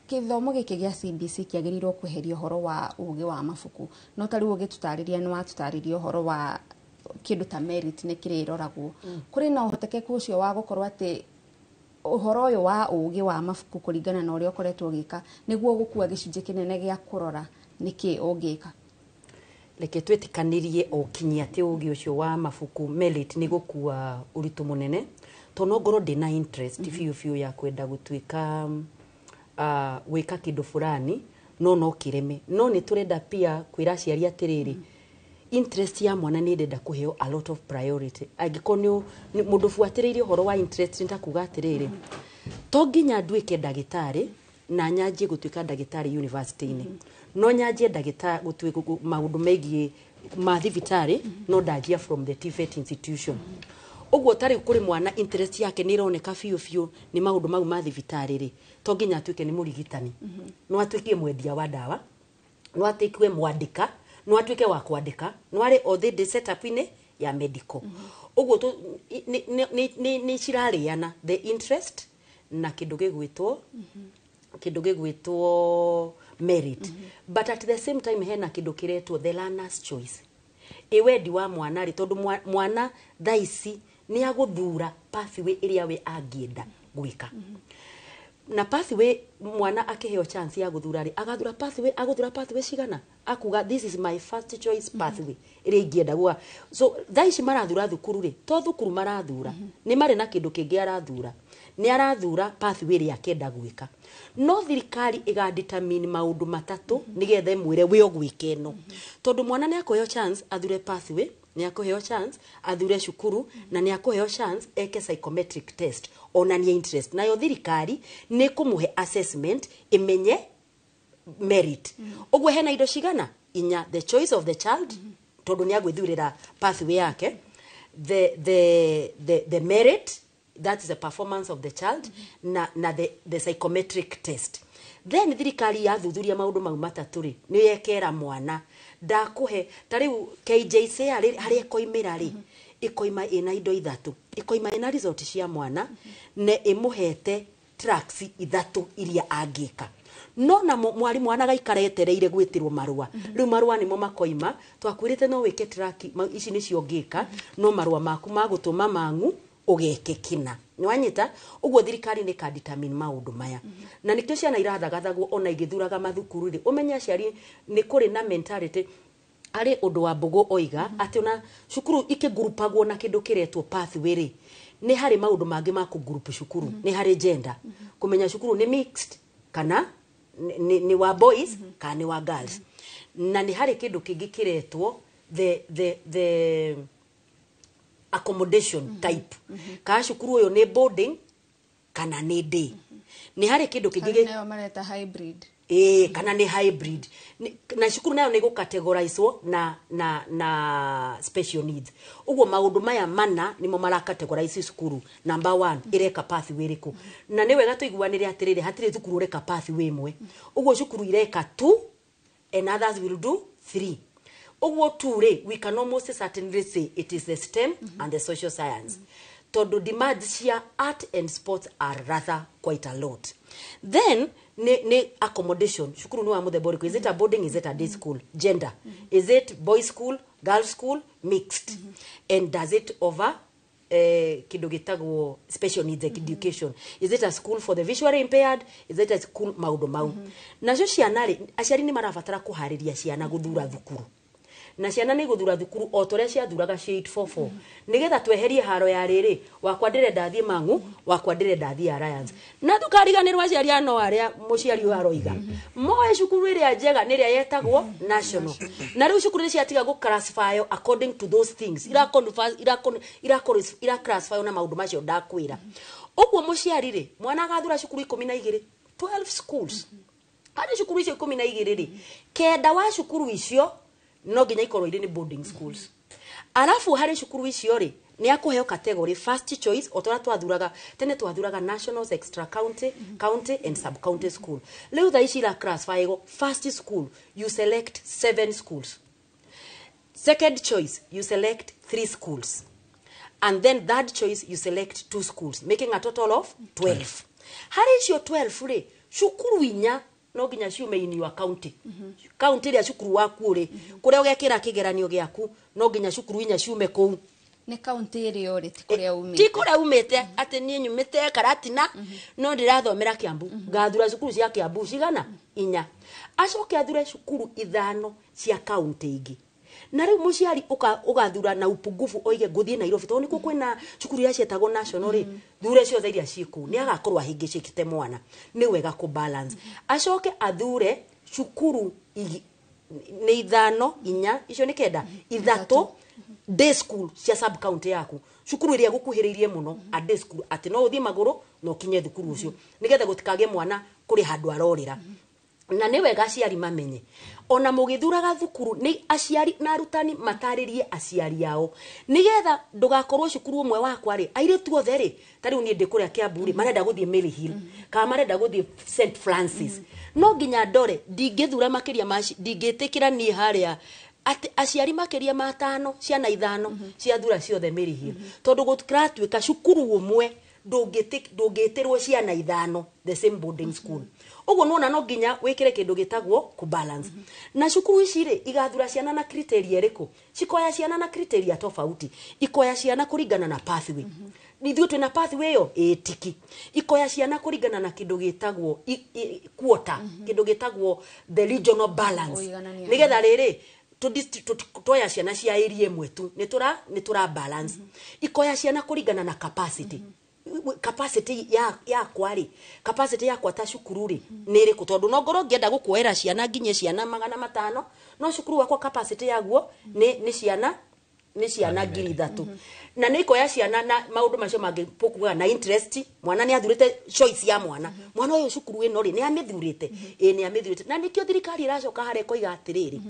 gĩthomo gĩkĩ gĩa CBC kĩagĩrĩirwo kweheria ũhoro wa ũgĩ wa mabuku, no ta rĩu ũgĩtũtarĩria nĩ watũtarĩria ũhoro wa kĩndũ ta merit nĩ kĩrĩroragwo. Kũrĩ na ũhotekeku ũcio wa gũkorwo atĩ ũhoro ũyũ wa ũgĩ wa mabuku, kũringana na ũrĩa ũkoretwo ũgĩka, nĩguo gũkua gĩcunjĩ kĩnene gĩa kũrora nĩkĩ ũngĩka? Reke twĩtĩkanĩrie o kinyia atĩ ũgĩ ũcio wa mabuku, merit, nĩ gũkua ũritũ mũnene, tondũ no ngorwo ndĩna interest biũ biũ ya kwenda gũtuĩka gwĩka kĩndũ fulani, no kĩreme. No nĩ tũrenda pia kwĩra aciari atĩrĩrĩ, interest ya mwana nĩ ĩrenda kũheo a lot of priority. Angĩkorwo nĩ mũndũ buatĩrĩirie ũhoro wa interest, nĩ ta kuga atĩrĩrĩ, to nginya nduĩke ndagĩtarĩ na nyanjie gũtuĩka ndagĩtarĩ university-inĩ, no nyanjie ndagĩtarĩ gũtuĩka maũndũ megiĩ ma thibitarĩ, no ndanjia from the TVET institution. Ũguo tarĩu kũrĩ mwana interest yake nĩ ĩroneka biũ biũ nĩ maũndũ mau ma thibitarĩ rĩ, to nginya atuĩke nĩ mũrigitani, no atuĩke mwendia wa ndawa, no atuĩke mwandĩka, no atuĩke wa kwandĩka, no arĩ o thĩ setup-inĩ ya medical. Ũguo nĩ cirarĩana the interest na kĩndũ gĩgwĩtwo merit. But at the same time hena kĩndũ kĩretwo the learner's choice, ĩ wendi wa mwana rĩ, tondũ mwana thaa ici nĩ agũthura pathway ĩrĩa we angĩenda gwĩka. Na pathway mwana akĩheo chance ya gũthura rĩ, agathura pathway, agũthura pathway cigana, akuga, "This is my first choice pathway ĩrĩa ingĩenda gwa." So thaa ici marathura thukuru rĩ, to thukuru marathura, nĩ marĩ na kĩndũ kĩngĩ arathura, nĩ arathura pathway ĩrĩa akenda gwĩka. No thirikari ĩga determine maũndũ matatũ nĩgetha ĩmwĩre we ũgwĩka ĩno, tondũ mwana nĩ akũheo chance athure pathway, nĩ akũheo chance athure cukuru, na nĩ akũheo chance eke psychometric test onanie interest. Nayo thirikari nĩ kũmũhe assessment ĩmenye merit. Ũguo hena indo cigana inya: the choice of the child, tondũ nĩ agwĩthurĩra pathway yake, the merit, that is the performance of the child, na the psychometric test. Then thirikari yathuthuria maũndũ mau matatũ rĩ, nĩ yekera mwana ndakũhe ta rĩu KJSEA rĩ, harĩa ĩkoimĩra rĩ, ĩkoima ĩna indo ithatũ: ĩkoima ĩna result cia mwana, na ĩmũhete tracks ithatũ iria angĩka. No na mwarimũ anagaikara etereire gwĩtĩrwo marũa. Rĩu marũa nĩmo makoima, twakwĩrĩte no wĩke track ici nĩcio ũngĩka, no marũa maku magũtũma mang'u ũgeke kĩna. Nĩwanyita? Ũguo thirikari nĩ ĩka-determine maũndũ maya, na nĩkĩo ciana irathagathagwo ona igĩthuraga mathukuru rĩ. Ũmenye aciari nĩ kũrĩ na mentality arĩ ũndũ wa Mbũgũ oiga atĩ ona cukuru ikĩngurupagwo na kĩndũ kĩretwo pathway rĩ, nĩ harĩ maũndũ mangĩ ma kũngurupu cukuru. Nĩ harĩ gender, kũmenya cukuru nĩ mixed kana nĩ wa boys kana nĩ wa girls, na nĩ harĩ kĩndũ kĩngĩ kĩretwo the accommodation type, kana cukuru ũyũ nĩ boarding kana nĩ day. Nĩ harĩ kĩndũ kĩngĩ Nayo mareta hybrid. Ĩĩ, kana nĩ hybrid. Na cukuru nayo nĩ gũcategorizwo na special needs. Ũguo maũndũ maya mana nĩmo maracategorize cukuru. Number one, ĩreka pathway ĩrĩkũ? Na nĩ wega tũiguanĩre atĩrĩrĩ, hatirĩ thukuru ũreka pathway ĩmwe. Ũguo cukuru ireka two and others will do three. Ũguo tu rĩ, we can almost certainly say it is the STEM and the social science, tondũ demands cia art and sports are rather quite a lot. Then nĩ accommodation, cukuru nĩ wa mũthemba ũrĩkũ? Is it a boarding? Is it a day school? Gender, is it boy school, girl school, mixed? And does it over kĩndũ gĩtagwo special needs education? Is it a school for the visually impaired? Is it a school? Maũndũ mau. Nacio ciana rĩ, aciari nĩ marabatara kũharĩria ciana gũthura thukuru, na ciana nĩ gũthura thukuru o ta ũrĩa ciathuraga cia 844, nĩgetha tweherie haro ya rĩrĩ, wakwa ndĩrenda thiĩ Mang'u, wakwa ndĩrenda thiĩ Alliance. Na ndũkariganĩrwo aciari ano arĩa mũciari ũyũ aroiga moe cukuru ĩrĩa njega nĩ ĩrĩa yetagwo national. Na rĩu cukuru nĩ ciatiga gũ classify according to those things, ira classify na maũndũ macio ndakwĩra. Ũguo mũciari rĩ, mwana agathura cukuru 12, 12 schools. Harĩ cukuru icio 12 rĩ, kenda wa cukuru icio no nginya ikorwo irĩ nĩ boarding schools. Arabu harĩ cukuru icio rĩ, nĩ akũheo category first choice, o torĩa twathuraga tene. Twathuraga nationals, extra county, county and sub county school. Rĩu thaa ici ira classify first school, you select seven schools; second choice, you select three schools; and then third choice, you select two schools, making a total of 12. Harĩ icio 12 rĩ, cukuru inya no nginya ciume in your county, county ĩrĩa cukuru waku ũrĩ, kũrĩa ũgekĩra kĩgeranio gĩaku, no nginya cukuru inya ciume kũu. Nĩ kaunti ĩrĩa ũrĩ, ti kũrĩa umĩte. Ti kũrĩa umĩte, atĩ niĩ nyumĩte Karatina no ndĩrathomera Kiambu, ngathura cukuru cia Kiambu cigana? Inya. Acoke athure cukuru ithano cia kaunti ingĩ. Na rĩu mũciari ũgathura na upungufu, oige ngũthiĩ Nairobi tondũ nĩkuo kwĩna cukuru iria cietagwo national rĩ, thure ciothe iria ciĩ kũu, nĩ agakorwo ahĩngĩcĩkĩte mwana. Nĩ wega kũ balance. Acoke athure cukuru nĩ ithano, inya, icio nĩ kenda, ithatũ day school cia sub county yaku, cukuru ĩrĩa gũkuhĩrĩirie mũno, a day school, atĩ no ũthiĩ magũrũ na ũkinye thukuru ũcio, nĩgetha gũtikagĩe mwana kũrĩ handũ arorĩra. Na nĩ wega aciari mamenye ona mũgĩthuraga thukuru, nĩ aciari na arutani matarĩrie aciari ao, nĩgetha ndũgakorwo cukuru ũmwe wakwa rĩ, airĩtu othe rĩ, ta rĩu niĩ ndĩ kũrĩa Kiambu rĩ, marenda gũthiĩ Maryhill kana marenda gũthiĩ St Francis. No nginya ndore ndingĩthura makĩria ma ndingĩtĩkĩra niĩ harĩa atĩ aciari makĩria ma atano, ciana ithano ciathura ciothe Maryhill, tondũ gũtiratuĩka cukuru ũmwe ndũngĩtĩrwo ciana ithano the same boarding school. Ũguo nĩwona no nginya wĩkĩre kĩndũ gĩtagwo kũbalance. Na cukuru ici rĩ, igathura ciana na criteria ĩrĩkũ? Cikoya ciana na criteria tofauti. Ikoya ciana kũringana na pathway. Ithuĩ twĩna pathway ĩyo ĩtiki. Ikoya ciana kũringana na kĩndũ gĩtagwo quota, kĩndũ gĩtagwo the regional balance. Ũiganania. Nĩgetha rĩrĩ twoya ciana cia area ĩmwe tu nĩ tũra balance. Ikoya ciana kũringana na capacity yakwa rĩ, capacity yakwa ta cukuru rĩ nĩ ĩrĩkũ? Tondũ no ngorwo ngĩenda gũkuoera ciana nginye ciana 500, no cukuru wakwa capacity yaguo nĩ ciana 3,000. Na nĩ ikoya ciana na maũndũ macio mangĩ tũkugaga na interest. Mwana nĩ athurĩte choice ya mwana, mwana ũyũ cukuru ĩno rĩ, nĩ amĩthurĩte? Ĩĩ, nĩ amĩthurĩte. Na nĩkĩo thirikari ĩracoka harĩa ĩkoiga atĩrĩrĩ,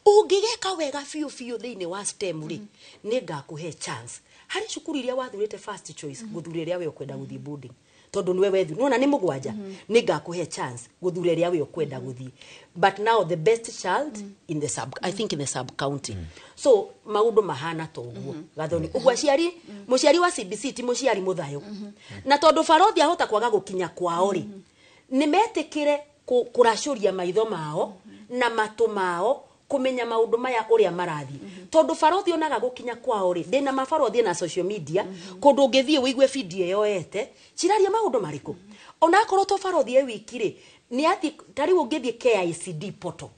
ũngĩgeka wega biũ biũ thĩinĩ wa STEM rĩ, nĩ ngakũhe chance harĩ cukuru iria wathurĩte first choice gũthura ĩrĩa we ũkwenda gũthiĩ boarding, tondũ nĩwe wethu nĩwona nĩ mũgwanja, nĩ ngakũhe chance gũthura ĩrĩa we ũkwenda gũthiĩ. But now the best child in the sub, I think in the sub county. So maũndũ mahana ta ũguo, Gathoni. Ũguo aciari, mũciari wa CBC ti mũciari mũthayũ, na tondũ barothi ahota kwaga gũkinya kwao rĩ, nĩ metĩkĩre kũracũria maitho mao na matũ mao kũmenya maũndũ maya ũrĩa marathiĩ, tondũ barothi onaga gũkinya kwao rĩ, ndĩna mabarothi na social media kũndũ ũngĩthiĩ ũigue video yoete ciraria maũndũ marĩkũ. Ona akorwo to barothi e wiki rĩ, nĩ athiĩ ta rĩu ũngĩthiĩ KICD portal,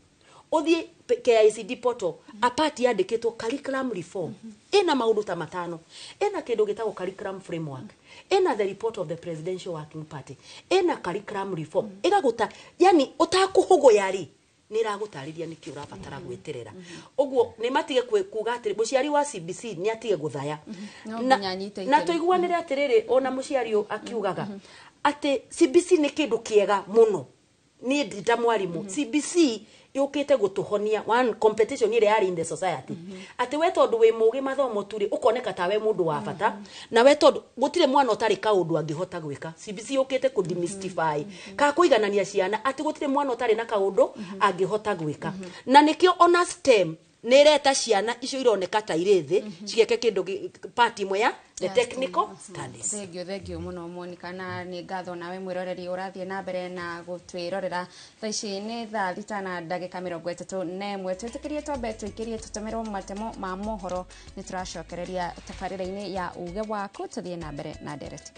ũthiĩ KICD portal, apart yandĩkĩtwo curriculum reform, ĩna maũndũ ta matano. Ĩna kĩndũ gĩtagwo curriculum framework, ĩna the report of the presidential working party, ĩna curriculum reform, ĩgagũta yani ũtakũhũgũya rĩ. Nĩ ĩragũtarĩria nĩkĩ ũrabatara gweterera. Ũguo nĩ matige kuga atĩrĩ mũciari wa CBC nĩ atige gũthaya. No Na, nginya anyite na itemi. tũiguanĩre atĩrĩrĩ, ona mũciari ũyũ akiugaga atĩ CBC nĩ kĩndũ kĩega mũno. Niĩ ndi ta mwarimũ, CBC yũkĩte gũtũhonia one competition ĩrĩa yarĩ in the society, atĩ we tondũ wĩ mũgĩ mathomo tu rĩ, ũkoneka tawe mũndũ wa bata, na we tondũ gũtirĩ mwana ũtarĩ kaũndũ angĩhota gwĩka. CBC yũkĩte kũ demystify ka kũiganania ciana, atĩ gũtirĩ mwana ũtarĩ na kaũndũ angĩhota gwĩka. Na nĩkĩo ona STEM nĩ ĩreta ciana icio ironeka ta irĩ thĩ cigeke kĩndũ part ĩmwe ya the technical studies. Thengio, thengio muno Monica, na nĩ ngatho nawe mwĩroreri ũrathiĩ na mbere na gũtwĩrorera. Thaa ici nĩ thaa 6 na ndagĩka 31. Twĩtĩkĩrie twambe tũikĩrie tũtũmĩrwo matemo ma mohoro, nĩ tũracokereria tabarĩra-inĩ ya uge waku. Tũthiĩ na mbere na ndereti.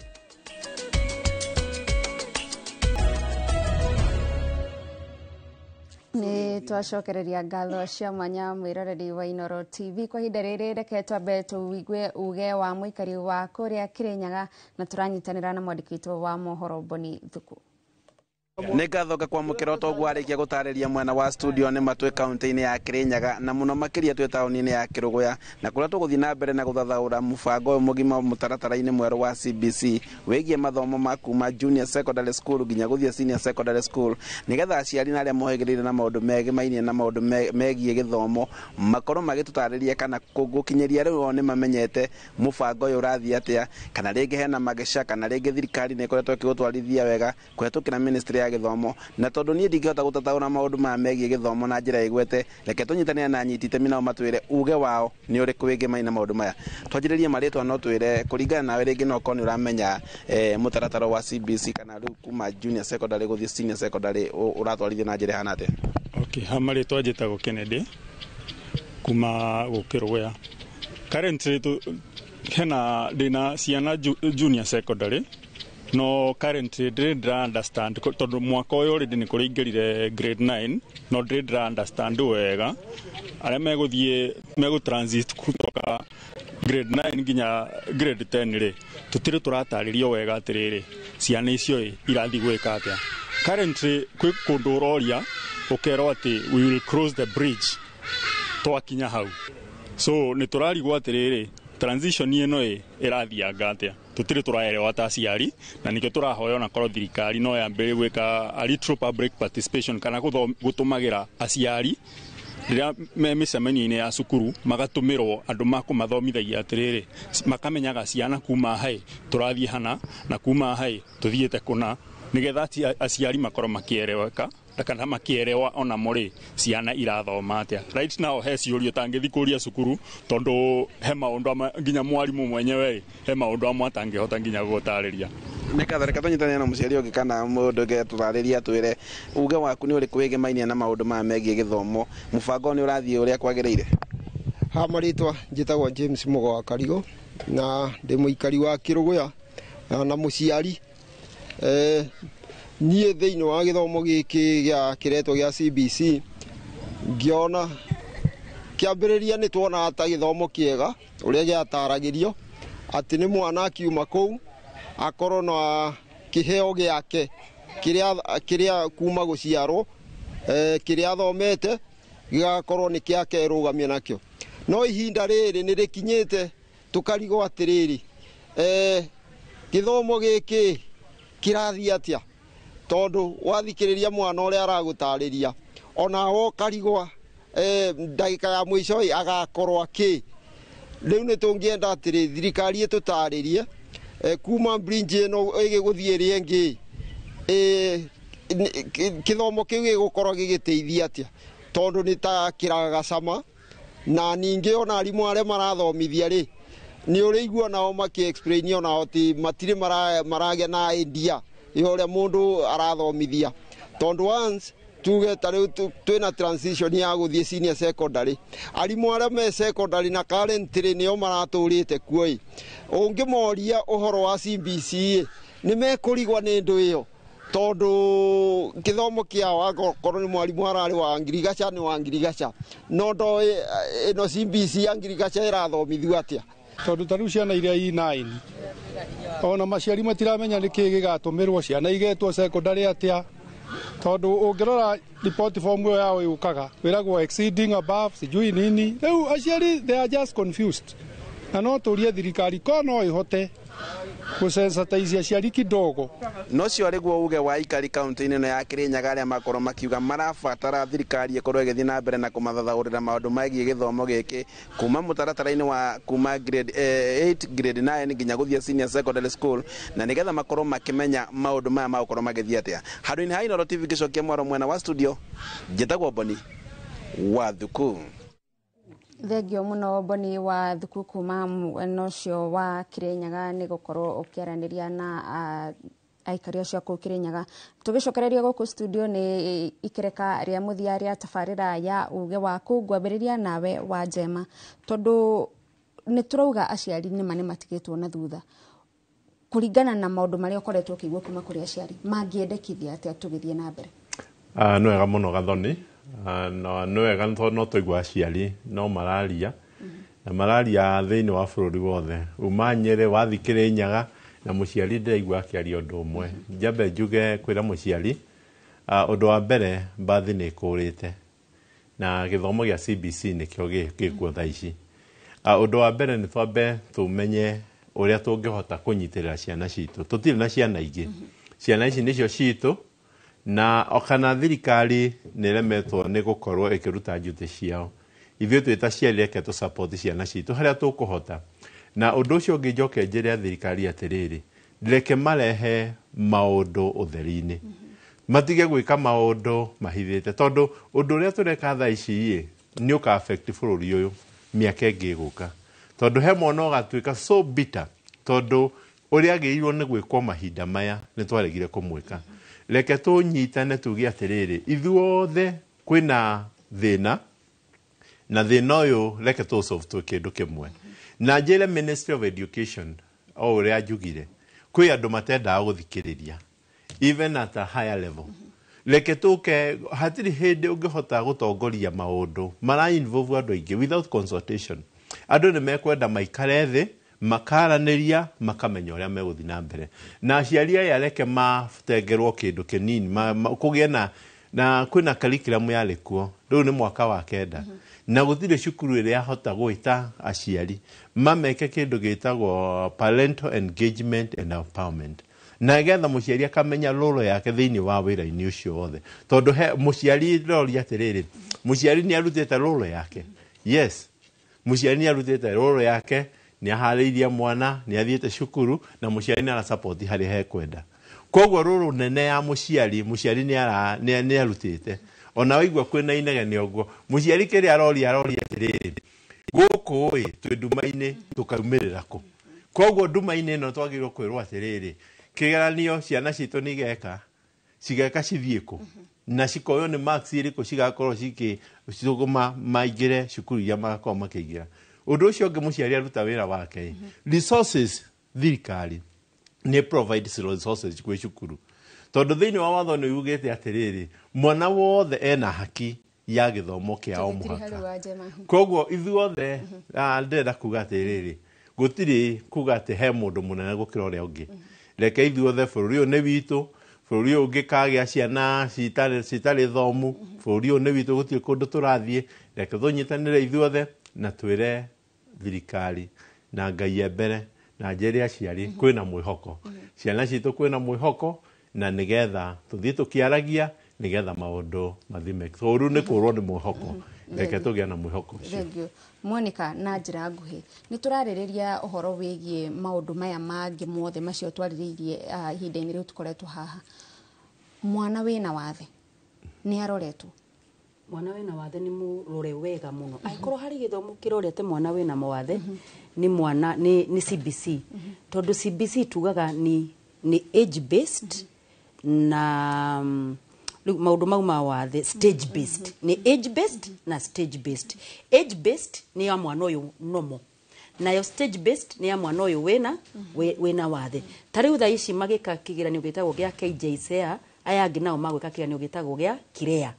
Nĩ twacokereria ngatho cia mwanya mwĩroreri wa Inoro TV. Kwa ihinda rĩrĩ, reke twambe tũigue uge wa mũikari wa kũrĩa Kĩrĩnyaga, na tũranyitanĩra na mwandĩki witũ wa mohoro Boni Thuku. Nĩ ngatho ngakwamũkĩra ũtoguo arĩkia gũtarĩria mwena wa studio. Nĩ matwĩ kaunti-inĩ ya Kĩrĩnyaga, na mũno makĩria twĩ taũni-inĩ ya Kĩrũgũya, na kũrĩa tũgũthiĩ na mbere na gũthathaũra mũbango ũyũ mũgima mũtaratara-inĩ mwerũ wa CBC wĩgiĩ mathomo ma kuma junior secondary school nginya gũthiĩ senior secondary school, nĩgetha aciari na arĩa mohĩgĩrĩire na maũndũ megĩmainie na maũndũ megiĩ gĩthomo makorwo magĩtũtarĩria kana gũkinyĩria rĩu o nĩ mamenyete mũbango ũyũ ũrathiĩ atĩa, kana rĩngĩ hena magĩca, kana rĩngĩ thirikari nĩ ĩkoretwo ĩkĩũtwarithia wega kũhetũkĩra ministry ya gĩthomo. Na tondũ niĩ ndingĩhota gũtataũra maũndũ maya megiĩ gĩthomo na njĩra ĩgwete, reke tũnyitanĩre na anyiti itemi nao matwĩre uge wao nĩ ũrĩkũ wĩgĩmaine na maũndũ maya. Twanjĩrĩrie marĩtwa, no twĩre kũringana nawe, rĩngĩ no ũkorwo nĩ ũramenya mũtaratara wa CBC kana rĩu kuma junior secondary gũthiĩ senior secondary ũratwarithio na njĩra ĩhana atĩa? Okay, ha marĩtwa njĩtagwo Kennedy kuma gũkĩrũgũya. Currently hena ndĩna ciana junior secondary, no currently ndĩrĩ ndĩra understand tondũ mwaka ũyũ already nĩ kũrĩingĩrire grade 9, no ndĩrĩ ndĩra understand wega arĩa megũthiĩ megũ transit kutoka grade 9 nginya grade 10 rĩ, tũtirĩ tũratarĩrio wega atĩrĩrĩ, ciana icio ĩ irathiĩ gwĩka atĩa. Currently kwĩ kũndũ ũroria ũkerwo atĩ we will cross the bridge twakinya hau, so nĩ tũrarigwo atĩrĩrĩ, transition ĩno ĩ ĩrathianga atĩa? Tũtirĩ tũraerewa ta aciari, na nĩkĩo tũrahoya onakorwo thirikari no yambĩrĩrie gwĩka a little public participation kana gũtũmagĩra aciari rĩrĩa me mĩcemanio-inĩ ya cukuru, magatũmĩrwo andũ ma kũmathomithagia atĩrĩrĩ, makamenyaga ciana kuma hai tũrathiĩ hana na kuma hai tũthiĩte kũna, nĩgetha aciari makorwo makĩereweka kana makĩerewa onamo rĩ, ciana irathoma atĩa. Right now he ciũria ũtangĩthiĩ kũria cukuru, tondũ he maũndũ amwe nginya mwarimũ mwenyewe rĩ, he maũndũ amwe atangĩhota nginya gũtarĩria. Nĩ ngatho. Reke tũnyitanĩre na mũciari ũngĩ kana mũndũ ũngĩ tũtarĩrie, atwĩre uge waku nĩ ũrĩkũ wĩgĩmainie na maũndũ maya megiĩ gĩthomo, mũbango nĩ ũrathiĩ ũrĩa kwagĩrĩire? Ha marĩtwa njĩtagwo James Mũgo wa Karigo, na ndĩ mũikari wa Kĩrũgũya na mũciari. Niĩ thĩinĩ wa gĩthomo gĩkĩ gĩa kĩretwo gĩa CBC, ngĩona kĩambĩrĩria nĩ tuonaga ta gĩthomo kĩega ũrĩa gĩataragĩrio atĩ nĩ mwana akiuma kũu akorwo na kĩheo gĩake kĩrĩa kuma gũciarwo, kĩrĩa athomete gĩgakorwo nĩ kĩake rũgamia nakĩo. No ihinda rĩrĩ nĩ rĩkinyĩte tũkarigwo atĩrĩrĩ, gĩthomo gĩkĩ kĩrathiĩ atĩa? Tondũ wathikĩrĩria mwana ũrĩa aragũtarĩria, onawe ũkarigwa ndagĩka ya mũico ĩ agakorwo akĩ. Rĩu nĩ tũngĩenda atĩrĩ, thirikari ĩtũtarĩrie kuma bridge ĩno ĩgĩgũthiĩ ĩrĩa ĩngĩ, kĩthomo kĩu gĩgũkorwo gĩgĩteithia atĩa, tondũ nĩ ta kĩragaga cama. Na ningĩ ona arimũ arĩa marathomithia rĩ, nĩ ũrĩigua nao makĩ explain, onao ti matirĩ maragĩa na idea ya ũrĩa mũndũ arathomithia, tondũ once tuge ta rĩu twĩna transition ya gũthiĩ senior secondary, arimũ arĩa me secondary na currently nĩo maratũrĩte kuo ĩ, ũngĩmoria ũhoro wa CBC ĩ, nĩ mekũrigwa nĩ ndũ ĩyo, tondũ gĩthomo kĩao akorwo nĩ mwarimũ ararĩ wa ngirigaca nĩ wa ngirigaca, no ndoĩ ĩno CBC ya ngirigaca ĩrathomithio atĩa. Tondũ ta rĩu ciana iria i 9, ona maciari matiramenya nĩ kĩĩ gĩgatũmĩrwo, ciana igetwo secondary atĩa. Tondu ũngĩrora report form ĩyo yao yũkaga wĩragwo exceeding above sijui nini. Rĩu aciari they are just confused, na no tũrie thirikari ko no ĩhote gũsensitize aciari kidogo. No cio arĩguo uge wa aikari kaunti-inĩ ĩno ya Kirinyaga arĩa makorwo makiuga marabatara thirikari ĩkorwo ĩgĩthiĩ na mbere na kũmathathaũrĩra maũndũ megiĩ gĩthomo gĩkĩ kuma mũtaratara-inĩ wa kuma grade 8, grade 9 nginya gũthiĩ senior secondary school, na nĩgetha makorwo makĩmenya maũndũ maya magũkorwo magĩthiĩ atĩa. Handũ-inĩ ha Inooro TV ngĩcokia mwaro mwena wa studio, njĩtagwo Boni wa Thuku. Thengio muno, Boni wa Thuku, kuma mwena ũcio wa Kirinyaga, nĩ gũkorwo ũkĩaranĩria na aikari acio a kũu Kirinyaga. Tũgĩcokereria gũkũ studio nĩ ikereka rĩa mũthia rĩa tabarĩra ya uge waku. Ngwambĩrĩria nawe wa Njema, tondũ nĩ tũrauga aciari nĩma nĩ matigĩtwo na thutha. Kũringana na maũndũ marĩa ũkoretwo ũkĩigua kuma kũrĩ aciari, mangĩendekithia atĩa tũgĩthiĩ na mbere? Nĩ wega mũno, Gathoni. No nĩ wega tondũ no twaigua aciari no mararia na mararia thĩinĩ wa bũrũri wothe, uma Nyĩrĩ wathiĩ Kĩrĩnyaga na mũciari ndĩraigua akĩaria ũndũ ũmwe. Njambe njuge kwĩra mũciari, ũndũ wa mbere, mbathi nĩ ĩkũrĩte na gĩthomo gĩa CBC nĩkĩo gĩkuo thaa ici. Ũndũ wa mbere nĩ twambe tũmenye ũrĩa tũngĩhota kũnyitĩrĩra ciana citũ. Tũtirĩ na ciana ingĩ, ciana ici nĩcio citũ, na kana thirikari nĩ ĩremetwo nĩ gũkorwo ĩkĩruta njuti ciao, ithuĩ twĩ ta aciari reke tũ support ciana citũ harĩa tũkũhota. Na ũndũ ũcio ũngĩ, njoke njĩre thirikari atĩrĩrĩ, reke marehe maũndũ ũtheri-inĩ, matige gwĩka maũndũ mahithĩte, tondũ ũndũ ũrĩa tũreka thaa ici ĩ nĩ ũka affect bũrũri ũyũ mĩaka ĩngĩ ĩgũka, tondũ he mwana ũgatuĩka so bitter tondũ ũrĩa agĩrĩirwo nĩ gwĩkwo mahinda maya nĩ twaregire kũmwĩka. Reke tũnyitane tuge atĩrĩrĩ, ithuothe kwĩna thĩna, na thĩna ũyũ reke tũ solve twĩ kĩndũ kĩmwe. Na njĩre Ministry of Education, o ũrĩa njugire, kwĩ andũ matendaga gũthikĩrĩria even at a higher level. Reke tũke, hatirĩ hĩndĩ ũngĩhota gũtongoria maũndũ mara involve andũ aingĩ without consultation. Andũ nĩ mekwenda maikare thĩ, makaranĩria, makamenya ũrĩa megũthiĩ na mbere. Na aciari aya reke matengerwo kĩndũ kĩnini, kũgĩe na kwĩna curriculum yarĩ kuo, rĩu nĩ mwaka wa 9 na gũtirĩ cukuru ĩrĩa yahota gwĩta aciari mameke kĩndũ gĩtagwo parental engagement and empowerment, na getha mũciari akamenya role yake thĩinĩ wa wĩra-inĩ ũcio wothe. Tondũ he mũciari roria atĩrĩrĩ, mũciari nĩ arutĩte role yake? Yes, mũciari nĩ arutĩte role yake, nĩ aharĩirie mwana, nĩ athiĩte cukuru, na mũciari nĩ arasupport harĩa hekwenda. Koguo role nene ya mũciari, mũciari nĩ arutĩte. Ona waigua kwĩna inegene ũguo, mũciari kĩrĩa aroria atĩrĩrĩ, gũkũ ĩ twĩ nduma-inĩ, tũkaumĩrĩra kũ? Koguo nduma-inĩ ĩno twagĩrĩirwo kwĩrwo atĩrĩrĩ, kĩgeranio ciana citũ nĩ igeka, cigeka cithiĩ kũ, na cikoywo nĩ marks irĩkũ cigakorwo cikĩtũma maingĩre cukuru iria magakorwo makĩingĩra. Ũndũ ũcio ũngĩ, mũciari aruta wĩra wake, resources, thirikari nĩ provide resources gwĩ cukuru, tondũ thĩinĩ wa watho nĩ yugĩte atĩrĩrĩ, mwana wothe ena haki ya gĩthomo kĩa o mũhaka. Koguo ithuothe, ndĩrenda kuga atĩrĩrĩ, gũtirĩ kuga atĩ he mũndũ mũnene gũkĩra ũrĩa ũngĩ. Reke ithuothe, bũrũri ũyũ nĩ witũ. Bũrũri ũyũ ũngĩkagĩa ciana citarĩ thomu, bũrũri ũyũ nĩ witũ, gũtirĩ kũndũ tũrathiĩ. Reke tũnyitanĩre ithuothe na twĩre thirikari na Ngai e mbere, na njĩre aciari kwĩna mwĩhoko, ciana citũ kwĩna mwĩhoko, na nĩgetha tũthiĩ tũkĩaragia nĩgetha maũndũ mathime. Ũru nĩ kũrwo nĩ mwĩhoko, reke tũgĩe na mwĩhoko ũcio. Thank Monica. Na njĩra nguhĩ, nĩ tũrarĩrĩria ũhoro wĩgiĩ maũndũ maya mangĩ mothe macio twarĩrĩirie ihinda-inĩ rĩu tũkoretwo haha. Mwana wĩna wathe nĩ aroretwo? Mwana wĩna wathe nĩ mũrore wega mũno. Angĩkorwo harĩ gĩthomo kĩrorete mwana wĩna mawathe, nĩ mwana nĩ CBC, tondũ CBC tugaga nĩ age based na rĩu maũndũ mau ma wathe, stage based, nĩ age based na stage based. Age based nĩ ya mwana ũyũ normal, nayo stage based nĩ ya mwana ũyũ wĩna wathe. Ta rĩu thaa ici magĩka kĩgeranio gĩtagwo gĩa KJSEA, aya angĩ nao magwĩka kĩgeranio gĩtagwo gĩa KIREA.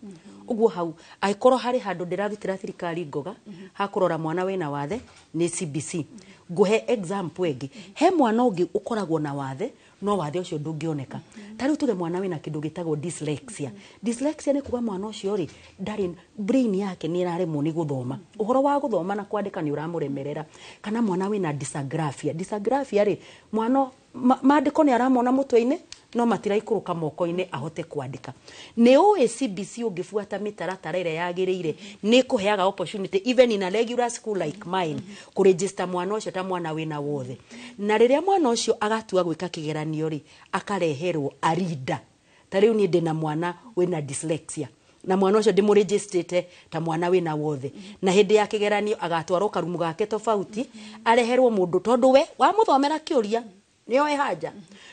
Ũguo hau angĩkorwo harĩ handũ ndĩrarutĩra thirikari ngoga hakũrora mwana wĩna wathe, nĩ CBC. Ngũhe example ĩngĩ, he mwana ũngĩ ũkoragwo na wathe No wathe ũcio ndũngĩoneka. Ta rĩu tuge mwana wĩna kĩndũ gĩtagwo dyslexia. Dyslexia nĩ kuga mwana ũcio rĩ, ndarĩ brain yake nĩ ĩraremwo nĩ gũthoma. Ũhoro wa gũthoma na kwandĩka nĩ ũramũremerera. Kana mwana wĩna dysgraphia. Dysgraphia rĩ, mwana maandĩko nĩ aramona mũtwe-inĩ no matiraikũrũka moko-inĩ ahote kwandĩka. Nĩ ũĩ CBC ũngĩbuata mĩtaratara ĩrĩa yagĩrĩire nĩ ĩkũheaga opportunity even in a regular school like mine kũregister mwana ũcio ta mwana wĩna wothe. Na rĩrĩa mwana ũcio agatua gwĩka kĩgeranio rĩ, akareherwo a reader. Ta rĩu niĩ ndĩna mwana wĩna dyslexia na mwana ũcio ndĩmũrĩgĩstĩte ta mwana wĩna wothe, na hĩndĩ ya kĩgeranio agatwarwo karumu gake tofauti, areherwo mũndũ tondũ we wamũthomera kĩũria nĩoĩ haja.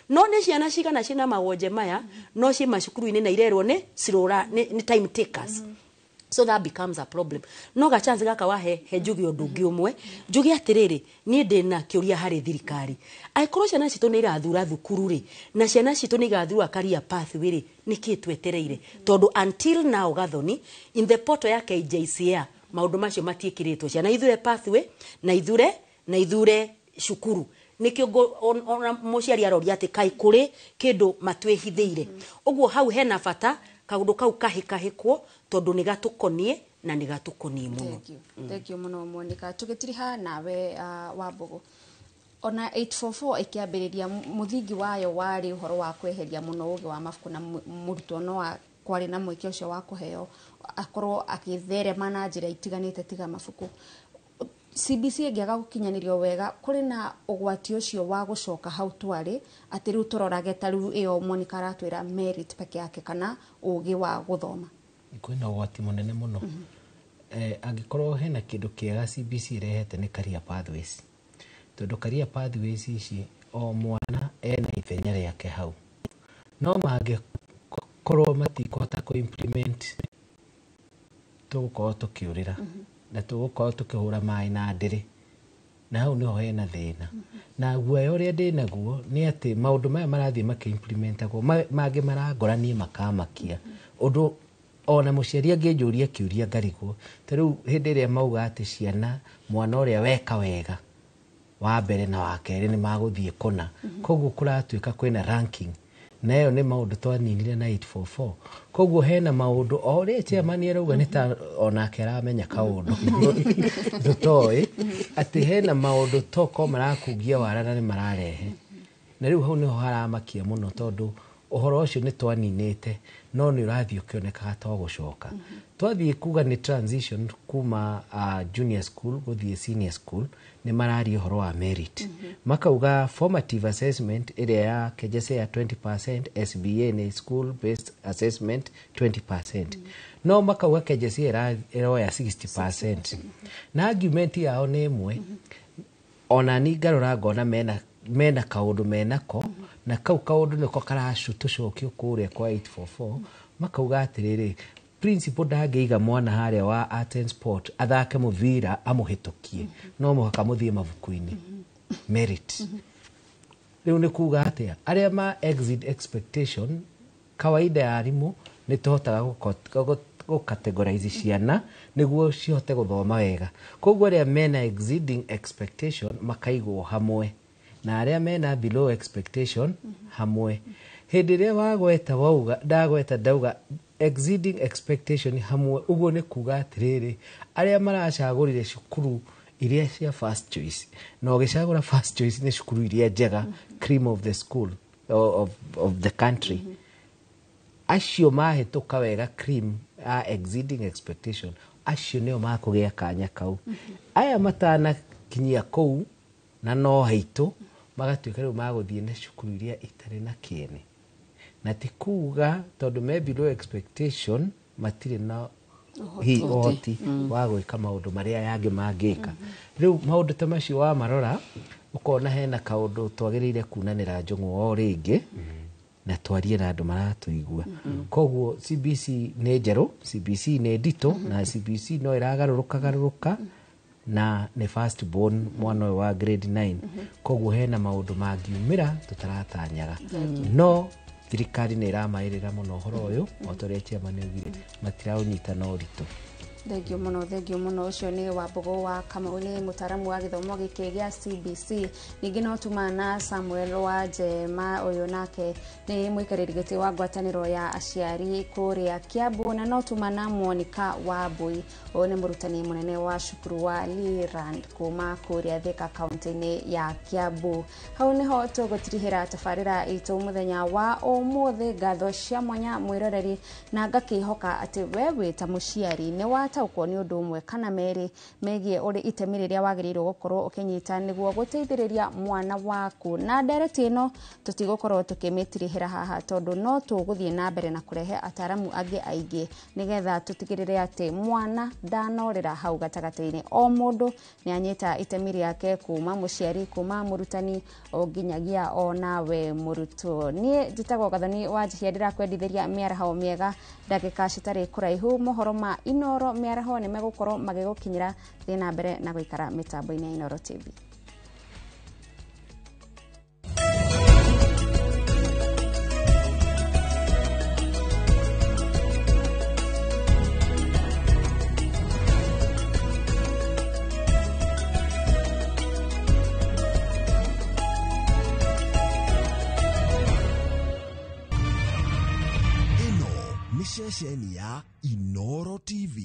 No nĩ ciana cigana cina mawonje maya no ciĩ macukuru-inĩ na irerwo nĩ cirũra nĩ time takers. So that becomes a problem. No ga chance gaka wahe he njuge ũndũ ũngĩ ũmwe, njuge atĩrĩrĩ, niĩ ndĩna kĩũria harĩ thirikari. Angĩkorwo ciana citũ nĩ irathura thukuru rĩ, na ciana citũ nĩ igathura career pathway rĩ, nĩkĩ twetereire? Tondũ until now Gathoni, in the portal ya KJCA maũndũ macio matiĩkĩrĩtwo. Ciana ithure pathway na ithure cukuru. Nĩkĩo ona mũciari aroria atĩ kaĩ kũrĩ kĩndũ matwĩhithĩire. Ũguo hau hena bata kaũndũ kau kahĩkahĩkwo tondũ nĩ gatũkonie na nĩ gatũkonie mũno. Thank you mũno Monica. Tũgĩtiriha nawe Wambũgũ, ona 844 ĩkĩambĩrĩria mũthingi wayo warĩ ũhoro wa kweheria mũno ũgĩ wa mabuku na mũrutwo no kwarĩ na mweke ũcio wa kũheo akorwo agĩtherema na njĩra itiganĩte tiga mabuku. CBC ĩngĩaga gũkinyanĩrio wega kũrĩ na ũgwati ũcio wa gũcoka hau twarĩ atĩ rĩu tũrorage ta rĩu ĩyo Monica aratwĩra merit peke yake kana ũgĩ wa gũthoma. Kwĩna ũgwati mũnene mũno. Angĩkorwo hena kĩndũ kĩega CBC ĩrehete nĩ career pathways, tondũ career pathways ici o mwana ena ithenya rĩake hau, no mangĩkorwo matikũhota kũ implement tũgũkorwo tũkĩũrĩra na tũgũkorwo tũkĩhũra maĩ na ndĩrĩ, na hau nĩho hena thĩna. Na guoya ũrĩa ndĩnaguo nĩ atĩ maũndũ maya marathiĩ makĩimplementagwo mangĩ marangoranie makamakia ũndũ ona mũciari angĩnjũria kĩũria ngarigwo. Ta rĩu hĩndĩ ĩrĩa mauga atĩ ciana mwana ũrĩa weka wega wa mbere na wa kerĩ nĩ magũthiĩ kũna, koguo kũratuĩka kwĩna ranking, na ĩyo nĩ maũndũ twaninire na 844. Koguo hena maũndũ o ũrĩa chairman arauga nĩ ta onake aramenya kaũndũ tũtoĩ, atĩ hena maũndũ toko marakungia wara na nĩ mararehe, na rĩu hau nĩho haramakia mũno tondũ ũhoro ũcio nĩ twaninĩte no nĩ ũrathiĩ ũkĩonekaga to gũcoka. Twathiĩ kuga nĩ transition kuma junior school gũthiĩ senior school, nĩ mararia ũhoro wa merit. Makauga formative assessment ĩrĩa ya KJSEA 20%, SBA nĩ school based assessment 20%. No makauga KJSEA ĩroya 60%. Na argument yao nĩ ĩmwe, ona ni ngarora ngona mena kaũndũ menako, na kau kaũndũ nĩko karacũtũcokio kũrĩa kwa 844. Makauga atĩrĩrĩ, principal ndangĩiga mwana harĩa wa art and sport athake mũbira amũhĩtũkie, no mũhaka mũthiĩ mabuku-inĩ merit. Rĩu nĩ kuga atĩa, arĩa ma exit expectation kawaida ya arimũ nĩ tũhotaga gũcategorize ciana nĩguo cihote gũthoma wega. Koguo arĩa mena exceeding expectation makaigwo hamwe na arĩa mena below expectation hamwe. Hĩndĩ ĩrĩa wagweta wauga ndagweta ndauga exceeding expectation hamwe, ũguo nĩ kuga atĩrĩrĩ, arĩa maracagũrire cukuru iria cia first choice, na ũgĩcagũra first choice nĩ cukuru iria njega, cream of the school of the country, acio mahĩtũka wega cream exceeding expectation, acio nĩo makũgĩa kanya kau. Aya matanakinyia kũu na no haitũ magatuĩka rĩu magũthiĩ na cukuru iria itarĩ na kĩene, na ti kuga tondũ me below expectation matirĩ na ũhoti wa gwĩka maũndũ marĩa yangĩ mangĩka. Rĩu maũndũ ta macio wamarora ũkona hena kaũndũ twagĩrĩire kunanĩra njũng'wa o rĩngĩ na twarie na andũ maratũigua. Koguo CBC nĩ njerũ, CBC nĩ nditũ, na CBC no ĩragarũrũka garũrũka, na nĩ first born mwana ũyũ wa grade 9. Koguo hena maũndũ mangiumĩra tũtaratanyaga, no thirikari nĩ ĩramaĩrĩra mũno ũhoro ũyũ, o ta ũrĩa chairman augire matiraũnyita na ũritũ. Thengio muno, thengio muno. Ucio ni Wambugu wa Kamau, ni mutaramu wa githomo giki gia CBC. Ningi no tumana Samuel wa Njema, uyu nake ni muikariri giti wa ngwataniro ya aciari kuria Kiambu, na no tumana Monica Wambui, uyu ni murutani munene wa cukuru wa Leland kuma kuria Thika kaunti-ini ya Kiambu. Hau niho tugutirihira tabarira itu muthenya wa umuthi. Ngatho cia mwanya mwiroreri, na ngakihoka ati we wi ta muciari ni wataũkwo nĩ ũndũ ũmwe kana merĩ megiĩ ũrĩ itemi rĩrĩa wagĩrĩirwo gũkorwo ũkĩnyita nĩguo gũteithĩrĩria mwana waku. Na ndereti ĩno tũtigũkorwo tũkĩmĩtirihĩra haha, tondũ no tũgũthiĩ na mbere na kũrehe ataramu angĩ aingĩ nĩgetha tũtigĩrĩre atĩ mwana ndanorĩra hau gatagatĩ-inĩ. O mũndũ nĩ anyita itemi rĩake, kuma mũciari, kuma mũrutani, o nginyagia o nawe mũrutwo. Niĩ njĩtagwo Gathoni wa Njihia, ndĩrakwendithĩria mĩaraho mĩega ndagĩka citarĩ kũraihu. Mohoro ma Inoro mĩaraho nĩ megũkorwo magĩgũkinyĩra. Thiĩ na mbere na gũikara mĩtambo-inĩ ya Inoro TV. Ĩno nĩ ceceni ya Inoro TV.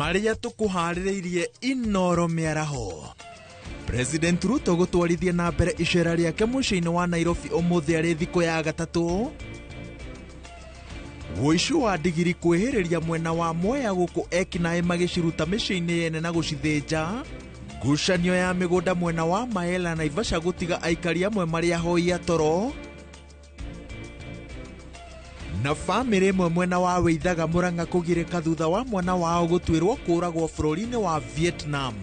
Marĩa tũkũharĩrĩirie Inoro mĩaraho. President Ruto gũtwarithia na mbere icera rĩake mũciĩ-inĩ wa Nairobi ũmũthĩ arĩ thikũ ya gatatũ. Wũici wa ndigiri kwĩhĩrĩria mwena wa Mwea gũkũ ekinaĩ magĩciruta mĩciĩ-inĩ yene na gũcithĩnja. Ngucanio ya mĩgũnda mwena wa Maela Naivasha gũtiga aikari amwe marĩ ahoi a toro. Na bamĩrĩ ĩmwe mwena wa Wĩithaga Murang'a kũgirĩka thutha wa mwana wao gũtuĩrwo kũũragwo bũrũri-inĩ wa Vietnam.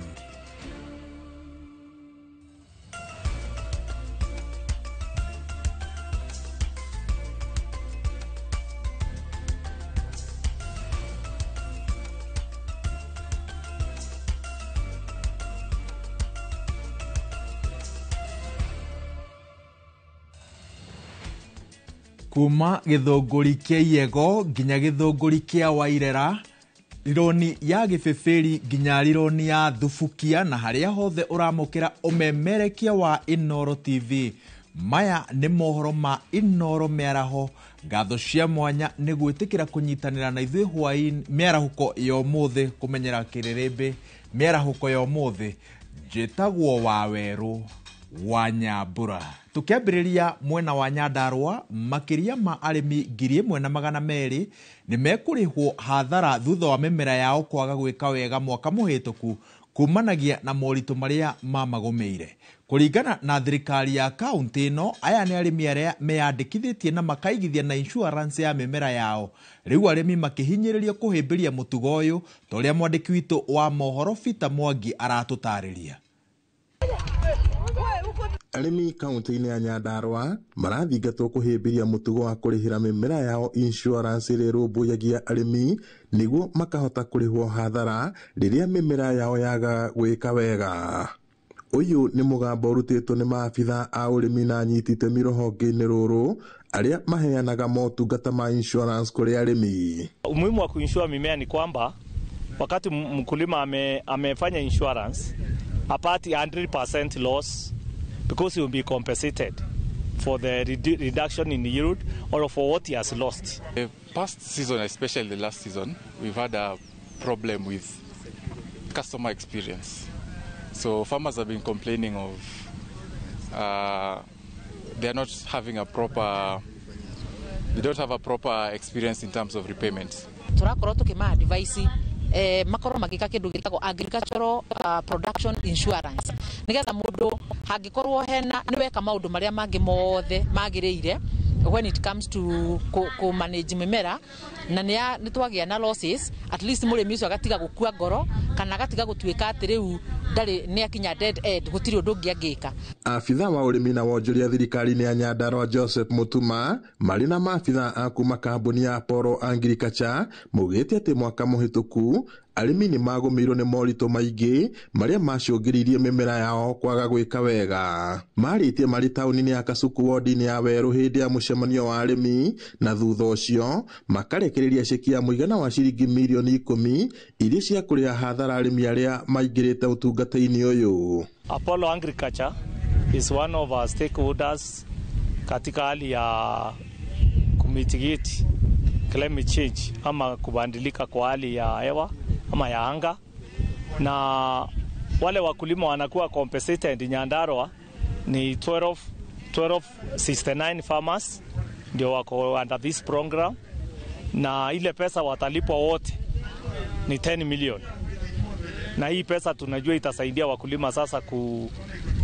Kuma gĩthũngũri kĩa Iego nginya gĩthũngũri kĩa Wairera, rironi ya gĩbĩbĩri nginya rironi ya Thubukia, na harĩa hothe ũramũkĩra ũmemerekia wa Inoro TV. Maya nĩ mohoro ma Inoro mĩaraho. Ngatho cia mwanya nĩ gwĩtĩkĩra kũnyitanĩra na ithuĩ hwaĩ mĩarahũko ya ũmũthĩ kũmenyera kĩrĩrĩmbĩ mĩarahũko ya ũmũthĩ. Njĩtagwo Wawerũ wa Nyambura. Tukiambĩrĩria mwena wa Nyandarua, makĩria ma arĩmi 1200 nĩ mekũrĩhwo hathara thutha wa mĩmera yao kwaga gwĩka wega mwaka mũhĩtũku kumanagia na moritũ marĩa mamagũmĩire. Kũringana na thirikari ya kaunti ĩno, aya nĩ arĩmi arĩa meyandĩkithĩtie na makaigithia na insurance ya mĩmera yao. Rĩu arĩmi makĩhinyĩrĩrio kũhĩmbĩria mũtugo ũyũ, ta ũrĩa mwandĩki witũ wa mohoro Peter Mwangi aratũtarĩria. Arĩmi kaunti-inĩ ya Nyandarua marathingatwo kũhĩmbĩria mũtugo wa kũrĩhĩra mĩmera yao insurance ĩrĩa ĩrũmbũyagia arĩmi nĩguo makahota kũrĩhwo hathara rĩrĩa mĩmera yao yaga gwĩka wega. Ũyũ nĩ mũgambo ũrutĩtwo nĩ maabitha a ũrĩmi na anyiti itemi rũhonge-inĩ rũrũ arĩa maheanaga motungata ma insurance kũrĩ arĩmi. Umuhimu wa kuinsure mimea ni kwamba wakati mkulima amefanya insurance apati 100% loss because he will be compensated for the reduction in yield or for what he has lost. The past season, especially the last season, we've had a problem with customer experience. So farmers have been complaining of they are not having a proper, they don't have a proper experience in terms of repayment. Turakorwo tukima advice makorwo magika kindu gitagwo agricultural production insurance nigetha mundu hangikorwo hena ni weka maundu maria mangi mothe magiriire when it comes to ku manage mimera Na nĩ twagĩa na losses, at least mũrĩmi ũcio agatiga gũkua ngoro kana agatiga gũtuĩka atĩ rĩu ndarĩ nĩ akinya dead end, gũtirĩ ũndũ ũngĩ angĩka. Abitha wa ũrĩmi na wonjoria thirikari-inĩ ya Nyandarua Joseph Mutuma marĩ na maabitha a kuma kambuni ya Apollo Agriculture maugĩte atĩ mwaka mũhĩtũku arĩmi nĩ magũmĩirwo nĩ moritũ maingĩ marĩa macũngĩrĩirie mĩmera yao kwaga gwĩka wega. Marĩtie marĩ taũni-inĩ ya Kasuku wodi-inĩ ya Werũ hĩndĩ ya mũcemanio wa arĩmi na thutha ũcio makarekereria ceki ya mũigana wa ciringi mirioni 10 iria cia kũrĩha hathara arĩmi arĩa maingĩrĩte ũtungata-inĩ ũyũ. Apollo Agriculture is one of our stakeholders katika hali ya kumitigate climate change ama kubadilika kwa hali ya hewa ama ya anga, na wale wakulima wanakuwa compensated Nyandarua ni 1269 farmers ndio wako under this program, na ile pesa watalipwa wote ni 10 million. Na hii pesa tunajua itasaidia wakulima sasa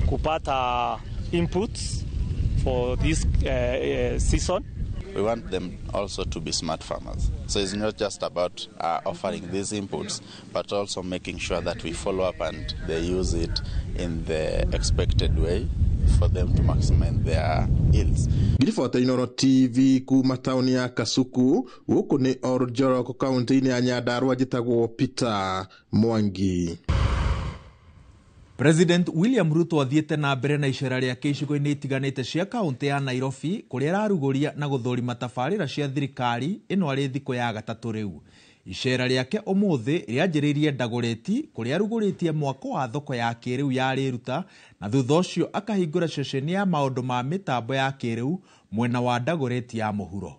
kupata inputs for this season. We want them also to be smart farmers. So it's not just about offering these inputs, but also making sure that we follow up and they use it in the expected way for them to maximize their yields. Ngiribota Inooro TV kuma tauni ya Kasuku, gũkũ nĩ Oljorok kaunti-inĩ ya Nyandarua, njĩtagwo Peter Mwangi. President William Ruto athiĩte na mbere na icera rĩake icigo-inĩ itiganĩte cia kaunti ya Nairobi kũrĩa ararugũria na gũthũrima tabarĩra cia thirikari ĩno arĩ thikũ ya gatatũ rĩu. Icera rĩake ũmũthĩ rĩanjĩrĩirie Ndagũrĩti kũrĩa arugũrĩtie mwako wa thoko ya kĩrĩu ya Rĩruta na thutha ũcio akahingũra ceceni ya maũndũ ma mĩtambo ya kĩrĩu mwena wa Ndagũrĩti ya mũhuro.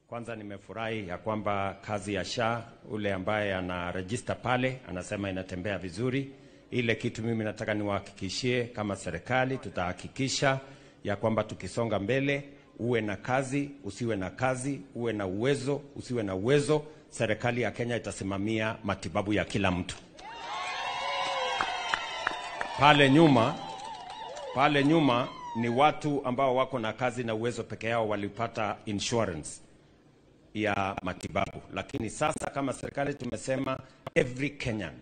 Kwanza nimefurahi ya kwamba kazi ya SHA ule ambaye ana register pale anasema inatembea vizuri. Ile kitu mimi nataka niwahakikishie kama serikali tutahakikisha ya kwamba tukisonga mbele, uwe na kazi, usiwe na kazi, uwe na uwezo, usiwe na uwezo, serikali ya Kenya itasimamia matibabu ya kila mtu. Pale nyuma ni watu ambao wako na kazi na uwezo peke yao walipata insurance ya matibabu. Lakini sasa kama serikali tumesema every Kenyan,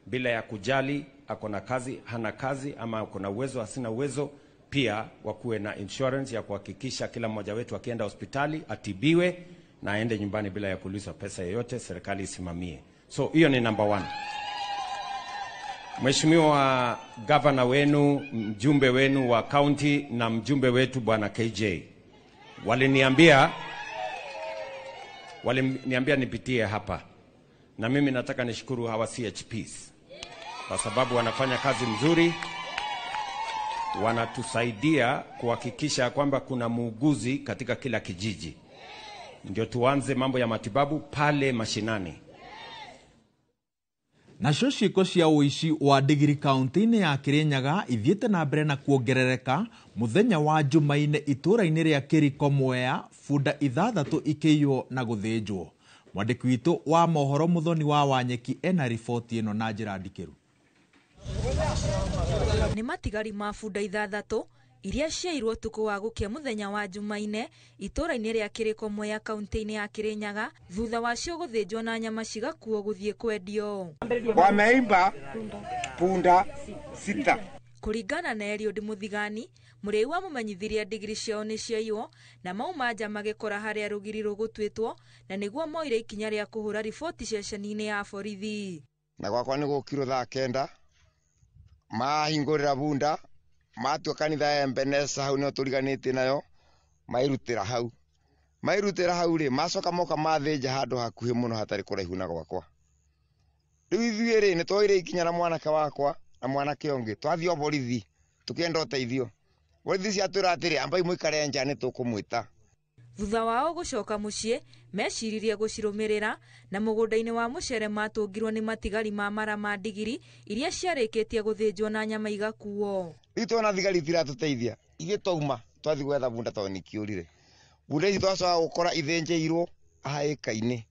bila ya kujali ako na kazi, hana kazi, ama ako na uwezo, hasina uwezo, pia wakuwe na insurance ya kuhakikisha kila mmoja wetu akienda hospitali atibiwe na aende nyumbani bila ya kuulizwa pesa yoyote, serikali isimamie. So hiyo ni number one. Mheshimiwa governor wenu, mjumbe wenu wa county na mjumbe wetu Bwana KJ waliniambia nipitie hapa. Na mimi nataka nishukuru hawa CHPs kwa sababu wanafanya kazi mzuri, wanatusaidia kuhakikisha kwamba kuna muuguzi katika kila kijiji. Ndio tuanze mambo ya matibabu pale mashinani. Nacio ciĩko cia ũici wa ndigiri kaunti-inĩ ya Kirinyaga ithiĩte na mbere na kuongerereka mũthenya wa Jumaine itũũra-inĩ rĩa Kĩriko Mwea, bunda 6 ikĩiywo na gũthĩnjwo. Mwandĩki witũ wa mohoro Mũthoni wa Wanyeki ena riboti ĩno na njĩra ndikĩru. Nĩ matigari ma bunda 6 iria ciairwo ũtukũ wa gũkia mũthenya wa Jumaine itũũra-inĩ rĩa Kĩriko Mwea kaunti-inĩ ya Kirinyaga thutha wacio gũthĩnjwo na nyama cigakuo gũthiĩ kwendio. Wameimba punda 6. Kũringana na Eliud Mũthigani, mũrĩi wa mũmenyithirie ndigiri ciao nĩ ciaiywo na mauma nja magĩkora harĩa rũgiri rũgũtuĩtwo na nĩguo moire ikinya rĩa kũhũra riboti ceceni-inĩ ya borithi. Na gwakwa nĩ gũkirwo thaa 9 mahingũrĩra bunda matua kanitha ya Ebeneza hau nĩho tũriganĩtie nayo mairutĩra hau rĩ macoka moka mathĩnja handũ hakuhĩ mũno hatarĩ kũraihu na gwakwa. Rĩu ithuĩ rĩ nĩ twoire ikinya na mwanake wakwa na mwanake ũngĩ twathiĩ o borithi tũkĩenda ũteithio. Borithi ciatwĩra atĩrĩ ambai mũikare nja nĩ tũkũmwĩta. Thutha wao gũcoka mũciĩ meciririe gũcirũmĩrĩra na mũgũnda-inĩ wa mũcere matũngirwo nĩ matigari ma mara ma ndigiri iria ciarĩkĩtie gũthĩnjwo na nyama igakuo. Rĩu tuona thigari itiratũteithia ithuĩ twauma twathiĩ gwetha bunda tondũ nĩkĩũrire. Bunda ici twacoka gũkora ithĩnjĩirwo haĩka-inĩ.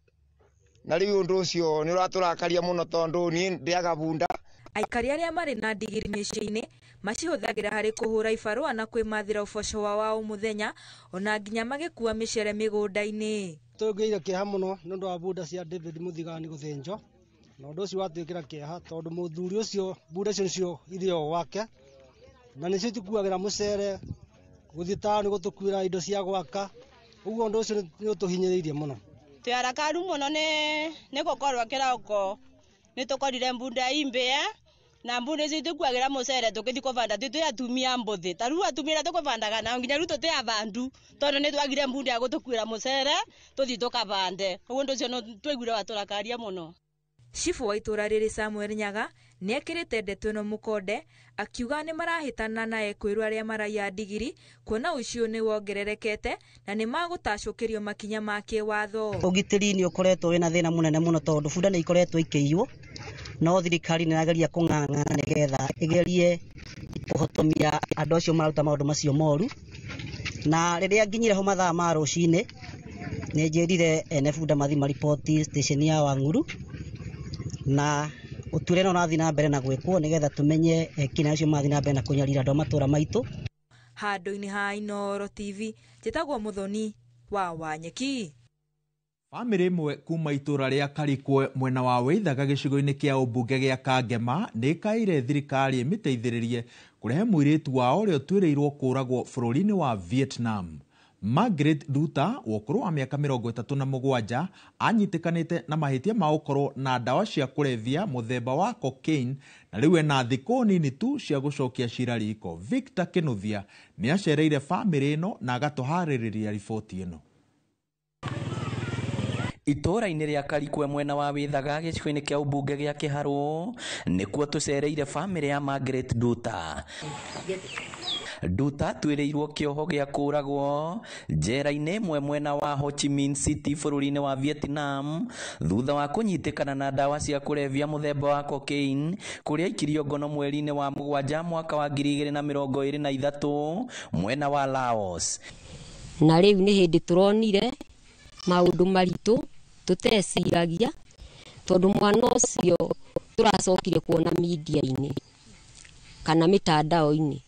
Na rĩu ũndũ ũcio nĩ ũratũrakaria mũno tondũ niĩ ndĩaga bunda. Aikari arĩa marĩ na ndigiri mĩciĩ-inĩ macihũthagĩra harĩ kũhũra ibarũa na kwĩmathĩra ũboco wa o mũthenya ona nginya magĩkua mĩcere mĩgũnda-inĩ. Nĩ tũgĩire kĩeha mũno nĩ ũndũ wa bunda cia David Mũthigani gũthĩnjwo, na ũndũ ũcio watwĩkĩra kĩeha tondũ mũthuri ũcio bunda icio nĩcio irĩo gwake na nĩcio tũkuagĩra mũcere gũthiĩ taũni gũtũkuĩra indo cia gwaka, ũguo ũndũ ũcio nĩ ũtũhinyĩrĩirie mũno. Twĩ arakaru mũno nĩ gũkorwo kĩroko nĩ tũkorire mbunda imbĩe na mbunda icio itũkuagĩra mũcere tũkĩthiĩ kũbanda twĩ twĩ atumia mbũthĩ ta rĩu atumia arĩa tũkũbandaga nao nginya rĩu tũtĩ abandu tondũ nĩ twagire mbunda ya gũtũkuĩra mũcere tũthiĩ tũkabande, ũguo ũndũ ũcio nĩ twaiguire watũrakaria mũno. Cibũ wa itũra rĩrĩ Samuel Nyaga nĩekĩrĩte ndeto ĩno mũkonde akiuga nĩmarahĩtana na ekwĩrwo arĩa maraiya ndigiri kuona ũici ũyũ nĩwongererekete na nĩmagũtacũkĩrio makinya ma kĩwatho. Ũgitĩri nĩ ũkoretwo wĩna thĩna mũnene mũno tondũ bunda nĩ ikoretwo ikĩiywo, no thirikari nĩ ĩrageria kũng'ang'ana nĩgetha ĩgerie kũhotomia andũ acio mararuta maũndũ macio moru. Na rĩrĩa nginyire ho mathaa ma rũcinĩ nĩ njĩrire ene bunda mathiĩ mariboti station ya Wang'uru, na ũtuĩria no ũrathiĩ na mbere na gwĩkwo nĩgetha tũmenye ekina acio marathiĩ na mbere na kũnyarira andũ a matũra maitũ. Handũ-inĩ ha Inooro TV, njĩtagwo Mũthoni wa Wanyeki. Bamĩrĩ ĩmwe kuma itũra rĩa Karikwe mwena wa Wĩithaga gĩcigo-inĩ kĩa ũmbunge gĩa Kangema nĩ ĩkaĩire thirikari ĩmĩteithĩrĩrie kũrehe mũirĩtu wao ũrĩa ũtuĩrĩirwo kũũragwo bũrũri-inĩ wa Vietnam. Margaret Duta wa ũkũrũ wa mĩaka 37 anyitĩkanĩte na mahĩtia ma gũkorwo na ndawa cia kũrebia mũthemba wa cocaine na rĩu ena thikũ nini tu cia gũcokia cira riko. Victor Kinuthia nĩ acereire bamĩrĩ ĩno na agatũharĩrĩria riboti ĩno. Itũũra-inĩ rĩa Karikwe mwena wa Wĩthaga gĩcigo-inĩ kĩa ũmbunge gĩa Kĩharũ nĩkuo tũcereire bamĩrĩ ya Margaret Duta. Duta atuĩrĩirwo kĩoho gĩa kũũragwo njera-inĩ ĩmwe mwena wa Ho Chi Minh City bũrũri-inĩ wa Vietnam thutha wa kũnyitĩkana na ndawa cia kũrebia mũthemba wa cocaine kũrĩa aikirio ngono mweri-inĩ wa 7 mwaka wa 2023 mwena wa Laos. Na rĩu nĩ hĩndĩ tũronire maũndũ maritũ tũteciragia tondũ mwana ũcio tũracokire kuona media-inĩ kana mitandao-inĩ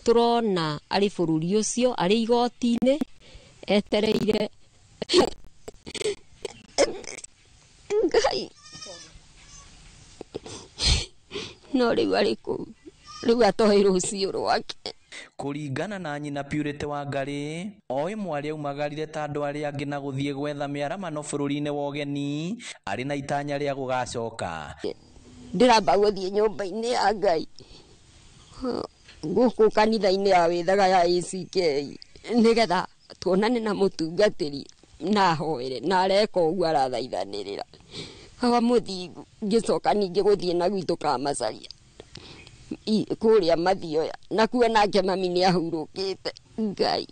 tũrona arĩ bũrũri ũcio arĩ igoti-inĩ etereire Ngai no rĩu arĩ kũu rĩu atoĩ rũciũ rwake. Kũringana na nyina Purity Wangari, oĩ mwarĩ aumagarire ta andũ arĩa angĩ na gũthiĩ gwetha mĩaramano bũrũri-inĩ wa ũgeni arĩ na itanya rĩa gũgacoka. Ndĩramba gũthiĩ nyũmba-inĩ ya Ngai gũkũ kanitha-inĩ ya Wĩthaga ya ACK nĩgetha tuonane na mũtungatĩri na ahoere na areka ũguo arathaithanĩrĩra hawa mũthingu ngĩcoka ningĩ gũthiĩ na gwitũ Kamacaria kũrĩa Mathioya na kuo nake mami nĩ ahurũkĩte Ngai.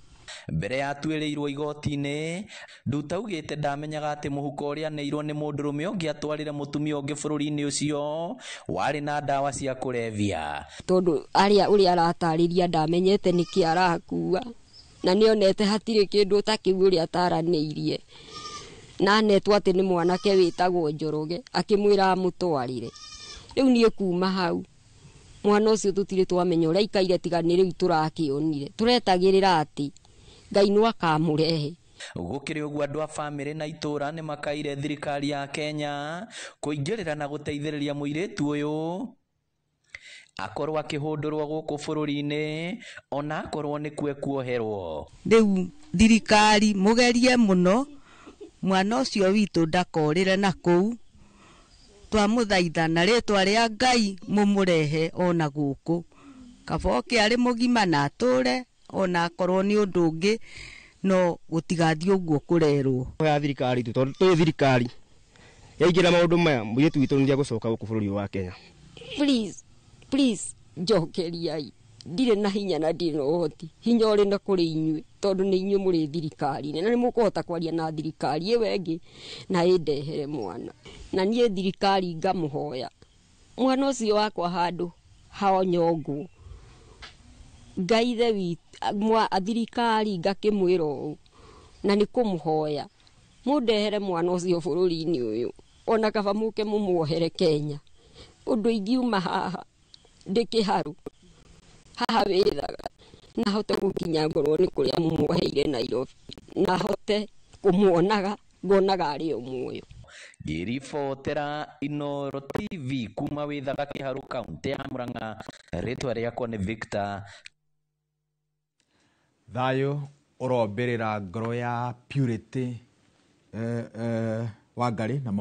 Mbere ya atuĩrĩirwo igoti-inĩ, Nduta augĩte ndamenyaga atĩ mũhuko ũrĩa aneirwo nĩ mũndũrũme ũngĩ atwarire mũtumia ũngĩ bũrũri-inĩ ũcio warĩ na ndawa cia kũrebia. Tondũ arĩa ũrĩa aratarĩria ndamenyete nĩkĩ arakua na nĩonete hatirĩ kĩndũ ta kĩu ũrĩa ataranĩirie na anetwo atĩ nĩ mwanake wĩtagwo Njoroge akĩmwĩra amũtwarĩre. Rĩu niĩ kuma hau mwana ũcio tũtirĩ twamenya ũrĩa aikaire tiga nĩ rĩu tũrakĩonire tũretagĩrĩra atĩ Ngai no akamũrehe. Gũkĩrĩ ũguo andũ a bamĩrĩ na itũũra nĩ makaire thirikari ya Kenya kũingĩrĩra na gũteithĩrĩria mũirĩtu ũyũ akorwo akĩhũndũrwo gũkũ bũrũri-inĩ ona akorwo nĩkuo kuoherwo. Rĩu thirikari mũgerie mũno mwana ũcio witũ ndakorĩre na kũu twamũthaitha na rĩtwa rĩa Ngai mũmũrehe ona gũkũ kaba oke arĩ mũgima na atũre ona akorwo nĩ ũndũ ũngĩ no gũtigathiĩ ũguo kũrerwo. Ya thirikari tu tondũ twĩ thirikari yaingĩra maũndũ maya mũirĩtu witũ nĩ egũcoka gũkũ bũrũri wa Kenya. Please, please njokeriai ndirĩ na hinya na ndirĩ na ũhoti hinya ũrĩ na kũrĩ inyuĩ tondũ nĩ inyuĩ mũrĩ thirikari-inĩ na nĩ mũkũhota kwaria na thirikari ĩyo ĩngĩ na ĩndehere mwana na niĩ thirikari ngamũhoya mwana ũcio wakwa handũ haonyongwo Ngai ithe witũ thirikari ngakĩmwĩra ũũ na nĩ kũmũhoya mũndehere mwana ũcio bũrũri-inĩ ũyũ ona kaba mũke mũmuohere Kenya ũndũ ingiuma haha ndĩ Kĩharũ haha Wĩthaga na hote gũkinya ngorwo nĩ kũrĩa mũmuoheire Nairobi na hote kũmuonaga Ngonaga arĩ o muoyo. Ngĩribotera Inooro TV kuma Wĩthaga Kĩharũ kaunti ya Murang'a, rĩtwa rĩakwa nĩ Victor Thayũ ũrombĩrĩra ngoro ya Purity Wangari na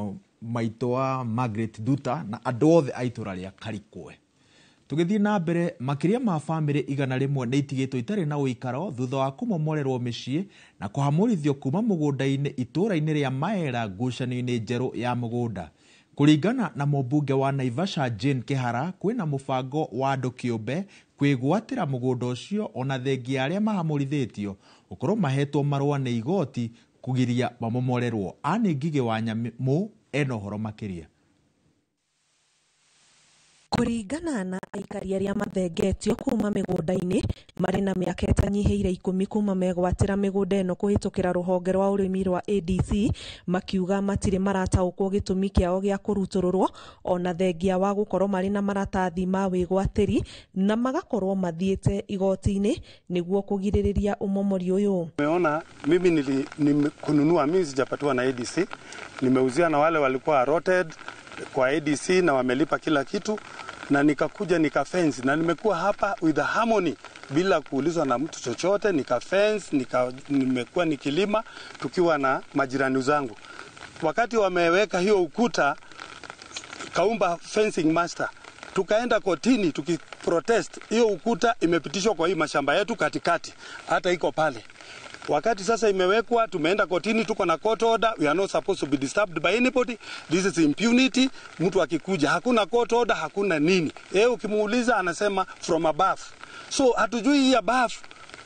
maitũ wa Margaret Duta na andũ othe a itũra rĩa Karikwe. Tũgĩthiĩ na mbere, makĩria ma bamĩrĩ 100 nĩ itigĩtwo itarĩ na ũikaro thutha wa kũmomorerwo mĩciĩ na kũhamũrithio kuma mũgũnda-inĩ itũũra-inĩ rĩa Maera ngucanio-inĩ njerũ ya mũgũnda. Kũringana na mũmbunge wa Naivasha Jane Kihara, kwĩna mũbango wa andũ kĩũmbe kwĩgwatĩra mũgũnda ũcio ona thengia arĩa mahamũrithĩtio gũkorwo mahetwo marũa nĩ igoti kũgiria mamomorerwo. Anne Ngigĩ wa Nyamũ ena ũhoro makĩria. Kũringana na aikari arĩa mathengetio kuma mĩgũnda-inĩ marĩ na mĩaka ĩtanyihĩire 10 kuma megwatĩra mĩgũnda ĩno kũhĩtũkĩra rũhonge rwa ũrĩmi rwa ADC, makiuga matirĩ marataũkwo gĩtũmi kĩao gĩa kũrutũrũrwo ona thengia wa gũkorwo marĩ na maratathi ma wĩgwatĩri na magakorwo mathiĩte igoti-inĩ nĩguo kũgirĩrĩria ũmomori ũyũ. Umeona mimi kununua mimi sijapatiwa na ADC, nimeuzia na wale walikuwa allotted kwa ADC na wamelipa kila kitu, na nikakuja nika fence na nimekuwa hapa with the harmony bila kuulizwa na mtu chochote, nika fence, nimekuwa nikilima tukiwa na majirani zangu. Wakati wameweka hiyo ukuta, Kaumba fencing master, tukaenda kotini tukiprotest hiyo ukuta imepitishwa kwa hii mashamba yetu katikati, hata iko pale. Wakati sasa imewekwa, tumeenda kotini, tuko na court order, we are not supposed to be disturbed by anybody. This is impunity. Mtu akikuja hakuna court order, hakuna nini. Yeye ukimuuliza anasema from above. So hatujui hii above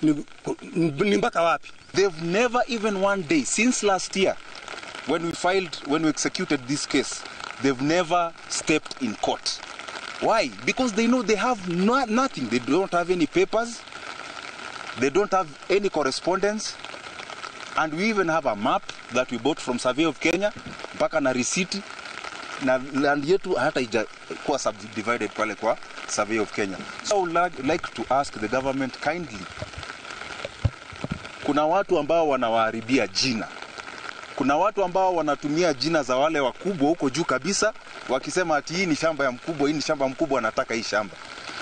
ni mpaka wapi. They've never even one day since last year when we executed this case, they've never stepped in court. Why? Because they know they have nothing. They don't have any papers. They don't have any correspondence, and we even have a map that we bought from Survey of Kenya, mpaka na receipt, na land yetu hata haijakuwa subdivided pale kwa Survey of Kenya. So I would like to ask the government kindly, kuna watu ambao wanawaharibia jina. Kuna watu ambao wanatumia jina za wale wakubwa huko juu kabisa, wakisema ati hii ni shamba ya mkubwa, hii ni shamba mkubwa, anataka hii shamba.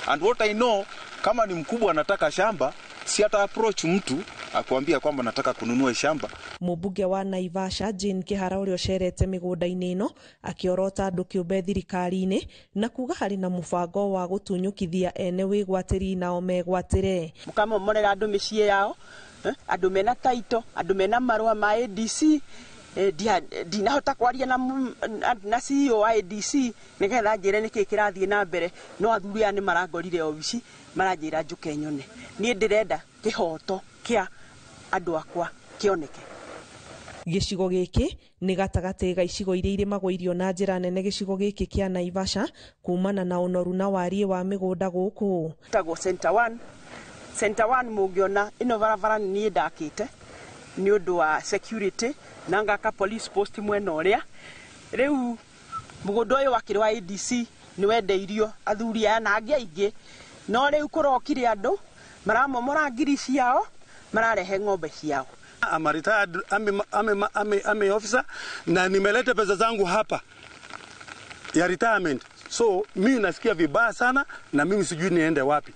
And what I know, kama ni mkubwa anataka shamba, si hata approach mtu akwambia kwamba nataka kununua shamba. Mũmbunge wa Naivasha Jane Kihara ũrĩa ũcerete mĩgũnda-inĩ ĩno akĩorota andũ kĩũmbe thirikari-inĩ na kuga harĩ na mũbango wa gũtunyũkithia ene wĩgwatĩri nao megwatĩre. Mũkamomorera andũ mĩciĩ yao, andũ mena taito, andũ mena marũa ma ADC, ndinahota kwaria na CEO wa ADC nĩgetha njĩre nĩkĩ kĩrathiĩ na mbere, no athuri aya nĩ marangorire obici maranjĩra njũke nyone. Niĩ ndĩrenda kĩhoto kĩa andũ akwa kĩoneke. Gĩcigo gĩkĩ nĩ gatagatĩ ga icigo iria irĩmagwo irio na njĩra nene gĩcigo gĩkĩ kĩa Naivasha kumana na ũnoru na wariĩ wa mĩgũnda gũkũ. Tagwo Center 1. Center 1 mũngĩona ĩno barabara niĩ ndakĩte nĩ ũndũ wa security na ngaka police post mwena ũrĩa. Rĩu mũgũnda ũyũ wakĩrĩ wa ADC nĩ wendeirio athuri aya na angĩ aingĩ, no rĩu kũrokire andũ maramomora ngiri ciao mararehe ng'ombe ciao. I'm a retired army officer na nimeleta pesa zangu hapa ya retirement. So mimi nasikia vibaya sana na mimi sijui niende wapi.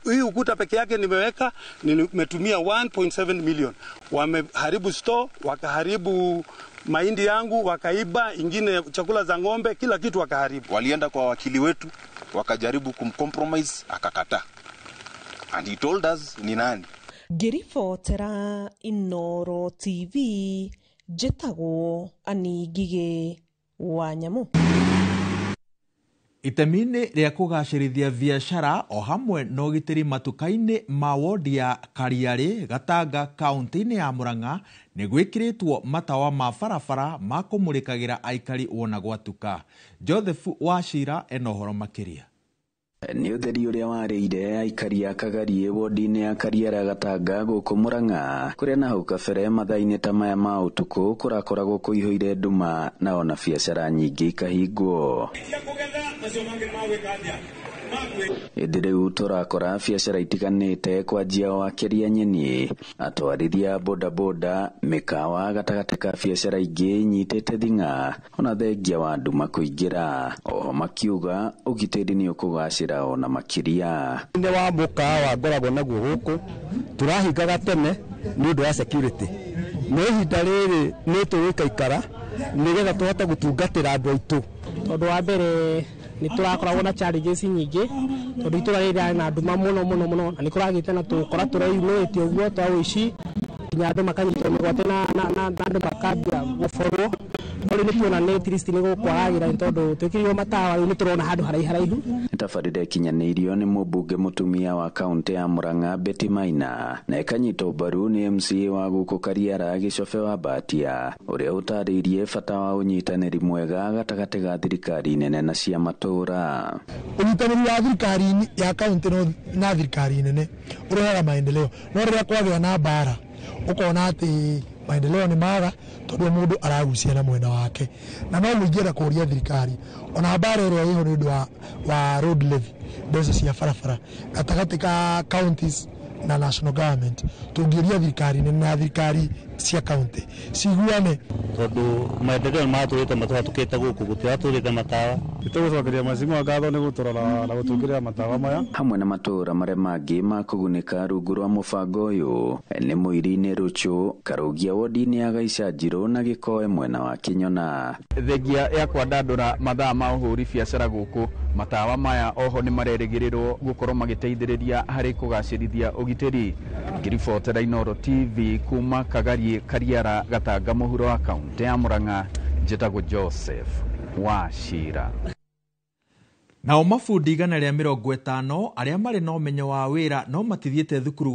Hii ukuta peke yake nimeweka, nimetumia 1.7 million. Wameharibu store, wakaharibu mahindi yangu, wakaiba ingine chakula za ng'ombe, kila kitu wakaharibu. Walienda kwa wakili wetu, wakajaribu kumcompromise, akakataa. And he told us ni nani. Ngĩribotera Inooro TV, njĩtagwo Annie Ngigĩ wa Nyamũ. Itemi-inĩ rĩa kũgacĩrithia biacara o hamwe na ũgitĩri matuka-inĩ ma wodi ya Kariarĩ Gatanga kaunti-inĩ ya Murang'a nĩ gwĩkĩrĩtwo matawa ma barabara ma kũmũrĩkagĩra aikari wona gwatuka. Joseph Wachira ena ũhoro makĩria. Nĩ ũtheri ũrĩa warĩire aikari a Kagariĩ wodi-inĩ ya Kariara Gatanga gũkũ Murang'a kũrĩa na hau kabere mathaa-inĩ ta maya ma ũtukũ kũrakoragwo kũihũire nduma na ona biacara nyingĩ ikahingwo. Ĩndĩ rĩu tũrakora biacara itiganĩte kwanjia wakĩria nyeni, atwarithia bodaboda, mĩkawa gatagatĩ ka biacara ingĩ inyitĩte thing'a ona thengia wa nduma kũingĩra. Oho makiuga ũgitĩri nĩ ũkũgacĩra ona makĩria. Nĩ wa mũkawa ngoragwo naguo gũkũ tũrahingaga tene nĩ ũndũ wa security, no ihinda rĩrĩ nĩ tũgũikaikara nĩgetha tũhote gũtungatĩra andũ aitũ. Tondũ wa mbere nĩ tũrakoragwo na challenges nyingĩ tondũ itũra rĩrĩ rĩarĩ na nduma mũno mũno mũno, na nĩ kũragĩte na tũkora tũreyumĩrĩtie ũguo twa ũici, nginya andũ makanyitwo mĩgwate na andũ makambia gũborwo. No rĩu nĩ tuona nĩ at least nĩ gũkwagagĩra nĩ tondũ twĩkĩrĩirwo matawa, rĩu nĩ tũrona handũ haraihu haraihu. Tabarĩra ĩkinyanĩirio nĩ mũmbunge mũtumia wa kaũntĩ ya Murang'a Betty Maina na ĩkanyitwo mbaru nĩ MCA wa gũkũ Kariara Gĩcobe wa Mbatia ũrĩa ũtarĩirie bata wa ũnyitanĩri mwega gatagatĩ ga thirikari nene na cia matũũra. Ũnyitanĩri wa thirikari ya kaũntĩ na thirikari nene ũrehaga maendeleo, no rĩrĩa kwagĩa na mbara ũkona atĩ maendeleo nĩ maga tondũ mũndũ aragucia na mwena wake. Na no mũingĩenda kũria thirikari ona mbara ĩrĩa ĩho nĩ ũndũ wa road levy, mbeca cia barabara gatagatĩ ka counties na national government, tũngĩũria thirikari nene na thirikari cia county ciguane, tondũ maendeleo nĩ matũrĩte matũhatũkĩte gũkũ gũtiratũrĩte matawa. Nĩtũgũcokeria mheshimiwa ngatho nĩ gũtũrora na gũtwĩkĩrĩra matawa maya. Hamwe na matũũra marĩa mangĩ ma kũgunĩka rungu rwa mũbango ũyũ nĩ Mũiri-inĩ Rũchũ, Karũgia wodi-inĩ ya Gaicanjirũ na Gĩkoe mwena wa Kĩnyona. Thengia ya kwandandũra mathaa ma ũhũri biacara gũkũ, matawa maya oho nĩ marerĩgĩrĩrwo gũkorwo magĩteithĩrĩria harĩ kũgacĩrithia ũgitĩri. Ngĩribotera Inooro TV kuma Kagarie Kariara Gatanga mũhuro wa kaũntĩ ya Murang'a, njĩtagwo Joseph Wachira. Nao mabundi 150 arĩa marĩ na ũmenyo wa wĩra no matithiĩte thukuru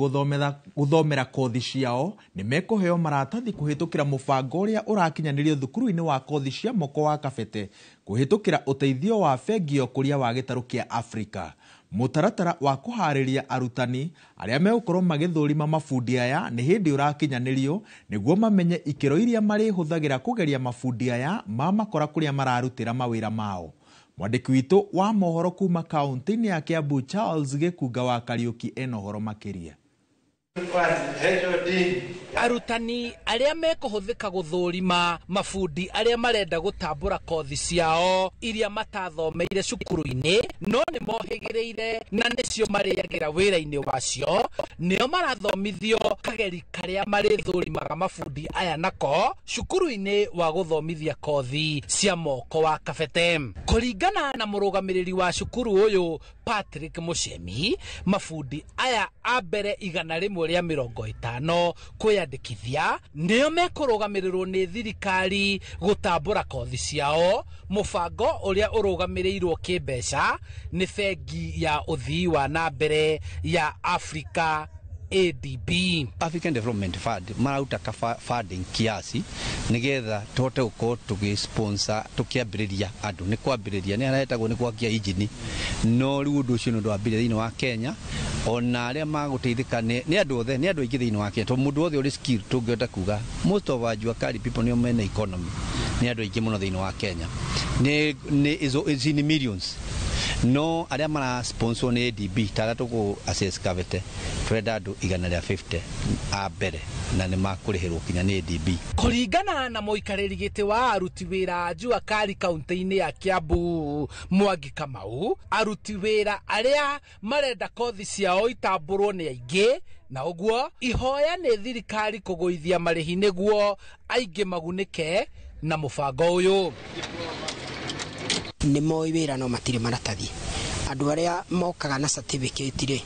gũthomera kothi ciao nĩ mekũheo maratathi kũhĩtũkĩra mũbango ũrĩa ũrakinyanĩrio thukuru-inĩ wa kothi cia moko wa Kabete kũhĩtũkĩra ũteithio wa bengi ya ũkũria wa gĩtarũ kĩa Afrika. Mũtaratara wa kũharĩria arutani arĩa megũkorwo magĩthũrima mabundi aya nĩ hĩndĩ ũrakinyanĩrio nĩguo mamenye ikĩro iria marĩhũthagĩra kũgeria mabundi aya mamakora kũrĩa mararutĩra mawĩra mao. Mwandĩki witũ wa mohoro kuma kaũntĩ-inĩ ya Kiambu Charles Gĩkunga wa Kariũki ena ũhoro makĩria. Arutani arĩa mekũhũthĩka gũthũrima mabundi arĩa marenda gũtambũra kothi ciao iria matathomeire cukuru-inĩ no nĩ mohĩgĩrĩire na nĩcio marĩagĩra wĩra-inĩ wacio, nĩo marathomithio kageri karĩa marĩthũrimaga mabundi aya nako cukuru-inĩ wa gũthomithia kothi cia moko wa Kabete. Kũringana na mũrũgamĩrĩri wa cukuru ũyũ Patrick Muchemi, mabundi aya a mbere 150 kwĩyandĩkithia nĩo mekũrũgamĩrĩrwo nĩ thirikari gũtambũra kothi ciao, mũbango ũrĩa ũrũgamĩrĩirwo kĩmbeca nĩ bengi ya ũthii wa na mbere ya Africa ADB. African Development Fund marauta ka funding kiasi nigetha tuhote gukorwo tugi sponsor tukiambiriria andu ni kwambiriria ni aretagwo ni gwakia injini, no riu undu ucio ni undu wambiriria thiini wa Kenya ona aria maguteithika ni andu othe ni andu aingi thiini wa Kenya, tondu mundu wothe uri skill tungihota kuga most of our jua kali people nio mena economy ni andu aingi muno thiini wa Kenya ni is in millions, no aria mara sponsor ni ADB tara tugu assess Kabete turenda andu 150 a mbere na nĩ makũrĩhĩrwo kinya nĩ ADB. Kũringana na mũikarĩri gĩtĩ wa aruti wĩra a Jua Kali kaũntĩ-inĩ ya Kiambu Mwangi Kamau, aruti wĩra arĩa marenda kothi ciao itambũrwo nĩ aingĩ na ũguo ihoya nĩ thirikari kũgũithia marĩhi nĩguo aingĩ magunĩke na mũbango ũyũ. Nĩ moĩ wĩra no matirĩ maratathi. Andũ arĩa mokaga na certificate rĩ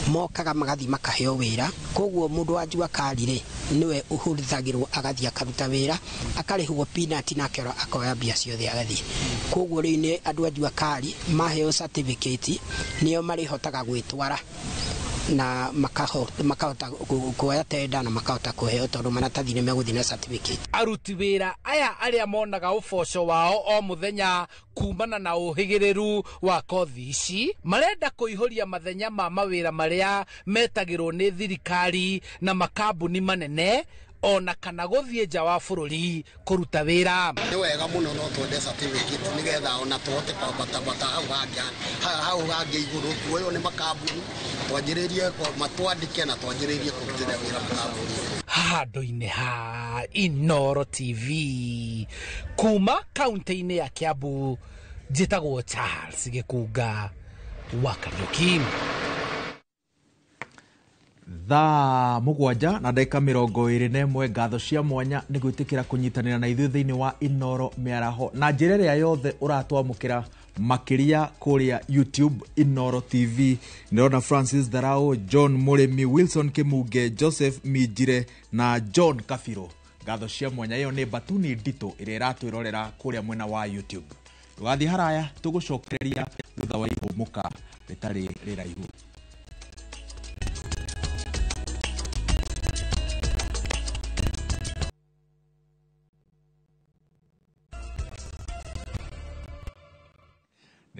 mokaga magathiĩ makaheo wĩra, koguo mũndũ wa Jua Kali rĩ nĩwe ũhũthagĩrwo agathiĩ akaruta wĩra akarĩhwo peanut nake akoya mbia ciothe agathiĩ. Koguo rĩu nĩ andũ a Jua Kali maheo certificate nĩo marĩhotaga gwĩtwara na makahota kuoya tenda na makahota kuheo tondũ maratathi nĩ megũthiĩ na certificate. Aruti wĩra aya arĩa monaga ũboco wao o mũthenya kumana na ũhĩgĩrĩru wa kothi ici marenda kũihũria mathenya ma mawĩra marĩa metagĩrwo nĩ thirikari na makambuni manene Ona kana gũthiĩ nja wa bũrũri kũruta wĩra. Nĩ wega mũno no twende certificate nĩgetha ona tũhote kwambatabata hau hangĩ igũrũ, tuoywo nĩ makambuni, twanjĩrĩrie matwandĩke na twanjĩrĩrie kũrutĩra wĩra makambuni. Handũ-inĩ ha Inooro TV kuma kaunti-inĩ ya Kiambu, njĩtagwo Charles Gĩkunga wa Kariuki. Thaa 7 na ndagĩka 21. Ngatho cia mwanya nĩ gwĩtĩkĩra kũnyitanĩra na ithuĩ thĩinĩ wa Inooro mĩaraho na njĩra ĩrĩa yothe ũratwamũkĩra makĩria kũrĩa YouTube Inooro TV. Nĩrona Francis Tharau, John Mũrĩmi, Wilson Kĩmunge, Joseph Minjire na John Kabirũ. Ngatho cia mwanya. Ĩyo nĩ Batuni Nditũ ĩrĩa ĩratwĩrorera kũrĩa mwena wa YouTube. Ndũgathiĩ haraya, tũgũcokereria thutha wa ihũmũka rĩtarĩ rĩraihu.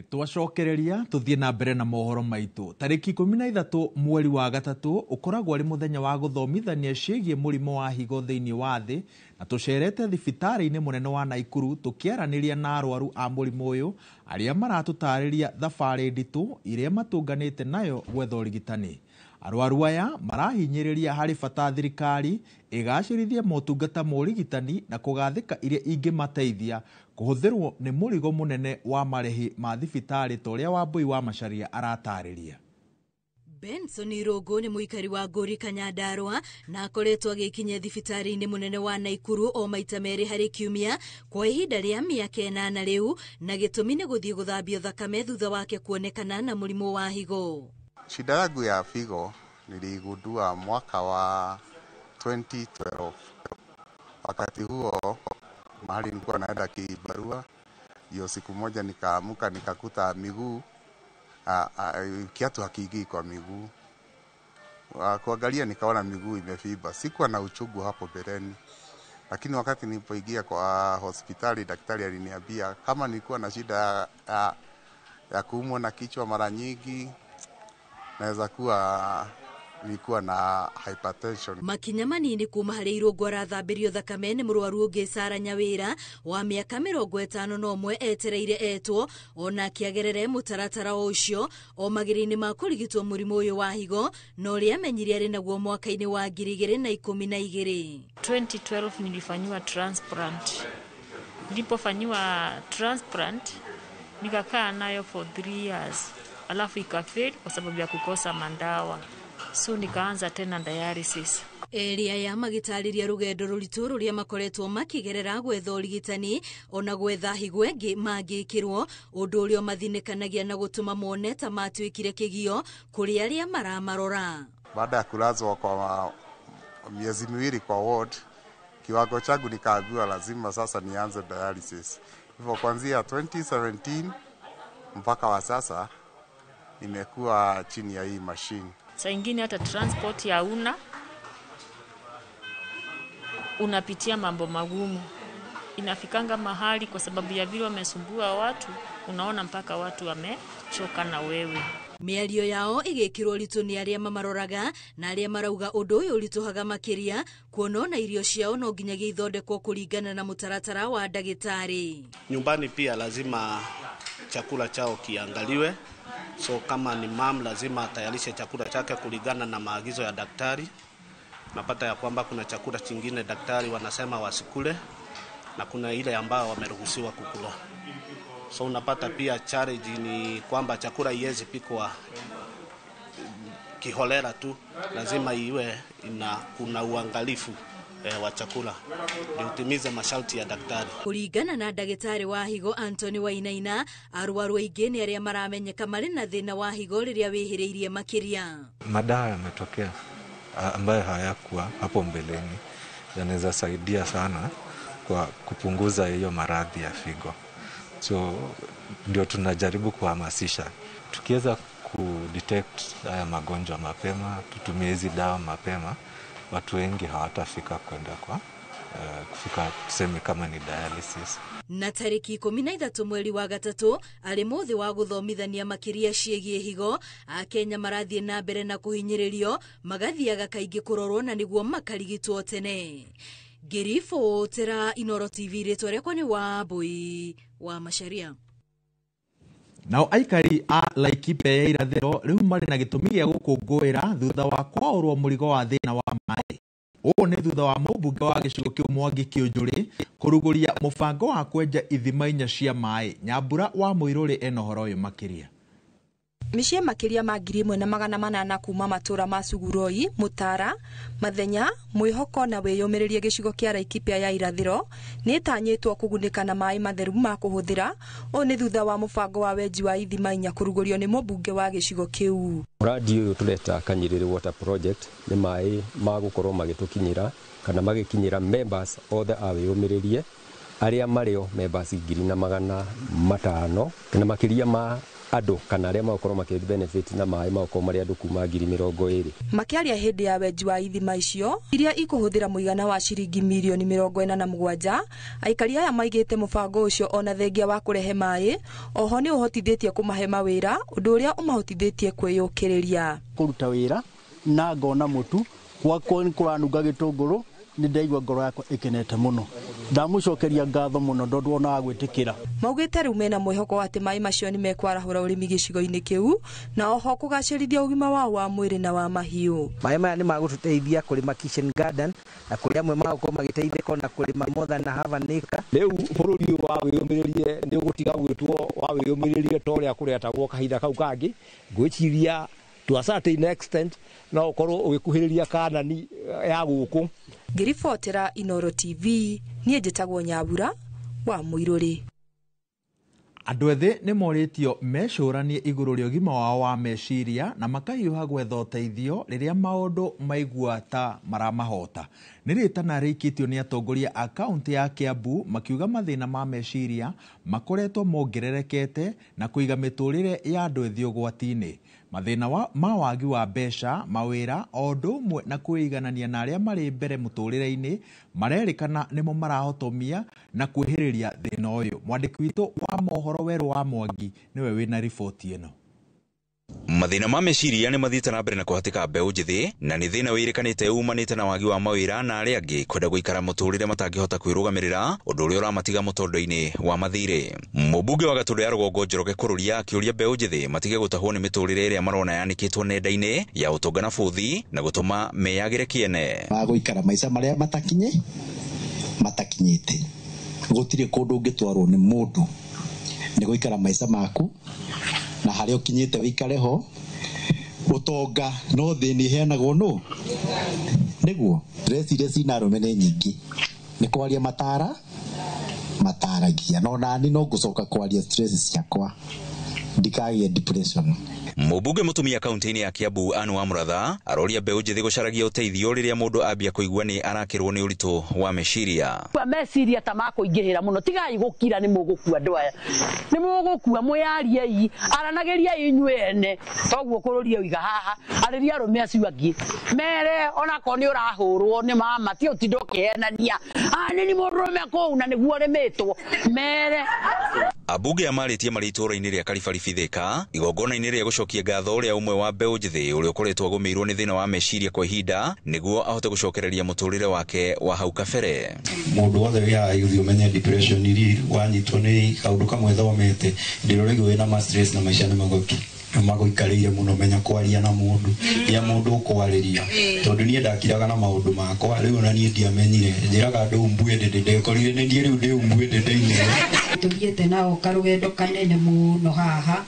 Twacokereria tuthiĩ na mbere na mohoro maitũ. Tarĩki 13 mweri wa 3 ũkoragwo arĩ mũthenya wa gũthomithania ciĩgiĩ mũrimũ wa higo thĩinĩ wa thĩ, na tũcerete thibitarĩ-inĩ mũnene wa Naikuru tũkĩaranĩria na arwaru a mũrimũ ũyũ arĩa maratũtarĩria thabarĩ nditũ iria matũnganĩte nayo gwetha ũrigitani. Arwaru aya marahinyĩrĩria harĩ bata thirikari ĩgacĩrithie motungata ma ũrigitani na kũgathĩka iria ingĩmateithia kũhũthĩrwo nĩ mũrigo mũnene wa marĩhi ma thibitarĩ ta ũrĩa Wambui wa Macharia aratarĩria. Benson Irũngũ nĩ mũikari wa Ngũri Kanyandarũa na akoretwo agĩkinyia thibitarĩ-inĩ mũnene wa Naikuru o maita 2 harĩ kiumia kwa ihinda rĩa mĩaka 8 rĩu, na gĩtũmi nĩ gũthiĩ gũthambio thakame thutha wake kuonekana na mũrimũ wa higo. Shida yangu ya figo niliigundua mwaka wa 2012. Wakati huo mahali nilikuwa naenda kibarua, hiyo siku moja nikaamuka nikakuta miguu kiatu hakiingii kwa miguu. Kuangalia nikaona miguu imefimba. Sikuwa na uchungu hapo mbeleni, lakini wakati nilipoingia kwa hospitali daktari aliniambia kama nilikuwa na shida ya kuumwa na kichwa mara nyingi, naweza kuwa nilikuwa na hypertension. Makinya manini kuma harĩ Irũngũ arathambĩrio thakame nĩ mũrwaru ũngĩ Sara Nyawĩra wa mĩaka 51 etereire etwo onake agerere mũtaratara ũcio o magĩrĩ-inĩ ma kũrigitwo mũrimũ ũyũ wa higo, na ũrĩa amenyire arĩ naguo mwaka-inĩ wa 2012. 2012 nilifanyiwa transplant. Nilipofanyiwa transplant nikakaa nayo for 3 years. Alafu ikafail kwa sababu ya kukosa mandawa. So nikaanza tena dialysis. Eri aya magĩtarĩria rũgendo rũritũ rũrĩa makoretwo makĩgerera gwetha ũrigitani ona gwetha higo ĩngĩ mangĩkĩrwo, ũndũ ũrĩa mathinĩkanagia na gũtũma mone ta matuĩkire kĩgio kũrĩ arĩa maramarora. Baada ya kulazwa kwa miezi 2 kwa ward, kiwango changu nikaambiwa lazima sasa nianze dialysis. Hivyo kuanzia 2017 mpaka wa sasa nimekuwa chini ya hii machine. Saa ingine hata transport ya una unapitia mambo magumu. Inafikanga mahali kwa sababu ya vile wamesumbua watu, unaona mpaka watu wamechoka na wewe. Mĩario yao ĩgĩkĩrwo ritũ nĩ arĩa mamaroraga na arĩa marauga ũndũ ũyũ ũritũhaga makĩria kuona na irio ciao no nginyagia ithondekwo kũringana na mũtaratara wa ndagĩtarĩ. Nyumbani pia lazima chakula chao kiangaliwe. So kama ni mam lazima atayarishe chakula chake kulingana na maagizo ya daktari. Napata ya kwamba kuna chakula chingine daktari wanasema wasikule na kuna ile ambao wameruhusiwa kukula. So unapata pia challenge ni kwamba chakula iwezi pikwa kiholela tu, lazima iwe ina kuna uangalifu wa chakula ndio utimize masharti ya daktari. Kuringana na ndagĩtarĩ wa higo Anthony Wainaina, arwaru aingĩ nĩ arĩa maramenyeka marĩ na thĩna wa higo rĩrĩa wĩhĩrĩirie makĩria. Madawa yametokea ambayo hayakuwa hapo mbeleni, yanaweza saidia sana kwa kupunguza hiyo maradhi ya figo. So ndio tunajaribu kuhamasisha, tukiweza kudetect haya magonjwa mapema, tutumie hizi dawa mapema, watu wengi hawatafika kwenda kwa kufika tuseme kama ni dialysis. Na tarĩki 13 mweri wa gatatũ arĩ mũthĩ wa gũthomithania makĩria ciĩgiĩ higo, Akenya marathiĩ na mbere na kũhinyĩrĩrio magathiaga kaingĩ kũrorwo na nĩguo makarigitwo tene. Ngĩribotera Inooro TV, rĩtwa rĩakwa nĩ Wambui wa Macharia. Nao aikari a Laikipia ya irathĩro rĩu marĩ na gĩtũmi gĩa gũkũngũĩra thutha wa kwaũrwo mũrigo wa thĩna wa maĩ. Ũũ nĩ thutha wa mũmbunge wa gĩcigo kĩu Mwangi Kĩũnjũrĩ kũrugũria mũbango wa kwenja ithima 4 cia maĩ. Nyambura wa Mũirũrĩ ena ũhoro ũyũ makĩria. Mĩciĩ makĩria ma 1800 kuma matũra ma Suguroi, Mutara, Mathenya, Mwĩhoko na wĩyũmĩrĩrie gĩcigo kĩa Laikipia ya irathĩro nĩ ĩtanyĩtwo kũgunĩka na maĩ matheru ma kũhũthĩra. Ũũ nĩ thutha wa mũbango wa wenji wa ithima 4 kũrugũrio nĩ mũmbunge wa gĩcigo kĩu. Mũradi ũyũ tũreta Kanyĩrĩrĩ Water Project nĩ maĩ ma gũkorwo magĩtũkinyĩra kana magĩkinyĩra members othe a wĩyũmĩrĩrie arĩa marĩo members 1500 kana makĩria ma andũ kana arĩa magũkorwo makĩ benefit na maĩ magũkorwo marĩ andũ kuma 20,000. Makĩaria hĩndĩ ya wenji wa ithima icio iria ikũhũthĩra mũigana wa ciringi mirioni 47, aikari aya maigĩte mũbango ũcio ona thengia wa kũrehe maĩ oho nĩ ũhotithĩtie kũmahe mawĩra, ũndũ ũrĩa ũmahotithĩtie kwĩyũkĩrĩria. Kũruta wĩra na ngona mũtu gwakwa nĩ kũranunga gĩtũngũrũ, nĩ ndaigua ngoro yakwa ĩkenete mũno, ndamũcokeria ngatho mũno tondũ ona wa gwĩtĩkĩra. Maugĩte rĩu mena mwĩhoko atĩ maĩ macio nĩ mekwarahũra ũrĩmi gĩcigo-inĩ kĩu na oho kũgacĩrithia ũgima wao wa mwĩrĩ na wa mahiũ. Maĩ maya nĩ magũtũteithia kũrĩma kitchen garden na kũrĩ amwe magũkorwo magĩteithĩka na kũrĩma more than half an acre. Rĩu bũrũri ũyũ wa wĩyũmĩrĩrie nĩ ũgũtiga gwĩtwo wa wĩyũmĩrĩrie ta ũrĩa kũretagwo kahinda kau kangĩ. Ngwĩciria to a certain extent no ũkorwo ũgĩkuhĩrĩria Kanani ya gũkũ. Ngĩribotera Inooro TV, niĩ njĩtagwo Nyambura wa Mũirũrĩ. Andũ ethĩ nĩ morĩtio mecũranie igũrũ rĩa ũgima wao wa meciria na makahiũha gwetha ũteithio rĩrĩa maũndũ maigua ta maramahota. Nĩ rĩtana rĩikĩtio nĩ atongoria a kaũntĩ ya Kiambu makiuga mathĩna ma meciria makoretwo mongererekete na kũiga mĩtũrĩre ya andũ ethĩ ũgwati-inĩ. Mathĩna ma wagi wa mbeca, mawĩra o ũndũ ũmwe na kwĩiganania na arĩa marĩ mbere mũtũrĩre-inĩ marerĩkana nĩmo marahotomia na kwĩhĩrĩria thĩna ũyũ. Mwandĩki witũ wa mohoro Werũ wa Mwangi nĩwe wĩna riboti ĩno. Mathĩna ma meciria nĩ mathiĩte na mbere na kũhatĩka mbeũ njĩthĩ na nĩ thĩna wĩrĩkanĩte umanĩte na wagi wa mawĩra na arĩa angĩ kwenda gũikara mũtũrĩre matangĩhota kwĩrũgamĩrĩra, ũndũ ũrĩa ũramatiga mũtondo-inĩ wa mathirĩ. Mũmbunge wa Gatũndũ ya Rũgongo Njoroge Kũrũria akĩũria mbeũ njĩthĩ matige gũtahwo nĩ mĩtũrĩre ĩrĩa marona yanĩkĩtwo nenda-inĩ ya ũtonga na bũthi na gũtũma meyagĩre kĩene. Wa gũikara maica marĩa matakinyĩte gũtirĩ kũndũ ũngĩtwarwo nĩ mũndũ, nĩ gũikara maica maku na harĩa ũkinyĩte wĩikare ho. Ũtonga no thĩni ĩheanagwo nũ nĩguo stress iria cina arũme nĩ nyingĩ, nĩ kwaria mataragia no nani no ngũcoka kwaria stress ciakwa ndikagĩe depression. Mũmbunge mũtumia kaunti-inĩ ya Kiambu Anne wa Mũratha aroria mbeũ njĩthĩ gũcaragia ũteithio rĩrĩa mũndũ ambia kũigua nĩ arakĩrwo nĩ ũritũ wa meciria. Meciria ta makũingĩhĩra mũno, tigai gũkira, nĩ mũgũkua andũ aya, nĩ mũgũkua, mwĩyariei, aranagĩriai inyuĩ ene, toguo kũrũria ũiga haha, arĩria arũme acio angĩ mere onakorwo nĩ ũrahũrwo nĩ mama, ti ũtinda ũkĩhenania nĩ ni mũndũrũme kũu na nĩguo ũrĩmĩtwo, mere. Ambunge amarĩtie marĩ itũũra-inĩ rĩa Karibaribi Thika igongona-inĩ rĩa gũcokia ngatho ũrĩa ũmwe wa mbeũ njĩthĩ ũrĩa ũkoretwo agũmĩirwo nĩ thĩna wa meciria kwa ihinda nĩguo ahote gũcokereria mũtũrĩre wake wa hau kabere. Mũndũ wothe wĩ haha ũthiĩ ũmenye depression iria wanyitwo nĩ kaũndũ kamwe thomete ndĩrorigwo wĩna ma stress na maica nĩ magũikarĩire mũno, menya kwaria na mũndũ ya mũndũ ũkwarĩria tondũ niĩ ndakiraga na maũndũ makwa rĩu ona niĩ ndiamenyire njĩraga andũ umbue ndĩndĩ ndekorire nĩ niĩ rĩu ndĩ umbue ndĩndĩ-inĩ. Tũthiĩte nao karũgendo kanene mũno haha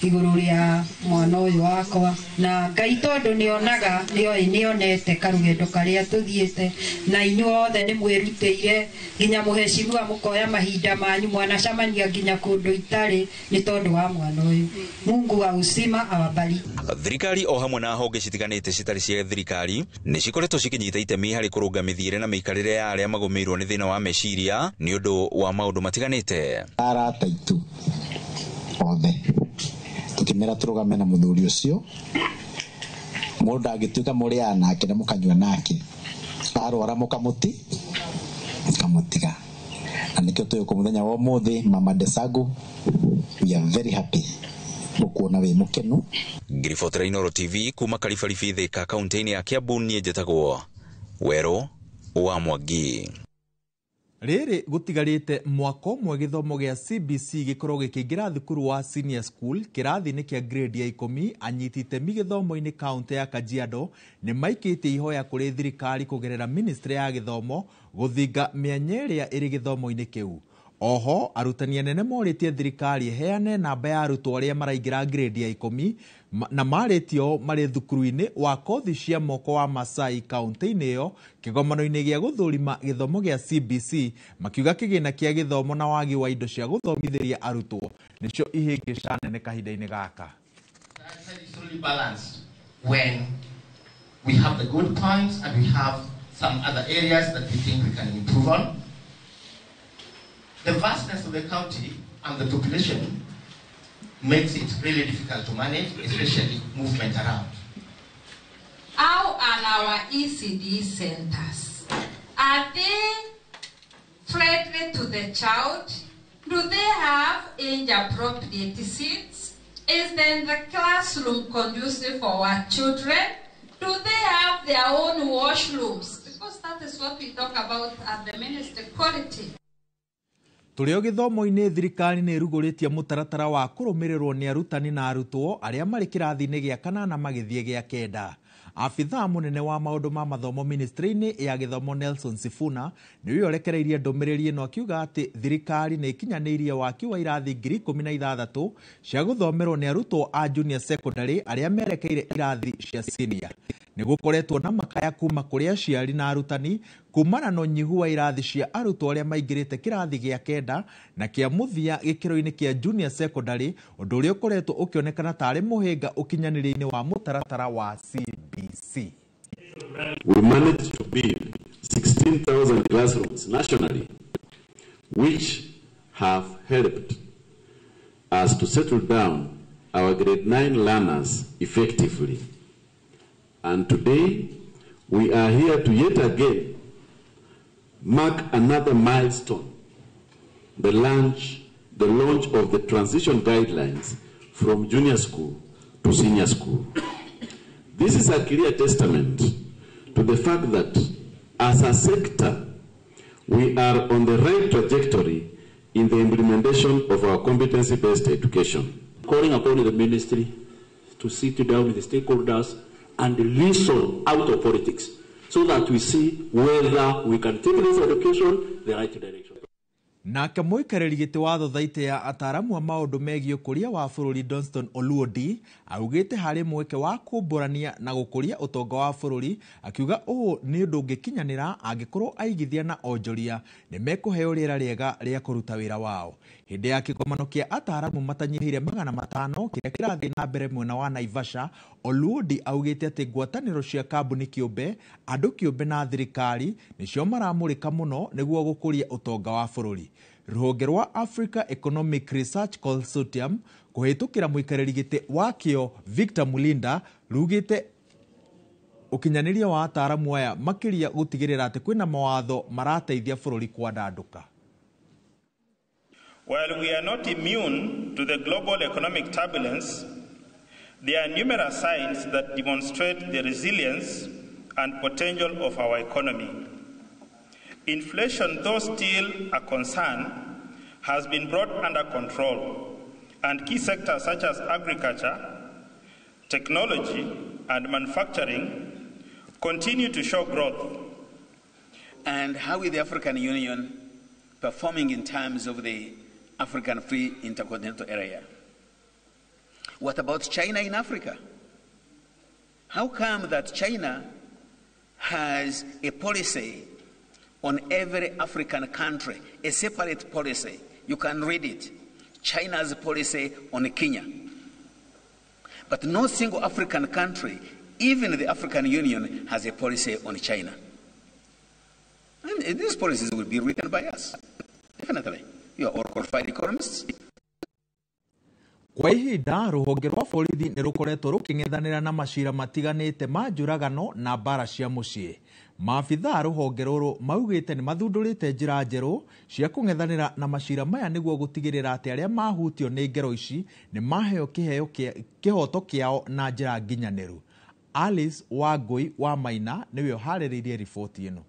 igũrũ rĩa mwana ũyũ wakwa na Ngai tondũ nĩonaga nĩoĩ nĩonete karũgendo karĩa tũthiĩte na inyuĩ othe nĩ mwĩrutĩire nginya mũheshimiwa mũkoya mahinda manyu mwanacemania nginya kũndũ itarĩ nĩ tondũ wa mwana ũyũ. Mungu wa uzima awabariki. Thirikari o hamwe na honge citiganĩte citarĩ cia thirikari nĩ cikoretwo cikĩnyita itemi harĩ kũrũnga mĩthiĩre na mĩikarĩre ya arĩa magũmĩirwo nĩ thĩna wa meciria nĩ ũndũ wa maũndũ matiganĩte. Arata aitũ othe tukimera tũrũgame na mũthuri ũcio, mũndũ angĩtuĩka mũrĩaga nake na mũkanyua nake arwara mũkamũti Ngamũtiga. Na nĩkĩo tũĩ kũ mũthenya wa ũmũthĩ, Mama Desagu, we are very happy gũkuona wĩ mũkenu. Ngiribotera Inooro TV kuma Karibaribi Thika kaunti-inĩ ya Kiambu, niĩ njĩtagwo Werũ wa Mwangi. Rĩrĩ gũtigarĩte mwaka ũmwe gĩthomo gĩa CBC gĩkorwo gĩkĩingĩra thukuru wa senior school kĩrathi-inĩ kĩa grade ya 10, anyiti itemi gĩthomo-inĩ kaunti ya Kajiado nĩ maikĩtie ihoya kũrĩ thirikari kũgerera ministry ya gĩthomo gũthinga mĩanya ĩrĩa ĩrĩ gĩthomo-inĩ kĩu. Oho arutani anene morĩtie thirikari ĩheane namba ya arutwo arĩa maraingĩra grade ya 10 na marĩtio marĩ thukuru-inĩ wa kothi cia moko wa Masai kaunti-inĩ ĩyo kĩgomano-inĩ gĩa gũthũrima gĩthomo gĩa CBC, makiuga kĩgĩna kĩa gĩthomo na wagi wa indo cia gũthomithĩria arutwo nĩcio ihĩngĩca nene kahinda-inĩ gaka. When we have the good points and we have some other areas that we think we can improve on. The vastness of the county and the population makes it really difficult to manage, especially movement around. How are our ECD centers? Are they friendly to the child? Do they have age-appropriate seats? Is then the classroom conducive for our children? Do they have their own washrooms? Because that is what we talk about at the ministry, quality. Tũrĩ o gĩthomo-inĩ, thirikari nĩ ĩrugũrĩtie mũtaratara wa kũrũmĩrĩrwo nĩ arutani na arutwo arĩa marĩ kĩrathi-inĩ gĩa 8 magĩthiĩ gĩa 9. Abithaa mũnene wa maũndũ ma mathomo ministry-inĩ ya gĩthomo Nelson Sifuna nĩwe ũrekereirie ndũmĩrĩri ĩno akiuga atĩ thirikari nĩ ĩkinyanĩirie waki wa irathi 16,000 cia gũthomerwo nĩ arutwo a junior secondary arĩa merekeire irathi cia senior. Nĩ gũkoretwo na makaya kuma kũrĩ aciari na arutani kumana na ũnyihu wa irathi cia arutwo arĩa maingĩrĩte kĩrathi gĩa 9 na kĩa mũthia gĩkĩro-inĩ kĩa junior secondary, ũndũ ũrĩa ũkoretwo ũkĩonekana tarĩ mũhĩnga ũkinyanĩria-inĩ wa mũtaratara wa CBC. We managed to build 16,000 classrooms nationally, which have helped us to settle down our grade 9 learners effectively. And today, we are here to yet again mark another milestone, the launch of the transition guidelines from junior school to senior school. This is a clear testament to the fact that as a sector, we are on the right trajectory in the implementation of our competency-based education. Calling upon the ministry to sit down with the stakeholders and listen out of politics so that we see whether we can take this education the right direction. Nake mũikarĩri gĩtĩ wa thothaitĩ ya ataramu a maũndũ megiĩ ũkũria wa bũrũri Dunstan Oluodi augĩte harĩ mweke wa kũmbũrania na gũkũria ũtonga wa bũrũri, akiuga ũũ nĩ ũndũ ũngĩkinyanĩra angĩkorwo aigithia na onjoria nĩ mekũheo rĩera rĩega rĩa kũruta wĩra wao. Hĩndĩ ya kĩgomano kĩa ataramu matanyihĩire 500 kĩrĩa kĩrathiĩ na mbere mwena wa Naivasha, Oluodi augĩte atĩ ngwatanĩro cia kambuni kĩũmbe, andũ kĩũmbe na thirikari nĩcio maramũrĩka mũno nĩguo gũkũria ũtonga wa bũrũri. Rũhonge rwa Africa Economic Research Consortium kũhĩtũkĩra mũikarĩri gĩtĩ wakĩo Victor Mulinda rugĩte ũkinyanĩria wa ataramu aya makĩria gũtigĩrĩra atĩ kwĩna mawatho marateithia bũrũri kwandandũka. While we are not immune to the global economic turbulence, there are numerous signs that demonstrate the resilience and potential of our economy. Inflation, though still a concern, has been brought under control, and key sectors such as agriculture, technology, and manufacturing continue to show growth. And how is the African Union performing in terms of the African Free Intercontinental Area? What about China in Africa? How come that China has a policy on every African country, a separate policy? You can read it. China's policy on Kenya. But no single African country, even the African Union, has a policy on China. And these policies will be written by us, definitely. You are all qualified economists. Kwa ihinda rũhonge rwa borithi nĩ rũkoretwo rũkĩng'ethanĩra na macira matiganĩte ma njũragano na mbara cia mũciĩ. Maabithaa rũhonge rũrũ maugĩte nĩ mathundũrĩte njĩra njerũ cia kũng'ethanĩra na macira maya nĩguo gũtigĩrĩra atĩ arĩa mahutio nĩ ngero ici nĩ maheo kĩheo kĩhoto kĩao na njĩra nginyanĩru. Alice Wangui wa Maina nĩwe ũharĩrĩirie riboti ĩno.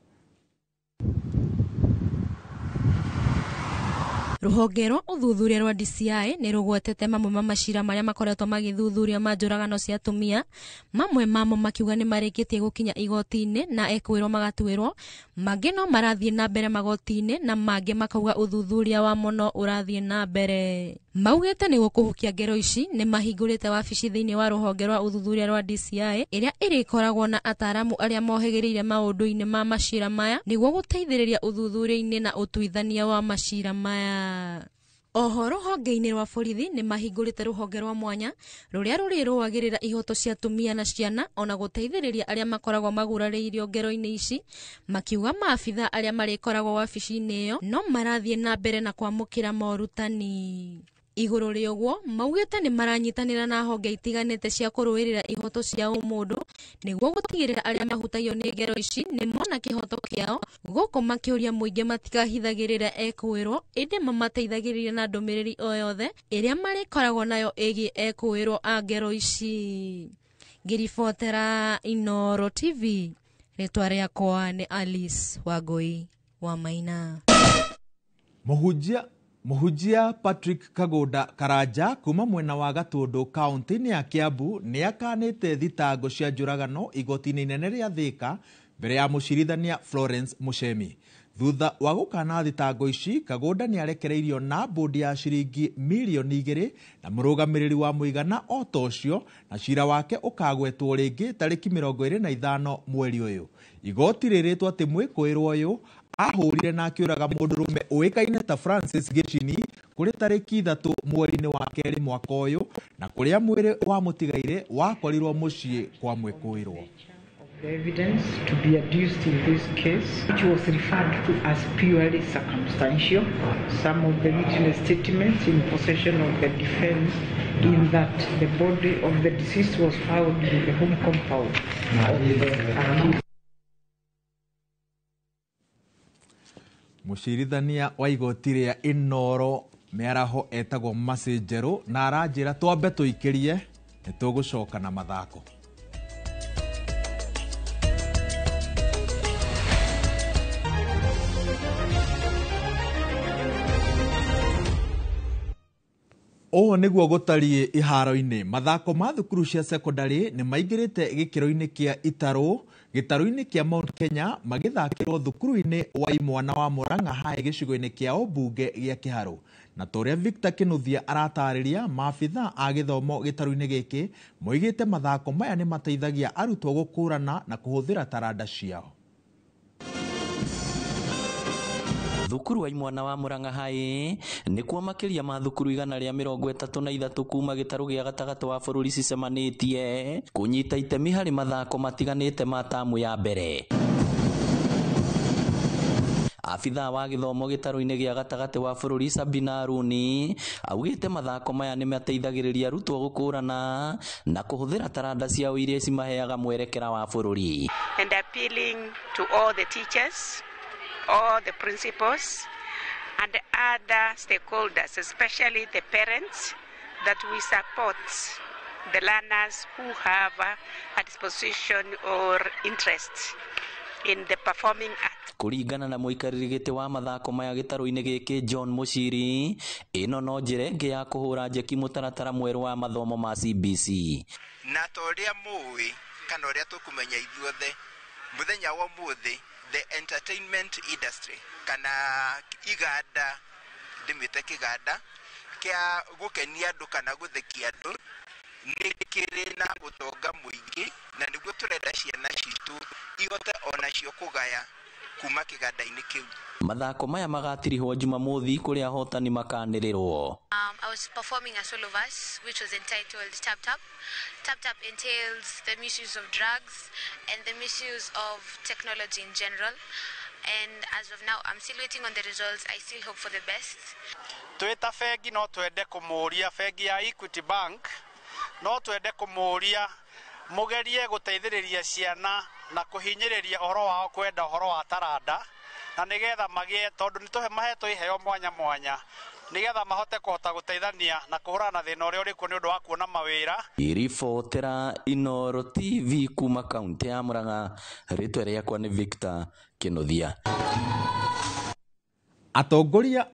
Rũhonge rwa ũthuthuria rwa DCI nĩ rũgwetete mamwe ma macira marĩa makoretwo magĩthuthuria ma njũragano cia atumia, mamwe mamo makiuga nĩ marĩkĩtie gũkinya igoti-inĩ na ekwĩrwo magatuĩrwo, mangĩ no marathiĩ na mbere magoti-inĩ na mangĩ makauga ũthuthuria wamo no ũrathiĩ na mbere. Maugĩte nĩguo kũhukia ngero ici nĩ mahingũrĩte wabici thĩinĩ wa rũhonge rwa ũthuthuria rwa DCI ĩrĩa ĩrĩkoragwo na ataaramu arĩa mohĩgĩrĩire maũndũ-inĩ ma macira maya nĩguo gũteithĩrĩria ũthuthuria-inĩ na ũtuithania wa macira maya. Oho rũhonge-inĩ rwa borithi nĩ mahingũrĩte rũhonge rwa mwanya rũrĩa rũrĩrũagĩrĩra ihoto cia atumia na ciana ona gũteithĩrĩria arĩa makoragwo magurarĩirio ngero-inĩ ici, makiuga maabithaa arĩa marĩkoragwo wabici-inĩ ĩyo no marathiĩ na mbere na kwamũkĩra morutani. Igũrũ rĩa ũguo maugĩte nĩ maranyitanĩra na honge itiganĩte cia kũrũĩrĩra ihoto cia ũmũndũ nĩguo gũtigĩrĩra arĩa mahutagio nĩ ngero ici nĩ mona kĩhoto kĩao, gũkũ makĩũria mũingĩ matikahithagĩrĩre ekwĩrwo ĩndĩ mamateithagĩrĩria na ndũmĩrĩri o yothe ĩrĩa marĩkoragwo nayo ĩgiĩ ekwĩrwo a ngero ici. Ngĩribotera Inooro TV, rĩtwa rĩakwa nĩ Alice Wangui wa Maina. Mũhunjia Patrick Kagunda Karanja kuma mwena wa Gatũndũ kaunti-inĩ ya Kiambu nĩ akanĩte thitango cia njũragano igoti-inĩ inene rĩa Thika mbere ya mũcirithania Florence Muchemi. Thutha wa gũkana thitango ici, Kagunda nĩ arekereirio na mbũndi ya ciringi mirioni 2 na mũrũgamĩrĩri wa mũigana o ta ũcio, na cira wake ũkagwetwo rĩngĩ tarĩki 25 mweri ũyũ. Igoti rĩrĩtwo atĩ mwĩkũĩrwo ũyũ ahũrire na akĩũraga mũndũrũme ũĩkaine ta Francis Gĩchini kũrĩ tarĩki 3 mweri-inĩ wa kerĩ mwaka ũyũ, na kũrĩa mwĩrĩ wa mũtigaire wakorirwo mũciĩ kwa mwĩkũĩrwo. The evidence to be adduced in this case, which was referred to as purely circumstantial, some of the witness statements in possession of the defense in that the body of the deceased was found in the home compound of the accused. Mũcirithania wa igoti rĩa Inooro mĩaraho etagwo Mercy Njerũ na aranjĩra twambe tũikĩrie nĩ tũgũcoka na mathako. Ũũ nĩguo gũtariĩ iharo-inĩ. Mathako ma thukuru cia secondary nĩ maingĩrĩte gĩkĩro-inĩ kĩa itarũ gĩtarũ-inĩ kĩa Mount Kenya magĩthakĩrwo thukuru-inĩ wa Imwana wa Murang'a High gĩcigo-inĩ kĩa ũmbunge gĩa Kĩharũ. Na ta ũrĩa Victor Kĩnuthia aratarĩria, maabithaa a gĩthomo gĩtarũ-inĩ gĩkĩ moigĩte mathako maya nĩ mateithagia arutwo gũkũrana na kũhũthĩra taranda ciao. Thukuru wa Imwana wa Murang'a High nĩkuo makĩria ma thukuru 133 kuma gĩtarũ gĩa gatagatĩ wa bũrũri cicemanĩtie kũnyita itemi harĩ mathako matiganĩte ma tamu ya mbere. Abithaa wa gĩthomo gĩtarũ-inĩ gĩa gatagatĩ wa bũrũri Sabina Aruni augĩte mathako maya nĩ mateithagĩrĩria arutwo gũkũrana na kũhũthĩra taranda ciao iria cimaheaga mwerekera wa bũrũri. And appealing to all the teachers, all the principals and other stakeholders, especially the parents, that we support the learners who have a disposition or interest in the performing arts. Kũringana na mũikarĩri gĩtĩ wa mathako maya gĩtarũ-inĩ gĩkĩ John Mũciri, ĩno no njĩra ĩngĩ ya kũhũra njeki mũtaratara mwerũ wa mathomo ma CBC. Na ta ũrĩa mũĩ kana ũrĩa tũkũmenya ithuothe, mũthenya wa ũmũthĩ the entertainment industry kana iganda, ndĩmĩte kĩganda kĩa gũkenia andũ kana gũthekia andũ nĩ kĩrĩ na ũtonga mũingĩ, na nĩguo tũrenda ciana citũ ihote onacio kũgaya kuma kĩganda-inĩ kĩu. Mathako maya magatirihwo Jumamothi kũrĩa ahotani makanĩrĩrwo. I was performing a solo verse which was entitled Tap Tap. Tap Tap entails the misuse of drugs and the misuse of technology in general. And as of now, I'm still waiting on the results. I still hope for the best. Twĩ ta bengi no twende kũmũria, bengi ya Equity Bank no twende kũmũria mũgerie gũteithĩrĩria ciana na kũhinyĩrĩria ũhoro wao kwenda ũhoro wa taranda na nĩgetha magĩe, tondũ nĩ mahetwo iheo mwanya mwanya, nĩgetha mahote kũhota gũteithania na kũhũrana na thĩna ũrĩa ũrĩkuo nĩ ũndũ wa kuona mawĩra. Ngĩribotera Inooro TV kuma kaunti ya Murang'a, rĩtwa rĩakwa nĩ Victor Kinuthia. Atongoria